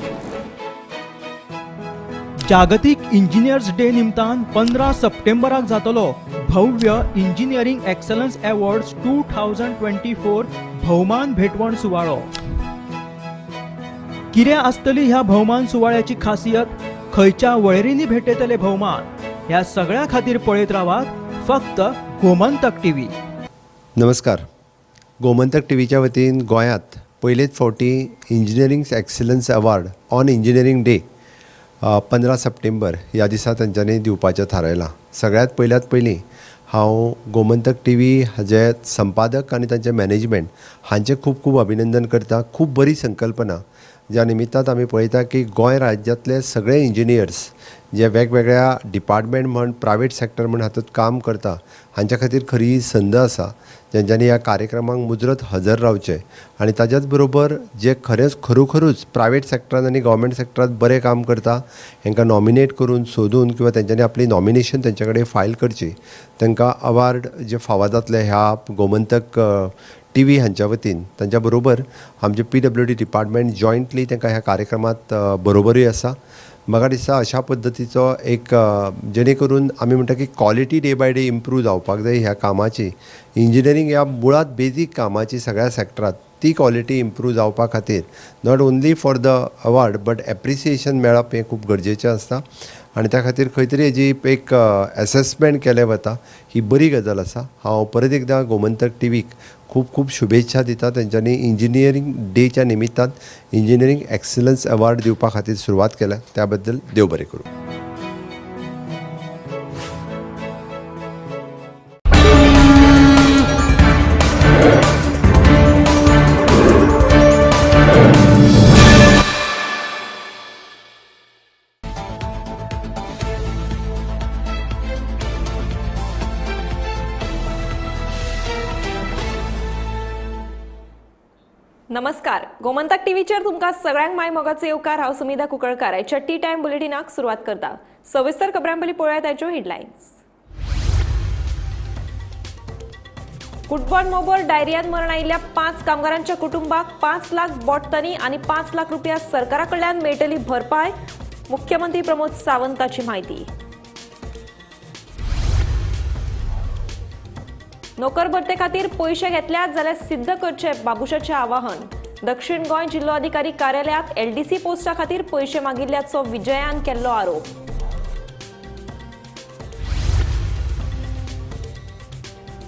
जागतीक इंजिनियर्स डे निमतान 15 सप्टेंबराक जातलो भव्य इंजिनियरींग एक्सलन्स अवॉर्ड्स 2024 भोवमान भेटवण सुवाळो. कितें आसतली ह्या भोवमान सुवाळ्याची खासियत, खंयच्या वळेरींनी भेटयतले भोवमान, ह्या सगळ्या खातीर पळयत रावात फक्त गोमंतक टीव्ही. नमस्कार. गोमंतक टीव्हीच्या वतीन गोंयांत पयलेच फावटी engineering excellence award on engineering day 15 सप्टेंबर ह्या दिसा तेंच्यांनी दिवपाचें थारायलां. सगळ्यांत पयल्यात पयलीं हांव गोमंतक टीव्ही हाजे संपादक आनी तांचें मॅनेजमेंट हांचें खूब खूब अभिनंदन करता. खूब बरी संकल्पना ज्या निमित्तान आमी पळयता की गोंय राज्यांतले सगळे इंजिनियर्स जे वेगवेगळ्या डिपार्टमेंट म्हण प्रायवेट सेक्टर म्हण हातूंत काम करता हांच्या खातीर खरी संद आसा जेंच्यांनी ह्या कार्यक्रमाक मुजरत हजर रावचें आनी ताज्याच बरोबर जे खरेंच खरोखरूच प्रायवेट सेक्टरान आनी गव्हर्मेंट सेक्टरांत बरें काम करता हेंकां नॉमिनेट करून सोदून किंवा तेंच्यांनी आपली नॉमिनेशन तेंच्या कडेन फायल करची, तांकां अवार्ड जे फावो जातले ह्या गोमंतक टीव्ही हांच्या वतीन तांच्या बरोबर आमचे PWD department jointly तांकां ह्या कार्यक्रमांत बरोबरूय आसा. म्हाका दिसता अशा पद्दतीचो एक जेणे करून आमी म्हणटा की quality day by day improve जावपाक जाय ह्या कामाची. इंजिनियरींग ह्या मुळांत बेजीक कामाची सगळ्या सेक्टरांत ती क्वॉलिटी इम्प्रूव जावपा खातीर not only for the award but appreciation मेळप हें खूब गरजेचें आसता आनी त्या खातीर खंय तरी हेजी एक एसेसमेंट केलें वता, ही बरी गजाल आसा. हांव परत एकदां गोमंतक टीव्हीक खूब खूब शुभेच्छा दिता. तेंच्यांनी इंजिनियरींग डेच्या निमित्तान इंजिनियरींग एक्सलन्स अवॉर्ड दिवपा खातीर सुरवात केल्या, त्या बद्दल देव बरें करूं. नमस्कार, गोमंतक टीव्हीचेर तुमकां सगळ्यांक my मोगाचो येवकार. हांव सुमिधा कुंकळकार आयच्या टी टायम बुलेटिनाक सुरवात करता. सविस्तर खबरां पयलीं पळोवया ताच्यो हेडलायन्स. कुटबण मोबोर डायरियान मरण आयिल्ल्या 5 कामगारांच्या कुटुंबाक 5 लाख बोटतनी आनी 5 लाख रुपया सरकारा कडल्यान मेळटली भरपाय, मुख्यमंत्री प्रमोद सावंताची म्हायती. नोकर भरते खातीर पयशे घेतल्यात जाल्यार सिद्ध करचे बाबुशाचें आवाहन. दक्षिण गोंय जिल्लो अधिकारी कार्यालयांत एलडीसी पोस्टा खातीर पयशे मागिल्ल्याचो विजयान केल्लो आरोप.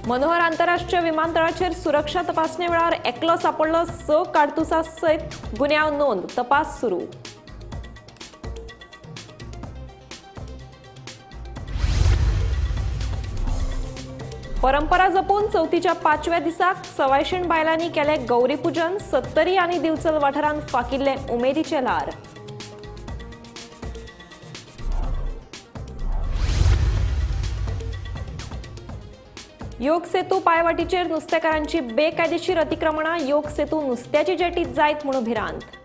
मनोहर आंतरराष्ट्रीय विमानतळाचेर सुरक्षा तपासणे वेळार एकलो सापडलो 6 काडतुसां सयत गुन्यांव नोंद, तपास सुरू. परंपरा जपून चवथीच्या 5व्या दिसाक सवायशीण बायलांनी केले गौरी पूजन, सत्तरी आनी दिवचल वाठारांत फाकिल्ले उमेदीचे ल्हार. योग सेतू पायवाटीचेर नुस्तेकारांची बेकायदेशीर अतिक्रमणां, योग सेतू नुस्त्याची जेटीत जायत म्हणून भिरांत.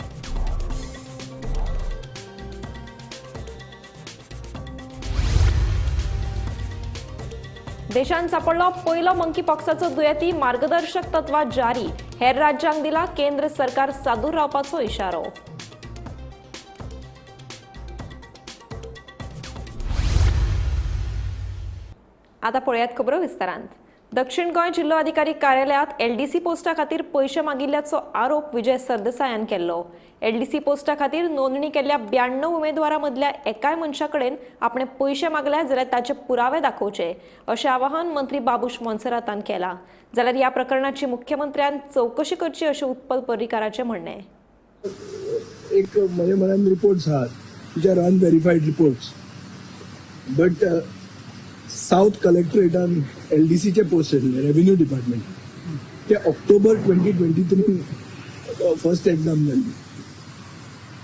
देशांत सापडलो पयलो मंकी पॉक्साचो दुयेंती, मार्गदर्शक तत्वां जारी, हेर राज्यांक दिला केंद्र सरकार सादूर रावपाचो इशारो. आतां पळयात खबरो विस्तारांत. दक्षिण गोंय जिल्लो अधिकारी कार्यालयांत एलडीसी पोस्टा खातीर पयशे मागिल्ल्याचो आरोप विजय सरदेसायान केल्लो. एलडीसी पोस्टा खातीर नोंदणी केल्ल्या 92 उमेदवारां मदल्या एकाय मनशा कडेन आपणे पयशे मागल्या जाल्यार ताचे पुरावे दाखोवचे अशें आवाहन मंत्री बाबूश मोन्सेरातान केलां. जाल्यार ह्या प्रकरणाची मुख्यमंत्र्यान चवकशी करची अशें उत्पल पर्रीकाराचें म्हणणें. एक म्हज्या मनान रिपोर्ट्स आहात which are unverified reports, but south कलेक्टरेटान एलडीसीचे post येतले रेव्हेन्यू डिपार्टमेंट, ते ऑक्टोबर 2023 फर्स्ट एक्झाम जाली,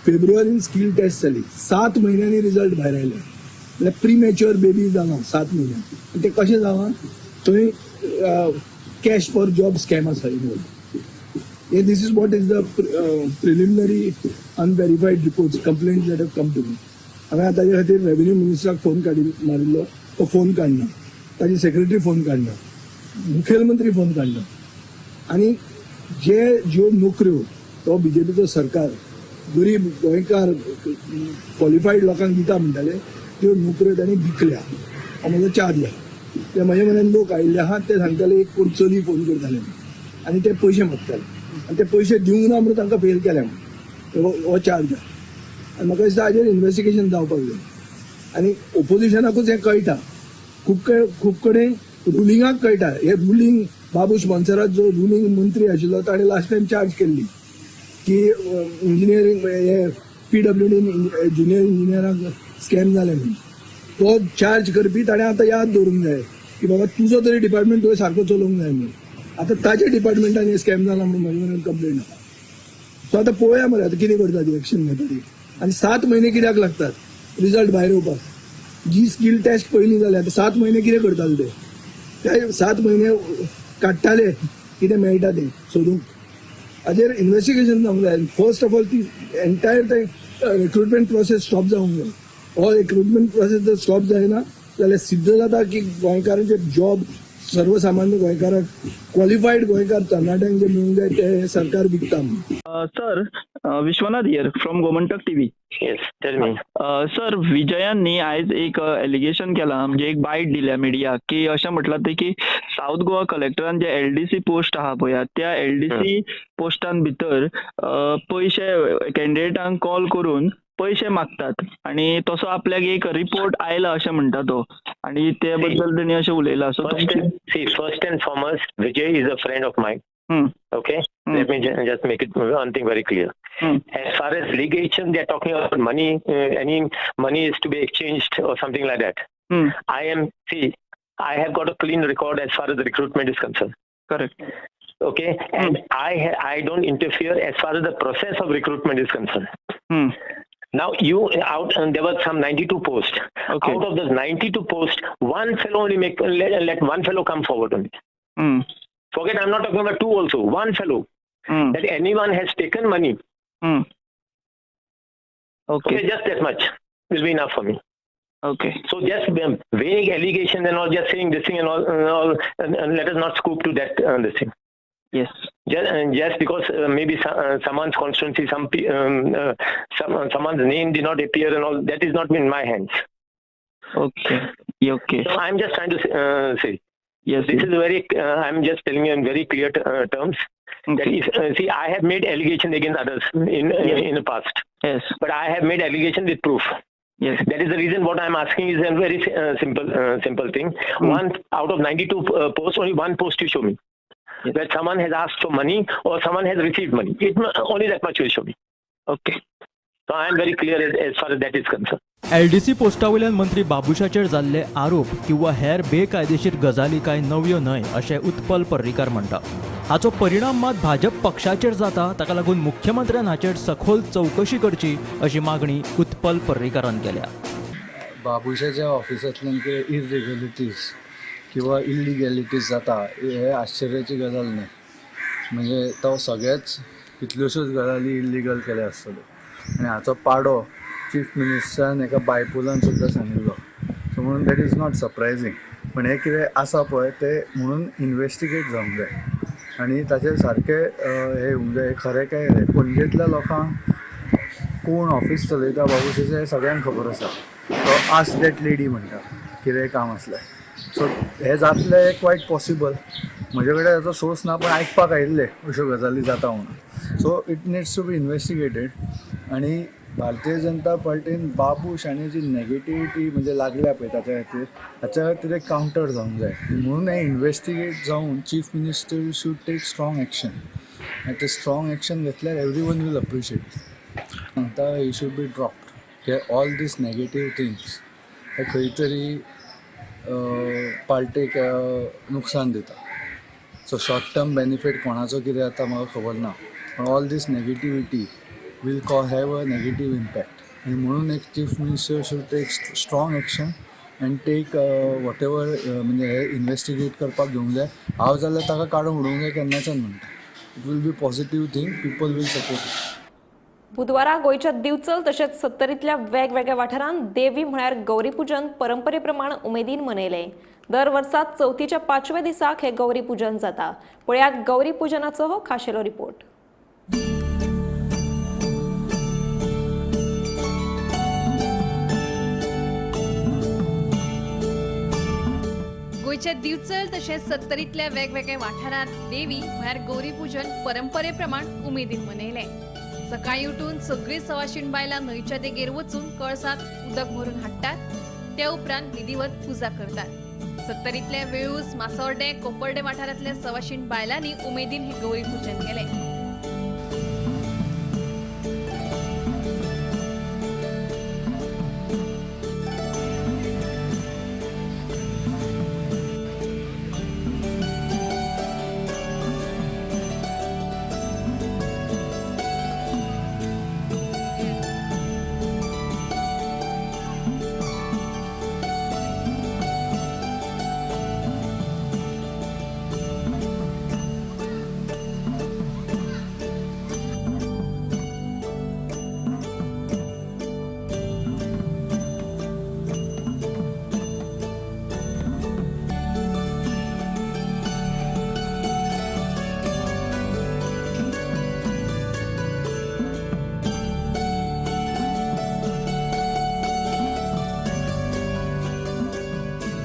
फेब्रुवारीन स्कील टेस्ट जाली, 7 म्हयन्यांनी रिजल्ट भायर आयले. म्हणल्यार प्रीमॅच्युअर बेबी जाला 7 म्हयन्यां. ते कशें जालां, थंय कॅश फॉर जॉब स्कॅम आसा इनवॉल्व. हे this is what is the preliminary unverified reports complaint that have come to me. हांवें ताजे खातीर रेव्हेन्यू मिनिस्टराक फोन मारिल्लो, तो फोन काडना, ताजी सेक्रेटरी फोन काडना, मुखेलमंत्री फोन काडना. आनी जे ज्यो नोकऱ्यो तो बीजेपीचो सरकार गरीब गोंयकार क्वॉलिफायड लोकांक दिता म्हणटाले, त्यो नोकऱ्यो तांणी विकल्या. हो म्हजो चार्ज आहा. ते म्हज्या मनान लोक आयिल्ले आहा ते सांगताले एक कोण चली फोन करताले आनी ते पयशे मागताले आनी ते पयशे दिवंक ना म्हणून तांकां फेल केले म्हणून हो चार्ज आहा. आनी म्हाका दिसता हाजेर इन्वेस्टिगेशन जावपाक जाय. आनी ओपोजिशनाकूच हें कळटा, खूब कडेन रुलिंगाक कळटा. हे रुलिंग बाबूश मोन्सेरात जो रुलिंग मंत्री आशिल्लो ताणें लास्ट टायम चार्ज केल्ली की इंजिनियरींग हे पीडब्ल्यूडीन ज्युनियर इंजिनियरांक स्कॅम जालें म्हणून. तो चार्ज करपी ताणें आतां याद दवरूंक जाय की बाबा तुजो तरी डिपार्टमेंट तुवें सारको चलोवंक जाय म्हणून. आतां ताच्या डिपार्टमेंटान हे स्कॅम जाला म्हणून म्हजे कडेन कंप्लेन आसा. सो आतां पळोवया मरे आतां कितें करता ती, एक्शन घेता ती. आनी 7 म्हयने कित्याक लागतात रिजल्ट भायर येवपाक? जी स्कील टेस्ट पयलीं जाल्या आतां 7 म्हयने कितें करताले ते? ते 7 म्हयने काडटाले कितें मेळटा तें सोदूंक. हाजेर इन्वेस्टिगेशन जावंक जाय. फर्स्ट ऑफ ऑल ती एंटायर ते रिक्रुटमेंट प्रोसेस स्टॉप जावंक जाय. हो रिक्रुटमेंट प्रोसेस जर स्टॉप जायना जाल्यार सिद्ध जाता की गोंयकारांचे जॉब सर्वसामान्य गोंयकारांक क्वॉलिफायड गोंयकार तरणाट्यांक जे मेळूंक जाय ते सरकार विकता. Sir, Vishwanath here from Gomantak TV. Yes, tell me. Sir, विजयान न्ही आयज एक एलिगेशन केलां, म्हणजे एक बायट दिल्या मिडियाक की अशें म्हटलां तें की सावथ गोवा कलेक्टरान जे एलडीसी पोस्ट आहा पळय, त्या एलडीसी पोस्टान भितर पयशे कॅन्डिडेटांक कॉल करून पयशे मागतात आनी तसो आपल्याक एक रिपोर्ट आयला अशें म्हणटा तो आनी ते बद्दल तेणी अशें उलयलां. So see, first and foremost, Vijay is a friend of mine. Okay, let me just make it one thing very clear. As far as litigation, they are talking about money, any money is to be exchanged or something like that. I have got a clean record as far as the recruitment is concerned. Correct. Okay, and I don't interfere as far as the process of recruitment is concerned. Now you out and there were some 92 posts. Okay. Out of those 92 posts, one fellow only make let one fellow come forward only. Forget, I'm not talking about two also. One fellow that anyone has taken money. Okay. Just that much will be enough for me. Okay. So just vague allegations and all, just saying this thing and all, and let us not scoop to that this thing. Yes. Just because maybe someone's constituency, someone's name did not appear and all, that is not in my hands. Okay. Okay. So I'm just trying to say. Yes. This is very. I'm just telling you in very clear terms. Okay. That if, see, I have made allegation against others in the past. Yes. But I have made allegation with proof. Yes. That is the reason what I'm asking is a very simple thing. One out of 92 posts, only one post you show me. Yes. That someone has asked for money or someone has received money. It only that much will show me. Okay. So I am very clear as far as that is concerned. LDC पोस्टा वयल्यान मंत्री बाबुशाचेर जाल्ले आरोप किंवा हेर बेकायदेशीर गजाली कांय नव्यो न्हय अशें उत्पल पर्रीकार म्हणटा. हाचो परिणाम मात भाजप पक्षाचेर जाता, ताका लागून मुख्यमंत्र्यान हाचेर सखोल चवकशी करची अशी मागणी उत्पल पर्रीकारान केल्या. बाबुशाच्या ऑफिसांतल्यान कितें इरेग्युलरिटीज किंवा इलिगॅलिटीज जाता हे आश्चर्याची गजाल न्हय. म्हणजे तो सगळेच कितल्योश्योच गजाली इल्लिगल केल्या आसतल्यो आनी हाचो पाडो चीफ मिनिस्टरान एका बायपोलान सुद्दां सांगिल्लो. सो म्हणून that is not surprising. पण हें कितें आसा पळय तें म्हणून इनवेस्टिगेट जावंक जाय आनी ताचेर सारकें हें येवंक जाय, खरें काय हें. पणजेंतल्या लोकांक कोण ऑफिस चलयता बाबुशाचें हें सगळ्यांक खबर आसा. तो आस्क that lady म्हणटा कितेंय काम आसल्यार. सो हें जातलें क्वायट पॉसिबल. म्हजे कडेन ताचो सोर्स ना, पण आयकपाक आयिल्लें अश्यो गजाली जाता म्हणून. So it needs to be investigated. आनी भारतीय जनता पार्टीन बाबूश आनी जी नेगेटिविटी म्हणजे लागल्या पळय ताच्या खातीर, ताच्या खातीर एक कावंटर जावंक जाय. म्हणून हें इनवेस्टिगेट जावन chief minister should take strong action. आनी ते स्ट्रॉंग एक्शन घेतल्यार एवरी वन will appreciate. सांगता he should be dropped. हे ऑल these negative things हे खंय तरी पार्टीक नुकसान दिता. सो शॉर्ट टर्म बेनिफीट कोणाचो कितें जाता म्हाका खबर ना, पण all this negativity will have a negative impact. आनी म्हणून एक chief minister should take strong action and take whatever म्हणजे हे इनवेस्टिगेट करपाक घेवंक जाय. हांव जाल्यार ताका काडून उडोवंक जाय केन्नाच्यान म्हणटा. It will be positive thing, people will support it. बुधवारा गोंयच्या दिवचल तशेंच सत्तरींतल्या वेगवेगळ्या वाठारांत देवी म्हळ्यार गौरी पूजन परंपरे प्रमाण उमेदीन मनयलें. दर वर्सा चवथीच्या पांचव्या दिसाक हें गौरी पूजन जाता. पळयात गौरी पूजनाचो हो खाशेलो रिपोर्ट. गोंयच्या दिवचल तशेंच सत्तरींतल्या वेगवेगळ्या वाठारांत देवी म्हळ्यार गौरी पूजन परंपरे प्रमाण उमेदीन मनयलें. सकाळी उठून सगळीं सवाशीण बायलां न्हंयच्या देगेर वचून कळसांत उदक भरून हाडटात. त्या उपरांत विधिवत पुजा करतात. सत्तरींतल्या वेळूस, मासोर्डे, कोपर्डे वाठारांतल्या सवाशीण बायलांनी उमेदीन हें गौरी पूजन केलें.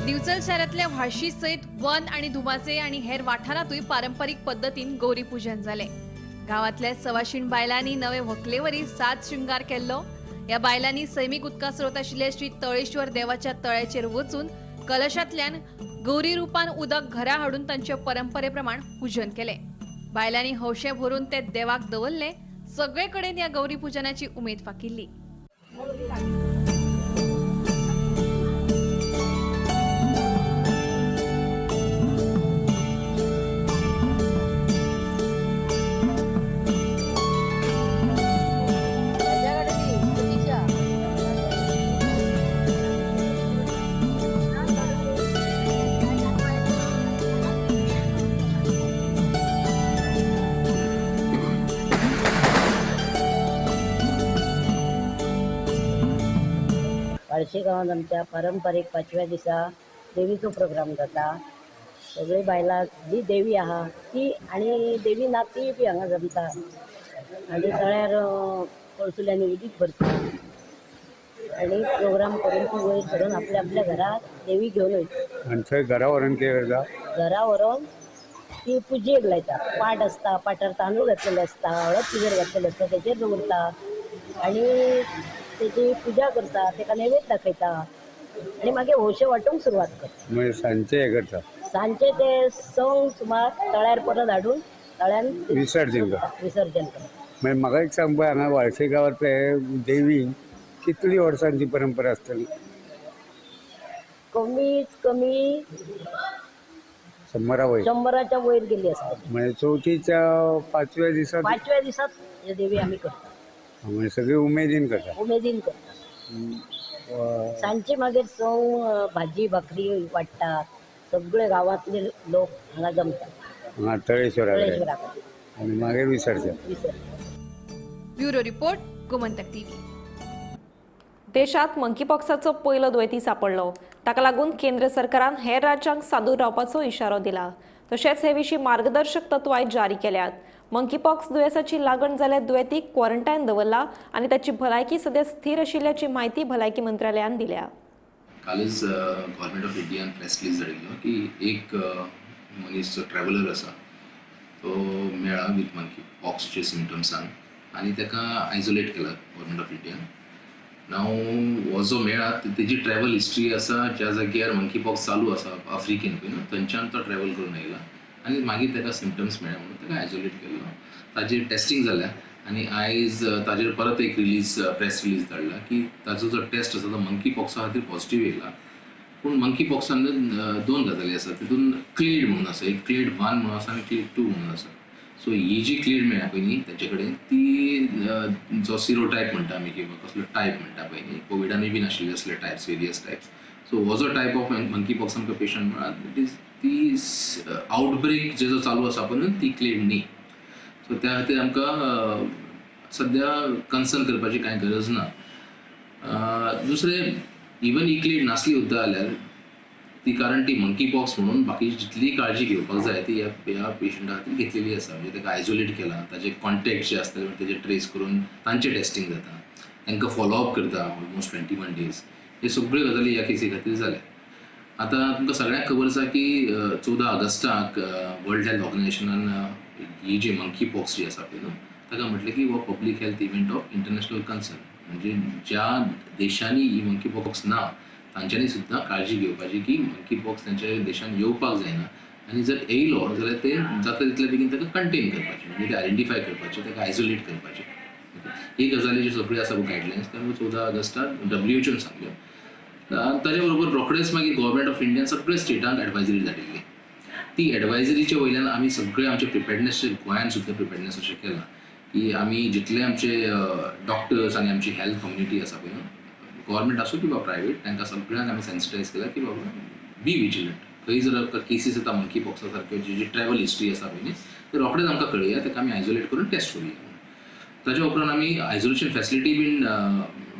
दिवचल शहरांतल्या व्हाळशी सयत वन आणि धुमाचे आणि हेर वाठारांतूय पारंपरीक पद्दतीन गौरी पूजन जालें. गांवांतल्या सवाशीण बायलांनी नवे व्हंकलेवरी साज शृंगार केल्लो. ह्या बायलांनी सैमीक उदका स्रोत आशिल्ले श्री तळेश्वर देवाच्या तळ्याचेर वचून कलशांतल्यान गौरी रुपान उदक घरा हाडून तांचे परंपरे प्रमाण पूजन केलें. बायलांनी हौशे भरून ते देवाक दवरले. सगळे कडेन ह्या गौरी पूजनाची उमेद फाकिल्ली. बार्शी गांवांत आमच्या पारंपारीक पांचव्या दिसा देवीचो प्रोग्राम जाता. सगळीं बायलां जी देवी आहा ती आनी देवी ना ती बी हांगा जमता आनी तळ्यार कळसुल्यांनी उदीक भरता आनी प्रोग्राम करून ती वयर सरून आपल्या आपल्या घरा देवी घेवन वयता. आनी थंय घरा व्हरून कितें करता? घरा व्हरून ती पुजेक लायता. पाट आसता, पाटार तांदूळ घातलेले आसता, हळद तिजेर घातलेले आसता, तेचेर दवरता आनी तेची पुजा करता, तेका नैवेद्य दाखयता आनी मागीर हौशे वांटूंक सुरवात करता. मागीर सांजचे हें करता? सांजचे ते संक सुमार तळ्यार परत हाडून तळ्यान विसर्जन करता. विसर्जन करता. मागीर म्हाका एक सांग पळय, हांगा वाळशे गांवांत देवी कितली वर्सांची परंपरा आसतली? कमीत कमी 100 वयर, 100च्या वयर गेली आसतली. म्हणजे चवथीच्या पांचव्या दिसा, पांचव्या दिसात देवी आमी करता. म्हणजे सगळी उमेदीन करता. उमेदीन करता. सांजचे मागीर सव भाजी भाकरी वाडटात. सगळे गांवांतले लोक हांगा जमतात तळेश्वरा आनी मागीर विसर्जन. Bureau report, Gomantak TV. देशात मंकीपॉक्साचो पयलो दुयेंती सांपडलो. ताका लागून केंद्र सरकारान हेर राज्यांक सादूर रावपाचो इशारो दिला. तशेंच हे विशीं मार्गदर्शक तत्वांय जारी केल्यात. मंकीपॉक्स दुयेंसाची लागण जाल्यार दुयेंतीक क्वॉरंटायन दवरला आनी ताची भलायकी सद्या स्थिर आशिल्ल्याची म्हायती भलायकी मंत्रालयान दिल्या. कालच गव्हर्मेंट ऑफ इंडियान प्रेस रिलीज धाडिल्लो की एक मनीस जो ट्रॅव्हलर आसा तो मेळ्ळा विथ मंकी पॉक्सचे सिमटम्सान आनी ताका आयसोलेट केला गव्हर्मेंट ऑफ इंडियान. नाव हो जो मेळ्ळा तेजी ट्रॅव्हल हिस्ट्री आसा ज्या जाग्यार मंकी पॉक्स चालू आसा आफ्रिकेन पळय न्हू, थंयच्यान तो ट्रॅव्हल करून आयला आनी मागीर ताका सिमटम्स मेळ्ळे म्हणून ताका आयसोलेट केल्लो. ताजेर टेस्टिंग जाल्या आनी आयज ताजेर परत एक रिलीज प्रेस रिलीज धाडला की ताजो जो टेस्ट आसा तो मंकी पॉक्सा खातीर पॉझिटीव येयला. पूण मंकी पॉक्सान दोन गजाली आसा, तितून क्लेड म्हणून आसा, एक क्लेड 1 म्हणून आसा आनी क्लेड 2 म्हणून आसा. सो ही जी क्लेड मेळ्ळा पळय न्ही ताचे कडेन ती जो सिरो टायप म्हणटा आमी किंवा कसलो टायप म्हणटा पळय न्ही, कोविडानूय बी नाशिल्ले असले टायप्स, वेरियस टायप्स. सो हो जो टायप ऑफ मंकी पॉक्स आमकां पेशंट मेळ्ळा it is ती आउटब्रेक जे जो चालू आसा पळय ती क्लेड न्ही. सो त्या खातीर आमकां सद्या कन्सर्न करपाची कांय गरज ना. दुसरें, इवन ही क्लेड नासली सुद्दां जाल्यार ती, कारण ती मंकी पॉक्स म्हणून बाकीची जितली काळजी घेवपाक जाय ती ह्या पेशंटा खातीर घेतलेली आसा. म्हणजे ताका आयसोलेट केला, ताजे कॉन्टेक्ट जे आसतले तेजे ट्रेस करून तांचें टेस्टिंग जाता, तांकां फॉलोअप करता ऑलमोस्ट 21 डेज. हे सगळ्यो गजाली ह्या केसी खातीर जाल्या. आतां तुमकां सगळ्यांक खबर आसा की 14 ऑगस्टाक वर्ल्ड हेल्थ ऑर्गनायझेशनान ही जी मंकी पॉक्स जी आसा पळय न्हू ताका म्हटलें की हो public health event of international concern. म्हणजे ज्या देशांनी ही मंकी पॉक्स ना तांच्यांनी सुद्दां काळजी घेवपाची की मंकी पॉक्स तांच्या देशान येवपाक जायना आनी जर येयलो जाल्यार ते जाता तितले बेगीन ताका कंटेन करपाचें, म्हणजे ते आयडेंटिफाय करपाचें, ताका आयसोलेट करपाचें. ही गजाली ज्यो सगळ्यो आसा गायडलायन्स त्यामुळे 14 ऑगस्टाक WHO सांगल्यो. ताच्या बरोबर रोखडेच मागीर गव्हर्मेंट ऑफ इंडियान सगळे स्टेटांक एडवायजरी धाडिल्ली. ती एडवायजरीच्या वयल्यान आमी सगळे आमचे प्रिपेडनेस गोंयान सुद्दां प्रिपेडनेस अशें केलां की आमी जितले आमचे डॉक्टर्स आनी आमची हेल्थ कम्युनिटी आसा पळय न्हू, गव्हर्मेंट आसूं किंवा प्रायवेट, तांकां सगळ्यांक आमी सेन्सिटायज केलां की बाबा बी विजिलंट. खंय जर आमकां केसीस येता मंकी पॉक्सा सारक्यो जी जी ट्रॅवल हिस्ट्री आसा पळय न्ही, ते रोखडेच आमकां कळया, ताका आमी आयसोलेट करून टेस्ट करुया. ताच्या उपरांत आमी आयसोलेशन फॅसिलिटी बीन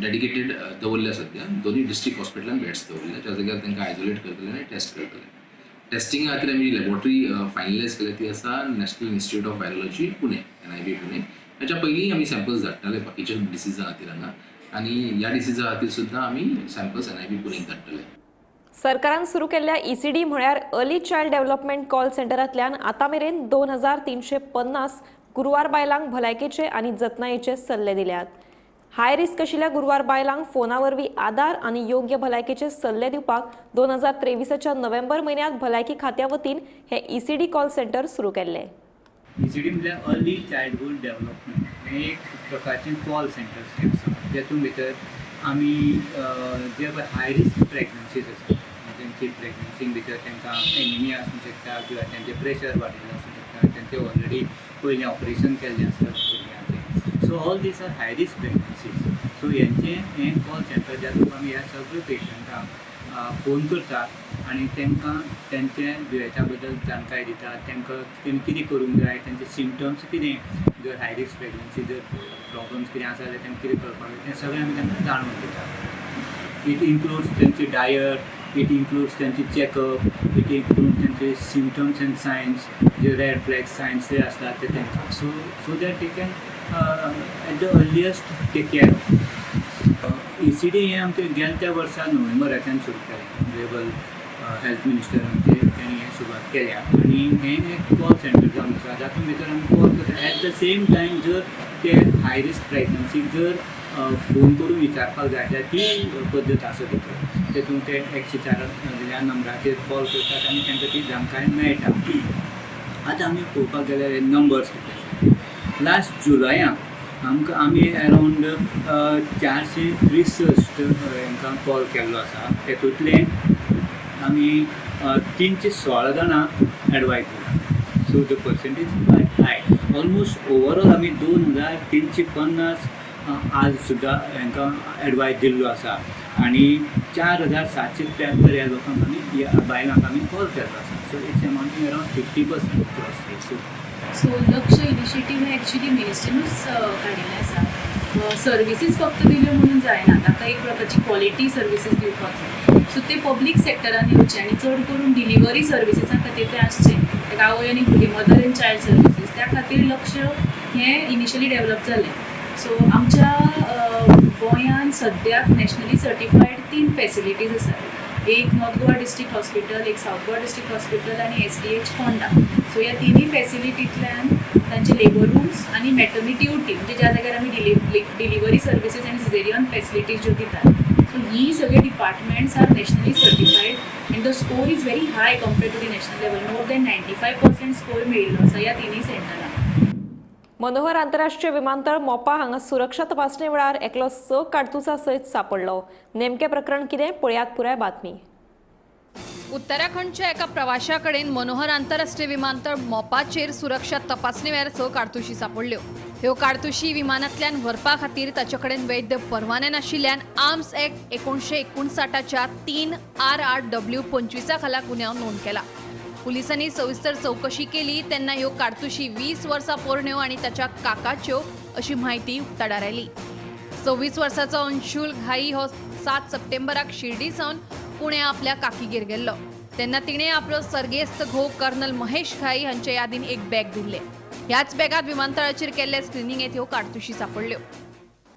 डेडिकेटेड दवरल्या. सद्या दोनूय डिस्ट्रिक्ट हॉस्पिटलान बेड्स दवरल्या ज्या जाग्यार तांकां आयसोलेट करतले आनी टेस्ट करतले. टेस्टिंगा खातीर आमी लॅबोरेटरी फायनलायज केल्या ती आसा national institute of virology Pune, NIV Pune. ताच्या पयलीं आमी सॅम्पल्स धाडटाले बाकीच्या डिसिजा खातीर हांगा, आनी ह्या डिसिजा खातीर सुद्दां आमी सॅम्पल्स NIB पुणेक धाडटले. सरकारान सुरू केल्ल्या ECD म्हळ्यार अर्ली चायल्ड डेव्हलपमेंट कॉल सेंटरांतल्यान आतां मेरेन 2350 गुरुवार बायलांक भलायकेचे आनी जतनायेचे सल्ले दिल्यात. हाय रिस्क आशिल्ल्या गुरवार बायलांक फोना वरवीं आदार आनी योग्य भलायकेचे सल्ले दिवपाक 2023च्या नोव्हेंबर म्हयन्यांत भलायकी खात्या वतीन हें ईसीडी कॉल सेंटर सुरू केल्लें. ईसीडी म्हळ्यार अर्ली चायल्डहूड डेव्हलपमेंट हें एक प्रकारचें कॉल सेंटर आसा, जेतून भितर आमी जे पळय हाय रिस्क प्रेग्नन्सीज आसा, तेंची प्रेग्नन्सी भितर तांकां एनिमिया आसूंक शकता किंवा तेंचें प्रेशर वाडिल्लें आसूंक शकता, तेंचें ऑलरेडी पयलीं ऑपरेशन केल्लें आसता भुरग्यांचें. So all these are high risk pregnancies. So हेंचें हें कॉल सेंटर जातून आमी ह्या सगळ्या पेशंटांक फोन करतात आनी तांकां तेंचे दुयेंता बद्दल जाणकाय दितात, तांकां तेमी कितें करूंक जाय, तेंचे सिमटम्स कितें, जर हाय रिस्क प्रेग्नन्सी जर प्रॉब्लम्स कितें आसा जाल्यार तांकां कितें करपाक जाय तें सगळें आमी तांकां जाणून दितात. It includes तेंची डायट, it includes तेंची चॅकअप, it includes तेंचे सिमटम्स एंड सायन्स, जे रेड फ्लॅग सायन्स जे आसतात ते तांकां, so that they can at the earliest take care of. ECD हें आमचें गेल्या त्या वर्सा नोव्हेंबराच्यान सुरू केलें. ऑनरेबल हेल्थ मिनिस्टर आमचे तेणी हें सुरवात केल्या आनी हें एक कॉल सेंटर जावन आसा जातून भितर आमी कॉल करता. एट the same time जर ते हाय रिस्क प्रेग्नन्सीक जर फोन करून विचारपाक जाय जाल्यार ती पद्दत आसा भितर, तेतून ते 104 ह्या नंबराचेर कॉल करतात आनी तांकां ती जाणकाय मेळटा. आतां आमी पळोवपाक गेल्यार हे नंबर्स कितले आसा, लास्ट जुलयाक आमकां आमी अरावंड 463 हांकां कॉल केल्लो आसा. तेतूंतले आमी 316 जाणांक एडवायज दिला. So the percentage quite high. Almost overall आमी 2350 आज सुद्दां हांकां एडवायज दिल्लो आसा आनी 4773 ह्या लोकांक आमी, ह्या बायलांक आमी कॉल केल्लो आसा. So it's amounting around 50% cross. So Lakshya initiative हें एक्चुली मिनिस्ट्रीनूच काडिल्लें आसा. सर्विसीस फक्त दिल्यो म्हणून जायना, ताका एक प्रकारची क्वॉलिटी सर्विसीस दिवपाक जाय. सो ते पब्लीक सेक्टरान येवचे आनी चड करून डिलिव्हरी सर्विसीसां खातीर तें आसचें, ताका आवय आनी भुरगीं, मदर एंड चायल्ड सर्विसीस, त्या खातीर लक्ष्य हें इनिशियली डेवलप जालें. सो आमच्या गोंयांत सद्याक नॅशनली सर्टिफायड 3 फॅसिलिटीज आसात. एक नॉर्थ गोवा डिस्ट्रिक्ट हॉस्पिटल, एक सावथ गोवा डिस्ट्रिक्ट हॉस्पिटल आनी SDH Ponda. सो ह्या तिनूय फॅसिलिटींतल्यान तांचे लेबर रुम्स आनी मॅटर्निटी ओटी, म्हणजे ज्या जाग्यार आमी डिलिव्हरी सर्विसीस आनी सिजेरियन फॅसिलिटीज ज्यो दितात, सो ही सगळे departments are nationally certified and the score is very high compared to the national level. More than 95% score मेळिल्लो आसा ह्या तिनूय सेंटरांक. मनोहर आंतरराष्ट्रीय विमानतळ मोपा हांगा सुरक्षा तपासणे वेळार एकलो 6 काडतुसां सयत सापडलो. नेमकें प्रकरण कितें पळयात पुराय बातमी. उत्तराखंडच्या एका प्रवाशा कडेन मनोहर आंतरराष्ट्रीय विमानतळ मोपाचेर सुरक्षा तपासणे वेळार 6 काडतुशी सापडल्यो. ह्यो काडतुशी विमानांतल्यान व्हरपा खातीर ताचे कडेन वैध परवाने नाशिल्ल्यान आर्म्स ऍक्ट 1959च्या 3 RRW 25 खाला गुन्यांव नोंद केला. पुलिसांनी सविस्तर चौकशी केली तेन्ना ह्यो काडतुशी 20 वर्सां पोरण्यो आनी ताच्या काकाच्यो अशी म्हायती उक्ताडार आयली. 26 वर्साचो अंशुल घाई हो 7 सप्टेंबराक शिर्डी सावन पुणे आपल्या काकीगेर गेल्लो तेन्ना तिणें आपलो सर्गेस्त घोव कर्नल महेश घाई हांचे यादीन एक बॅग दिल्लें. ह्याच बॅगांत विमानतळाचेर केल्ले स्क्रिनिंगेंत ह्यो काडतुशी सापडल्यो.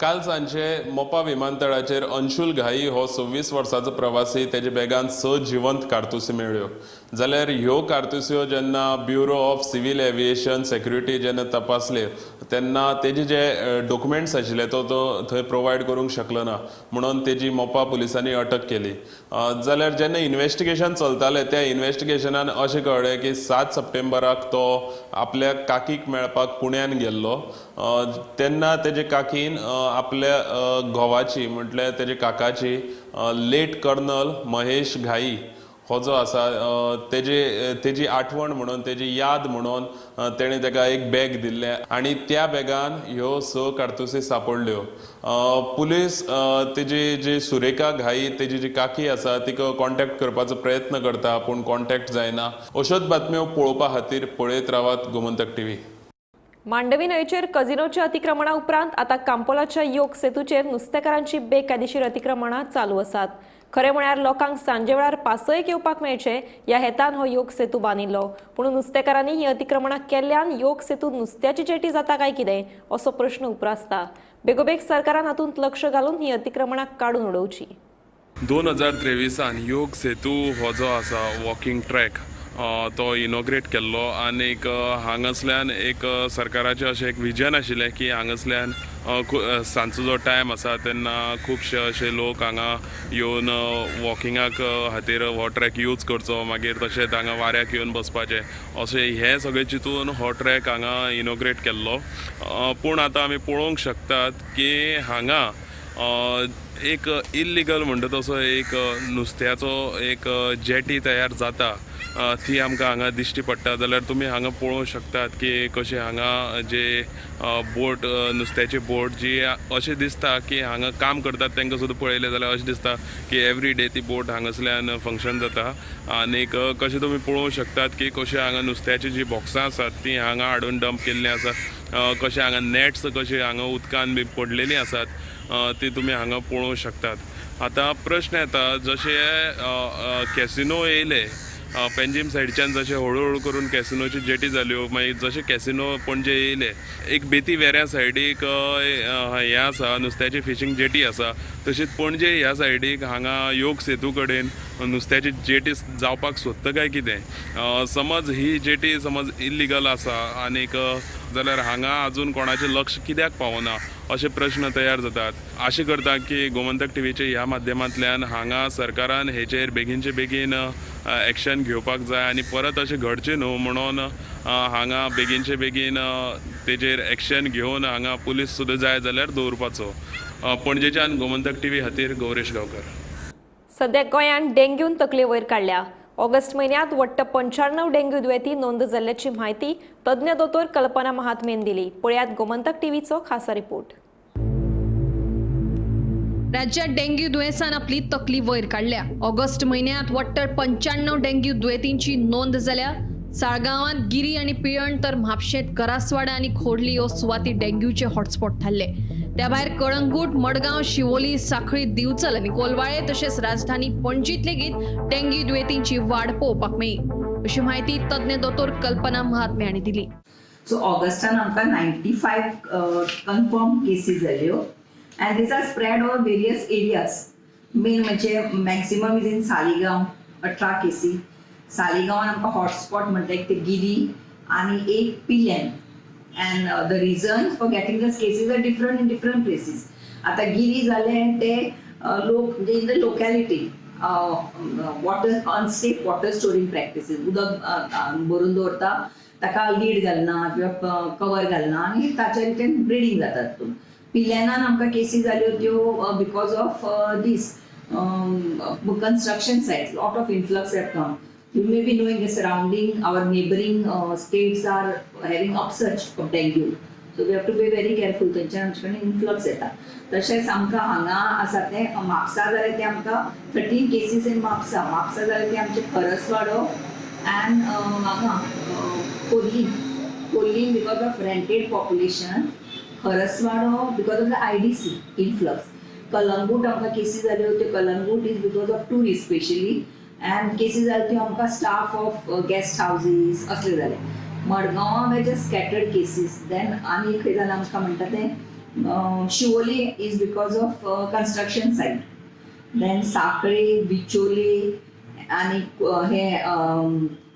काल सांजे मोपा विमानतळाचेर अंशुल घाई हो 26 वर्साचो प्रवासी तेजे बॅगान 6 जिवंत कारतुसी मेळ्ळ्यो. जाल्यार ह्यो कारतुस्यो जेन्ना bureau of civil aviation security जेन्ना तपासले तेन्ना तेजे जे डॉक्युमेंट्स आशिल्ले तो थंय प्रोवायड करूंक शकलो ना म्हणून तेजी मोपा पुलिसांनी अटक केली. जाल्यार जेन्ना इन्वेस्टिगेशन चलतालें त्या इन्वेस्टिगेशनान अशें कळ्ळें की 7 सप्टेंबराक तो आपल्या काकीक मेळपाक पुण्यान गेल्लो. तेन्ना तेजे काकीन आपल्या घोवाची म्हटल्यार तेजे काकाची लेट कर्नल महेश घाई हो जो आसा तेजी आठवण म्हणून तेजी याद म्हणून तेणें तेका एक बॅग दिल्लें आनी त्या बॅगान ह्यो 6 कारतुसी सापडल्यो. पुलीस तेजी जी सुरेखा घाई तेजी जी काकी आसा तिका कॉन्टॅक्ट करपाचो प्रयत्न करता पूण कॉन्टॅक्ट जायना. अश्योच बातम्यो पळोवपा खातीर पळयत रावात गोमंतक टीव्ही. मांडवी न्हंयचेर कझिनोच्या अतिक्रमणा उपरांत आतां कांपोलाच्या योग सेतूचेर नुस्तेकारांची बेकायदेशीर अतिक्रमणां चालू आसात. खरें म्हळ्यार लोकांक सांजे वेळार पासयेक येवपाक मेळचें ह्या हेतान हो योग सेतू बांदिल्लो, पूण नुस्तेकारांनी ही अतिक्रमणां केल्ल्यान योग सेतू नुस्त्याची जेटी जाता काय कितें असो प्रश्न उप्रासता. बेगोबेग सरकारान हातूंत लक्ष घालून ही अतिक्रमणां काडून उडोवची. 2023 योग सेतू हो जो आसा वॉकिंग ट्रॅक तो इनॉग्रेट केल्लो आनीक हांगासल्यान एक सरकाराचें अशें एक विजन आशिल्लें की हांगासल्यान सांजचो जो टायम आसा तेन्ना खुबशे अशे लोक हांगा येवन वॉकिंगाक खातीर हो ट्रॅक यूज करचो, मागीर तशेंच हांगा वाऱ्याक येवन बसपाचें, अशें हें सगळें चिंतून हो ट्रॅक हांगा इनॉग्रेट केल्लो. पूण आतां आमी पळोवंक शकतात की हांगा एक इल्लिगल म्हणटा तसो एक नुस्त्याचो एक जेटी तयार जाता ती आमकां हांगा दिश्टी पडटा. जाल्यार तुमी हांगा पळोवंक शकतात की कशें हांगा जे बोट नुस्त्याची बोट जी अशें दिसता की हांगा काम करतात तांकां सुद्दां पळयलें जाल्यार अशें दिसता की एवरी डे ती बोट हांगासल्यान फंक्शन जाता. आनीक कशें तुमी पळोवंक शकतात की कशें हांगा नुस्त्याची जी बॉक्सां आसात ती हांगा हाडून डंप केल्लीं आसात, कशें हांगा नॅट्स कशें हांगा उदकान बी पडलेलीं आसात ती तुमी हांगा पळोवंक शकतात. आतां प्रश्न येता जशें कॅसिनो येयले पेंजीम सायडच्यान, जशें हळू हळू करून कॅसिनोची जेटी जाल्यो, मागीर जशें कॅसिनो पणजे येयले एक बेती वेऱ्या सायडीक हें आसा नुस्त्याची फिशींग जेटी आसा, तशीच पणजे ह्या सायडीक हांगा योग सेतू कडेन नुस्त्याची जेटी जावपाक सोदता काय कितें. समज ही जेटी समज इल्लिगल आसा आनीक जाल्यार हांगा अजून कोणाचें लक्ष कित्याक पावना अशे प्रश्न तयार जातात. आशा करता की गोमंतक टीव्हीचे ह्या माध्यमांतल्यान हांगा सरकारान हेचेर बेगीनचे बेगीन एक्शन घेवपाक जाय आनी परत अशें घडचें न्हू म्हणून हांगा बेगीनचे बेगीन तेजेर एक्शन घेवन हांगा पुलीस सुद्दां जाय जाल्यार दवरपाचो. पणजेच्यान गोमंतक टीव्ही खातीर गौरेश गांवकर. सध्या गोंयांत डेंग्यून तकले वयर काडल्या. ऑगस्ट म्हयन्यांत वट्ट 95 डेंग्यू दुयेंती नोंद जाल्ल्याची म्हायती तज्ञ दोतोर कल्पना महात्मेन दिली. पळयात गोमंतक टीव्हीचो खासा रिपोर्ट. राज्यात डेंग्यू दुयेंसान आपली तकली वयर काडल्या. ऑगस्ट म्हयन्यांत वट्ट 95 डेंग्यू दुयेंतींची नोंद जाल्या. साळगांवांत गिरी आनी पिळण तर म्हापशेंत करासवाडा आनी खोर्ली ह्यो सुवाती डेंग्यूचे हॉटस्पॉट थारले. त्या भायर कळंगूट, मडगांव, शिवोली, साखळी, दिवचल आनी कोलवाळे तशेंच राजधानी पणजीत लेगीत डेंग्यू दुयेंतींची वाड पळोवपाक मेळ्ळी अशी म्हायती तज्ञ दोतोर कल्पना महात्मे हांणी दिली. सो ऑगस्टान आमकां 95 कन्फर्म केसीस जाल्यो and these are spread over various areas. Main म्हणजे मॅक्सिमम is in Saligao 18 केसी. सालिगांवान आमकां हॉटस्पॉट म्हणटा एक ते गिरी आनी एक Pilerne. And the reason for getting these cases are different in different places. आतां गिरी जालें ते लोक म्हणजे in the locality water unsafe water storing practices, उदक भरून दवरता ताका लीड घालना किंवा कवर घालना आनी ताच्या भितर ब्रिडींग जाता तातूंत. पिल्यानान आमकां केसी जाल्यो त्यो because of this construction site, lot of influx have come. You may be knowing the surrounding, our neighboring states are having upsurge of dengue. So we have to be very careful. थंयच्यान आमचे कडेन इन्फ्लक्स येता. तशेंच आमकां हांगा आसा तें म्हापसा जालें तें आमकां 13 केसीस इन म्हापसा. म्हापसा जालें तें आमचें खरसवाडो अँड हांगा Khorlim. Khorlim because of rented population, Kharaswada because of the IDC influx. Calangute आमकां केसी जाल्यो त्यो Calangute is because of tourist specially. And cases जाले त्यो आमकां स्टाफ ऑफ गेस्ट हावजीस असले जाले. मडगांवां म्हणजे स्कॅटर्ड केसीस. देन आनी खंय जालें आमकां म्हणटा तें Siolim is because of construction site. Then Sanquelim, Bicholim आनी हे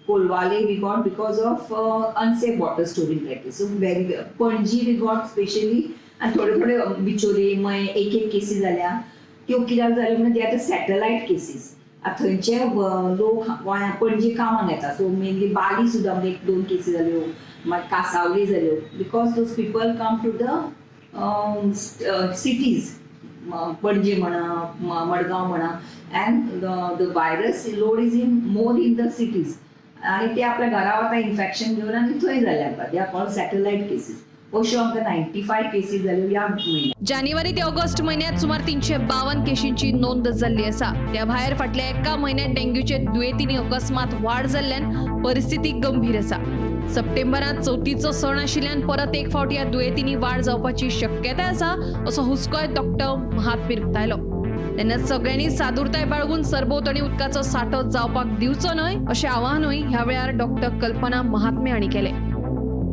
Colvale we got because of unsafe water storing practice. So very Panaji we got specially आनी थोडे थोडे बिचोले मये एक एक केसी जाल्या त्यो कित्याक जाल्यो म्हणल्यार ते आतां सॅटलायट केसीस. आतां थंयचे लोक गोंयांत पणजे कामाक येता. सो मेनली बाली सुद्दां म्हणजे 1-2 केसी जाल्यो, मागीर कासावली जाल्यो because those people come to the cities, Panaji म्हणा मडगांव म्हणा, and the virus load is in more in the cities. आनी ते आपल्या घरा वता इन्फेक्शन घेवन आनी थंय जाले आमकां. They are called satellite cases. अश्यो आमकां 95 केसीस जाल्यो ह्या म्हयन्याक. जानेवारी ते ऑगस्ट म्हयन्यांत सुमार 352 केशींची नोंद जाल्ली आसा. त्या भायर फाटल्या एका म्हयन्यांत डेंग्यूचे दुयेंतींनी अकस्मात वाड जाल्ल्यान परिस्थिती गंभीर आसा. सप्टेंबरांत चवथीचो सण आशिल्ल्यान परत एक फावट ह्या दुयेंतींनी वाड जावपाची शक्यताय आसा असो हुस्कोय डॉक्टर महात्मे उक्तायलो. तेन्ना सगळ्यांनी सादुरताय बाळगून सरभोंवतणी उदकाचो सांठो जावपाक दिवचो न्हय अशें आवाहनूय ह्या वेळार डॉक्टर कल्पना महात्मे हांणी केलें.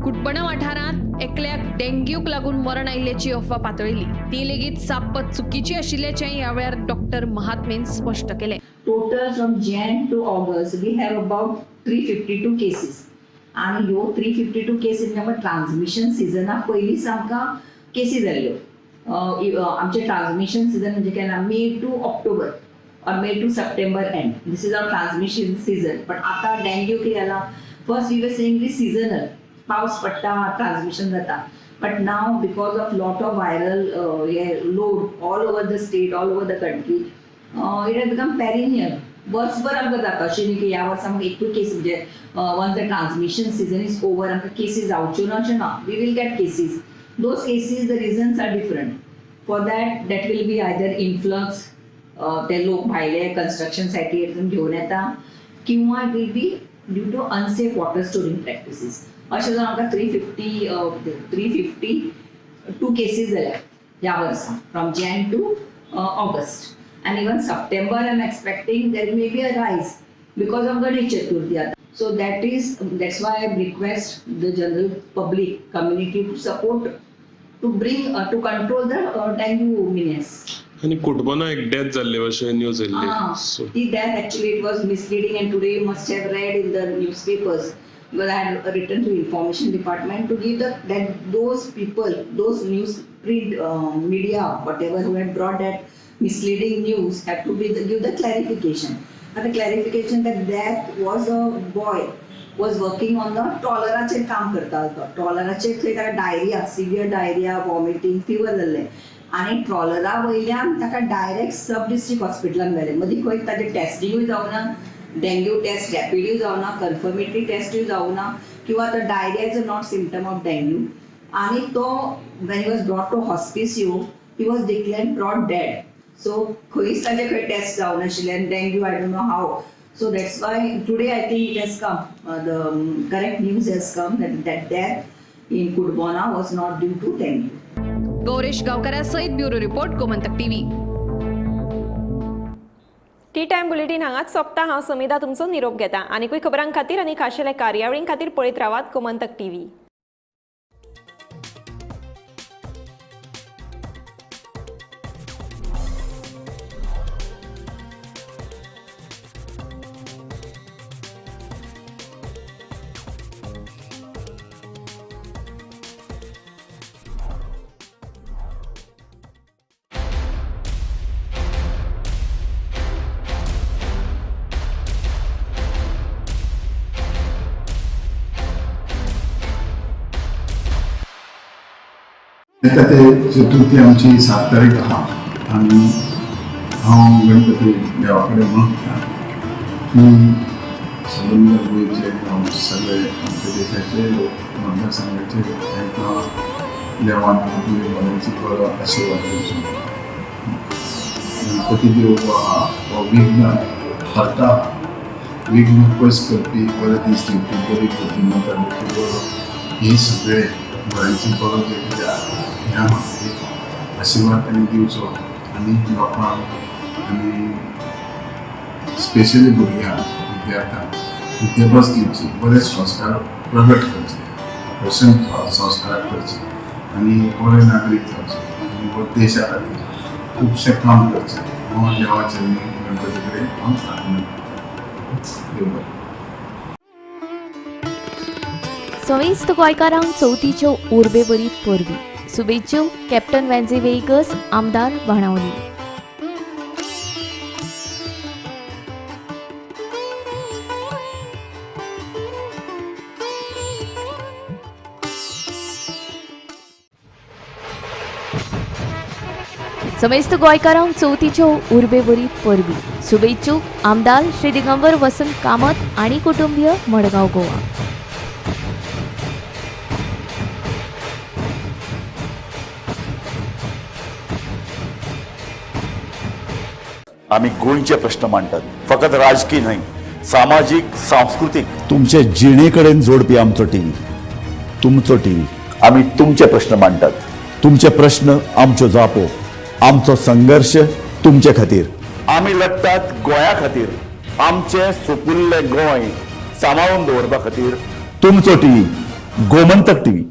कुटपणा वाठारांत एकल्याक डेंग्यूक लागून मरण आयिल्ल्याची अफवा पातळिल्ली ती लेगीत साप्प चुकीची आशिल्ल्याचें ह्या वेळार डॉक्टर महात्मेन स्पश्ट केलें. Total from Jan to August we have about 352 cases. आनी ह्यो 352 केसीस आमकां ट्रान्समिशन सिजना पयलींच आमकां केसी जाल्ल्यो. आमचे ट्रान्समिशन सिजन म्हणजे केन्ना May to October or May to September end. This is our transmission season. But आतां डेंग्यू कितें जाला, first we were saying is seasonal, पावस पडटा ट्रान्समिशन जाता. But now because of lot of viral load all over the state, all over the country, it has become perennial. वर्सभर आमकां जाता, अशें न्ही की ह्या वर्सा आमकां एकूय केस म्हणजे once the transmission season is over आमकां केसीस जावच्यो ना अशें ना. We will get cases. Those cases the reasons are different for that. That will be either influx, ते लोक भायले कन्स्ट्रक्शन सायटीर घेवन येता, किंवा it will be due to unsafe water storing practices. अशें जावन आमकां 352 केसीस जाल्या ह्या वर्सा from Jan to August. And even September I am expecting there may be a rise because of Ganesh Chaturthi आतां. So that's why I request the general public community to support, to bring to control the dengue menace. आनी कुटबोना एक डेथ जाल्ले अशें न्यूज येयल्ली. ती death actually it was misleading, and today you must have read in the newspapers because I had written to information department to give the that those people, those news print media, whatever who had brought that misleading news have to be give the clarification. And the clarification that that was a boy was working on the ट्रॉलराचेर काम करता तो. ट्रॉलराचेर थंय ताका diarrhoea, severe diarrhoea, vomiting, fever जाल्लें आनी ट्रॉलरा वयल्यान ताका डायरेक्ट सब डिस्ट्रिक्ट हॉस्पिटलान व्हेलें. मदीं खंय ताजें टेस्टिंगूय जावना, डेंग्यू टेस्ट रॅपिडूय जावना, कन्फर्मेटरी टेस्टूय जावना, किंवा तो diarrhoea is a not symptom of dengue. आनी तो when he was brought to hospice he was declared brought dead. So खंयच ताजे खंय टेस्ट जावनाशिल्ले आनी dengue I don't know how. So that's why today I think it has come, the correct news has come that death in Cutbona was not due to dengue. Gauresh गांवकारा सयत bureau report, Gomantak TV. Tea time bulletin हांगाच सोंपता. हांव समिधा तुमचो निरोप घेता. आनीकूय खबरां खातीर आनी खाशेल्या कार्यावळीं खातीर पळयत रावात गोमंतक टीव्ही. येता ते चतुर्थी आमची 7 तारीख आहा आनी हांव गणपती देवा कडेन मागता की सबंद गोंयचे सगळे आमच्या देशाचे लोक, मतदारसंघाचे लोक तांकां देवान आपले बऱ्यांची बरो आशिर्वाद दिवचो. गणपती देव हो आहा हो विघ्न हरता, विघ्न पयस करपी, बरे दीस दिवपी, बरी बुद्धिमत्ता दिवपी, बरो हे सगळे बऱ्यांची बरो जे कितें आहा ह्या एक आशिर्वाद तांणी दिवचो आनी लोकांक आनी स्पेशली भुरग्यांक, विद्यार्थ्यांक विद्याभ्यास दिवची, बरे संस्कार प्रगट करचे, आकर्शण संस्काराक करचे आनी बरे नागरीक जावचे आनी देशा खातीर खुबशें काम करचें म्हणून देवाचे गणपती कडेन हांव प्रार्थना करतां. देव बरें. समेस्त गोंयकारांक चवथीच्यो उर्बेभरीत परबी. शुभेच्छू कॅप्टन वेन्झी वेगस, आमदार बाणावली. समेस्त गोंयकारांक चवथीच्यो उर्बेभरीत परबी. शुभेच्छूक आमदार श्री दिगंबर वसंत कामत आनी कुटुंबीय, मडगांव, गोवा. आमी गोंयचे प्रश्न मांडटात, फकत राजकीय न्हय, सामाजीक, सांस्कृतीक, तुमचे जिणे कडेन जोडपी आमचो टीव्ही, तुमचो टीव्ही. आमी तुमचे प्रश्न मांडटात, तुमचे प्रश्न आमच्यो जापो, आमचो संघर्श तुमचे खातीर. आमी लढटात गोंया खातीर, आमचें सुपुल्लें गोंय सांबाळून दवरपा खातीर. तुमचो टीव्ही, गोमंतक टीव्ही.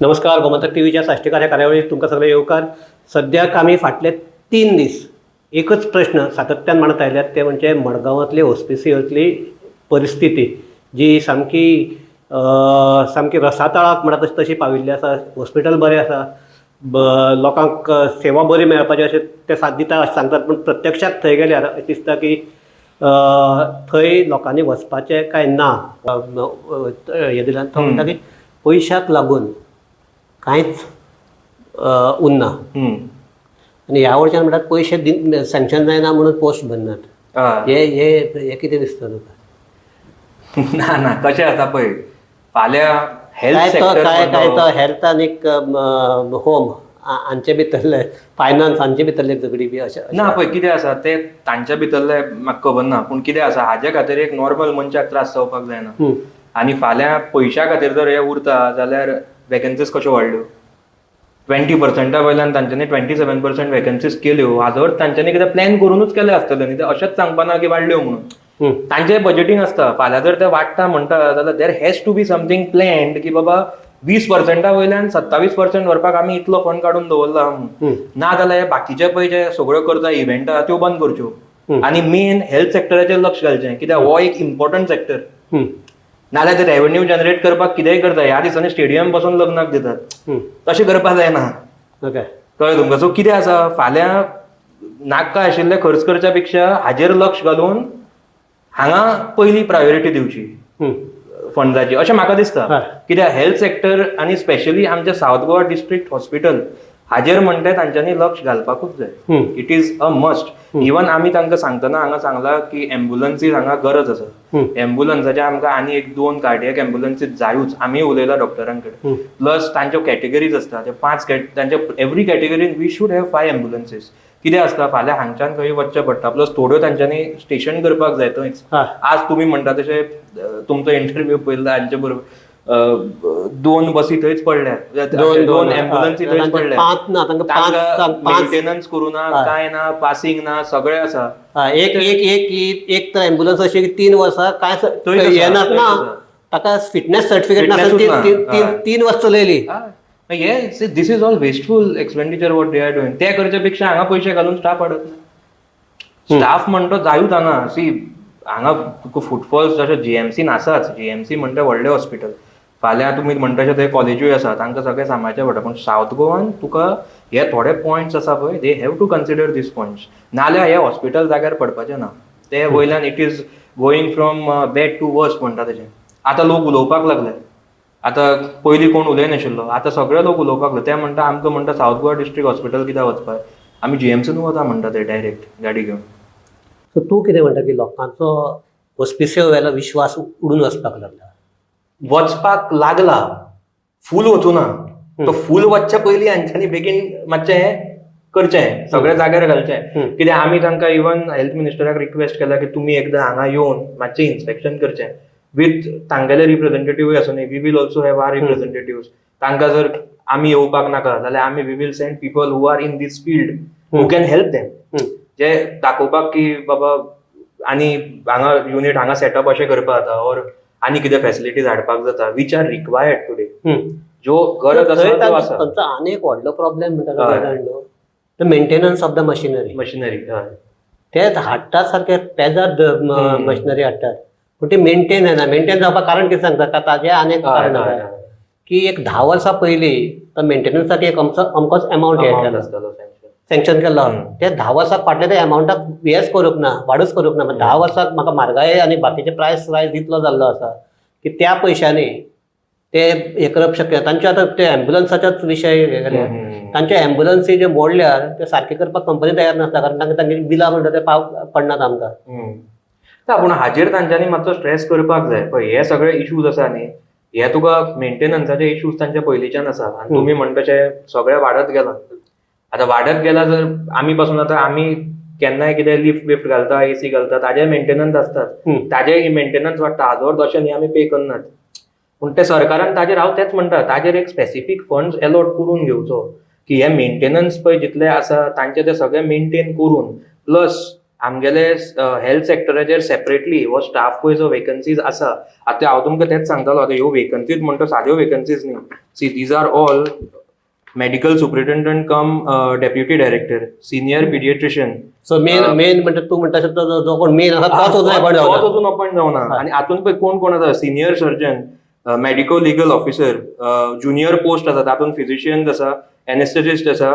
नमस्कार, गोमंतक टीव्हीच्या साश्टीकार ह्या कार्यावळीत तुमकां सगळे येवकार. सद्याक आमी फाटले 3 दीस एकच प्रश्न सातत्यान मांडत आयल्यात, ते म्हणजे मडगांवांतली हॉस्पिसियोतली परिस्थिती जी सामकी सामकी रसातळाक म्हणटा तशी पाविल्ली आसा. हॉस्पिटल बरें आसा, लोकांक सेवा बरी मेळपाची अशें ते साथ दिता अशें सांगतात, पूण प्रत्यक्षात थंय गेल्यार अशें दिसता की थंय लोकांनी वचपाचें काय ना. हें दिल्यान तो म्हणटा की पयशाक लागून कांयच उरना आनी ह्या वर्सान म्हणटात पयशे सँक्शन जायना म्हणून पोस्ट भरनात. हे हे कितें दिसता तुका? ना ना, कशें आसा पळय, फाल्यां हेल्थ सेक्टर काय काय तो हेल्थ आनी होम हांचे भितरले फायनान्स हांचे भितरले झगडी बी अशें ना. पळय कितें आसा ते तांच्या भितरले म्हाका खबर ना, पूण कितें आसा हाजे खातीर एक नॉर्मल मनशाक त्रास जावपाक जायना. आनी फाल्यां पयशां खातीर जर हे उरता जाल्यार वेकन्सीज कश्यो वाडल्यो 20% वयल्यान तांच्यांनी 27% वेकन्सीज केल्यो. हाजो अर्थ तांच्यांनी कितें प्लॅन करुनूच केलें आसतलें न्ही, ते अशेंच सांगपा ना की वाडल्यो म्हणून. तांचें बजेटींग आसता. फाल्यां जर ते वाडटा म्हणटा जाल्यार there has to be something planned की बाबा 20% वयल्यान 27% व्हरपाक आमी इतलो फंड काडून दवरला म्हणून. ना जाल्यार बाकीचे पळय जे सगळ्यो करता इव्हेंटां त्यो बंद करच्यो आनी मेन हेल्थ सेक्टराचेर लक्ष घालचें, कित्याक हो एक इम्पॉर्टंट सेक्टर. नाल्यार ते रेव्हेन्यू जनरेट करपाक कितेंय करता. ह्या दिसांनी स्टेडियम पासून लग्नाक दितात, तशें करपाक जायना. कळ्ळें तुमकां? सो कितें आसा, फाल्यां नाका आशिल्ले खर्च करच्या पेक्षा हाजेर लक्ष घालून हांगा पयली प्रायोरिटी दिवची फंडाची, अशें म्हाका दिसता. कित्याक हेल्थ सेक्टर आनी स्पेशली आमच्या सावथ गोवा डिस्ट्रिक्ट हॉस्पिटल हाजेर म्हणटा तांच्यांनी लक्ष घालपाकूच जाय. It is a must. Even आमी तांकां सांगतना हांगा सांगला की एम्बुलन्सीज हांगा गरज आसा. एम्बुलन्साचे आमकां आनी 1-2 कार्डियक एम्बुलन्सीज जायूच. आमी उलयला डॉक्टरां कडेन. प्लस तांच्यो कॅटेगरीज आसता, ते 5 तांच्या every कॅटेगरीन we should have 5 ambulances. कितें आसता फाल्यां हांगच्यान खंय वचचें पडटा, प्लस थोड्यो तांच्यांनी स्टेशन करपाक जाय थंयच. आज तुमी म्हणटा तशें तुमचो इंटरव्यू पयला हांचे बरोबर 2 बसी थंयच पडल्या, 2 एम्बुलन्सी थंयच पडल्या, मेंटेनन्स करूं ना, काय ना, पासिंग ना, सगळें आसा. एक एक एक तर एम्बुलन्स अशी 3 वर्सां काय येना ना, ताका फिटनेस सर्टिफिकेट नासता, 3 वर्सां चलयली. हे this is all wasteful expenditure what they are doing. ते करच्या पेक्षा हांगा पयशे घालून स्टाफ हाडत ना. स्टाफ म्हणतो जायूच हांगा. सी हांगा तुका फुटफॉल्स जशें जीएमसीन आसाच. जीएमसी म्हणटा व्हडलें हॉस्पिटल, फाल्यां तुमी म्हणटा तशें थंय कॉलेजूय आसा, तांकां सगळें सांबाळचें पडटा. पूण सावथ गोवान तुका हे थोडे पॉयंट्स आसा पळय, they have to consider these points. नाल्यार हे हॉस्पिटल जाग्यार पडपाचें ना. ते वयल्यान it is going from bad to worse म्हणटा तशें. आतां लोक उलोवपाक लागले. आतां पयलीं कोण उलयनाशिल्लो, आतां सगळे लोक उलोवपाक लागले. ते म्हणटा आमकां म्हणटा सावथ गोवा डिस्ट्रिक्ट हॉस्पिटल कित्याक वचपाक, आमी जीएमसीन वता म्हणटा ते डायरेक्ट गाडी घेवन. सो तूं कितें म्हणटा की लोकांचो हॉस्पिसियो वेलो विश्वास उडून वचपाक लागला? वचपाक लागला, फूल वचूना. तो फूल वचच्या पयलीं हांच्यांनी बेगीन मातशें हें करचें, सगळें जाग्यार घालचें. कित्याक आमी तांकां इवन हेल्थ मिनिस्टराक रिक्वेस्ट केला की तुमी एकदां हांगा येवन मातशें इन्स्पेक्शन करचें विथ तांगेले रिप्रेझेंटेटिव्हूय आसूं न्ही. We will also have our representative. तांकां जर आमी येवपाक नाका जाल्यार आमी we will send people who are in this field who can help them, जे दाखोवपाक की बाबा आनी हांगा युनीट हांगा सेटअप अशें करपाक जाता ऑर आनी कितें फॅसिलिटीज हाडपाक जाता which are required today, ज्यो गरज आसा त्यो आसा. तांचो आनी एक व्हडलो प्रॉब्लेम म्हणटा maintenance of the machinery. Machinery ते हाडटात सारके पेजाद मशिनरी हाडटात, पूण ती मेंटेन जायना. मेंटेन जावपाक कारण कितें सांगता ताजें आनी एक कारण आसा की एक 10 वर्सां पयलीं तो मेंटेनन्साक एक अमकोच एमावंट हे केलो, सँक्शन केल्लो. ते 10 वर्सां फाटले त्या एमावंटाक हेच करूंक ना, वाडूच करूंक ना. 10 वर्साक म्हाका म्हारगाय आनी बाकीचे प्रायस रायज इतलो जाल्लो आसा की त्या पयशांनी ते हे करप शक्य. तांचे आतां ते एम्बुलन्साचोच विशय हे केले, तांचे एम्बुलन्सी जे मोडल्यार ते सारके करपाक कंपनी तयार नासता, कारण तांकां तांची बिलां म्हणटा ते पाव पडनात आमकां. ना, पूण हाजेर तांच्यांनी मातसो स्ट्रेस करपाक जाय. पळय हे सगळे इश्यूज आसा न्ही, हे तुका मेंटेनन्साचे इश्यूज तांचे पयलींच्यान आसा. आनी तुमी म्हणटा तशें सगळें वाडत गेलां. आतां वाडत गेला जर आमी पासून आतां आमी केन्नाय कितें लिफ्ट बिफ्ट घालता, एसी घालता, ताजे मेंटेनन्स आसतात, ताजे मेंटेनन्स वाडटा. हाजो अर्थ अशें न्ही आमी पे करनात, पूण ते सरकारान ताजेर हांव तेंच म्हणटा, ताजेर एक स्पेसिफीक फंड्स एलॉट करून घेवचो की हे मेंटेनन्स पळय जितले आसा तांचे ते सगळे मेंटेन करून, प्लस आमगेले हेल्थ सेक्टराचेर सेपरेटली हो स्टाफ पळय जो वेकन्सीज आसा, आतां हांव तुमकां तेंच सांगतालो, आतां ह्यो वेकन्सीज म्हणटा साद्यो वेकन्सीज न्ही. See these are all medical superintendent cum deputy director, senior paediatrician. So main main म्हणटा तूं म्हणटा जो कोण मेन आसा तोच अजून अपॉयंट जावना, तोच अजून अपॉयंट जावना. आनी हातूंत पळय कोण कोण आसा, senior surgeon, medico legal officer, junior post आसा तातूंत फिजिशियन्स आसा, एनेस्थेटिस्ट आसा,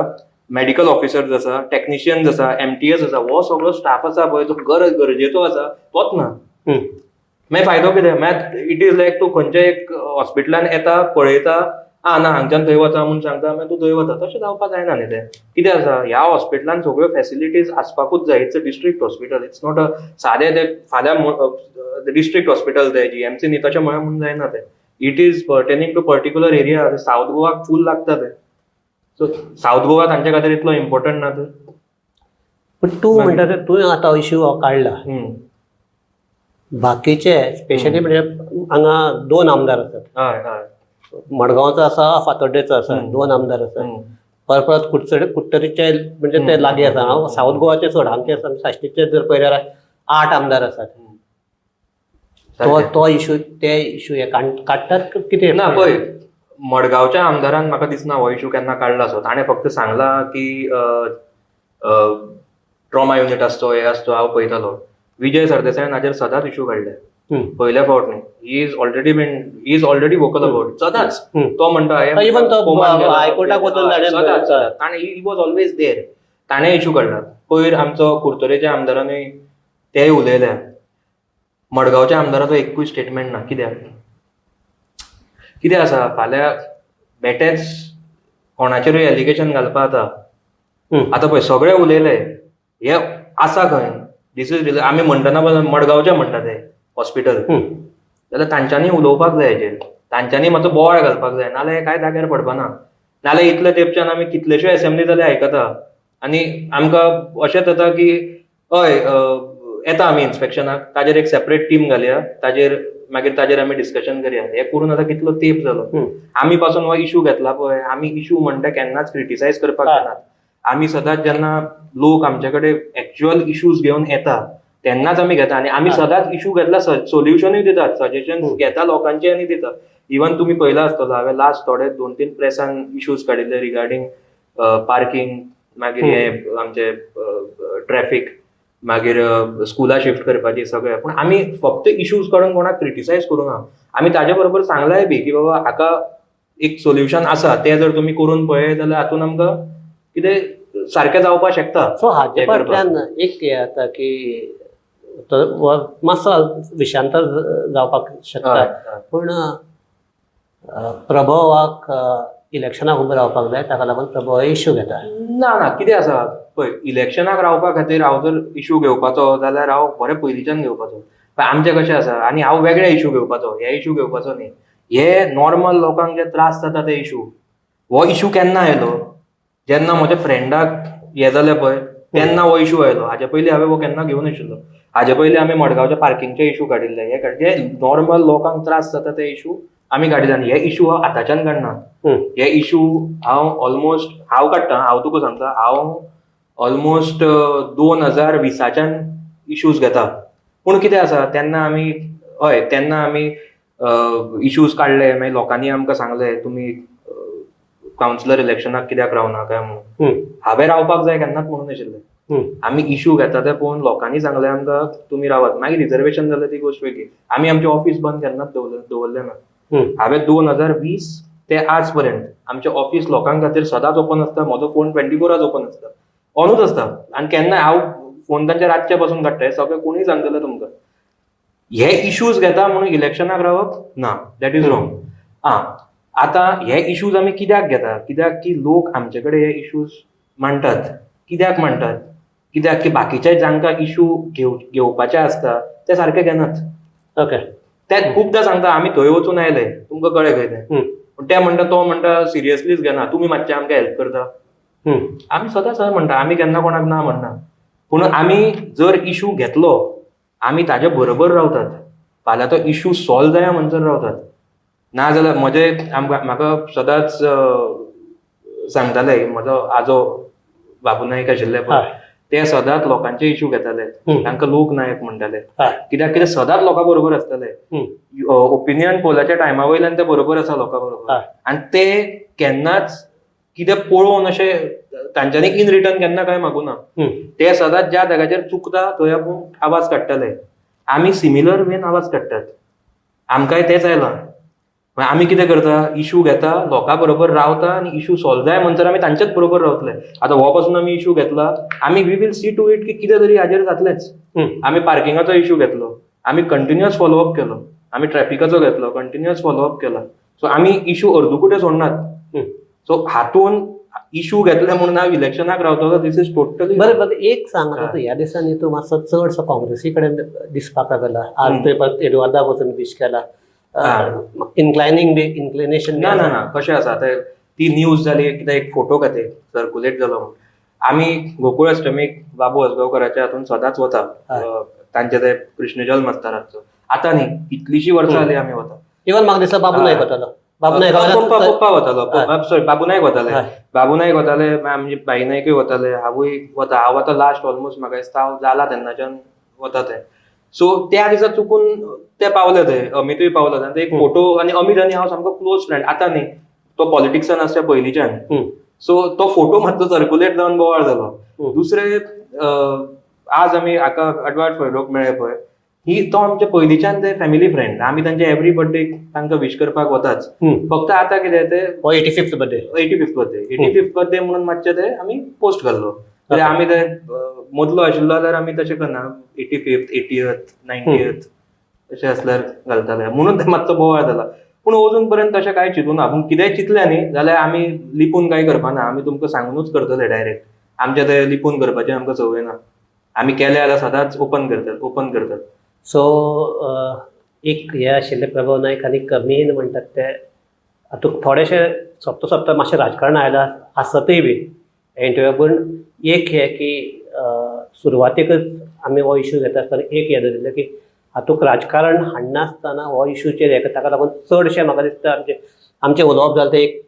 मेडिकल ऑफिसर्स आसा, टॅक्निशियन्स आसा, एमटीएस आसा. हो सगळो स्टाफ आसा पळय जो गरजेचो आसा तोच ना. मागीर फायदो कितें? मागीर it is लायक तूं खंयच्या एक हॉस्पिटलान येता, पळयता, आं ना हांगच्यान थंय वचा म्हूण सांगता, मागीर तूं थंय वता. तशें जावपाक जायना न्ही तें. कितें आसा, ह्या हॉस्पिटलान सगळ्यो फॅसिलिटीज आसपाकूच जाय. It's a district hospital, it's not a सादें तें फाल्यां डिस्ट्रिक्ट हॉस्पिटल तें जीएमसी न्ही, तशें म्हळ्यार म्हूण जायना तें. It is pertaining to particular area. South गोवाक फूल लागता तें. सो सावथ गोवा तांच्या खातीर इतलो इम्पॉर्टंट ना तर. पूण तूं म्हणटा तुवें आतां इश्यू काडला, बाकीचे स्पेशली म्हणजे हांगा 2 आमदार आसात, हय हय, मडगांवचो आसा, फातोड्डेचो आसा, 2 आमदार आसा. परत परत कुडटरीचे म्हणजे ते लागीं आसा. हांव सावथ गोवाचे सोड, आमचे साश्टीचे जर पळयल्यार 8 आमदार आसात. तो इशू, ते इशू हे काडटात कितें ना? पळय मडगांवच्या आमदारान म्हाका दिसना हो इशू केन्ना काडला असो. ताणें फक्त सांगलां की ट्रॉमा युनीट आसचो, हे आसचो, हांव पळयतालो. विजय सरदेसायान हाजेर सदांच इशू काडले, पयल्या फावट न्ही. He is already vocal about, सदांच तो म्हणटा. सदांच ताणें, he was always there, ताणें इशू काडला. पयर आमचो कुडतरेच्या आमदारानूय तेय उलयले. मडगांवच्या आमदाराचो एकूय स्टेटमेंट ना. कित्याक? कितें आसा, फाल्यां बेटेच कोणाचेरूय एलिगेशन घालपा आतां. आतां पळय सगळे उलयले, हे आसा खंय, दीस is आमी म्हणटना मडगांवचे म्हणटा ते हॉस्पिटल, जाल्यार तांच्यांनी उलोवपाक जाय हेजेर, तांच्यांनी मातसो बोवाळ घालपाक जाय, नाल्यार हे कांय जाग्यार पडपाना. नाल्यार इतले तेंपच्यान आमी कितलेश्यो एसेंब्ली जाल्यार आयकता आनी आमकां अशेंच जाता की हय येता आमी इन्स्पेक्शनाक, ताजेर एक सेपरेट टीम घालया, ताजेर मागीर ताजेर आमी डिस्कशन करया. हें करून आतां कितलो तेंप जालो. आमी पासून हो इशू घेतला पळय, आमी इशू म्हणटा केन्नाच क्रिटिसायज करपाक जायना. आमी सदांच जेन्ना लोक आमचे कडेन एक्च्युअल इशूज घेवन येता तेन्नाच आमी घेता, आनी आमी सदांच इशू घेतला सोल्युशनूय दितात, सजेशन घेता लोकांचे आनी दितात. इवन तुमी पळयला आसतलो, हांवें लास्ट थोडे 2-3 प्रेसान इशूज काडिल्ले रिगार्डींग पार्किंग, मागीर हे आमचे ट्रॅफिक, मागीर स्कुलां शिफ्ट करपाची सगळें. पूण आमी फक्त इशूज काडून कोणाक क्रिटिसायज करूं ना, आमी ताजे बरोबर सांगलाय बी की बाबा हाका एक सोल्युशन आसा, तें जर तुमी करून पळय जाल्यार हातून आमकां कितें सारकें जावपाक शकता. सो हाजे फाटल्यान एक हें जाता की मातसो विशांतर जावपाक शकता, पूण प्रभवाक इलेक्शनाक उबो रावपाक जाय, ताका लागून प्रभव इश्यू घेता. ना ना, कितें आसा पळय, इलेक्शनाक रावपा खातीर हांव जर इशू घेवपाचो जाल्यार हांव बरें पयलींच्यान घेवपाचो. पण आमचें कशें आसा, आनी हांव वेगळे इशू घेवपाचो, हे इशू घेवपाचो न्ही. हे नॉर्मल लोकांक जे त्रास जाता ते इशू, हो इशू केन्ना आयलो, जेन्ना म्हज्या फ्रेंडाक हें जालें पळय तेन्ना हो इशू आयलो. हाजे पयलीं हांवें हो केन्ना घेवन नाशिल्लो. हाजे पयलीं आमी मडगांवच्या पार्किंगचे इशू काडिल्ले. हे जे नॉर्मल लोकांक त्रास जाता ते इशू आमी काडिल्ले. आनी हे इशू हांव आतांच्यान काडना, हे इशू हांव ऑलमोस्ट हांव काडटा. हांव तुका सांगता, हांव ऑलमोस्ट 2020च्यान इशूज घेता. पूण कितें आसा, तेन्ना आमी हय तेन्ना आमी इशूज काडले, मागीर लोकांनी आमकां सांगलें तुमी कावन्सिलर इलेक्शनाक कित्याक रावना काय म्हणून. हांवें रावपाक जाय केन्नाच म्हणून नाशिल्लें. आमी इशू घेता ते पळोवन लोकांनी सांगलें आमकां तुमी रावात. मागीर रिजर्वेशन जालें ती गोश्ट वेगळी. आमी आमचें ऑफिस बंद केन्नाच दवरलें ना. हांवें 2020 ते आज पर्यंत आमचें ऑफिस लोकां खातीर सदांच ओपन आसता. म्हजो फोन 24 आवर्स ओपन आसता, ऑनूच आसता. आनी केन्नाय हांव फोन तांच्या रातचे पासून काडटा. सगळें कोणूय सांगतलें तुमकां. हे इशूज घेता म्हणून इलेक्शनाक रावप ना, that is wrong. आं, आतां हे इशूज आमी कित्याक घेता, कित्याक की लोक आमचे कडेन हे इशूज मांडटात. कित्याक मांडटात, कित्याक की बाकीचे जांकां इशू घेवपाचे आसता ते सारके घेनात. ओके, ते खुबदां सांगता आमी थंय वचून आयले, तुमकां कळ्ळें खंय तें. पूण ते म्हणटा, तो म्हणटा सिरियसलीच घेना, तुमी मातशें आमकां हेल्प करता. आमी सदांच हय म्हणटा, आमी केन्ना कोणाक ना म्हणना. पूण आमी जर इशू घेतलो आमी ताजे बरोबर रावतात. फाल्यां तो इशू सॉल्व जाया म्हणसर रावतात. ना जाल्यार म्हजे आमकां म्हाका सदांच सांगताले, म्हजो आजो बाबू नायक आशिल्ले पळय, ते सदांच लोकांचे इशू घेताले, तांकां लोक नायक म्हणटाले, कित्याक कितें सदांच लोकां बरोबर आसताले. ओपिनियन पोलाच्या टायमा वयल्यान ते बरोबर आसा लोकां बरोबर, आनी ते केन्नाच कितें पळोवन अशें तांच्यांनी इन रिटर्न केन्ना काय मागूना. ते सदांच ज्या जाग्याचेर चुकता थंय आपूण आवाज काडटाले. आमी सिमिलर वेन आवाज काडटात, आमकांय तेंच आयलां. आमी कितें करता, इशू घेता, लोकां बरोबर रावता आनी इशू सॉल्व जाय म्हणसर आमी तांच्याच बरोबर रावतले. आतां हो पासून आमी इशू घेतला, आमी we will see to it की कितें तरी हाजेर जातलेंच. आमी पार्किंगाचो इशू घेतलो, आमी कंटिन्युअस फॉलोअप केलो, आमी ट्रॅफिकाचो घेतलो, कंटिन्युअस फॉलोअप केला. सो आमी इशू अर्दकुटे सोडनात. सो हातून इशू घेतले म्हणून हांव इलेक्शनाक रावतलो, this is totally. बरें बरें, एक सांग, आतां ह्या दिसांनी तूं मातसो चडसो काँग्रेसी कडेन दिसपाक लागला. आज तुवें परत एडवार्दाक वचून विश केला, इन्क्लायनींग बी इन्क्लिनेशन. ना ना ना, कशें आसा ते ती न्यूज जाली कितें एक फोटो खातीर सर्कुलेट जालो म्हूण. आमी गोकुळ अष्टमीक बाबू आजगांवकराच्या हातून सदांच वता, तांचे ते कृष्ण जल्म आसता रातचो. आतां न्ही, कितलींशीं वर्सां जालीं आमी वता. इवन म्हाका दिसता बाबू नायक वतालो, बाबू नायक पप्पा वतालो, सॉरी बाबू नायक वताले, बाबू नायक वताले, आमचे भाई नायकूय वताले, हांवूय वता. हांव आतां लास्ट ऑलमोस्ट म्हाका दिसता हांव जाला तेन्नाच्यान वता ते. सो त्या दिसा चुकून ते पावले, ते अमितूय पावलो, तांचो एक फोटो. आनी अमित आनी हांव सामको क्लोज फ्रेंड, आतां न्ही, तो पॉलिटिक्सान आसच्या पयलींच्यान. सो तो फोटो मातसो सर्कुलेट जावन बोवाळ जालो. दुसरें, आज आमी हाका एडवर्ड फैरोक मेळ्ळे पळय, ही तो आमच्या पयलींच्यान ते फॅमिली फ्रेंड, आमी तांचे एवरी बर्थडे तांकां विश करपाक वताच. फक्त आतां कितें ते 85th birthday, 85th birthday, 85th birthday म्हणून मातशें ते आमी पोस्ट घाल्लो. आमी ते मदलो आशिल्लो जाल्यार आमी तशें करना, 85th, 80th, 90th अशें आसल्यार घालताले, म्हणून ते मातसो बोवाळ जाला. पूण अजून पर्यंत तशें कांय चिंतूना. पूण कितेंय चिंतलें न्ही जाल्यार आमी लिपून कांय करपाना, आमी तुमकां सांगुनूच करतले डायरेक्ट. आमचें ते लिपून करपाचें आमकां संवय ना, आमी केलें जाल्यार सदांच ओपन करतात, ओपन करतात. सो एक हे आशिल्ले प्रभाव नायक आनी मेन म्हणटात ते आतां थोडेशे सोंपता सोंपता मातशें राजकारण आयलां आसतूय बी इंटरव्यू. पूण एक हे की सुरवातेकच आमी हो इशू घेता आसतना एक हें धरिल्लें की हातूंत राजकारण हाडनासतना हो इशूचेर हें, ताका लागून चडशें म्हाका दिसता आमचें आमचें उलोवप जालें तें एक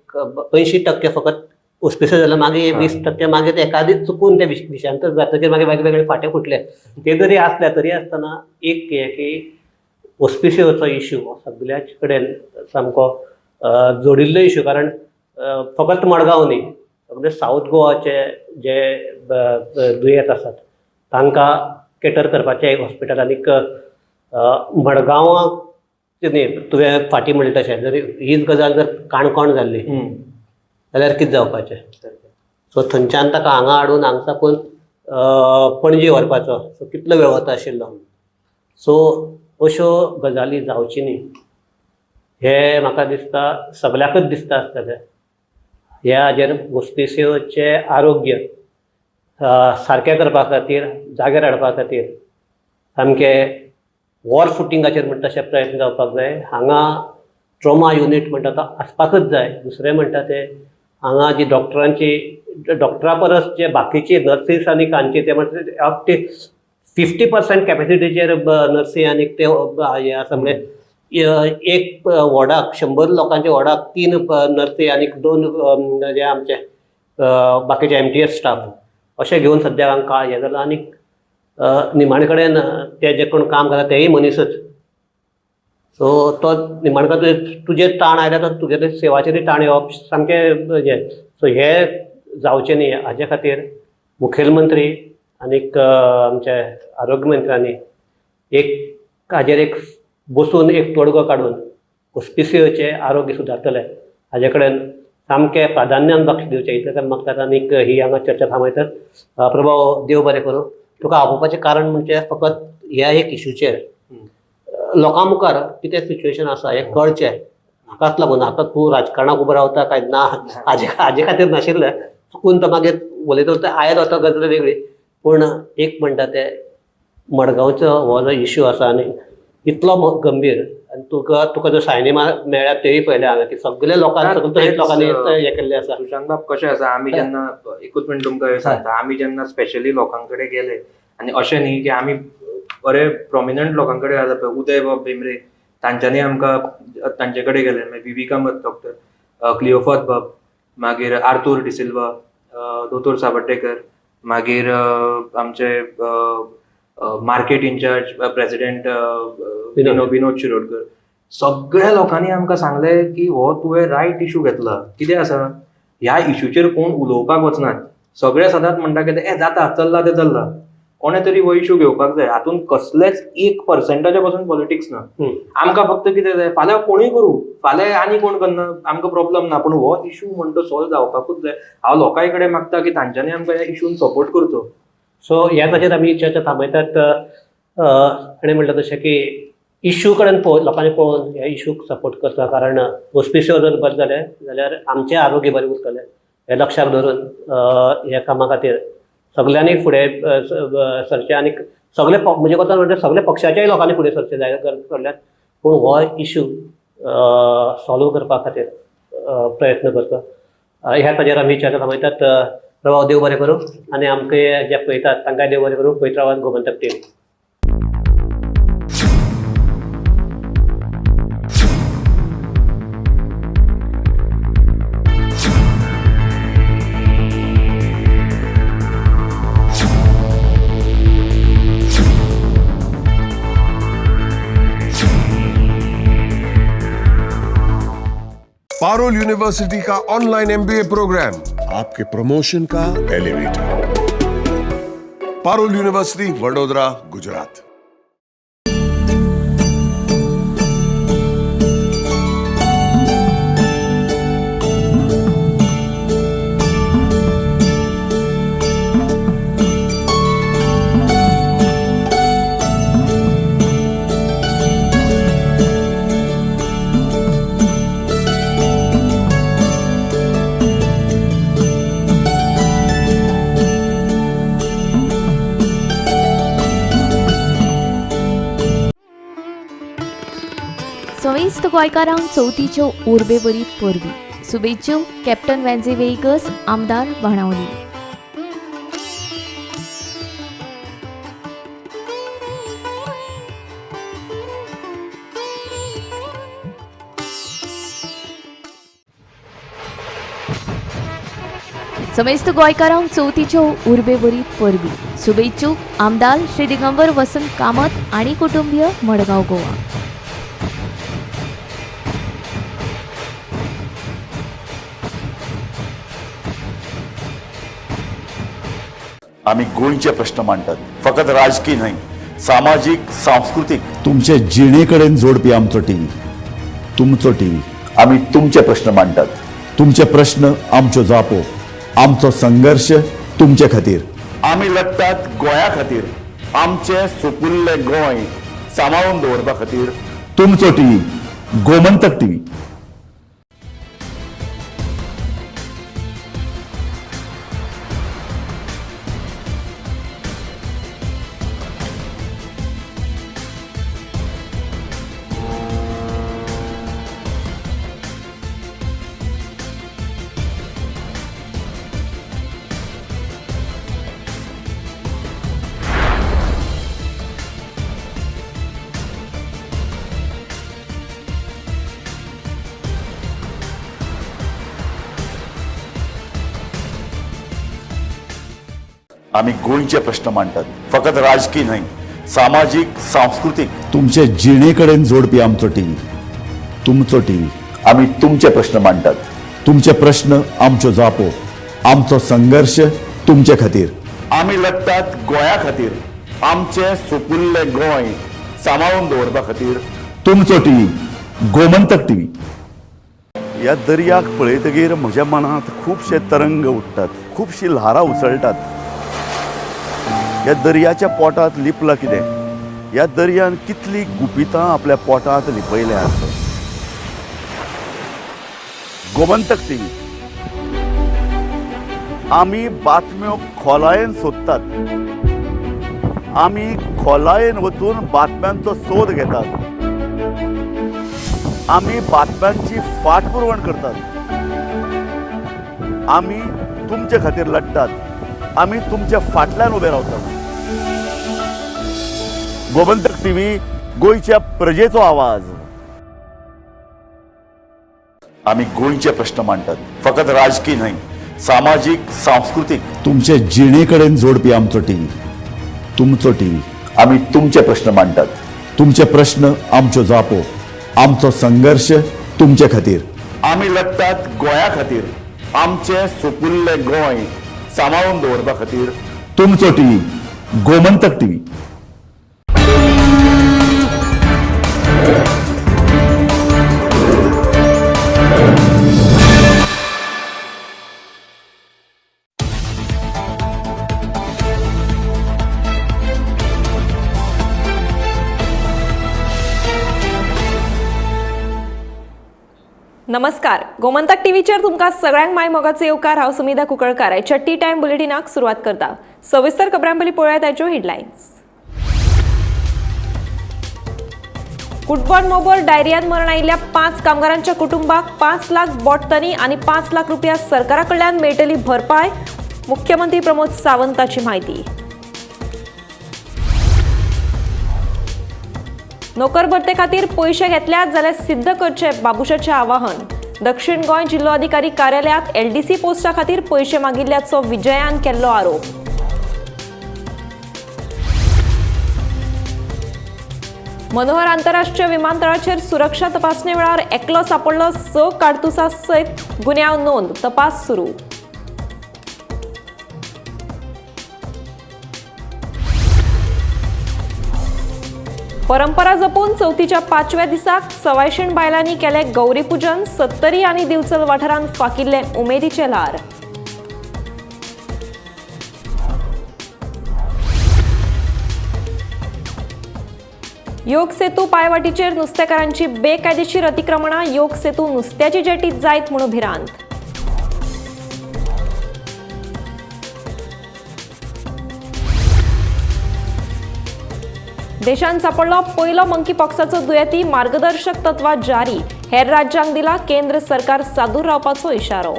80% फकत ऑस्पिसियस जालें, मागीर 20% मागीर ते एकादी चुकून ते विशांतर जातकीर मागीर वेगवेगळे फांटे फुटले. ते जरी आसले तरी आसतना एक हें की ऑस्पिसियोचो इशू हो सगळ्याच कडेन सामको जोडिल्लो इशू. कारण फकत मडगांव न्ही, सगळे सावथ गोवाचे जे दुयेंत आसात तांकां केटर करपाचें एक हॉस्पिटल. आनीक मडगांवाक न्ही, तुवें फाटीं म्हणलें तशें जर हीच गजाल जर काणकोण जाल्ली जाल्यार कितें जावपाचें. सो थंयच्यान ताका हांगा हाडून हांगा साकून पणजे व्हरपाचो, सो कितलो वेळ वता आशिल्लो. सो अश्यो गजाली जावची न्ही हें म्हाका दिसता सगळ्याकच दिसता आसतलें. ह्या हाजेर ऑस्पिसियोचें आरोग्य सारकें करपा खातीर, जाग्यार हाडपा खातीर सामकें वॉर फुटिंगाचेर म्हणटा तशे प्रयत्न जावपाक जाय. हांगा ट्रोमा युनीट म्हणटा तो आसपाकच जाय. दुसरें म्हणटा ते हांगा जी डॉक्टरांची, डॉक्टरा परस जे बाकीचे नर्सीस आनी हांचे ते म्हणटा अप टू 50% कॅपेसिटीचेर नर्सी आनी ते हे आसा. म्हणजे एक वॉर्डाक 100 लोकांच्या वॉर्डाक 3 नर्सी आनी 2 जे आमचे बाकीचे MTS staff अशें घेवन सद्याक हांकां हें जालां. आनी निमाणे कडेन ते जे कोण काम करता तेय मनीसच. सो तो निमाणे कडेन तुजेर ताण आयल्यार तो तुगेले सेवाचेरूय ताण येवप सामकें हें. सो हें जावचें न्ही हाजे खातीर मुखेलमंत्री आनीक आमचे आरोग्य मंत्र्यांनी एक हाजेर एक बसून एक तोडगो काडून ऑस्पिसियोचें आरोग्य सुदारतलें हाजे कडेन सामकें प्राधान्यान लक्ष दिवचें इतलें मागतात. आनीक ही हांगा चर्चा थांबयतात. प्रभाव, देव बरें करूं. तुका आपोवपाचें कारण म्हणजे फकत ह्या एक इशूचेर लोकां मुखार कितें सिच्युएशन आसा हें कळचें हाकाच लागून. आतां तूं राजकारणाक उबो रावता काय ना हाजे हाजे खातीर नाशिल्लें, चुकून तो मागीर उलयता उलयता आयलो तो गजाल वेगळी. पूण एक म्हणटा ते मडगांवचो हो जो इशू आसा आनी इतलो गंभीर, आनी तुका तुका जो सायनी मेळ्ळ्या तेय पळयल्या हांवें की सगळे लोकांनी सगळे लोकांनी हें केल्लें आसा. सुशांत बाब, कशें आसा, आमी जेन्ना एकूच मिनट तुमकां सांगता, आमी जेन्ना स्पेशली लोकां कडेन गेले आनी अशें न्ही की आमी बरे प्रोमिनंट लोकां कडेन आसा पळय, उदय बाब भेंब्रे तांच्यांनी आमकां तांचे कडेन गेले, मागीर विवेकामत डॉक्टर, क्लियोफात बाब, मागीर आर्थूर डिसिल्वा, दोतोर सावर्डेकर, मागीर आमचे मार्केट इन्चार्ज प्रेसिडेंट विनोद शिरोडकर, सगळ्या लोकांनी आमकां सांगलें की हो तुवें रायट इशू घेतला. कितें आसा, ह्या इशूचेर कोण उलोवपाक वचनात, सगळे सदांच म्हणटा की ए जाता, चल्ला तें चल्ला. कोणे तरी हो इशू घेवपाक जाय. हातूंत कसलेच 1% पासून पॉलिटिक्स ना. आमकां फक्त कितें जाय, फाल्यां कोणूय करूं, फाल्यां आनी कोण करना, आमकां प्रॉब्लम ना, पूण हो इशू म्हणटा सॉल्व जावपाकूच जाय. हांव लोकां कडेन मागता की तांच्यांनी आमकां ह्या इशून सपोर्ट करचो. सो ह्या खातीर आमी चर्चा थांबयतात. आनी म्हणलें तशें की इशू कडेन पळोवन लोकांनी पळोवन ह्या इशूक सपोर्ट करता, कारण हॉस्पिसियो जर बरें जालें जाल्यार आमचें आरोग्य बरें उरतलें हें लक्षाक धरून ह्या कामा खातीर सगल्यांनी फुडें सरचें. आनी सगळे म्हणजे कोता म्हणजे सगळे पक्षाच्याय लोकांनी फुडें सरचें जाय गरज पडल्यार, पूण हो इशू सॉल्व करपा खातीर प्रयत्न करचो. ह्या ताजेर आमी चर्चा थांबयतात. प्रभाव देव बरें करूं आनी आमकां जे पळयतात तांकांय देव बरें करूं. पळयत रावात गोमंतक टीव्ही. पारोल यूनिवर्सिटी का ऑनलाइन एमबीए प्रोग्राम आपके प्रमोशन का एलिवेटर. पारोल यूनिवर्सिटी, वडोदरा, गुजरात. समेस्त गोंयकारांक चवथीच्यो उर्बेभरीत परबी. शुभेच्छो कॅप्टन वेंझी वेगस, आमदार बाणावली. समेस्त गोंयकारांक चवथीच्यो उर्बेभरीत परबी. शुभेच्छुक आमदार श्री दिगंबर वसंत कामत आनी कुटुंबीय, मडगांव, गोवा. आमी गोंयचे प्रश्न मांडटात, फकत राजकी न्हय, सामाजीक, सांस्कृतीक. तुमचे जिणे कडेन जोडपी आमचो टीव्ही, तुमचो टीव्ही. आमी तुमचे प्रश्न मांडटात, तुमचे प्रश्न आमच्यो जापो, आमचो संघर्श तुमचे खातीर. आमी लढटात गोंया खातीर, आमचें सुपुल्लें गोंय सांबाळून दवरपा खातीर. तुमचो टीव्ही, गोमंतक टीव्ही. आमी गोंयचे प्रश्न मांडटात, फकत राजकी न्हय, सामाजीक, सांस्कृतीक. तुमचे जिणे कडेन जोडपी आमचो टीव्ही, तुमचो टीव्ही. आमी तुमचे प्रश्न मांडटात, तुमचे प्रश्न आमच्यो जापो, आमचो संघर्श तुमचे खातीर. आमी लढटात गोंया खातीर, आमचें सुपुल्लें गोंय सांबाळून दवरपा खातीर. तुमचो टीव्ही, गोमंतक टीव्ही. ह्या दर्याक पळयतगीर म्हज्या मनांत खुबशे तरंग उठ्ठात, खुबशीं ल्हारां उसळटात. ह्या दर्याच्या पोटांत लिपलां कितें, ह्या दर्यान कितलीं गुपितां आपल्या पोटांत लिपयल्यांत. गोमंतक टीव्ही. आमी बातम्यो खोलायेन सोदतात, आमी खोलायेन वचून बातम्यांचो सोद घेतात, आमी बातम्यांची फाटपुरवण करतात, आमी तुमचे खातीर लढटात, आमी तुमच्या फाटल्यान उबे रावतात. गोमंतक टीव्ही, गोंयच्या प्रजेचो आवाज. आमी गोंयचे प्रश्न मांडटात, फकत राजकी न्हय, सामाजीक, सांस्कृतीक, तुमचे जिणे कडेन जोडपी आमचो टीव्ही, तुमचो टीव्ही. आमी तुमचे प्रश्न मांडटात, तुमचे प्रश्न आमच्यो जापो, आमचो संघर्श तुमचे खातीर. आमी लढटात गोंया खातीर, आमचें सुपुल्लें गोंय सांबाळून दवरपा खातीर. तुमचो टीव्ही, गोमंतक टीव्ही. नमस्कार, गोमंतक टीव्हीचेर तुमकां सगळ्यांक my मोगाचो येवकार. हांव सुमिधा कुंकळकार आयच्या टी टायम बुलेटिनाक सुरवात करता. सविस्तर खबरां पयलीं पळोवया ताच्यो हेडलायन्स. कुटबण मोबोर डायरियान मरण आयिल्ल्या 5 कामगारांच्या कुटुंबाक 5 लाख बोटतनी आनी 5 लाख रुपया सरकारा कडल्यान मेळटली भरपाय, मुख्यमंत्री प्रमोद सावंताची म्हायती. नोकर भरते खातीर पयशे घेतल्यात जाल्यार सिद्ध करचे बाबुशाचें आवाहन. दक्षिण गोंय जिल्लो अधिकारी कार्यालयांत एलडीसी पोस्टा खातीर पयशे मागिल्ल्याचो विजयान केल्लो आरोप. मनोहर आंतरराष्ट्रीय विमानतळाचेर सुरक्षा तपासणे वेळार एकलो सापडलो 6 काडतुसां सयत गुन्यांव नोंद, तपास सुरू. परंपरा जपून चवथीच्या 5व्या दिसाक सवायशीण बायलांनी केलें गौरीपूजन, सत्तरी आनी दिवचल वाठारांत फाकिल्लें उमेदीचें ल्हार. योग सेतू पायवाटीचेर नुस्तेकारांची बेकायदेशीर अतिक्रमणां, योग सेतू नुस्त्याची जेटीत जायत म्हणून भिरांत. देशांत सापडलो पयलो मंकी पॉक्साचो दुयेंती, मार्गदर्शक तत्वां जारी, हेर राज्यांक दिला केंद्र सरकार सादूर रावपाचो इशारो.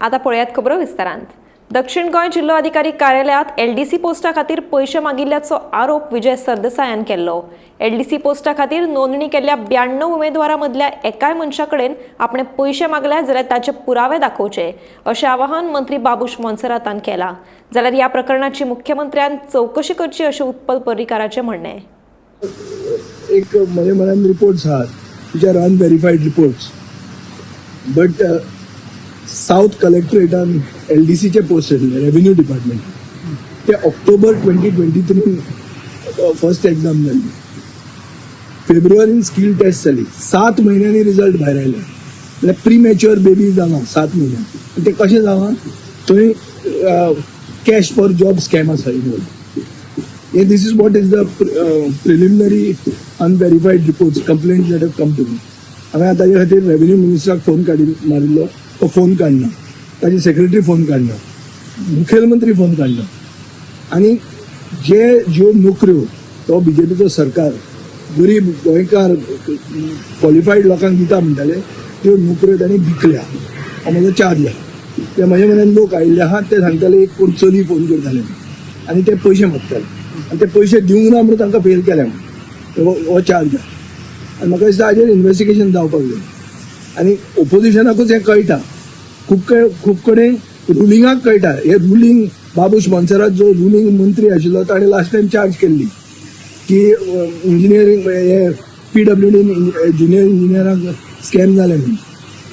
आतां पळयात खबरो विस्तारांत. दक्षिण गोंय जिल्लो अधिकारी कार्यालयांत एलडीसी पोस्टा खातीर पयशे मागिल्ल्याचो आरोप विजय सरदेसायान केल्लो. एलडीसी पोस्टा खातीर नोंदणी केल्ल्या 92 उमेदवारां मदल्या एकाय मनशा कडेन आपणे पयशे मागल्या जाल्यार ताचे पुरावे दाखोवचे अशें आवाहन मंत्री बाबूश मोन्सेरातान केलां. जाल्यार ह्या प्रकरणाची मुख्यमंत्र्यान चवकशी करची अशें उत्पल पर्रीकाराचें म्हणणें. एक म्हज्या मनान रिपोर्ट्स आहात which are unverified reports, but south कलेक्टरेटान एलडीसीचे post येतले रेव्हेन्यू डिपार्टमेंट, ते ऑक्टोबर 2023 फर्स्ट एक्झाम जाली, फेब्रुवारीन स्कील टेस्ट जाली, 7 म्हयन्यांनी रिजल्ट भायर आयले. म्हणल्यार प्रीमॅच्युअर बेबी जाला 7 म्हयन्यां. ते कशें जालां, थंय कॅश फॉर जॉब स्कॅम आसा इनवॉल्व. हे this is what is the preliminary unverified reports, complaint that have come to me. हांवें ताजे खातीर रेव्हेन्यू मिनिस्टराक फोन काडी मारिल्लो, तो फोन काडना, ताजी सेक्रेटरी फोन काडना, मुखेलमंत्री फोन काडना. आनी जे ज्यो नोकऱ्यो तो बीजेपीचो सरकार गरीब गोंयकार क्वॉलिफायड लोकांक दिता म्हणटाले, त्यो नोकऱ्यो तांणी विकल्या. हो म्हजो चार्ज आहा. ते म्हज्या मनान लोक आयिल्ले आहा, ते सांगताले एक कोण चली फोन करताले आनी ते पयशे मागताले आनी ते पयशे दिवंक ना म्हणून तांकां फेल केले म्हणून हो चार्ज आहा. आनी म्हाका दिसता हाजेर इन्वेस्टिगेशन जावपाक जाय. आनी ओपोजिशनाकूच हें कळटा, खूब कडेन रुलिंगाक कळटा. हे रुलिंग बाबूश मोन्सेरात जो रुलिंग मंत्री आशिल्लो ताणें लास्ट टायम चार्ज केल्ली की इंजिनियरींग हे पीडब्ल्यूडीन ज्युनियर इंजिनियरांक स्कॅम जालें म्हणून.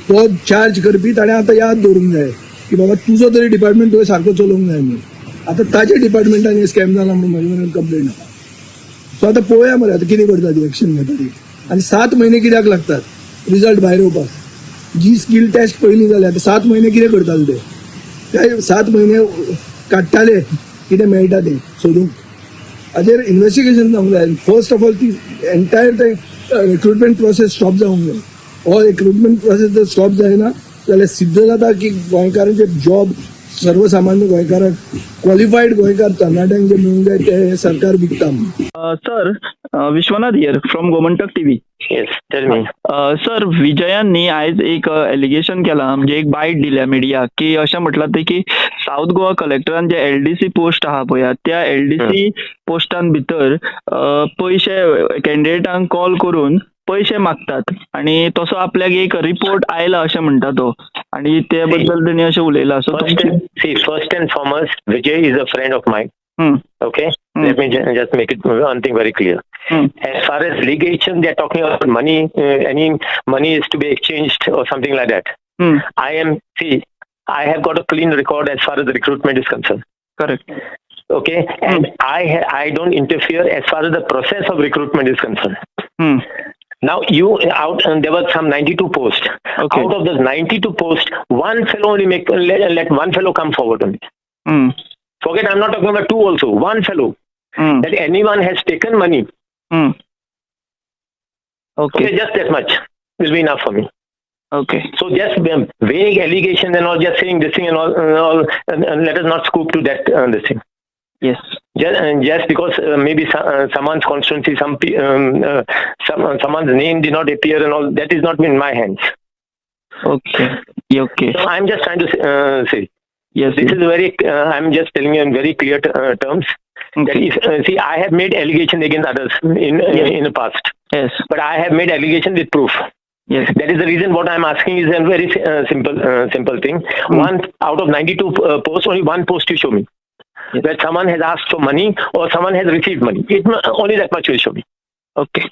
तो चार्ज करपी ताणें आतां याद दवरूंक जाय की बाबा तुजो तरी डिपार्टमेंट तुवें सारको चलोवंक जाय म्हणून. आतां ताच्या डिपार्टमेंटान हें स्कॅम जाला म्हणून म्हजे मनान कंप्लेन आसा. सो आतां पळोवया मरे आतां कितें करता ती, एक्शन घेता ती. आनी 7 म्हयने कित्याक लागतात रिजल्ट भायर येवपाक? जी स्कील टेस्ट पयलीं जाली, आतां 7 म्हयने कितें करताले ते? ते 7 म्हयने काडटाले कितें मेळटा तें सोदूंक. हाजेर इन्वेस्टिगेशन जावंक जाय. फर्स्ट ऑफ ऑल ती एंटायर ते रिक्रुटमेंट प्रोसेस स्टॉप जावंक जाय. हो रिक्रुटमेंट प्रोसेस जर स्टॉप जायना जाल्यार सिद्ध जाता की गोंयकारांचे जॉब सर्वसामान्य गोंयकाराक क्वॉलिफायड गोंयकार तरणाट्यांक जे मेळूंक जाय ते सरकार विकता. Sir, Vishwanath here from Gomantak TV. Yes, tell me. Sir, विजयान न्ही आयज एक एलिगेशन केलां, म्हणजे एक बायट दिल्या मिडियाक की अशें म्हटलां तें की सावथ गोवा कलेक्टरान जे एलडीसी पोस्ट आहा पळय, त्या एलडीसी पोस्टान भितर पयशे कॅन्डिडेटांक कॉल करून पयशे मागतात आनी तसो आपल्याक एक रिपोर्ट आयला अशें म्हणटा तो, आनी ते बद्दल तेणी अशें उलयलां. So see, first and foremost, Vijay is a friend of mine. Okay, let me just make it one thing very clear. As far as litigation, they are talking about money, any money is to be exchanged or something like that. I have got a clean record as far as the recruitment is concerned. Correct. Okay, and I don't interfere as far as the process of recruitment is concerned. Now you out and there were some 92 posts. Okay. Out of those 92 posts, one fellow only make let one fellow come forward only. Forget, I'm not talking about two also. One fellow that anyone has taken money. Okay. Just that much will be enough for me. Okay. So just vague allegations and all, just saying this thing and all, and let us not scoop to that this thing. Yes. Just because maybe someone's constituency, someone's name did not appear and all, that is not in my hands. Okay. Okay. So I'm just trying to say. Yes. This is very. I'm just telling you in very clear terms. Okay. That if, see, I have made allegation against others in the past. Yes. But I have made allegation with proof. Yes. That is the reason what I'm asking is a very simple thing. One out of 92 posts, only one post you show me. Yes. Where someone has asked for money or someone has received money. It only that much will show me. Okay.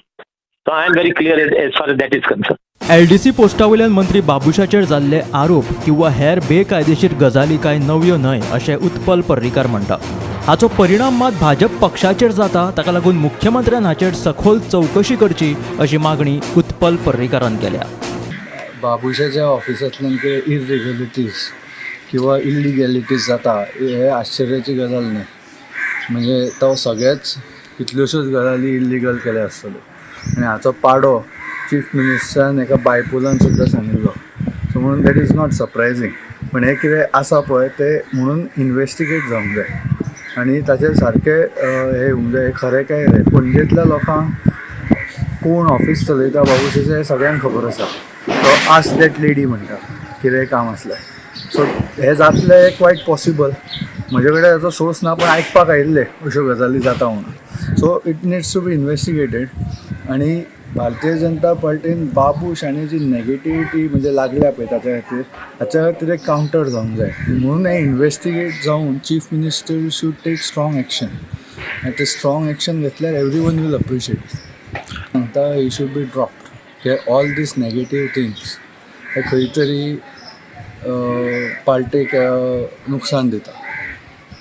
So I am very clear as far as that is concerned. LDC पोस्टा वयल्यान मंत्री बाबुशाचेर जाल्ले आरोप किंवा हेर बेकायदेशीर गजाली कांय नव्यो न्हय अशें उत्पल पर्रीकार म्हणटा. हाचो परिणाम मात भाजप पक्षाचेर जाता, ताका लागून मुख्यमंत्र्यान हाचेर सखोल चवकशी करची अशी मागणी उत्पल पर्रीकारान केल्या. बाबुशाच्या ऑफिसांतल्यान कितें इरेग्युलरिटीज किंवा इलिगॅलिटीज जाता हे आश्चर्याची गजाल न्हय. म्हणजे तो सगळेच कितल्योश्योच गजाली इल्लिगल केल्या आसतल्यो आनी हाचो पाडो चीफ मिनिस्टरान एका बायपोलान सुद्दां सांगिल्लो. सो म्हणून that is not surprising. पण हें कितें आसा पळय तें म्हणून इनवेस्टिगेट जावंक जाय आनी ताचेर सारकें हें येवंक जाय, खरें काय हें. पणजेंतल्या लोकांक कोण ऑफीस चलयता बाबुशाचें हें सगळ्यांक खबर आसा. तो आस्क that lady म्हणटा कितेंय काम आसल्यार. सो हें जातलें क्वायट पॉसिबल. म्हजे कडेन ताचो सोर्स ना, पण आयकपाक आयिल्लें अश्यो गजाली जाता म्हणून. So it needs to be investigated. आनी भारतीय जनता पार्टीन बाबूश आनी जी नेगेटिविटी म्हणजे लागल्या पळय ताच्या खातीर, हाच्या खातीर एक कावंटर जावंक जाय. म्हणून हें इनवेस्टिगेट जावन chief minister should take strong action. आनी ते स्ट्रॉंग एक्शन घेतल्यार एवरी वन will appreciate. सांगता he should be dropped. हे ऑल these negative things हे खंय तरी पार्टीक नुकसान दिता.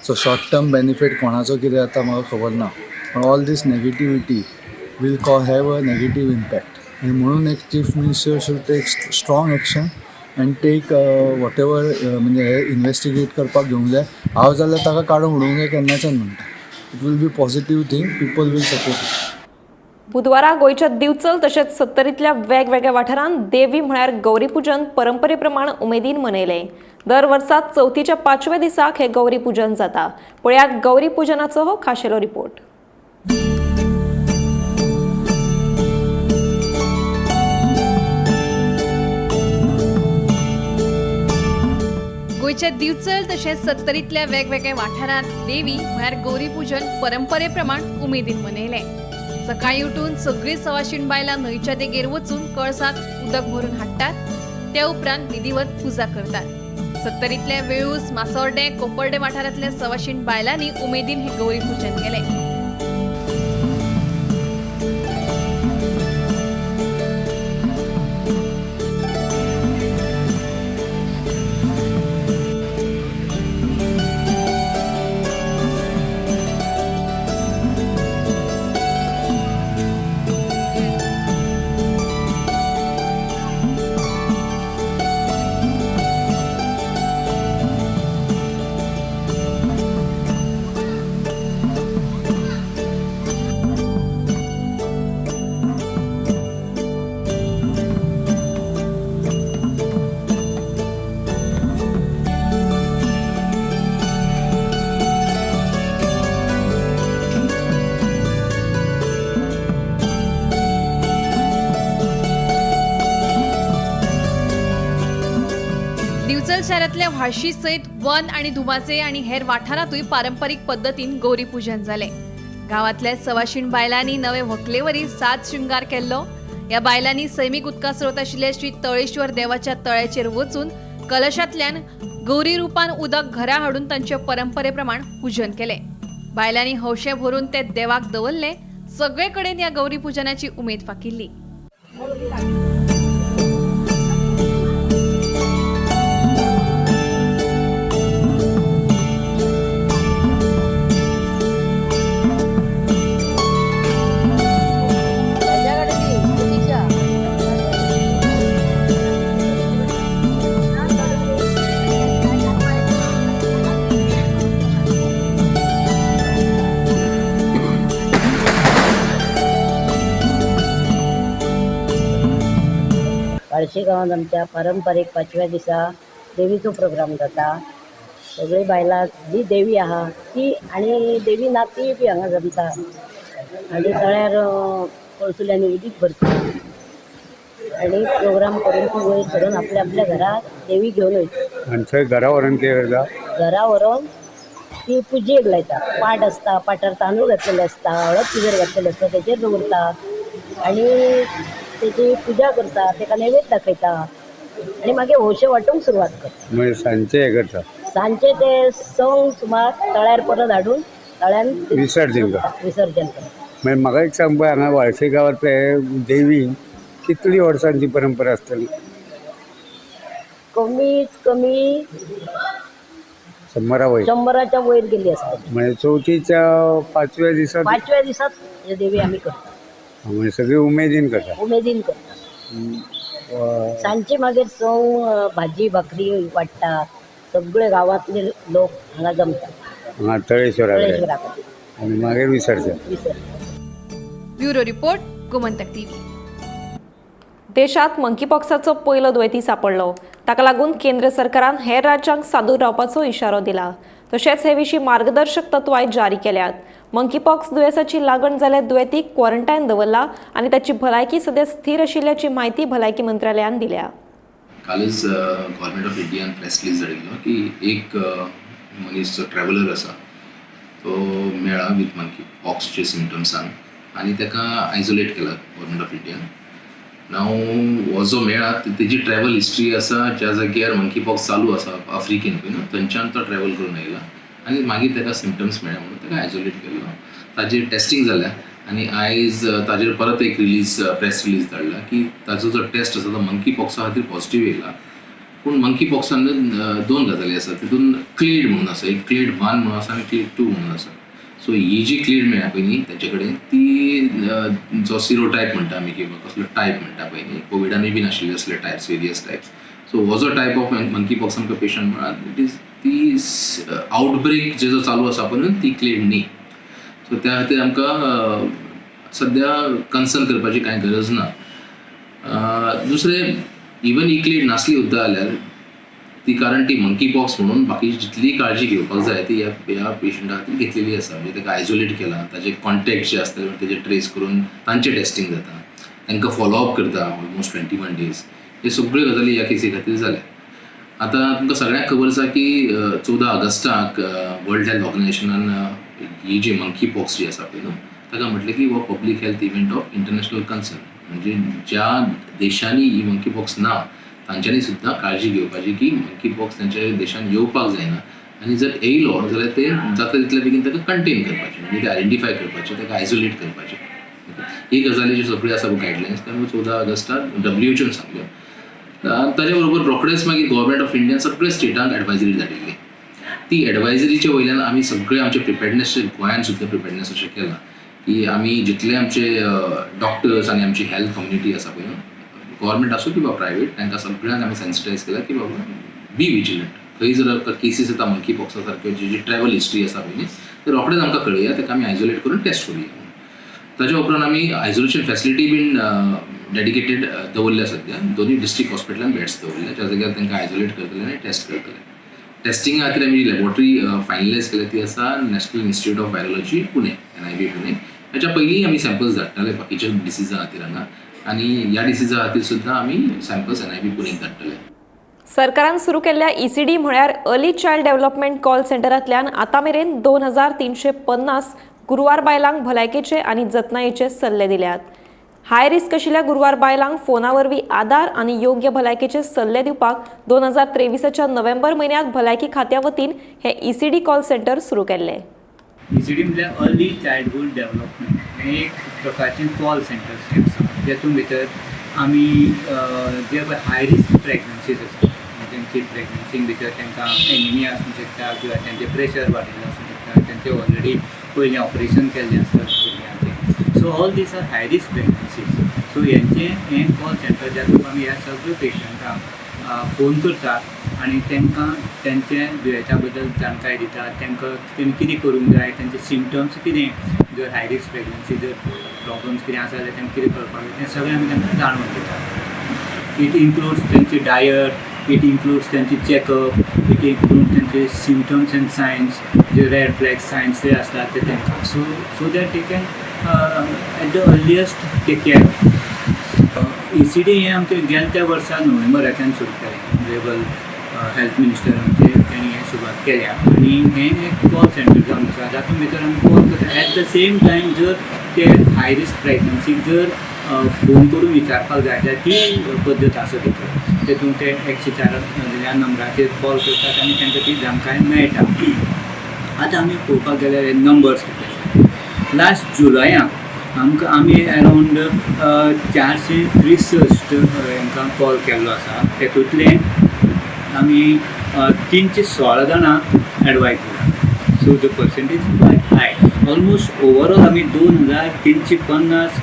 सो शॉर्ट टर्म बेनिफीट कोणाचो कितें जाता म्हाका खबर ना, पण all this negativity will have a negative impact. आनी म्हणून एक chief minister should take strong action and take whatever म्हणजे हे इनवेस्टिगेट करपाक घेवंक जाय. हांव जाल्यार ताका काडून उडोवंक जाय केन्नाच्यान म्हणटा. It will be positive thing, people will support. बुधवारा गोंयच्या दिवचल तशेंच सत्तरींतल्या वेगवेगळ्या वाठारांत देवी म्हळ्यार गौरी पूजन परंपरे प्रमाण उमेदीन मनयलें. दर वर्सा चवथीच्या पांचव्या दिसाक हें गौरी पूजन जाता. पळयात गौरी पूजनाचो हो खाशेलो रिपोर्ट. गोंयच्या दिवचल तशेंच सत्तरींतल्या वेगवेगळ्या वाठारांत देवी म्हळ्यार गौरी पूजन परंपरे प्रमाण उमेदीन मनयलें. सकाळी उठून सगळीं सवाशीण बायलां न्हंयच्या देगेर वचून कळसांत उदक भरून हाडटात. त्या उपरांत विधिवत पुजा करतात. सत्तरींतल्या वेळूस, मासोर्डे, कोपर्डे वाठारांतल्या सवाशीण बायलांनी उमेदीन हें गौरी पूजन केलें. कांदल शारांतल्या व्हाळशी सयत वन आनी धुमाचे आनी हेर वाठारांतूय पारंपरीक पद्दतीन गौरी पूजन जालें. गांवांतल्या सवाशीण बायलांनी नवे व्हंकलेवरी साज शृंगार केल्लो. ह्या बायलांनी सैमीक उदका स्रोत आशिल्ल्या श्री तळेश्वर देवाच्या तळ्याचेर वचून कलशांतल्यान गौरी रुपान उदक घरा हाडून तांचे परंपरे प्रमाण पूजन केलें. बायलांनी हौशे भरून ते देवाक दवरले. सगळे कडेन ह्या गौरी पूजनाची उमेद फाकिल्ली. बार्शी गांवांत आमच्या पारंपारीक पांचव्या दिसा देवीचो प्रोग्राम जाता. सगळीं बायलां जी देवी आहा ती आनी देवी ना तीय बी हांगा जमता आनी तळ्यार कळसुल्यांनी उदीक भरता आनी प्रोग्राम करून ती वयर सरून आपल्या आपल्या घरा देवी घेवन वयता. आनी थंय घरा व्हरून कितें करता? घरा व्हरून ती पुजेक लायता. पाट आसता, पाटार तांदूळ घातलेले आसता, हळद तिजेर घातलेले आसता, तेचेर दवरता आनी तेची पुजा करता, तेका नैवेद्य दाखयता आनी मागीर हौशे वांटूंक सुरवात करता. मागीर सांजचे हें करता? सांजचे ते संक सुमार तळ्यार परत हाडून तळ्यान विसर्जन करता. विसर्जन करता. मागीर म्हाका एक सांग पळय, हांगा वाळशे गांवांत देवी कितली वर्सांची परंपरा आसतली? कमीत कमी 100 वयर, 100च्या वयर गेली आसतली. म्हणजे चवथीच्या पांचव्या दिसा, पांचव्या दिसात हे देवी आमी करता. म्हणजे सगळी उमेदीन करता. उमेदीन करता. सांजचे मागीर सव भाजी भाकरी वाडटा. सगळे गांवांतले लोक हांगा जमता हांगा तळेश्वरा आनी मागीर विसर्जन. Bureau report, Gomantak TV. देशात मंकीपॉक्साचो पयलो दुयेंती सापडलो. ताका लागून केंद्र सरकारान हेर राज्यांक सादूर रावपाचो इशारो दिला. तशेंच हे विशीं मार्गदर्शक तत्वांय जारी केल्यात. मंकीपॉक्स दुयेंसाची लागण जाल्यार दुयेंतीक क्वॉरंटायन दवरला आनी ताची भलायकी सद्या स्थिर आशिल्ल्याची म्हायती भलायकी मंत्रालयान दिल्या. कालच गव्हर्मेंट ऑफ इंडियान प्रेस रिलीज धाडिल्लो की एक मनीस जो ट्रॅव्हलर आसा तो मेळ्ळा विथ मंकी पॉक्सचे सिमटम्सान आनी ताका आयसोलेट केला गव्हर्मेंट ऑफ इंडियान. नाव हो जो मेळ्ळा तेजी ट्रॅव्हल हिस्ट्री आसा ज्या जाग्यार मंकी पॉक्स चालू आसा आफ्रिकेन पळय न्हू, थंयच्यान तो ट्रॅव्हल करून आयला आनी मागीर ताका सिमटम्स मेळ्ळे म्हणून ताका आयसोलेट केल्लो. ताजेर टेस्टिंग जाल्या आनी आयज ताजेर परत एक रिलीज प्रेस रिलीज धाडला की ताजो जो टेस्ट आसा तो मंकी पॉक्सा खातीर पॉझिटीव येयला. पूण मंकी पॉक्सान दोन गजाली आसा, तितून क्लेड म्हणून आसा, एक क्लेड 1 म्हणून आसा आनी क्लेड 2 म्हणून आसा. सो ही जी क्लेड मेळ्ळा पळय न्ही ताचे कडेन ती जो सिरोटायप म्हणटा आमी किंवा कसलो टायप म्हणटा पळय न्ही, कोविडानूय बी नाशिल्ले असले टायप्स, वेरियस टायप्स. सो हो जो टायप ऑफ मंकी पॉक्स आमकां पेशंट मेळ्ळा it is ती आवटब्रेक जो चालू आसा पळय ती क्लेड न्ही. सो त्या खातीर आमकां सद्या कन्सर्न करपाची कांय गरज ना. दुसरें, इवन ही क्लेड नासली सुद्दां जाल्यार ती, कारण ती मंकी पॉक्स म्हणून बाकीची जितली काळजी घेवपाक जाय ती ह्या पेशंटा खातीर घेतलेली आसा. म्हणजे ताका आयसोलेट केला, ताजे कॉन्टेक्ट जे आसतले तेजे ट्रेस करून तांचें टेस्टिंग जाता, तांकां फॉलोअप करता ऑलमोस्ट 21 डेज. हे सगळ्यो गजाली ह्या केसी खातीर जाल्या. आतां तुमकां सगळ्यांक खबर आसा की 14 ऑगस्टाक वर्ल्ड हेल्थ ऑर्गनायझेशनान ही जी मंकी पॉक्स जी आसा पळय न्हू ताका म्हटलें की हो public health event of international concern. म्हणजे ज्या देशांनी ही मंकी पॉक्स ना तांच्यांनी सुद्दां काळजी घेवपाची की मंकी पॉक्स तांच्या देशान येवपाक जायना आनी जर येयलो जाल्यार ते जाता तितले बेगीन ताका कंटेन करपाचें, म्हणजे ते आयडेंटिफाय करपाचें, ताका आयसोलेट करपाचें. ही गजाली ज्यो सगळ्यो आसा गायडलायन्स त्यामुळे 14 ऑगस्टाक WHO सांगल्यो. ताच्या बरोबर रोखडेच मागीर गव्हर्मेंट ऑफ इंडियान सगळे स्टेटांक एडवायजरी धाडिल्ली. ती एडवायजरीच्या वयल्यान आमी सगळे आमचे प्रिपेडनेस गोंयान सुद्दां प्रिपेडनेस अशें केलां की आमी जितले आमचे डॉक्टर्स आनी आमची हेल्थ कम्युनिटी आसा पळय न्हू, गव्हर्मेंट आसूं किंवा प्रायवेट, तांकां सगळ्यांक आमी सेन्सिटायज केलां की बाबा बी विजिलंट. खंय जर आमकां केसीस येता मंकी पॉक्सा सारक्यो जी ट्रॅवल हिस्ट्री आसा पळय न्ही, ते रोखडेच आमकां कळया, ताका आमी आयसोलेट करून टेस्ट करुया. ताच्या उपरांत आमी आयसोलेशन फॅसिलिटी बीन डेडिकेटेड दवरल्या सद्या दोनूय डिस्ट्रिक्ट हॉस्पिटलान बेड्स दवरल्या ज्या जाग्यार तांकां आयसोलेट करतले आनी टेस्ट करतले. टेस्टिंगा खातीर आमी लॅबोरेटरी फायनलायज केल्या ती आसा national institute of virology Pune, NIV Pune. हाच्या पयलीं आमी सॅम्पल्स धाडटाले बाकीच्या डिसिजा खातीर हांगा, आनी ह्या डिसिजा खातीर सुद्दां आमी सॅम्पल्स NIB पुणेक धाडटले. सरकारान सुरू केल्ल्या ईसीडी म्हळ्यार अर्ली चायल्ड डेव्हलपमेंट कॉल सेंटरांतल्यान आतां मेरेन 2350 गुरवार बायलांक भलायकेचे आनी जतनायेचे सल्ले दिल्यात. हाय रिस्क आशिल्ल्या गुरवार बायलांक फोना वरवीं आदार आनी योग्य भलायकेचे सल्ले दिवपाक 2023च्या नोव्हेंबर म्हयन्यांत भलायकी खात्या वतीन हें ईसीडी कॉल सेंटर सुरू केल्लें. ईसीडी म्हळ्यार अर्ली चायल्डहूड डेव्हलपमेंट हें एक प्रकारचें कॉल सेंटर आसा, जेतून भितर आमी जे पळय हाय रिस्क प्रेग्नन्सीज आसा, तेंची प्रेग्नन्सीन भितर तांकां एनिमिया आसूंक शकता किंवा तेंचें प्रेशर वाडिल्लें आसूंक शकता, तेंचें ऑलरेडी पयलीं ऑपरेशन केल्लें आसता भुरग्यांचें. So all these are high risk pregnancies. So हेंचें हें कॉल सेंटर जातूंत आमी ह्या सगळ्या पेशंटांक फोन करतात आनी तांकां तेंच्या दुयेंता बद्दल जाणकाय दितात, तांकां तेमी कितें करूंक जाय, तेंचे सिमटम्स कितें, जर हाय रिस्क प्रेग्नन्सी जर प्रॉब्लम्स कितें आसा जाल्यार तांकां कितें करपाक जाय तें सगळें आमी तांकां जाणून दितात. It includes तेंची डायट, it includes तेंची चॅकअप, it includes तेंचे सिमटम्स एंड सायन्स, जे रेड फ्लॅग सायन्स जे आसतात ते तांकां, so that they can at the earliest take care. ECD हें आमचें गेल्या त्या वर्सा नोव्हेंबराच्यान सुरू केलें. ऑनरेबल हेल्थ मिनिस्टर आमचे तेणी हें सुरवात केल्या आनी हें एक कॉल सेंटर जावन आसा, जातूंत भितर आमी कॉल करता. एट the same time जर ते हाय रिस्क प्रेग्नन्सीक जर फोन करून विचारपाक जाय जाल्यार ती पद्दत आसा भितर, तेतून ते 104 ह्या नंबराचेर कॉल करतात आनी तांकां ती जाणकाय मेळटा. आतां आमी पळोवपाक गेल्यार हे नंबर्स कितले आसा, लास्ट जुलयाक आमकां आमी अरावंड 463 हांकां कॉल केल्लो आसा. तेतूंतले आमी 316 जाणांक एडवायज दिला. So the percentage quite high. Almost overall आमी 2350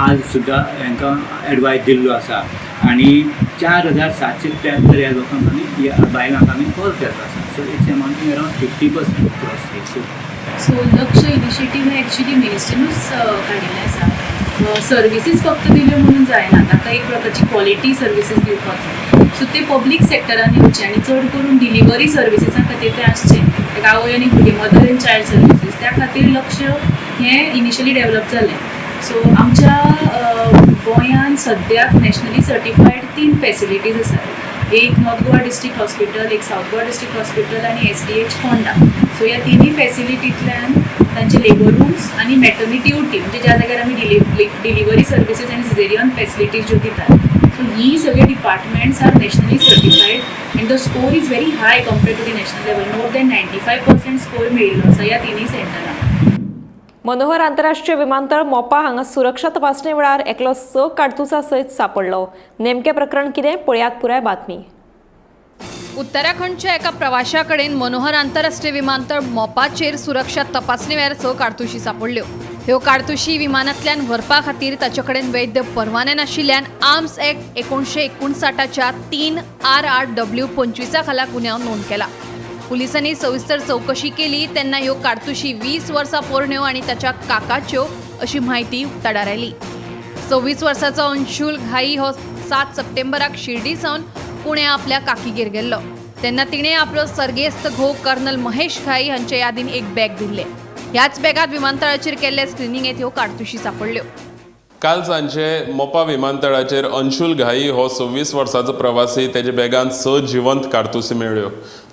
आज सुद्दां हांकां एडवायज दिल्लो आसा आनी 4773 ह्या लोकांक आमी, ह्या बायलांक आमी कॉल केल्लो आसा. So it's amounting around 50% cross. So Lakshya initiative हें एक्चुली मिनिस्ट्रीनूच काडिल्लें आसा. सर्विसीस फक्त दिल्यो म्हणून जायना, ताका एक प्रकारची क्वॉलिटी सर्विसीस दिवपाक जाय. सो ते पब्लीक सेक्टरान येवचे आनी चड करून डिलिव्हरी सर्विसीसां खातीर तें आसचें, लायक आवय आनी भुरगें, मदर एंड चायल्ड सर्विसीस, त्या खातीर लक्ष्य हें इनिशियली डेवलप जालें. सो आमच्या गोंयांत सद्याक नॅशनली सर्टिफायड 3 फॅसिलिटीज आसात. एक नॉर्थ गोवा डिस्ट्रिक्ट हॉस्पिटल, एक सावथ गोवा डिस्ट्रिक्ट हॉस्पिटल आनी SDH Ponda. सो ह्या तिनूय फॅसिलिटींतल्यान तांचे लेबर रूम्स आनी मॅटर्निटी ओटी, म्हणजे ज्या जाग्यार आमी डिलिव्हरी सर्विसीस आनी सिजेरियन फॅसिलिटीज ज्यो दितात, सो ही सगळे departments are nationally certified and the score is very high compared to the national level. More than 95% score मेळिल्लो आसा ह्या तिनूय सेंटरांक. मनोहर आंतरराष्ट्रीय विमानतळ मोपा हांगा सुरक्षा तपासणे वेळार एकलो 6 काडतुसां सयत सापडलो. नेमकें प्रकरण कितें, पळयात पुराय बातमी. उत्तराखंडच्या एका प्रवाशा कडेन मनोहर आंतरराष्ट्रीय विमानतळ मोपाचेर सुरक्षा तपासणे वेळार 6 काडतुशी सापडल्यो. ह्यो काडतुशी विमानांतल्यान व्हरपा खातीर ताचे कडेन वैध परवाने नाशिल्ल्यान आर्म्स ऍक्ट 1959च्या 3 RRW 25 खाला गुन्यांव नोंद केला. पुलिसांनी सविस्तर चौकशी केली तेन्ना ह्यो काडतुशी 20 वर्सां पोरण्यो आनी ताच्या काकाच्यो अशी म्हायती उक्ताडार आयली. 26 वर्साचो अंशुल घाई हो 7 सप्टेंबराक शिर्डी सावन पुणे आपल्या काकीगेर गेल्लो तेन्ना तिणें आपलो सर्गेस्त घोव कर्नल महेश घाई हांचे यादीन एक बॅग दिल्लें. ह्याच बॅगांत विमानतळाचेर केल्ले स्क्रिनिंगेंत ह्यो काडतुशी सापडल्यो. काल सांजे मोपा विमानतळाचेर अंशुल घाई हो 26 वर्साचो प्रवासी तेजे बॅगान 6 जिवंत कारतुसी मेळ्ळ्यो.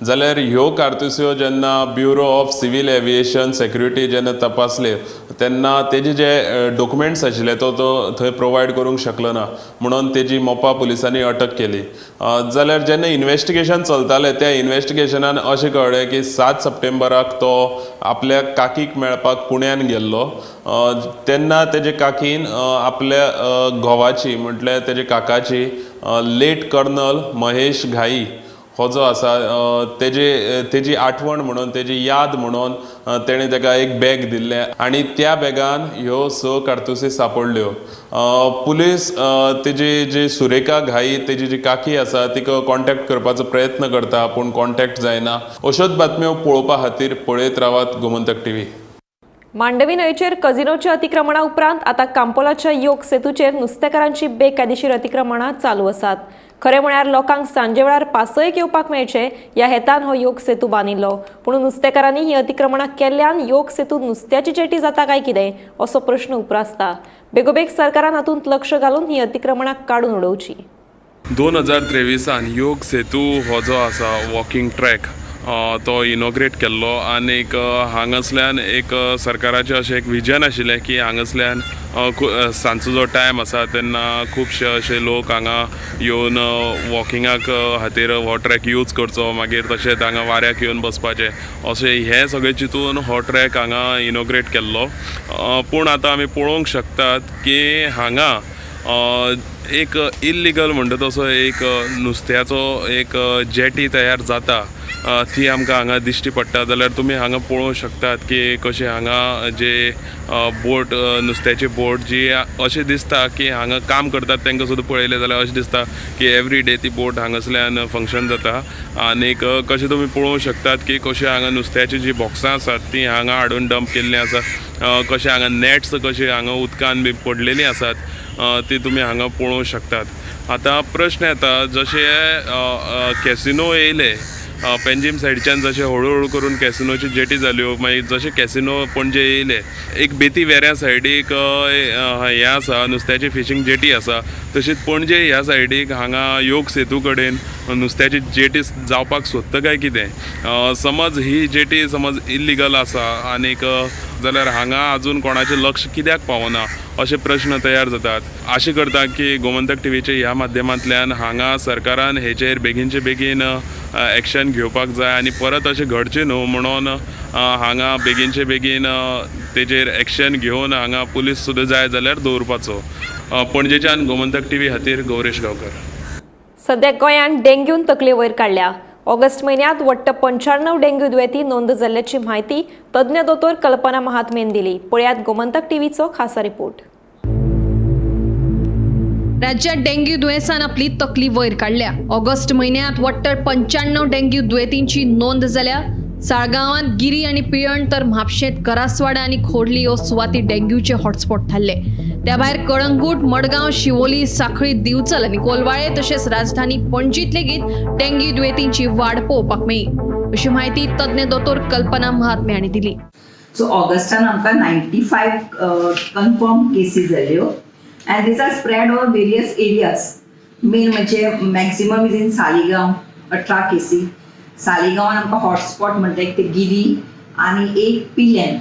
जाल्यार ह्यो कारतुस्यो जेन्ना bureau of civil aviation security जेन्ना तपासले तेन्ना तेजे जे डॉक्युमेंट्स आशिल्ले तो थंय प्रोवायड करूंक शकलो ना म्हणून तेजी मोपा पुलिसांनी अटक केली. जाल्यार जेन्ना इन्वेस्टिगेशन चलतालें त्या इन्वेस्टिगेशनान अशें कळ्ळें की 7 सप्टेंबराक तो आपल्या काकीक मेळपाक पुण्यान गेल्लो. तेन्ना तेजे काकीन आपल्या घोवाची म्हटल्यार तेजे काकाची लेट कर्नल महेश घाई हो जो आसा तेजी आठवण म्हणून तेजी याद म्हणून तेणें तेका एक बॅग दिल्लें आनी त्या बॅगान ह्यो 6 कारतुसी सापडल्यो. पुलीस तेजी जी सुरेखा घाई तेजी जी काकी आसा तिका कॉन्टॅक्ट करपाचो प्रयत्न करता पूण कॉन्टॅक्ट जायना. अश्योच बातम्यो पळोवपा खातीर पळयत रावात गोमंतक टीव्ही. मांडवी न्हंयचेर कझिनोच्या अतिक्रमणा उपरांत आतां कांपोलाच्या योग सेतूचेर नुस्तेकारांची बेकायदेशीर अतिक्रमणां चालू आसात. खरें म्हळ्यार लोकांक सांजे वेळार पासयेक येवपाक मेळचें ह्या हेतान हो योग सेतू बांदिल्लो, पूण नुस्तेकारांनी ही अतिक्रमणां केल्ल्यान योग सेतू नुस्त्याची जेटी जाता काय कितें असो प्रश्न उप्रासता. बेगोबेग सरकारान हातूंत लक्ष घालून ही अतिक्रमणां काडून उडोवची. 2023 योग सेतू हो जो आसा वॉकिंग ट्रॅक तो इनॉग्रेट केल्लो आनीक हांगासल्यान एक सरकाराचें अशें एक विजन आशिल्लें की हांगासल्यान सांजचो जो टायम आसा तेन्ना खुबशे अशे लोक हांगा येवन वॉकिंगाक खातीर हो ट्रॅक यूज करचो, मागीर तशेंच हांगा वाऱ्याक येवन बसपाचें, अशें हें सगळें चिंतून हो ट्रॅक हांगा इनॉग्रेट केल्लो. पूण आतां आमी पळोवंक शकतात की हांगा एक इल्लिगल म्हणटा तसो एक नुस्त्याचो एक जेटी तयार जाता ती आमकां हांगा दिश्टी पडटा. जाल्यार तुमी हांगा पळोवंक शकतात की कशें हांगा जे बोट नुस्त्याची बोट जी अशें दिसता की हांगा काम करतात तांकां सुद्दां पळयलें जाल्यार अशें दिसता की एवरी डे ती बोट हांगासल्यान फंक्शन जाता. आनीक कशें तुमी पळोवंक शकतात की कशें हांगा नुस्त्याची जी बॉक्सां आसात ती हांगा हाडून डंप केल्लीं आसा, कशें हांगा नॅट्स कशें हांगा उदकान बी पडलेलीं आसात ती तुमी हांगा पळोवंक शकतात. आतां प्रश्न येता जशें कॅसिनो येयले पेंजीम सायडच्यान, जशें हळू हळू करून कॅसिनोची जेटी जाल्यो, मागीर जशें कॅसिनो पणजे येयले एक बेती वेऱ्या सायडीक हें आसा नुस्त्याची फिशींग जेटी आसा, तशीच पणजे ह्या सायडीक हांगा योग सेतू कडेन नुस्त्याची जेटी जावपाक सोदता काय कितें. समज ही जेटी समज इल्लिगल आसा आनीक जाल्यार हांगा अजून कोणाचें लक्ष कित्याक पावना अशे प्रश्न तयार जातात. आशा करता की गोमंतक टीव्हीचे ह्या माध्यमांतल्यान हांगा सरकारान हेचेर बेगीनचे बेगीन एक्शन घेवपाक जाय आनी परत अशें घडचें न्हू म्हणून हांगा बेगीनचे बेगीन तेजेर एक्शन घेवन हांगा पुलीस सुद्दां जाय जाल्यार दवरपाचो. पणजेच्यान गोमंतक टीव्ही खातीर गौरेश गांवकर. सध्या गोंयांत डेंग्यून तकले वयर काडल्या. ऑगस्ट म्हयन्यांत वट्ट 95 डेंग्यू दुयेंती नोंद जाल्ल्याची म्हायती तज्ञ दोतोर कल्पना महात्मेन दिली. पळयात गोमंतक टीव्हीचो खासा रिपोर्ट. राज्यात डेंग्यू दुयेंसान आपली तकली वयर काडल्या. ऑगस्ट म्हयन्यांत वट्ट 95 डेंग्यू दुयेंतींची नोंद जाल्या. साळगांवांत गिरी आनी पिळण तर म्हापशेंत करासवाडा आनी खोर्ली ह्यो सुवाती डेंग्यूचे हॉटस्पॉट थारले. त्या भायर कळंगूट, मडगांव, शिवोली, साखळी, दिवचल आनी कोलवाळे तशेंच राजधानी पणजीत लेगीत डेंग्यू दुयेंतींची वाड पळोवपाक मेळ्ळी अशी म्हायती तज्ञ दोतोर कल्पना महात्मे हांणी दिली. सो ऑगस्टान आमकां 95 कन्फर्म केसीस जाल्यो and these are spread over various areas. Main म्हणजे मॅक्सिमम is in Saligao 18 केसी. सालिगांवान आमकां हॉटस्पॉट म्हणटा एक ते गिरी आनी एक Pilerne.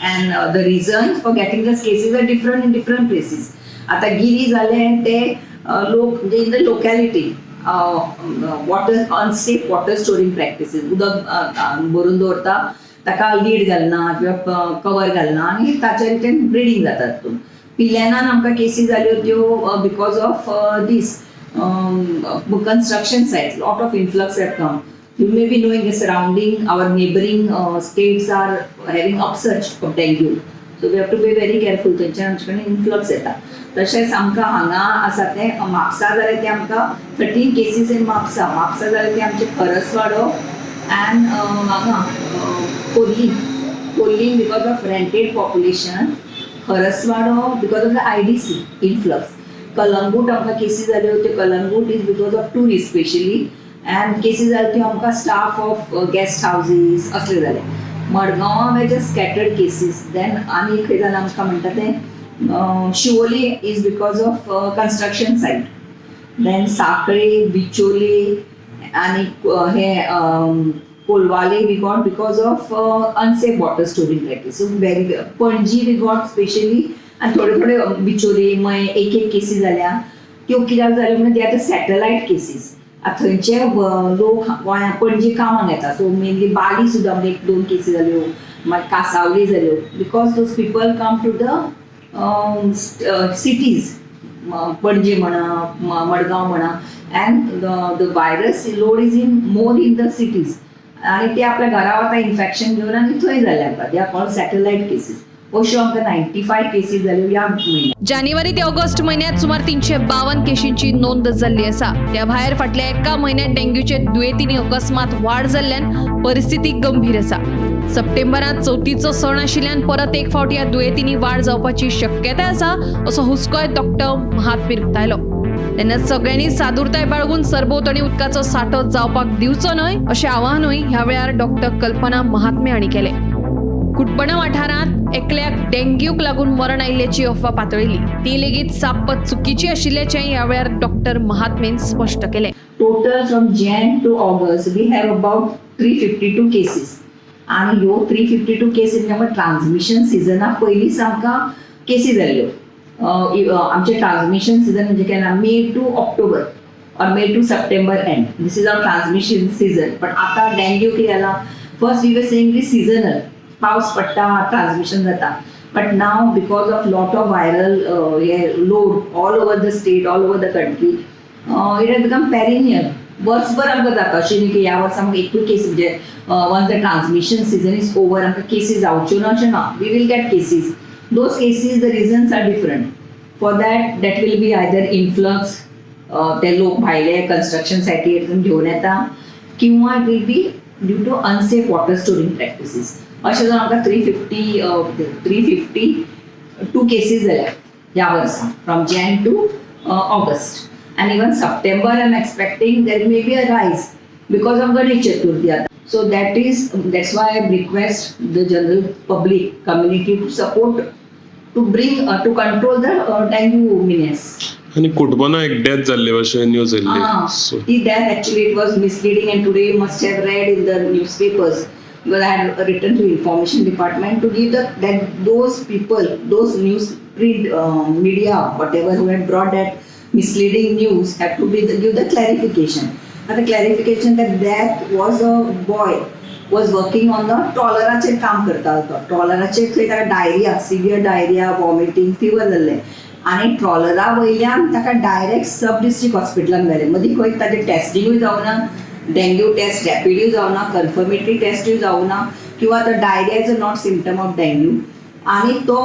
And the reason for getting these cases are different in different places. आतां गिरी जालें ते लोक म्हणजे in the locality water unsafe water storing practices, उदक भरून दवरता ताका लीड घालना किंवा कवर घालना आनी ताच्या रितीन ब्रिडींग जाता तातूंत. पिल्यानान आमकां केसी जाल्यो त्यो because of this construction site, lot of influx have come. You may be knowing the surrounding, our neighboring states are having upsurge of dengue. So we have to be very careful. थंयच्यान आमचे कडेन इन्फ्लक्स येता. तशेंच आमकां हांगा आसा तें म्हापसा जालें तें आमकां 13 केसीस इन म्हापसा. म्हापसा जालें तें आमचें खरसवाडो अँड हांगा Khorlim. Khorlim because of rented population, Kharaswada because of the IDC influx. Calangute आमकां केसी जाल्यो त्यो Calangute is because of tourist specially. And cases जाले त्यो आमकां स्टाफ ऑफ गेस्ट हावजीस असले जाले. मडगांवां वेचे स्कॅटर्ड केसीस. देन आनी खंय जालें आमकां म्हणटा तें Siolim is because of construction site. Then Sanquelim, Bicholim आनी हे Colvale we got because of unsafe water storing practice. So very Panaji we got specially आनी थोडे थोडे बिचोले मये एक एक केसी जाल्या त्यो कित्याक जाल्यो म्हणून ते आतां सॅटलायट केसीस. आतां थंयचे लोक गोंया पणजे कामाक येता. सो मेनली बाली सुद्दां म्हणजे 1-2 केसी जाल्यो, मागीर कासावली जाल्यो because those people come to the cities, Panaji म्हणा मडगांव म्हणा, and the virus load is in more in the cities. आनी ते आपल्या घरा वता इन्फेक्शन घेवन आनी थंय जालें आमकां. They are called satellite cases. अश्यो आमकां 95 केसी जाल्यो ह्या म्हयन्याक. जानेवारी ते ऑगस्ट म्हयन्यात सुमार 352 केशींची नोंद जाल्ली आसा. त्या भायर फाटल्या एका म्हयन्यात डेंग्यूचे दुयेंतींनी अकस्मात वाड जाल्ल्यान परिस्थिती गंभीर आसा. सप्टेंबरांत चवथीचो सण आशिल्ल्यान परत एक फावट ह्या दुयेंतींनी वाड जावपाची शक्यताय आसा असो हुस्कोय डॉक्टर महात्मे उक्तायलो. तेन्ना सगळ्यांनी सादुरताय बाळगून सरभोंवतणी उदकाचो सांठो जावपाक दिवचो न्हय अशें आवाहनूय ह्या वेळार डॉक्टर कल्पना महात्मे हांणी केलें. कुटबणा वाठारांत एकल्याक डेंग्यूक लागून मरण आयिल्ल्याची अफवा पातळिल्ली, ती लेगीत साप्प चुकीची आशिल्ल्याचें ह्या वेळार डॉक्टर महात्मेन स्पश्ट केलें. Total from Jan to August we have about 352 cases आनी ह्यो 352 केसीस आमकां ट्रान्समिशन सिजना पयलींच आमकां केसी जाल्ल्यो. आमचे ट्रान्समिशन सिजन म्हणजे केन्ना May to October or May to September end, this is our transmission season. पण आतां डेंग्यू कितें जाला, first we were saying is seasonal, पावस पडटा ट्रान्समिशन जाता, but now because of lot of viral hey load all over the state, all over the country, it has become perennial. वर्सभर आमकां जाता, अशें न्ही की ह्या वर्सा आमकां एकूय केस म्हणजे once the transmission season is over आमकां केसीस जावच्यो ना अशें ना, we will get cases. Those cases the reasons are different for that, that will be either influx, ते लोक भायले कन्स्ट्रक्शन सायटीर घेवन येता, किंवा it will be due to unsafe water storing practices. अशें जावन आमकां 352 केसीस जाल्या ह्या वर्सा from Jan to August. And even September I am expecting there may be a rise because of Ganesh Chaturthi आतां. So that's why I request the general public community to support, to bring to control the dengue menace. आनी कुटबना एक डेथ जाल्ले भशेन न्यूज येयल्ली. ती death actually it was misleading and today you must have read in the newspapers because I had written to information department to give that those people, those news print media, whatever who had brought that misleading news had to be give the clarification. And the clarification that that was a boy was working on the ट्रॉलराचेर काम करता तो, ट्रॉलराचेर थंय ताका diarrhoea, severe diarrhoea, vomiting, fever जाल्लें आनी ट्रॉलरा वयल्यान ताका डायरेक्ट सब डिस्ट्रिक्ट हॉस्पिटलान व्हेलें. मदीं खंय ताजें टेस्टिंगूय जावना, डेंग्यू टेस्ट रॅपिडूय जावना, कन्फर्मेटरी टेस्टूय जावना, किंवा तो diarrhoea is a not symptom of dengue. आनी तो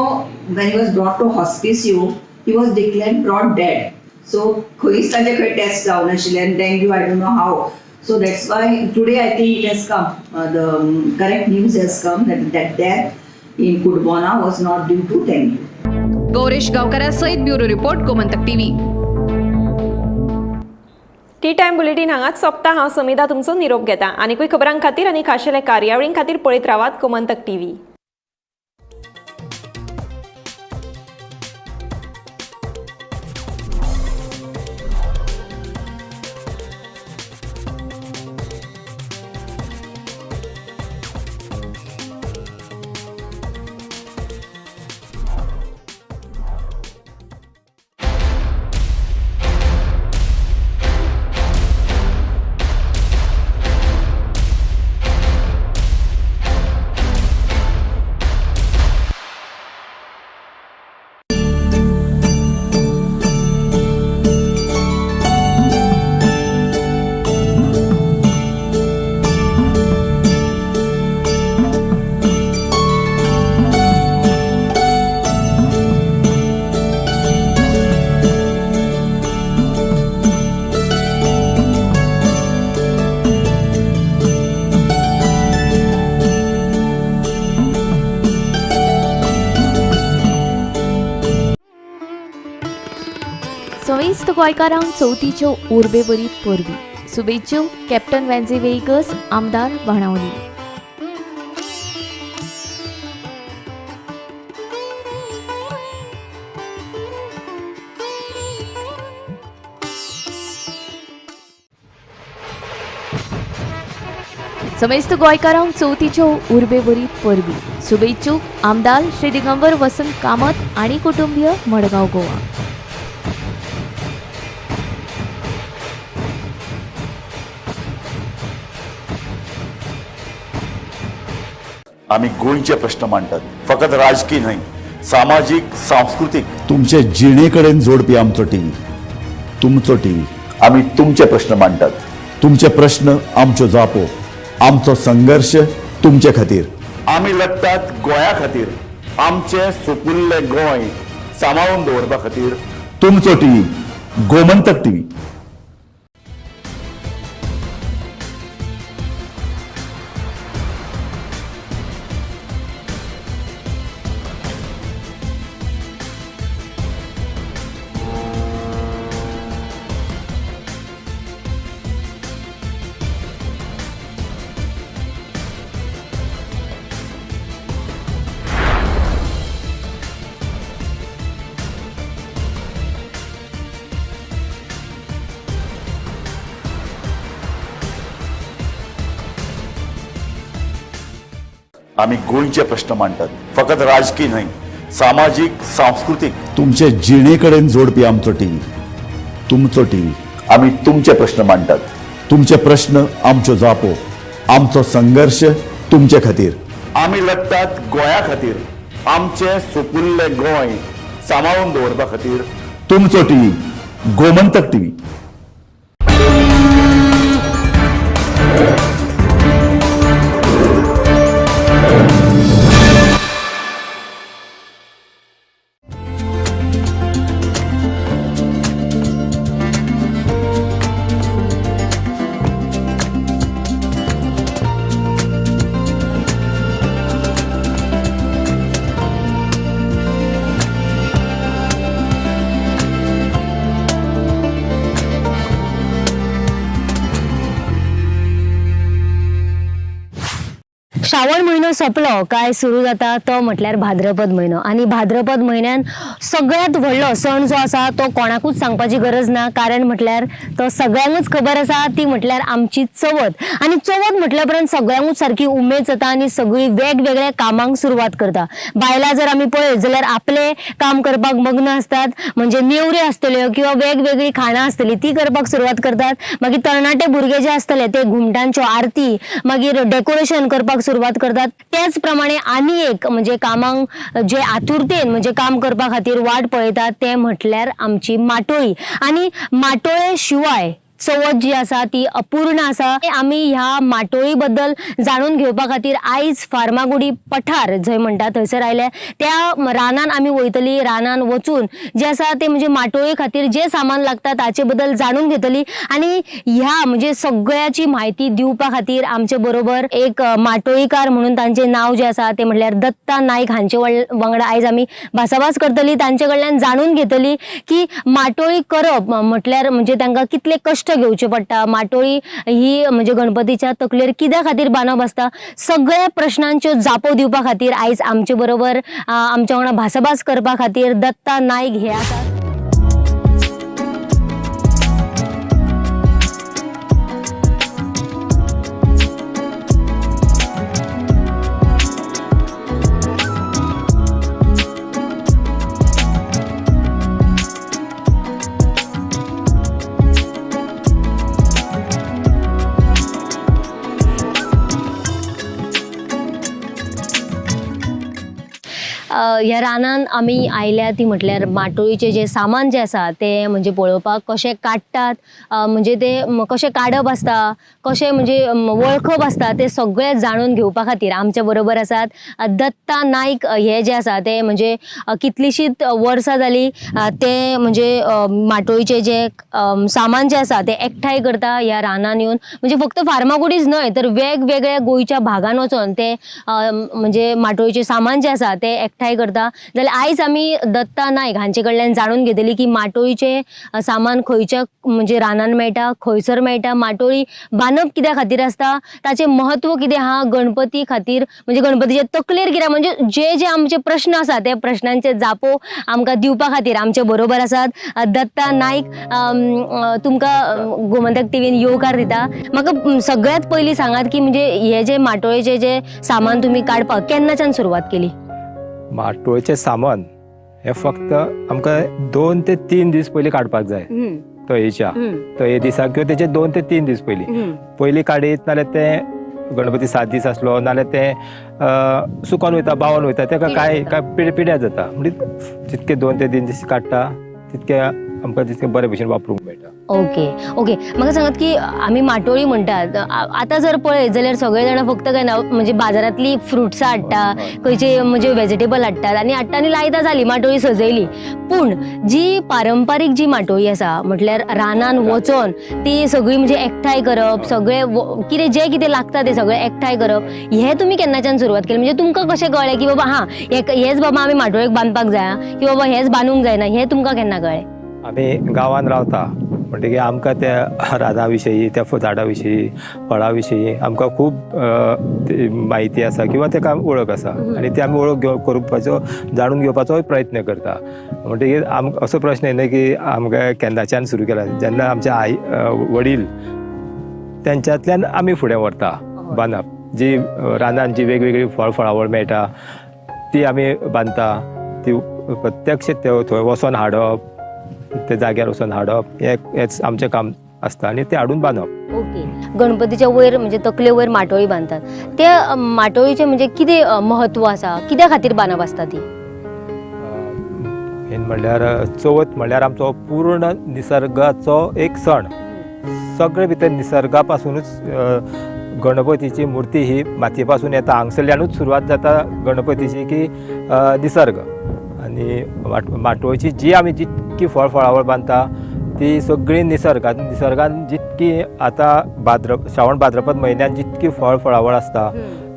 when he was brought to Hospicio he was declared brought dead. So खंयच ताजे खंय टेस्ट जावनाशिल्ले आनी dengue I don't know how. So that's why today I think it has come, the correct news has come that death in Cutbona was not due to dengue. Gauresh गांवकारा सयत bureau report, Gomantak TV. Tea time bulletin हांगाच सोंपता. हांव समिधा तुमचो निरोप घेता. आनीकूय खबरां खातीर आनी खाशेल्या कार्यावळीं खातीर पळयत रावात गोमंतक टीव्ही. समेस्त गोंयकारांक चवथीच्यो उर्बेभरीत परबी. शुभेच्छो कॅप्टन वेंझी वेगस, आमदार बाणावली. समेस्त गोंयकारांक चवथीच्यो उर्बेभरीत परबी. शुभेच्छुक आमदार श्री दिगंबर वसंत कामत आनी कुटुंबीय, मडगांव, गोवा. आम्ही गोंयचे प्रश्न मांडटात, फकत राजकीय न्हय, सामाजीक, सांस्कृतीक, तुमचे जिणेकडेन जोडपी आमचो टीव्ही, तुमचो टीव्ही. आम्ही तुमचे प्रश्न मांडटात, तुमचे प्रश्न आमच्यो जापो, आमचो संघर्ष तुमचे खातीर. आमी लढटात गोंया खातीर, आमचें सुपुल्लें गोंय सांबाळून दवरपा खातीर. तुमचो टीव्ही, गोमंतक टीव्ही. आमी गोंयचे प्रश्न मांडटात, फकत राजकी न्हय, सामाजीक, सांस्कृतीक, तुमचे जिणे कडेन जोडपी आमचो टीव्ही, तुमचो टीव्ही। आमी तुमचे प्रश्न मांडटात, तुमचे प्रश्न आमच्यो जापो, आमचो संघर्ष तुमचे खातीर। आमी लढटात गोंया खातीर, आमचें सुपुल्लें गोंय सांबाळून दवरपा खातीर। तुमचो टीव्ही, गोमंतक टीव्ही। श्रावण म्हयनो सोंपलो काय सुरू जाता तो म्हटल्यार भाद्रपद म्हयनो आनी भाद्रपद म्हयन्यान सगळ्यांत व्हडलो सण जो आसा तो कोणाकूच सांगपाची गरज ना, कारण म्हटल्यार तो सगळ्यांकूच खबर आसा, ती म्हटल्यार आमची चवथ। आनी चवथ म्हटल्या उपरांत सगळ्यांकूच सारकी उमेद जाता आनी सगळी वेगवेगळ्या कामांक सुरवात करता। बायलां जर आमी पळयत जाल्यार आपले काम करपाक मग्न आसतात, म्हणजे नेवऱ्यो आसतल्यो किंवा वेगवेगळी खाणां आसतली ती करपाक सुरवात करतात। मागीर तरणाटे भुरगे जे आसतले ते घुमटांच्यो आरती, मागीर डेकोरेशन करपाक सुरवात करतात। त्याच प्रमाणे आनी एक म्हणजे कामांक जे आतुरतेन म्हणजे काम करपा खातीर वाट पळयतात ते म्हटल्यार आमची माटोळी। आनी माटोळे शिवाय चवथ जी आसा ती अपूर्ण आसा। आमी ह्या माटोळी बद्दल जाणून घेवपा खातीर आयज फार्मागुडी पठार जंय म्हणटा थंयसर आयले। त्या रानान आमी वयतली, रानान वचून जे आसा ते म्हणजे माटोळी खातीर जे सामान लागता ताचे बद्दल जाणून घेतली आनी ह्या म्हणजे सगळ्याची म्हायती दिवपा खातीर आमचे बरोबर एक माटोळीकार म्हणून तांचे नांव जे आसा ते म्हटल्यार दत्ता नायक हांचे वांगडा आयज आमी भासाभास करतली, तांचे कडल्यान जाणून घेतली की माटोळी करप म्हटल्यार म्हणजे तांकां कितले कश्ट घेवचे पडटा, माटोळी ही म्हणजे गणपतीच्या तकलेर कित्या खातीर बांदप आसता, सगळ्या प्रश्नांच्यो जापो दिवपा खातीर आयज आमचे बरोबर आमच्या वांगडा भासाभास करपा खातीर दत्ता नायक हे आसात। ह्या रानान आमी आयल्या ती म्हटल्यार माटोळीचें जें सामान जें आसा तें म्हणजे पळोवपाक कशें काडटात, म्हणजे ते कशें काडप आसता, कशें म्हणजे वळखप आसता तें सगळें जाणून घेवपा खातीर आमच्या बरोबर आसात दत्ता नायक। हे जे आसा ते म्हणजे कितलींशींच वर्सां जाली ते म्हणजे माटोळीचें जें सामान जें आसा तें एकठांय करता ह्या रानान येवन, म्हणजे फक्त फार्मागुडीच न्हय तर वेगवेगळ्या गोंयच्या भागान वचोन ते म्हणजे माटोळीचें सामान जें आसा तें एकठांय करता। जाल्यार आयज आमी दत्ता नायक हांचे कडल्यान जाणून घेतली की माटोळीचें सामान खंयच्या म्हणजे रानान मेळटा, खंयसर मेळटा, माटोळी बांदप कित्या खातीर आसता, ताचें म्हत्व कितें आहा गणपती खातीर, म्हणजे गणपतीचे तकलेर कितें, म्हणजे जे जे आमचे प्रश्न आसा ते प्रश्नांचे जापो आमकां दिवपा खातीर आमचे बरोबर आसात दत्ता नायक। तुमकां गोमंतक टीव्हीन येवकार दिता। म्हाका सगळ्यांत पयलीं सांगात की म्हणजे हे जे माटोळेचे जे सामान तुमी काडपाक केन्नाच्यान सुरवात केली? माटोळेचें सामान हें फक्त आमकां 2 ते 3 दीस पयलीं काडपाक जाय, तयेच्या तये दिसा किंवा तेचे 2 ते 3 दीस पयलीं पयलीं काडीत नाल्यार तें गणपती 7 दीस आसलो नाल्यार तें सुकोन वयता, बावन वयता, तेका कांय काय पिड्यार जाता। म्हणजे जितके 2 ते 3 दीस काडटा तितके आमकां तितके बरे भशेन वापरूंक मेळटा। ओके ओके, म्हाका सांगात की आमी माटोळी म्हणटात, आतां जर पळयत जाल्यार सगळे जाणां फक्त काय ना म्हणजे बाजारांतली फ्रुट्सां हाडटा, खंयचे म्हणजे वेजिटेबल हाडटात आनी हाडटा आनी लायता, जाली माटोळी सजयली। पूण जी पारंपारीक जी माटोळी आसा म्हटल्यार रानान वचोन ती सगळी म्हणजे एकठांय करप, सगळे कितें जें कितें लागता तें सगळें एकठांय करप, हें तुमी केन्नाच्यान सुरवात केली? म्हणजे तुमकां कशें कळ्ळें की बाबा हां हेच बाबा आमी माटोळेक बांदपाक जाय की बाबा हेच बांदूंक जायना, हें तुमकां केन्ना कळ्ळें? आमी गांवांत रावता म्हणटकीर आमकां त्या रानां विशयी, त्या झाडां विशयी, फळां विशयी आमकां खूब म्हायती आसा किंवा तेका वळख आसा आनी ती आमी वळख करपाचो, जाणून घेवपाचोय प्रयत्न करता। म्हणटकीर आमकां असो प्रश्न येना की आमकां केन्नाच्यान सुरू केला, जेन्ना आमचे आई वडील त्यांच्यातल्यान आमी फुडें व्हरता बांदप। जी रानान जी वेगवेगळी फळ फळावळ मेळटा ती आमी बांदता. ती प्रत्यक्ष थंय वचोन हाडप, ते जाग्यार वचोन हाडप हेच आमचें काम आसता आनी ते हाडून बांदप. ओके. गणपतीच्या वयर म्हणजे तकले वयर माटोळी बांदतात, ते माटोळीचें म्हणजे कितें महत्व आसा, कित्या खातीर बांदप आसता ती? मेन म्हणल्यार चवथ म्हणल्यार आमचो पूर्ण निसर्गाचो एक सण. सगळे भितर निसर्गा पासुनूच गणपतीची मूर्ती ही मातये पासून येता. हांगसरल्यानूच सुरवात जाता गणपतीची की निसर्ग. आनी माटोळची जी आमी जितकी फळ फळावळ बांदता ती सगळी निसर्गान. निसर्गान जितकी आतां श्रावण भाद्रपद म्हयन्यान जितकी फळ फळावळ आसता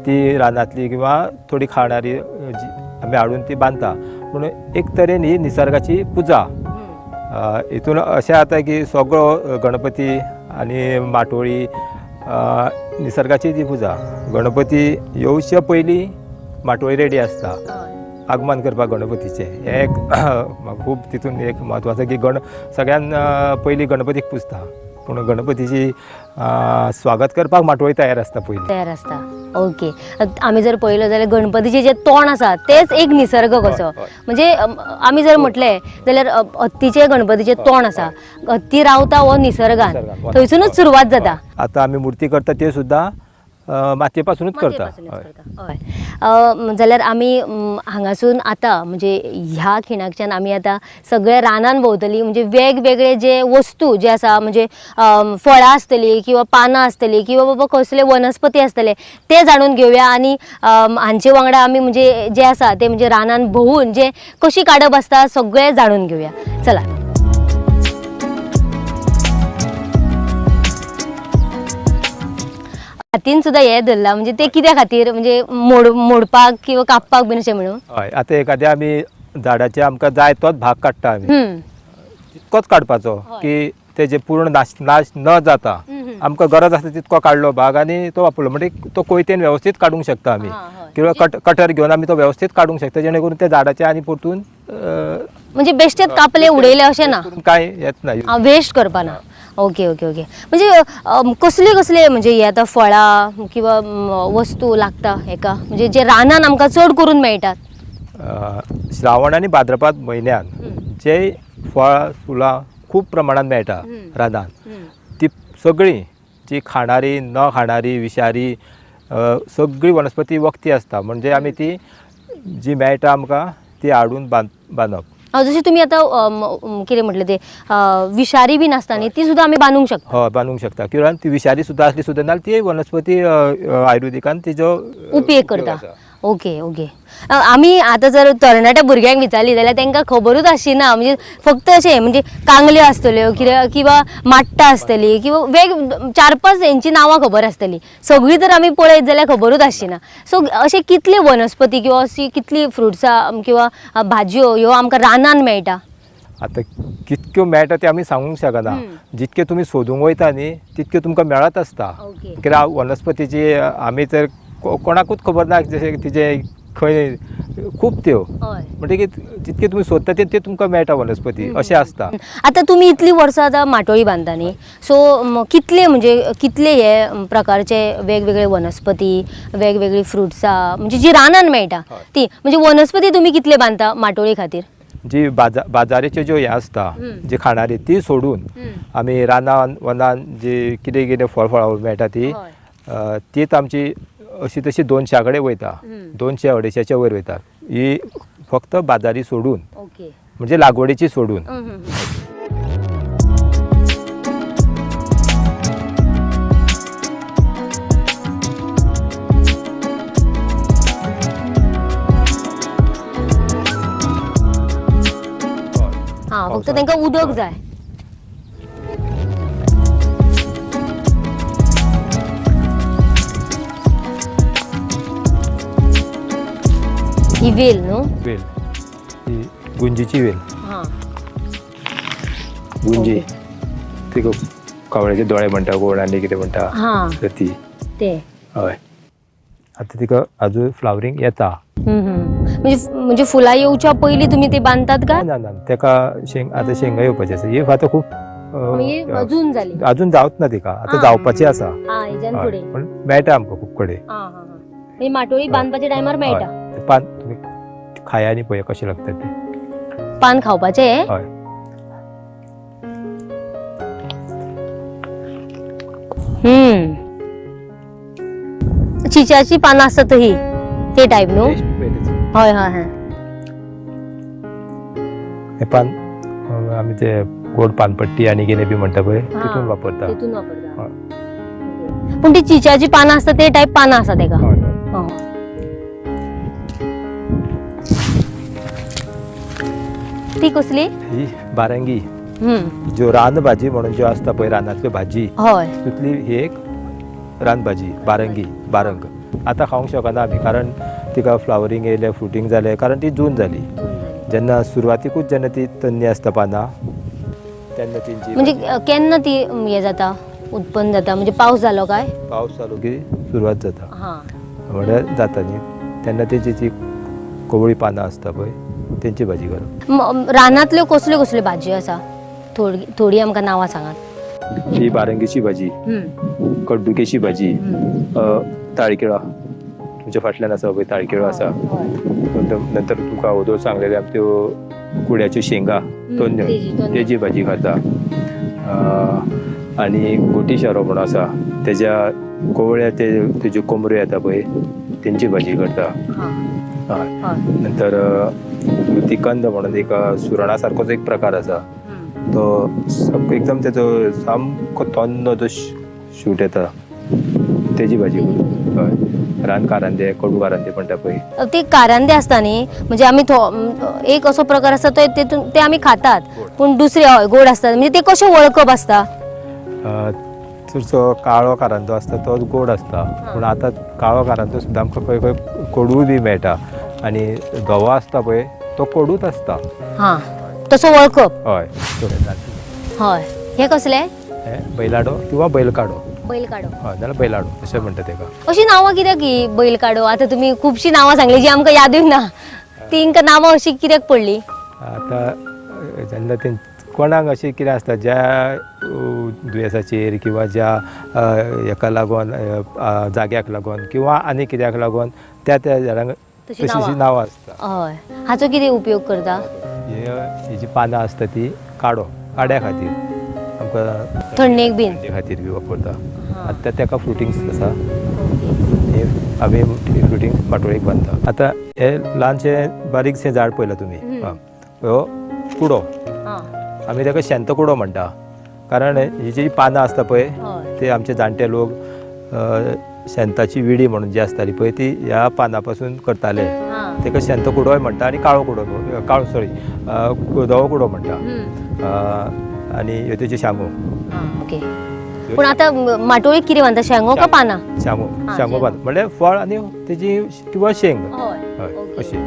ती रानांतली किंवा थोडी खाणारी आमी हाडून ती बांदता. पूण एक तरेन ही निसर्गाची पुजा. हितून अशें जाता की सगळो गणपती आनी माटोळी निसर्गाची ती पुजा. गणपती येवचे पयलीं माटोळी रेडी आसता आगमन करपाक गणपतीचें. हें एक खूब तितून एक म्हत्वाचें की सगळ्यान पयलीं गणपतीक पुजता, पूण गणपतीची स्वागत करपाक माटोळी तयार आसता पयलीं. तयार आसता. ओके. आमी जर पळयलो जाल्यार गणपतीचें जें तोंड आसा तेच एक निसर्ग कसो. म्हणजे आमी जर म्हटलें जाल्यार हत्तीचें गणपतीचें तोंड आसा, हत्ती रावता हो निसर्गान, थंयसुनूच सुरवात जाता. आतां आमी मुर्ती करता त्यो सुद्दां मातये पासुनूच करता. हय. जाल्यार आमी हांगासून आतां म्हणजे ह्या खिणाकच्यान आमी आतां सगळे रानान भोंवतली, म्हणजे वेगवेगळे जे वस्तू जे आसा, म्हणजे फळां आसतली किंवा पानां आसतली किंवा बाबा कसले वनस्पती आसतले ते जाणून घेवया. आनी हांचे वांगडा आमी म्हणजे जे आसा ते म्हणजे रानान भोंवून जे कशी काडप आसता सगळें जाणून घेवया. चला. हातीन सुद्दां हें धरलां म्हणजे ते कित्या खातीर, म्हणजे मोडपाक किंवा कापपाक बीन अशें म्हणून? हय. आतां एखाद्या आमी झाडाचे आमकां जाय तोच भाग काडटा आमी, तितकोच काडपाचो की तेजे पूर्ण नाश न जाता. आमकां गरज आसता तितको काडलो भाग आनी तो वापरलो म्हणजे तो कोयतेन वेवस्थीत काडूंक शकता आमी, किंवा कटर घेवन आमी तो वेवस्थीत काडूंक शकता, जेणे करून त्या झाडाचे आनी परतून म्हणजे बेश्टेच कापले उडयले अशें ना, कांय येत ना, वेस्ट करपा ना. Okay okay okay. म्हणजे कसले कसले म्हणजे हे आतां फळां किंवा वस्तू लागता हेका, म्हणजे जे रानान आमकां चड करून मेळटात? श्रावण आनी भाद्रपद म्हयन्यान जे फळां फुलां खूब प्रमाणान मेळटा रानान, ती सगळीं जी खाणारी न खाणारी विशारी सगळी वनस्पती वखदी आसता. म्हणजे आमी ती जी मेळटा आमकां ती हाडून बांदप. जशें तुमी आतां कितें म्हटलें ते विशारी बीन आसता न्ही, ती सुद्दां आमी बांदूंक शकता. हय, बांदूंक शकता. किंवा ती विशारी सुद्दां आसली सुद्दां नाल्यार ती वनस्पती आयुर्वेदिकान तिजो उपयोग करता. Okay okay. आमी आतां जर तरणाट्या भुरग्यांक विचारली जाल्यार तांकां खबरूच आसची ना, म्हणजे फक्त अशें म्हणजे कांगल्यो आसतल्यो कितें किंवा माट्टा आसतली किंवा वेग 4-5 हेंची नांवां खबर आसतली, सगळीं जर आमी पळयत जाल्यार खबरूच आसची ना. सो अशें कितले वनस्पती किंवा अशी कितली फ्रुट्सां किंवा भाजयो ह्यो आमकां रानान मेळटा? आतां कितक्यो मेळटा ते आमी सांगूंक शकना. जितके तुमी सोदूंक वयता न्ही तितक्यो तुमकां मेळत आसता. कित्याक वनस्पतीची आमी तर कोणाकूच खबर ना जशें तिजे खंय खूब त्यो, म्हणटकीर जितके तुमी सोदता ते तुमकां मेळटा वनस्पती अशें आसता. आतां तुमी इतलीं वर्सां आतां माटोळी बांदता न्ही, सो कितले म्हणजे कितले हे प्रकारचे वेगवेगळे वनस्पती वेगवेगळी फ्रुट्सां म्हणजे जी रानान मेळटा ती म्हणजे वनस्पती तुमी कितले बांदता माटोळी खातीर? जी बाजाराच्यो ज्यो हें आसता जी खाणारी ती सोडून आमी रानान वनान जी कितें कितें फळ फळावळ मेळटा ती तीच आमची अशी तशी 200 कडेन वयता, 200-250 वयर वयता. ही फक्त बाजारी सोडून, म्हणजे लागवडीची सोडून. फक्त तांकां उदक जाय. ही वेल न्हू? वेल, ही गुंजीची वेल. गुंजी ती कावळ्याचे दोळे म्हणटा कोण आनी कितें म्हणटा ती. हय. आतां तिका अजून फ्लावरींग येता. म्हणजे फुलां येवच्या पयलीं तुमी ती बांदतात काय? ना ना, तेका आतां शेंगा येवपाची आसा. ही आतां खूब अजून जाली, अजून जावच ना तिका, आतां जावपाची आसा, पण मेळटा आमकां खूब कडेन. माटोळी बांदपाच्या टायमार मेळटा. पान तुमी खाया आनी पळया कशें लागता तें. पान खावपाचें? हय. चिच्याची पानां आसतात ही ते टायप न्हू? हय हय हय. हे पान आमी ते गोड पानपट्टी आनी कितें बी म्हणटा पळय तितून वापरता, तितून वापरता. पूण ती चिच्याची पानां आसता ते टायप पानां आसा तेका. ती कसली? ही बारंगी, ज्यो रान भाजी म्हणून ज्यो आसता पळय, रानांतल्यो भाजी, तितली ही एक रान भाजी बारंगी. बारंग आतां खावंक शकना आमी, कारण तिका फ्लावरींग येयलें, फ्रुटींग जालें, कारण ती जून जाली. जेन्ना सुरवातीकूच जेन्ना ती तन्नी आसता पानां तेन्ना तेंची, म्हणजे केन्ना ती हे जाता, उत्पन्न जाता, म्हणजे पावस जालो काय? पावस जालो की सुरवात जाता, म्हळ्यार जाता न्ही तेन्ना तेजी ती कोवळी पानां आसता पळय तेंची भाजी करप. रानांतल्यो कसल्यो कसल्यो भाजी आसा? थोडी थोडी आमकां नांवां सांगात. ही बारंगीची भाजी, कड्डुकेची भाजी, ताळकिळो तुमच्या फाटल्यान आसा पळय ताळकिळो आसा. नंतर तुमकां अगोदर सांगलेले त्यो कुड्याच्यो शेंगा तन्न्यो तेजी भाजी खाता. आनी गोटी शेरो म्हणून आसा, तेज्या कोवळ्या ते तेज्यो कोमऱ्यो येता पळय तेंची भाजी करता. हय. नंतर तिकंद म्हणून एक सुरणा सारकोच एक प्रकार आसा, तो एकदम तेजो सामको तन्नो जो शूट येता तेजी भाजी करता. हय. रान कारांदे, कडू कारांदे म्हणटा पळय ते कारांदे आसता न्ही, म्हणजे आमी एक असो प्रकार आसता तो तेतून ते आमी खातात, पूण दुसरे हय गोड आसता, म्हणजे ते कशें वळखप आसता? चडसो काळो कारांदो आसता तो गोड आसता, पूण आतां काळो कारांदो सुद्दां आमकां खंय खंय कडूय बी मेळटा, आनी धवो आसता पळय तो कडूच आसता. हां, तसो वळखप. हय. हय. हे कसले? हे बैलाडो किंवा बैलकाडो. बैलकाडो. हय, जाल्यार बैलाडो अशें म्हणटा तेका. अशी नांवां कित्याक ही बैलकाडो? आतां तुमी खुबशीं नांवां सांगली जी आमकां यादूय ना, तेंकां नांवां अशी कित्याक पडली? आतां जेन्ना ते कोणाक अशें कितें आसता ज्या दुयेंसाचेर किंवा ज्या हेका लागून, जाग्याक लागून किंवा आनी कित्याक लागून त्या त्या झाडांक तशी नांवां आसता. हय. हाचो कितें उपयोग करता? हेजी पानां आसता ती काडो, काड्या खातीर आमकां थंडेक बीन खातीर बी वापरता. आतां तेका फ्रुटिंग्स आसा, आमी फ्रुटिंग्स माटोळेक बांदता. आतां हे ल्हानशें बारीकशें झाड पळयलां तुमी, हो कुडो, आमी ताका शेंत कुडो म्हणटा, कारण ही जी पानां आसता पळय ते आमचे जाणटे लोक शेंताची विडी म्हणून जी आसताली पळय ती ह्या पानां पासून करताले, ताका शेंत कुडोय म्हणटा आनी काळो कुडो, काळो सॉरी धवो कुडो म्हणटा. आनी ह्यो तेज्यो शांगो. ओके. पूण आतां माटोळीक कितें बांदता, शांगो काय पानां? शांगो, शांगो बांद म्हणल्यार फळ आनी तेजी किंवा शेंग. हय, अशी.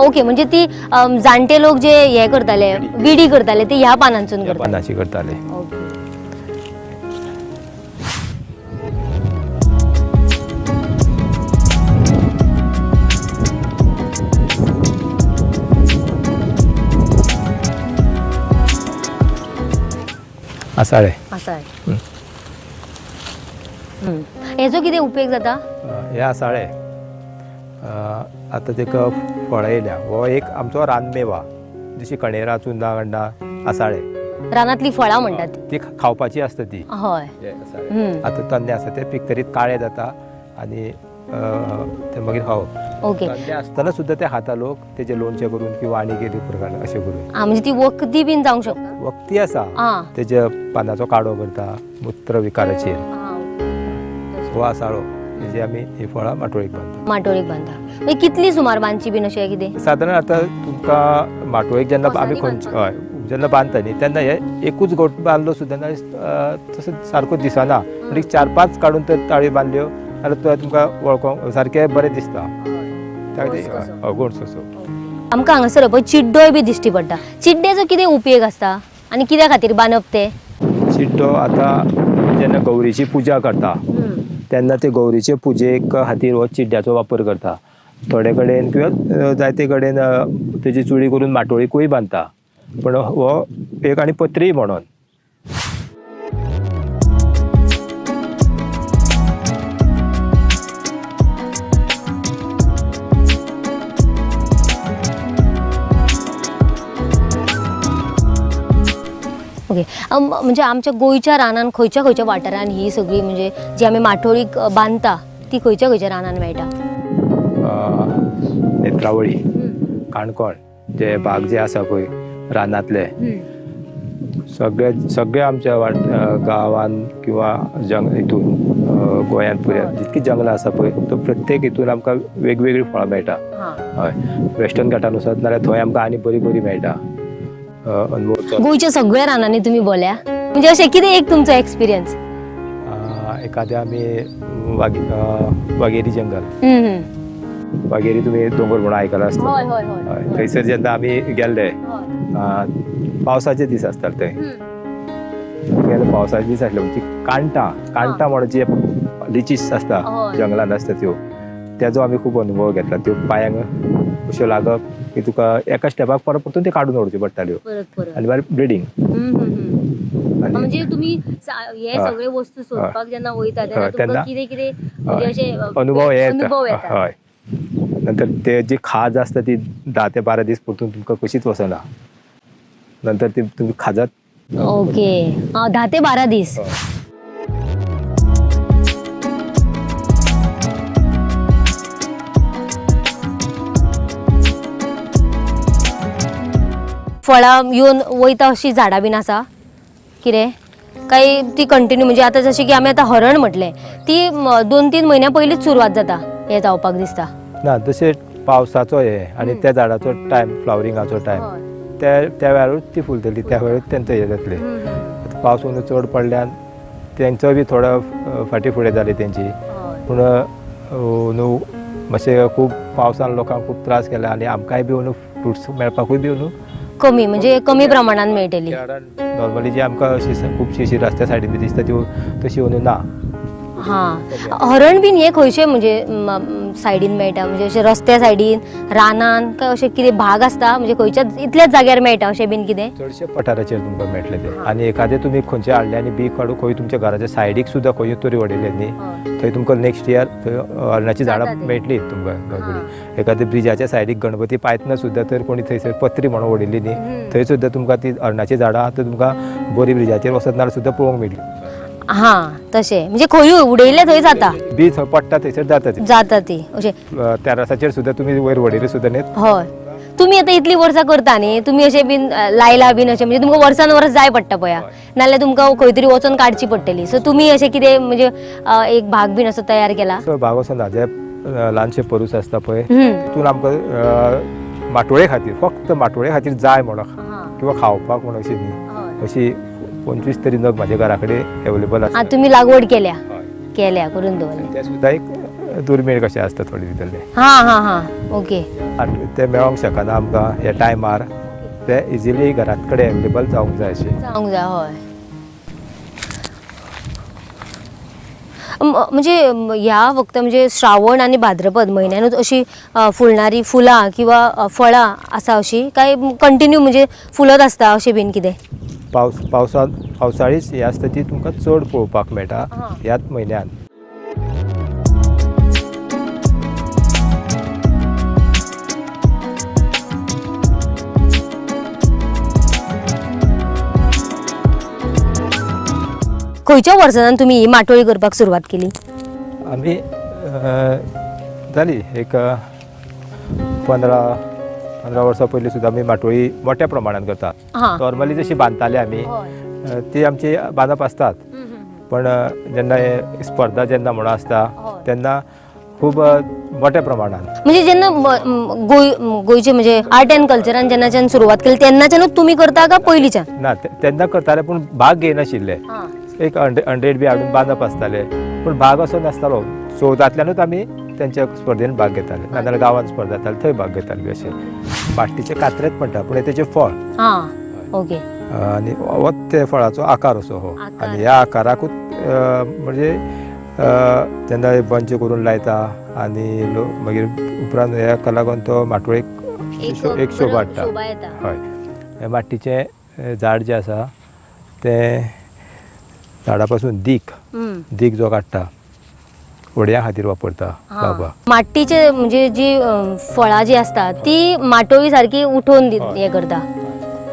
ओके, म्हणजे ती जाणटे लोक जे हे करताले, विडी करताले, ते ह्या पानांसून करताले, पानांची करताले. आसाळे. आसाळे. हेजो कितें उपयोग जाता? हे आसाळे आतां तेका फळां येयल्या. हो एक आमचो रानमेवा, जशी कणेरां, चुन्नां, कण्णां, आसाळे रानांतली फळां म्हणटात ती खावपाची आसता ती. हय. आतां तन्ने आसा ते पिकतरीत काळे जाता आनी ते मागीर खावप. ओके. तन्ने आसतना सुद्दां ते खाता लोक, तेजें लोणचें करून किंवा आनी कितें प्रकार अशें करून. म्हणजे ती वखदी बीन जावंक शकता? वखदी आसा, तेज्या पानाचो काडो करता मूत्र विकाराचेर. हो आसाळो, तेजी आमी ही फळां माटोळीक बांदता. माटोळीक बांदता. मागीर कितली सुमार बांदची बीन अशें कितें? सादारण आतां तुमकां माटोळीक जेन्ना आमी खंयचे हय जेन्ना बांदता न्ही तेन्ना हे एकूच गोट बांदलो सुद्दां तसो सारको दिसना, म्हणजे 4-5 काडून तर ताळयो बांदल्यो जाल्यार तो तुमकां वळखोंक सारकें बरें दिसता. गोड कसो. आमकां हांगासर पळय चिड्डोय बी दिश्टी पडटा. चिड्ड्याचो कितें उपयोग आसता आनी कित्या खातीर बांदप ते? चिड्डो आतां जेन्ना गौरीची पुजा करता तेन्ना ते गौरीचे पुजेक खातीर हो चिड्ड्याचो वापर करता. थोडे कडेन किंवा जायते कडेन तेजी चुडी करून माटोळीकूय बांदता, पूण हो एक आनी पत्री म्हणून म्हणजे आमच्या गोंयच्या रानान खंयच्या खंयच्या वाठारान ही सगळी म्हणजे जी आमी माटोळी बांदता ती खंयच्या खंयच्या रानान मेळटा? नेत्रावळी, काणकोण जे भाग जे आसा पळय रानांतले सगळे सगळे आमच्या गांवान किंवा जंग हितून गोंयांत पुराय जितकी जंगलां आसा पळय तो प्रत्येक हितून आमकां वेगवेगळीं फळां मेळटा. हय, वेस्टर्न घाटान वचत नाल्यार थंय आमकां आनी बरी बरी मेळटा. गोंयच्या सगळ्या रानांनी तुम्ही बोल्या म्हणजे अशें कितें एक तुमचो एक्सपिरियन्स? एखाद्या आमी वागेरी जंगल, वागेरी तुमी दोंगर म्हणून आयकला आसतलो. थंयसर जेन्ना आमी गेल्ले पावसाचे दीस आसताले थंय गेले, पावसाचे दीस आसले म्हणजे कांटा कांटा म्हणून जी लिचीस आसता जंगलान आसता त्यो, तेजो आमी खूब अनुभव घेतला. त्यो पांयांक अश्यो लागप की तुका एका स्टेपाक परत परतून त्यो काडून उडोवच्यो पडटाल्यो आनी मागीर ब्लिडींग. म्हणजे तुम्ही हे सगळे वस्तू सोदपाक जेन्ना वयता तेन्ना कितें कितें म्हणजे अशे अनुभव येता. हय, नंतर ते जी खाज आसता ती 10 ते 12 दीस परतून तुमकां कशीच वचना, नंतर ती तुमी खाजात. ओके, 10 ते 12 दीस. फळां येवन वयता अशी झाडां बीन आसा कितें काय ती कंटिन्यू? म्हणजे आतां जशें की आमी आतां हरण म्हटलें ती 2-3 म्हयन्या पयलींच सुरवात जाता हें जावपाक दिसता ना. तशें पावसाचो हे आनी त्या झाडाचो टायम, फ्लावरिंगाचो टायम, त्या वेळारूच ती फुलतली, त्या वेळारूच तेंचो हें जातलें. आतां पावस अंदू चड पडल्यान तेंचो बी थोडो फाटीं फुडें जाली तेंची, पूण न्हू मातशें खूब पावसान लोकांक खूब त्रास केले आनी आमकांय बी अंदू फ्रुट्स मेळपाकूय बी अंदू कमी, म्हणजे कमी प्रमाणान मेळटली. नॉर्मली जी आमकां अशी खुबशी अशी रस्त्या सायडीन बी दिसता त्यो तशी अंदू ना. हां, हरण बीन हे खंयचे म्हणजे सायडीन मेळटा? म्हणजे अशें रस्त्या सायडीन, रानान काय अशें कितें भाग आसता म्हणजे खंयच्या इतल्याच जाग्यार मेळटा अशें बीन कितें? चडशे पठाराचेर तुमकां मेळटले ते. आनी एखादें तुमी खंयचे हाडले आनी बी काडून खंय तुमच्या घराच्या सायडीक सुद्दां खंय तरी वडयले न्ही, थंय तुमकां नेक्स्ट इयर थंय हरणाचीं झाडां मेळटली तुमकां. एखाद्या ब्रिजाच्या सायडीक गणपती पायतना सुद्दां तर कोणी थंयसर पत्री म्हणून वडयली न्ही, थंय सुद्दां तुमकां ती हरणाचीं झाडां तर तुमकां बरी ब्रिजाचेर वचत नाल्यार सुद्दां पळोवंक मेळटली. हां, तशें म्हणजे खंयूय उडयलें थंय जाता, बी थंय पडटा थंयसर जाता ती, जाता ती अशें तेरासाचेर सुद्दां तुमी वयर वडयले सुद्दां न्ही. हय, तुमी आतां इतलीं वर्सां करता न्ही, तुमी अशें बीन लायला बीन अशें म्हणजे तुमकां वर्सान वर्स जाय पडटा पळया, नाल्यार तुमकां खंय तरी वचोन काडची पडटली. सो तुमी अशें कितें म्हणजे एक भाग बीन असो तयार केला? भाग असो ना, जे ल्हानशे परूस आसता पळय तितून आमकां माटोळे खातीर, फक्त माटोळे खातीर जाय म्हणून किंवा खावपाक म्हणून अशी न्ही, अशी 25 तरी नग माझ्या घरा कडेन अवेलेबल आसा. तुमी लागवड केल्या केल्या करून दवरल्या ते सुद्दां एक दुर्मीळ कशें आसता थोडे भितरले. हां हां हां, ओके. ते मेळोंक शकना आमकां ह्या टायमार, ते इजिली घरात कडेन अवेलेबल जावंक जाय अशें जावंक जाय. हय, म्हणजे ह्या फक्त म्हणजे श्रावण आनी भाद्रपद म्हयन्यानूच अशी फुलणारी फुलां किंवा फळां आसा अशी काय कंटिन्यू म्हणजे फुलत आसता अशें बीन कितें? पावसाळीच ही आसता ती तुमकां चड पळोवपाक मेळटा ह्याच म्हयन्यान. खंयच्या वर्सांत तुमी ही माटोळी करपाक सुरवात केली? आमी जाली एक 15 वर्सां पयलीं सुद्दां आमी माटोळी मोठ्या प्रमाणान करतात. नॉर्मली जशी बांदताले आमी ती आमची बांदप आसतात, पण जेन्ना स्पर्धा जेन्ना म्हणून आसता तेन्ना खूब मोठ्या प्रमाणान म्हणजे जेन्ना गोंयचे म्हणजे आर्ट अँड कल्चरान जेन्नाच्यान सुरवात केली तेन्नाच्यानूच तुमी करता का पयलींच्यान? ना, तेन्ना करताले पूण भाग घेयनाशिल्ले. एक 100 बी हाडून बांदप आसताले, पूण भाग असो नासतालो. चवदांतल्यानूच आमी तेंच्या स्पर्धेन भाग घेताले, नाजाल्यार गांवांत स्पर्धा जाताले थंय भाग घेताले. अशें माट्टीचे कात्रेच म्हणटा, पूण तेचें फळ. ओके. आनी हो ते फळाचो आकार असो हो, आनी ह्या आकाराकूच म्हणजे जेन्ना बंच करून लायता आनी लोक मागीर उपरांत ह्या लागून तो माटोळेक एक शोभा हाडटा. हय, हे माट्टीचें झाड जें आसा तें झाडा पासून दीक दीक जो काडटा व्हडयां खातीर वापरता बाबा. माट्टीचे म्हणजे जी फळां जी आसता ती माटोळी सारकी उठोवन हें करता.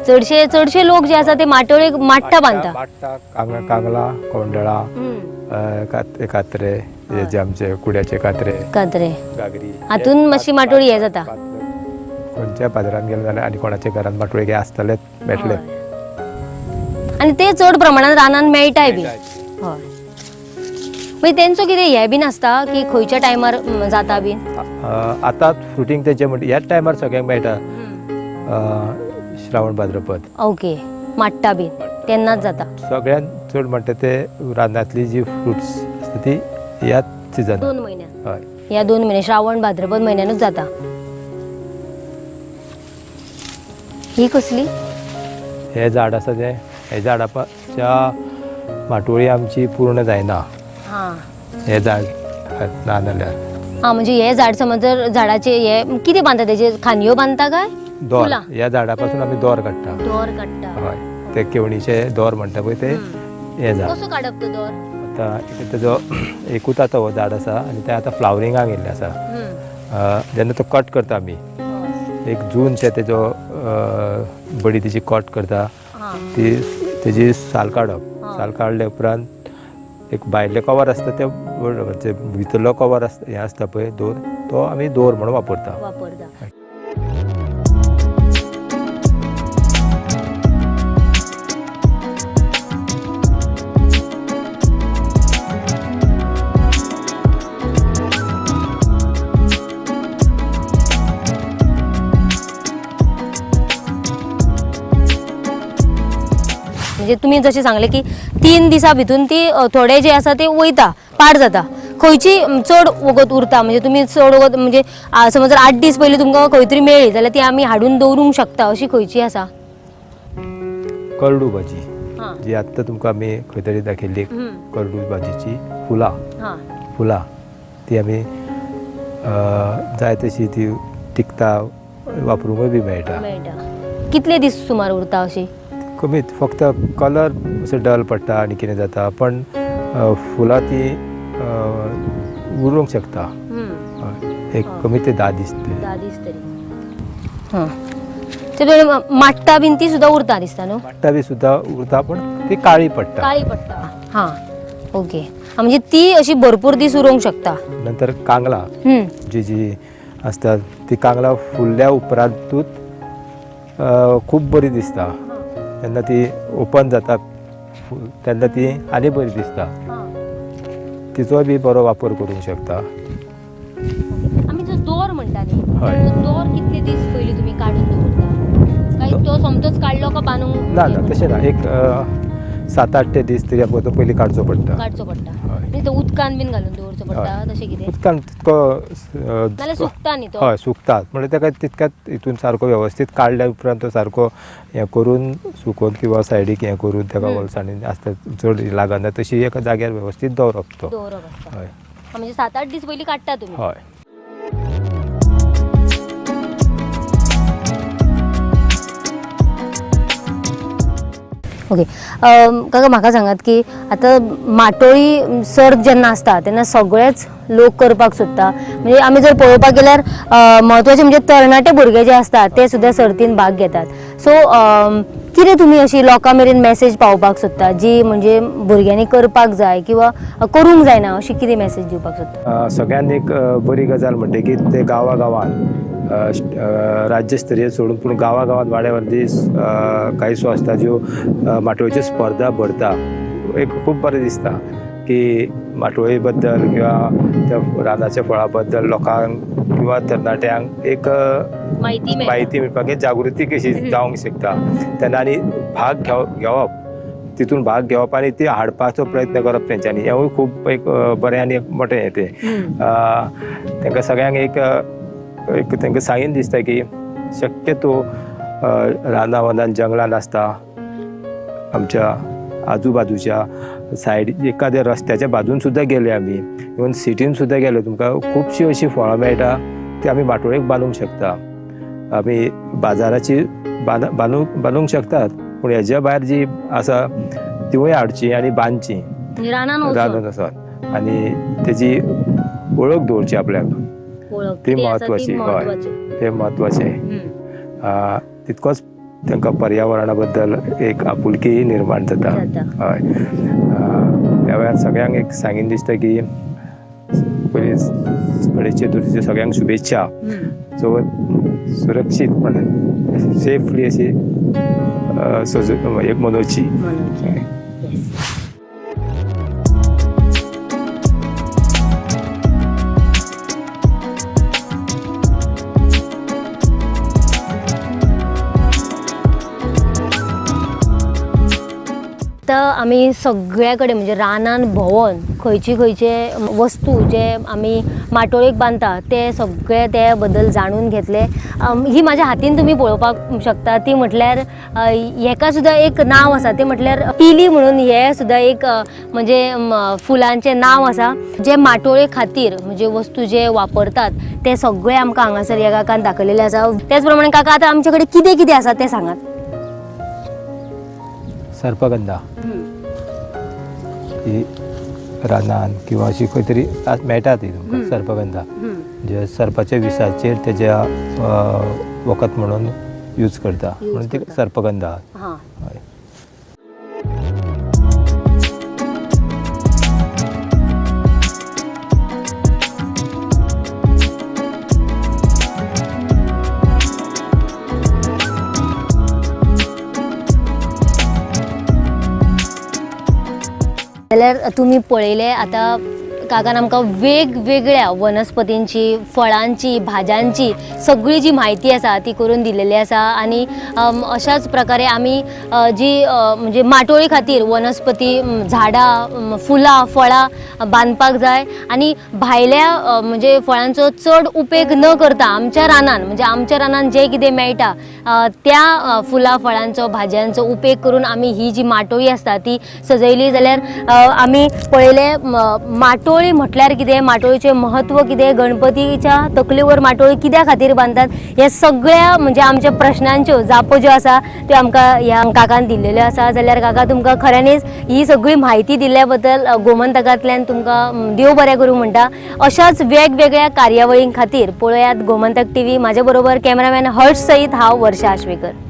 चडशे चडशे लोक जे आसा ते माटोळेक माट्टा बांदता. माट्टा, कांगला, कोंडळा, कात्रे, जे आमचे कुड्याचे कात्रे, कात्रे, गागरी, हातून मातशी माटोळी हे जाता. खंयच्या बाजारान गेले जाल्यार आनी कोणाच्या घरान माटोळी आसतलेच मेळटले आनी ते चड प्रमाणान रानान मेळटाय बी. हय, मागीर तेंचो कितें हें बीन आसता की खंयच्या टायमार जाता बीन? आतां फ्रुटींग तेंचे म्हणटा ह्याच टायमार सगळ्यांक मेळटा, श्रावण भाद्रपद. ओके, माट्टा बीन तेन्नाच जाता. सगळ्यांत चड म्हणटा ते रानांतली जी फ्रुट्स आसता ती ह्याच सिजन, 2 म्हयन्यान. हय, ह्या 2 म्हयने श्रावण भाद्रपद म्हयन्यानूच जाता. ही कसली? हे झाड आसा तें, हे झाडाच्या माटोळी आमची पूर्ण जायना. हे झाड ना जाल्यार हां, म्हणजे हे झाड समज जर झाडाचे हे कितें बांदता, तेजे खांदयो बांदता काय दोर? ह्या झाडा पासून आमी दोर काडटा. दोर काडटा. हय, ते केवणीचे दोर म्हणटा पळय ते हे झाड. कसो काडप तो दोर? आतां तेजो एकूच आतां हो झाड आसा आनी तें आतां फ्लावरिंगाक येयल्लें आसा. जेन्ना तो कट करता आमी, एक जूनशें तेजो बडी तेजी कट करता, ती तेजी साल काडप. साल काडले उपरांत एक भायलें कवर आसता तें भितरलो कवर आसता हें आसता पळय दोर, तो आमी दोर म्हणून वापरता. म्हणजे तुम्ही जशें सांगलें की 3 दिसां भितून ती थोडे जे आसा ते वयता, पाड जाता. खंयची चड वगत उरता? म्हणजे तुमी चड वगत म्हणजे समज जर 8 दीस पयलीं तुमकां खंय तरी मेळ्ळी जाल्यार ती आमी हाडून दवरूंक शकता, अशी खंयची आसा? करडू भाजी जी आत्तां तुमकां आमी खंय तरी दाखयल्ली, करडू भाजीची फुलां, फुलां ती आमी जाय तशी ती टिकता, वापरूंकूय बी मेळटा. कितले दीस सुमार उरता अशी? कमीत, फक्त कलर असो डल पडटा आनी कितें जाता, पण फुलां ती उरूंक शकता एक कमी ते 10 दीस तरी. 10 दीस तरी. हां, ते माट्टा बीन ती सुद्दां उरता दिसता न्हू? माट्टा बी सुद्दां उरता, पण ती काळी पडटा. काळी पडटा. हां, ओके. म्हणजे ती अशी भरपूर दीस उरूंक शकता. नंतर कांगला जी जी आसता ती कांगला फुलल्या उपरांतूच खूब बरी दिसता. तेन्ना ती ओपन जाता तेन्ना ती आनी बरी दिसता. तिचोय बी बरो वापर करूंक शकता. आमी जो दोर म्हणटा न्ही, तो दोर कितले दीस पयलीं तुमी काडून दवरता? काय तो सोमतोच काडलो काय बांदूंक? ना ना, तशें ना, एक 7-8 दीस तरी आमकां तो पयलीं काडचो पडटा. काडचो पडटा. तो उदकान बीन घालून दवरचो पडटा तशें कितें? उदकान तितको नाल्यार सुकता न्ही तो. हय, सुकता म्हणल्यार ताका तितक्याच हितून सारको वेवस्थीत काडल्या उपरांत तो सारको हें करून सुकोवन किंवा सायडीक हें करून ताका ओलसाणीन आसता चड लागना तशी एका जाग्यार वेवस्थीत दवरप तो. दवरप आसता. हय, म्हणजे 7-8 दीस पयलीं काडटा तुमी? हय. ओके काका, म्हाका सांगात की आतां माटोळी सर्त जेन्ना आसता तेन्ना सगळेच लोक करपाक सोदता, म्हणजे आमी जर पळोवपाक गेल्यार म्हत्वाचें म्हणजे तरणाटे भुरगे जे आसतात ते सुद्दां सर्तीन भाग घेतात. सो कितें तुमी अशी लोकां मेरेन मॅसेज पावोवपाक सोदता जी म्हणजे भुरग्यांनी करपाक जाय किंवा करूंक जायना, अशी कितें मॅसेज दिवपाक सोदता? सगळ्यांत एक बरी गजाल म्हणटा की ते गांवा गांवान राज्यस्तरीय सोडून पूण गांवा गांवांत वाड्या वरवीं काही संस्था ज्यो माटोळेच्यो स्पर्धा भरता, एक खूब बरें दिसता की माटोळे बद्दल किंवा त्या रानाच्या फळा बद्दल लोकांक किंवा तरणाट्यांक एक म्हायती मेळपाक जागृती कशी जावंक शकता तेन्ना, आनी भाग घेवप, तितून भाग घेवप आनी ती हाडपाचो प्रयत्न करप तेंच्यांनी, हेंवूय खूब एक बरें आनी एक मोठें हें तें. तांकां सगळ्यांक एक एक तांकां सांगीन दिसता की शक्यतो रानां वनान जंगलान आसता आमच्या आजूबाजूच्या सायड एखाद्या रस्त्याच्या बाजून सुद्दां गेले आमी, इवन सिटीन सुद्दां गेले, तुमकां खुबशीं अशीं फळां मेळटा ती आमी माटोळेक बांदूंक शकता, आमी बाजाराची बांदूंक शकतात, पूण हेज्या भायर जी आसा तिवूय हाडची आनी बांदची रानान वचोन आनी तेजी वळख दवरची आपल्याक, ती म्हत्वाची. हय, ते म्हत्वाचें. तितकोच तांकां पर्यावरणा बद्दल एक आपुलकी निर्माण जाता. हय, ह्या वेळार सगळ्यांक एक सांगीन दिसता की पयलीं गणेश चतुर्थीच्यो सगळ्यांक शुभेच्छा. चवथ सुरक्षीतपणान सेफली अशी एक मनोवची. आतां आमी सगळ्या कडेन म्हणजे रानान भोंवन खंयचे खंयचे वस्तू जे आमी माटोळेक बांदता ते सगळे ते बद्दल जाणून घेतले. ही माझ्या हातीन तुमी पळोवपाक शकता ती म्हटल्यार हेका सुद्दां एक नांव आसा, ते म्हटल्यार पिली म्हणून हे सुद्दां एक म्हणजे फुलांचें नांव आसा. जे माटोळे खातीर म्हणजे वस्तू जे वापरतात ते सगळे आमकां हांगासर ह्या काकान दाखयलेले आसा. त्याच प्रमाणे काका आतां आमचे कडेन कितें कितें आसा तें सांगात. सर्पगंधा ही रानान किंवा अशी खंय तरी मेळटा ती तुमकां सर्पगंधा, जे सर्पाच्या विसाचेर तेज्या वखद म्हणून यूज करता म्हणून ती सर्पगंधा. हय. जाल्यार तुमी पळयलें आतां काकान आमकां वेगवेगळ्या वनस्पतींची, फळांची, भाज्यांची सगळी जी म्हायती आसा ती करून दिलेली आसा. आनी अशाच प्रकारे आमी जी म्हणजे माटोळी खातीर वनस्पती, झाडां, फुलां, फळां बांदपाक जाय आनी भायल्या म्हणजे फळांचो चड उपेग न करता आमच्या रानान म्हणजे आमच्या रानान जें कितें मेळटा त्या फुलां, फळांचो, भाजयांचो उपेग करून आमी ही जी माटोळी आसता ती सजयली जाल्यार आमी पळयलें माटोळी म्हटल्यार कितें, माटोळीचें महत्व कितें, गणपतीच्या तकलेवर माटोळी कित्या खातीर बांदतात, हे सगळ्या म्हणजे आमच्या प्रश्नांच्यो जापो ज्यो आसा त्यो आमकां ह्या काकान दिल्लेल्यो आसा. जाल्यार काका तुमकां खऱ्यांनीच ही सगळी म्हायती दिल्ल्या बद्दल गोमंतकांतल्यान तुमकां देव बरें करूं म्हणटा. अशाच वेगवेगळ्या कार्यावळीं खातीर पळयात गोमंतक टीव्ही. म्हाज्या बरोबर कॅमेरामॅन हर्ष सयत हांव वर्षा आश्वेकर.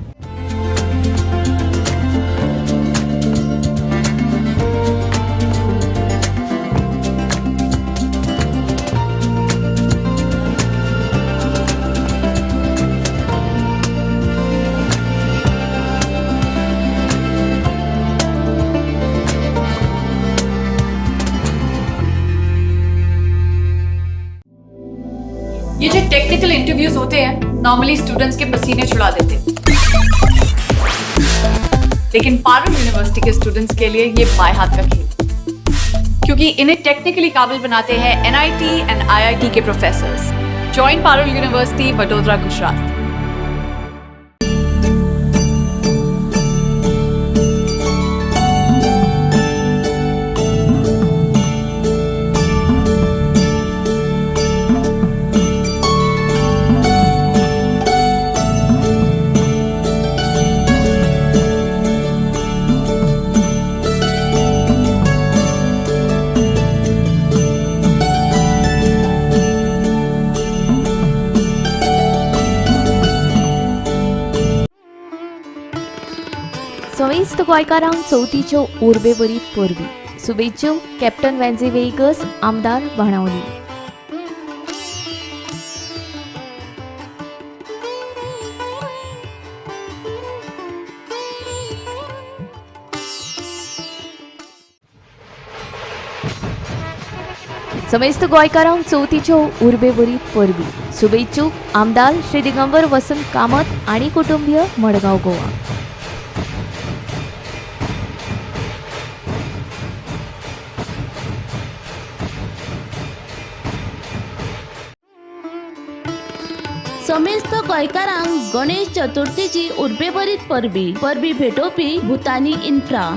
ये जो टेक्निकल इंटरव्यूज होते हैं नॉर्मली स्टूडेंट्स के पसीने छुड़ा देते, लेकिन Parul university K students K लिए ये बाएं हाथ का खेल, क्योंकि इन्हें टेक्निकली काबिल बनाते हैं NIT and IIT K professors. Join Parul university, Vadodara, Gujarat. समेस्त गोंयकारांक चवथीच्यो उर्बेभरीत परबी. शुभेच्छो कॅप्टन वेन्झी वेगस, आमदार बाणावली. समेस्त गोंयकारांक चवथीच्यो उर्बेभरीत परबी. शुभेच्छुक आमदार श्री दिगंबर वसंत कामत आनी कुटुंबीय, मडगांव, गोवा. समेस्त गोंयकारांक गणेश चतुर्थीची उर्बेभरीत परबी. परबी भेटोवपी भूतानी इन्फ्रा.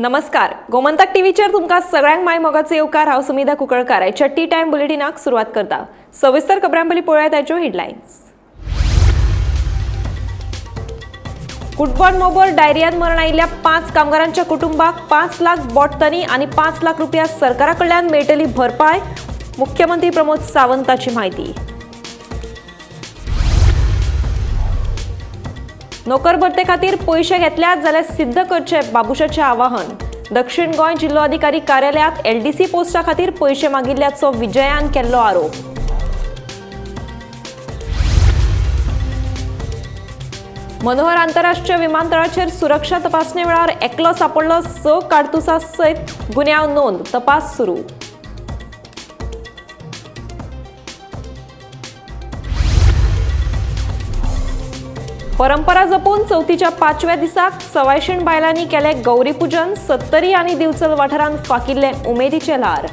नमस्कार, गोमंतक टीव्हीचेर तुमकां सगळ्यांक my मोगाचो येवकार. हांव सुमिधा कुंकळकार आयच्या टी टायम बुलेटिनाक सुरवात करता. सविस्तर खबरां पयलीं पळोवया ताच्यो हेडलायन्स. कुटबण मोबोर डायरियान मरण आयिल्ल्या 5 कामगारांच्या कुटुंबाक 5 लाख बोटतनी आनी 5 लाख रुपया सरकारा कडल्यान मेळटली भरपाय, मुख्यमंत्री प्रमोद सावंताची म्हायती. नोकर भरते खातीर पयशे घेतल्यात जाल्यार सिद्ध करचे बाबुशाचें आवाहन. दक्षिण गोंय जिल्लोधिकारी कार्यालयांत एलडीसी पोस्टा खातीर पयशे मागिल्ल्याचो विजयान केल्लो आरोप. मनोहर आंतरराष्ट्रीय विमानतळाचेर सुरक्षा तपासणे वेळार एकलो सापडलो, 6 काडतुसां सयत गुन्यांव नोंद, तपास सुरू. परंपरा जपून चवथीच्या 5व्या दिसाक सवायशीण बायलांनी केले गौरीपूजन, सत्तरी आनी दिवचल वाठारांत फाकिल्ले उमेदीचे ल्हार.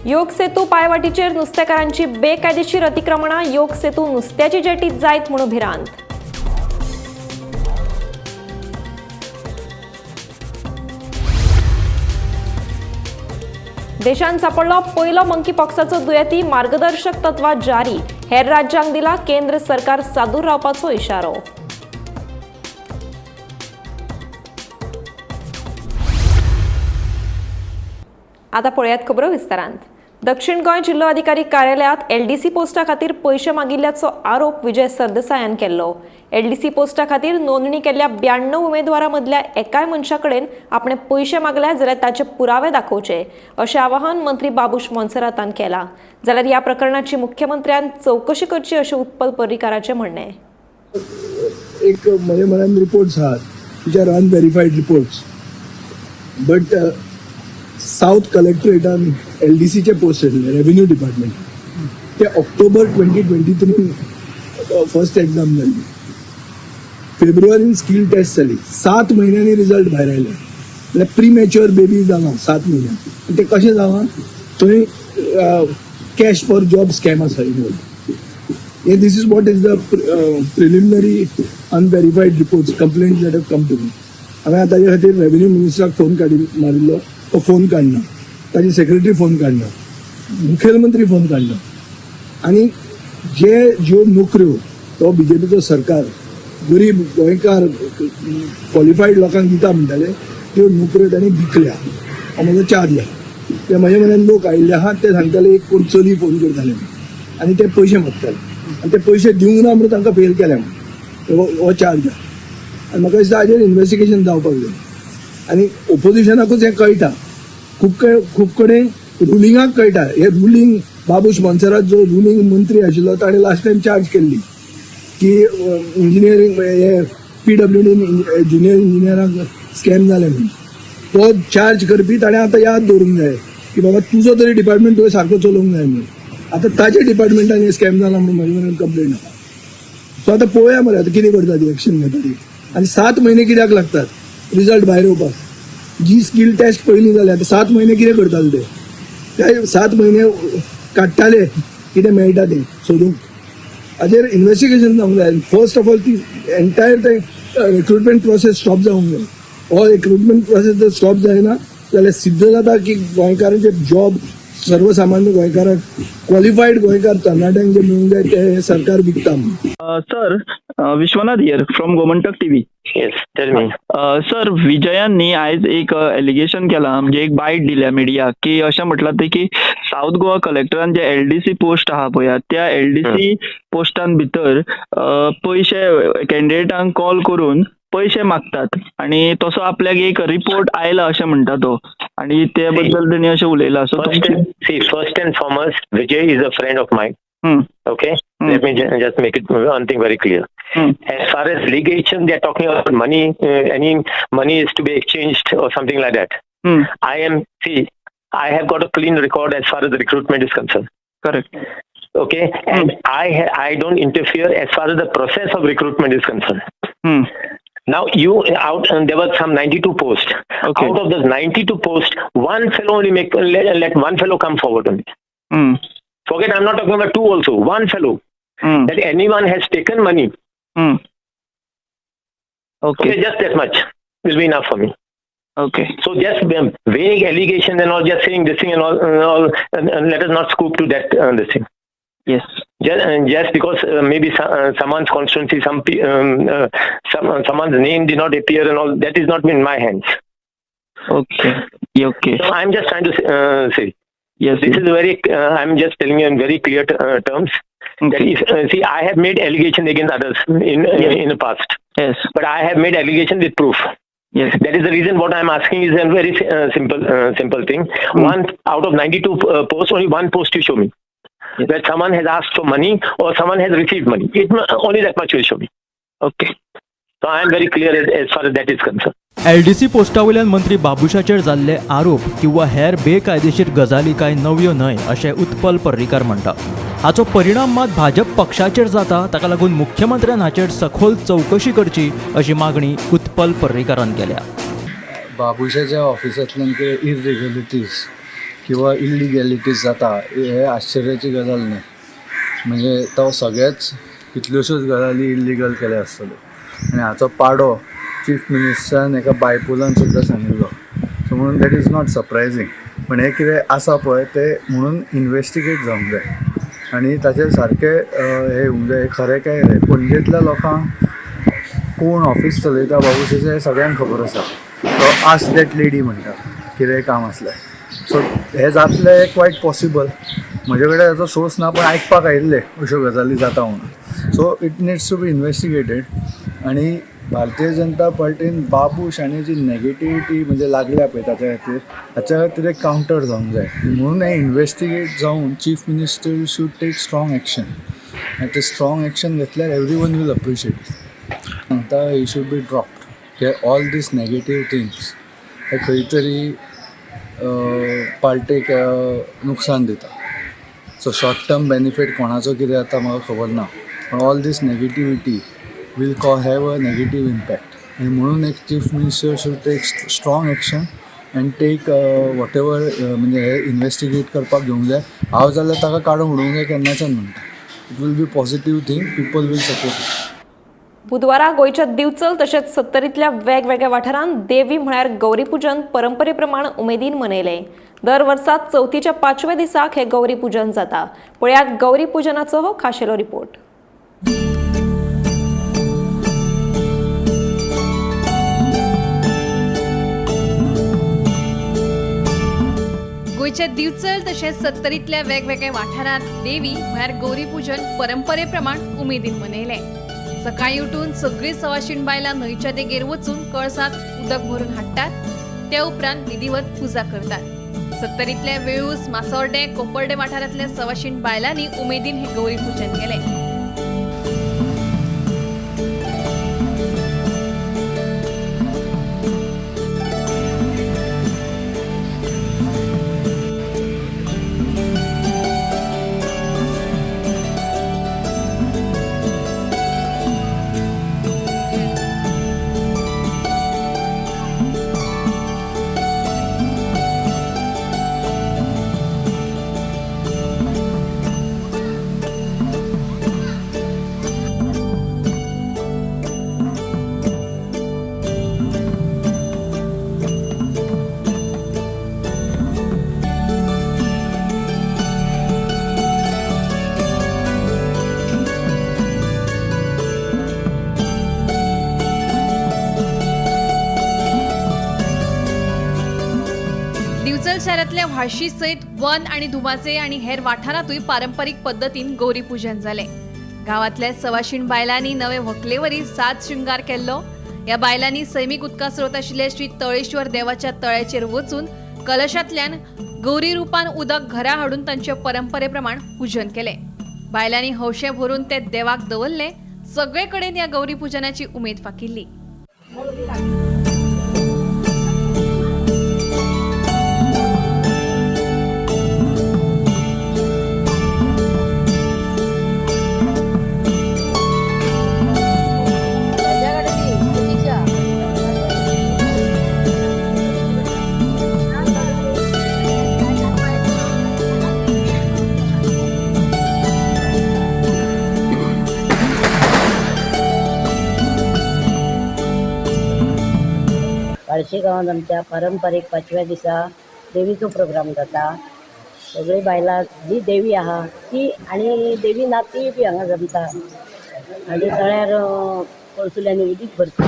योग सेतू पायवाटीचेर नुस्तेकारांची बेकायदेशीर अतिक्रमणां, योग सेतू नुस्त्याची जेटीत जायत म्हणून भिरांत. देशांत सापडलो पयलो मंकी पॉक्साचो दुयेंती, मार्गदर्शक तत्वां जारी, हेर राज्यांक दिला केंद्र सरकार सादूर रावपाचो इशारो. आतां पळयात खबरो विस्तारांत. दक्षिण गोंय जिल्लोधिकारी कार्यालयांत एलडीसी पोस्टा खातीर पयशे मागिल्ल्याचो आरोप विजय सरदेसायान केल्लो. एलडीसी पोस्टा खातीर नोंदणी केल्ल्या 92 उमेदवारां मदल्या एकाय मनशा कडेन आपणे पयशे मागल्या जाल्यार ताचे पुरावे दाखोवचे अशें आवाहन मंत्री बाबूश मोन्सेरातान केलां. जाल्यार ह्या प्रकरणाची मुख्यमंत्र्यान चवकशी करची अशें उत्पल पर्रीकाराचें म्हणणें. एक म्हज्या मनान रिपोर्ट्स आहात which are unverified reports, but south कलेक्टरेटान एलडीसीचे post येयल्ले रेव्हेन्यू डिपार्टमेंट, ते ऑक्टोबर 2023 फर्स्ट एक्झाम जाली, फेब्रुवारीन स्कील टेस्ट जाली, 7 म्हयन्यांनी रिजल्ट भायर आयले. म्हणल्यार प्रीमॅच्युअर बेबी जाला 7 म्हयन्यां. ते कशें जालां, थंय कॅश फॉर जॉब स्कॅम आसा इनवॉल्व. हे this is what is the preliminary unverified reports complaint that have come to me. हांवें ताजे खातीर रेव्हेन्यू मिनिस्टराक फोन काडी मारिल्लो, तो फोन काडना, ताजी सेक्रेटरी फोन काडना, मुखेलमंत्री फोन काडना. आनी जे ज्यो नोकऱ्यो तो बीजेपीचो सरकार गरीब गोंयकार क्वॉलिफायड लोकांक दिता म्हणटाले त्यो नोकऱ्यो तांणी विकल्या. हो म्हजो चार्ज आहा. ते म्हज्या मनान लोक आयिल्ले आहा ते सांगताले एक कोण चली फोन करताले आनी ते पयशे मागताले आनी ते पयशे दिवंक ना म्हणून तांकां फेल केले म्हणून हो चार्ज आहा. आनी म्हाका दिसता हाजेर इन्वेस्टिगेशन जावपाक जाय. आनी ओपोजिशनाकूच हें कळटा, खूब कडेन रुलिंगाक कळटा. हे रुलींग बाबूश मोन्सेरात जो रुलींग मंत्री आशिल्लो ताणें लास्ट टायम चार्ज केल्ली की इंजिनियरींग हे पीडब्ल्यूडीन ज्युनियर इंजिनियरांक स्कॅम जालें म्हणून. तो चार्ज करपी ताणें आतां याद दवरूंक जाय की बाबा तुजो तरी डिपार्टमेंट तुवें सारको चलोवंक जाय म्हणून. आतां ताच्या डिपार्टमेंटान हें स्कॅम जाला म्हणून म्हजे कडेन कंप्लेन आसा. सो आतां पळोवया मरे आतां कितें करता ती, एक्शन घेता ती. आनी 7 म्हयने कित्याक लागतात रिजल्ट भायर येवपाक? जी स्कील टेस्ट पयलीं जाल्या आतां 7 म्हयने कितें करताले ते? ते 7 म्हयने काडटाले कितें मेळटा तें सोदूंक. हाजेर इन्वेस्टिगेशन जावंक जाय. फर्स्ट ऑफ ऑल ती एंटायर ते रिक्रुटमेंट प्रोसेस स्टॉप जावंक जाय. हो रिक्रुटमेंट प्रोसेस जर स्टॉप जायना जाल्यार सिद्ध जाता की गोंयकारांचे जॉब सर्वसामान्य गोंयकारांक क्वॉलिफायड गोंयकार तरणाट्यांक जे मेळूंक जाय ते सरकार विकता. Sir, Vishwanath here from Gomantak TV. Yes, tell me. Sir, विजयान न्ही आयज एक एलिगेशन केलां, म्हणजे एक बायट दिल्या मिडियाक की अशें म्हटलां तें की सावथ गोवा कलेक्टरान जे एलडीसी पोस्ट आहा पळय, त्या एलडीसी पोस्टान भितर पयशे कॅन्डिडेटांक कॉल करून पयशे मागतात आणि तसो आपल्याक एक रिपोर्ट आयला अशें म्हणटा तो, आणि ते बद्दल तेणी अशें उलयलां. So see, first and foremost, Vijay is a friend of mine. Okay, let me just make it one thing very clear. As far as litigation, they are talking about money, any money is to be exchanged or something like that. I have got a clean record as far as the recruitment is concerned. Correct. Okay, and I don't interfere as far as the process of recruitment is concerned. Now you out and there were some 92 posts. Okay. Out of those 92 posts, one fellow only make let one fellow come forward only. Forget, I'm not talking about two also. One fellow. That anyone has taken money. Okay. Just that much will be enough for me. Okay. So just vague allegations and all, just saying this thing and all, and let us not scoop to that this thing. Yes. Just because maybe someone's constituency, someone's name did not appear and all, that is not in my hands. Okay. Okay. So I'm just trying to say. Yes. This is very. I'm just telling you in very clear terms. Okay. That if, see, I have made allegation against others in the past. Yes. But I have made allegation with proof. Yes. That is the reason what I'm asking is a very simple thing. One out of 92 posts, only one post you show me. Yes. Where someone has asked for money or someone has received money. It only that much will show me. Okay. So I am very clear as far as that is concerned. LDC पोस्टा वयल्यान मंत्री बाबुशाचेर जाल्ले आरोप किंवा हेर बेकायदेशीर गजाली कांय नव्यो न्हय अशें उत्पल पर्रीकार म्हणटा. हाचो परिणाम मात भाजप पक्षाचेर जाता, ताका लागून मुख्यमंत्र्यान हाचेर सखोल चवकशी करची अशी मागणी उत्पल पर्रीकारान केल्या. बाबुशाच्या ऑफिसांतल्यान कितें इरेग्युलरिटीज किंवा इलिगॅलिटीज जाता हे आश्चर्याची गजाल न्हय. म्हणजे तो सगळेच कितल्योश्योच गजाली इल्लिगल केल्या आसतल्यो आनी हाचो पाडो चीफ मिनिस्टरान एका बायपोलान सुद्दां सांगिल्लो. सो म्हणून that is not surprising. पण हें कितें आसा पळय तें म्हणून इनवेस्टिगेट जावंक जाय आनी ताचेर सारकें हें येवंक जाय, खरें काय हें. पणजेंतल्या लोकांक कोण ऑफिस चलयता बाबुशाचें हें सगळ्यांक खबर आसा. तो आस्क that lady म्हणटा कितेंय काम आसल्यार. सो हें जातलें क्वायट पॉसिबल. म्हजे कडेन ताचो सोर्स ना, पण आयकपाक आयिल्लें अश्यो गजाली जाता म्हणून. So it needs to be investigated. आनी भारतीय जनता पार्टीन बाबूश आनी जी नेगेटिविटी म्हणजे लागल्या पळय ताच्या खातीर, हाच्या खातीर एक कावंटर जावंक जाय. म्हणून हें इनवेस्टिगेट जावन chief minister should take strong action. आनी ते स्ट्रॉंग एक्शन घेतल्यार एवरी वन will appreciate. सांगता he should be dropped. हे ऑल these negative things हे खंय तरी पार्टेक नुकसान दिता. सो शॉर्ट टर्म बेनिफीट कोणाचो कितें जाता म्हाका खबर ना, पण all this negativity will have a negative impact. आनी म्हणून एक chief minister should take strong action and take whatever म्हणजे हे इनवेस्टिगेट करपाक घेवंक जाय. हांव जाल्यार ताका काडून उडोवंक जाय केन्नाच्यान म्हणटा. It will be positive thing, people will support it. बुधवारा गोंयच्या दिवचल तशेंच सत्तरींतल्या वेगवेगळ्या वाठारांत देवी म्हळ्यार गौरी पूजन परंपरे प्रमाण उमेदीन मनयलें. दर वर्सा चवथीच्या पांचव्या दिसाक हें गौरी पूजन जाता. पळयात गौरी पूजनाचो हो खाशेलो रिपोर्ट. गोंयच्या दिवचल तशेंच सत्तरींतल्या वेगवेगळ्या वाठारांत देवी म्हळ्यार गौरी पूजन परंपरे प्रमाण उमेदीन मनयलें. सकाळीं उठून सगळीं सवाशीण बायलां न्हंयच्या देगेर वचून कळसांत उदक भरून हाडटात. त्या उपरांत विधिवत पुजा करतात. सत्तरींतल्या वेळूस, मासोर्डे, कोपर्डे वाठारांतल्या सवाशीण बायलांनी उमेदीन हें गौरी पूजन केलें. दिवचल शारांतल्या व्हाळशी सयत वन आनी धुमाचे आनी हेर वाठारांतूय पारंपरीक पद्दतीन गौरी पूजन जालें. गांवांतल्या सवाशीण बायलांनी नवे व्हंकलेवरी साज शृंगार केल्लो. ह्या बायलांनी सैमीक उदका स्रोत आशिल्ले श्री तळेश्वर देवाच्या तळ्याचेर वचून कलशांतल्यान गौरी रुपान उदक घरा हाडून तांचे परंपरे प्रमाण पूजन केलें. बायलांनी हौशे भरून ते देवाक दवरले. सगळे कडेन ह्या गौरी पूजनाची उमेद फाकिल्ली. वाळशे गांवांत आमच्या पारंपारीक पांचव्या दिसा देवीचो प्रोग्राम जाता. सगळीं बायलां जी देवी आहा ती आनी देवी ना तीय बी हांगा जमता आनी तळ्यार कळसुल्यांनी उदीक भरता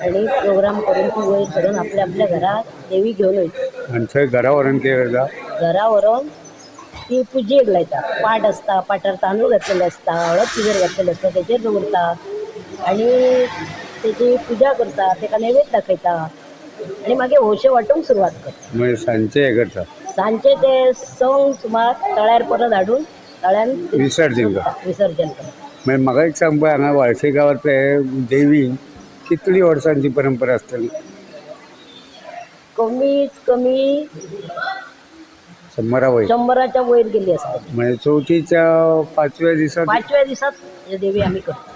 आनी प्रोग्राम करून ती वयर सरून आपल्या आपल्या घरा देवी घेवन वयता. आनी थंय घरा व्हरून कितें करता? घरा व्हरून ती पुजेक लायता. पाट आसता, पाटार तांदूळ घातलेले आसता, हळद तिजेर घातलेले आसता, तेचेर दवरता आनी तेची पुजा करता, तेका नैवेद्य दाखयता आनी मागीर हौशे वांटूंक सुरवात करता. मागीर सांजचे हें करता? सांजचे ते 6 सुमार तळ्यार परत हाडून तळ्यान विसर्जन करता. विसर्जन करता. मागीर म्हाका एक सांग पळय, हांगा वाळशे गांवांतले देवी कितली वर्सांची परंपरा आसतली? कमीत कमी 100 वयर, 100च्या वयर गेली आसतली. म्हणजे चवथीच्या पांचव्या दिसा, पांचव्या दिसात देवी आमी करता.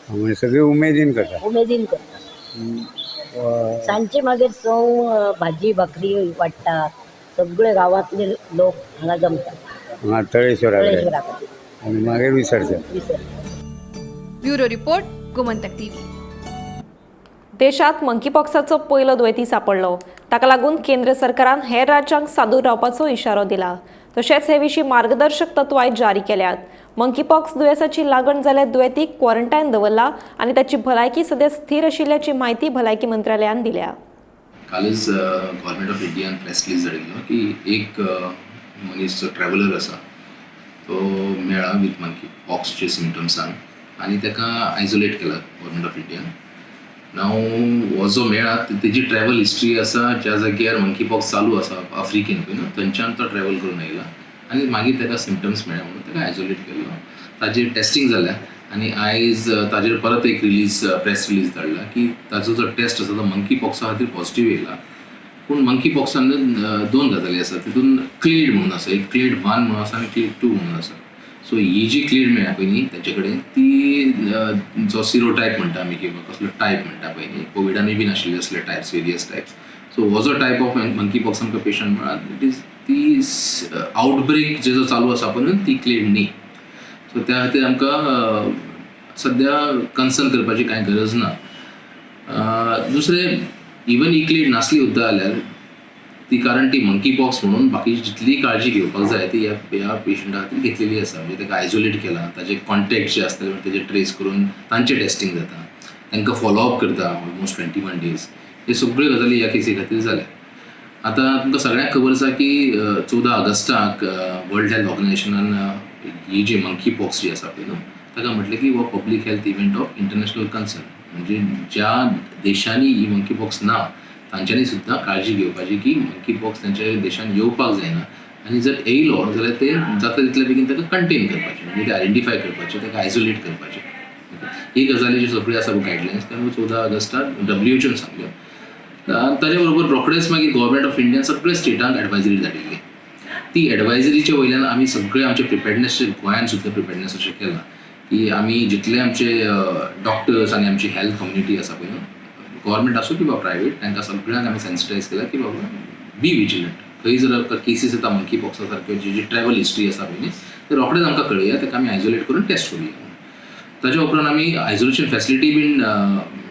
म्हणजे सगळी उमेदीन करता? उमेदीन करता. सांजचे मागीर 6 भाजी भाकरी वाडटा, सगळे गांवांतले लोक हांगा जमतात हांगा तळेश्वरा कडेन आनी मागीर विसर्जन. Bureau report, Gomantak TV. देशात मंकीपॉक्साचो पयलो दुयेंती सापडलो. ताका लागून केंद्र सरकारान हेर राज्यांक सादूर रावपाचो इशारो दिला. तशेंच हे विशीं मार्गदर्शक तत्वांय जारी केल्यात. मंकीपॉक्स दुयेंसाची लागण जाल्यार दुयेंतीक क्वॉरंटायन दवरला आनी ताची भलायकी सद्या स्थिर आशिल्ल्याची म्हायती भलायकी मंत्रालयान दिल्या. कालच गव्हर्मेंट ऑफ इंडियान प्रेस रिलीज धाडिल्लो की एक मनीस जो ट्रॅव्हलर आसा तो मेळ्ळा विथ मंकी पॉक्सचे सिमटम्सान आनी ताका आयसोलेट केला गव्हर्मेंट ऑफ इंडियान. नाव हो जो मेळ्ळा तेजी ट्रॅव्हल हिस्ट्री आसा ज्या जाग्यार मंकी पॉक्स चालू आसा आफ्रिकेन पळय न्हू, थंयच्यान तो ट्रॅव्हल करून आयला आनी मागीर ताका सिमटम्स मेळ्ळा म्हणून ताका आयसोलेट केल्लो. ताजेर टेस्टिंग जाल्या आनी आयज ताजेर परत एक रिलीज प्रेस रिलीज धाडला की ताजो जो टेस्ट आसा तो मंकी पॉक्सा खातीर पॉझिटीव येयला. पूण मंकी पॉक्सान दोन गजाली आसा, तितून क्लेड म्हणून आसा, एक क्लेड 1 म्हणून आसा आनी क्लेड 2 म्हणून आसा. सो ही जी क्लेड मेळ्ळा पळय न्ही ताचे कडेन ती जो सिरो टायप म्हणटा आमी किंवा कसलो टायप म्हणटा पळय न्ही, कोविडानूय बी नाशिल्ले असले टायप्स, वेरियस टायप्स. सो हो जो टायप ऑफ मंकी पॉक्स आमकां पेशंट मेळ्ळा it is ती आवटब्रेक जे जो चालू आसा पळय न्हू ती क्लेड न्ही. सो त्या खातीर आमकां सद्या कन्सर्न करपाची कांय गरज ना. दुसरें, इवन ही क्लेड नासली सुद्दां जाल्यार ती, कारण ती मंकी पॉक्स म्हणून बाकीची जितली काळजी घेवपाक जाय ती ह्या पेशंटा खातीर घेतलेली आसा. म्हणजे ताका आयसोलेट केला, ताजे कॉन्टेक्ट जे आसतले तेजे ट्रेस करून तांचें टेस्टिंग जाता, तांकां फॉलोअप करता ऑलमोस्ट 21 डेज. हे सगळ्यो गजाली ह्या केसी खातीर जाल्या. आतां तुमकां सगळ्यांक खबर आसा की 14 ऑगस्टाक वर्ल्ड हेल्थ ऑर्गनायझेशनान ही जी मंकी पॉक्स जी आसा पळय न्हू ताका म्हटलें की हो public health event of international concern. म्हणजे ज्या देशांनी ही मंकी पॉक्स ना तांच्यांनी सुद्दां काळजी घेवपाची की मंकी पॉक्स तांच्या देशान येवपाक जायना आनी जर येयलो जाल्यार ते जाता तितले बेगीन ताका कंटेन करपाचें, म्हणजे ते आयडेंटिफाय करपाचें, ताका आयसोलेट करपाचें. ही गजाली ज्यो सगळ्यो आसा गायडलायन्स त्यामुळे 14 ऑगस्टाक WHO N सांगल्यो. ताजे बरोबर रोखडेच मागीर गव्हर्मेंट ऑफ इंडियान सगळे स्टेटांक एडवायजरी धाडिल्ली. ती एडवायजरीच्या वयल्यान आमी सगळे आमचे प्रिपेडनेस गोंयान सुद्दां प्रिपेडनेस अशें केलां की आमी जितले आमचे डॉक्टर्स आनी आमची हेल्थ कम्युनिटी आसा पळय न्हू, गव्हर्मेंट आसूं किंवा प्रायवेट, तांकां सगळ्यांक आमी सेन्सिटायज केलां की बाबा बी विजिलंट. खंय जर आमकां केसीस येता मंकी पॉक्सा सारक्यो जी जी ट्रॅव्हल हिस्ट्री आसा पळय न्ही ते रोखडेच आमकां कळया, ताका आमी आयसोलेट करून टेस्ट करुया. ताच्या उपरांत आमी आयसोलेशन फॅसिलिटी बीन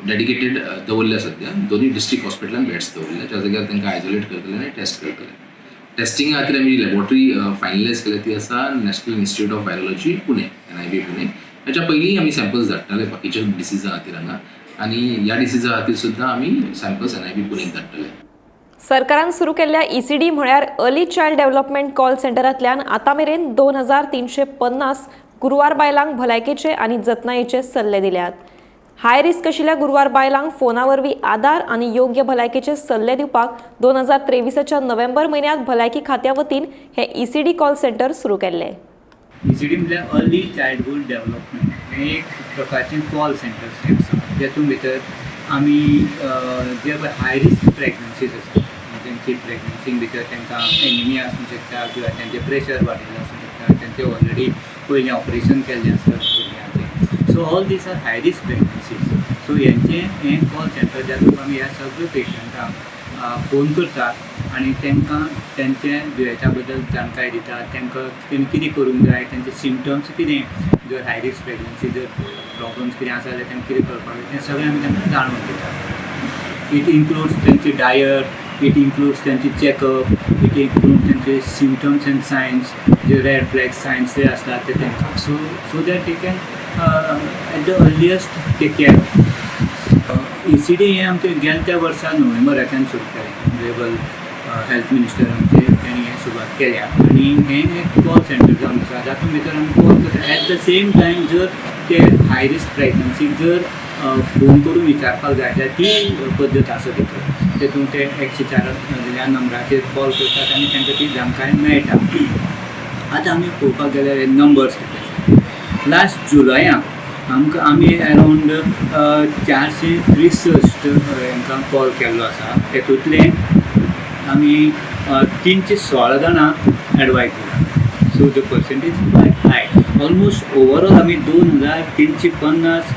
डेडिकेटेड दवरल्या सद्या दोनूय डिस्ट्रिक्ट हॉस्पिटलान बेड्स दवरल्या ज्या जाग्यार तांकां आयसोलेट करतले आनी टेस्ट करतले. टेस्टिंगा खातीर आमी लॅबोरेटरी फायनलायज केल्या ती आसा national institute of virology Pune, NIV Pune. ताच्या पयलीं आमी सॅम्पल्स धाडटाले बाकीच्या डिसिजा खातीर हांगा आनी ह्या डिसिजा खातीर सुद्दां आमी सॅम्पल्स NIB पुणेक धाडटले. सरकारान सुरू केल्ल्या ECD म्हळ्यार अर्ली चायल्ड डेव्हलपमेंट कॉल सेंटरांतल्यान आतां मेरेन 2350 गुरवार बायलांक भलायकेचे आनी जतनायेचे सल्ले दिल्यात. हाय रिस्क आशिल्ल्या गुरवार बायलांक फोना वरवीं आदार आनी योग्य भलायकेचे सल्ले दिवपाक 2023च्या नोव्हेंबर म्हयन्यांत भलायकी खात्या वतीन हे ECD call centre सुरू केल्ले. ECD म्हळ्यार अर्ली चायल्डहूड डेव्हलपमेंट हें एक प्रकारचें कॉल सेंटर आसा जेतून भितर आमी जे पळय हाय रिस्क प्रेग्नन्सीज आसा तेंची प्रेग्नन्सीन भितर तांकां एनिमिया आसूंक शकता किंवा तेंचें प्रेशर वाडिल्लें आसूंक शकता, तेंचें ऑलरेडी पयलीं ऑपरेशन केल्लें आसता भुरग्यांचें. So all these are high risk pregnancies. So हेंचें हें कॉल सेंटर जातूंत आमी ह्या सगळ्या पेशंटांक फोन करतात आनी तांकां तेंच्या दुयेंता बद्दल जाणकाय दितात, तांकां तेणी कितें करूंक जाय, तेंचे सिमटम्स कितें, जर हाय रिस्क प्रेग्नन्सी जर प्रॉब्लम्स कितें आसा जाल्यार तांकां कितें करपाक जाय तें सगळें आमी तांकां जाणून दितात. It includes तेंचे डायट, it includes तेंचे चॅकअप, it includes तेंचे सिमटम्स एंड सायन्स, जे रेड फ्लॅग सायन्स जे आसतात ते तांकां, so that they can at the earliest take care. ECD हें आमचें गेल्या त्या वर्सा नोव्हेंबराच्यान सुरू केलें. ऑनरेबल हेल्थ मिनिस्टर आमचे, तांणी हें सुरवात केल्या आनी हें एक कॉल सेंटर जावन आसा, जातूंत भितर आमी कॉल करता. एट the same time जर ते हाय रिस्क प्रेग्नन्सीक जर फोन करून विचारपाक जाय जाल्यार ती पद्दत आसा भितर. तेतून ते 104 ह्या नंबराचेर कॉल करतात आनी तांकां ती जाणकाय मेळटा. आतां आमी पळोवपाक गेल्यार नंबर्स कितले आसा. लास्ट जुलयाक आमकां आमी अरावंड 463 हांकां कॉल केल्लो आसा. तेतूंतले आमी 316 जाणांक एडवायज दिला. So the percentage quite high. Almost overall आमी 2350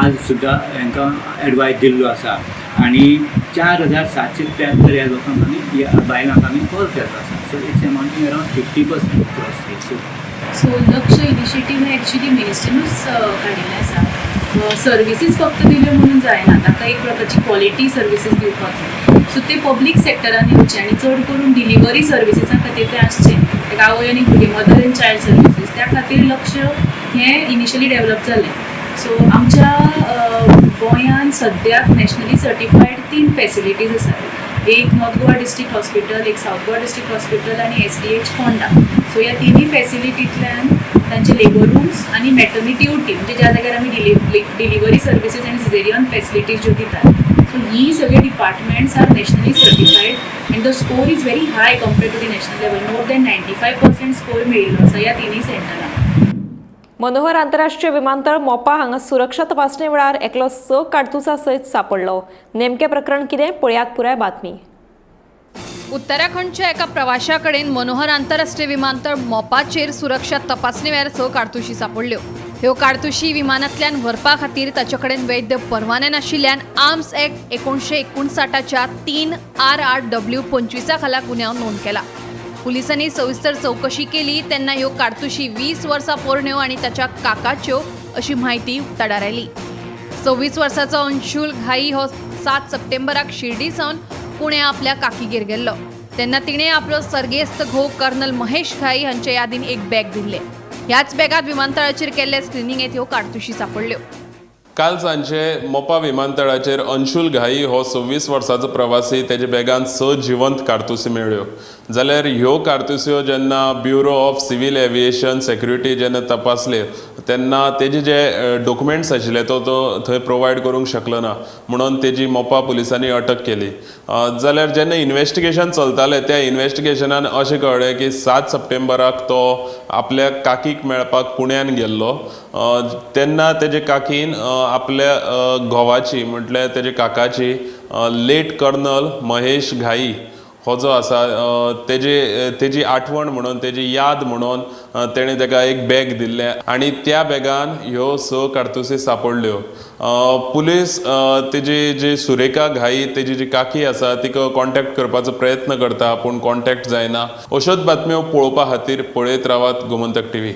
आज सुद्दां हांकां एडवायज दिल्लो आसा आनी 4773 ह्या लोकांक आमी, ह्या बायलांक आमी कॉल केल्लो आसा. So it's amounting around 50% cross rate. So Lakshya initiative हें एक्चुली मिनिस्ट्रीनूच काडिल्लें आसा. सर्विसीस फक्त दिल्यो म्हणून जायना, ताका एक प्रकारची क्वॉलिटी सर्विसीस दिवपाक जाय. सो ते पब्लीक सेक्टरान येवचे आनी चड करून डिलिव्हरी सर्विसीसा खातीर तें आसचें, लायक आवय आनी भुरगें, मदर एंड चायल्ड सर्विसीस, त्या खातीर लक्ष हें इनिशियली डेवलप जालें. सो आमच्या गोंयान सद्याक नॅशनली सर्टिफायड 3 फॅसिलिटीज आसात. एक नॉर्थ गोवा डिस्ट्रिक्ट हॉस्पिटल, एक सावथ गोवा डिस्ट्रिक्ट हॉस्पिटल आनी SDH Ponda. सो ह्या तिनूय फॅसिलिटींतल्यान तांचे लेबर रुम्स आनी मॅटर्निटी ओटी, म्हणजे ज्या जाग्यार आमी डिलिव्हरी सर्विसीस आनी सिजेरियन फॅसिलिटीज ज्यो दितात, सो ही सगळे departments are nationally certified and the score is very high compared to the national level. More than 95% score मेळिल्लो आसा ह्या तिनूय सेंटरांक. मनोहर आंतरराष्ट्रीय विमानतळ मोपा हांगा सुरक्षा तपासणे वेळार एकलो 6 काडतुसां सयत सापडलो. नेमकें प्रकरण कितें, पळयात पुराय बातमी. उत्तराखंडच्या एका प्रवाशा कडेन मनोहर आंतरराष्ट्रीय विमानतळ मोपाचेर सुरक्षा तपासणे वेळार 6 काडतुशी सापडल्यो. ह्यो काडतुशी विमानांतल्यान व्हरपा खातीर ताचे कडेन वैध परवाने नाशिल्ल्यान आर्म्स ऍक्ट 1959च्या 3 R8W 25 खाला गुन्यांव नोंद केला. पुलिसांनी सविस्तर चौकशी केली तेन्ना ह्यो काडतुशी 20 वर्सां पोरण्यो आनी ताच्या काकाच्यो अशी म्हायती उक्ताडार आयली. 26 वर्साचो अंशुल घाई हो 7 सप्टेंबराक शिर्डी सावन पुणे आपल्या काकीगेर गेल्लो तेन्ना तिणें आपलो सर्गेस्त घोव कर्नल महेश घाई हांचे यादीन एक बॅग दिल्लें. ह्याच बॅगांत विमानतळाचेर केल्ले स्क्रिनिंगेंत ह्यो काडतुशी सापडल्यो. काल सांजे मोपा विमानतळाचेर अंशुल घाई हो 26 वर्साचो प्रवासी तेजे बॅगान 6 जिवंत कारतुसी मेळ्ळ्यो. जाल्यार ह्यो कारतुस्यो जेन्ना bureau of civil aviation security जेन्ना तपासले तेन्ना तेजे जे डॉक्युमेंट्स आशिल्ले तो थंय प्रोवायड करूंक शकलो ना, म्हणून तेजी मोपा पुलिसांनी अटक केली. जाल्यार जेन्ना इन्वेस्टिगेशन चलतालें त्या इन्वेस्टिगेशनान अशें कळ्ळें की 7 सप्टेंबराक तो आपल्या काकीक मेळपाक पुण्यान गेल्लो. तेन्ना तेजे काकीन आपल्या घोवाची म्हटल्यार तेजे काकाची लेट कर्नल महेश घाई हो जो आसा तेजी आठवण म्हणून, तेजी याद म्हणून तेणें तेका एक बॅग दिल्लें आनी त्या बॅगान ह्यो 6 कारतुसी सापडल्यो. पुलीस तेजी जी सुरेखा घाई तेजी जी काकी आसा तिका कॉन्टॅक्ट करपाचो प्रयत्न करता पूण कॉन्टॅक्ट जायना. अश्योच बातम्यो पळोवपा खातीर पळयत रावात गोमंतक टीव्ही.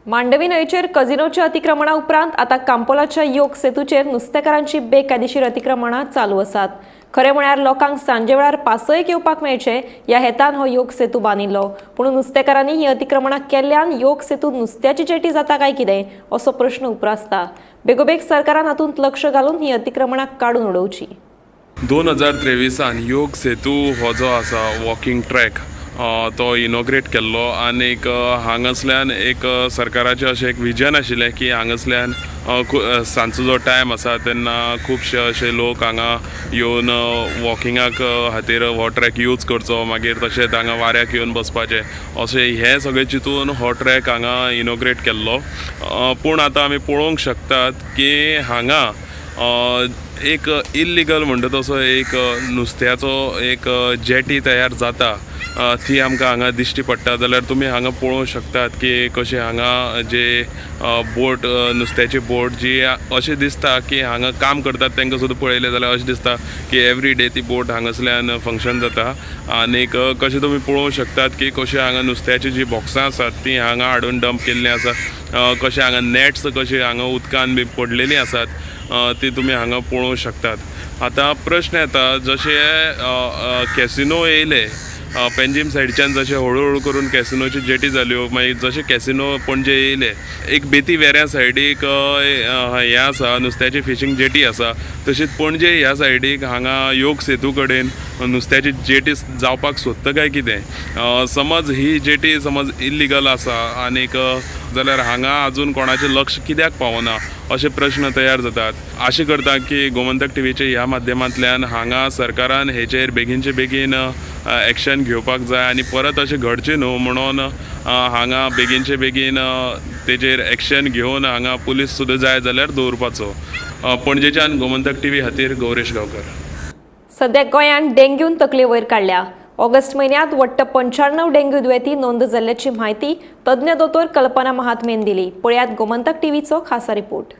मांडवी न्हंयचेर कझिनोच्या अतिक्रमणा उपरांत आतां कांपोलाच्या योग सेतूचेर नुस्तेकारांची बेकायदेशीर अतिक्रमणां चालू आसात. खरें म्हळ्यार लोकांक सांजे वेळार पासयेक येवपाक मेळचें ह्या हेतान हो योग सेतू बांदिल्लो, पूण नुस्तेकारांनी ही अतिक्रमणां केल्ल्यान योग सेतू नुस्त्याची जेटी जाता काय कितें असो प्रश्न उप्रासता. बेगोबेग सरकारान हातूंत लक्ष घालून ही अतिक्रमणां काडून उडोवची. 2023 योग सेतू हो जो आसा वॉकिंग ट्रॅक तो इनॉग्रेट केल्लो आनीक हांगासल्यान एक सरकाराचें अशें एक विजन आशिल्लें की हांगासल्यान सांजचो जो टायम आसा तेन्ना खुबशे अशे लोक हांगा येवन वॉकिंगाक खातीर हो ट्रॅक यूज करचो, मागीर तशेंच हांगा वाऱ्याक येवन बसपाचें, अशें हें सगळें चिंतून हो ट्रॅक हांगा इनॉग्रेट केल्लो. पूण आतां आमी पळोवंक शकतात की हांगा एक इल्लिगल म्हणटा तसो एक नुस्त्याचो एक जेटी तयार जाता ती आमकां हांगा दिश्टी पडटा. जाल्यार तुमी हांगा पळोवंक शकतात की कशें हांगा जे बोट नुस्त्याची बोट जी अशें दिसता की हांगा काम करतात तांकां सुद्दां पळयलें जाल्यार अशें दिसता की एवरी डे ती बोट हांगासल्यान फंक्शन जाता. आनीक कशें तुमी पळोवंक शकतात की कशें हांगा नुस्त्याची जी बॉक्सां आसात ती हांगा हाडून डंप केल्लीं आसा, कशें हांगा नॅट्स कशें हांगा उदकान बी पडलेलीं आसात. ती तुमी हांगा पळोवंक शकतात. आतां प्रश्न येता, जशे कॅसिनो येयले पेंजीम सायडच्यान, जशे हळू हळू करून कॅसिनोची जेटी जाल्यो, मागीर जशे कॅसिनो पणजे येयले, एक बेती वेऱ्या सायडीक हें आसा, नुस्त्याची फिशींग जेटी आसा, तशीच पणजे ह्या सायडीक हांगा योग सेतू कडेन नुस्त्याची जेटी जावपाक सोदता काय कितें? समज ही जेटी समज इल्लिगल आसा आनीक जाल्यार हांगा अजून कोणाचें लक्ष कित्याक पावना अशे प्रश्न तयार जातात. आशा करता की गोमंतक टीव्हीचे ह्या माध्यमांतल्यान हांगा सरकारान हेचेर बेगीनचे बेगीन एक्शन घेवपाक जाय आनी परत अशें घडचें न्हू म्हणून हांगा बेगीनचे बेगीन तेजेर एक्शन घेवन हांगा पुलीस सुद्दां जाय जाल्यार दवरपाचो. पणजेच्यान गोमंतक टीव्ही खातीर गौरेश गांवकर. सध्या गोंयांत डेंग्यून तकले वयर काडल्या. ऑगस्ट म्हयन्यांत वट्ट 95 डेंग्यू दुयेंती नोंद जाल्ल्याची म्हायती तज्ञ दोतोर कल्पना महात्मेन दिली. पळयात गोमंतक टीव्हीचो खासा रिपोर्ट.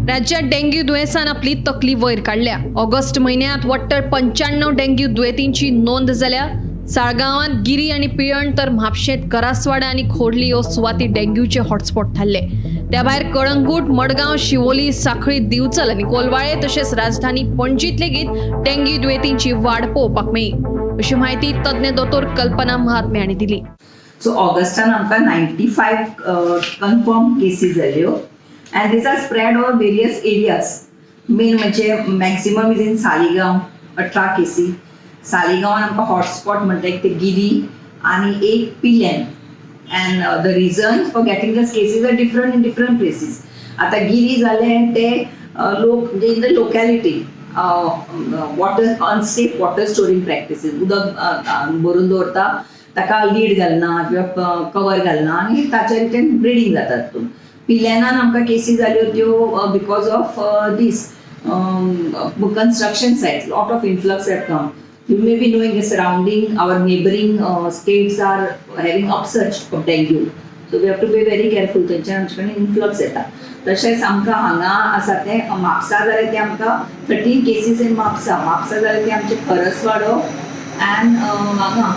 राज्यात डेंग्यू दुयेंसान आपली तकली वयर काडल्या. ऑगस्ट म्हयन्यांत वट्ट 95 डेंग्यू दुयेंतींची नोंद जाल्या. साळगांवांत गिरी आनी पिळण तर म्हापशेंत करासवाडा आनी खोर्ली ह्यो सुवाती डेंग्यूचे हॉटस्पॉट थारले. त्या भायर कळंगूट, मडगांव, शिवोली, साखळी, दिवचल आनी कोलवाळे तशेंच राजधानी पणजीत लेगीत डेंग्यू दुयेंतींची वाड पळोवपाक मेळ्ळी, अशी म्हायती तज्ञ दोतोर कल्पना महात्मे हांणी दिली. सो ऑगस्टान आमकां 95 कन्फर्म केसीस जाल्यो and these are spread over various areas. Main म्हणजे मॅक्सिमम is in Saligao 18 केसी. सालिगांवान आमकां हॉटस्पॉट म्हणटा एक ते गिरी आनी एक Pilerne. And the reason for getting these cases are different in different places. आतां गिरी जालें ते लोक म्हणजे in the locality water unsafe water storing practices, उदक भरून दवरता ताका लीड घालना किंवा कवर घालना आनी ताच्या रितीन ब्रिडींग जाता तितून. पिल्यानान आमकां केसी जाल्यो त्यो because of this construction site, lot of influx have come. You may be knowing the surrounding, our neighboring states are having upsurge of dengue. So we have to be very careful. थंयच्यान आमचे कडेन इन्फ्लक्स येता. तशेंच आमकां हांगा आसा तें म्हापसा जालें तें आमकां 13 केसीस इन म्हापसा. म्हापसा जालें तें आमचें खरसवाडो अँड हांगा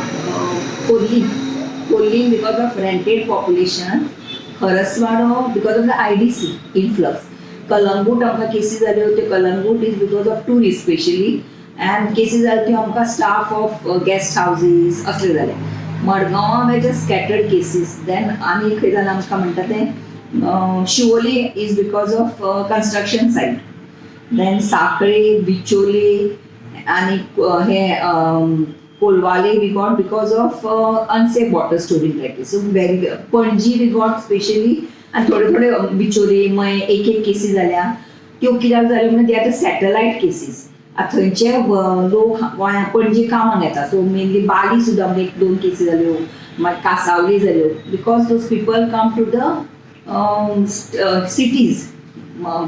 Khorlim. Khorlim because of rented population, Kharaswada because of the IDC influx. Calangute आमकां केसी जाल्यो त्यो Calangute is because of tourist specially. And cases जाले त्यो आमकां स्टाफ ऑफ गेस्ट हावजीस असले जाले. मडगांवां म्हणजे स्कॅटर्ड केसीस. देन आनी खंय जालें आमकां म्हणटा तें Siolim is because of construction site. Then Sanquelim, Bicholim आनी हे Colvale we got because of unsafe water storing practice. So very Panaji we got specially आनी थोडे थोडे बिचोले मये एक एक केसी जाल्या त्यो कित्याक जाल्यो म्हणल्यार ते आतां सॅटलायट केसीस. आतां थंयचे लोक गोंया पणजे कामाक येता. सो मेनली बाली सुद्दां म्हणजे 1-2 केसी जाल्यो, मागीर कासावली जाल्यो, because those people come to the cities,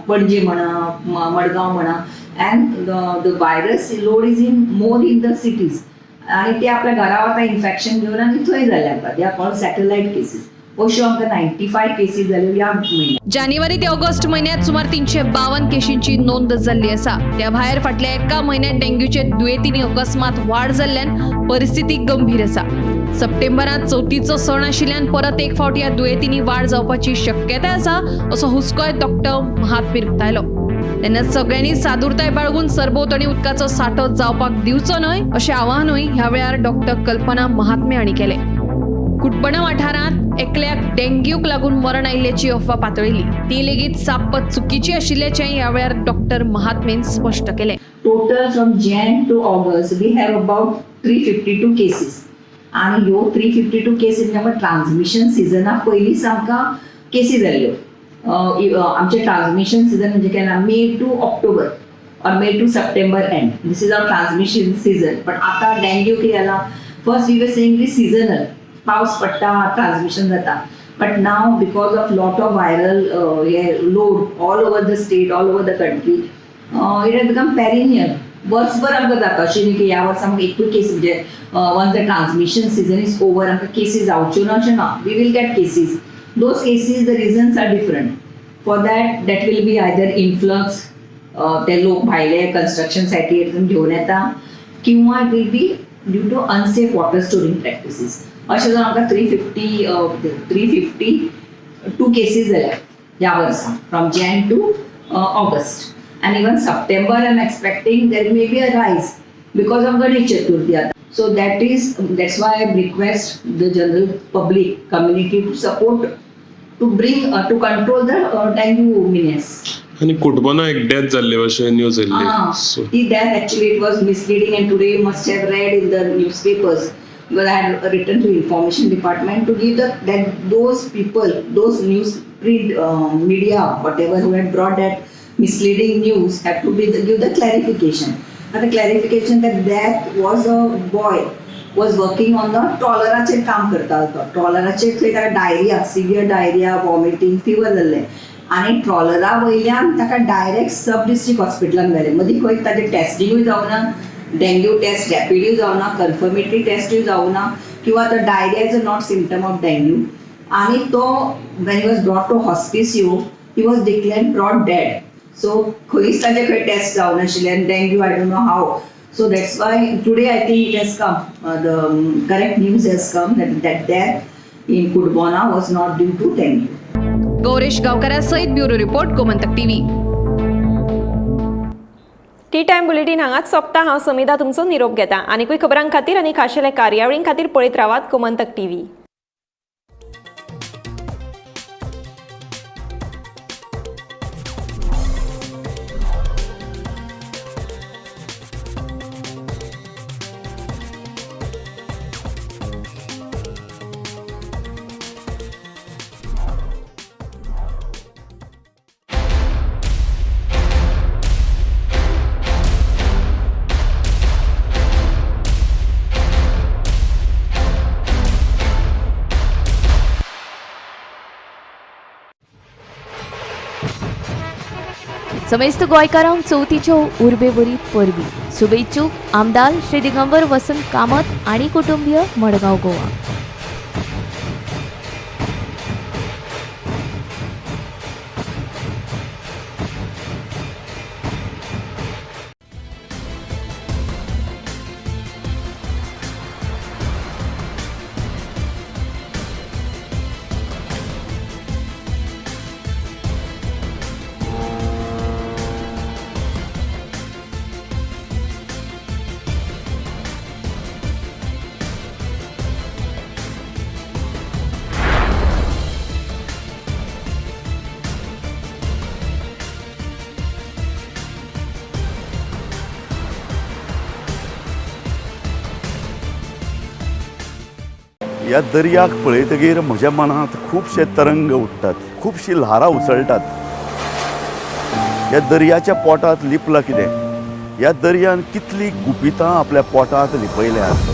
Panaji म्हणा, मडगांव म्हणा, and the virus load is in more in the cities. आनी ते आपल्या घरा वता इन्फेक्शन घेवन आनी थंय जाले आमकां. They are called satellite cases. अश्यो आमकां 95 केसी जाल्यो ह्या म्हयन्याक. जानेवारी ते ऑगस्ट म्हयन्यात सुमार 352 केशींची नोंद जाल्ली आसा. त्या भायर फाटल्या एका म्हयन्यात डेंग्यूचे दुयेंतींनी अकस्मात वाड जाल्ल्यान परिस्थिती गंभीर आसा. सप्टेंबरांत चवथीचो सण आशिल्ल्यान परत एक फावट ह्या दुयेंतींनी वाड जावपाची शक्यताय आसा असो हुस्कोय डॉक्टर महात्मे उक्तायलो. तेन्ना सगळ्यांनी सादुरताय बाळगून सरभोंवतणी उदकाचो सांठो जावपाक दिवचो न्हय अशें आवाहनूय ह्या वेळार डॉक्टर कल्पना महात्मे हांणी केलें. कुटबणा वाठारांत एकल्याक डेंग्यूक लागून मरण आयिल्ल्याची अफवा पातळिल्ली ती लेगीत साप्प चुकीची आशिल्ल्याचें ह्या वेळार डॉक्टर महात्मेन स्पश्ट केलें. Total from Jan to August we have about 352 cases. आनी ह्यो 352 केसीस म्हणजे ट्रान्समिशन सिजना पयलींच आमकां केसी जाल्ल्यो. आमचें ट्रान्समिशन सिजन म्हणजे केन्ना May to October or May to September end. This is our transmission season. But आतां डेंग्यू कितें जाला, first we were saying is seasonal, पावस पडटा ट्रान्समिशन जाता. But now because of lot of viral hey load all over the state, all over the country, it has become perennial. वर्सभर आमकां जाता अशें न्ही की ह्या वर्सा आमकां एकूय केस म्हणजे once the transmission season is over आमकां केसी जावच्यो ना अशें ना. We will get cases. Those cases the reasons are different for that. That will be either influx, ते लोक भायले कन्स्ट्रक्शन सायटीर घेवन येता, किंवा it will be due to unsafe water storing practices. अशें जावन आमकां 352 केसीस जाल्या ह्या वर्सा from Jan to August. And even September I am expecting there may be a rise because of Ganesh Chaturthi आतां. So that's why I request the general public community to support to bring to control the dengue menace. आनी कुटुंबान एक डेथ जाल्ले अशें न्यूज येयल्ली. Ah, ती death actually it was misleading and today you must have read in the newspapers because I had written to information department to give the that those people, those news print media, whatever who had brought that misleading news have to be give the clarification. And the clarification that that was a boy was working on the ट्रॉलराचेर काम करतालो तो. ट्रॉलराचेर थंय ताका diarrhoea, severe diarrhoea, vomiting, fever जाल्लें आनी ट्रॉलरा वयल्यान ताका डायरेक्ट सब डिस्ट्रिक्ट हॉस्पिटलान व्हेलें. मदीं खंय ताजें टेस्टिंगूय जावना, डेंग्यू टेस्ट रॅपिडूय जावना, कन्फर्मेटरी टेस्टूय जावना किंवा तो diarrhoea is a not symptom of dengue. आनी तो when he was brought to Hospicio he was declared brought dead. So खंयच ताजे खंय taste जावनाशिल्ले dengue I don't know how. So that's why today I think it has come, the correct news has come that death in Cutbona was not due to dengue. Gauresh गांवकारा सयत bureau report, Gomantak TV. Tea time bulletin हांगाच सोंपता. हांव समिधा तुमचो निरोप घेता. आनीकूय खबरां खातीर आनी खाशेल्या कार्यावळीं खातीर पळयत रावात गोमंतक टीव्ही. समेस्त गोंयकारांक चवथीच्यो उर्बेभरीत परबी. शुभेच्छुक आमदार श्री दिगंबर वसंत कामत आनी कुटुंबीय, मडगांव, गोवा. ह्या दर्याक पळयतगीर म्हज्या मनांत खुबशे तरंग उठ्ठात, खुबशीं ल्हारां उसळटात. ह्या दर्याच्या पोटांत लिपलां कितें? ह्या दर्यान कितलीं गुपितां आपल्या पोटांत लिपयल्यांत.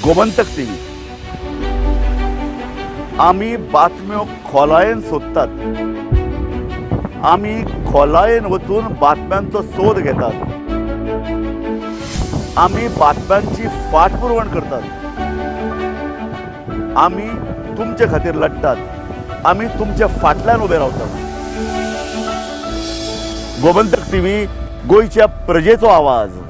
गोमंतक टीव्ही आमी बातम्यो खोलायेन सोदतात, आमी खोलायेन वचून बातम्यांचो सोद घेतात, आमी बातम्यांची फाटपुरवण करतात, आमी तुमचे खातीर लढतात, आमी तुमच्या फाटल्यान उबे रावतात. गोमंतक टीव्ही, गोंयच्या प्रजेचो आवाज.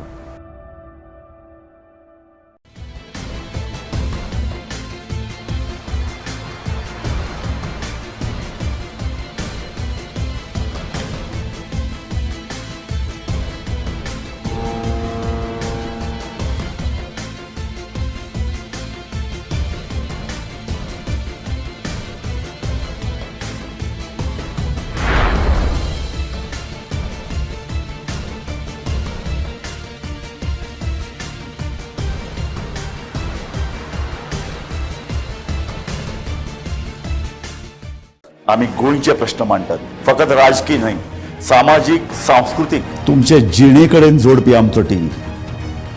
आमी गोंयचे प्रश्न मांडटात, फकत राजकीय न्हय, सामाजीक, सांस्कृतीक, तुमचे जिणे कडेन जोडपी आमचो टीव्ही,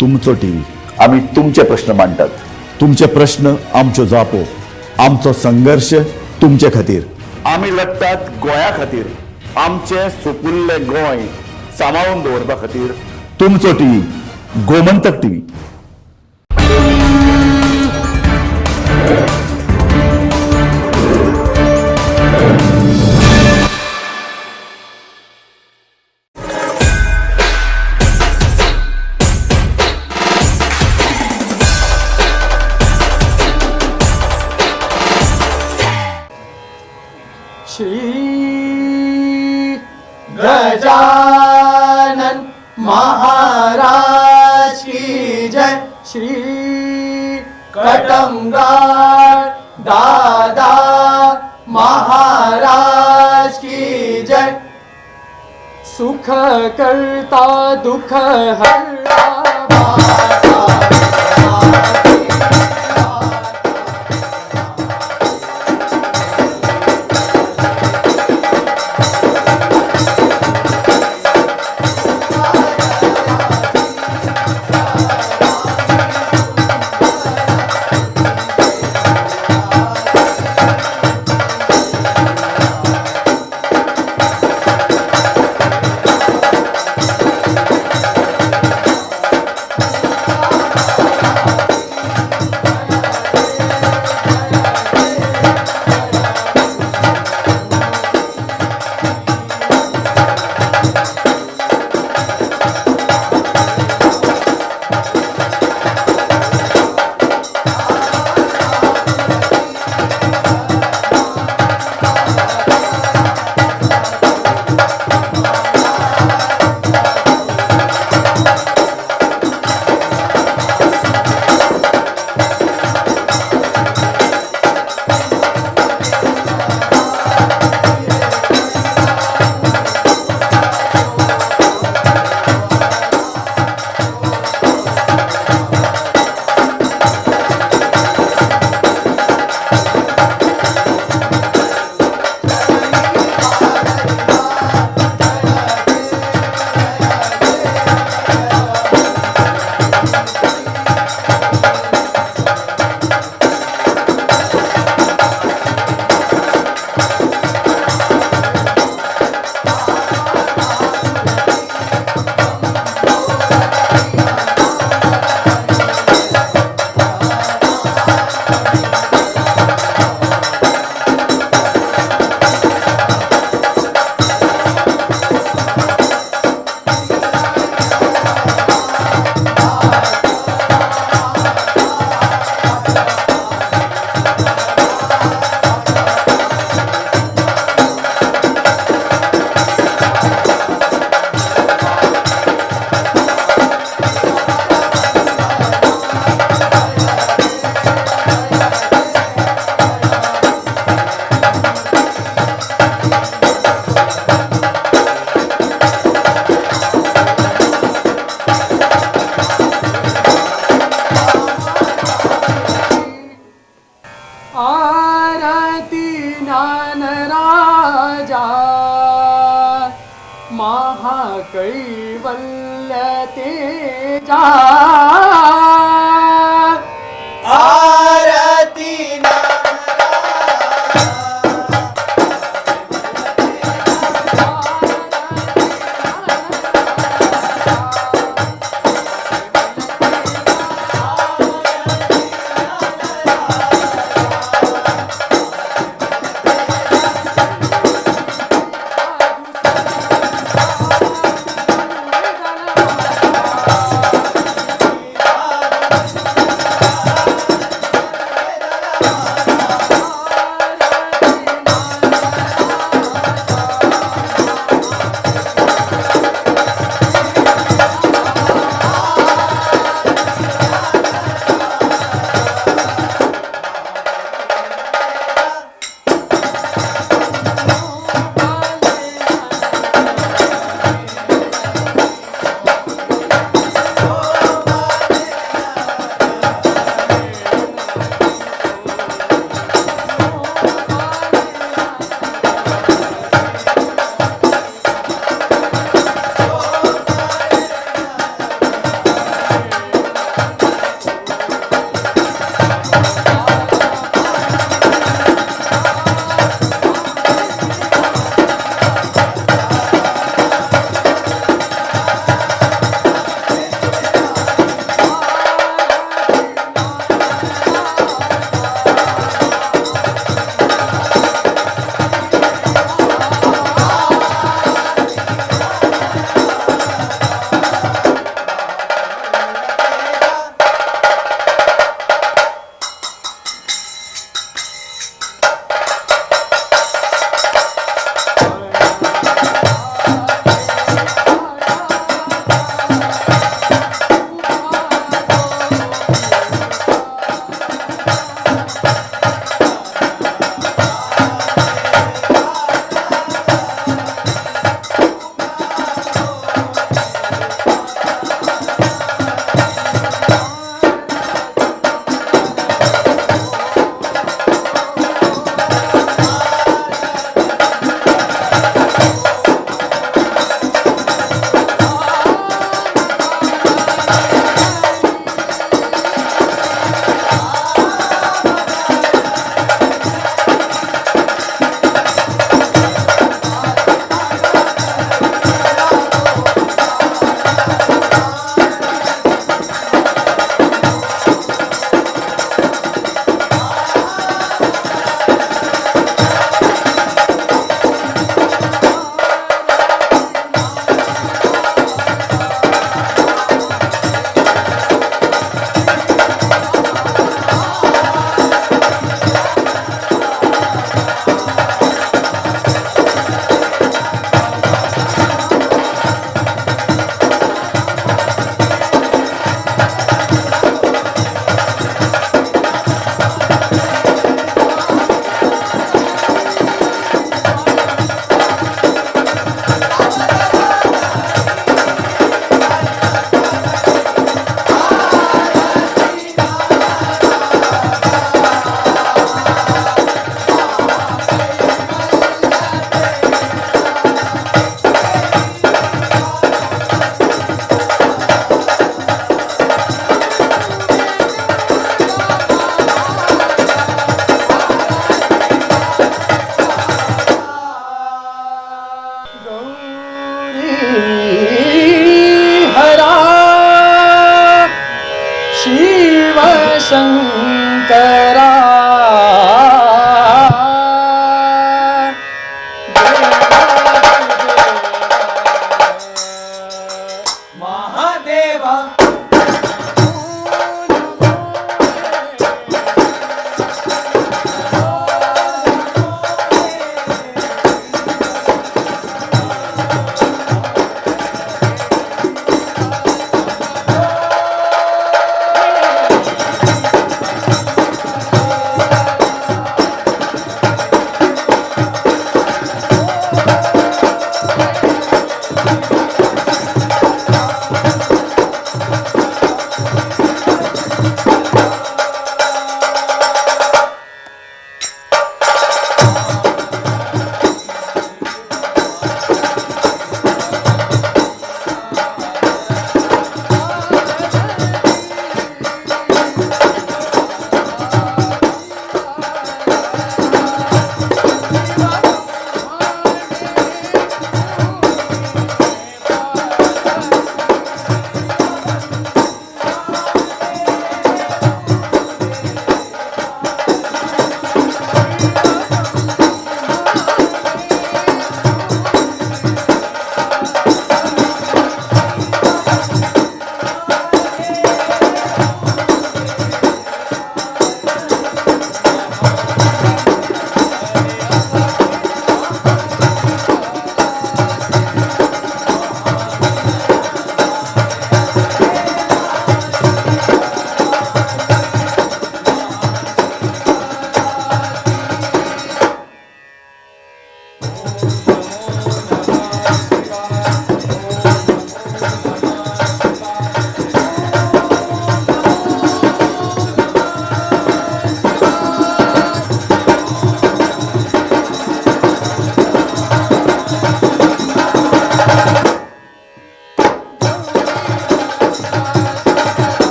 तुमचो टीव्ही. आमी तुमचे प्रश्न मांडटात, तुमचे प्रश्न आमच्यो जापो, आमचो संघर्श तुमचे खातीर. आमी लढटात गोंया खातीर, आमचें सुपुल्लें गोंय सांबाळून दवरपा खातीर. तुमचो टीव्ही, गोमंतक टीव्ही. श्री गजानन महाराज की जय। श्री कटंगार दादा महाराज की जय। सुख करता दुख हरता आरती ज्ञान राजा महाकैवल्य तेजा। आरती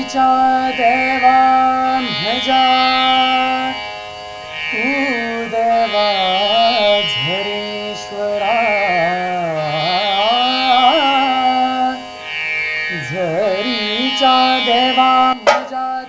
झरीच्या देवा म्हज्या तूं देवा झरेश्वरा झरीच्या देवा म्हज्या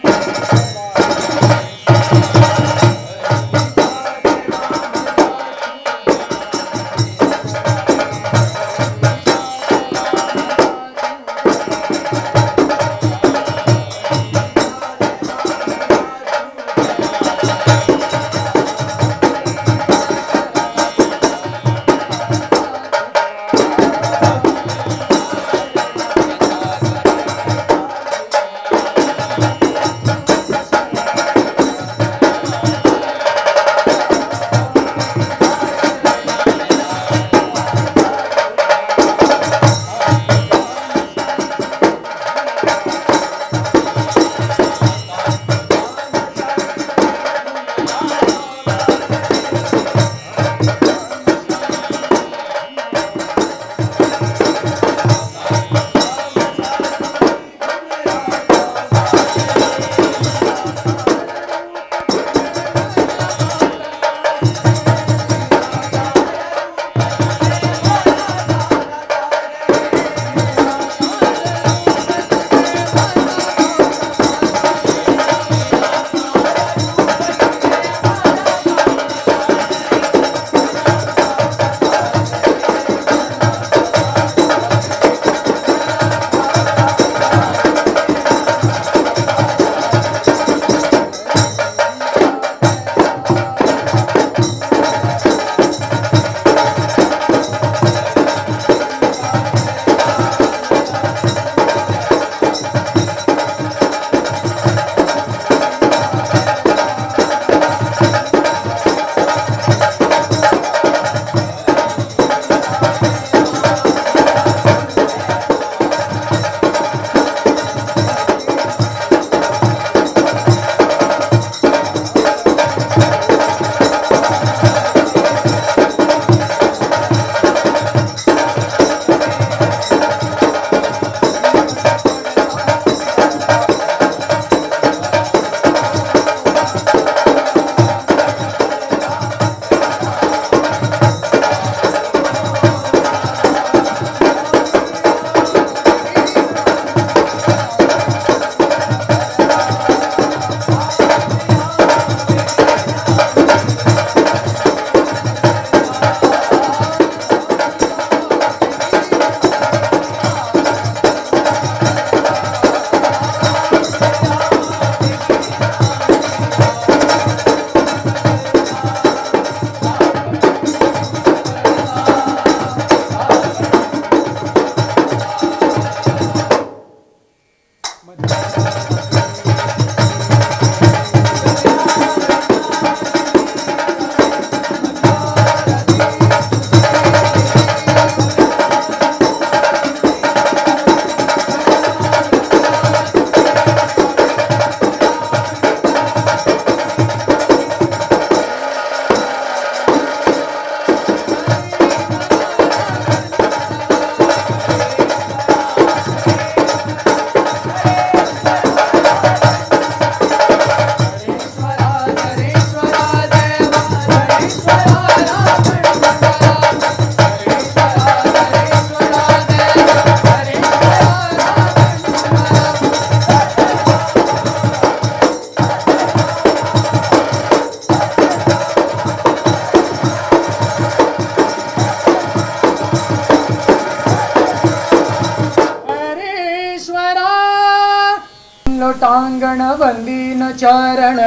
लोटांगण वंदीन चरण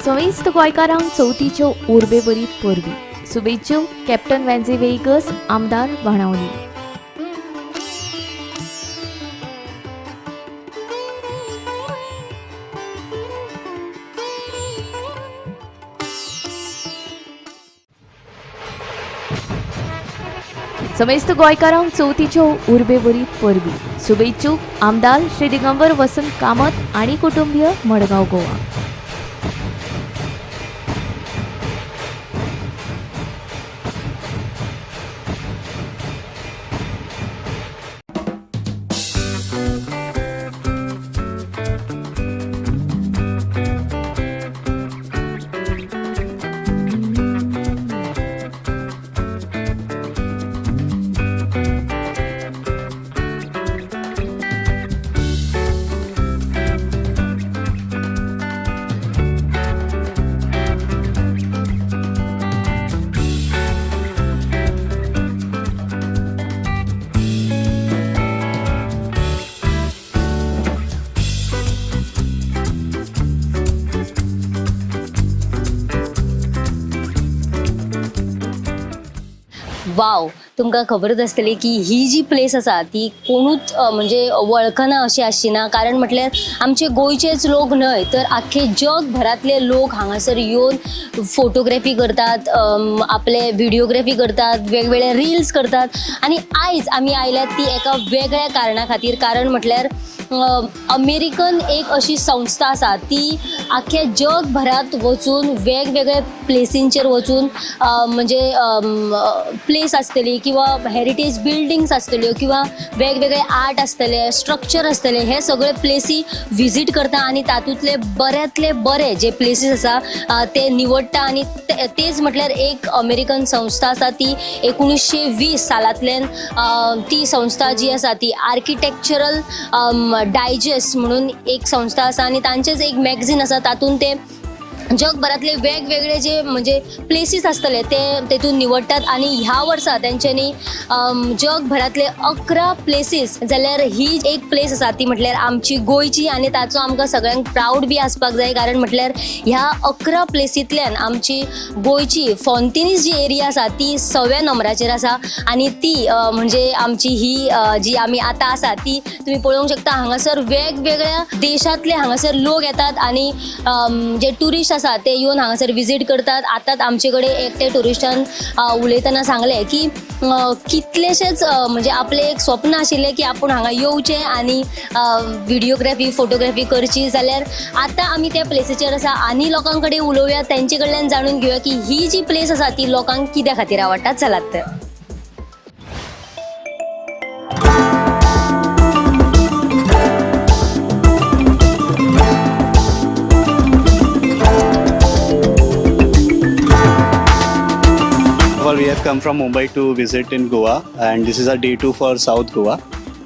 समेस्त गोंयकारांक चवथीच्यो उर्बेभरीत परबी. शुभेच्छू कॅप्टन वेंझी वेगस, आमदार बाणावली. समेस्त गोंयकारांक चवथीच्यो उर्बेभरीत परबी. शुभेच्छूक आमदार श्री दिगंबर वसंत कामत आनी कुटुंबीय, मडगांव, गोवा. वाव, तुमकां खबरच आसतली की ही जी प्लेस आसा ती कोणूच म्हणजे वळखना अशी आसची ना, कारण म्हटल्यार आमचे गोंयचेच लोक न्हय तर आख्खे जगभरांतले लोक हांगासर येवन फोटोग्राफी करतात, आपले व्हिडिओग्राफी करतात, वेगवेगळे रिल्स करतात. आनी आयज आमी आयल्यात ती एका वेगळ्या कारणा खातीर, कारण म्हटल्यार अमेरिकन एक अशी संस्था आसा ती आख्ख्या जगभरांत वचून वेगवेगळे प्लेसींचेर वचून म्हणजे प्लेस आसतली किंवा हेरिटेज बिल्डिंग्स आसतल्यो किंवा वेगवेगळे आर्ट आसतले, स्ट्रक्चर आसतले, हे सगळे प्लेसी विजीट करता आनी तातूंतले बऱ्यांतले बरे जे प्लेसीस आसा ते निवडटा. आनी तेच म्हटल्यार एक अमेरिकन संस्था आसा ती 1920 सालांतल्यान ती संस्था जी आसा ती आर्किटेक्चरल डायजेस्ट म्हणून एक संस्था आसा आनी तांचेच एक मॅगझीन आसा, तातूंत ते जगभरांतले वेगवेगळे जे म्हणजे प्लेसीस आसतले ते तेतून निवडटात. आनी ह्या वर्सा तेंच्यांनी जगभरांतले 11 प्लेसीस, जाल्यार ही एक प्लेस आसा ती म्हटल्यार आमची गोंयची, आनी ताचो आमकां सगळ्यांक प्रावड बी आसपाक जाय, कारण म्हटल्यार ह्या 11 प्लेसींतल्यान आमची गोंयची फोंतिनीस जी एरिया आसा ती 6व्या नंबराचेर आसा. आनी ती म्हणजे आमची ही जी आमी आतां आसा ती तुमी पळोवंक शकता. हांगासर वेगवेगळ्या देशांतले हांगासर लोक येतात आनी जे ट्युरिस्ट आसा ते येवन हांगासर विजीट करतात. आतांच आमचे कडेन एकटे ट्युरिस्टान उलयतना सांगलें की कितलेशेच म्हणजे आपलें एक स्वप्न आशिल्लें की आपूण हांगा येवचें आनी व्हिडियोग्राफी फोटोग्राफी करची, जाल्यार आतां आमी त्या प्लेसीचेर आसा आनी लोकां कडेन उलोवया, तेंचे कडल्यान जाणून घेवया की ही जी प्लेस आसा ती लोकांक कित्या खातीर आवडटा. चलात तर. We have come from Mumbai to visit in Goa, and this is our day 2 for South Goa.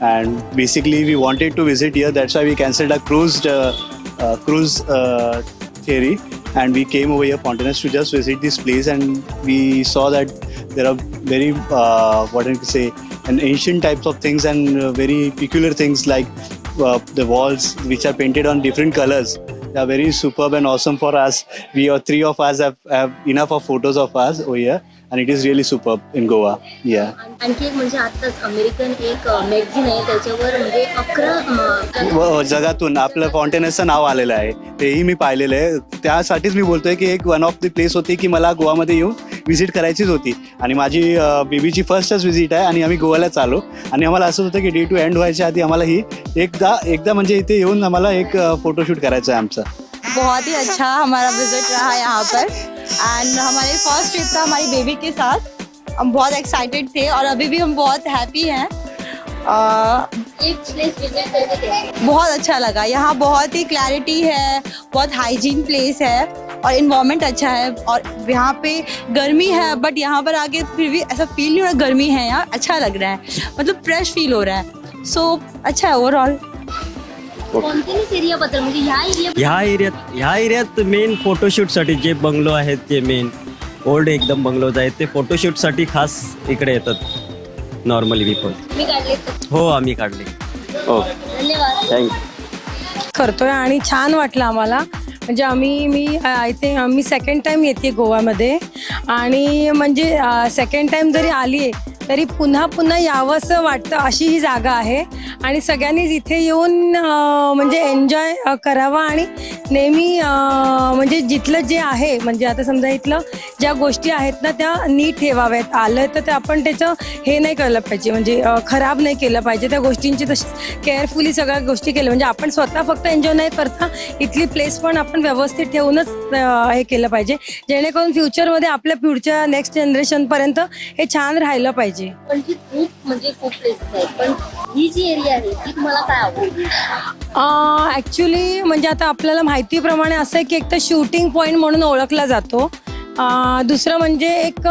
And basically, we wanted to visit here. That's why we cancelled our cruise theory, and we came over here Fontainhas to just visit this place. And we saw that there are very what do you say, an ancient types of things and very peculiar things like the walls which are painted on different colors. They are very superb and awesome for us. We are three of us have enough of photos of us over here, and it is really superb in Goa. Yeah. आणखी एक म्हणजे आताच अमेरिकन एक मॅगझीन आहे त्याच्यावर म्हणजे 11 जगातून आपलं फॉन्टेनसचं नाव आलेलं आहे, तेही मी पाहिलेलं आहे. त्यासाठीच मी बोलतोय की एक वन ऑफ the place होती की मला गोवामध्ये येऊन व्हिजिट करायचीच होती, आणि माझी बेबीची फर्स्टच व्हिजिट आहे आणि आम्ही गोव्यालाच आलो. आणि आम्हाला असं होतं की डे टू एंड व्हायच्या आधी आम्हाला ही एकदा म्हणजे इथे येऊन आम्हाला एक फोटोशूट करायचा आहे आमचा. बहुत ही अच्छा हमारा विजिट रहा यहाँ पर, एंड हमारे फर्स्ट ट्रिप था हमारी बेबी के साथ. हम बहुत एक्साइटेड थे और अभी भी हम बहुत हैप्पी हैं. एक प्लेस विजिट करके बहुत अच्छा लगा. यहाँ बहुत ही क्लैरिटी है, बहुत हाइजीन प्लेस है और इन्वायरमेंट अच्छा है. और यहाँ पे गर्मी है बट यहाँ पर आके फिर भी ऐसा फील नहीं हो रहा गर्मी है, यहाँ अच्छा लग रहा है, मतलब फ्रेश फील हो रहा है. सो अच्छा है ओवरऑल. कोणत्याच एरिया बद्दल म्हणजे ह्या ह्या एरियात मेन फोटोशूटसाठी जे बंगलो आहेत, जे मेन ओल्ड एकदम बंगलोज आहेत, ते फोटोशूटसाठी खास इकडे येतात नॉर्मली पीपल. मी काढले? हो, आम्ही काढले. हो. धन्यवाद. Thank you. करतोय आणि छान वाटलं आम्हाला. म्हणजे आम्ही मी I think me second time येते गोवामध्ये आणि म्हणजे सेकंड टाईम जरी आली आहे तरी पुन्हा पुन्हा यावंसं वाटतं अशी ही जागा आहे आणि सगळ्यांनीच इथे येऊन म्हणजे एन्जॉय करावा आणि नेहमी म्हणजे जिथलं जे आहे, म्हणजे आता समजा इथलं ज्या गोष्टी आहेत ना त्या नीट ठेवाव्यात. आलं तर ते आपण त्याचं हे नाही केलं पाहिजे, म्हणजे खराब नाही केलं पाहिजे त्या गोष्टींची, तशीच केअरफुली सगळ्या गोष्टी केल्या म्हणजे आपण स्वतः फक्त एन्जॉय नाही करता इथली प्लेस पण आपण व्यवस्थित ठेवूनच हे केलं पाहिजे, जेणेकरून फ्युचरमध्ये आपल्या पुढच्या नेक्स्ट जनरेशनपर्यंत हे छान राहिलं पाहिजे. पण ती खूप म्हणजे खूप प्लेसेस आहेत, पण ही जी एरिया आहे ती तुम्हाला काय आवडली? ॲक्च्युली म्हणजे आता आपल्याला माहितीप्रमाणे असं आहे की एक तर शूटिंग पॉईंट म्हणून ओळखला जातो, दुसरं म्हणजे एक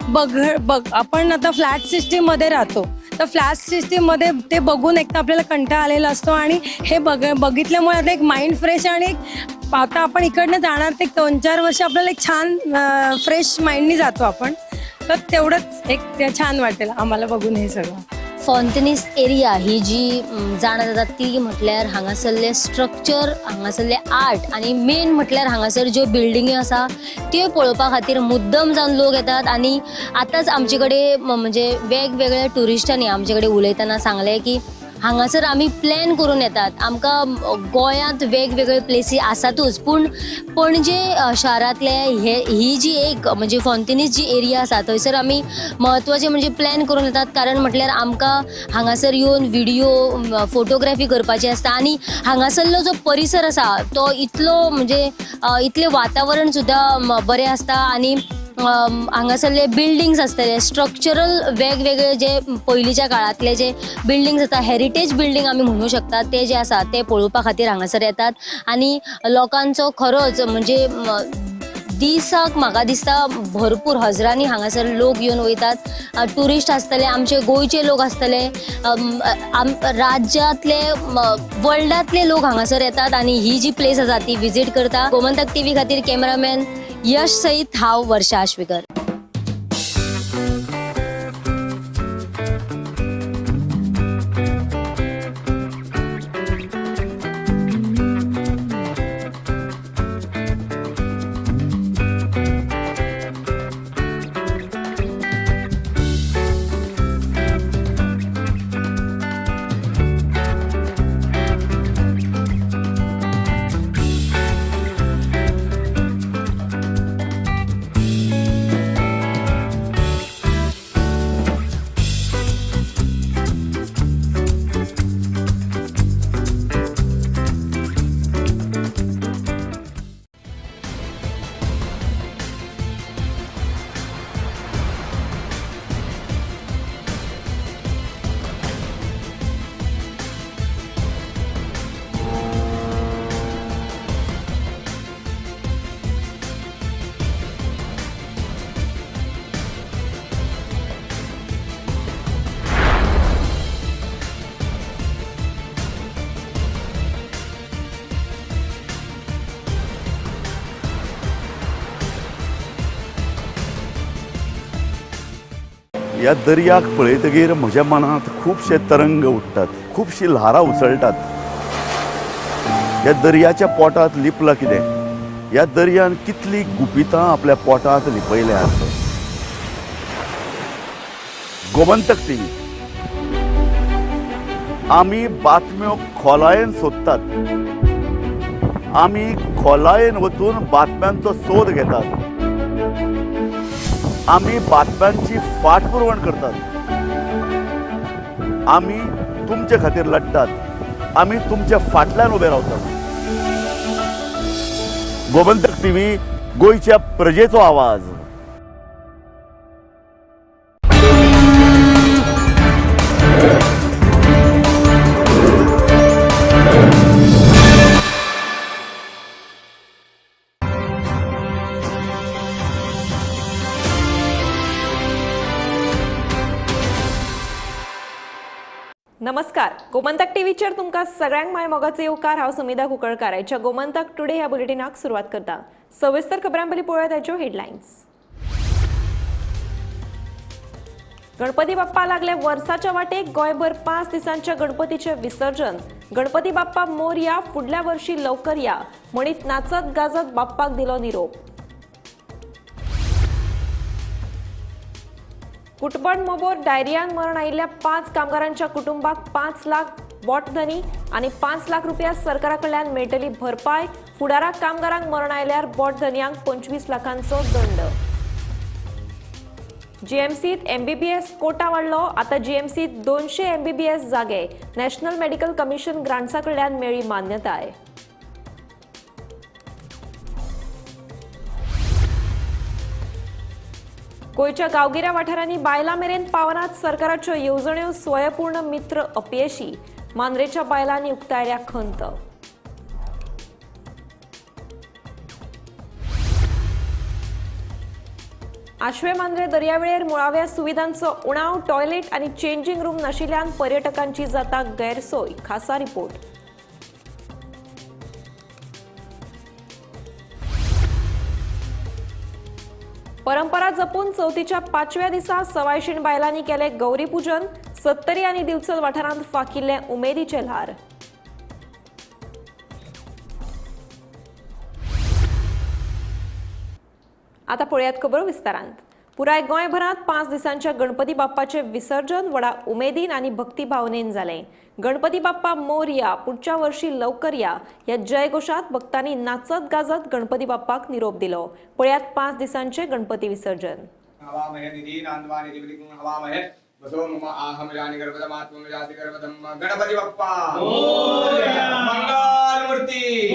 बघ आपण आता फ्लॅट सिस्टीममध्ये राहतो तर फ्लॅट सिस्टीममध्ये ते बघून एक तर आपल्याला कंटाळा आलेला असतो आणि हे बघितल्यामुळे आता एक माइंड फ्रेश आणि एक आता आपण इकडनं जाणार ते 2-4 वर्ष आपल्याला एक छान फ्रेश माइंडनी जातो आपण, तर तेवढंच एक छान वाटेल आम्हाला बघून हे सगळं. फॉन्टेनीस एरिया ही जी जाणा जाता ती म्हटल्यार हांगासरले स्ट्रक्चर, हांगासरले आर्ट आनी मेन म्हटल्यार हांगासर ज्यो बिल्डिंगी आसा त्यो पळोवपा खातीर मुद्दम जावन लोक येतात. आनी आतांच आमचे कडेन म्हणजे वेगवेगळ्या ट्युरिस्टांनी आमचे कडेन उलयतना सांगलें की हांगासर आमी प्लॅन करून येतात. आमकां गोंयांत वेगवेगळे प्लेसी आसातूच, पूण पणजे शारांतले हे ही जी एक म्हणजे फॉन्टेनीस जी एरिया आसा थंयसर आमी म्हत्वाचे म्हणजे प्लॅन करून येतात, कारण म्हटल्यार आमकां हांगासर येवन व्हिडियो फोटोग्राफी करपाची आसता आनी हांगासरलो जो परिसर आसा तो इतलो म्हणजे इतलें वातावरण सुद्दां बरें आसता आनी हांगासरले बिल्डिंग्स आसतले स्ट्रक्चरल वेगवेगळे जे पयलींच्या काळांतले जे बिल्डिंग्स आसता, हेरिटेज बिल्डींग आमी म्हणू शकता, ते जे आसा ते पळोवपा खातीर हांगासर येतात आनी लोकांचो खरोच म्हणजे दिसाक म्हाका दिसता भरपूर हजरांनी हांगासर लोक येवन वयतात. ट्युरिस्ट आसतले, आमचे गोंयचे लोक आसतले, राज्यांतले वर्ल्डांतले लोक हांगासर येतात आनी ही जी प्लेस आसा ती विजीट करता. गोमंतक टीव्ही खातीर कॅमेरामॅन यश सहित हांव वर्षा आश्वेकर. ह्या दर्याक पळयतगीर म्हज्या मनांत खुबशे तरंग उठ्ठात, खुबशी ल्हारां उसळटात. ह्या दर्याच्या पोटांत लिपलां कितें, ह्या दर्यान कितली गुपितां आपल्या पोटांत लिपयल्यात. गोमंतक टीव्ही आमी बातम्यो खोलायेन सोदतात, आमी खोलायेन वचून बातम्यांचो सोद घेतात, आमी बातम्यांची फाटपुरवण करतात, आमी तुमचे खातीर लढतात, आमी तुमच्या फाटल्यान उबे रावतात. गोमंतक टीव्ही, गोंयच्या प्रजेचो आवाज. नमस्कार, गोमंतक टीव्हीचेर तुमकां सगळ्यांक my मोगाचो येवकार. हांव सुमिधा कुंकळकार. आयच्या गोमंतक टुडे ह्या बुलेटिनाक सुरवात करता. सविस्तर खबरां पयलीं पळोवया ताच्यो हेडलायन्स. गणपती बाप्पा लागले वर्साच्या वाटेक, गोंयभर 5 दिसांच्या गणपतीचे विसर्जन। गणपती बाप्पा मोरया, फुडल्या वर्षी लवकर या म्हणीत नाचत गाजत बाप्पाक दिलो निरोप। कुटबण मोबोर डायरियान मरण आयिल्ल्या 5 कामगारांच्या कुटुंबाक 5 लाख बोटधनी आनी 5 लाख रुपया सरकारा कडल्यान मेळटली भरपाय। फुडाराक कामगारांक मरण आयल्यार बोटधनयांक 25 लाखांचो दंड। जीएमसीत एमबीबीएस कोटा वाडलो, आता जीएमसीत 200 एमबीबीएस जागे। नॅशनल मेडिकल कमिशन ग्रांट्सा कडल्यान मेळ्ळी मान्यताय। गोंयच्या गांवगिऱ्या वाठारांनी बायलां मेरेन पावनात सरकाराच्यो येवजण्यो, स्वयंपूर्ण मित्र अपयशी। मांद्रेच्या बायलांनी उक्तायल्या खंत। आश्वे मांद्रे दर्यावेळेर मुळाव्या सुविधांचो उणाव, टॉयलेट आनी चेंजिंग रूम नाशिल्ल्यान पर्यटकांची जाता गैरसोय। खासा रिपोर्ट। परंपरा जपून चवथीच्या 5व्या दिसा सवायशीण बायलांनी केले गौरी पूजन। सत्तरी आनी दिवचल वाठारांत फाकिल्ले उमेदीचे ल्हार। आता पळयात खबरो विस्तारांत। पुराय गोंयभरांत 5 दिसांच्या गणपती बाप्पाचे विसर्जन व्हडा उमेदीन आनी भक्तिभावनेन जालें। गणपती बाप्पा मोरया, पुढच्या वर्षी लवकर या ह्या जयघोषात भक्तांनी नाचत गाजत गणपती बाप्पाक निरोप दिलो। पळयात 5 दिसांचे गणपती विसर्जन। गणपती बाप्पा मंगल मूर्ती।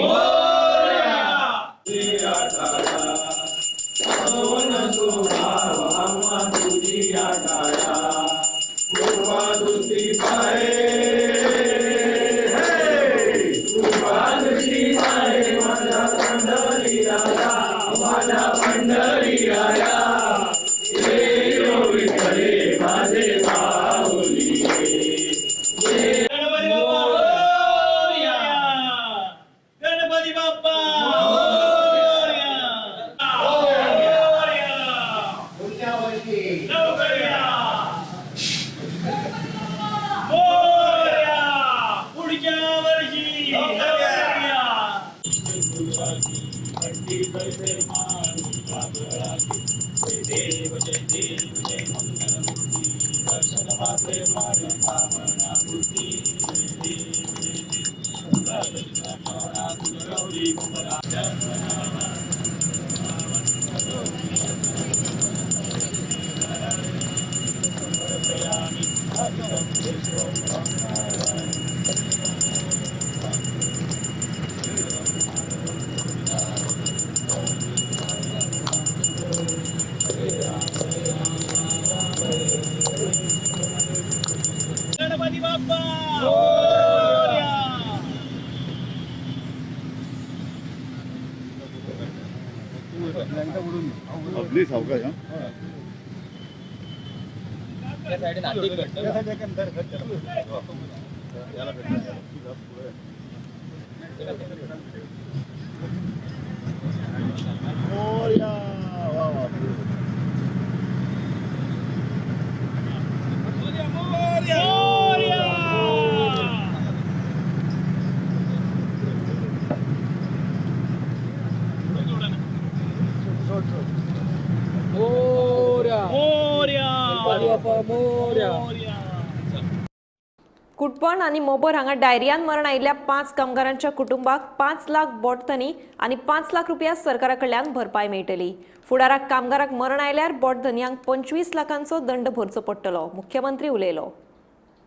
कुटपण आनी मोबर हांगा डायरियान मरण आयिल्ल्या 5 कामगारांच्या कुटुंबाक 5 लाख बोटधनी आनी 5 लाख रुपया सरकारा कडल्यान भरपाय मेळटली। फुडाराक कामगाराक मरण आयल्यार बोटधनयांक 25 लाखांचो दंड भरचो पडटलो, मुख्यमंत्री उलयलो।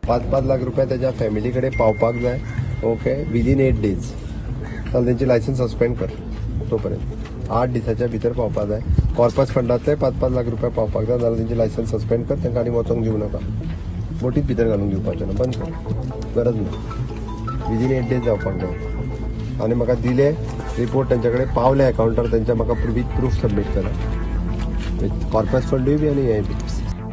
5-5 लाख रुपया त्याच्या फॅमिली कडे पावपाक जाय। ओके, विदीन 8 डेज जाल्यार तेंची लायसन्स सस्पेंड कर, तोपर्यंत 8 दिसाच्या भितर पावपाक जाय। कॉर्पस फंडांतले 5-5 लाख रुपया पावपाक जाय, जाल्यार तेंची लायसन्स सस्पेंड कर, तांकां आनी वचोंक दिवं नाका, बोटीत भितर घालूंक दिवपाचें ना, बंद कर, गरज ना। विदीन 8 डेज जावपाक जाय। आनी म्हाका दिले रिपोर्ट तेंच्या कडेन पावले अकावंटार तेंच्या, म्हाका विथ प्रूफ सबमीट करा, विथ कॉर्पस फंडूय बी आनी हें बी।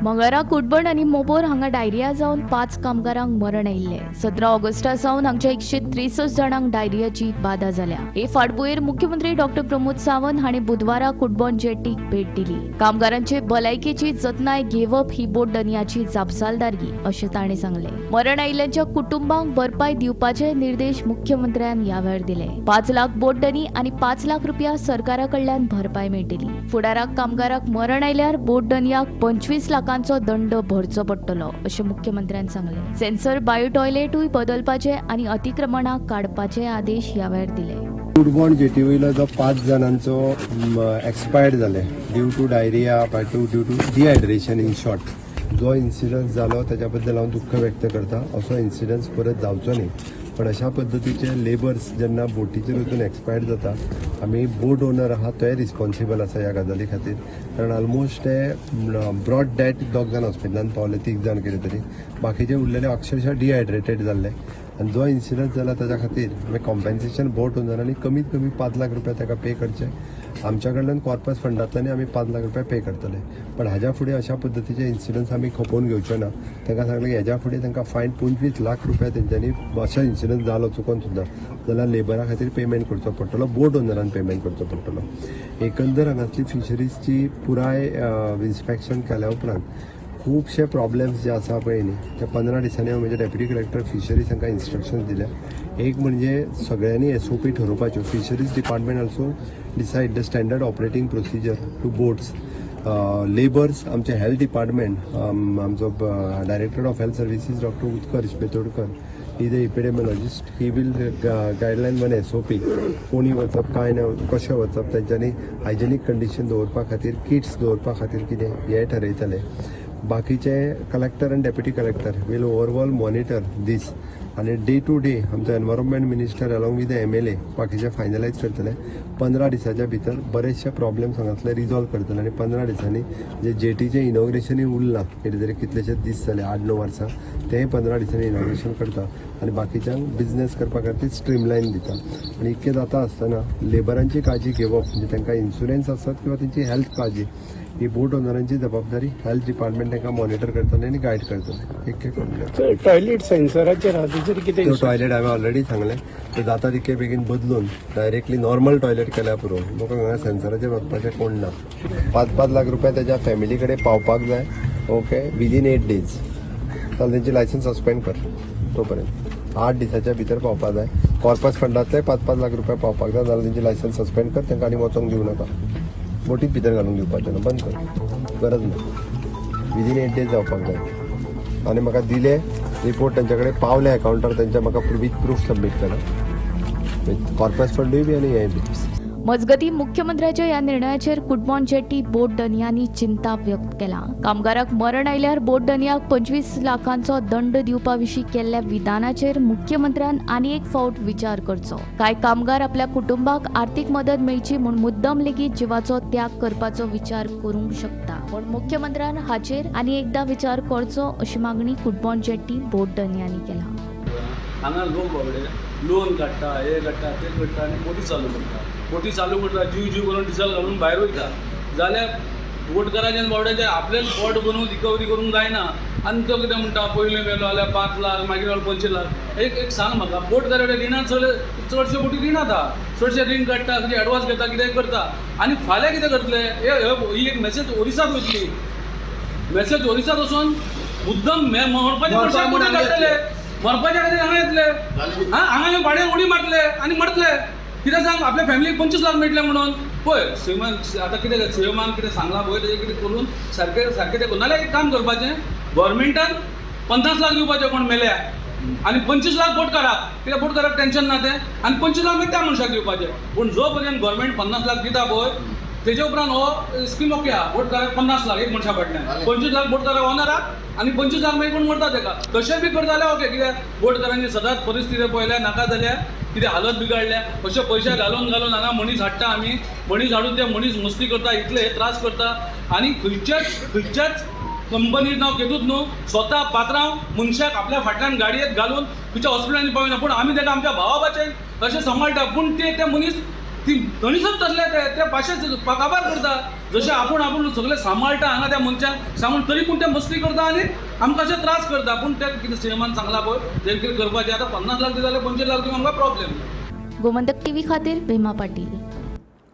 मंगळारा कुटबण आनी मोबोर हांगा डायरिया जावन 5 कामगारांक मरण आयिल्लें. 17 ऑगस्टा सावन हांगच्या 163 जाणांक डायरियाची बादा जाल्या. हे फाटभुंयेर मुख्यमंत्री डॉक्टर प्रमोद सावंत हांणी बुधवारा कुटबण जेटीक भेट दिली. कामगारांचे भलायकेची जतनाय घेवप ही बोट धनयाची जापसालदारकी अशें ताणें सांगलें. मरण आयिल्ल्यांच्या कुटुंबांक भरपाय दिवपाचे निर्देश मुख्यमंत्र्यान ह्या वेळार दिले. 5 लाख बोट धनी आनी 5 लाख रुपया सरकारा कडल्यान भरपाय मेळटली. फुडाराक कामगाराक मरण आयल्यार बोट धनयाक 25 लाखांचो दंड भरचो पडटलो अशें मुख्यमंत्र्यान सांगलें. सेन्सर बायो टॉयलेटूय बदलपाचे आनी अतिक्रमणां काडपाचे आदेश ह्या वेळार दिले. कुडबोण जेटी वयलो जो 5 जाणांचो एक्सपायर्ड जाले due to diarrhoea due to dehydration in short जो इन्सिडन्स जालो ताच्या बद्दल हांव दुख्ख व्यक्त करता. असो इन्सिडन्स परत जावचो न्ही, पण अशा पद्दतीचे लेबर्स जेन्ना बोटीचेर वचून एक्सपायर्ड जाता, आमी बोट ओनर आहा तोय रिस्पॉन्सिबल आसा ह्या गजाली खातीर, कारण ऑलमोस्ट ते ब्रॉड डॅड 2 जाण हॉस्पिटलान पावले, 3 जाण कितें तरी, बाकीचे उरलेले अक्षरशः डिहायड्रेटेड जाल्ले. आनी जो इन्सिडन्स जाला ताच्या खातीर आमी कॉम्पेन्सेशन बोट ओनरांनी कमीत कमी 5 लाख रुपया ताका पे करचे. आमच्या कडल्यान कॉर्पस फंडांतल्यान आमी 5 लाख रुपया पे करतले, पण हाज्या फुडें अशा पद्दतीचे इन्सिडन्स आमी खपोवन घेवचे ना. तांकां सांगलें की हेज्या फुडें तांकां फायन 25 लाख रुपया तेंच्यांनी अशा इन्सिडन्स जालो चुकोन सुद्दां जाल्यार लेबरा खातीर पेमेंट करचो पडटलो, बोट ओनरान पेमेंट करचो पडटलो. एकंदर हांगासली फिशरीजची पुराय इन्स्पेक्शन केल्या उपरांत खुबशे प्रॉब्लेम्स जे आसा पळय न्ही, ते 15 दिसांनी हांव म्हजे डेप्युटी कलेक्टर फिशरीज हांकां इन्स्ट्रक्शन्स दिल्या. एक म्हणजे सगळ्यांनी SOP ठरोवपाच्यो. Fisheries department also decide the standard operating procedure to boats. Labours आमचे हेल्थ डिपार्टमेंट, आमचो director of health services doctor Utkarsh Betodkar he the epidemiologist, he will guideline one SOP, कोणी वचप काय ना कशें वचप, तेंच्यांनी हायजेनीक कंडिशन दवरपा खातीर किट्स दवरपा खातीर कितें हें ठरयतले. बाकीचे कलेक्टर आनी deputy collector will overall monitor this आनी डे टू डे आमचो environment minister along with the MLA बाकीचे फायनलायज करतले. 15 दिसाच्या भितर बरेचशे प्रॉब्लेम्स हांगासले रिजॉल्व करतले आनी 15 दिसांनी जे जेटीचें इनॉग्रेशनूय उरलां कितें तरी कितलेशेच दीस जाले 8-9 वर्सां, तेंय 15 दिसांनी इनॉग्रेशन करता आनी बाकीच्यांक बिजनेस करपा खातीर स्ट्रीमलायन दिता. आनी इतकें जाता आसतना लेबरांची काळजी घेवप म्हणजे तांकां इन्शुरन्स आसत किंवा तेंची हेल्थ काळजी ही बोट ओनरांची जबाबदारी. हेल्थ डिपार्टमेंट तांकां मॉनिटर करतले आनी गायड करतले. एक एक टॉयलेट सेन्सराचेर आहा तेचेर कितें? टॉयलेट हांवें ऑलरेडी सांगलें, ते जाता तितके बेगीन बदलून डायरेक्टली नॉर्मल टॉयलेट केल्यार पुरो. लोकांक हांगा सेन्सराचेर वचपाचें कोण ना. 5-5 लाख रुपया ताच्या फॅमिली कडेन पावपाक जाय. ओके, विदीन 8 डेज जाल्यार तेंची लायसन्स सस्पेंड कर, तो पर्यंत 8 दिसाच्या भितर पावपाक जाय. कॉर्पस फंडांतले 5-5 लाख रुपया पावपाक जाय, जाल्यार तेंची लायसन्स सस्पेंड कर, तांकां आनी वचोंक दिवं नाका, बोटीत भितर घालूंक दिवपाचें ना, बंद कर, गरज ना. विदीन 8 डेज जावपाक जाय. आनी म्हाका दिले रिपोर्ट तांच्या कडेन पावले अकावंटार तांच्या, म्हाका विथ प्रूफ सबमीट करा, कॉर्पस फंडूय बी आनी हेंय बी. मजगती मुख्यमंत्र्याच्या ह्या निर्णयाचेर कुडबोण जेटी बोट धनयांनी चिंता व्यक्त केला. कामगाराक मरण आयल्यार बोट धनयाक 25 लाखांचो दंड दिवपा विशीं केल्ल्या विधानाचेर मुख्यमंत्र्यान आनी एक फावट विचार करचो. कांय कामगार आपल्या कुटुंबाक आर्थीक मदत मेळची म्हूण मुद्दम लेगीत जिवाचो त्याग करपाचो विचार करूंक शकता, पूण मुख्यमंत्र्यान हाचेर आनी एकदा विचार करचो अशी मागणी कुडबोण जेटी बोट धनयांनी केला. हांगा लोक बाबडे लोन काडटा, हे काडटा, ते काडटा आनी बोटी चालू करता. बोटी चालू करता, जीव जीव करून डिजल घालून भायर वयता. जाल्यार बोटकाराच्यान बाबड्याचें आपल्यान पोट भरून रिकवरी करूंक जायना. आनी तो कितें म्हणटा, पयलीं मेलो जाल्यार 5 लाख, मागीर जाल्यार 25 लाख. एक एक सांग म्हाका, बोटकारा कडेन रिणां चडशे बोटी रिणां आहा, चडशे रीण काडटा, कितें एडवान्स घेता, कितें करता. आनी फाल्यां कितें करतले? ही एक मॅसेज ओरिसाक वयतली, मॅसेज ओरिसाक वचून मुद्दम मरपाचे मनशाक बोटी काडटले, मरपाच्या खातीर हांगा येतले, हांगा येवन भाड्यान उडी मारतले आनी मरतले. कितें सांग, आपल्या फॅमिलीक 25 लाख मेळटले म्हणून. पळय सीएमान आतां कितें, सीएमान कितें सांगलां पळय तेजें कितें करून सारकें सारकें तें करून. नाल्यार एक काम करपाचें, गव्हर्मेंटान 50 लाख दिवपाचें कोण मेल्या आनी 25 लाख बोटकाराक, कित्याक बोटकाराक टेंशन ना तें, आनी 25 लाख मागीर त्या मनशाक दिवपाचें. पूण जो पर्यंत गव्हर्मेंट 50 लाख दिता पळय तेजे उपरांत हो स्कीम ओके आहा. बोटकाराक 50 लाख एक मनशा फाटल्यान, 25 लाख बोटकाराक ओनराक आनी 25 लाख मागीर कोण मरता तेका. तशें बी करता जाल्यार ओके, कित्याक बोटकारांची सदांच परिस्थिती पळयल्या नाका जाल्यार कितें हालत बिगाडल्या. अशे पयशे घालून घालून हांगा मनीस हाडटा आमी, मनीस हाडून ते मनीस मस्ती करता, इतले त्रास करता. आनी खंयच्याच खंयच्याच कंपनीत नांव घेतूच न्हू, स्वता पात्रांव मनशाक आपल्या फाटल्यान गाडयेत घालून खंयच्या हॉस्पिटलांनी पावयना, पूण आमी ताका आमच्या भावा भाशेन अशें सांबाळटा. पूण ते मनीस ती गणितच तसले ते त्या भाशेच काबार करता जशें आपूण आपूण सगळें सांबाळटा हांगा त्या मनशांक सांगून तरी पूण ते मस्ती करता आनी आमकां अशें त्रास करता. पूण ते कितें सीएमान सांगलां पळय तें कितें करपाचें आतां 50 लाख दिता जाल्यार 25 लाख दिवंक आमकां प्रॉब्लेम. गोमंतक टीव्ही खातीर भीमा पाटील.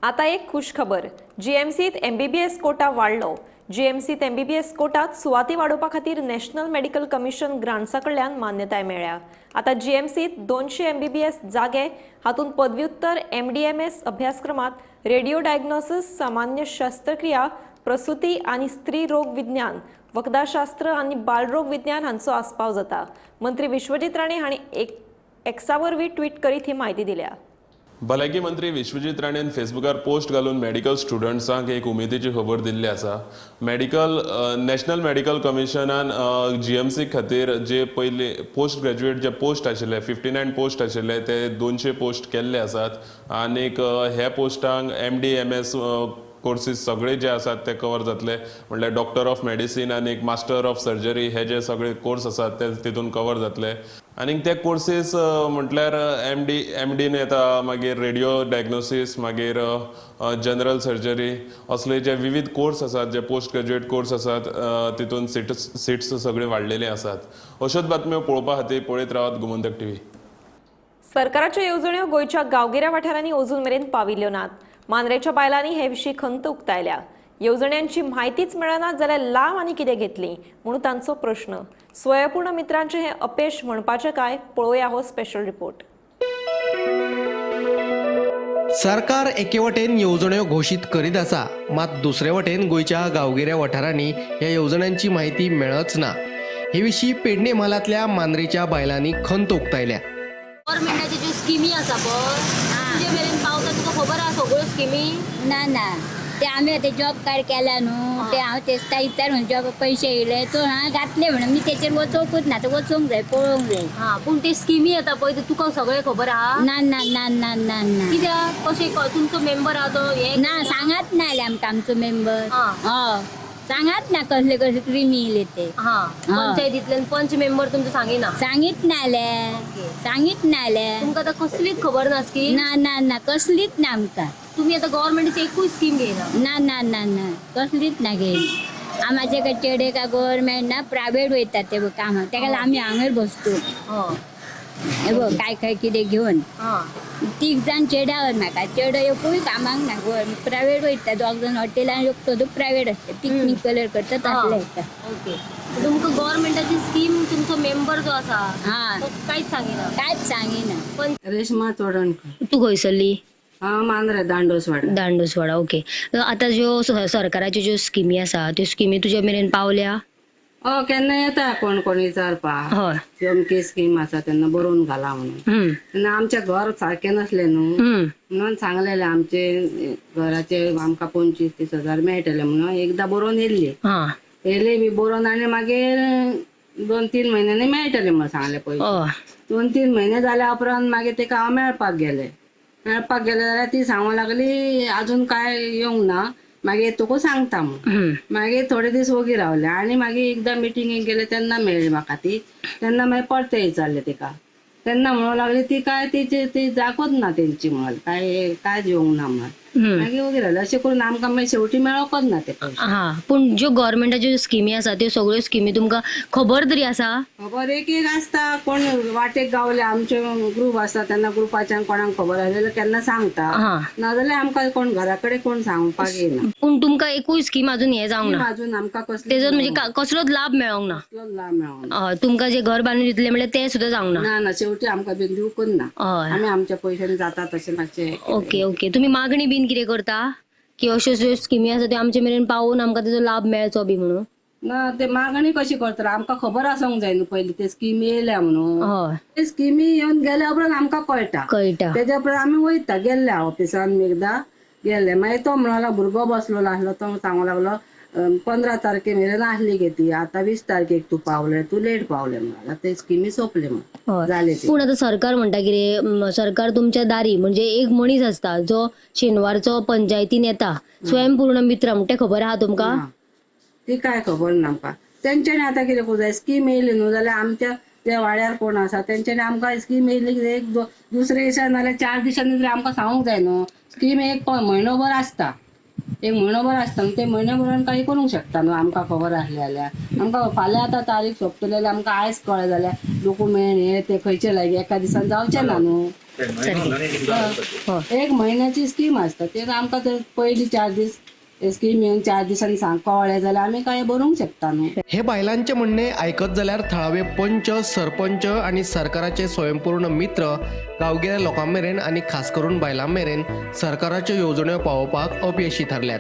आता एक खुश खबर, जीएमसीत एमबीबीएस कोटा वाडलो. जीएमसीत एमबीबीएस कोटात सुवाती वाडोवपा खातीर नॅशनल मेडिकल कमिशन ग्रांट्सा कडल्यान मान्यताय मेळ्ळ्या. आतां जीएमसीत 200 एमबीबीएस जागे, हातूंत पदव्युत्तर एमडीएमएस अभ्यासक्रमात रेडिओ डायग्नोसिस, सामान्य शस्त्रक्रिया, प्रसूती आनी स्त्री रोग विज्ञान, वखदाशास्त्र आनी बालरोग विज्ञान हांचो आस्पाव जाता. मंत्री विश्वजीत राणे हांणी एक्सा वरवीं ट्वीट करीत ही म्हायती दिल्या. भलायकी मंत्री विश्वजीत राणेन फेसबुकार पोस्ट घालून मेडिकल स्टुडंट्सांक एक उमेदीची खबर दिल्ली आसा. मेडिकल नॅशनल मेडिकल कमिशनान जीएमसी खातीर जे पयले पोस्ट ग्रॅज्युएट जे पोस्ट आशिल्ले 59 पोस्ट आशिल्ले ते 200 पोस्ट केल्ले आसात आनीक ह्या पोस्टांक MD MS courses सगळे जे आसात ते कवर जातले. म्हणल्यार डॉक्टर ऑफ मेडिसीन आनी मास्टर ऑफ सर्जरी हे जे सगळे कोर्स आसात ते तितून कवर जातले. आनीक ते कोर्सीस म्हटल्यार एमडीन येता, मागीर रेडिओ डायग्नोसीस, मागीर जनरल सर्जरी, असले जे विविध कोर्स आसात, जे पोस्ट ग्रॅज्युएट कोर्स आसात तितून सिट्स सगळे वाडलेले आसात. अश्योच बातम्यो पळोवपा खातीर पळयत रावात गोमंतक टीव्ही. सरकाराच्यो येवजण्यो गोंयच्या गांवगिऱ्या वाठारांनी अजून मेरेन पाविल्ल्यो नात. मांद्रेच्या बायलांनी हे विशीं खंत उक्तायल्या. येवजण्यांची म्हायतीच मेळना जाल्यार लाव आनी कितें घेतली म्हणून तांचो प्रश्न. स्वयंपूर्ण मित्रांचें हें अपेश म्हणपाचें काय, पळोवया हो स्पेशल रिपोर्ट. सरकार एके वटेन येवजण्यो घोशीत करीत आसा, मात दुसरे वटेन गोंयच्या गांवगिऱ्या वाठारांनी ह्या येवजण्यांची म्हायती मेळच ना. हे विशीं पेडणे म्हालांतल्या मांद्रेच्या बायलांनी खंत उक्तायल्या. गव्हर्मेंटाच्यो ज्यो स्किमी आसा पळय तुजे मेरेन पावता, तुका खबर आसा सगळ्यो स्किमी? ना ना, ते आमी आतां जॉब कार्ड केला न्हू, ते हांव तेस्ता विचार म्हणून जॉब पयशे येयले तो हांव घातले म्हणून मी तेचेर वचोंकूच ना, तो वचोंक जाय पळोवंक जाय. हां, पूण ते स्किमी येता पळय ते तुका सगळें खबर आहा? ना ना ना ना ना ना. कित्याक कशें तुमचो मेंबर आहा तो हे ना सांगात ना जाल्यार आमकां आमचो मेंबर हय सांगात ना कसले कसले क्रिमी येयले ते. हां, पंचायतींतल्यान पंच मेंबर तुमचो सांगिना? सांगीत ना जाल्यार, सांगीत ना जाल्यार. तुमकां आतां कसलीच खबर ना स्कीम? ना ना ना, कसलीच ना आमकां. तुम्ही आता गव्हर्मेंटाची एकूय स्कीम घेयना? ना ना ना ना, कसलीच ना घेयना. आमचे काय चेडे का गव्हर्मेंट ना प्रायवेट वयता ते कामाक, तेका आमी हांगर बसतो हे बघ काय काय कितें घेवन. तीग जाण चेडे आहात म्हाका, चेडो एकूय कामाक ना, प्रायवेट वयता, दोग जाण हॉटेलान एकटो तो प्रायवेट आसता, पिकनीक कलर करता तसले येता. ओके, तुमकां गव्हर्मेंटाची स्कीम तुमचो मेंबर जो आसा तो कांयच सांगिना? कांयच सांगिना. पण रेश्मा चोडणकर. तूं खंयसरली? हांव मांद्रे, दांडोसवाडा. दांडोसवाडा, ओके. आतां ज्यो सरकाराच्यो ज्यो स्किमी आसा त्यो स्किमी तुज्या मेरेन पावल्या? हय, केन्ना येता कोण कोण विचारपाक, हय अमकी स्कीम आसा तेन्ना बरोवन घाला म्हणून. तेन्ना आमचें घर सारकें नासलें न्हू म्हणून सांगलेलें आमचे घराचे आमकां 25-30 हजार मेळटले म्हणून एकदां बरोवन येयल्ली. येयले बी बरोवन आनी मागीर 2-3 म्हयन्यांनी मेळटले म्हणून सांगले पयशे. 2-3 म्हयने जाल्या उपरांत मागीर तेका हांव मेळपाक गेलें. मेळपाक गेलें जाल्यार ती सांगूंक लागली अजून काय येवंक ना, मागीर तुका सांगता म्हणून. मागीर थोडे दीस वोगी रावले आनी मागीर एकदां मिटिंगेक गेले तेन्ना मेळ्ळी म्हाका ती, तेन्ना मागीर परतें विचारलें तिका, तेन्ना म्हणूंक लागली ती काय तिची ती जागूच ना तेंची म्हणून काय कांयच येवंक ना म्हणून. मागीर वोगी रावले. अशें करून आमकां मागीर शेवटी मेळोकच ना ते पयशे. हां, पूण ज्यो गव्हर्मेंटाच्यो स्किमी आसा त्यो सगळ्यो स्किमी तुमकां खबर तरी आसा? खबर एक एक आसता, कोण वाटेक गावले आमचे ग्रूप आसता तेन्ना ग्रुपाच्यान कोणाक खबर आसलें जाल्यार केन्ना सांगता, नाजाल्यार आमकां कोण घरा कडेन कोण सांगपाक येना. पूण तुमकां एकूय स्कीम अजून हें जावंक ना? अजून आमकां कसली तेजो म्हणजे कसलोच लाभ मेळोंक ना? कसलोच लाभ मेळोंक ना. तुमकां जें घर बांदून दितलें म्हणल्यार तें सुद्दां जावंक ना? ना ना, शेवटी आमकां बीन दिवंकच ना, आमी आमच्या पयशांनी जाता तशें मातशें. Okay okay. तुमी मागणी बीन कितें करता की अश्यो ज्यो स्किमी आसा त्यो आमचे मेरेन पावोवन आमकां तेजो लाभ मेळचो बी म्हणून? ना, ते मागणी कशी करतले आमकां खबर आसूंक जाय न्हू पयलीं ते स्किमी येयल्या म्हणून. ते स्किमी येवन गेल्या उपरांत आमकां कळटा, कळटा तेज्या उपरांत आमी वयता. गेल्ले ऑफिसान एकदां गेल्ले, मागीर तो म्हणूंक लागलो भुरगो बसलेलो आसलो तो सांगूंक लागलो 15 तारखे मेरेन आसली गे ती, आतां 20 तारखेक तूं पावले, तूं लेट पावले म्हणून ते स्किमी सोंपले म्हणून जाले. पूण आतां सरकार म्हणटा कितें, सरकार तुमच्या दारी म्हणजे एक मनीस आसता जो शेनवारचो पंचायतीन येता, स्वयंपूर्ण मित्र म्हणटा, खबर आहा तुमकां? ती काय खबर ना आमकां. तेंच्यांनी आतां कितें करूं जाय, स्कीम येयली न्हू जाल्यार आमच्या ते वाड्यार कोण आसा तेंच्यांनी आमकां स्कीम येयली एक दुसरे दिसा नाल्यार 4 दिसांनी तरी आमकां सांगूंक जाय न्हू. स्कीम एक म्हयनोभर आसता, एक म्हयनोभर आसता न्हू, ते म्हयनोभरान काही करूंक शकता न्हू. आमकां खबर आसलें जाल्यार आमकां फाल्यां आतां तारीख सोंपतली जाल्यार आमकां आयज कळ्ळें जाल्यार डॉक्युमेंट हे ते खंयचे लागीं एका दिसान जावचें ना न्हू. एक म्हयन्याची स्कीम आसता, ते आमकां तर पयलीं 4 दीस स्कीम येवन 4 दिसांनी सांग कळ्ळें जाल्यार आमी काय बरोवंक शकता न्हू. हे बायलांचे म्हणणे आयकत जाल्यार थळावे पंच, सरपंच आनी सरकाराचे स्वयंपूर्ण मित्र गांवगिऱ्या लोकां मेरेन आनी खास करून बायलां मेरेन सरकाराच्यो येवजण्यो पावोवपाक अपयशी थारल्यात.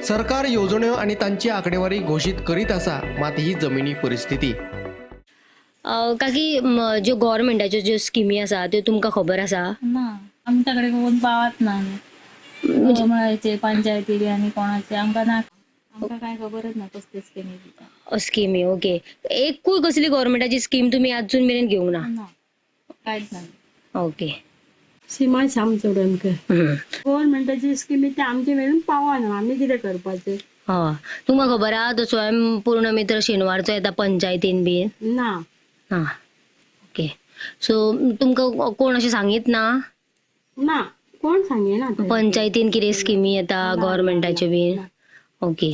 सरकार येवजण्यो आनी तांची आंकडेवारी घोशीत करीत आसा, मात ही जमिनी परिस्थिती. काकी, ज्यो गव्हर्मेंटाच्यो ज्यो स्किमी आसा त्यो तुमकां खबर आसा? ना, आमच्या कडेन कोण पावत ना न्ही, पंचायती बी आनी कोणाचे आमकां ना, आमकां काय खबरच ना कसली स्किमी. स्किमी ओके, एकूय कसली गव्हर्मेंटाची स्कीम तुमी अजून मेरेन घेवंक ना? कांयच ना. ओके. सीमा श्याम चोडणकर. गव्हर्मेंटाची स्किमी ते आमचे मेरेन पावना, आमी कितें करपाचें? हय, तुमकां खबर आहा तो स्वयंपूर्ण मित्र शेनवारचो येता पंचायतीन बी? ना. आं, ओके. सो तुमकां कोण अशें सांगीत ना? ना, कोण सांगिना. पंचायतीन कितें स्किमी येता गव्हर्मेंटाच्यो बी? ओके.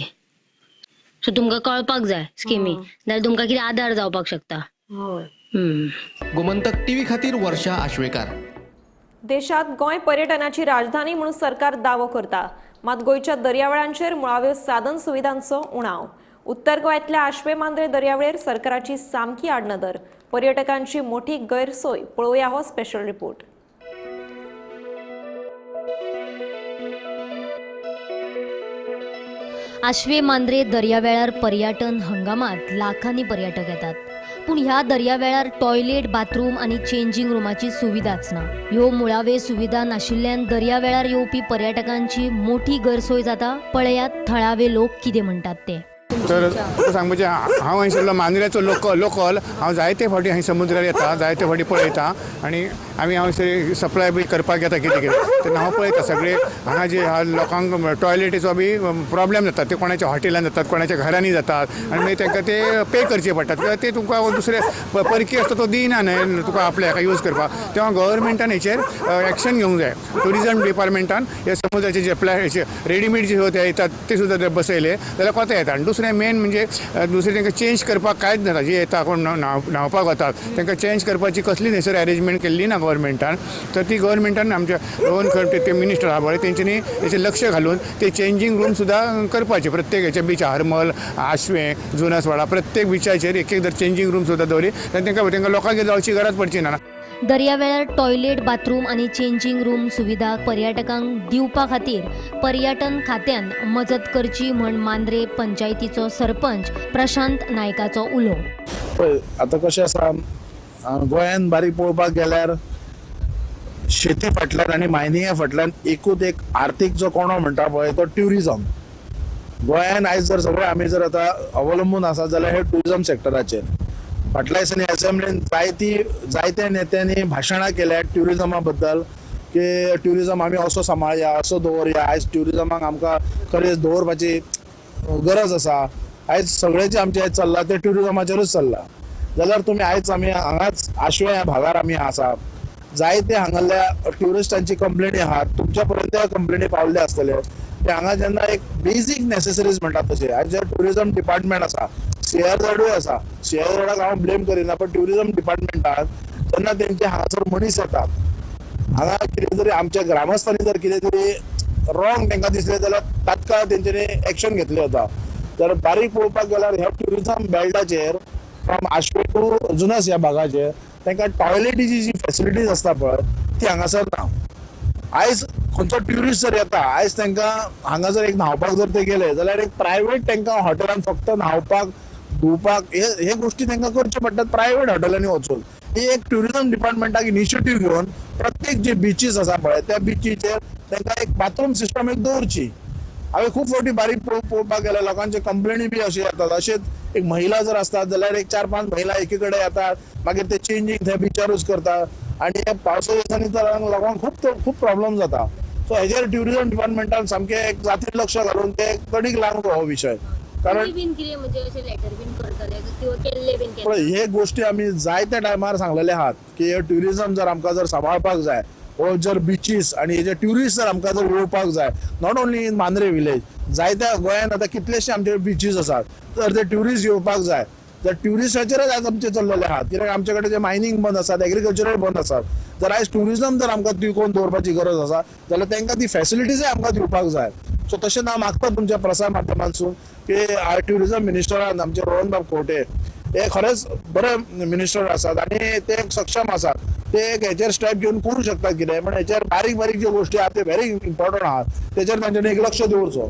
सो तुमकां कळपाक जाय स्किमी, नाल्यार तुमकां कितें आदार जावपाक शकता. हय. गोमंतक टीव्ही खातीर वर्षा आश्वेकार. देशात गोंय पर्यटनाची राजधानी म्हणून सरकार दावो करता, मात गोंयच्या दर्यावेळांचेर मुळाव्यो साधन सुविधांचो उणाव. उत्तर गोंयांतल्या आश्वे मांद्रे दर्यावेळेर सरकाराची सामकी आडनदर, पर्यटकांची मोठी गैरसोय. पळोवया हो स्पेशल रिपोर्ट. आश्वे मांद्रे दर्यावेळार पर्यटन हंगामात लाखांनी पर्यटक येतात, पूण ह्या दर्यावेळार टॉयलेट, बाथरूम आनी चेंजींग रुमाची सुविधाच ना. ह्यो मुळावे सुविधा नाशिल्ल्यान दर्यावेळार येवपी पर्यटकांची मोठी गैरसोय जाता. पळयात थळावे लोक कितें म्हणटात ते. तर सांगपाचें, हांव हांगासरलो मांद्र्याचो लोकल, हांव जायते फावटी हांगा समुद्रार येता, जायते फावटी पळयता आनी आमी हांगासर सप्लाय बी करपाक येता कितें कितें, तेन्ना हांव पळयता सगळे हांगा जे लोकांक टॉयलेटीचो बी प्रॉब्लेम जाता, ते कोणाच्या हॉटेलान जातात, कोणाच्या घरांनी जातात आनी मागीर तांकां ते पे करचे पडटात कित्याक ते तुमकां दुसरे परकी आसता तो दिना न्हय तुका आपल्या हाका यूज करपाक. तेन्ना गव्हर्मेंटान हेचेर एक्शन घेवंक जाय. ट्युरिजम डिपार्टमेंटान हे समुद्राचे जे रेडीमेड जे येतात ते सुद्दां बसयले जाल्यार कोता येता. आनी दुसरें मेन म्हणजे दुसरें तांकां चेंज करपाक कांयच जाता, जे येता कोण न्हांवपाक वतात तांकां चेंज करपाची कसली थंयसर अरेंजमेंट केल्ली ना गव्हर्मेंटान. तर ती गव्हर्मेंटान आमच्या रोहन खंवटे ते मिनिस्टर आहा पळय तेंच्यांनी तेचें लक्ष घालून ते चेंजींग रूम सुद्दां करपाचे प्रत्येक हेच्या बिचार, हरमल, आश्वें, जुनासवाडा प्रत्येक बिचाचेर एक एक जर चेंजींग रूम सुद्दां दवरली जाल्यार तांकां तांकां लोकांक जावची गरज पडची ना. दर्यावेळार टॉयलेट, बाथरूम आनी चेंजींग रूम सुविधा पर्यटकांक दिवपा खातीर पर्यटन खात्यान मजत करची म्हण मांद्रे पंचायतीचो सरपंच प्रशांत नायकाचो उलो. पळय आतां कशें आसा, गोंयान बारीक पळोवपाक गेल्यार शेती फाटल्यान आनी मायनिंगा फाटल्यान एकूच एक आर्थीक जो कोणो म्हणटा पळय तो ट्युरिजम. गोंयान आयज जर सगळे आमी जर आतां अवलंबून आसा जाल्यार हे ट्युरिजम सेक्टराचेर. फाटल्या दिसांनी असेंब्लीन जायत्या नेत्यांनी भाशणां केल्या ट्युरिजमा बद्दल की ट्युरिजम आमी असो सांबाळया, असो दवरया, आयज ट्युरिजमाक आमकां खरेंच दवरपाची गरज आसा. आयज सगळें जें आमचें चल्लां तें ट्युरिजमाचेरूच चल्लां. जाल्यार तुमी आयज आमी हांगाच आश्वें ह्या भागार आमी आसा, जायते हांगासरल्या ट्युरिस्टांची कंप्लेनी आहात, तुमच्या पर्यंत कंप्लेनी पावल्ले आसतले की हांगा जेन्ना एक बेजीक नेसेसरीज म्हणटा तशें आयज जे ट्युरिजम डिपार्टमेंट आसा, सीआरझेडूय आसा, सीआरझेडाक हांव ब्लेम करिना, पण ट्युरिजम डिपार्टमेंटान जेन्ना तेंचे हांगासर मनीस येतात, हांगा कितें तरी आमच्या ग्रामस्थांनी जर कितें तरी रॉंग तांकां दिसलें जाल्यार तात्काळ तेंच्यांनी एक्शन घेतलें वता. तर बारीक पळोवपाक गेल्यार ह्या tourism बेल्टाचेर from Ashwem two Junas ह्या भागाचेर तांकां टॉयलेटीची जी फेसिलिटीज आसता पळय ती हांगासर ना. आयज खंयचो ट्युरिस्ट जर येता, आयज तांकां हांगा जर एक न्हांवपाक जर ते गेले जाल्यार एक प्रायवेट तांकां हॉटेलान फक्त न्हांवपाक धुवपाक हे गोष्टी तांकां करच्यो पडटात प्रायवेट हॉटेलांनी वचून. ही एक ट्युरिजम डिपार्टमेंटाक इनिशिएटीव घेवन प्रत्येक जे बिचीस आसा पळय त्या बिचीचेर तांकां एक बाथरूम सिस्टम एक दवरची. हांवें खूब फावटी बारीक पळोवपाक गेल्यार लोकांचे कंप्लेनी बी अशे येतात. अशेंच एक महिला जर आसतात जाल्यार एक 4-5 महिला एकी कडेन येतात, मागीर ते चेंजींग थंय बिचारूच करतात आनी हे पावसा दिसांनी तर लोकांक खूब खूब प्रॉब्लम जाता. सो हेजेर ट्युरिजम डिपार्टमेंटान सामकें एक जातीन लक्ष घालून ते तडीक लागूंक हो विशय. कारण हे गोष्टी आमी जायत्या टायमार सांगलेले आहात की हे ट्युरिजम जर आमकां जर सांबाळपाक जाय वो जर बिचीस आनी हे जे ट्युरिस्ट जर आमकां जर येवपाक जाय, not only in Mandrem village, जायत्या गोंयांत आतां कितलेशे आमचे बिचीस आसात, तर ते ट्युरिस्ट येवपाक जाय तर ट्युरिस्टाचेरच आज आमचे चल्लेले आहात. कित्याक आमचे कडेन जे मायनींग बंद आसात, एग्रीकल्चरल बंद आसात, जर आयज ट्युरिजम जर आमकां तिगोवन दवरपाची गरज आसा जाल्यार तांकां ती फॅसिलिटीजय आमकां दिवपाक जाय. सो तशें हांव मागता तुमच्या प्रसार माध्यमांतसून की ट्युरिजम मिनिस्टरान आमचे रोहनबाब खंवटे हे खरेंच बरे मिनिस्टर आसात आनी ते सक्षम आसात, ते एक हेचेर स्टेप घेवन करूं शकतात कितें, पण हेचेर बारीक बारीक ज्यो गोश्टी आहात ते व्हेरी इम्पॉर्टंट आहात, तेचेर तांच्यांनी एक लक्ष दवरचो.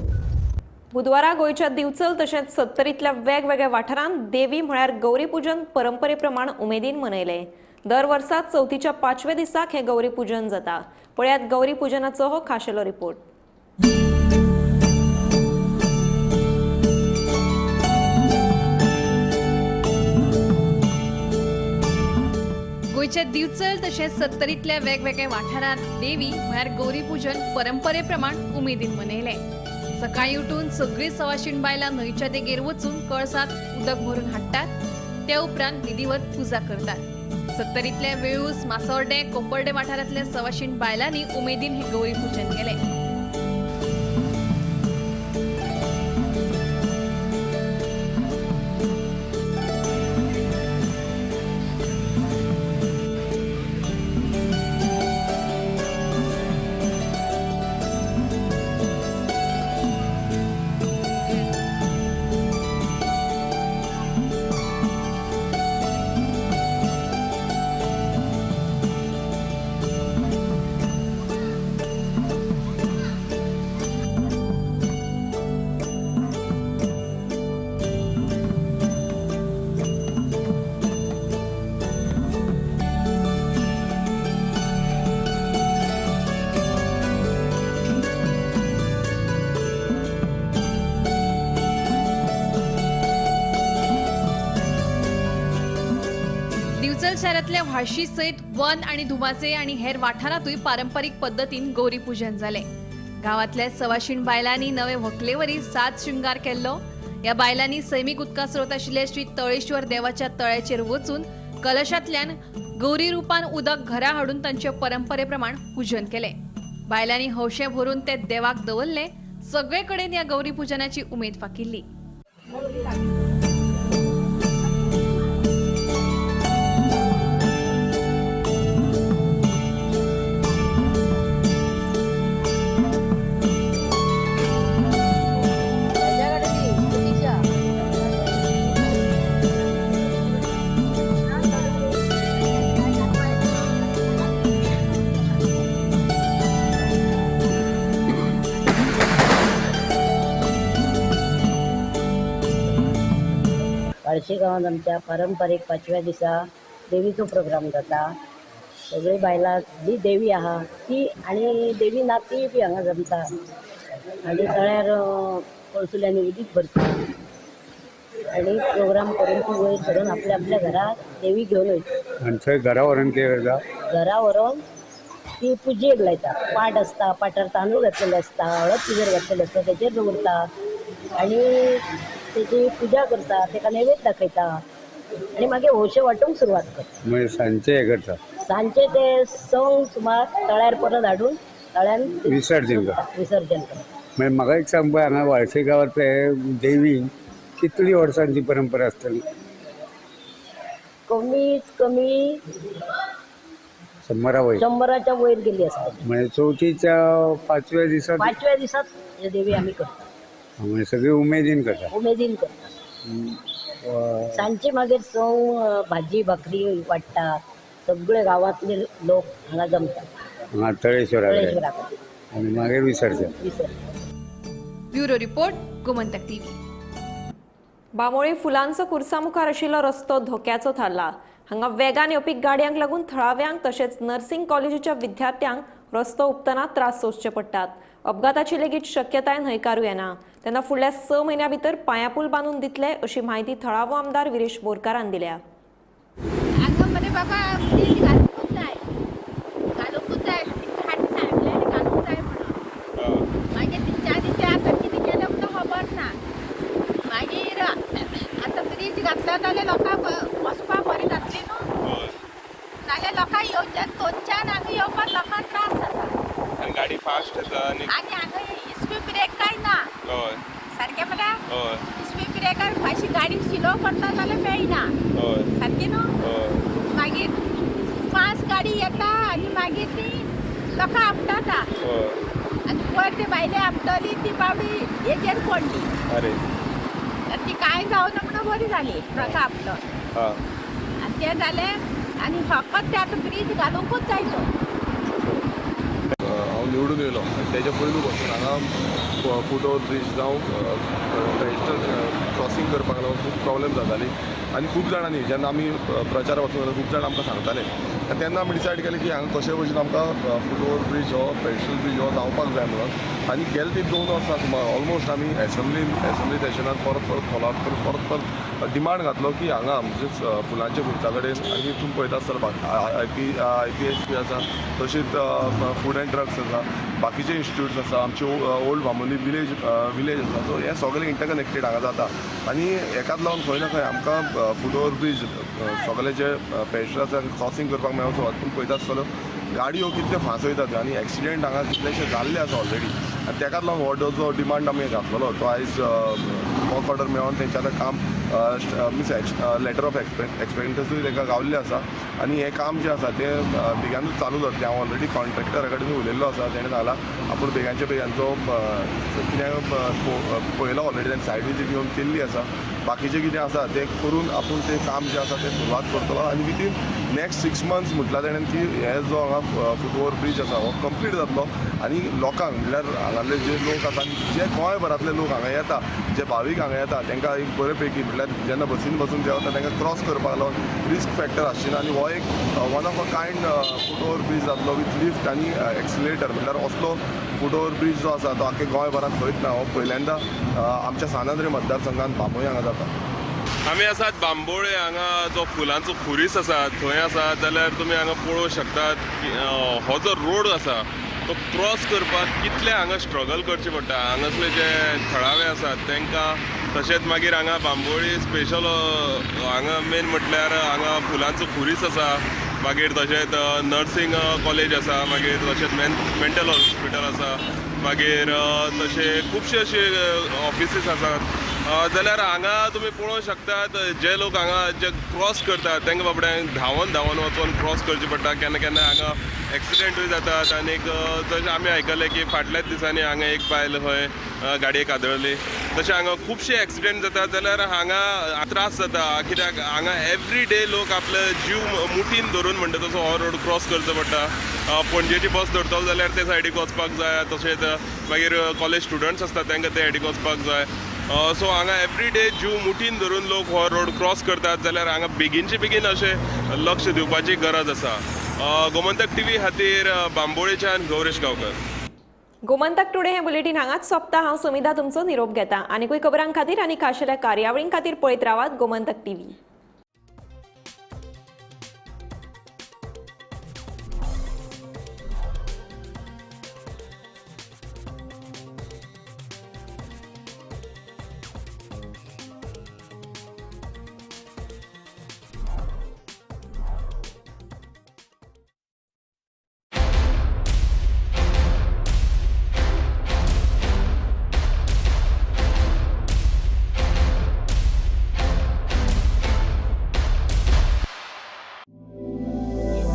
बुधवारा गोंयच्या दिवचल तशेंच सत्तरींतल्या वेगवेगळ्या वाठारांत देवी म्हळ्यार गौरी पूजन परंपरे प्रमाण उमेदीन मनयलें. दर वर्सा चवथीच्या पांचव्या दिसाक हें गौरी पूजन जाता. पळयात गौरी पूजनाचो हो खाशेलो रिपोर्ट. गोंयच्या दिवचल तशेंच सत्तरींतल्या वेगवेगळ्या वाठारांत देवी म्हळ्यार गौरी पूजन परंपरे प्रमाण उमेदीन मनयलें. सकाळी उठून सगळीं सवाशीण बायलां न्हंयच्या देगेर वचून कळसांत उदक भरून हाडटात, त्या उपरांत विधिवत पुजा करतात. सत्तरींतल्या वेळूस, मासोर्डे, कोपर्डे वाठारांतल्या सवाशीण बायलांनी उमेदीन हें गौरी पूजन केलें. दिवचल शारांतल्या व्हाळशी सयत वन आनी धुमाचे आनी हेर वाठारांतूय पारंपरीक पद्दतीन गौरी पूजन जालें. गांवांतल्या सवाशीण बायलांनी नवे व्हंकलेवरी साज शृंगार केल्लो. ह्या बायलांनी सैमीक उदका स्रोत आशिल्ले श्री तळेश्वर देवाच्या तळ्याचेर वचून कलशांतल्यान गौरी रुपान उदक घरा हाडून तांचे परंपरे प्रमाण पूजन केलें. बायलांनी हौशे भरून ते देवाक दवरले. सगळे कडेन ह्या गौरी पूजनाची उमेद फाकिल्ली. बार्शी गांवांत आमच्या पारंपारीक पांचव्या दिसा देवीचो प्रोग्राम जाता. सगळीं बायलां जी देवी आहा ती आनी देवी ना ती बी हांगा जमता आनी तळ्यार कळसुल्यांनी उदीक भरता आनी प्रोग्राम करून ती वयर सरून आपल्या आपल्या घरा देवी घेवन वयता. आनी थंय घरा व्हरून कितें करता? घरा व्हरून ती पुजेक लायता. पाट आसता, पाटार तांदूळ घातलेले आसता, हळद पिजर घातलेले आसता, तेचेर दवरता आनी तेची पुजा करता, तेका नैवेद्य दाखयता आनी मागीर हौशे वांटूंक सुरवात करता. मागीर सांजचे हें करता? सांजचे ते संक सुमार तळ्यार परत हाडून तळ्यान विसर्जन करता. विसर्जन करता. मागीर म्हाका एक सांग पळय, हांगा वाळसे गांवांतले देवी कितली वर्सांची परंपरा आसतली? कमीत कमी 100 वयर, 100च्या वयर गेली आसतली. म्हणजे चवथीच्या पांचव्या दिसा, पांचव्या दिसात हे देवी आमी करता. म्हणजे सगळी उमेदीन करता. उमेदीन करता. सांजचे मागीर सव भाजी भाकरी वाडटा, सगळे गांवांतले लोक हांगा जमतात हांगा तळेश्वरा कडेन आनी मागीर विसर्जन. Bureau report, Gomantak TV. Bambolim फुलांचो कुर्सा मुखार आशिल्लो रस्तो धोक्याचो थारला. हांगा वेगान येवपी गाडयांक लागून थळाव्यांक तशेंच नर्सिंग कॉलेजीच्या विद्यार्थ्यांक रस्तो हुपतना त्रास सोंसचे पडटात. अपघाताची लेगीत शक्यताय न्हयकारू येना. तेन्ना फुडल्या 6 म्हयन्यां भितर पांयापूल बांदून दितले अशी म्हायती थळावो आमदार विरेश बोरकारान दिल्या. थंयच्यान थंयच्यान हांगा येवपाक लोकांक त्रास जाता. आनी गाडी फास्ट येता आनी हांगा स्पीड ब्रेक काय ना. हय सारकें म्हळ्यार हय स्पीड ब्रेकार मातशी गाडी स्लो करता जाल्यार मेळना. हय सारकें न्हू. हय मागीर फास्ट गाडी येता आनी मागीर ती लोकां आपटता. हय आनी पयर ती बायले आपटली ती बावडी हेजेर पडली. अरे तर ती कांय जावना म्हणून बरी जाली ट्रका आपटून. हां आनी तें जालें आनी फकत ते आतां ब्रीज घालुंकूच जाय तो. हांव निवडून येयलो आनी तेज्या पयलू पासून हांगा फूट ओवर ब्रीज जावं ट्रेडिशनल क्रॉसींग करपाक लागून खूब प्रॉब्लेम जाताली आनी खूब जाणांनी जेन्ना आमी प्रचार वचून जाल्यार खूब जाण आमकां सांगताले आनी तेन्ना आमी डिसायड केलें की हांगा कशे भशेन आमकां फूट ओवर ब्रीज हो पेडेस्ट्रियल ब्रीज हो जावपाक जाय म्हणून. आनी गेले ती 2 वर्सां सुमार ऑलमोस्ट आमी एसेंब्ली सेशनान परत परत फॉलोअप करून परत परत डिमांड घातलो की हांगा म्हणजेच फुलांच्या खुर्चा कडेन आनी तुमी पळयता आसतलो I P H P आसा, तशीच फूड अँड ड्रग्स आसा, बाकीचे इन्स्टिट्यूट्स आसा, आमचे ओल्ड बांबोली विलेज आसा. सो हे सगळे इंटरकनेक्टेड हांगा जाता आनी हेकाच लागून खंय ना खंय आमकां फूट ओवर ब्रीज सगळे जे पेडेस्ट्रियल आसा क्रॉसींग करपाक मेळचो. तुमी पळयता आसतलो गाडयो कितल्यो फास्ट वयतात आनी एक्सिडेंट हांगा कितलेशे जाल्ले आसा ऑलरेडी. आनी तेकाच लागून हो जो डिमांड आमी घातलेलो तो आयज वर्क ऑर्डर मेळोन तेंचें आतां काम मिन्स लेटर ऑफ एक्सपेक्टन्सूय तांकां गावल्लें आसा आनी हें काम जें आसा तें बेगानूच चालू जातलें. हांव ऑलरेडी कॉन्ट्रेक्टरा कडेन उलयल्लो आसा, तेणें सांगलां आपूण बेगांच्या बेगांचो कितें पळयलो ऑलरेडी, ताणें सायड विजीट येवन केल्ली आसा. बाकीचें कितें आसा तें करून आपूण तें काम जें आसा तें सुरवात करतलो आनी विदीन नेक्स्ट 6 मंथ्स म्हटल्यार तेणें की हे जो हांगा फूट ओवर ब्रीज आसा हो कंप्लीट जातलो आनी लोकांक म्हणल्यार हांगासले जे लोक आसा आनी जे गोंयभरांतले लोक हांगा येता, जे भावीक हांगा येता तांकां एक बरे पैकी म्हणल्यार जेन्ना बसीन बसून देंवता तांकां क्रॉस करपाक लागून रिस्क फॅक्टर आसची ना आनी हो एक one of a kind foot over bridge जातलो विथ लिफ्ट आनी एक्सिलेटर. म्हणल्यार असलो फूट ओवर ब्रीज जो आसा तो आख्खे गोंयभरांत खंयच ना, हो पयल्यांदा आमच्या सान आंद्रे मतदारसंघात बांबोळी हांगा जाता. आमी आसात बांबोळे हांगा जो फुलांचो खुरीस आसा थंय आसा. जाल्यार तुमी हांगा पळोवंक शकतात की हो जो रोड आसा तो क्रॉस करपाक कितले हांगा स्ट्रगल करचें पडटा हांगासले जे थळावे आसात तांकां. तशेंच मागीर हांगा बांबोळी स्पेशल हांगा मेन म्हटल्यार हांगा फुलांचो खुरीस आसा, मागीर तशेंच नर्सिंग कॉलेज आसा, मागीर तशेंच मेंटल हॉस्पिटल आसा, मागीर तशें खुबशे अशे ऑफिसीस आसात. जाल्यार हांगा तुमी पळोवंक शकतात जे लोक हांगा जे क्रॉस करतात तांकां बाबड्यांक धांवन धांवन वचून क्रॉस करचें पडटा. केन्ना केन्ना हांगा एक्सिडेंटूय जातात आनीक जशें आमी आयकलें की फाटल्याच दिसांनी हांगा एक बायल खंय गाडयेक आदळली, तशें हांगा खुबशे एक्सिडेंट जातात. जाल्यार हांगा त्रास जाता कित्याक हांगा एवरी डे लोक आपले जीव मुठीन धरून म्हणटा तसो हो रोड क्रॉस करचो पडटा. पणजेची बस धरतलो जाल्यार ते सायडीक वचपाक जाय, तशेंच मागीर कॉलेज स्टुडंट्स आसतात तांकां ते सायडीक वचपाक जाय. सो हांगा एवरी डे जीव मुठीन धरून लोक हो रोड क्रॉस करतात. जाल्यार हांगा बेगीनचे बेगीन अशें लक्ष दिवपाची गरज आसा. गोमंतक टीव्ही खातीर बांबोळेच्यान गौरेश गांवकर. गोमंतक टुडे हे बुलेटीन हांगाच सोंपता. हांव सुमिधा तुमचो निरोप घेता. आनीकूय खबरां खातीर आनी खाशेल्या कार्यावळीं खातीर पळयत रावात गोमंतक टीव्ही.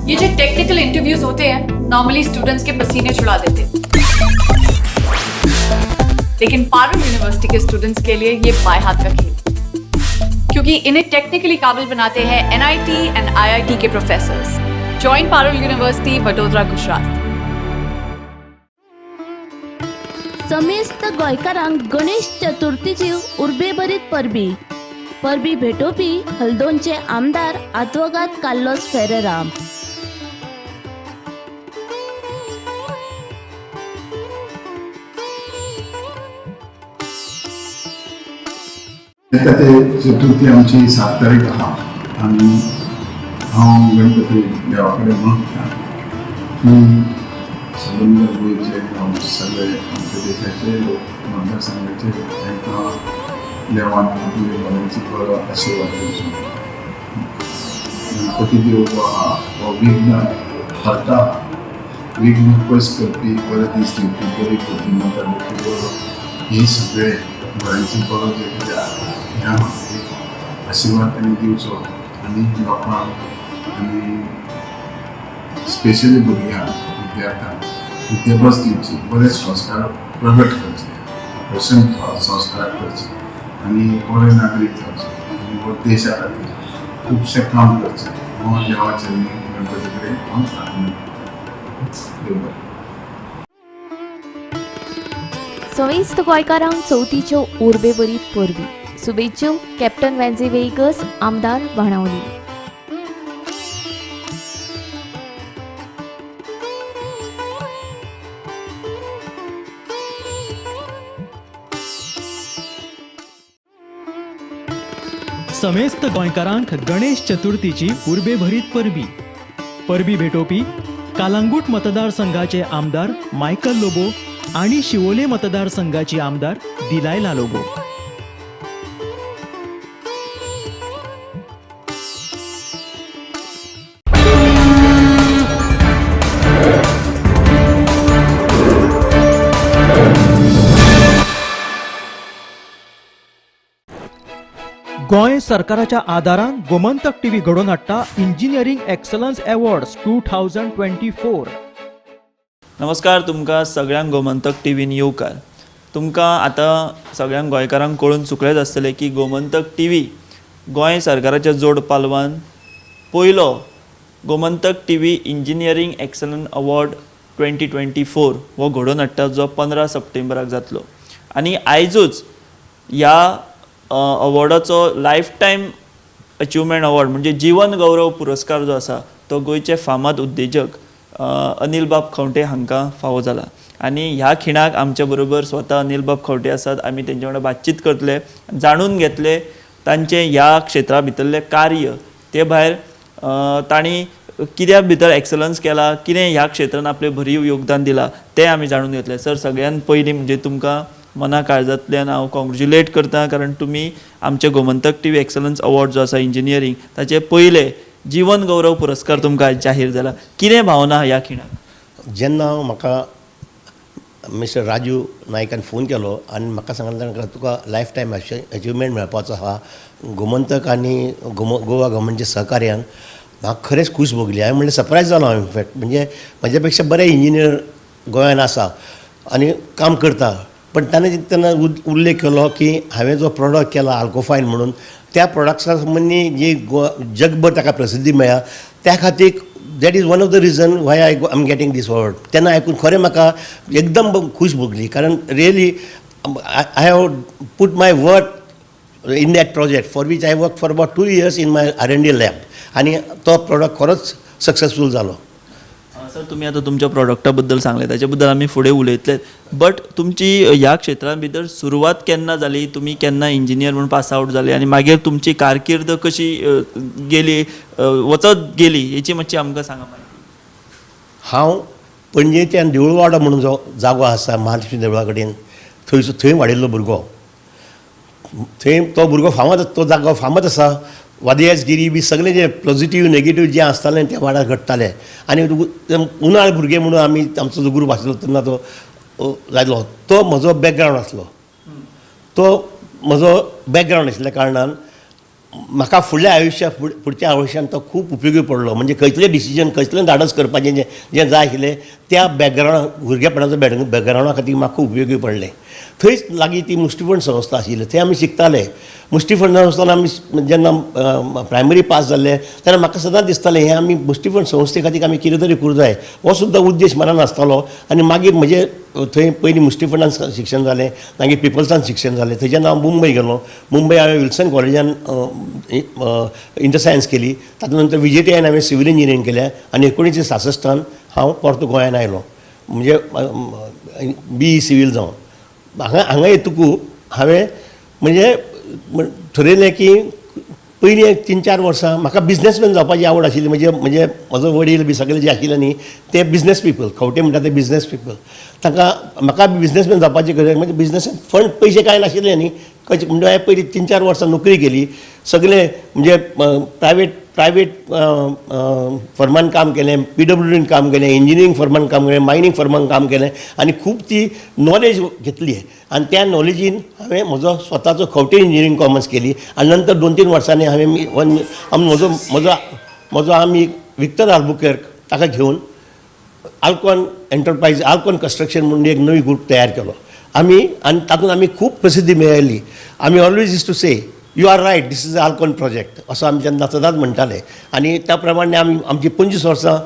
ये जो टेक्निकल इंटरव्यूज होते हैं नॉर्मली स्टूडेंट्स के पसीने छुड़ा देते हैं, लेकिन Parul university K students K लिए ये बाएं हाथ का खेल, क्योंकि इन्हें टेक्निकली काबिल बनाते हैं NIT and IIT K professors. Join Parul university, Vadodara, Gujarat. समेस्त गोंयकारांक गणेश चतुर्थीची उर्बेभरीत परबी. परबी भेटोवपी हल्दोणचे आमदार आदवोगाद कार्लोस फेरेरा. ते चतुर्थी आमची 7 तारीख आहा आनी हांव गणपती देवा कडेन मागता की सबंद गोंयचे सगळे आमच्या देशाचे लोक, मतदारसंघाचे लोक तांकां देवान आपले बऱ्यांची बरो आशिर्वाद दिवचो. गणपती देव जो आहा हो विघ्न हरता, विघ्न पयस करपी, बरे दीस दिवपी, बरी बुद्धिमत्ता दिवपी, बरो हे सगळे बऱ्यांचे बरो जे कितें ह्या एक आशिर्वाद तांणी दिवचो आनी लोकांक आनी स्पेशली भुरग्यांक, विद्यार्थ्यांक विद्याभ्यास दिवची, बरे संस्कार प्रगट करचे, प्रसन्न संस्कार करचे आनी बरे नागरीक जावचे आनी देशा खातीर खुबशें काम करचें. हांव देवाचे गणपती कडेन हांव प्रार्थना करतां. देव बरें. समेस्त गोंयकारांक चवथीच्यो उर्बेभरीत परबी. शुभेच्छो कॅप्टन वेन्झी वेगस, आमदार बाणावली. समेस्त गोंयकारांक गणेश चतुर्थीची उर्बेभरीत परबी. परबी भेटोवपी कालांगूट मतदारसंघाचे आमदार मायकल लोबो आणि शिवोले मतदारसंघाची आमदार दिलायला लोबो. गोंय सरकाराच्या आदारान गोमंतक टीव्ही घडोवन हाडटा इंजिनियरींग एक्सलन्स अवॉर्ड्स 2024. नमस्कार, तुमकां सगळ्यांक गोमंतक टीव्हीन येवकार. तुमकां आतां सगळ्यांक गोंयकारांक कळून चुकलेंच आसतलें की गोमंतक टीव्ही गोंय सरकाराच्या जोड पालवान पयलो Gomantak TV engineering excellence award 2024 हो घडोवन हाडटा, जो 15 सप्टेंबराक जातलो. आनी आयजूच ह्या अवॉर्डाचो लायफ टायम अचिवमेंट अवॉर्ड म्हणजे जीवन गौरव पुरस्कार जो आसा तो गोंयचे फामाद उद्देजक अनिल बाब खंवटे हांकां फावो जाला. आनी ह्या खिणाक आमच्या बरोबर स्वता अनिल बाब खंवटे आसात. आमी तेंच्या वांगडा बातचीत करतले, जाणून घेतले तांचें ह्या क्षेत्रा भितरलें कार्य, ते भायर तांणी कित्या भितर एक्सलन्स केला, कितें ह्या क्षेत्रान आपलें भरीव योगदान दिलां तें आमी जाणून घेतलें. सर, सगळ्यान पयलीं म्हणजे तुमकां मना काळजांतल्यान हांव कॉंग्रेच्युलेट करता, कारण तुमी आमचे गोमंतक टीव्ही एक्सलन्स अवॉर्ड जो आसा इंजिनियरींग ताचे पयले जीवन गौरव पुरस्कार तुमकां जाहीर जाला. कितें भावना ह्या खिणाक? जेन्ना म्हाका मिस्टर राजू नायकान फोन केलो आनी म्हाका सांगलें तुका लायफ टायम अचिवमेंट मेळपाचो आहा गोमंतक आनी गोवा गव्हर्मेंटच्या सहकार्यान, म्हाका खरेंच खूश भोगली. हांवें म्हणलें सरप्रायज जालो हांव. इनफॅक्ट म्हणजे म्हज्या पेक्षा बरे इंजिनियर गोंयान आसा आनी काम करता, पण ताणें तेन्ना उल्लेख केलो की हांवें जो प्रोडक्ट केला आल्कोफायन म्हणून, त्या प्रोडक्ट्सा संबंदी जी जगभर ताका प्रसिद्धी मेळ्ळ्या त्या खातीर that is one of the reason why I am getting this award. तेन्ना आयकून खरें म्हाका एकदम खूश भोगली, कारण really I have put my work in that project for which I work for about 2 years in my R&D lab आनी तो प्रोडक्ट खरोच सक्सेसफूल जालो. सर, तुमी आतां तुमच्या प्रोडक्टा बद्दल सांगलें, ताचे बद्दल आमी फुडें उलयतले, बट तुमची ह्या क्षेत्रां भितर सुरवात केन्ना जाली, तुमी केन्ना इंजिनियर म्हूण पास आवट जाले आनी मागीर तुमची कारकीर्द कशी गेली, वचत गेली, हेची मातशी आमकां सांगा. हांव पणजेच्यान देवळवाडो म्हणून जो जागो आसा महालक्ष्मी देवळा कडेन, थंय वाडिल्लो भुरगो. थंय तो भुरगो फामाद, तो जागो फामाद आसा. वादयासगिरी बी सगळें जें पॉझिटीव नेगेटीव जें आसतालें त्या वाड्यार घडटालें. आनी उनाळ भुरगे म्हणून आमी आमचो जो ग्रूप आसलो तेन्ना तो जालो, तो म्हजो बॅकग्रावंड आसलो. तो म्हजो बॅकग्रावंड आशिल्ल्या कारणान म्हाका फुडल्या आयुश्या फुडच्या आयुश्यान तो खूब उपयोगी पडलो. म्हणजे खंयतलें डिसिजन, खंयतलें धाडस करपाचें जें जें जाय आशिल्लें त्या बॅकग्रावंड, भुरगेपणाचो बॅकग्रावंडा खातीर म्हाका खूब उपयोगी पडलें. थंयच लागीं ती मुस्तीफंड संस्था आशिल्ली, थंय आमी शिकताले. मुस्तीफंड संस्थान आमी जेन्ना प्रायमरी पास जाल्ले तेन्ना म्हाका सदांच दिसतालें हें आमी मुस्तीफंड संस्थे खातीर आमी कितें तरी करूंक जाय, हो सुद्दां उद्देश मनान आसतालो. आनी मागीर म्हजें थंय पयलीं मुस्तीफंडान शिक्षण जालें, मागीर पिपल्सान शिक्षण जालें. थंयच्यान हांव मुंबय गेलो. मुंबय हांवें विल्सन कॉलेजान इंटर सायन्स केली. तातूंत नंतर विजेटीआयन हांवें सिवील इंजिनियरींग केलें आनी 1966 हांव परतो गोंयान आयलो, म्हणजे बीई सिवील जावन. हांगा हांगा येतकू हांवें म्हणजे थरयलें की पयलीं 3-4 वर्सां म्हाका बिजनेसमॅन जावपाची आवड आशिल्ली. म्हणजे म्हणजे म्हजो वडील बी सगळे जे आशिल्ले न्ही ते बिजनेस पिपल, खंवटे म्हणटा ते बिजनेस पिपल. तांकां म्हाका बिजनेसमॅन जावपाची गरज, म्हणजे बिजनेसान फंड पयशे कांय नाशिल्ले न्ही. कशें म्हणजे हांवें पयलीं 3-4 वर्सां नोकरी केली, सगळे म्हणजे प्रायवेट प्रायवेट फर्मान काम केलें, पीडब्ल्यूडीन काम केलें, इंजिनियरींग फर्मान काम केलें, मायनींग फर्मान काम केलें आनी खूब ती नॉलेज घेतली आनी त्या नॉलेजीन हांवें म्हजो स्वताचो खवटे इंजिनियरींग कॉमर्स केली आनी नंतर 2-3 वर्सांनी हांवें म्हजो म्हजो म्हजो आमी विक्टर आल्बुकेर्क ताका घेवन आल्कॉन एंटरप्रायज, आल्कॉन कन्स्ट्रक्शन म्हणून एक नवी ग्रूप तयार केलो आमी आनी तातूंत आमी खूब प्रसिद्धी मेळयली. आमी always used to say you are right, this is Ahlcon project असो आमी जेन्ना सदांच म्हणटाले आनी त्या प्रमाणे आमी आमची 25 वर्सां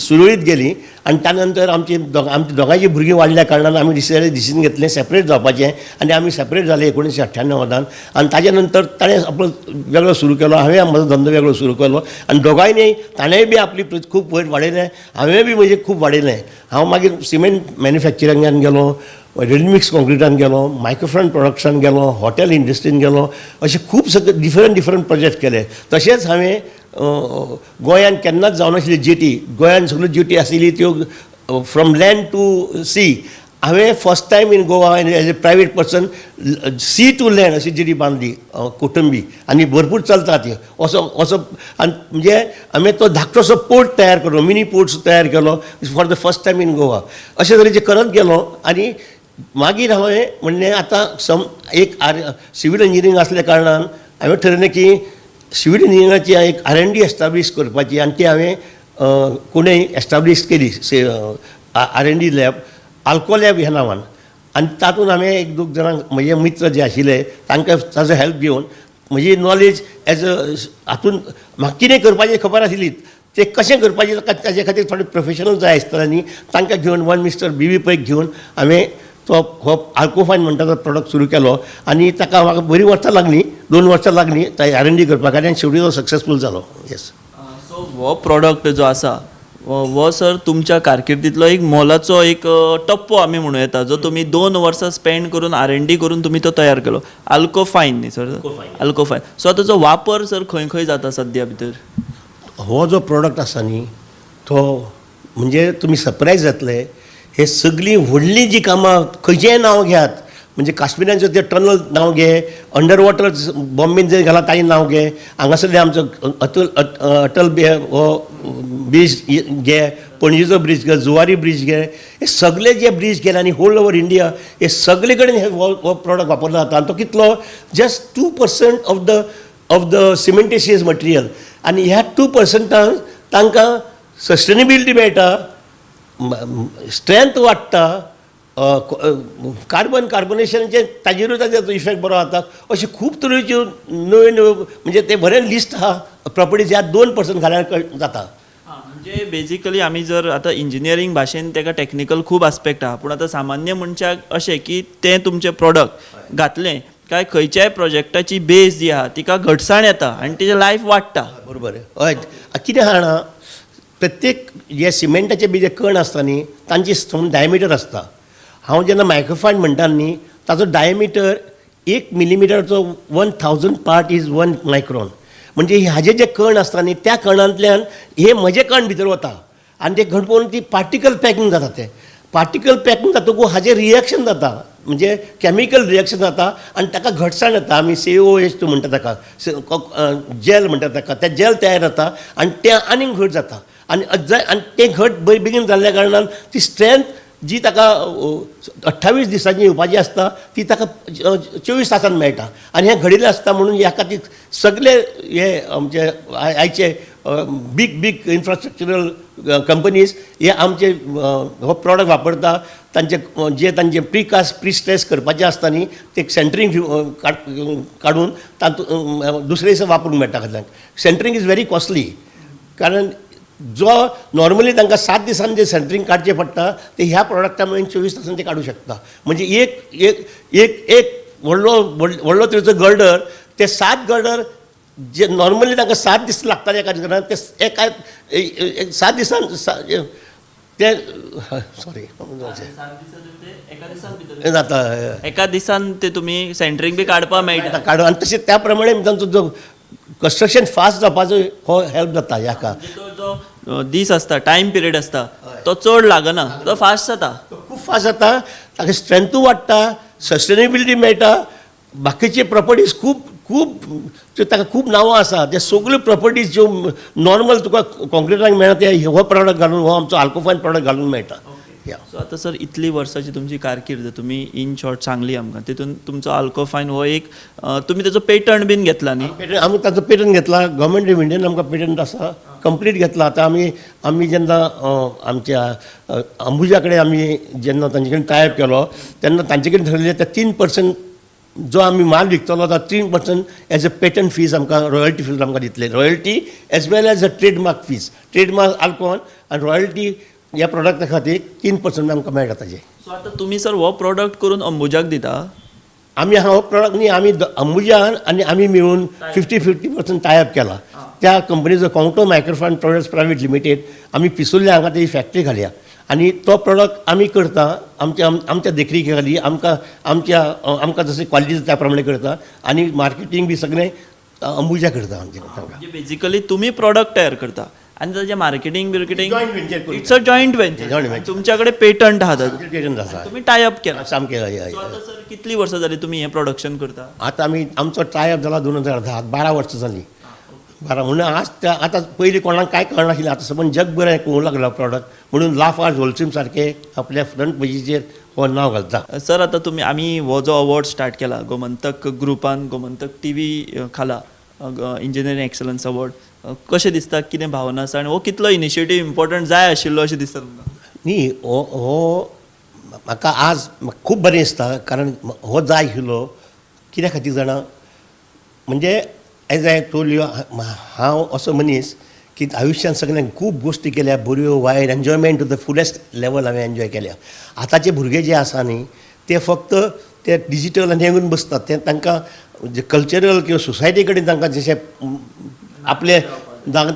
सुरळीत गेली आनी त्या नंतर आमची दोगांयची भुरगीं वाडल्या कारणान आमी डिसिजन घेतलें सेपरेट जावपाचें आनी आमी सेपरेट जाले 1998 आनी ताजे नंतर ताणें आपलो वेगळो सुरू केलो, हांवें म्हजो धंदो वेगळो सुरू केलो आनी दोगांयनी ताणेंय बी आपली खूब वयर वाडयलें, हांवें बी म्हजें खूब वाडयलें. हांव मागीर सिमेंट मॅन्युफॅक्चरिंगान गेलो, रेडीमिक्स कॉन्क्रिटान गेलो, मायक्रोफोन प्रोडक्शन गेलो, हॉटेल इंडस्ट्रीन गेलो, अशे खूब सगळे डिफरंट डिफरंट प्रोजेक्ट केले. तशेंच हांवें गोंयान केन्नाच जावनाशिल्ली जेटी, गोंयान सगळ्यो जेटी आशिल्ली त्यो फ्रॉम लँड टू सी, हांवें first time in Goa as a private person sea to land अशी जेटी बांदली कोटंबी आनी भरपूर चलता ती असो असो. आनी म्हणजे हांवें तो धाकटोसो पोर्ट तयार केलो, मिनी पोर्ट तयार केलो for the first time in Goa. अशे तरेचे करत गेलो आनी मागीर हांवें म्हणलें आतां सम एक सिवील इंजिनियरींग आसल्या कारणान हांवें ठरयलें की सिवील इंजिनियरिंगाची एक R&D establish करपाची आनी ती हांवें कोणें एस्टाब्लीश केली R&D lab, आल्को लॅब ह्या नांवान. आनी तातूंत हांवें एक दोग जाणांक म्हजे मित्र जे आशिल्ले तांकां ताजो हेल्प घेवन म्हजी नॉलेज एज अ हातून म्हाका कितें करपाचें खबर आशिल्ली, ते कशें करपाचें ताजे खातीर थोडे प्रोफेशनल जाय आसतले न्ही, तांकां घेवन वन मिस्टर बी व्ही पैक घेवन हांवें तो हो आल्कोफायन म्हणटा तो प्रोडक्ट सुरू केलो आनी ताका म्हाका बरीं वर्सां लागलीं, 2 वर्सां लागलीं R&D करपाक आनी शेवटी तो सक्सेसफूल जालो. येस. सो हो प्रोडक्ट जो आसा हो सर तुमच्या कारकिर्दींतलो एक मोलाचो एक टप्पो आमी म्हणूं येता, जो तुमी 2 वर्सां स्पेंड करून R&D करून तुमी तो तयार केलो. आल्कोफायन न्ही सर? आल्कोफायन. सो ताचो वापर सर खंय खंय जाता सद्या भितर? हो जो प्रोडक्ट आसा न्ही तो म्हणजे तुमी सरप्रायज जातले, हे सगळीं व्हडलीं जीं कामां खंयचेंय नांव घेयात, म्हणजे काश्मिरांचें तें टनल नांव घे, अंडर वॉटर बॉम्बेन जें घालां ताजें नांव घे, हांगासरलें आमचो अटल हो ब्रीज घे, पणजेचो ब्रीज घे, जुवारी ब्रीज घे, हे सगळे जे ब्रीज गेले आनी होल ओवर इंडिया हे सगळे कडेन हे हो प्रोडक्ट वापरलो जाता. आनी तो कितलो just 2% of the cementitious material आनी ह्या 2% तांकां सस्टेनेबिलिटी मेळटा, स्ट्रेंथ वाडटा, कार्बन कार्बोनेशनाचे ताजेरूय ताजो इफेक्ट बरो जाता. अशे खूब तरेच्यो नव्यो नव्यो म्हणजे ते बरें लिस्ट आहा प्रॉपर्टीज ह्या 2% घाल्यार जाता. म्हणजे बेजिकली आमी जर आतां इंजिनियरींग भाशेन ताका टॅक्निकल खूब आस्पेक्ट आहा, पूण आतां सामान्य मनशाक अशें की तें तुमचें प्रोडक्ट घातलें काय खंयच्याय प्रोजेक्टाची बेज जी आहा तिका घटसाण येता आनी तिजें लायफ वाडटा. बरोबर. हय, कितें आहा जाणा, प्रत्येक जे सिमेंटाचे बी जे कण आसता न्ही तांची सम डायमिटर आसता. हांव जेन्ना मायक्रोफायन म्हणटा न्ही ताचो डायमिटर 1 मिलीमिटरचो 1000 पार्ट is 1 micron. म्हणजे हाजे जे कण आसता न्ही त्या कणांतल्यान हे म्हजे कण भितर वता आनी ते घट पळोवन ती पार्टिकल पॅकिंग जाता. ते पार्टिकल पॅकिंग जातकूच हाजें रिएक्शन जाता, म्हणजे कॅमिकल रिएक्शन जाता आनी ताका घटसाण येता. आमी COH2 म्हणटा ताका, जेल म्हणटा ताका, तें जेल तयार जाता आनी तें आनीक घट जाता आनी आनी तें घट बेगीन जाल्ल्या कारणान ती स्ट्रेंथ जी ताका 28 दिसांची येवपाची आसता ती ताका 24 तासान मेळटा. आनी हें घडिल्लें आसता म्हणून ह्या खातीर सगळे हे आमचे आयचे बीग बीग इन्फ्रास्ट्रक्चरल कंपनीज हे आमचे हो प्रोडक्ट वापरता. तांचे जे तांचे प्रिकास्ट प्रिस्ट्रेस करपाचें आसता न्ही ते सेंटरींग काडून तातूंत दुसरे दिसा वापरूंक मेळटा. खातीर सेंटरींग is very costly, कारण जो नॉर्मली तांकां 7 दिसांनी जे सेंटरींग काडचें पडटा ते ह्या प्रोडक्टा मेरेन 24 तासांनी ते काडूं शकता. म्हणजे एक एक एक एक व्हडलो व्हडलो तरेचो गर्डर ते 7 गर्डर जे नॉर्मली तांकां 7 दीस लागता एका दिसान ते एका 7 दिसान ते सॉरी जाता एका दिसान ते तुमी सेंटरींग बी काडपाक मेळटा काडून. आनी तशें त्या प्रमाणे तांचो जो कन्स्ट्रक्शन फास्ट जावपाचो हो हेल्प जाता ह्याका. जो दीस आसता टायम पिरियड आसता तो चड लागना, तो फास्ट जाता, खूब फास्ट जाता, ताका स्ट्रेंथूय वाडटा, सस्टेनेबिलिटी मेळटा, बाकीचे प्रॉपर्टीज खूब खूब ताका खूब नांवां आसा. ते सगल्यो प्रॉपर्टीज ज्यो नॉर्मल तुका कॉन्क्रिटाक मेळना ते हो प्रॉडक्ट घालून, हो आमचो आल्कोफायन प्रॉडक्ट घालून मेळटा. सो आतां सर इतली वर्साची तुमची कारकीर्द तुमी इन शॉर्ट सांगली आमकां, तितून तुमचो आल्कोफायन हो एक तुमी ताचो पेटंट बीन घेतला न्ही? आमी ताचो पेटंट घेतला, गव्हर्मेंट ऑफ इंडियन आमकां पेटंट आसा, कंप्लीट घेतला. आतां आमी आमी जेन्ना आमच्या अंबुजा कडेन आमी जेन्ना तांचे कडेन टायप केलो तेन्ना तांचे कडेन ठरलें ते 3% जो आमी माल विकतलो तो 3% एज अ पेटंट फीज आमकां रॉयल्टी फीज आमकां दितले. Royalty as well as a trademark fees, trademark Alcon आनी रॉयल्टी ह्या प्रोडक्टा खातीर 3% आमकां मेळटा ताजें. सो आतां तुमी सर हो प्रोडक्ट करून अंबुजाक दिता? आमी हो प्रोडक्ट न्ही, आमी अंबुजान आनी आमी मेळून 50-50% टायप केला. त्या कंपनीचो काउंटो मायक्रोफायन प्रोडक्ट्स प्रायवेट लिमिटेड, आमी पिसुर्ले हांगा तेजी फॅक्टरी घालया आनी तो प्रोडक्ट आमी करता आमच्या आमच्या देखरेखी खाली, आमकां आमच्या आमकां जशें क्वॉलिटी त्या प्रमाणे करता आनी मार्केटींग बी सगळें अंबुजा करता आमचें. म्हणजे बेजिकली तुमी प्रोडक्ट तयार करता आनी ताजें marketing बिर्केटींग it's a joint venture. तुमच्या कडेन पेटंट आहा, पेटंट आसा, तुमी टायप केला सामकें. आतां सर कितलीं वर्सां जालीं तुमी हें प्रोडक्शन करता? आतां आमी आमचो टायप जाला 2010, 12 वर्सां जालीं. 12 म्हणून आज आतां पयलीं कोणाक कांय कळनाशिल्लें, आतां समज जग बरें कळूंक लागला प्रोडक्ट, म्हणून लाफार्ज होलसिम सारकें आपल्या फ्रंट पेजीचेर हो नांव घालता. सर आतां तुमी आमी हो जो अवॉर्ड स्टार्ट केला गोमंतक ग्रुपान, गोमंतक टीव्ही खाला इंजिनियरींग एक्सलन्स अवॉर्ड, कशें दिसता, कितें भावना आसा आनी हो कितलो इनिशिएटीव इम्पॉर्टंट जाय आशिल्लो अशें दिसता तुमकां? न्ही हो हो म्हाका आज खूब बरें दिसता, कारण हो जाय आशिल्लो. कित्या खातीर जाणा, म्हणजे एज I told you, हांव असो मनीस की आयुश्यांत सगळ्यांक खूब गोश्टी केल्या, बऱ्यो वायट, enjoyment to the fullest level हांवें एन्जॉय केल्या. आतांचे भुरगे जे आसा न्ही ते फक्त ते डिजीटल आनी घेवन बसतात, ते तांकां जे कल्चरल किंवा सोसायटी कडेन तांकां जशें आपले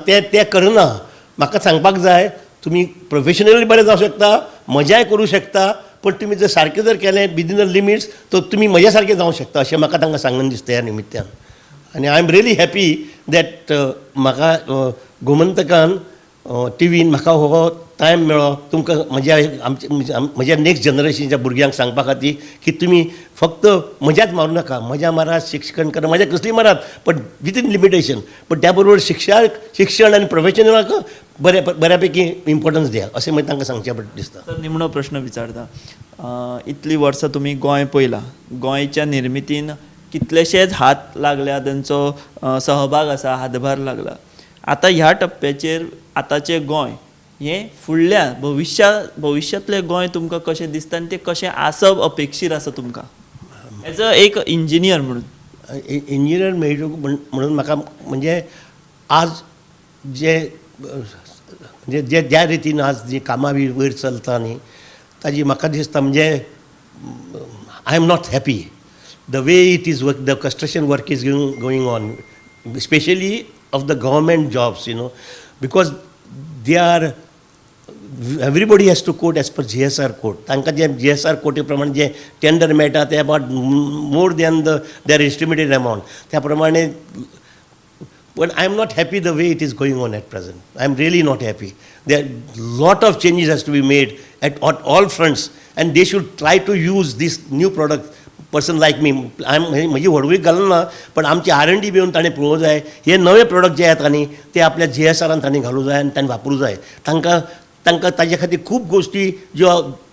ते ते करना. म्हाका सांगपाक जाय, तुमी प्रोफेशनली बरें जावं शकता, मजाय करूं शकता, पण तुमी जर सारकें जर केलें विदीन the limits तर तुमी म्हज्या सारकें जावं शकता अशें म्हाका तांकां सांगन दिसता ह्या निमित्त्यान. आनी I am really happy that म्हाका गोमंतकान टिवीन म्हाका हो टायम मेळ्ळो तुमकां म्हज्या आमच्या म्हज्या नेक्स्ट जनरेशनच्या भुरग्यांक सांगपा खातीर की तुमी फक्त मजाच मारूं नाका, मजा मारात, शिक्षण करा, मजा कसली मारात पण विदीन लिमिटेशन, पण त्या बरोबर शिक्षण आनी प्रोफेशनलाक बऱ्या पैकी इम्पॉर्टन्स द्या अशें मागीर तांकां सांगचें दिसता. सर निमणो प्रश्न विचारता, इतलीं वर्सां तुमी गोंय पळयलां, गोंयच्या निर्मितीन कितलेशेच हात लागल्या, तांचो सहभाग आसा, हातभार लागला. आतां ह्या टप्प्याचेर आतांचें गोंय हें फुडल्या भविश्यांतलें गोंय तुमकां कशें दिसता आनी तें कशें आसप अपेक्षीत आसा तुमकां एज अ एक इंजिनियर म्हणून? इंजिनियर मेळटो म्हणून म्हाका म्हणजे आज जे म्हणजे जे ज्या रितीन आज जी कामां बी वयर चलता न्ही ताजी म्हाका दिसता म्हणजे I am not happy the way it is work, the construction work is going on, specially of the government jobs, you know, because they are, everybody has to quote as per GSR code. तांकां जे GSR कोटी प्रमाणे जे टेंडर मेळटा ते about more than the their estimated amount त्या प्रमाणे. But I am not happy the way it is going on at present. I am really not happy. There lot of changes has to be made at all fronts and they should try to use this new product. Person like me, I am म्हजी व्हडवीक घालना, पण आमची R&D बी येवन ताणें पळोवंक जाय, हे नवे प्रोडक्ट जे येता न्ही ते आपल्या GSRान तांणी घालूं जाय आनी तांणी वापरूं जाय. तांकां तांकां ताजे खातीर खूब गोश्टी ज्यो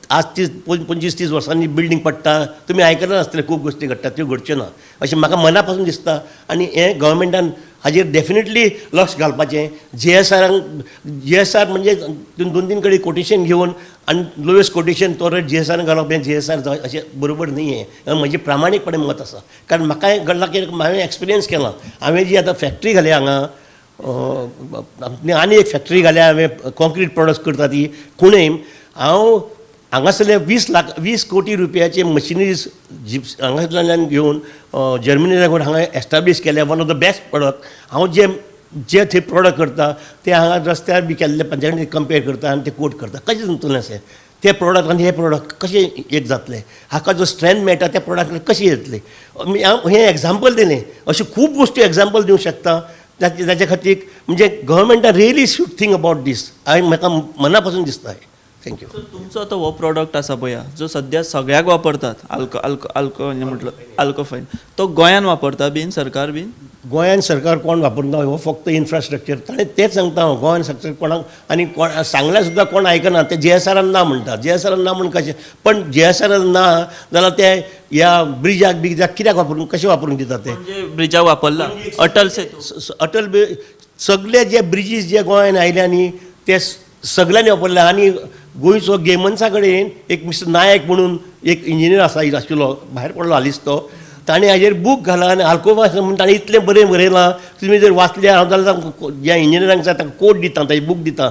आज 30, 25, 30 वर्सांनी बिल्डींग पडटा, तुमी आयकलां आसतलें, खूब गोश्टी घडटा, त्यो घडच्यो ना अशें म्हाका मना पासून दिसता. आनी हें गव्हर्मेंटान हाजेर डेफिनेटली लक्ष घालपाचें. GSR म्हणजे 2-3 कडेन कोटेशन घेवन आनी लोवेस्ट कोटेशन तो रेट GSR घालप हें GSR अशें बरोबर न्ही, हें म्हजें प्रामाणीकपणे मत आसा. कारण म्हाका हें घडलां की हांवें एक्सपिरियन्स केलां. हांवें जी आतां फॅक्टरी घाल्या हांगा, आनी एक फॅक्टरी घाल्या हांवें, कॉन्क्रीट प्रोडक्ट्स करता ती कुणेम. हांव हांगासरले 20 कोटी रुपयाचे मशिनरीज हांगासरल्यान घेवन जर्मनीच्यान घेवन हांगा एस्टाब्लीश केल्या, one of the best product. हांव जे जे थंय प्रोडक्ट करता ते हांगा रस्त्यार बी केल्ले तांचे कडेन कंपेर करता आनी ते कोट करता. कशें जमतलें अशें ते प्रोडक्ट आनी हे प्रोडक्ट कशें एक जातले, हाका जो स्ट्रेंथ मेळटा त्या प्रोडक्ट कशें येतलें. हें एग्जाम्पल दिलें, अश्यो खूब गोश्टी एग्जाम्पल दिवंक शकता. ताच्या खातीर म्हणजे गव्हर्मेंटान really should think about this. हांवें म्हाका मना पासून दिसता हें. Thank you. तुमचो आतां हो प्रोडक्ट आसा पळया जो सद्या सगळ्याक वापरतात, आल्को आल्को आल्को म्हटलं आल्कोफायन, तो गोंयान वापरता बीन सरकार बीन? गोंयान सरकार कोण वापरना, हो फक्त इन्फ्रास्ट्रक्चर. ताणें तेंच सांगता हांव, गोंयान सरकार कोणाक आनी कोण सांगल्यार सुद्दां कोण आयकना. ते जीएसआरान ना म्हणटा, जीएसआरान ना म्हण कशें, पण जीएसआरान ना जाल्यार ते ह्या ब्रिजाक बिजाक कित्याक वापरून कशें वापरूंक दिता ते? ब्रिजाक वापरला अटल सेतू, अटल सगळे जे ब्रिजीस जे गोंयान आयले न्ही ते सगळ्यांनी वापरले. आनी गोंयचो गेमन्सा कडेन एक मिस्टर नायक म्हणून एक इंजिनियर आसा आशिल्लो, भायर पडलो हालींच तो, ताणें हाजेर बूक घाला आनी आल्कोफायन म्हणून ताणें इतलें बरें बरयलां, तुमी जर वाचल्यार हांव जाल्यार ज्या इंजिनियरांक जाय तांकां कोट दिता, ताजे बूक दिता,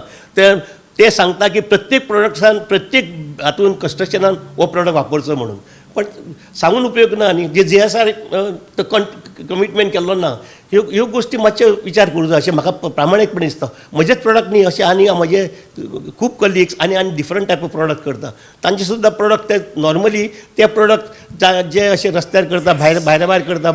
ते सांगता की प्रत्येक प्रोडक्ट्सान प्रत्येक हातून कन्स्ट्रक्शनान हो प्रोडक्ट वापरचो म्हणून. पण सांगून उपयोग ना न्ही, जे जीएसआर कमिटमेंट केल्लो ना. ह्यो ह्यो गोश्टी मातशे विचार करूं जाय अशें म्हाका प्रामाणीकपणे दिसता. म्हजेच प्रोडक्ट न्ही अशें आनी म्हजे खूब कलिग्स आनी आनी डिफरंट टायप ऑफ प्रोडक्ट करता, तांचे सुद्दां प्रोडक्ट ते नॉर्मली ते प्रोडक्ट जे अशे रस्त्यार करता, भायर भायर भायर करता,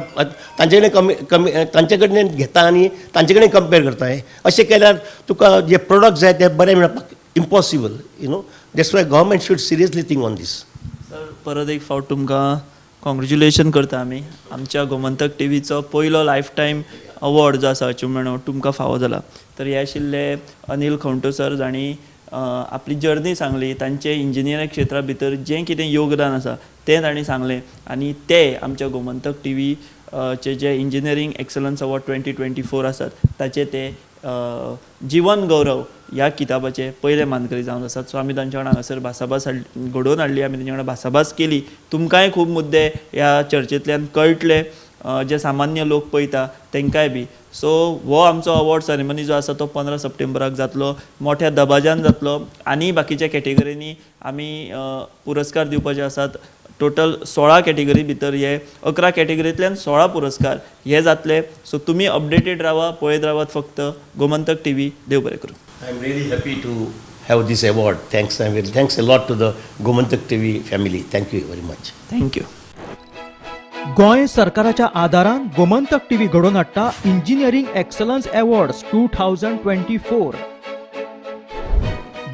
तांचे कडेन कमी कमी तांचे कडेन घेता आनी तांचे कडेन कंपेर करता. अशें केल्यार तुका जे प्रोडक्ट जाय ते बरे मेळपाक impossible, you know. That's why government should seriously think on this. Sir परत एक फावट तुमकां कॉंग्रेच्युलेशन करता आमी. आमच्या गोमंतक टीव्हीचो पयलो लायफ टायम अवॉर्ड जो आसा अचिवमेंट अवॉर्ड तुमकां फावो जाला. तर हे आशिल्ले अनिल खंवटो सर, जांणी आपली जर्नी सांगली, तांचे इंजिनियरींग क्षेत्रा भितर जें कितें योगदान आसा तें तांणी सांगलें आनी ते आमच्या गोमंतक टीव्ही चे जे इंजिनियरींग एक्सलन्स अवॉर्ड 2024 आसात ताचे ते जिवन गौरव ह्या किताबाचे पयले मानकरी जावन आसात. सो आमी तांच्या वांगडा हांगासर भासाभास घडोवन हाडली, आमी तांच्या वांगडा भासाभास केली. तुमकांय खूब मुद्दे ह्या चर्चेंतल्यान कळटले, जे सामान्य लोक पळयता तांकांय बी. सो हो आमचो अवॉर्ड सेरेमनी जो आसा तो 15 सप्टेंबराक जातलो, मोठ्या दबाज्यान जातलो आनी बाकीच्या कॅटेगरींनी आमी पुरस्कार दिवपाचे आसात. टोटल 16 कॅटेगरी भितर हे 11 कॅटेगरींतल्यान 16 पुरस्कार हे जातले. सो तुमी अपडेटेड रावा, पळयत रावात फक्त गोमंतक टीव्ही. देव बरें करूं. I am really happy to have this award. Thanks, thanks a lot to the Gomantak TV family. Thank you very much. Thank you. Goa सरकाराच्या आदारान गोमंतक टीव्ही घडोवन हाडटा इंजिनियरींग एक्सलन्स अवॉर्ड्स 2024.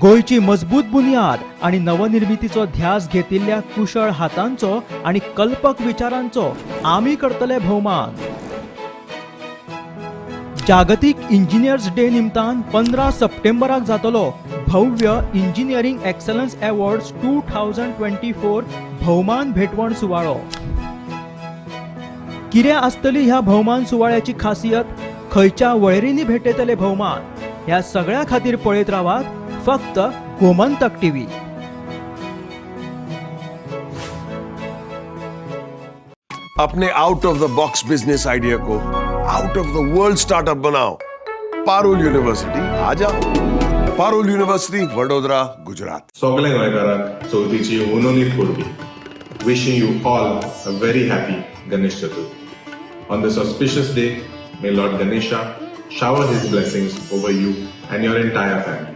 गोंयची मजबूत बुन्याद आनी नवनिर्मितीचो ध्यास घेतिल्ल्या कुशळ हातांचो आनी कल्पक विचारांचो आमी करतले भोवमान. जागतीक इंजिनियर्स डे निमतान 15 सप्टेंबराक जातलो भव्य इंजिनियरींग एक्सलन्स अवॉर्ड्स 2024 भोवमान भेटवण सुवाळो. कितें आसतली ह्या भोवमान सुवाळ्याची खासियत, खंयच्या वळेरींनी भेटयतले भोवमान, ह्या सगळ्या खातीर पळयत रावात फक्त गोमंतक टीव्ही. अपने out of the box business idea को out of the world startup बनाओ. पारुल यूनिवर्सिटी आ जाओ. पारुल युनिवर्सिटी, वडोदरा, गुजरात. सगळे गोंयकारांक चवथीची हुनहुनीत परबीं. Wishing you all a very happy Ganesh Chaturthi. On this auspicious day, may Lord Ganesha shower his blessings over you and your entire family.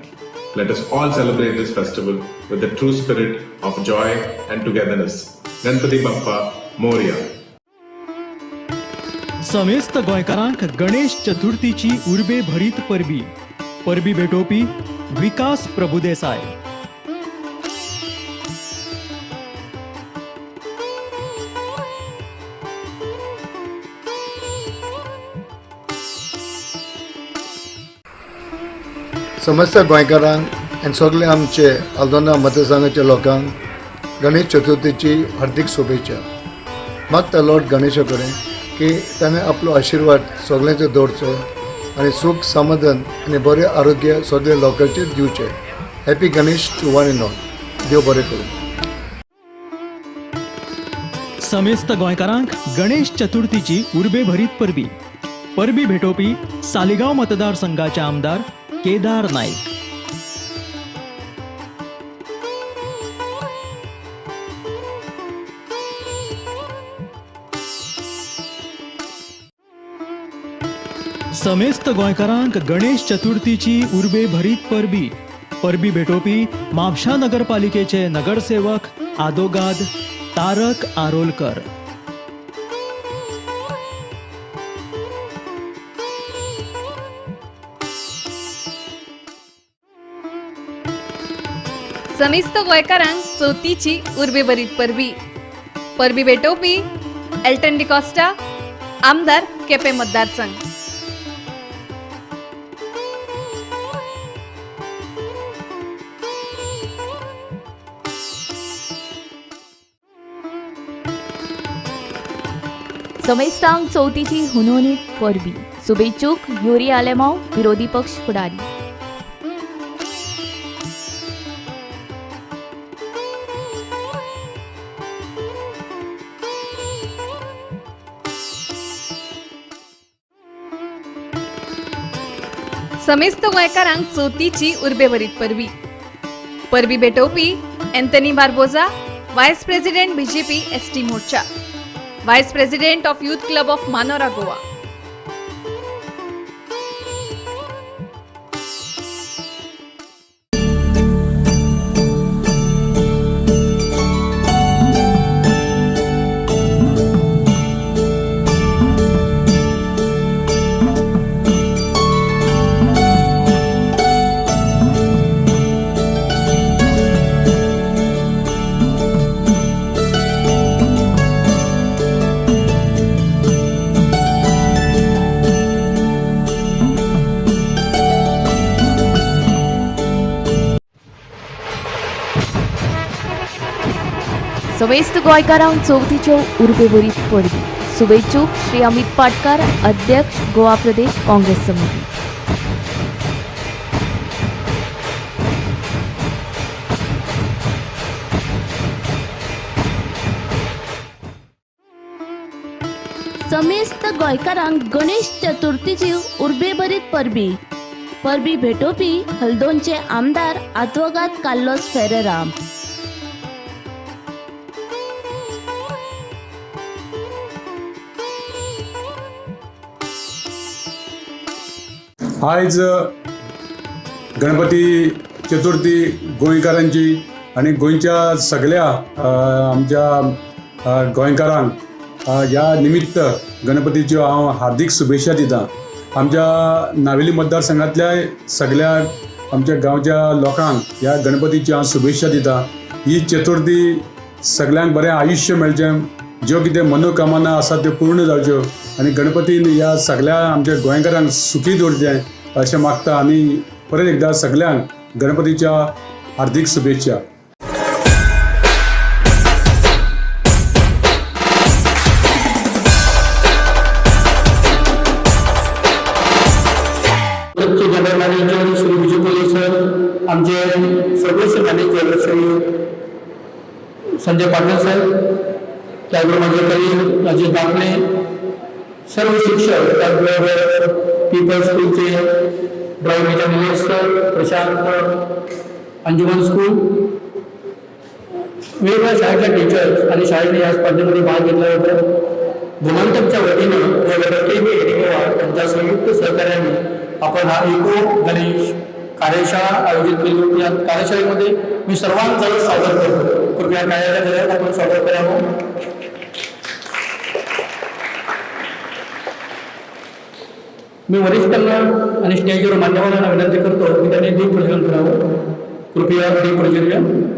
Let us all celebrate this festival with the true spirit of joy and togetherness. Ganpati Bappa Morya. समेस्त गोंयकारांक गणेश चतुर्थीची उर्बे भरीत परबी. परबी भेटोवपी विकास प्रभुदेसाय. समस्त गोंयकारांक आनी सगळे आमचे आल्दोना मतदारसंघाच्या लोकांक गणेश चतुर्थीची हार्दीक शुभेच्छा. मागता लॉर्ड गणेशा कडेन की ताणें आपलो आशिर्वाद सगळ्यांचेर दवरचो आनी सूख समाधान आनी बरें आरोग्य सगळ्या लोकांचेर दिवचें. Happy Ganesh to one and all. देव बरें करूं. समेस्त गोंयकारांक गणेश चतुर्थीची उर्बे भरीत परबी. परबी भेटोवपी सालिगांव मतदारसंघाचे आमदार केदार नाईक. समेस्त गोंयकारांक गणेश चतुर्थीची उर्बे भरीत परबी. परबी भेटोवपी म्हापशा नगरपालिकेचे नगरसेवक आदोगाद तारक आरोलकर. समेस्त गोंयकारांक चवथीची उर्बेभरीत परबी. परबी भेटोवपी एल्टन डिकॉस्टा, आमदार केपें मतदारसंघ. समेस्तांक चवथीची हुनहुनीत परबी. शुभेच्छुक युरी आलेमाव, विरोधी पक्ष फुडारी. समेस्त गोंयकारांक चवथीची उर्बेभरीत परबी. परबी भेटोवपी Anthony Barbosa, vice president BJP ST Morcha, vice president of youth club of Manora Goa. समेस्त गोंयकारांक चवथीच्यो उर्बेभरीत परबी. शुभेच्छुक श्री अमित पाटकार, अध्यक्ष गोवा प्रदेश काँग्रेस समिती. समेस्त गोंयकारांक गणेश चतुर्थीची उर्बेभरीत परबी. परबी भेटोवपी हल्दोणचे आमदार आदवोगाद कार्लोस फेरेरा. आयज गणपती चतुर्थी गोंयकारांची आनी गोंयच्या सगळ्या आमच्या गोंयकारांक ह्या निमित्त गणपतीच्यो हांव हार्दीक शुभेच्छा दिता. आमच्या नावेली मतदारसंघातल्या सगळ्या आमच्या गांवच्या लोकांक ह्या गणपतीच्यो हांव शुभेच्छा दिता. ही चतुर्थी सगळ्यांक बरें आयुश्य मेळचें, ज्यो कितें मनोकामना आसा त्यो पूर्ण जावच्यो आनी गणपतीन ह्या सगळ्या आमच्या गोंयकारांक सुखी दवरचें अशें मागता आनी परत एकदां सगळ्यांक गणपतीच्या हार्दीक शुभेच्छा. General manager Shri Vijay Kolhe sir, आमचे सर्व्हिस मॅनेजर श्री संजय पाटील साहेब, त्याचबरोबर माझे कलीग राजेश दाखले, सर्व शिक्षक, त्याचबरोबर people स्कूलचे drawing teacher Nilesh sir, Prashant Anjuman school, वेगवेगळ्या शाळेतल्या टीचर्स आणि शाळेने या स्पर्धेमध्ये भाग घेतला होता. गोमंतकच्या वतीनं के बी गोवा यांच्या संयुक्त सहकार्याने आपण हा इको गणेश कार्यशाळा आयोजित केली होती. या कार्यशाळेमध्ये मी सर्वांचं स्वागत करतो. कृपया कार्यालयात आपण स्वागत करावं. मी वरिष्ठांना आणि स्टेजवर मान्यवरांना विनंती करतो की त्यांनी दीप प्रज्वलन करावं. कृपया दीप प्रज्वलन.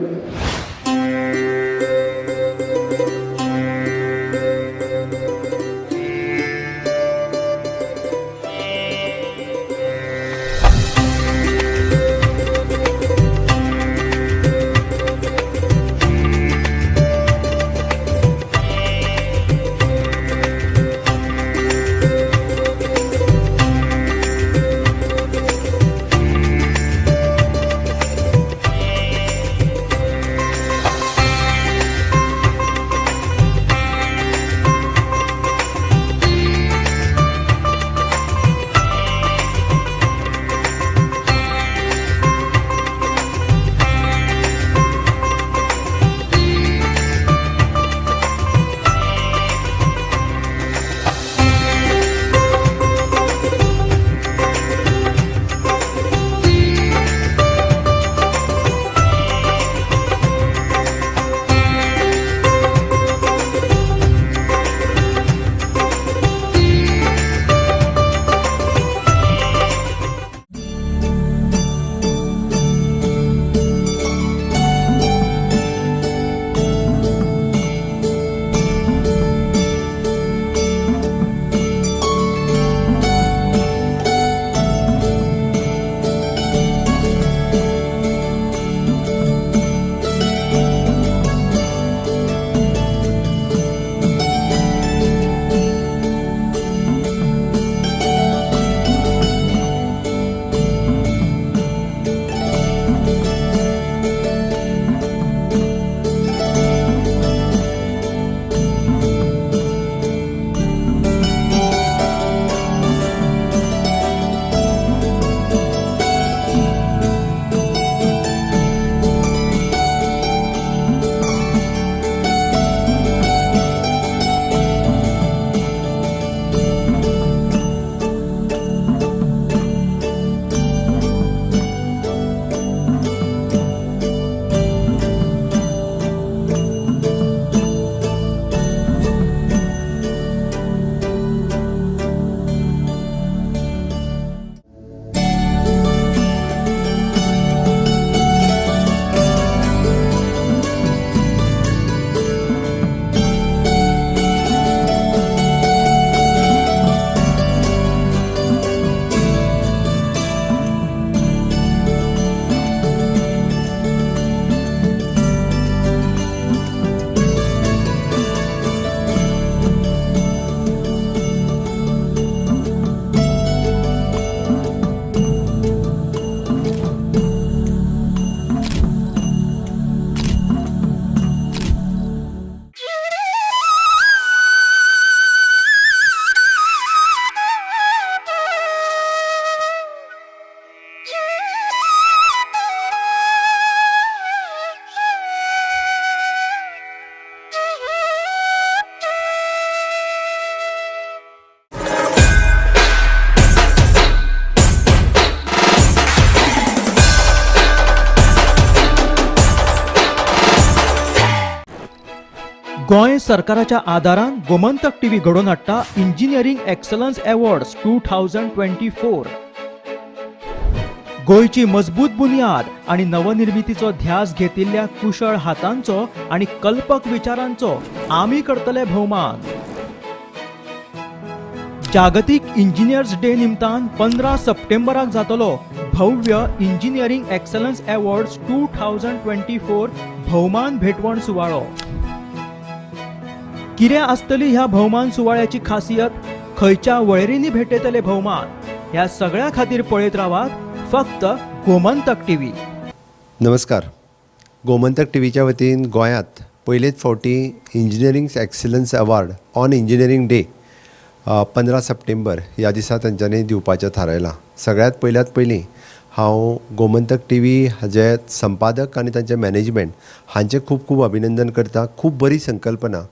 सरकाराच्या आदारान गोमंतक टीव्ही घडोवन हाडटा इंजिनियरींग एक्सलन्स अवॉर्ड्स 2024. गोंयची मजबूत बुन्याद आनी नवनिर्मितीचो ध्यास घेतिल्ल्या कुशळ हातांचो आनी कल्पक विचारांचो आमी करतले भोवमान. जागतीक इंजिनियर्स डे निमतान 15 सप्टेंबराक जातलो भव्य इंजिनियरींग एक्सलन्स अवॉर्ड्स 2024 भोवमान भेटवण सुवाळो. कितें आसतली ह्या भोवमान सुवाळ्याची खासियत, खंयच्या वळेरींनी भेटयतले भोवमान, ह्या सगळ्या खातीर पळयत रावात फक्त गोमंतक टीव्ही. नमस्कार. गोमंतक टीव्हीच्या वतीन गोंयांत पयलेच फावटी engineering excellence award on engineering day 15 सप्टेंबर ह्या दिसा तांच्यांनी दिवपाचें थारायलां. सगळ्यांत पयल्यात पयलीं हांव गोमंतक टीव्ही हाजे संपादक आनी तांचें मॅनेजमेंट हांचें खूब खूब अभिनंदन करता. खूब बरी संकल्पना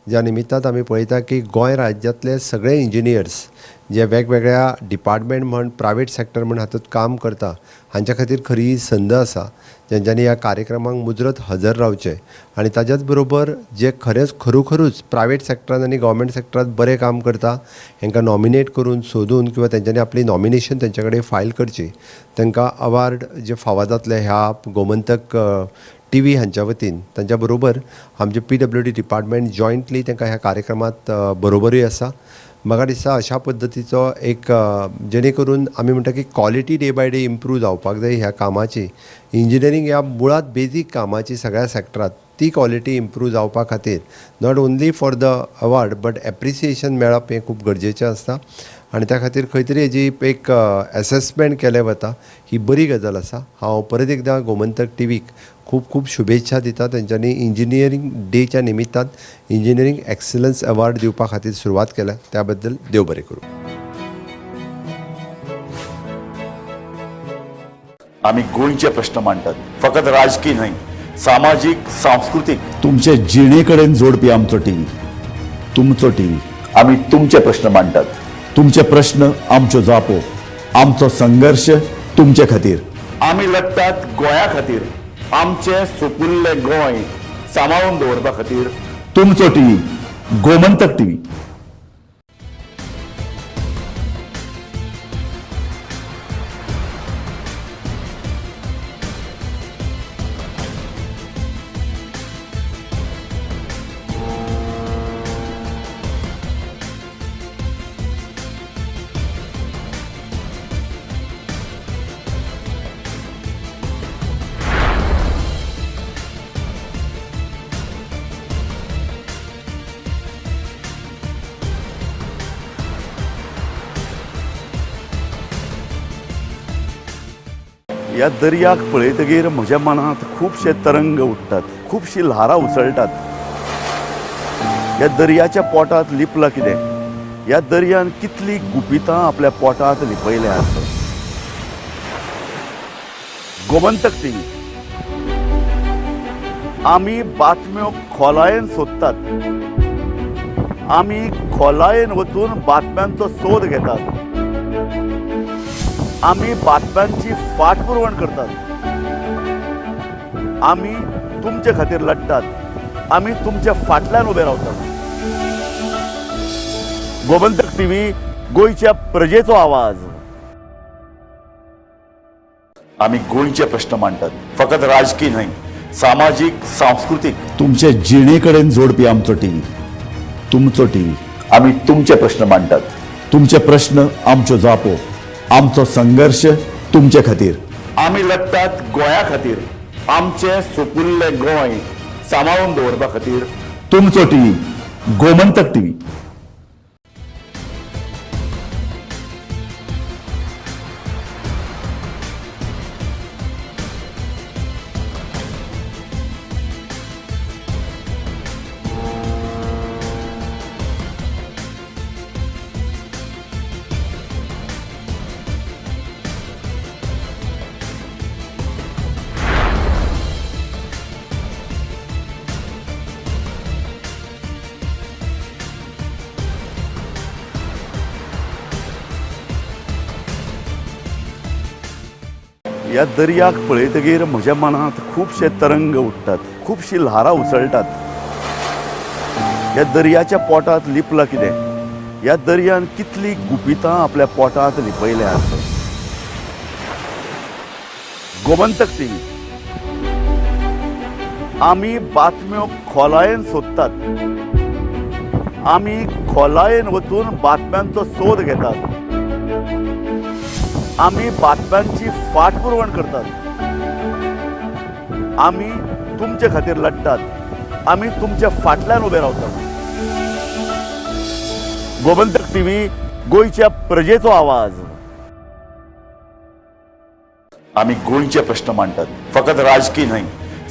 ज्या निमित्तान आमी पळयता की गोंय राज्यांतले सगळे इंजिनियर्स जे वेगवेगळ्या डिपार्टमेंट म्हण प्रायवेट सेक्टर म्हण हातूंत काम करता हांच्या खातीर खरी संद आसा जेंच्यांनी ह्या कार्यक्रमाक मुजरत हजर रावचें आनी ताज्याच बरोबर जे खरेंच खरोखरूच प्रायवेट सेक्टरान आनी गव्हर्मेंट सेक्टरांत बरें काम करता हेंकां नॉमिनेट करून सोदून किंवा तेंच्यांनी आपली नॉमिनेशन तेंच्या कडेन फायल करची, तांकां अवार्ड जे फावो जातले ह्या गोमंतक टीव्ही हांच्या वतीन. तांच्या बरोबर आमचे PWD department jointly तांकां ह्या कार्यक्रमांत बरोबरूय आसा. म्हाका दिसता अशा पद्दतीचो एक जेणे करून आमी म्हणटा की quality day by day improve जावपाक जाय ह्या कामाची. इंजिनियरींग ह्या मुळांत बेजीक कामाची सगळ्या सेक्टरांत ती क्वॉलिटी इम्प्रूव जावपा खातीर not only for the award but appreciation मेळप हें खूब गरजेचें आसता आनी त्या खातीर खंय तरी हेजी एक एसेसमेंट केलें वता ही बरी गजाल आसा. हांव परत एकदां गोमंतक टीव्हीक खूब खूब शुभेच्छा दिता. तेंच्यांनी इंजिनियरींग डेच्या निमित्तान इंजिनियरींग एक्सलन्स अवॉर्ड दिवपा खातीर सुरवात केल्या त्या बद्दल देव बरें करूं. आमी गोंयचे प्रश्न मांडटात, फकत राजकीय न्हय, सामाजीक, सांस्कृतीक. तुमचे जिणे कडेन जोडपी आमचो टीव्ही, तुमचो टीव्ही. आमी तुमचे प्रश्न मांडटात, तुमचे प्रश्न आमच्यो जापो, आमचो संघर्श तुमचे खातीर. आमी लढटात गोंया खातीर, आमचें सुपुल्लें गोंय सांबाळून दवरपा खातीर. तुमचो टीव्ही, गोमंतक टीव्ही. ह्या दर्याक पळयतगीर म्हज्या मनांत खुबशे तरंग उठ्ठात, खुबशीं ल्हारां उसळटात. ह्या दर्याच्या पोटांत लिपलां कितें, ह्या दर्यान कितलीं गुपितां आपल्या पोटांत लिपयल्यांत. गोमंतक टीव्ही आमी बातम्यो खोलायेन सोदतात, आमी खोलायेन वचून बातम्यांचो सोद घेतात, आमी बातम्यांची फाटपुरवण करतात, आमी तुमचे खातीर लढटात, आमी तुमच्या फाटल्यान उबे रावतात. गोमंतक टीव्ही, गोंयच्या प्रजेचो आवाज. आमी गोंयचे प्रश्न मांडटात, फकत राजकीय न्हय, सामाजीक, सांस्कृतीक. तुमचे जिणे कडेन जोडपी आमचो टीव्ही, तुमचो टीव्ही. आमी तुमचे प्रश्न मांडटात, तुमचे प्रश्न आमच्यो जापो, आमचो संघर्श तुमचे खातीर. आमी लढटात गोंया खातीर, आमचें सुपुल्लें गोंय सांबाळून दवरपा खातीर. तुमचो टीव्ही, गोमंतक टीव्ही. ह्या दर्याक पळयतगीर म्हज्या मनांत खुबशे तरंग उठ्ठात, खुबशीं ल्हारां उसळटात. ह्या दर्याच्या पोटांत लिपलां कितें? ह्या दर्यान कितली गुपितां आपल्या पोटांत लिपयल्यात? गोमंतक टीव्ही आमी बातम्यो खोलायेन सोदतात, आमी खोलायेन वचून बातम्यांचो सोद घेतात, आमी बातम्यांची फाटपुरवण करतात, आमी तुमचे खातीर लढतात, आमी तुमच्या फाटल्यान उबे रावतात. गोमंतक टीव्ही, गोंयच्या प्रजेचो आवाज. आमी गोंयचे प्रश्न मांडटात, फकत राजकीय न्हय,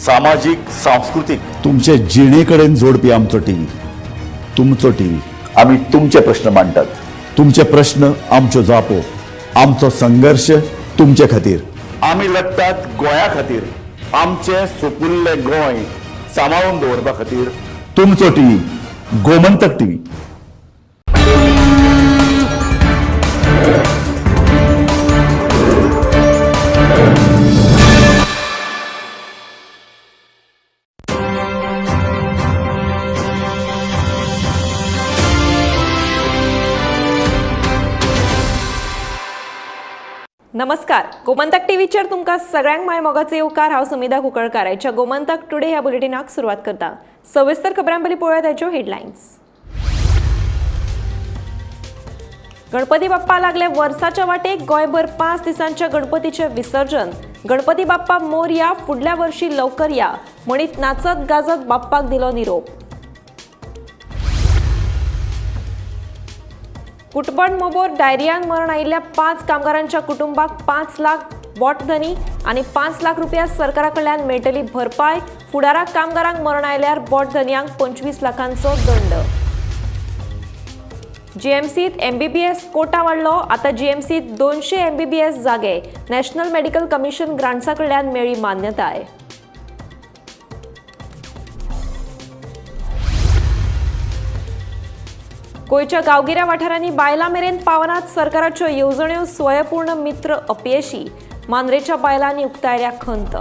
सामाजीक, सांस्कृतीक, तुमचे जिणे कडेन जोडपी आमचो टीव्ही, तुमचो टीव्ही. आमी तुमचे प्रश्न मांडटात, तुमचे प्रश्न आमच्यो जापो, आमचो संघर्श तुमचे खातीर. आमी लढटात गोंया खातीर, आमचें सोपुल्लें गोंय सांबाळून दवरपा खातीर. तुमचो टीव्ही, गोमंतक टीव्ही. नमस्कार, गोमंतक टीव्हीचेर तुमकां सगळ्यांक माय मोगाचो येवकार. हांव सुमिधा कुंकळकार. आयच्या गोमंतक टुडे ह्या बुलेटिनाक सुरवात करता. सविस्तर खबरां पयलीं पळोवया ताच्यो हेडलायन्स. गणपती बाप्पा लागले वर्साच्या वाटेक. गोंयभर 5 दिसांच्या गणपतीचें विसर्जन. गणपती बाप्पा मोरया, फुडल्या वर्षी लवकर या म्हणीत नाचत गाजत बाप्पाक दिलो निरोप. कुटबण मोबोर डायरियान मरण आयिल्ल्या 5 कामगारांच्या कुटुंबाक 5 लाख बोटधनी आनी 5 लाख रुपया सरकारा कडल्यान मेळटली भरपाय. फुडाराक कामगारांक मरण आयल्यार बोटधनयांक 25 लाखांचो दंड. जीएमसीत एमबीबीएस कोटा वाडलो. आतां जीएमसीत 200 एमबीबीएस जागे. नॅशनल मेडिकल कमिशन ग्रांट्सा कडल्यान मेळ्ळी मान्यताय. गोंयच्या गांवगिऱ्या वाठारांनी बायलां मेरेन पावनात सरकाराच्यो येवजण्यो. स्वयंपूर्ण मित्र अपयशी. मांद्रेच्या बायलांनी उक्तायल्या खंत.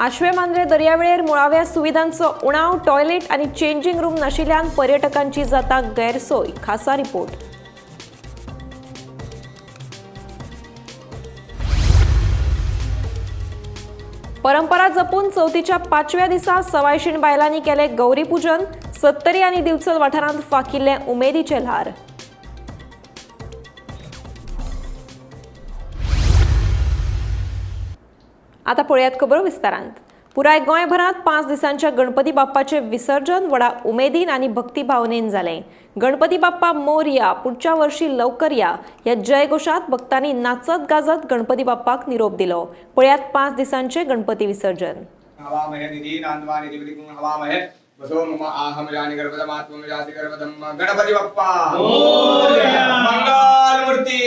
आश्वे मांद्रे दर्यावेळेर मुळाव्या सुविधांचो उणाव. टॉयलेट आनी चेंजिंग रूम नाशिल्ल्यान पर्यटकांची जाता गैरसोय. खासा रिपोर्ट. परंपरा जपून चवथीच्या 5व्या दिसा सवायशीण बायलांनी केले गौरी पूजन. सत्तरी आनी दिवचल वाठारांत फाकिल्ले उमेदीचे ल्हार. आतां पळयात खबरो विस्तारांत. पुराय गोंयभरांत 5 दिसांच्या गणपती बाप्पाचें विसर्जन व्हडा उमेदीन आनी भक्तिभावनेन जालें. गणपती बाप्पा मोरया, पुढच्या वर्षी लवकर या ह्या जयघोषात भक्तांनी नाचत गाजत गणपती बाप्पाक निरोप दिलो. पळयात 5 दिसांचे गणपती विसर्जन. गणपती बाप्पा मंगलमूर्ती.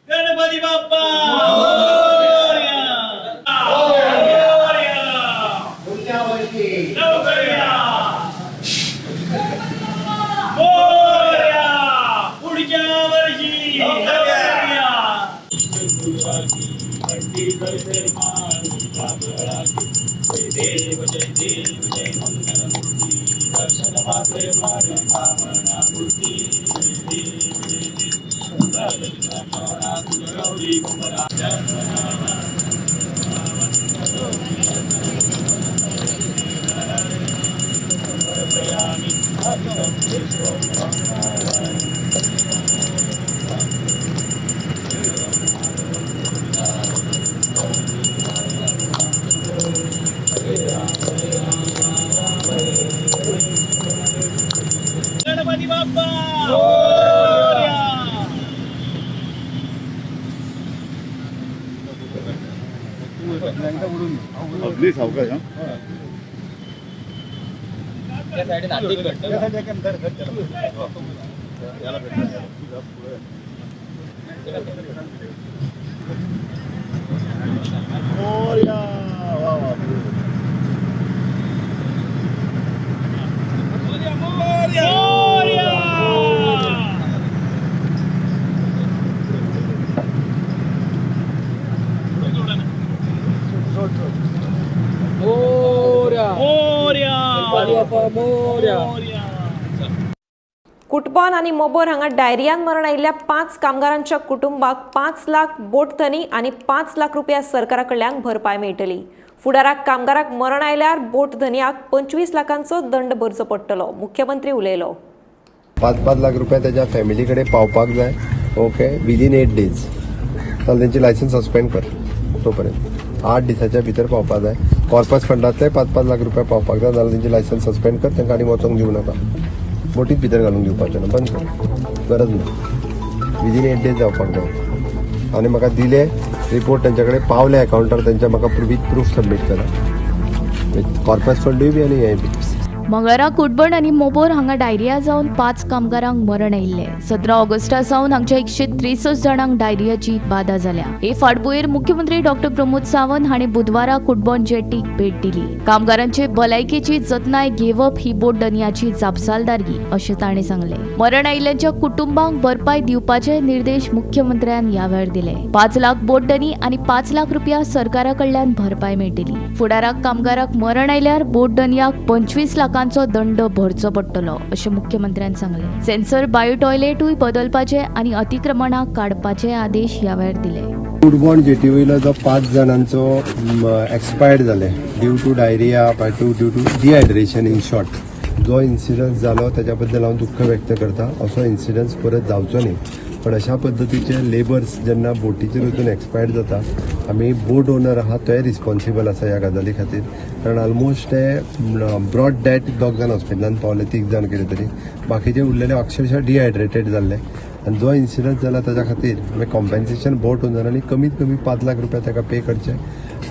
गणपती बाप्पा गणपती बाप्पा. दी सावकाश. कुटबॉन आनी मोबोर हांगा डायरियान मरण आयिल्ल्या 5 कामगारांच्या कुटुंबाक 5 लाख बोटधनी आनी 5 लाख रुपया सरकारा कडल्यान भरपाय मेळटली. फुडाराक कामगाराक मरण आयल्यार बोटधनयाक 25 लाखांचो दंड भरचो पडटलो, मुख्यमंत्री उलयलो. 5-5 लाख रुपया त्याच्या फॅमिली कडेन पावपाक जाय. ओके, विदीन 8 डेज जाल्यार तेंची लायसन्स सस्पेंड कर तोपर्यंत 8 दिसाच्या भितर पावपाक जाय. कॉर्पस फंडांतले 5-5 लाख रुपया पावपाक जाय, जाल्यार तेंची लायसन्स सस्पेंड कर. तांकां आनी वचोंक दिवं नाका, बोटीत भितर घालूंक दिवपाचें ना, बंद कर, गरज ना. विदीन 8 डेज जावपाक जाय. आनी म्हाका दिले रिपोर्ट तेंच्या कडेन पावले अकावंटार तेंच्या, म्हाका विथ प्रूफ सबमीट करा, कॉर्पस फंडूय बी आनी हेंय बी. मंगळारा कुटबण आनी मोबोर हांगा डायरिया जावन 5 कामगारांक मरण आयिल्लें. 17 ऑगस्टा सावन हांगच्या 163 जाणांक डायरियाची बादा जाल्या. हे फाटभुंयेर मुख्यमंत्री डॉक्टर प्रमोद सावंत हांणी बुधवारा कुटबण जेटीक भेट दिली. कामगारांचे भलायकेची जतनाय घेवप ही बोटधनयाची जापसालदारकी अशें ताणें सांगलें. मरण आयिल्ल्यांच्या कुटुंबांक भरपाय दिवपाचे निर्देश मुख्यमंत्र्यान ह्या वेळार दिले. 5 लाख बोटधनी आनी 5 लाख रुपया सरकारा कडल्यान भरपाय मेळटली. फुडाराक कामगाराक मरण आयल्यार बोटधनयाक 25 लाखांचो दंड भरचो पडटलो अशें मुख्यमंत्र्यान सांगलें. सेन्सर बायो टॉयलेटूय बदलपाचे आनी अतिक्रमणां काडपाचे आदेश ह्या वेळार दिले. कुडबोण जेटी वयलो जो 5 जाणांचो एक्सपायर्ड जाले due to diarrhoea due to dehydration, in short जो इन्सिडन्स जालो ताच्या बद्दल हांव दुख्ख व्यक्त करता. असो इन्सिडन्स परत जावचो न्ही. पण अशा पद्दतीचे लेबर्स जेन्ना बोटीचेर वचून एक्सपायर्ड जाता, आमी बोट ओनर आहा तोय रिस्पॉन्सिबल आसा ह्या गजाली खातीर. कारण ऑलमोस्ट ते ब्रॉड डेड 2 जाण हॉस्पिटलान पावले, 3 जाण कितें तरी, बाकीचे उरलेले अक्षरशः डिहायड्रेटेड जाल्ले. आनी जो इन्सिडन्स जाला ताच्या खातीर आमी कॉम्पेन्सेशन बोट ओनरांनी कमीत कमी 5 लाख रुपया ताका पे करचे.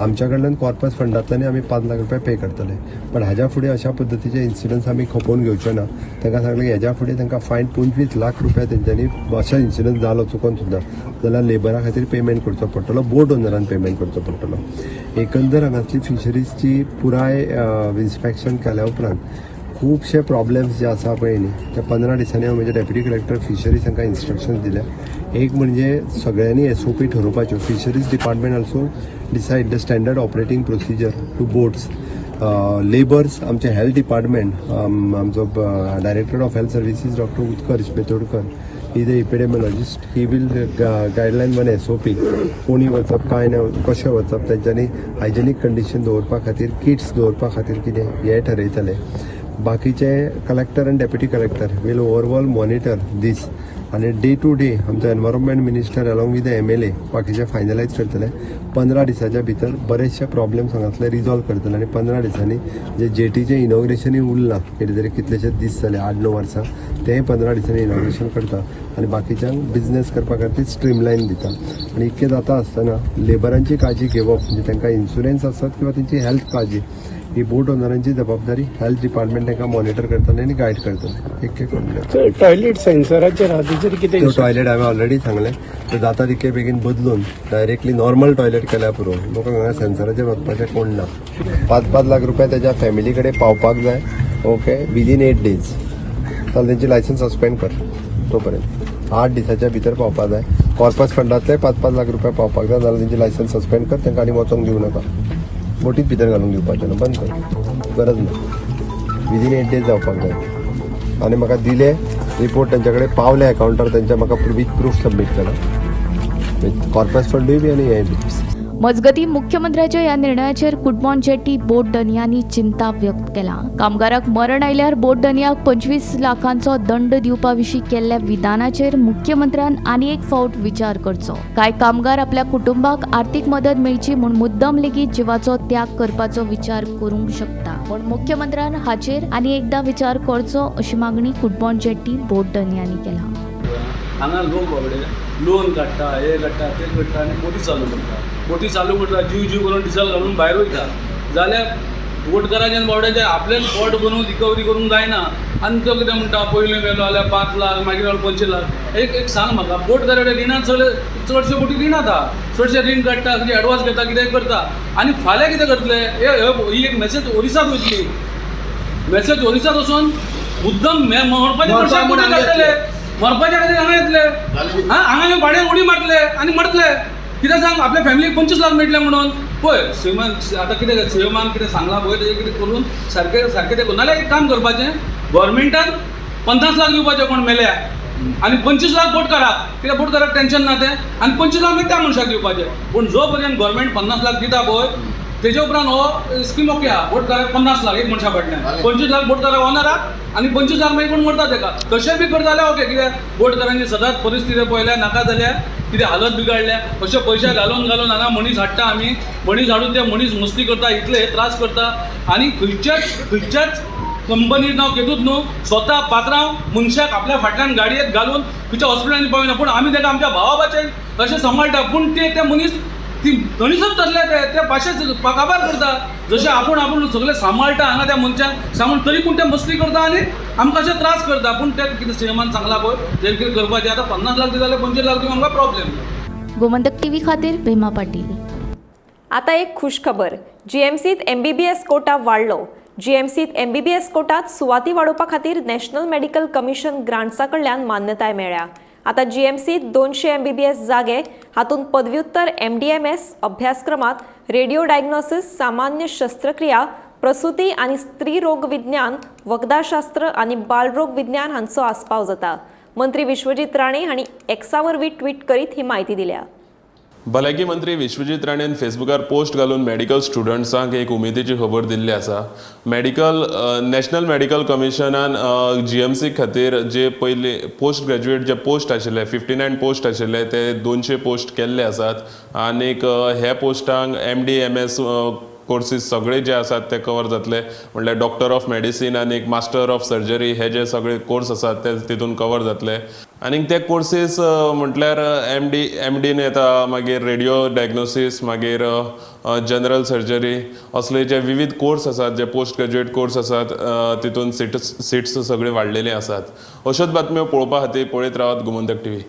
आमच्या कडल्यान कॉर्पस फंडांतल्यान आमी 5 लाख रुपया पे करतले. पण हाज्या फुडें अशा पद्दतीचे इन्सिडन्स आमी खपोवन घेवचे ना. तांकां सांगलें की हेज्या फुडें तांकां फायन 25 लाख रुपया तेंच्यांनी अशा इन्सिडन्स जालो चुकोन सुद्दां जाल्यार लेबरा खातीर पेमेंट करचो पडटलो, बोट ओनरान पेमेंट करचो पडटलो. एकंदर हांगासली फिशरीजची पुराय इन्स्पेक्शन केल्या उपरांत खुबशे प्रॉब्लेम्स जे आसा पळय न्ही, ते 15 दिसांनी हांव म्हजे डेप्युटी कलेक्टर फिशरीज हांकां इन्स्ट्रक्शन्स दिल्या. एक म्हणजे सगळ्यांनी SOP ठरोवपाच्यो. Fisheries department also decide the standard operating procedure to boats, labours. आमचे हेल्थ डिपार्टमेंट, आमचो director of health services doctor Utkarsh Betodkar, he the epidemiologist, he will guideline one SOP, कोणी वचप काय ना कशें वचप, तेंच्यांनी हायजेनीक कंडिशन दवरपा खातीर किट्स दवरपा खातीर कितें हें ठरयतले. बाकीचे कलेक्टर आनी deputy collector will overall monitor this. आनी डे टू डे आमचो environment minister along with the MLA बाकीचे फायनलायज करतले. 15 दिसाच्या भितर बरेचशे प्रॉब्लेम्स हांगासले रिजॉल्व करतले. आनी 15 दिसांनी जे जेटीचें इनॉग्रेशनूय उरलां कितें तरी कितलेशेच दीस जाले, 8-9 वर्सां, तेंय 15 दिसांनी इनॉग्रेशन करता आनी बाकीच्यांक बिजनेस करपा खातीर स्ट्रीमलायन दिता. आनी इतकें जाता आसतना लेबरांची काळजी घेवप म्हणजे तांकां इन्शुरन्स आसत किंवा तेंची हेल्थ काळजी ही बोट ओनरांची जबाबदारी. हेल्थ डिपार्टमेंट तांकां मॉनिटर करतले आनी गायड करतले. एक करून टॉयलेट सेन्सराचेर आहा तेचेर कितें? टॉयलेट हांवें ऑलरेडी सांगलें, ते जाता तितके बेगीन बदलून डायरेक्टली नॉर्मल टॉयलेट केल्यार पुरो. लोकांक हांगा सेन्सराचेर वचपाचें कोण ना. 5-5 लाख रुपया त्याच्या फॅमिली कडेन पावपाक जाय. ओके, विदीन 8 डेज जाल्यार तेंची लायसन्स सस्पेंड कर तोपर्यंत 8 दिसाच्या भितर पावपाक जाय. कॉर्पस फंडांतले 5-5 लाख रुपया पावपाक जाय, जाल्यार तेंची लायसन्स सस्पेंड कर. तांकां आनी वचोंक दिवं नाका, बोटीत भितर घालूंक दिवपाचें ना, बंद कर, गरज ना. विदीन 8 डेज जावपाक जाय. आनी म्हाका दिले रिपोर्ट तेंच्या कडेन पावले अकावंटार तेंच्या, म्हाका विथ प्रूफ सबमीट करा, कॉर्पस फंडूय बी आनी हेंय बी. मजगती मुख्यमंत्र्याच्या ह्या निर्णयाचेर कुडबोण जेटी बोट धनयांनी चिंता व्यक्त केला. कामगाराक मरण आयल्यार बोट धनयाक 25 लाखांचो दंड दिवपा विशीं केल्ल्या विधानाचेर मुख्यमंत्र्यान आनी एक फावट विचार करचो. कांय कामगार आपल्या कुटुंबाक आर्थिक मदत मेळची म्हूण मुद्दम लेगीत जिवाचो त्याग करपाचो विचार करूंक शकता, पूण मुख्यमंत्र्यान हाचेर आनी एकदा विचार करचो अशी मागणी कुडबोण जेटी बोट धनयांनी केला. हांगा लोक बाबडे लोन काडटा, हे काडटा, ते काडटा आनी बोटी चालू करता. बोटी चालू करता, जीव जीव करून डिजल घालून भायर वयता. जाल्यार बोटकाराचें आनी बावड्याचें आपलेंच पोट भरून रिकवरी करूंक जायना आनी तो कितें म्हणटा, पयलीं मेलो जाल्यार 5 लाख, मागीर मेलो 25 लाख. एक एक सांग म्हाका, बोटकारा कडेन रिणां सगळे चडशे बोटी रिणांत आहा, चडशे रीण काडटा, कितें एडवान्स घेता, कितें करता आनी फाल्यां कितें करतले? ही एक मॅसेज ओरिसाक वयतली, मॅसेज ओरिसाक वचून मुद्दम मरपाचे मनशाक बोटी काडटले, मरपाच्या खातीर हांगा येतले, हां हांगा येवन भाड्यान उडी मारतले आनी मरतले. कितें सांग, आपल्या फॅमिलीक 25 लाख मेळटले म्हणून. पळय सीएमान आतां कितें, सीएमान कितें सांगलां पळय, तेजें कितें करून सारकें सारकें तें करून. नाल्यार एक काम करपाचें, गोवोरमेंटान 50 लाख दिवपाचें कोण मेल्या आनी 25 लाख बोटकाराक, कित्याक बोटकाराक टेंशन ना तें, आनी 25 लाख मागीर त्या मनशाक दिवपाचें. पूण जो पर्यंत गोवोरमेंट 50 लाख दिता पळय तेजे उपरांत हो स्कीम ओके आहा. बोटकाराक 50 लाख एक मनशा फाटल्यान, 25 लाख बोटकाराक ऑनराक आनी 25 लाख मागीर कोण मरता तेका. तशें बी करता जाल्यार ओके, कित्याक बोटकारांची सदांच परिस्थिती पळयल्या नाका जाल्यार कितें हालत बिगाडल्या, अशे पयशे घालून घालून हांगा मनीस हाडटा आमी, मनीस हाडून ते मनीस मस्ती करता, इतले हे त्रास करता. आनी खंयच्याच खंयच्याच कंपनी नांव घेतूच न्हू, स्वता पात्रांव मनशाक आपल्या फाटल्यान गाडयेत घालून खंयच्या हॉस्पिटलांनी पावयना, पूण आमी ताका आमच्या भावा भाशेन अशें सांबाळटा. पूण ते ते मनीस ती गणीसच तसले ते भाशेच काबार करता, जशें आपूण आपूण सगळें सांबाळटा हांगा त्या मनशांक सांगून, तरी पूण ते मस्ती करता आनी आमकां अशें त्रास करता. पूण ते कितें सीएमान सांगलां पळय तें कितें करपाचें. आतां 50 लाख दिता जाल्यार 25 लाख दिवंक आमकां प्रॉब्लेम. गोमंतक टीव्ही खातीर भीमा पाटील. आतां एक खुश खबर, जीएमसीत एमबीबीएस कोटा वाडलो. जीएमसीत एमबीबीएस कोटात सुवाती वाडोवपा खातीर नॅशनल मेडिकल कमिशन ग्रांट्सा कडल्यान मान्यताय मेळ्ळ्या. आतां जीएमसीत 200 एमबीबीएस जागे, हातूंत पदव्युत्तर एमडीएमएस अभ्यासक्रमात रेडिओ डायग्नोसिस, सामान्य शस्त्रक्रिया, प्रसूती आनी स्त्री रोग विज्ञान, वखदाशास्त्र आनी बालरोग विज्ञान हांचो आस्पाव जाता. मंत्री विश्वजीत राणे हांणी एक्सा वरवीं ट्वीट करीत ही म्हायती दिल्या. भलायकी मंत्री विश्वजीत राणेन फेसबुकार पोस्ट घालून मेडिकल स्टुडंट्सांक एक उमेदीची खबर दिल्ली आसा. मेडिकल नॅशनल मेडिकल कमिशनान जीएमसी खातीर जे पयली पोस्ट ग्रॅज्युएट जे पोस्ट आशिल्ले 59 पोस्ट आशिल्ले ते 200 पोस्ट केल्ले आसात आनीक हे पोस्टांक MD MS courses सगळे जे आसात ते कवर जातले. म्हणल्यार डॉक्टर ऑफ मेडिसीन आनी मास्टर ऑफ सर्जरी हे जे सगळे कोर्स आसात ते तितून कवर जातले. आनीक ते कोर्सीस म्हटल्यार एमडीन येता, मागीर रेडियो डायग्नोसीस, मागीर जनरल सर्जरी, असले जे विविध कोर्स आसात, जे पोस्ट ग्रॅज्युएट कोर्स आसात तितून सिट्स सगळे वाडलेले आसात. अश्योच बातम्यो पळोवपा खातीर पळयत रावात गोमंतक टीव्ही.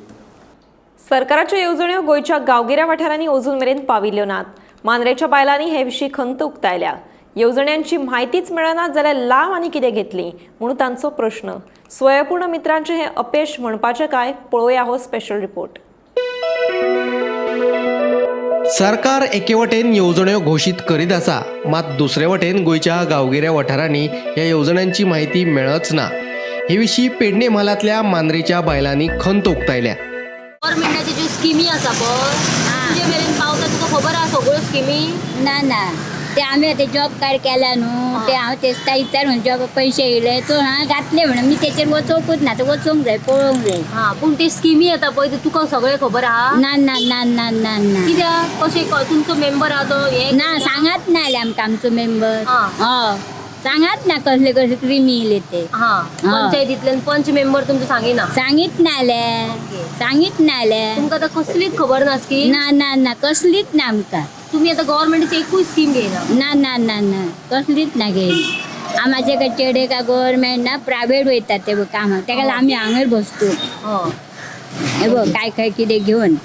सरकाराच्यो येवजण्यो गोंयच्या गांवगिऱ्या वाठारांनी अजून मेरेन पाविल्ल्यो नात. मांद्रेच्या बायलांनी हे विशीं खंत उक्तायल्या. येवजण्यांची म्हायतीच मेळना जाल्यार लाव आनी कितें घेतली म्हणून तांचो प्रश्न. स्वयंपूर्ण मित्रांचें हें अपेश म्हणपाचें काय, पळोवया हो स्पेशल रिपोर्ट. सरकार एके वटेन येवजण्यो घोशीत करीत आसा, मात दुसरे वटेन गोंयच्या गांवगिऱ्या वाठारांनी ह्या येवजण्यांची म्हायती मेळच ना. हे विशीं पेडणे म्हालांतल्या मांद्रेच्या बायलांनी खंत उक्तायल्या. गव्हर्मेंटाच्यो ज्यो स्किमी आसा पळय तुजे मेरेन पावता, तुका खबर आसा सगळ्यो स्किमी? ना ना, ते आमी आतां जॉब कार्ड केला न्हू, ते हांव तेस्ता विचार म्हणून जॉब पयशे येयले तो हांव घातले म्हणून मी तेचेर वचोंकूच ना, तो वचोंक जाय, पळोवंक जाय. हां, पूण ते स्किमी येता पळय ते तुका सगळें खबर आहा? ना ना ना ना ना ना. कित्याक कशें तुमचो मेंबर आहा तो हे ना सांगात ना जाल्यार आमकां आमचो मेंबर. हय, सांगात ना कसले कसले क्रिमी येयले ते. हां, पंचायतींतल्यान पंच मेंबर तुमचो सांगिना? सांगीत ना जाल्यार, सांगीत ना जाल्यार. तुमकां आतां कसलीच खबर ना स्कीम? ना ना ना, कसलीच ना आमकां. तुम्ही आतां गव्हर्मेंटाची एकूय स्कीम घेयना? ना ना ना ना, कसलीच ना घेयना. आमचे काय चेडे का गव्हर्मेंट ना प्रायवेट वयता ते कामाक, तेका आमी हांगर बसतो. हे बघ काय काय कितें घेवन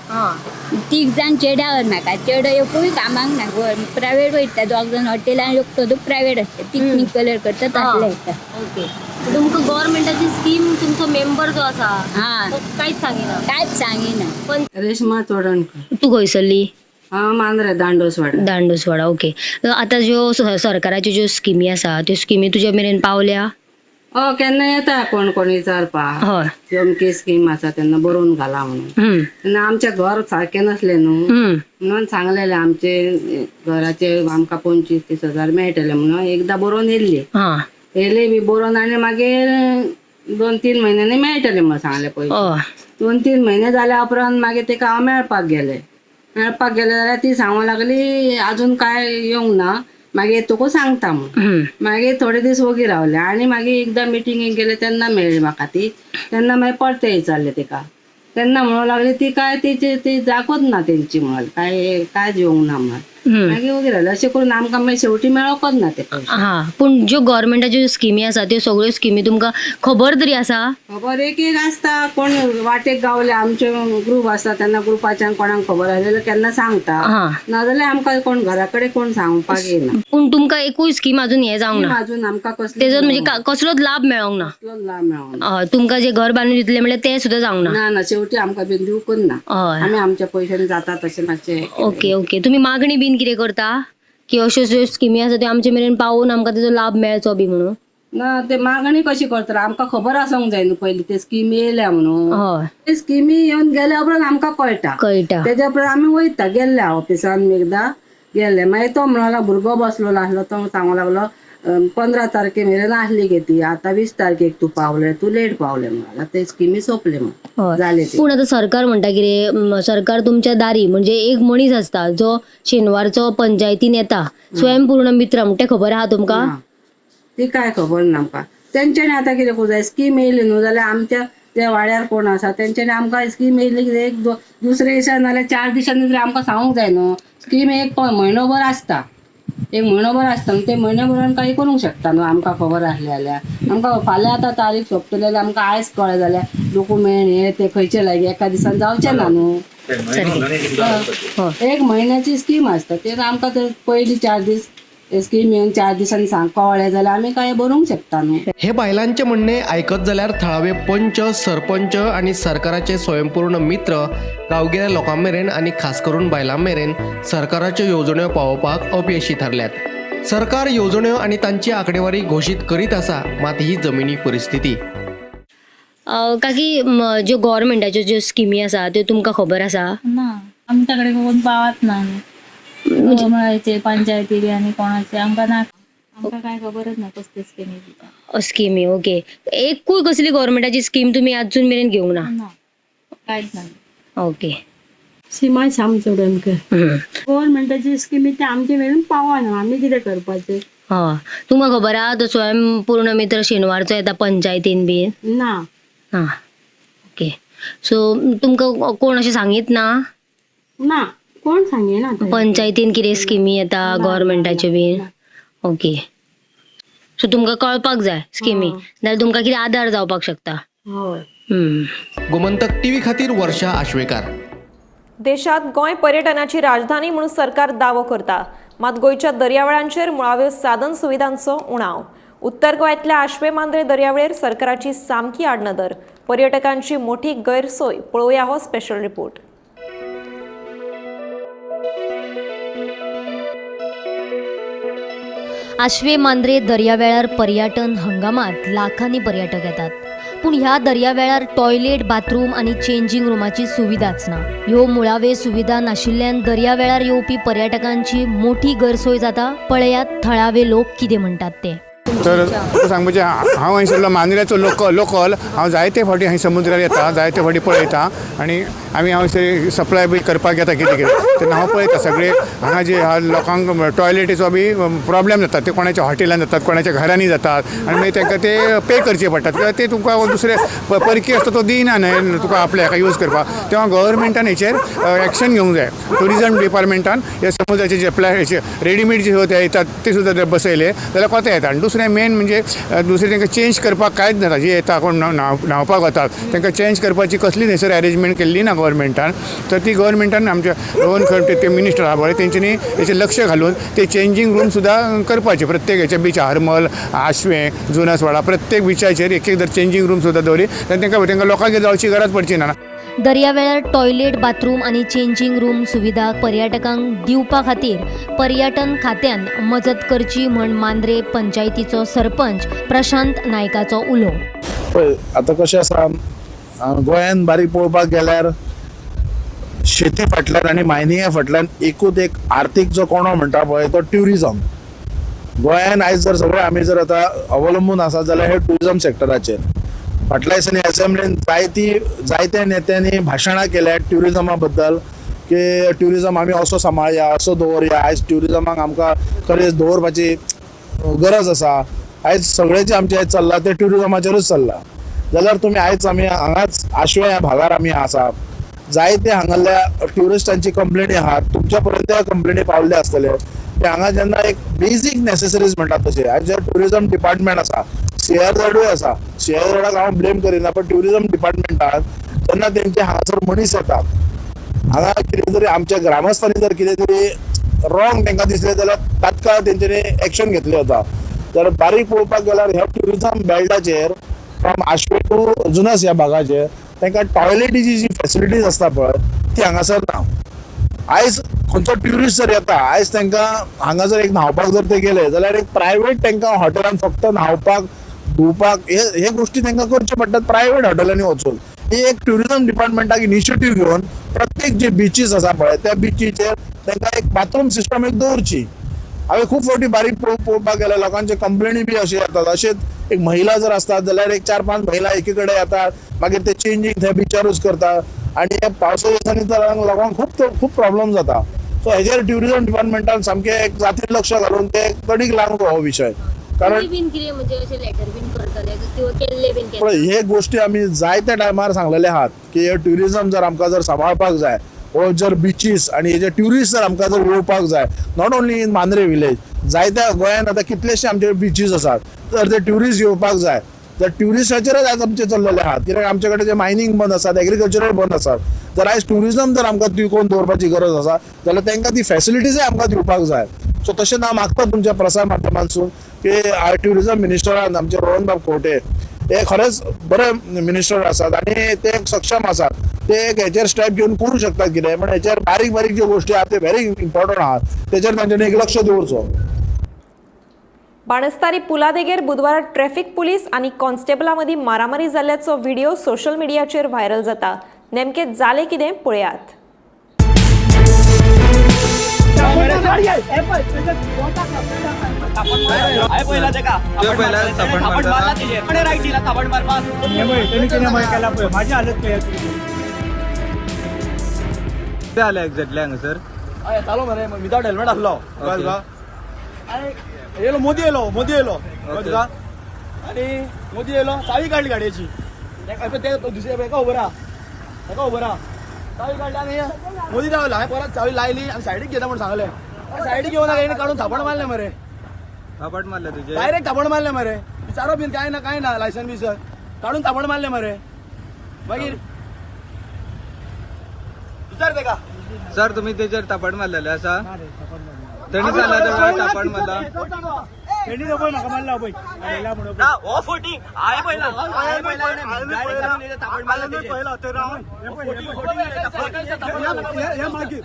तीग जाण चेड्यावर म्हाका चेडो एकूय कामाक ना, प्रायवेट वयता. दोग जाण हॉटेलान एकटो तो प्रायवेट आसता, पिकनीक कलर करता तसले येता. ओके, तुमकां गव्हर्मेंटाची स्कीम तुमचो मेंबर जो आसा तो कांयच सांगिना? कांयच सांगिना. पण रेश्मा चोडणकर. तूं खंयसरली? हांव मांद्रे, दांडोसवाडा. दांडोसवाडा, ओके. आतां ज्यो सरकाराच्यो ज्यो स्किमी आसा त्यो स्किमी तुज्या मेरेन पावल्या? हय, केन्ना येता कोण कोण विचारपाक. हय, अमकी स्कीम आसा तेन्ना बरोवन घाला म्हणून. तेन्ना आमचें घर सारकें नासलें न्हू म्हणून सांगलेलें आमचे घराचे आमकां 25-30 हजार मेळटले म्हणून एकदां बरोवन येयल्ली. येयले बी बरोवन आनी मागीर 2-3 म्हयन्यांनी मेळटले म्हणून सांगलें पयशे. 2-3 म्हयने जाल्या उपरांत मागीर तेका हांव मेळपाक गेलें. मेळपाक गेलें जाल्यार ती सांगूंक लागली अजून कांय येवंक ना, मागीर तुका सांगता म्हणून. मागीर थोडे दीस वोगी रावले आनी मागीर एकदां मिटिंगेक गेले तेन्ना मेळ्ळी म्हाका ती. तेन्ना मागीर परतें विचारलें तिका, तेन्ना म्हणूंक लागली ती काय तिची ती जागूच ना तेंची म्हणून, काय कांयच येवंक ना म्हणून. मागीर वगैरे जालें. अशें करून आमकां मागीर शेवटी मेळोकच ना ते पयशे. हां, पूण ज्यो गव्हर्मेंटाच्यो स्किमी आसा त्यो सगळ्यो स्किमी तुमकां खबर तरी आसा? खबर एक एक आसता, कोण वाटेक गावले आमचे ग्रूप आसता तेन्ना ग्रुपाच्यान कोणाक खबर आसलें जाल्यार केन्ना सांगता, नाजाल्यार आमकां कोण घरा कडेन कोण सांगपाक येना. पूण तुमकां एकूय स्कीम अजून हें जावंक ना? अजून आमकां कसली तेजो म्हणजे कसलोच लाभ मेळोंक ना? कसलोच लाभ मेळोंक ना. तुमकां जे घर बांदून दितले म्हणल्यार तें सुद्दां जावंक ना? ना ना, शेवटी आमकां बीन दिवंकच ना. आमी आमच्या पयशांनी जाता तशें मातशें. Okay okay. तुमी मागणी बीन कितें करता की अश्यो ज्यो स्किमी आसा त्यो आमचे मेरेन पावोवन आमकां तेजो लाभ मेळचो बी म्हणून? ना, ते मागणी कशी करतले आमकां खबर आसूंक जाय न्हू पयलीं ते स्किमी येयल्या म्हणून. ते स्किमी येवन गेल्या उपरांत आमकां कळटा, कळटा तेज्या उपरांत आमी वयता. गेल्ले ऑफिसान एकदां गेल्ले, मागीर तो म्हणूंक लागलो, भुरगो बसलेलो आसलो तो सांगूंक लागलो 15 तारखे मेरेन आसली गे ती, आतां 20 तारखेक तूं पावले, तूं लेट पावले म्हणून ते स्किमी सोंपले म्हणून जाले. पूण आतां सरकार म्हणटा कितें, सरकार तुमच्या दारी म्हणजे एक मनीस आसता जो शेनवारचो पंचायतीन येता, स्वयंपूर्ण मित्र म्हणटा, खबर आहा तुमकां? ती काय खबर ना आमकां. तेंच्यांनी आतां कितें करूं जाय, स्कीम येयली न्हू जाल्यार आमच्या त्या वाड्यार कोण आसा तेंच्यांनी आमकां स्कीम येयली कितें एक दुसरे दिसा नाल्यार 4 दिसांनी तरी आमकां सांगूंक जाय न्हू. स्कीम एक म्हयनोभर आसता, एक म्हयनोभर आसता न्हू, ते म्हयनोभरान कांय करूंक शकता न्हू. आमकां खबर आसलें जाल्यार आमकां फाल्यां आतां तारीख सोंपतली जाल्यार आमकां आयज कळ्ळें जाल्यार डॉक्युमेंट हे ते खंयचे लागीं एका दिसान जावचें ना न्हू. एक म्हयन्याची स्कीम आसता, ते आमकां तर पयलीं 4 दीस स्कीम येवन 4 दिसांनी सांग कळ्ळें जाल्यार आमी कांय बरोवंक शकता न्हू. हे बायलांचें म्हणणें आयकत जाल्यार थळावे पंच, सरपंच आनी सरकाराचे स्वयंपूर्ण मित्र गांवगिऱ्या लोकां मेरेन आनी खास करून बायलां मेरेन सरकाराच्यो येवजण्यो पावोवपाक अपयशी थारल्यात. सरकार येवजण्यो आनी तांची आंकडेवारी घोशीत करीत आसा, मात ही जमिनी परिस्थिती. काकी, ज्यो गव्हर्मेंटाच्यो ज्यो स्किमी आसा त्यो तुमकां खबर आसा? ना, आमच्या कडेन कोण पावत ना न्हू, पंचायती बी आनी कोणाचे आमकां ना, आमकां काय खबरच ना कसली स्किमी. स्किमी ओके. एकूय कसली गव्हर्मेंटाची स्कीम तुमी अजून मेरेन घेवंक ना? कांयच ना. ओके. सीमा श्याम चोडणकर. गव्हर्मेंटाची स्किमी ते आमचे मेरेन पावना, आमी कितें करपाचें? हय, तुमकां खबर आहा तो स्वयंपूर्ण मित्र शेनवारचो येता पंचायतीन बीन? ना. हां, ओके. सो तुमकां कोण अशें सांगीत ना? ना, कोण सांगिना. पंचायतीन कितें स्किमी येता गव्हर्मेंटाच्यो बीन? ओके. सो तुमकां कळपाक जाय स्किमी, नाल्यार तुमकां कितें आदार जावपाक शकता. हय. गोमंतक टीव्ही खातीर वर्षा आश्वेकार. देशात गोंय पर्यटनाची राजधानी म्हणून सरकार दावो करता, मात गोंयच्या दर्यावेळांचेर मुळाव्यो साधन सुविधांचो उणाव. उत्तर गोंयांतल्या आश्वे मांद्रे दर्यावेळेर सरकाराची सामकी आडनदर, पर्यटकांची मोठी गैरसोय. पळोवया हो स्पेशल रिपोर्ट. आश्वे मांद्रे दर्यावेळार पर्यटन हंगामात लाखांनी पर्यटक येतात, पूण ह्या दर्यावेळार टॉयलेट, बाथरूम आनी चेंजींग रुमाची सुविधाच ना. ह्यो मुळावे सुविधा नाशिल्ल्यान दर्यावेळार येवपी पर्यटकांची मोठी गैरसोय जाता. पळयात थळावे लोक कितें म्हणटात ते. तर सांगपाचें, हांव हांगासरलो मांद्र्याचो लोकल, हांव जायते फावटी हांगा समुद्रार येता, जायते फावटी पळयता आनी आमी हांव सप्लाय बी करपाक येता कितें कितें, तेन्ना हांव पळयता सगळे हांगा जे लोकांक टॉयलेटीचो बी प्रॉब्लेम जाता, ते कोणाच्या हॉटेलान जातात, कोणाच्या घरांनी जातात आनी मागीर तांकां ते पे करचे पडटात कित्याक ते तुमकां दुसरे परकी आसता तो दिना न्हय तुका आपल्या हाका यूज करपाक. तेन्ना गव्हर्मेंटान हेचेर एक्शन घेवंक जाय. ट्युरिजम डिपार्टमेंटान हे समुद्राचे जे रेडीमेड जे येतात ते सुद्दां बसयले जाल्यार कोता येता. आनी दुसरें मेन म्हणजे दुसरें तांकां चेंज करपाक कांयच जाता, जे येता कोण न्हांवपाक वतात तांकां चेंज करपाची कसली थंयसर अरेंजमेंट केल्ली ना गव्हर्मेंटान. तर ती गव्हर्मेंटान आमच्या रोहन खंवटे ते मिनिस्टर आहा पळय तेंच्यांनी हेचेर लक्ष घालून ते चेंजींग रूम सुद्दां करपाचे प्रत्येक हेच्या बिचार, हरमल, आश्वें, जुनासवाडा प्रत्येक बिचाचेर एक एक जर चेंजींग रूम सुद्दां दवरी जाल्यार तांकां लोकांक जावची गरज पडची ना. दर्यावेळार टॉयलेट, बाथरूम आनी चेंजींग रूम सुविधा पर्यटकांक दिवपा खातीर पर्यटन खात्यान मजत करची म्हण मांद्रे पंचायतीचो सरपंच प्रशांत नायकाचो उलो. पळय आतां कशें आसा, गोंयान बारीक पळोवपाक गेल्यार शेती फाटल्यान आनी मायनिंगा फाटल्यान एकूच एक आर्थीक जो कोणो म्हणटा पळय तो ट्युरिजम. गोंयान आयज जर सगळे आमी जर आतां अवलंबून आसा जाल्यार हे ट्युरिजम सेक्टराचेर. फाटल्या दिसांनी असेंब्लीन जायत्या नेत्यांनी भाशणां केल्या ट्युरिजमा बद्दल की ट्युरिजम आमी असो सांबाळया, असो दवरया, आयज ट्युरिजमाक आमकां खरेंच दवरपाची गरज आसा. आयज सगळें जें आमचें चल्लां तें ट्युरिजमाचेरूच चल्लां. जाल्यार तुमी आयज आमी हांगाच आश्वें ह्या भागार आमी आसा जायते हांगासरल्या ट्युरिस्टांची कंप्लेनी आहात, तुमच्या पर्यंत कंप्लेनी पावल्ले आसतले की हांगा जेन्ना एक बेजीक नेसेसरीज म्हणटात तशें आयज जे ट्युरिजम डिपार्टमेंट आसा, सीआरझेडूय आसा, सीआरझेडाक हांव ब्लेम करिना, पण ट्युरिजम डिपार्टमेंटान जेन्ना तेंचे हांगासर मनीस येतात, हांगा कितें तरी आमच्या ग्रामस्थांनी जर कितें तरी रॉंग तांकां दिसलें जाल्यार तात्काळ तेंच्यांनी एक्शन घेतलें वता. तर बारीक पळोवपाक गेल्यार ह्या tourism बेल्टाचेर from Ashwem two Junas ह्या भागाचेर तांकां टॉयलेटीची जी फेसिलिटीज आसता पळय ती हांगासर ना. आयज खंयचो ट्युरिस्ट जर येता, आयज तांकां हांगा जर एक न्हांवपाक जर ते गेले जाल्यार एक प्रायवेट तांकां हॉटेलान फक्त न्हांवपाक धुवपाक हे गोश्टी तांकां करच्यो पडटात प्रायवेट हॉटेलांनी वचून. ही एक ट्युरिजम डिपार्टमेंटाक इनिशिएटीव घेवन प्रत्येक जे बिचीस आसा पळय त्या बिचीचेर तांकां एक बाथरूम सिस्टम एक दवरची. हांवें खूब फावटी बारीक पळोवपाक गेल्यार लोकांचे कंप्लेनी बी अशे येतात, अशेंच एक महिला जर आसतात जाल्यार एक 4-5 महिला एकी कडेन येतात, मागीर ते चेंजींग थंय बिचारूच करतात आनी ह्या पावसा दिसांनी तर लोकांक खूब प्रॉब्लम जाता. सो हेजेर ट्युरिजम डिपार्टमेंटान सामकें एक जातीन लक्ष घालून ते तडीक लावंक हो विशय, कारण हे गोश्टी आमी जायत्या टायमार सांगलेले आहात की हे ट्युरिजम जर आमकां जर सांबाळपाक जाय वो जर बिचीस आनी हे जे ट्युरिस्ट जर आमकां जर येवपाक जाय, not only in Mandrem village, जायत्या गोंयांत आतां कितलेशे आमचे बिचीस आसात, तर ते ट्युरिस्ट येवपाक जाय. तर ट्युरिस्टाचेरच आयज आमचे चल्लेले आहात, कित्याक आमचे कडेन जे मायनींग बंद आसात, एग्रीकल्चरल बंद आसात. जर आयज ट्युरिजम जर आमकां तिगोवन दवरपाची गरज आसा जाल्यार तांकां ती फेसिलिटीजय आमकां दिवपाक जाय. सो तशें हांव मागता तुमच्या प्रसार माध्यमांतसून की ट्युरिजम मिनिस्टरान आमचे रोहनबाब खंवटे हे खरेंच बरे मिनिस्टर आसात आनी ते सक्षम आसात, ते एक हेचेर स्टेप घेवन करूं शकतात कितें, पण हेचेर बारीक बारीक ज्यो गोश्टी आहात ते व्हेरी इम्पॉर्टंट आहात, तेचेर तांच्यांनी एक लक्ष दवरचो. बाणस्तारी पुलादेगेर बुधवारा ट्रॅफिक पुलीस आनी कॉन्स्टेबला मदीं मारामारी जाल्ल्याचो व्हिडिओ सोशल मिडियाचेर व्हायरल जाता. नेमकें जालें कितें पळयात. एक्झॅक्टली हांगासर येतालो मरे विदाउट हेल्मेट आसलो, येयलो मोदी येयलो, मोदी येयलो आनी मोदी येयलो, चावी काडली गाडयेची, ते दुसरे हेका खबर आहा, हेका खबर आहा, चावी काडली आनी मोदी रावलो. हांवें परत चावी लायली आनी सायडीक घेता म्हूण सांगलें, सायडीक घेवन हेणें काडून थापड मारलें मरे. थापड मारलें तुजें? डायरेक्ट थापड मारलें मरे, विचारप बीन कांय ना, कांय ना, लायसन बिसन काडून थापड मारलें मरे. मागीर विचार तेका. सर तुम्ही तेचेर थापड मारलेले आसा? तेणी सांगला थापड मारला. तेणी पळय म्हाका मारला पळय हो फोटी हांवें पळयला, हांवें पळयला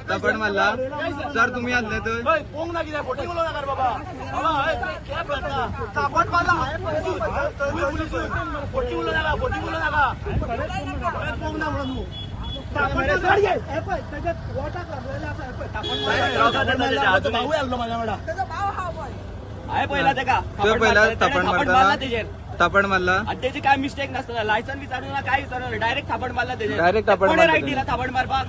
थापड मारला. सर तुम्ही आसले थंय? पोंग ना कितें फोटी उलोवं नाका बाबा, थापड मारला फोटी उलोवं नाका, फोटी उलोवं नाका, पोंग ना म्हणून तूं. थापड मारला आणि त्याची काय मिस्टेक नसतना, लायसन विचारू ना काय विचारू ना, डायरेक्ट थापड मारला तेजेर. डायरेक्ट थापड कोणे रायट दिला थापड मारपाक?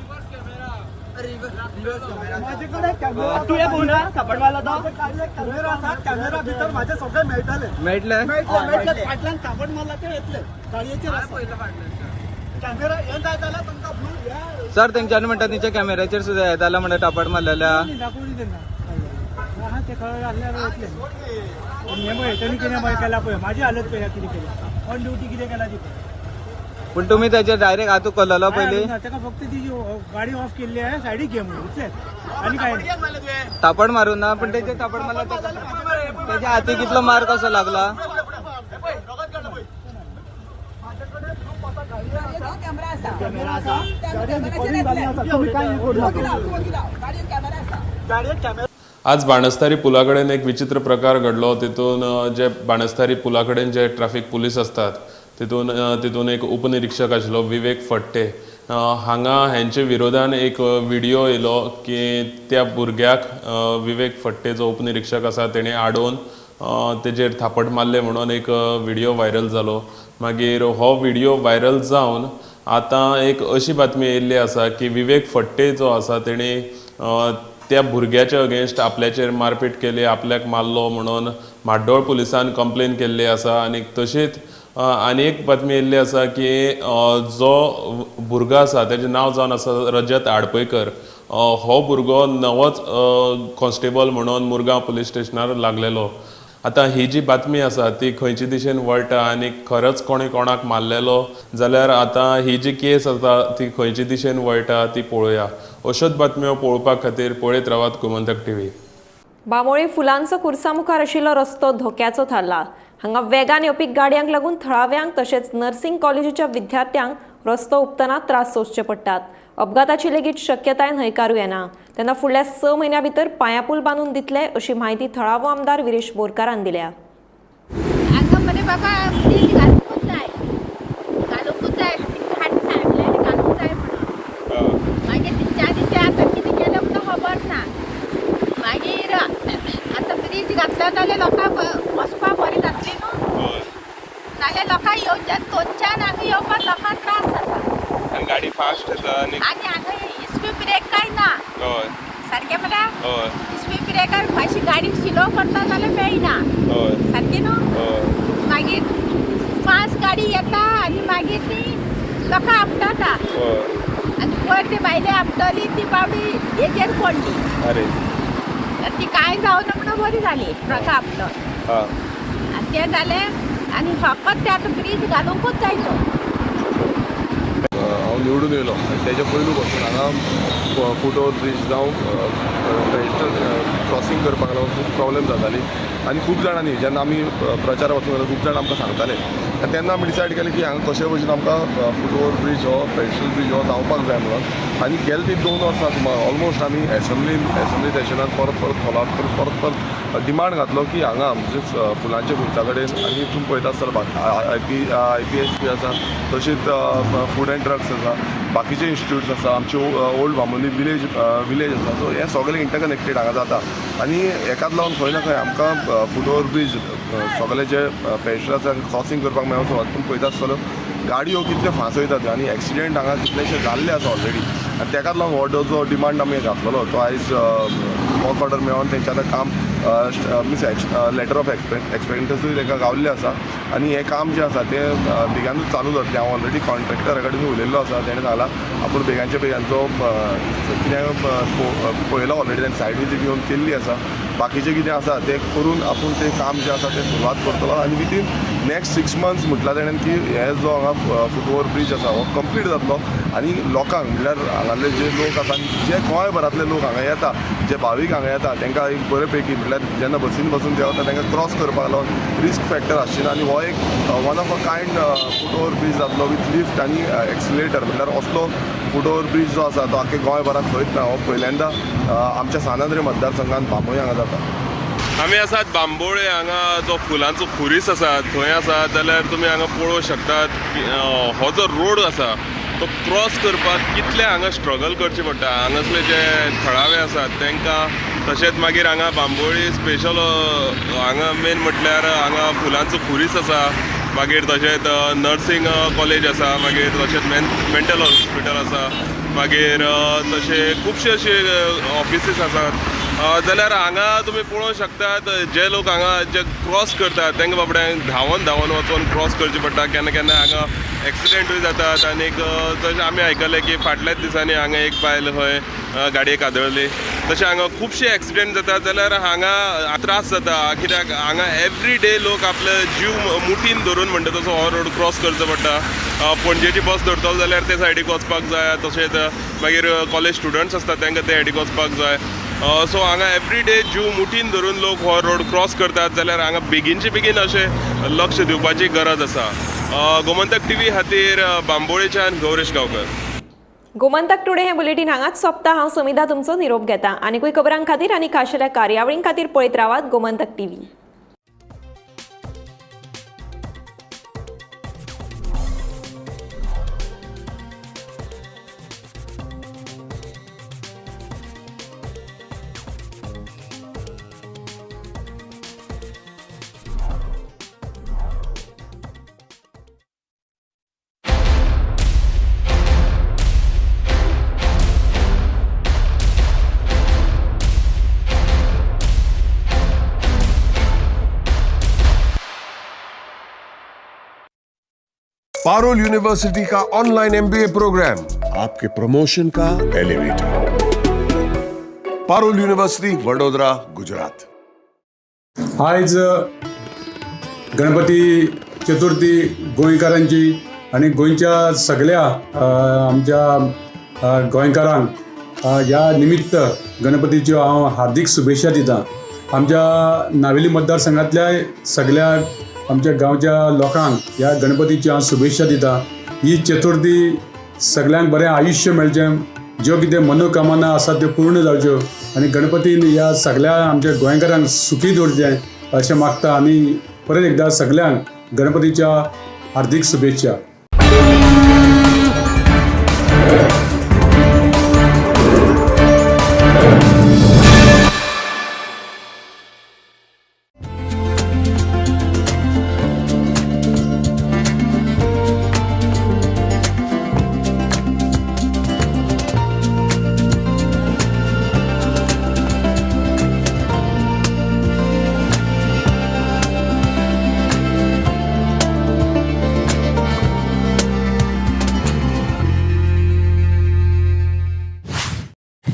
तुवें पळोवना थापड मारला तो? कॅमेरा आसा, कॅमेरा भितर म्हाजे सगळे मेळटले, मेळटले मेळटले, फाटल्यान थापड मारला ते येतले गाडयेचेर. कॅमेरा हे जाय जाल्यार तुमकां ब्लू. सर तेंच्यानी म्हणटा तेंच्या कॅमेऱ्याचेर सुद्दां येताला म्हणटा थापड मारलेल्या. दाखोवनी तेन्ना आहा ते कळ्ळें जाल्यार येतले. हें पळय तेणी कितें पळय केलां पळय, म्हाजी हालत पळय कितें केल्या, ऑन ड्युटी कितें केला ती पळय. पूण तुमी तेचेर डायरेक्ट हातूंत कल्ललो पयलीं? ताका फक्त ती गाडी ऑफ केल्ली आहे सायडीक घे म्हणून, इतलेंच आनी कांय. थापड मारूं ना, पूण तेचेर थापड मारला तेच्या हाती कितलो मार कसो लागला? आज बाणस्तारी पुला कडेन एक विचित्र प्रकार घडलो. तितून जे बाणस्तारी पुला कडेन जे ट्राफीक पुलीस असतात तितून तितून एक उपनिरीक्षक आशिल्लो विवेक फडते, हांगा हेंचे विरोधान एक व्हिडिओ येयलो की त्या भुरग्याक विवेक फडते जो उपनिरीक्षक आसा तेणें आडोवन तेजेर थापट मारलें म्हणून एक व्हिडिओ व्हायरल जालो. मागीर हो व्हिडिओ व्हायरल जावन आतां एक अशी बातमी येयल्ली आसा की विवेक फडते जो आसा तेणें त्या भुरग्याच्या अगेन्स्ट आपल्याचेर मारपीट केली, आपल्याक मारलो म्हणून म्हाड्डोळ पुलिसान कंप्लेन केल्ली आसा. आनी तशीच आनी एक बातमी येयल्ली आसा की जो भुरगो आसा तेजें नांव जावन आसा रजत आडपयकर. हो भुरगो नवोच कॉन्स्टेबल म्हणून मुरगांव पुलीस स्टेशनार लागलेलो. आतां ही जी बातमी आसा ती खंयचे दिशेन वळटा आनी खरेंच कोणें कोणाक मारलेलो जाल्यार आतां ही जी केस आसा ती खंयचे दिशेन वळटा ती पळोवया. अश्योच बातम्यो पळोवपा खातीर पळयत रावात गोमंतक टीव्ही. बांबोळे फुलांचो कुर्सा मुखार आशिल्लो रस्तो धोक्याचो थारला. हांगा वेगान येवपी गाडयांक लागून थळाव्यांक तशेंच नर्सिंग कॉलेजीच्या विद्यार्थ्यांक रस्तो हुपतना त्रास सोंसचे पडटात. अपघाताची लेगीत शक्यताय न्हयकारू येना. तेन्ना फुडल्या 6 म्हयन्यां भितर पांयापूल बांदून दितले अशी म्हायती थळावो आमदार विरेश बोरकारान दिल्या. गाडी फास्ट येता आनी हांगा स्पीड ब्रेक काय ना. हय सारकें म्हळ्यार हय स्पीड ब्रेकार मातशी गाडी स्लो करता जाल्यार मेळना. हय सारकें न्हू. हय मागीर फास्ट गाडी येता आनी मागीर ती लोकां आपटता. हय आनी पयर ती बायले आपटली ती बावडी हेजेर पडली. अरे ती कांय जावना म्हणून बरी जाली ट्रका आपटून. आनी तें जालें आनी फकत ते आतां ब्रीज घालुंकूच जाय तो. हांव निवडून येयलो आनी तेज्या पयलू पासून हांगा फूट ओवर ब्रीज जावं पेडेस्ट्रियन क्रॉसींग करपाक लागून खूब प्रॉब्लेम जाताली आनी खूब जाणांनी जेन्ना आमी प्रचार वचून जाल्यार खूब जाण आमकां सांगताले आनी तेन्ना आमी डिसायड केलें की हांगा कशे भशेन आमकां फूट ओवर ब्रीज हो पेडेस्ट्रियन ब्रीज हो जावपाक जाय म्हणून. आनी गेले ती 2 वर्सां सुमार ऑलमोस्ट आमी एसेंब्ली सेशनान परत परत फॉलोअप करून परत परत डिमांड घातलो की हांगा म्हणजेच फुलांच्या खुर्सा कडेन आनी तुमी पळयता आसतलो I P H P आसा, तशीच फूड अँड ड्रग्स आसा, बाकीचे इन्स्टिट्यूट्स आसा, आमचे ओल्ड बांबोली विलेज आसा. सो हे सगळे इंटरकनेक्टेड हांगा जाता आनी हेकाच लागून खंय ना खंय आमकां फूट ओवर ब्रीज सगळे जे पेडेस्ट्रियन क्रॉसींग करपाक मेळचो. तुमी पळयता आसतलो गाडयो कितल्यो फास्ट वयतात आनी एक्सिडेंट हांगा कितलेशे जाल्ले आसा ऑलरेडी. आनी तेकाच लागून हो जो डिमांड आमी घातलेलो तो आयज वर्क ऑर्डर मेळोन तेंचें आतां काम मिन्स लेटर ऑफ एक्सपेक्टन्सूय तांकां गावल्लें आसा आनी हें काम जें आसा तें बेगानूच चालू जातलें. हांव ऑलरेडी कॉन्ट्रेक्टरा कडेन उलयल्लो आसा, तेणें सांगलां आपूण बेगांच्या बेगांचो कितें पळयला ऑलरेडी, तेणें सायड विजीट येवन केल्ली आसा. बाकीचें कितें आसा तें करून आपूण तें काम जें आसा तें सुरवात करतलो आनी विदीन नेक्स्ट 6 मंथ्स म्हटलां तेणें की हे जो हांगा फूट ओवर ब्रीज आसा हो कंप्लीट जातलो आनी लोकांक म्हणल्यार हांगासले जे लोक आसा आनी जे गोंयभरांतले लोक हांगा येता, जे भावीक हांगा येता तांकां एक बरे पैकी म्हणल्यार जेन्ना बसीन बसून ते वता तांकां क्रॉस करपाक लागून रिस्क फॅक्टर आसची ना आनी हो एक one of a kind foot over bridge जातलो विथ लिफ्ट आनी एक्सिलेटर. म्हणल्यार असलो फूट ओवर ब्रीज जो आसा तो आख्खे गोंयभरांत खंयच ना, हो पयल्यांदा आमच्या सान आंद्रे मतदारसंघात बांबोळे हांगा जाता. आमी आसात बांबोळे हांगा जो फुलांचो खुरीस आसा थंय आसा. जाल्यार तुमी हांगा पळोवंक शकतात हो जो रोड आसा तो क्रॉस करपाक कितले हांगा स्ट्रगल करचें पडटा हांगासले जे थळावे आसात तांकां. तशेंच मागीर हांगा बांबोळी स्पेशल हांगा मेन म्हटल्यार हांगा फुलांचो खुरीस आसा, मागीर तशेंच नर्सिंग कॉलेज आसा, मागीर तशेंच मेंटल हॉस्पिटल आसा, मागीर तशें खुबशे अशे ऑफिसीस आसात. जाल्यार हांगा तुमी पळोवंक शकतात जे लोक हांगा जे क्रॉस करतात तांकां बाबड्यांक धांवन धांवन वचून क्रॉस करचें पडटा. केन्ना केन्ना हांगा एक्सिडेंटूय जातात आनीक तशें आमी आयकलें की फाटल्याच दिसांनी हांगा एक बायल खंय गाडयेक आदळली. तशें हांगा खुबशे एक्सिडेंट जातात. जाल्यार हांगा त्रास जाता कित्याक हांगा एवरी डे लोक आपले जीव मुठीन धरून म्हणटा तसो हो रोड क्रॉस करचो पडटा. पणजेची बस धरतलो जाल्यार ते सायडीक वचपाक जाय, तशेंच मागीर कॉलेज स्टुडंट्स आसतात तांकां ते सायडीक वचपाक जाय. सो हांगा एवरी डे जीव मुठीन धरून लोक हो रोड क्रॉस करतात. जाल्यार हांगा बेगीनचे बेगीन अशें लक्ष दिवपाची गरज आसा. गोमंतक टीव्ही खातीर बांबोळेच्यान गौरेश गांवकर. गोमंतक टुडे हे बुलेटीन हांगाच सोंपता. हांव समिधा तुमचो निरोप घेता. आनीकूय खबरां खातीर आनी खाशेल्या कार्यावळीं खातीर पळयत रावात गोमंतक टीव्ही. पारुल यूनिवर्सिटी का ऑनलाइन एमबीए प्रोग्राम, आपके प्रमोशन का elevator. Parul university, Vadodara, Gujarat. आयज गणपती चतुर्थी गोंयकारांची आनी गोंयच्या सगळ्या आमच्या गोंयकारांक ह्या निमित्त गणपतीच्यो हांव हार्दीक शुभेच्छा दिता. आमच्या नावेली मतदारसंघातल्या सगळ्या आमच्या गांवच्या लोकांक ह्या गणपतीच्यो हांव शुभेच्छा दिता. ही चतुर्थी सगळ्यांक बरें आयुश्य मेळचें, ज्यो कितें मनोकामना आसा त्यो पूर्ण जावच्यो आनी गणपतीन ह्या सगळ्या आमच्या गोंयकारांक सुखी दवरचें अशें मागता आनी परत एकदां सगळ्यांक गणपतीच्या हार्दीक शुभेच्छा.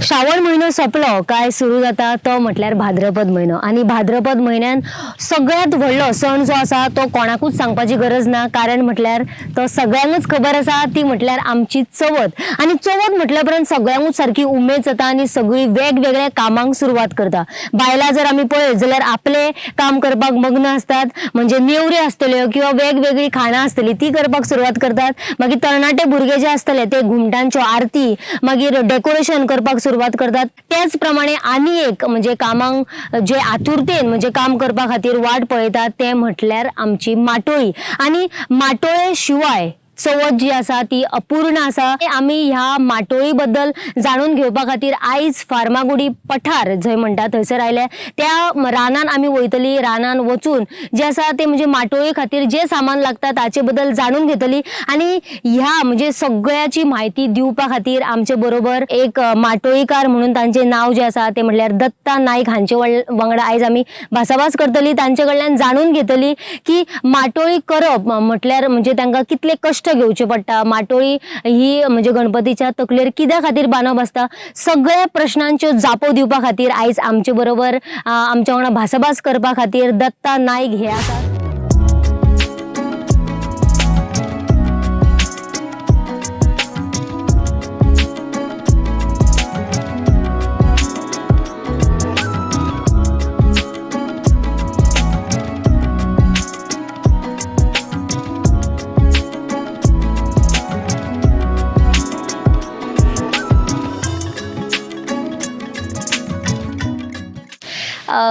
श्रावण म्हयनो सोंपलो काय सुरू जाता तो म्हटल्यार भाद्रपद म्हयनो आनी भाद्रपद म्हयन्यान सगळ्यांत व्हडलो सण जो आसा तो कोणाकूच सांगपाची गरज ना, कारण म्हटल्यार तो सगळ्यांकूच खबर आसा, ती म्हटल्यार आमची चवथ. आनी चवथ म्हटल्या उपरांत सगळ्यांकूच सारकी उमेद जाता आनी सगळीं वेगवेगळ्या कामांक सुरवात करता. बायलां जर आमी पळयत जाल्यार आपलें काम करपाक मग्न आसतात, म्हणजे नेवऱ्यो आसतल्यो किंवा वेगवेगळीं खाणां आसतलीं ती करपाक सुरवात करतात. मागीर तरणाटे भुरगे जे आसतले ते घुमटांच्यो आरती, मागीर डेकोरेशन करपाक सुरवात करतात. त्याच प्रमाणे आनी एक म्हणजे कामांक जे आतुरतेन म्हणजे काम करपा खातीर वाट पळयतात ते म्हटल्यार आमची माटोळी. आनी माटोळे शिवाय चवथ जी आसा ती अपूर्ण आसा. आमी ह्या माटोळी बद्दल जाणून घेवपा खातीर आयज फार्मागुडी पठार जंय म्हणटा थंयसर आयले. त्या रानान आमी वयतली, रानान वचून जे आसा ते म्हणजे माटोळी खातीर जे सामान लागता ताचे बद्दल जाणून घेतली. आनी ह्या म्हणजे सगळ्याची म्हायती दिवपा खातीर आमचे बरोबर एक माटोळीकार म्हणून तांचे नांव जे आसा ते म्हटल्यार दत्ता नायक हांचे वांगडा आयज आमी भासाभास करतली. तांचे कडल्यान जाणून घेतली की माटोळी करप म्हटल्यार म्हणजे तांकां कितले कश्ट घेवचे पडटा, माटोळी ही म्हणजे गणपतीच्या तकलेर कित्या खातीर बांदप आसता, सगळ्या प्रश्नांच्यो जापो दिवपा खातीर आयज आमचे बरोबर आमच्या वांगडा भासाभास करपा खातीर दत्ता नायक हे आसा.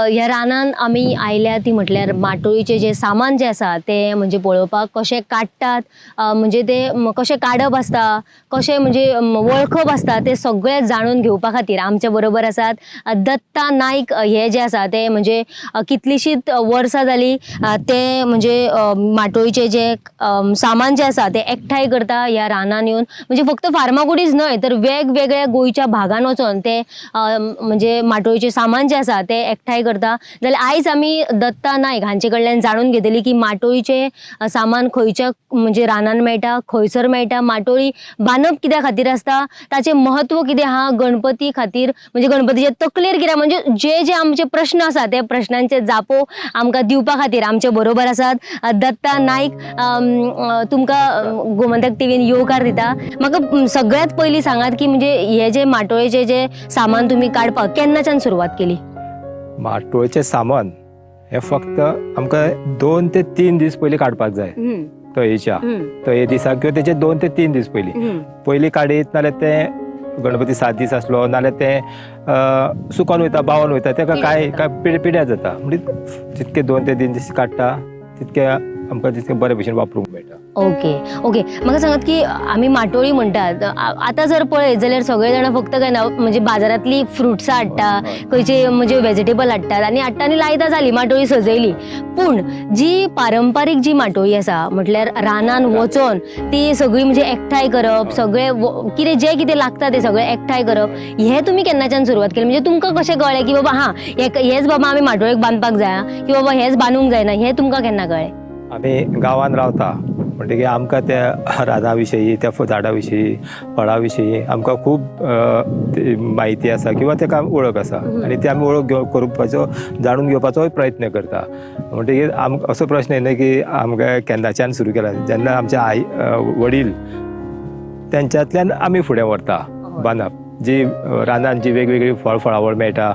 ह्या रानान आमी आयल्या ती म्हटल्यार माटोळीचें जें सामान जें आसा तें म्हणजे पळोवपाक कशें काडटात, म्हणजे तें कशें काडप आसता, कशें म्हणजे वळखप आसता तें सगळें जाणून घेवपा खातीर आमच्या बरोबर आसात दत्ता नायक. हे जे आसा ते म्हणजे कितलींशींच वर्सां जालीं ते म्हणजे माटोळीचें जें सामान जें आसा तें एकठांय करता ह्या रानान येवन. म्हणजे फक्त फार्मागुडीच न्हय तर वेगवेगळ्या गोंयच्या भागान वचोन ते म्हणजे माटोळीचें सामान जें आसा तें एकठांय करता. जाल्यार आयज आमी दत्ता नायक हांचे कडल्यान जाणून घेतली की माटोळीचें सामान खंयच्या म्हणजे रानान मेळटा, खंयसर मेळटा, माटोळी बांदप कित्या खातीर आसता, ताचें म्हत्व कितें आहा गणपती खातीर, म्हणजे गणपतीचे तकलेर कितें, म्हणजे जे जे आमचे प्रश्न आसा ते प्रश्नांचे जापो आमकां दिवपा खातीर आमचे बरोबर आसात दत्ता नायक. तुमकां गोमंतक टीव्हीन येवकार दिता. म्हाका सगळ्यांत पयलीं सांगात की म्हणजे हे जे माटोळेचें जे सामान तुमी काडपाक केन्नाच्यान सुरवात केली? माटोळेचें सामान हें फक्त आमकां 2 ते 3 दीस पयलीं काडपाक जाय तयेच्या तये दिसा किंवा तेचे 2 ते 3 दीस पयलीं पयलीं काडीत नाल्यार तें गणपती 7 दीस आसलो नाल्यार तें सुकोन वयता, बावन वयता, तेका कांय काय पिड्यार जाता. म्हणजे जितके 2 ते 3 दीस काडटा तितके आमकां तितकें बरे भशेन वापरूंक मेळटा. ओके ओके, म्हाका सांगात की आमी माटोळी म्हणटात, आतां जर पळयत जाल्यार सगळे जाणां फक्त काय ना म्हणजे बाजारांतली फ्रुट्सां हाडटा, खंयचे म्हणजे वेजिटेबल हाडटात आनी हाडटा आनी लायता, जाली माटोळी सजयली. पूण जी पारंपारीक जी माटोळी आसा म्हटल्यार रानान वचोन ती सगळी म्हणजे एकठांय करप, सगळे कितें जें कितें लागता तें सगळें एकठांय करप, हें तुमी केन्नाच्यान सुरवात केली? म्हणजे तुमकां कशें कळ्ळें की बाबा हां हेच बाबा आमी माटोळेक बांदपाक जाय की बाबा हेच बांदूंक जायना, हें तुमकां केन्ना कळ्ळें? आमी गांवान रावता म्हणटकीर आमकां त्या राना विशयी, त्या झाडां विशयी, फळां विशयी आमकां खूब म्हायती आसा किंवा तेका वळख आसा आनी ती आमी वळख करपाचो, जाणून घेवपाचोय प्रयत्न करता. म्हणटकीर आमकां असो प्रश्न येना की आमकां केन्नाच्यान सुरू केला. जेन्ना आमचे आई वडील तेंच्यांतल्यान आमी फुडें व्हरता बांदप. जी रानान जी वेगवेगळी फळ फळावळ मेळटा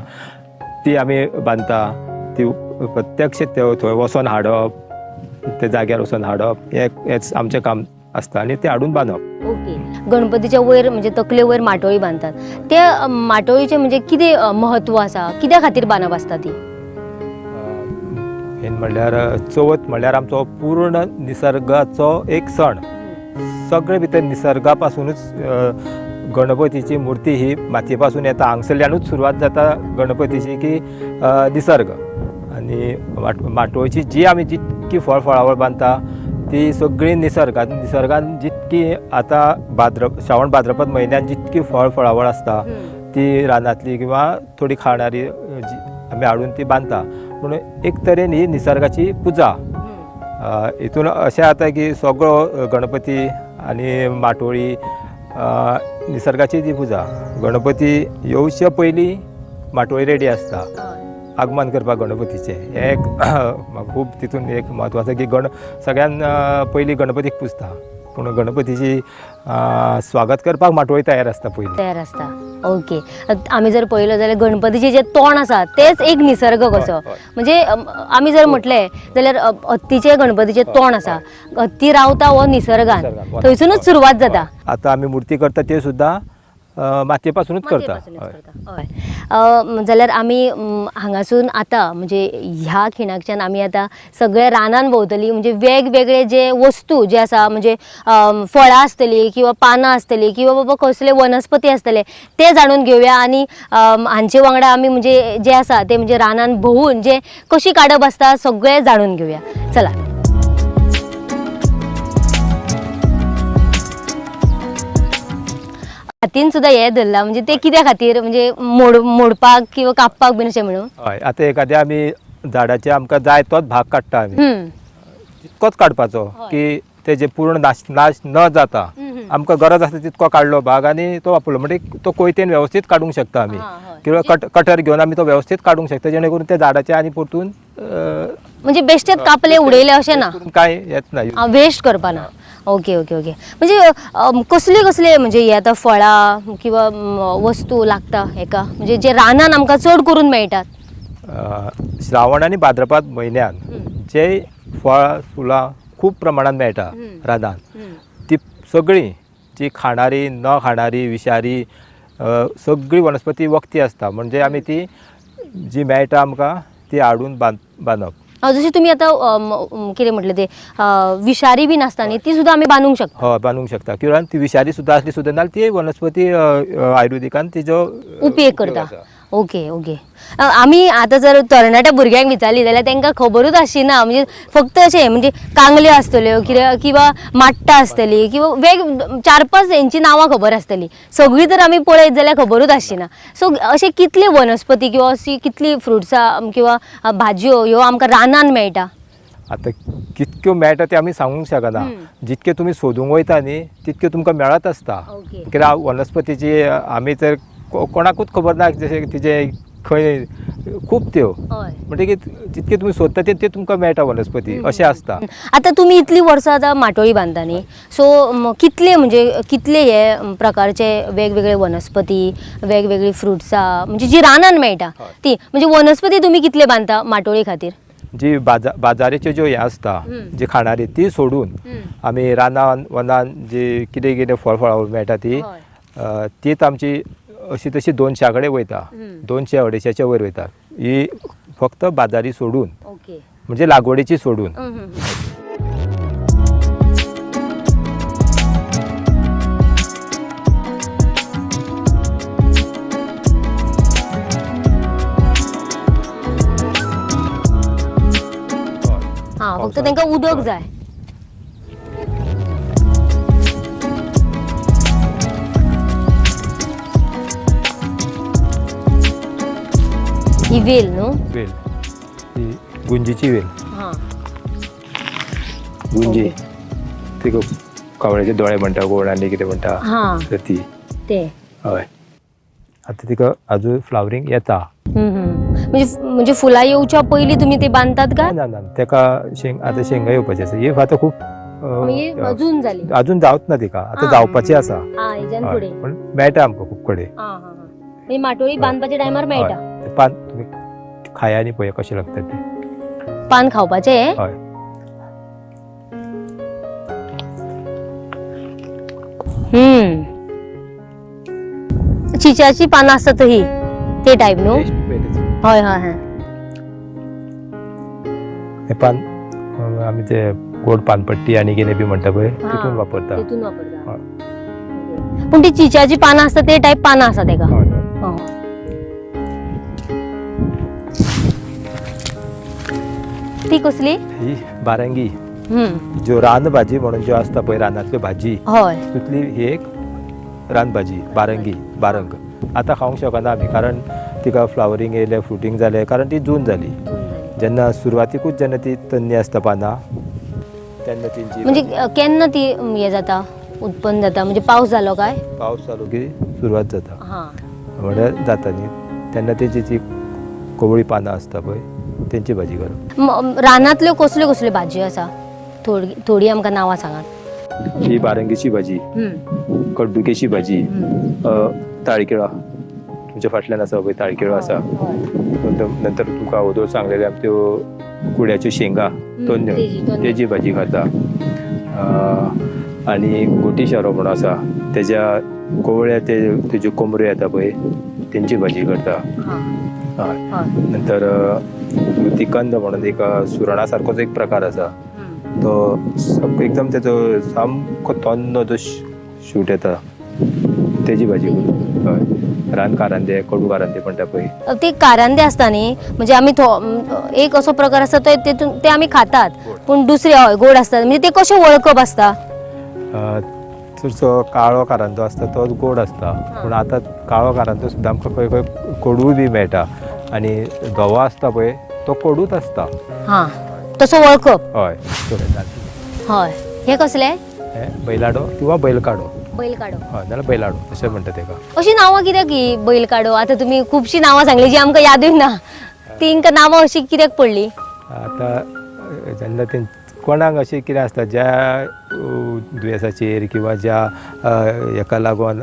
ती आमी बांदता, ती प्रत्यक्ष थंय वचोन हाडप, ते जाग्यार वचोन हाडप हेंच आमचें काम आसता आनी ते हाडून बांदप. ओके, गणपतीच्या वयर म्हणजे तकले वयर माटोळी बांदतात, त्या माटोळीचें म्हणजे कितें म्हत्व आसा, कित्या खातीर बांदप आसता ती? मेन म्हणल्यार चवथ म्हणल्यार आमचो पूर्ण निसर्गाचो एक सण. सगळे भितर निसर्गा पासुनूच गणपतीची मूर्ती ही मातये पासून येता, हांगसरल्यानूच सुरवात जाता गणपतीची की निसर्ग. आनी माटोळची जी आमी जितकी फळ फळावळ बांदता ती सगळी निसर्गान, निसर्गान जितकी आतां श्रावण भाद्रपद म्हयन्यान जितकी फळ फळावळ आसता ती रानांतली किंवा थोडी खाणारी आमी हाडून ती बांदता. पूण एक तरेन ही निसर्गाची पुजा. हितून अशें जाता की सगळो गणपती आनी माटोळी निसर्गाची जी पुजा, गणपती येवचे पयलीं माटोळी रेडी आसता आगमन करपाक गणपतीचें. हें एक खूब तितून एक म्हत्वाचें की सगळ्यान पयलीं गणपतीक पुजता, पूण गणपतीची स्वागत करपाक माटोळी तयार आसता पयलीं, तयार आसता. ओके, आमी जर पळयलो जाल्यार गणपतीचें जें तोंड आसा तेच एक निसर्ग कसो, म्हणजे आमी जर म्हटलें जाल्यार हत्तीचें गणपतीचें तोंड आसा, हत्ती रावता हो निसर्गान, थंयसुनूच सुरवात जाता. आतां आमी मुर्ती करता त्यो सुद्दां मातये पासुनूच करता. हय, जाल्यार आमी हांगासून आतां म्हणजे ह्या खिणाकच्यान आमी आतां सगळे रानान भोंवतली, म्हणजे वेगवेगळे जे वस्तू जे आसा, म्हणजे फळां आसतली किंवा पानां आसतली किंवा बाबा कसले वनस्पती आसतले ते जाणून घेवया. आनी हांचे वांगडा आमी म्हणजे जे आसा ते म्हणजे रानान भोंवून जे कशी काडप आसता सगळें जाणून घेवया. चला, हातीन सुद्दां हें धरलां म्हणजे ते कित्या खातीर, म्हणजे मोडपाक किंवा कापपाक बीन अशें म्हणून? हय, आतां एखाद्या आमी झाडाचे आमकां जाय तोच भाग काडटा आमी, तितकोच काडपाचो की तेजे पूर्ण नाश न जाता. आमकां गरज आसता तितको काडलो भाग आनी तो वापरलो म्हणजे तो कोयतेन वेवस्थीत काडूंक शकता आमी, किंवा कटर घेवन आमी तो वेवस्थीत काडूंक शकता, जेणे करून त्या झाडाचे आनी परतून म्हणजे बेश्टेच कापले उडयले अशें ना, कांय येत ना, वेस्ट करपा ना. ओके ओके ओके, म्हणजे कसले कसले म्हणजे हे आतां फळां किंवा वस्तू लागता हेका, म्हणजे जे रानान आमकां चड करून मेळटात? श्रावण आनी भाद्रपद म्हयन्यान जे फळां फुलां खूब प्रमाणान मेळटा रानान, ती सगळीं जी खाणारी न खाणारी विशारी सगळी वनस्पती वखदी आसता, म्हणजे आमी ती जी मेळटा आमकां ती हाडून बांदप. जशें तुमी आतां कितें म्हटलें ते विशारी बीन आसता न्ही, ती सुद्दां आमी बांदूंक शकता. हय, बांदूंक शकता, किंवा ती विशारी सुद्दां आसली सुद्दां नाल्यार ती वनस्पती आयुर्वेदिकान तिजो उपयोग करता. ओके ओके, आमी आतां जर तरणाट्या भुरग्यांक विचारली जाल्यार तांकां खबरूच आसची ना, म्हणजे फक्त अशें म्हणजे कांगल्यो आसतल्यो कितें किंवा माट्टा आसतली किंवा वेग 4-5 हेंची नांवां खबर आसतली, सगळीं जर आमी पळयत जाल्यार खबरूच आसची ना. सो अशें कितले वनस्पती किंवा अशी कितली फ्रुट्सां किंवा भाजयो ह्यो आमकां रानान मेळटा? आतां कितक्यो मेळटा ते आमी सांगूंक शकना, जितके तुमी सोदूंक वयता न्ही तितक्यो तुमकां मेळत आसता. कित्याक वनस्पतीची आमी तर कोणाकूच खबर ना जशें तिजे खंय खूब त्यो, म्हणटकीर जितके तुमी सोदता ते तुमकां मेळटा वनस्पती अशें आसता. आतां तुमी इतलीं वर्सां आतां माटोळी बांदता न्ही, सो कितले म्हणजे कितले हे प्रकारचे वेगवेगळे वनस्पती वेगवेगळी फ्रुट्सां म्हणजे जी रानान मेळटा ती म्हणजे वनस्पती तुमी कितले बांदता माटोळी खातीर? जी बाजाराच्यो ज्यो हें आसता जी खाणारी ती सोडून आमी रानान वनान जी कितें कितें फळ फळावळ मेळटा ती तीच आमची अशी तशी 200 कडेन वयता, 200-250 वयर वयता, ही फक्त बाजारी सोडून, म्हणजे लागवडीची सोडून. फक्त तांकां उदक जाय. ही वेल न्हू? वेल, ही गुंजीची वेल. हां, गुंजी. ती कावळ्याचे दोळे म्हणटा कोण आनी कितें म्हणटा हां ती ते. हय, आतां तिका अजून फ्लावरींग येता. म्हणजे म्हणजे फुलां येवच्या पयलीं तुमी ती बांदतात काय? ना ना, तेका शेंग आतां शेंगां येवपाची आसा. ही आतां खूब अजून जाली, अजून जावच ना तिका, आतां जावपाची आसा. पण मेळटा आमकां खूब कडेन. म्हणजे माटोळी बांदपाच्या टायमार मेळटा. पान तुमी खाया आनी पळया कशें लागता तें. पान खावपाचें? हय. चिच्याची पानां आसतात ही ते टायप न्हू? हय हय हय. हे पान आमी ते गोड पानपट्टी आनी कितें बी म्हणटा पळय तितून वापरता. तितून वापरता. पूण ती चिच्याची पानां आसता ते टायप पानां आसा तेका. ती कसली? ही बारंगी, ज्यो रानभाजी म्हणून ज्यो आसता पळय, रानांतल्यो भाजी, तितली ही एक रानभाजी बारंगी. बारंग आतां खावंक शकना आमी, कारण तिका फ्लावरींग येयलें, फ्रुटींग जालें, कारण ती जून जाली. जेन्ना सुरवातीकूच जेन्ना ती तन्नी आसता पानां तेन्ना तेंची. म्हणजे केन्ना ती हे जाता, उत्पन्न जाता? म्हणजे पावस जालो काय? पावस जालो की सुरवात जाता, म्हणल्यार जाता न्ही तेन्ना तेजी ती कोवळी पानां आसता पळय तेंची भाजी करप. रानांतल्यो कसल्यो कसल्यो भाजी आसा? थोडी थोडी आमकां नांवां सांगात. ही बारंगीची भाजी, कड्डुकेची भाजी, ताळकिळो तुमच्या फाटल्यान आसा पळय ताळकिळो आसा. नंतर तुमकां अगोदर सांगलेले त्यो कुड्याच्यो शेंगा तोन्न्यो तेजी भाजी खाता. आनी गोटी शेरो म्हणून आसा, तेज्या कोवळ्या ते तेज्यो कोमऱ्यो येता पळय तेंची भाजी करता. नंतर तिकंद म्हणून एक सुरणा सारकोच एक प्रकार आसा, तो एकदम तेजो सामको तन्नो जो शूट येता तेजी भाजी करून. हय, रान कारांदे, कडू कारांदे म्हणटा पळय ते कारांदे आसता न्ही, म्हणजे आमी एक असो प्रकार आसता तो तेतून ते आमी खातात, पूण दुसरे हय गोड आसता, म्हणजे ते कशें वळखप आसता? चडसो काळो कारांदो आसता तो गोड आसता, पूण आतां काळो कारांदो सुद्दां आमकां खंय खंय कडूय बी मेळटा, आनी धवो आसता पळय तो कडूच आसता. हां, तसो वळखप. हय हय. हे कसले? हे बैलाडो किंवा बैलकाडो. बैलकाडो. हय, नाल्यार बैलाडो अशें म्हणटा तेका. अशी नांवां कित्याक ही बैलकाडो? आतां तुमी खुबशीं नांवां सांगली जी आमकां यादूय ना, तेंकां नांवां अशी कित्याक पडली? आतां जेन्ना ते कोणाक अशें कितें आसता ज्या दुयेंसाचेर किंवा ज्या हेका लागून,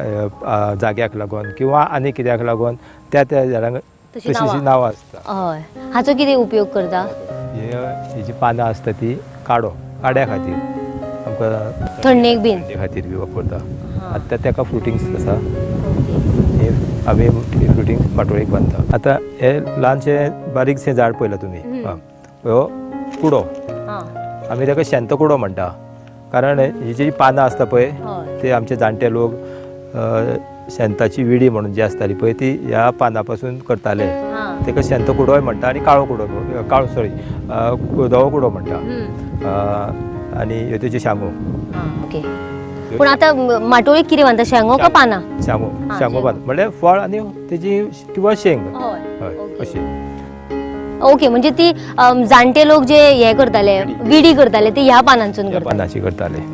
जाग्याक लागून किंवा आनी कित्याक लागून त्या त्या झाडांक तशी नांवां आसता. हय. हाचो कितें उपयोग करता? हे जी पानां आसता ती काडो, काड्या खातीर आमकां थंडेक बीन खातीर बी वापरता. आतां तेका फ्रुटिंग्स आसा, हे आमी फ्रुटिंग्स माटोळेक बांदता. आतां हे ल्हानशें बारीकशें झाड पळयलां तुमी, हो कुडो, आमी ताका शेंत कुडो म्हणटा, कारण ही जी पानां आसता पळय ते आमचे जाणटे लोक शेंताची विडी म्हणून जी आसताली पळय ती ह्या पानां पासून करताले, ताका शेंत कुडोय म्हणटा आनी काळो कुडो, काळो सॉरी धवो कुडो म्हणटा. आनी ह्यो तेज्यो शांगो. ओके. पूण आतां माटोळीक कितें बांदता, शेंगो काय पानां? शांगो, शांगो बांद म्हणल्यार फळ आनी तेजी किंवा शेंग. हय, अशी. ओके, म्हणजे ती जाणटे लोक जे हे करताले, विडी करताले, ते ह्या पानांसून करताले. पानांची करताले.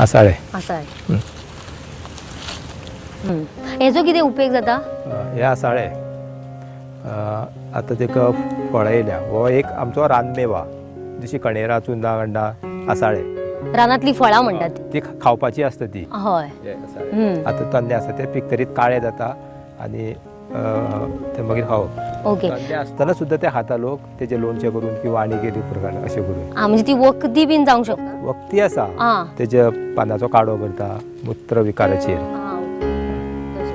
आसाळे. आसाळे. हेजो कितें उपयोग जाता? हे आसाळे आतां तेका फळां येयल्या. हो एक आमचो रानमेवा, जशी कणेरां, चुन्नां, गंडां, आसाळे रानांतली फळां म्हणटात ती खावपाची आसता ती. हय. आतां तन्ने आसा ते पिकतरीत काळे जाता आनी ते मागीर खावप. ओके. तन्ने आसतना सुद्दां ते खाता लोक, तेजें लोणचें करून किंवा आनी कितें प्रकार अशें करून. आं, म्हणजे ती वखदी बीन जावंक शकता. वखदी आसा, तेज्या पानाचो काडो करता मुत्र विकाराचेर.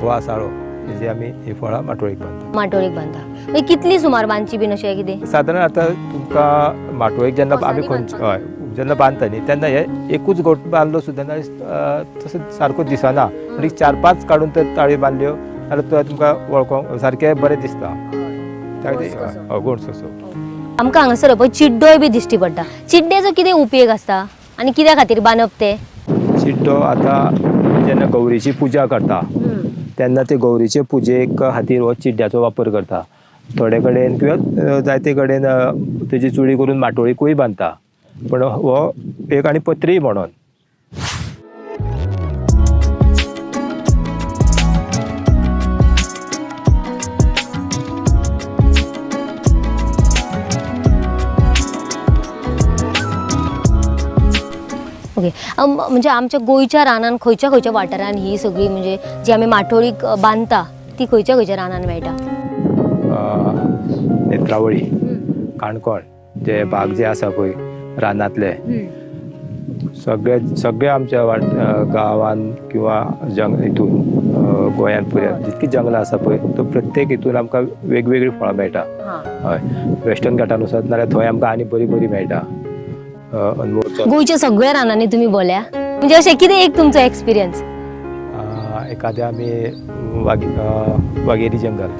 हो आसाळो, तेजी आमी ही फळां माटोळीक बांदता. माटोळीक बांदता. मागीर कितली सुमार बांदची बीन अशें कितें? सादारण आतां तुमकां माटोळीक जेन्ना आमी खंयचे हय जेन्ना बांदता न्ही तेन्ना हे एकूच गोट बांदलो सुद्दां ना तसो सारको दिसना, म्हणजे 4-5 काडून तर ताळयो बांदल्यो जाल्यार तो तुमकां वळखोंक सारकें बरें दिसता. गोड कसो. आमकां हांगासर पळय चिड्डोय बी दिश्टी पडटा. चिड्ड्याचो कितें उपयोग आसता आनी कित्या खातीर बांदप ते? चिड्डो आतां जेन्ना गौरीची पुजा करता तेन्ना ते गौरीचे पुजेक खातीर हो चिड्ड्याचो वापर करता. थोडे कडेन किंवा जायते कडेन तेजी चुडी करून माटोळीकूय बांदता, पण हो एक आनी पत्री म्हणून. ओके, म्हणजे आमच्या गोंयच्या रानान खंयच्या खंयच्या वाठारान ही सगळी म्हणजे जी आमी माटोळी बांदता ती खंयच्या खंयच्या रानान मेळटा? नेत्रावळी, काणकोण जे भाग जे आसा पळय रानांतले सगळे सगळे आमच्या गांवान किंवा जंग हितून गोंयांत पुराय जितकी जंगलां आसा पळय तो प्रत्येक हितून आमकां वेगवेगळीं फळां मेळटा. हय, वेस्टर्न घाटान वचत नाल्यार थंय आमकां आनी बरी बरी मेळटा. गोंयच्या सगळ्या रानांनी तुम्ही बोल्या, म्हणजे अशें कितें एक तुमचो एक्सपिरियन्स? एखाद्या आमी वागेरी जंगल,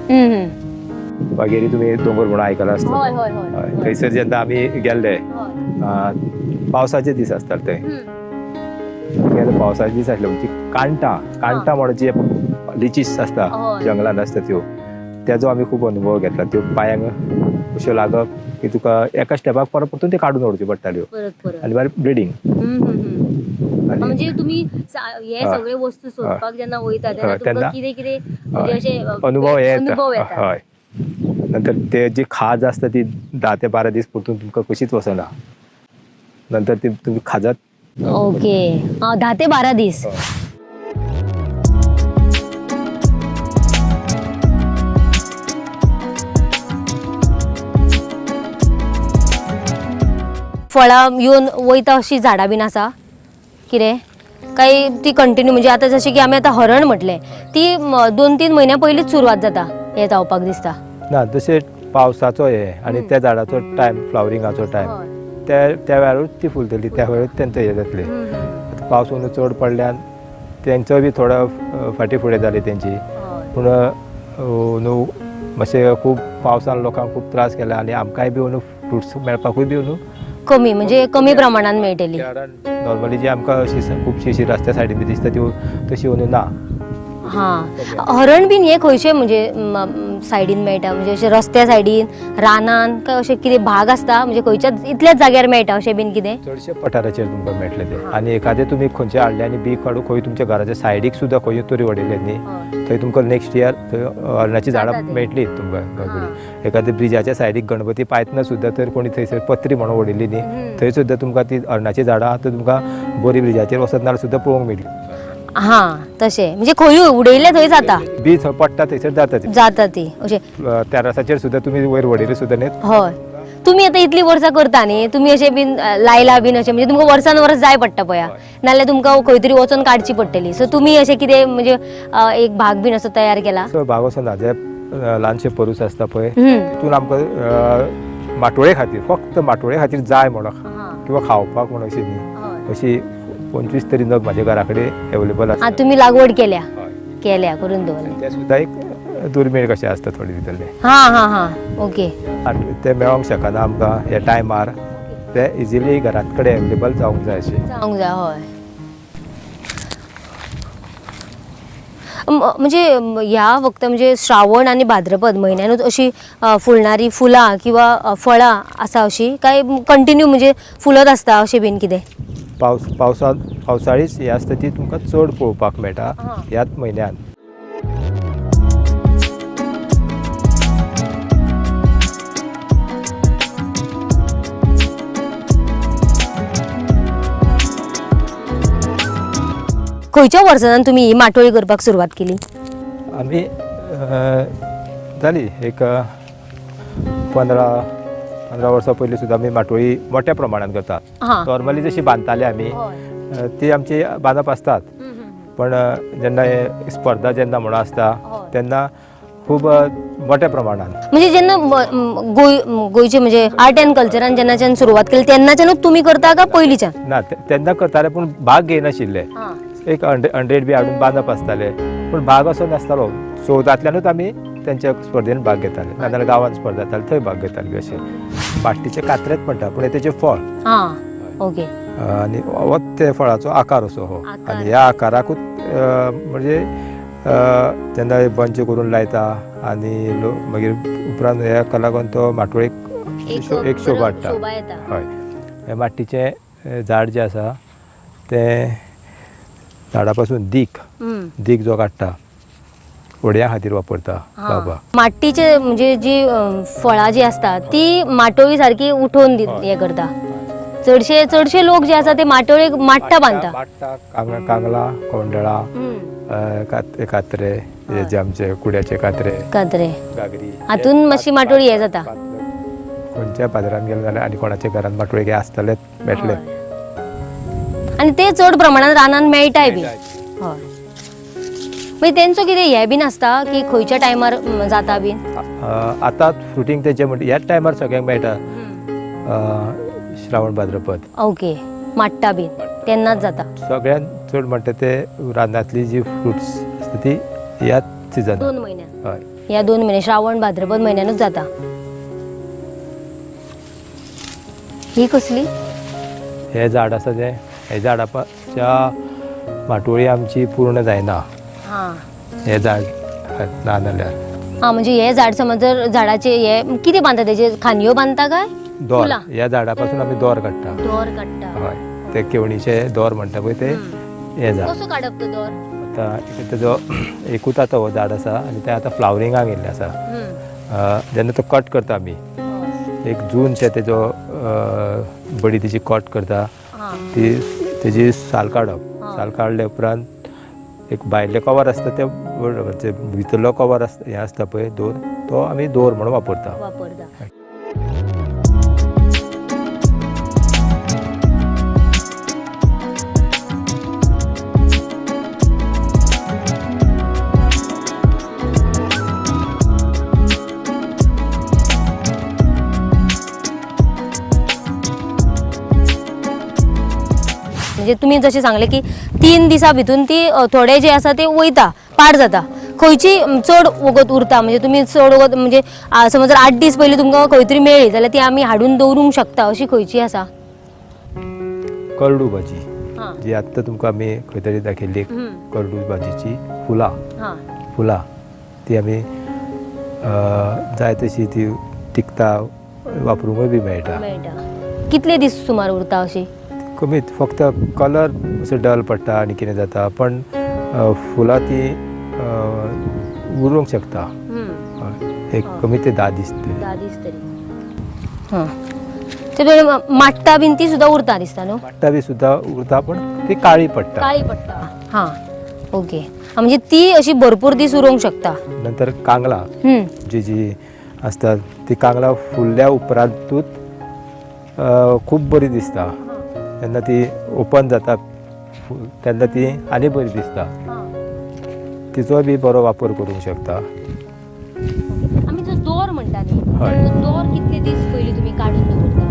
वागेरी तुमी दोंगर म्हणून आयकला आसतलो. थंयसर जेन्ना आमी गेल्ले पावसाचे दीस आसताले, थंय गेले पावसाचे दीस आसले म्हणजे कांटा कांटा म्हणून जी लिचीस आसता जंगलान आसता त्यो, तेजो आमी खूब अनुभव घेतला. त्यो पांयांक अश्यो लागप की तुका एका स्टेपाक परत परतून ते काडून उडोवच्यो पडटाल्यो आनी मागीर ब्लिडींग. म्हणजे तुम्ही हे सगळे वस्तू सोदपाक जेन्ना वयता तेन्ना कितें कितें म्हणजे अशे अनुभव येता. हय, नंतर ते जी खाज आसता ती 10 ते 12 दीस परतून तुमकां कशीच वचना, नंतर ती तुमी खाजात. ओके, 10 ते 12 दीस. फळां येवन वयता अशी झाडां बीन आसा कितें काय ती कंटिन्यू? म्हणजे आतां जशें की आमी आतां हरण म्हटलें ती 2-3 म्हयन्या पयलींच सुरवात जाता हें जावपाक दिसता ना. तशें पावसाचो हे आनी त्या झाडाचो टायम, फ्लावरिंगाचो टायम, त्या वेळारूच ती फुलतली, त्या वेळारूच तेंचो हें जातलें. आतां पावस अंदू चड पडल्यान तेंचो बी थोडो फाटीं फुडें जाली तेंची, पूण न्हू मातशें खूब पावसान लोकांक खूब त्रास केला आनी आमकांय बी अंदू फ्रुट्स मेळपाकूय बी अंदू कमी, म्हणजे कमी प्रमाणान मेळटली. नॉर्मली जी आमकां अशी खुबशी अशी रस्त्या सायडीन बी दिसता त्यो तशी अंदू ना. हां, हरण बीन हे खंयचे म्हणजे सायडीन मेळटा? म्हणजे अशें रस्त्या सायडीन, रानान काय अशें कितें भाग आसता म्हणजे खंयच्या इतल्याच जाग्यार मेळटा अशें बीन कितें? चडशे पठाराचेर तुमकां मेळटले ते. आनी एखादें तुमी खंयचे हाडले आनी बी काडून खंय तुमच्या घराच्या सायडीक सुद्दां खंय तरी वडयले न्ही, थंय तुमकां नेक्स्ट इयर थंय हरणाचीं झाडां मेळटली तुमकां. एखाद्या ब्रिजाच्या सायडीक गणपती पायतना सुद्दां तर कोणी थंयसर पत्री म्हणून वडयली न्ही, थंय सुद्दां तुमकां ती हरणाचीं झाडां तर तुमकां बरी ब्रिजाचेर वचत नाल्यार सुद्दां पळोवंक मेळटली. हां, तशें म्हणजे खंय उडयले थंय जाता, बी थंय पडटा थंयसर जाता ती, जाता ती अशें तेरासाचेर सुद्दां तुमी वयर वडयले सुद्दां न्ही. हय, तुमी आतां इतलीं वर्सां करता न्ही, तुमी अशें बीन लायला बीन अशें म्हणजे तुमकां वर्सान वर्स जाय पडटा पळया, नाल्यार तुमकां खंय तरी वचोन काडची पडटली. सो तुमी अशें कितें म्हणजे एक भाग बीन असो तयार केला? भाग असो ना, जे ल्हानशे परूस आसता पळय तितून आमकां माटोळे खातीर, फक्त माटोळे खातीर जाय म्हणून किंवा खावपाक म्हणून अशी न्ही, अशी 25 तरी नग माझ्या घरा कडेन अवेलेबल आसा. तुमी लागवड केल्या केल्या करून दवरल्या ते सुद्दां एक दुर्मीळ कशें आसता थोडे भितरले. हां हां हां, ओके. ते मेळोंक शकना आमकां ह्या टायमार, ते इजिली घरात कडेन अवेलेबल जावंक जाय अशें जावंक जाय. हय, म्हणजे ह्या वक्त म्हणजे श्रावण आनी भाद्रपद म्हयन्यानूच अशी फुलणारी फुलां किंवा फळां आसा अशी काय कंटिन्यू म्हणजे फुलत आसता अशें बीन कितें? पावसाळीच ही आसता ती तुमकां चड पळोवपाक मेळटा ह्याच म्हयन्यान. खंयच्या वर्सांत तुमी ही माटोळी करपाक सुरवात केली? आमी जाली एक 15 वर्सां पयलीं सुद्दां आमी माटोळी मोठ्या प्रमाणात करतात. नॉर्मली जशी बांदताले आमी ती आमची बांदप आसतात, पण जेन्ना स्पर्धा जेन्ना म्हणून आसता तेन्ना खूब मोठ्या प्रमाणात. म्हणजे जेन्ना गोंयचे म्हणजे आर्ट अँड कल्चरान जेन्नाच्यान सुरवात केली तेन्नाच्यानूच तुमी करता का पयलींच्यान? ना, तेन्ना करताले पूण भाग घेयनाशिल्ले. एक 100 बी हाडून बांदप आसताले, पूण भाग असो नासतालो. चवदांतल्यानूच आमी तेंच्या स्पर्धेन भाग घेताले, नाजाल्यार गांवांत स्पर्धा जाताले थंय भाग घेताले. अशें माट्टीचे कात्रेच म्हणटा, पूण तेचें फळ. हां, ओके. आनी हो ते फळाचो आकार असो हो आनी ह्या आकाराकूच म्हणजे तेन्ना बंच करून लायता आनी मागीर उपरांत ह्या लागून तो माटोळेक एक शोभा हाडटा. हय, हे माट्टीचें झाड जें आसा तें झाडा पासून दीक दीक जो काडटा होडयां खातीर वापरता बाबा. माट्टीचे म्हणजे जी फळां जी आसता ती माटोळी सारकी उठोवन हें करता. चडशे चडशे लोक जे आसा ते माटोळेक माट्टा बांदता. कांगला, कोंडळा, कात्रे, जे आमचे कुड्याचे कात्रे, कात्रे, गागरी हातून मातशी माटोळी हे जाता. खंयच्या बाजारान गेले जाल्यार आनी कोणाच्या घरान माटोळी आसतलेच मेळटले आनी ते चड प्रमाणान रानान मेळटाय बी. हय, मागीर तेंचो कितें हें बीन आसता की खंयच्या टायमार जाता बीन? आतां फ्रुटींग तेंचे म्हणटा ह्याच टायमार सगळ्यांक मेळटा, श्रावण भाद्रपद. ओके, माट्टा बीन तेन्नाच जाता. सगळ्यांत चड म्हणटा ते रानांतली जी फ्रुट्स आसता ती ह्याच सिजन 2 म्हयन्यान. हय, ह्या 2 म्हयने श्रावण भाद्रपद म्हयन्यानूच जाता. ही कसली? हे झाड आसा तें हे झाडाच्या माटोळी आमची पूर्ण जायना. हे झाड ना जाल्यार हां, म्हणजे हे झाड समज जर झाडाचे हे कितें बांदता तेजे खांदयो बांदता काय दोर? ह्या झाडा पासून आमी दोर काडटा. दोर काडटा. हय, ते केवणीचे दोर म्हणटा पळय ते हे झाड. कसो काडप तो दोर? आतां तेजो एकूच आतां हो झाड आसा आनी तें आतां फ्लावरिंगाक येयल्लें आसा. जेन्ना तो कट करता आमी एक जूनशें तेजो बडी तेजी कट करता ती तेजी साल काडप. साल काडले उपरांत एक भायलें कवर आसता तें भितरलो कवर आसता हें आसता पळय दोर, तो आमी दोर म्हणून वापरता. म्हणजे तुमी जशें सांगलें की 3 दिसां भितून ती थोडे जे आसा ते वयता, पाड जाता. खंयची चड वगत उरता? म्हणजे तुमी चड वगत म्हणजे समज जर 8 दीस पयलीं तुमकां खंय तरी मेळ्ळी जाल्यार ती आमी हाडून दवरूंक शकता अशी खंयची आसा? करडू भाजी जी आत्तां तुमकां आमी खंय तरी दाखयल्ली करडू भाजीची फुलां, फुलां ती आमी जाय तशी ती टिकता, वापरूंकूय बी मेळटा. कितले दीस सुमार उरता अशी? कमीत, फक्त कलर असो डल पडटा आनी कितें जाता, पण फुलां ती उरूंक शकता एक कमी ते 10 दीस तरी. 10 दीस तरी. हां, ते माट्टा बीन ती सुद्दां उरता दिसता न्हू? माट्टा बी सुद्दां उरता, पण ती काळी पडटा. काळी पडटा. हां, ओके. म्हणजे ती अशी भरपूर दीस उरूंक शकता. नंतर कांगला जी जी आसता ती कांगला फुलल्या उपरांतूच खूब बरी दिसता. तेन्ना ती ओपन जाता तेन्ना ती आनी बरी दिसता. तिचो बी बरो वापर करूंक शकता. आमी जो दोर म्हणटा न्ही, तो दोर कितले दीस पयलीं तुमी काडून दवरता?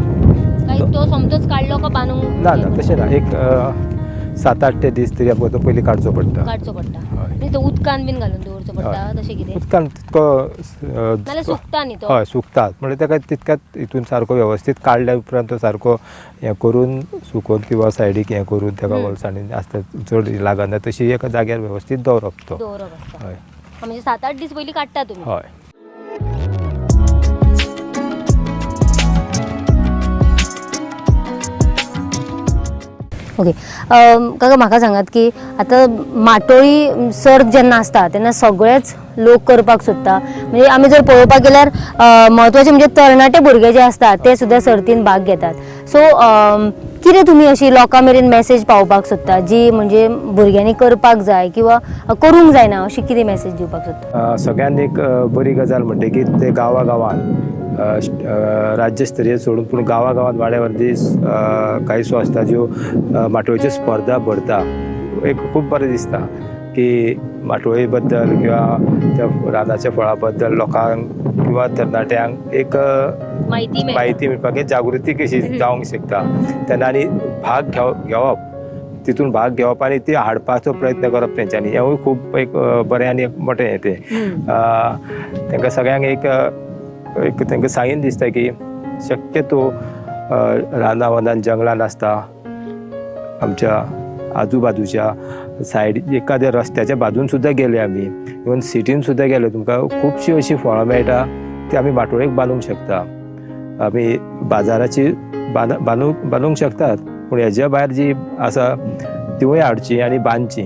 काय तो सोमतोच काडलो काय बांदूंक? ना ना, तशें ना, एक 7-8 दीस तरी आमकां तो पयलीं काडचो पडटा. काडचो पडटा. तो उदकान बीन घालून दवरचो पडटा तशें कितें? उदकान तितको नाल्यार सुकता न्ही तो. हय, सुकता म्हणल्यार ताका तितक्याच हितून सारको वेवस्थीत काडल्या उपरांत तो सारको हें करून सुकोवन किंवा सायडीक हें करून ताका ओलसाणीन आसता चड लागना तशी एका जाग्यार वेवस्थीत दवरप तो. दवरप आसता. हय, म्हणजे 7-8 दीस पयलीं काडटा तुमी? हय. ओके काका, म्हाका सांगात की आतां माटोळी सर्त जेन्ना आसता तेन्ना सगळेच लोक करपाक सोदता. म्हणजे आमी जर पळोवपाक गेल्यार म्हत्वाचे म्हणजे तरणाटे भुरगे जे आसतात ते सुद्दां सर्तीन भाग घेतात. सो कितें तुमी अशी लोकां मेरेन मॅसेज पावोवपाक सोदता जी म्हणजे भुरग्यांनी करपाक जाय किंवा करूंक जायना, अशी कितें मॅसेज दिवपाक सोदता? सगळ्यांत एक बरी गजाल म्हणटा की ते गांवा गांवान राज्यस्तरीय सोडून पूण गांवा गांवांत वाड्या वरवीं काही संस्था ज्यो माटोळेच्यो स्पर्धा भरता, एक खूब बरें दिसता की माटोळे बद्दल किंवा त्या रानाच्या फळा बद्दल लोकांक किंवा तरणाट्यांक एक म्हायती मेळपाक जागृती कशी जावंक शकता तेन्ना आनी भाग घेवप, तितून भाग घेवप आनी ती हाडपाचो प्रयत्न करप तेंच्यांनी, हेंवूय खूब एक बरें आनी एक मोठें हें तें तांकां सगळ्यांक एक एक तांकां सांगीन दिसता की शक्यतो रानां वनान जंगलान आसता आमच्या आजूबाजूच्या सायड एखाद्या रस्त्याच्या बाजून सुद्दां गेले आमी, इवन सिटीन सुद्दां गेले, तुमकां खुबशीं अशीं फळां मेळटा ती आमी माटोळेक बांदूंक शकता. आमी बाजाराची बांदूंक शकतात, पूण हेज्या भायर जी आसा तिवूय हाडची आनी बांदची,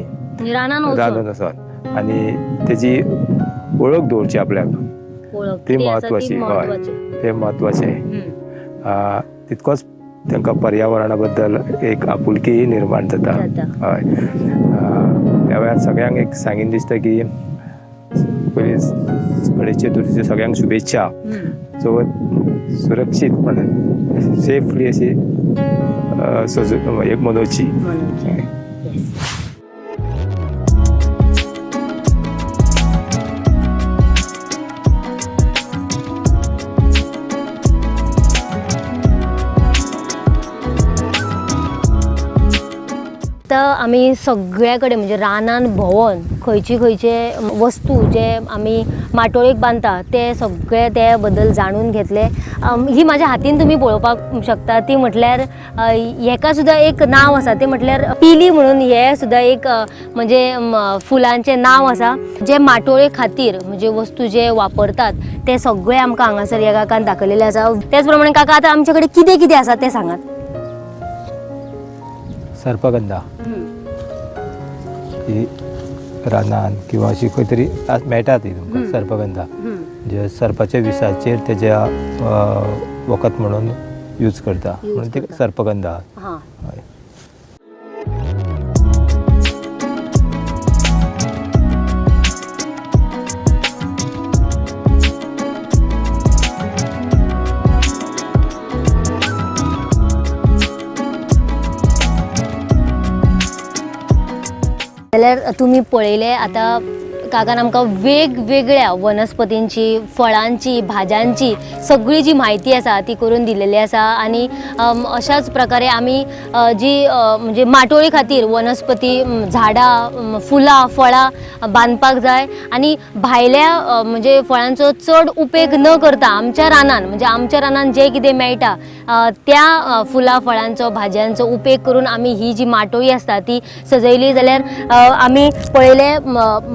रानान वचून आनी तेजी वळख दवरची आपल्याक, ती म्हत्वाची. हय, ते म्हत्वाचें. तितकोच तांकां पर्यावरणा बद्दल एक आपुलकी निर्माण जाता. हय, ह्या वेळार सगळ्यांक एक सांगीन दिसता की पयलीं गणेश चतुर्थीच्यो सगळ्यांक शुभेच्छा. चवथ सुरक्षीतपणान सेफली अशी एक मनोवची. आतां आमी सगळ्या कडेन म्हणजे रानान भोंवन खंयचे खंयचे वस्तू जे आमी माटोळेक बांदता ते सगळे ते बद्दल जाणून घेतले. ही माझ्या हातीन तुमी पळोवपाक शकता, ती म्हटल्यार हेका सुद्दां एक नांव आसा, ते म्हटल्यार पिली म्हणून हे सुद्दां एक म्हणजे फुलांचें नांव आसा. जे माटोळे खातीर म्हणजे वस्तू जे वापरतात ते सगळे आमकां हांगासर ह्या काकान दाखयलेले आसा. त्याच प्रमाणे काका आतां आमचे कडेन कितें कितें आसा तें सांगात. सर्पगंधा ही रानान किंवा अशी खंय तरी मेळटा ती तुमकां सर्पगंधा, जे सर्पाच्या विसाचेर तेज्या वखद म्हणून यूज करता, म्हणून ती सर्पगंधा. हय. जाल्यार तुमी पळयलें आतां काकान आमकां वेगवेगळ्या वनस्पतींची, फळांची, भाज्यांची सगळी जी म्हायती आसा ती करून दिलेली आसा. आनी अशाच प्रकारे आमी जी म्हणजे माटोळी खातीर वनस्पती, झाडां, फुलां, फळां बांदपाक जाय आनी भायल्या म्हणजे फळांचो चड उपेग न करता आमच्या रानान म्हणजे आमच्या रानान जें कितें मेळटा त्या फुलां, फळांचो, भाजयांचो उपेग करून आमी ही जी माटोळी आसता ती सजयली. जाल्यार आमी पळयलें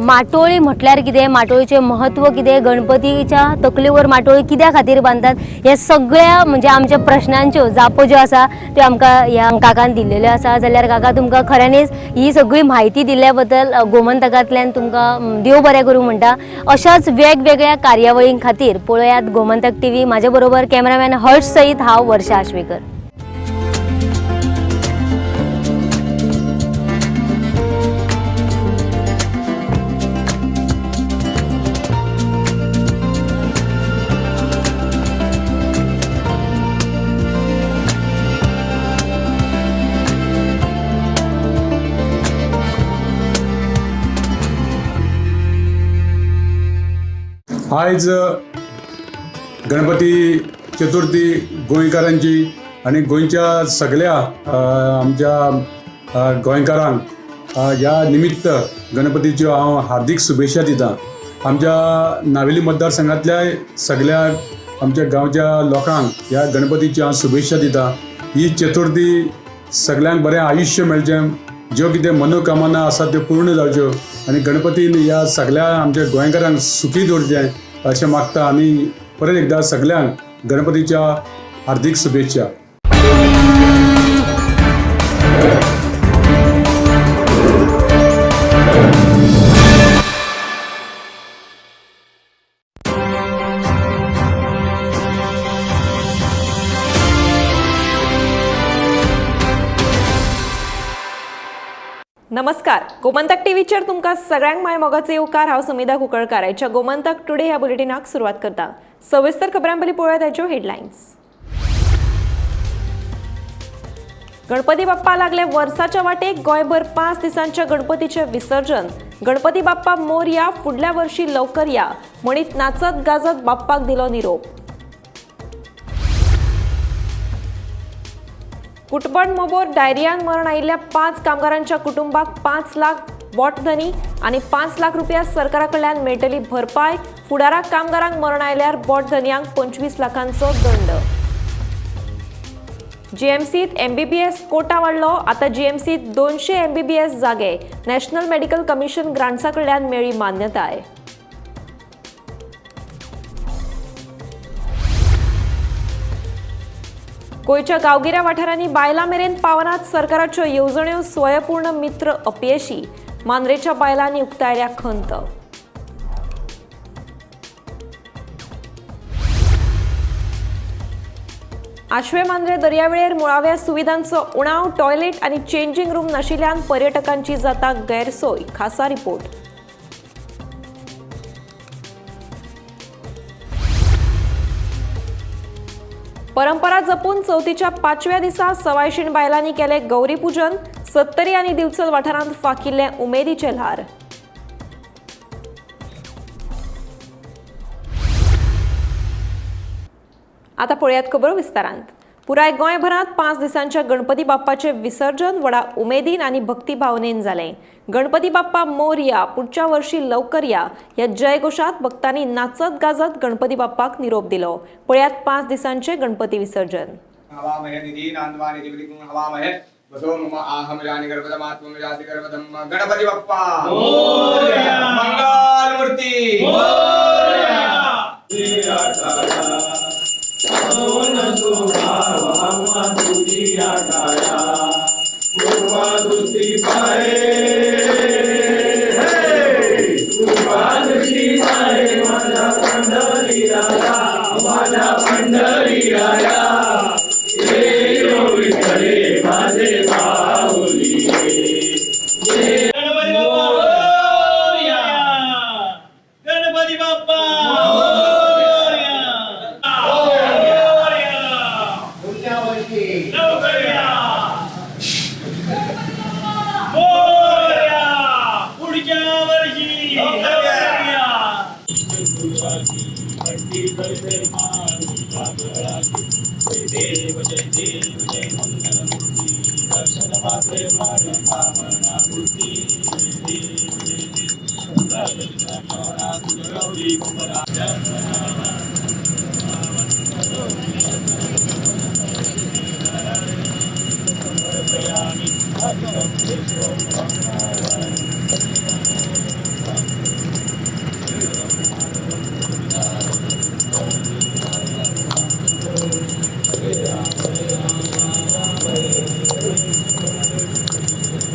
माटोळी म्हटल्यार कितें, माटोळीचें म्हत्व कितें, गणपतीच्या तकलेवर माटोळी कित्या खातीर बांदतात, हे सगळ्या म्हणजे आमच्या प्रश्नांच्यो जापो ज्यो आसा त्यो आमकां ह्या काकान दिल्लेल्यो आसा. जाल्यार काका तुमकां खऱ्यांनीच ही सगळी म्हायती दिल्ल्या बद्दल गोमंतकांतल्यान तुमकां देव बरें करूं म्हणटा. अशाच वेगवेगळ्या कार्यावळीं खातीर पळयात गोमंतक टीव्ही. म्हाजे बरोबर कॅमेरामॅन हर्ष सहित हांव वर्षा आश्वेकर. आयज गणपती चतुर्थी गोंयकारांची आनी गोंयच्या सगळ्या आमच्या गोंयकारांक ह्या निमित्त गणपतीच्यो हांव हार्दीक शुभेच्छा दिता. आमच्या नावेली मतदारसंघातल्या सगळ्या आमच्या गांवच्या लोकांक ह्या गणपतीच्यो हांव शुभेच्छा दिता. ही चतुर्थी सगळ्यांक बरें आयुश्य मेळचें, ज्यो कितें मनोकामना आसा त्यो पूर्ण जावच्यो आनी गणपतीन ह्या सगळ्या आमच्या गोंयकारांक सुखी दवरचें अशें मागता आनी परत एकदां सगळ्यांक गणपतीच्या हार्दीक शुभेच्छा. नमस्कार, गोमंतक टीव्हीचेर तुमकां सगळ्यांक my मोगाचे येवकार. हांव समिधा कुंकळकार. आयच्या गोमंतक टुडे ह्या बुलेटिनाक सुरवात करता. सविस्तर खबरां पयलीं पळोवया ताच्यो हेडलायन्स. गणपती बाप्पा लागले वर्साच्या वाटेक. गोंयभर 5 दिसांच्या गणपतीचें विसर्जन. गणपती बाप्पा मोरया, फुडल्या वर्षी लवकर या म्हणीत नाचत गाजत बाप्पाक दिलो निरोप. कुटबण मोबोर डायरियान मरण आयिल्ल्या 5 कामगारांच्या कुटुंबाक 5 लाख बोटधनी आनी 5 लाख रुपया सरकारा कडल्यान मेळटली भरपाय. फुडाराक कामगारांक मरण आयल्यार बोटधनयांक 25 लाखांचो दंड. जीएमसीत एमबीबीएस कोटा वाडलो, आतां जीएमसीत 200 एमबीबीएस जागे. नॅशनल मेडिकल कमिशन ग्रांट्सा कडल्यान मेळ्ळी मान्यताय. गोंयच्या गांवगिऱ्या वाठारांनी बायलां मेरेन पावनात सरकाराच्यो येवजण्यो, स्वयंपूर्ण मित्र अपयशी. मांद्रेच्या बायलांनी उक्तायल्या खंत. आशवे मांद्रे दर्यावेळेर मुळाव्या सुविधांचो उणाव, टॉयलेट आनी चेंजिंग रूम नाशिल्ल्यान पर्यटकांची जाता गैरसोय. खासा रिपोर्ट. परंपरा जपून चवथीच्या 5व्या दिसा सवायशीण बायलांनी केले गौरी पूजन. सत्तरी आनी दिवचल वाठारांत फाकिल्ले उमेदीचे ल्हार. आता पळयात खबरो विस्तारांत. पुराय गोंयभरांत 5 दिसांच्या गणपती बाप्पाचे विसर्जन व्हडा उमेदीन आनी भक्तिभावनेन जालें. गणपती बाप्पा मोरया, पुढच्या वर्षी लवकर या ह्या जयघोषात भक्तांनी नाचत गाजत गणपती बाप्पाक निरोप दिलो. पळयात 5 दिसांचे गणपती विसर्जन. गणपती बाप्पा मंगल मूर्ती. गणपती बाप्पा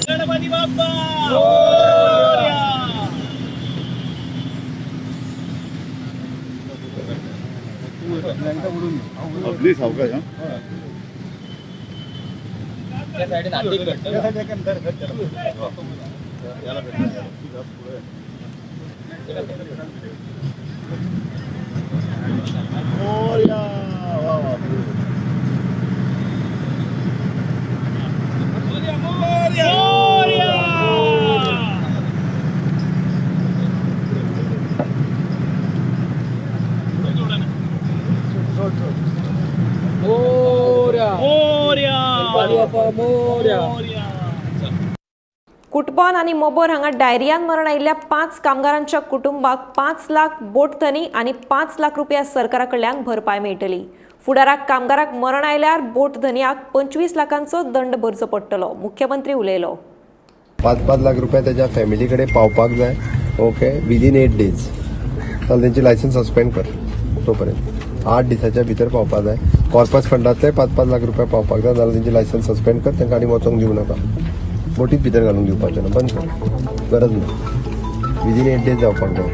गणपती बाप्पा. अगदी सावकाश. कुटबॉन आनी मोबोर हांगा डायरियान मरण आयिल्ल्या 5 कामगारांच्या कुटुंबाक 5 लाख बोटधनी आनी 5 लाख रुपया सरकारा कडल्यान भरपाय मेळटली. फुडाराक कामगाराक मरण आयल्यार बोटधनयाक 25 लाखांचो दंड भरचो पडटलो, मुख्यमंत्री उलयलो. 5-5 लाख रुपया त्याच्या फॅमिली कडेन पावपाक जाय. ओके, विदीन 8 डेज जाल्यार तेंची लायसन्स सस्पेंड कर. तोपर्यंत 8 दिसाच्या भितर पावपाक जाय. कॉर्पस फंडांतले 5-5 लाख रुपया पावपाक जाय, जाल्यार तेंची लायसन्स सस्पेंड कर. तांकां आनी वचोंक दिवं नाका, बोटीत भितर घालूंक दिवपाचें ना, बंद कर, गरज ना. विदीन 8 डेज जावपाक जाय.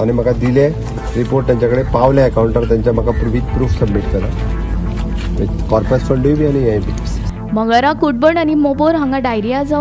आनी म्हाका दिले रिपोर्ट तेंच्या कडेन पावले अकावंटार तेंच्या, म्हाका विथ प्रूफ सबमीट करा, कॉर्पस फंडूय बी आनी हेंय बी. मंगळारा कुटबण आनी मोबोर हांगा डायरिया जावन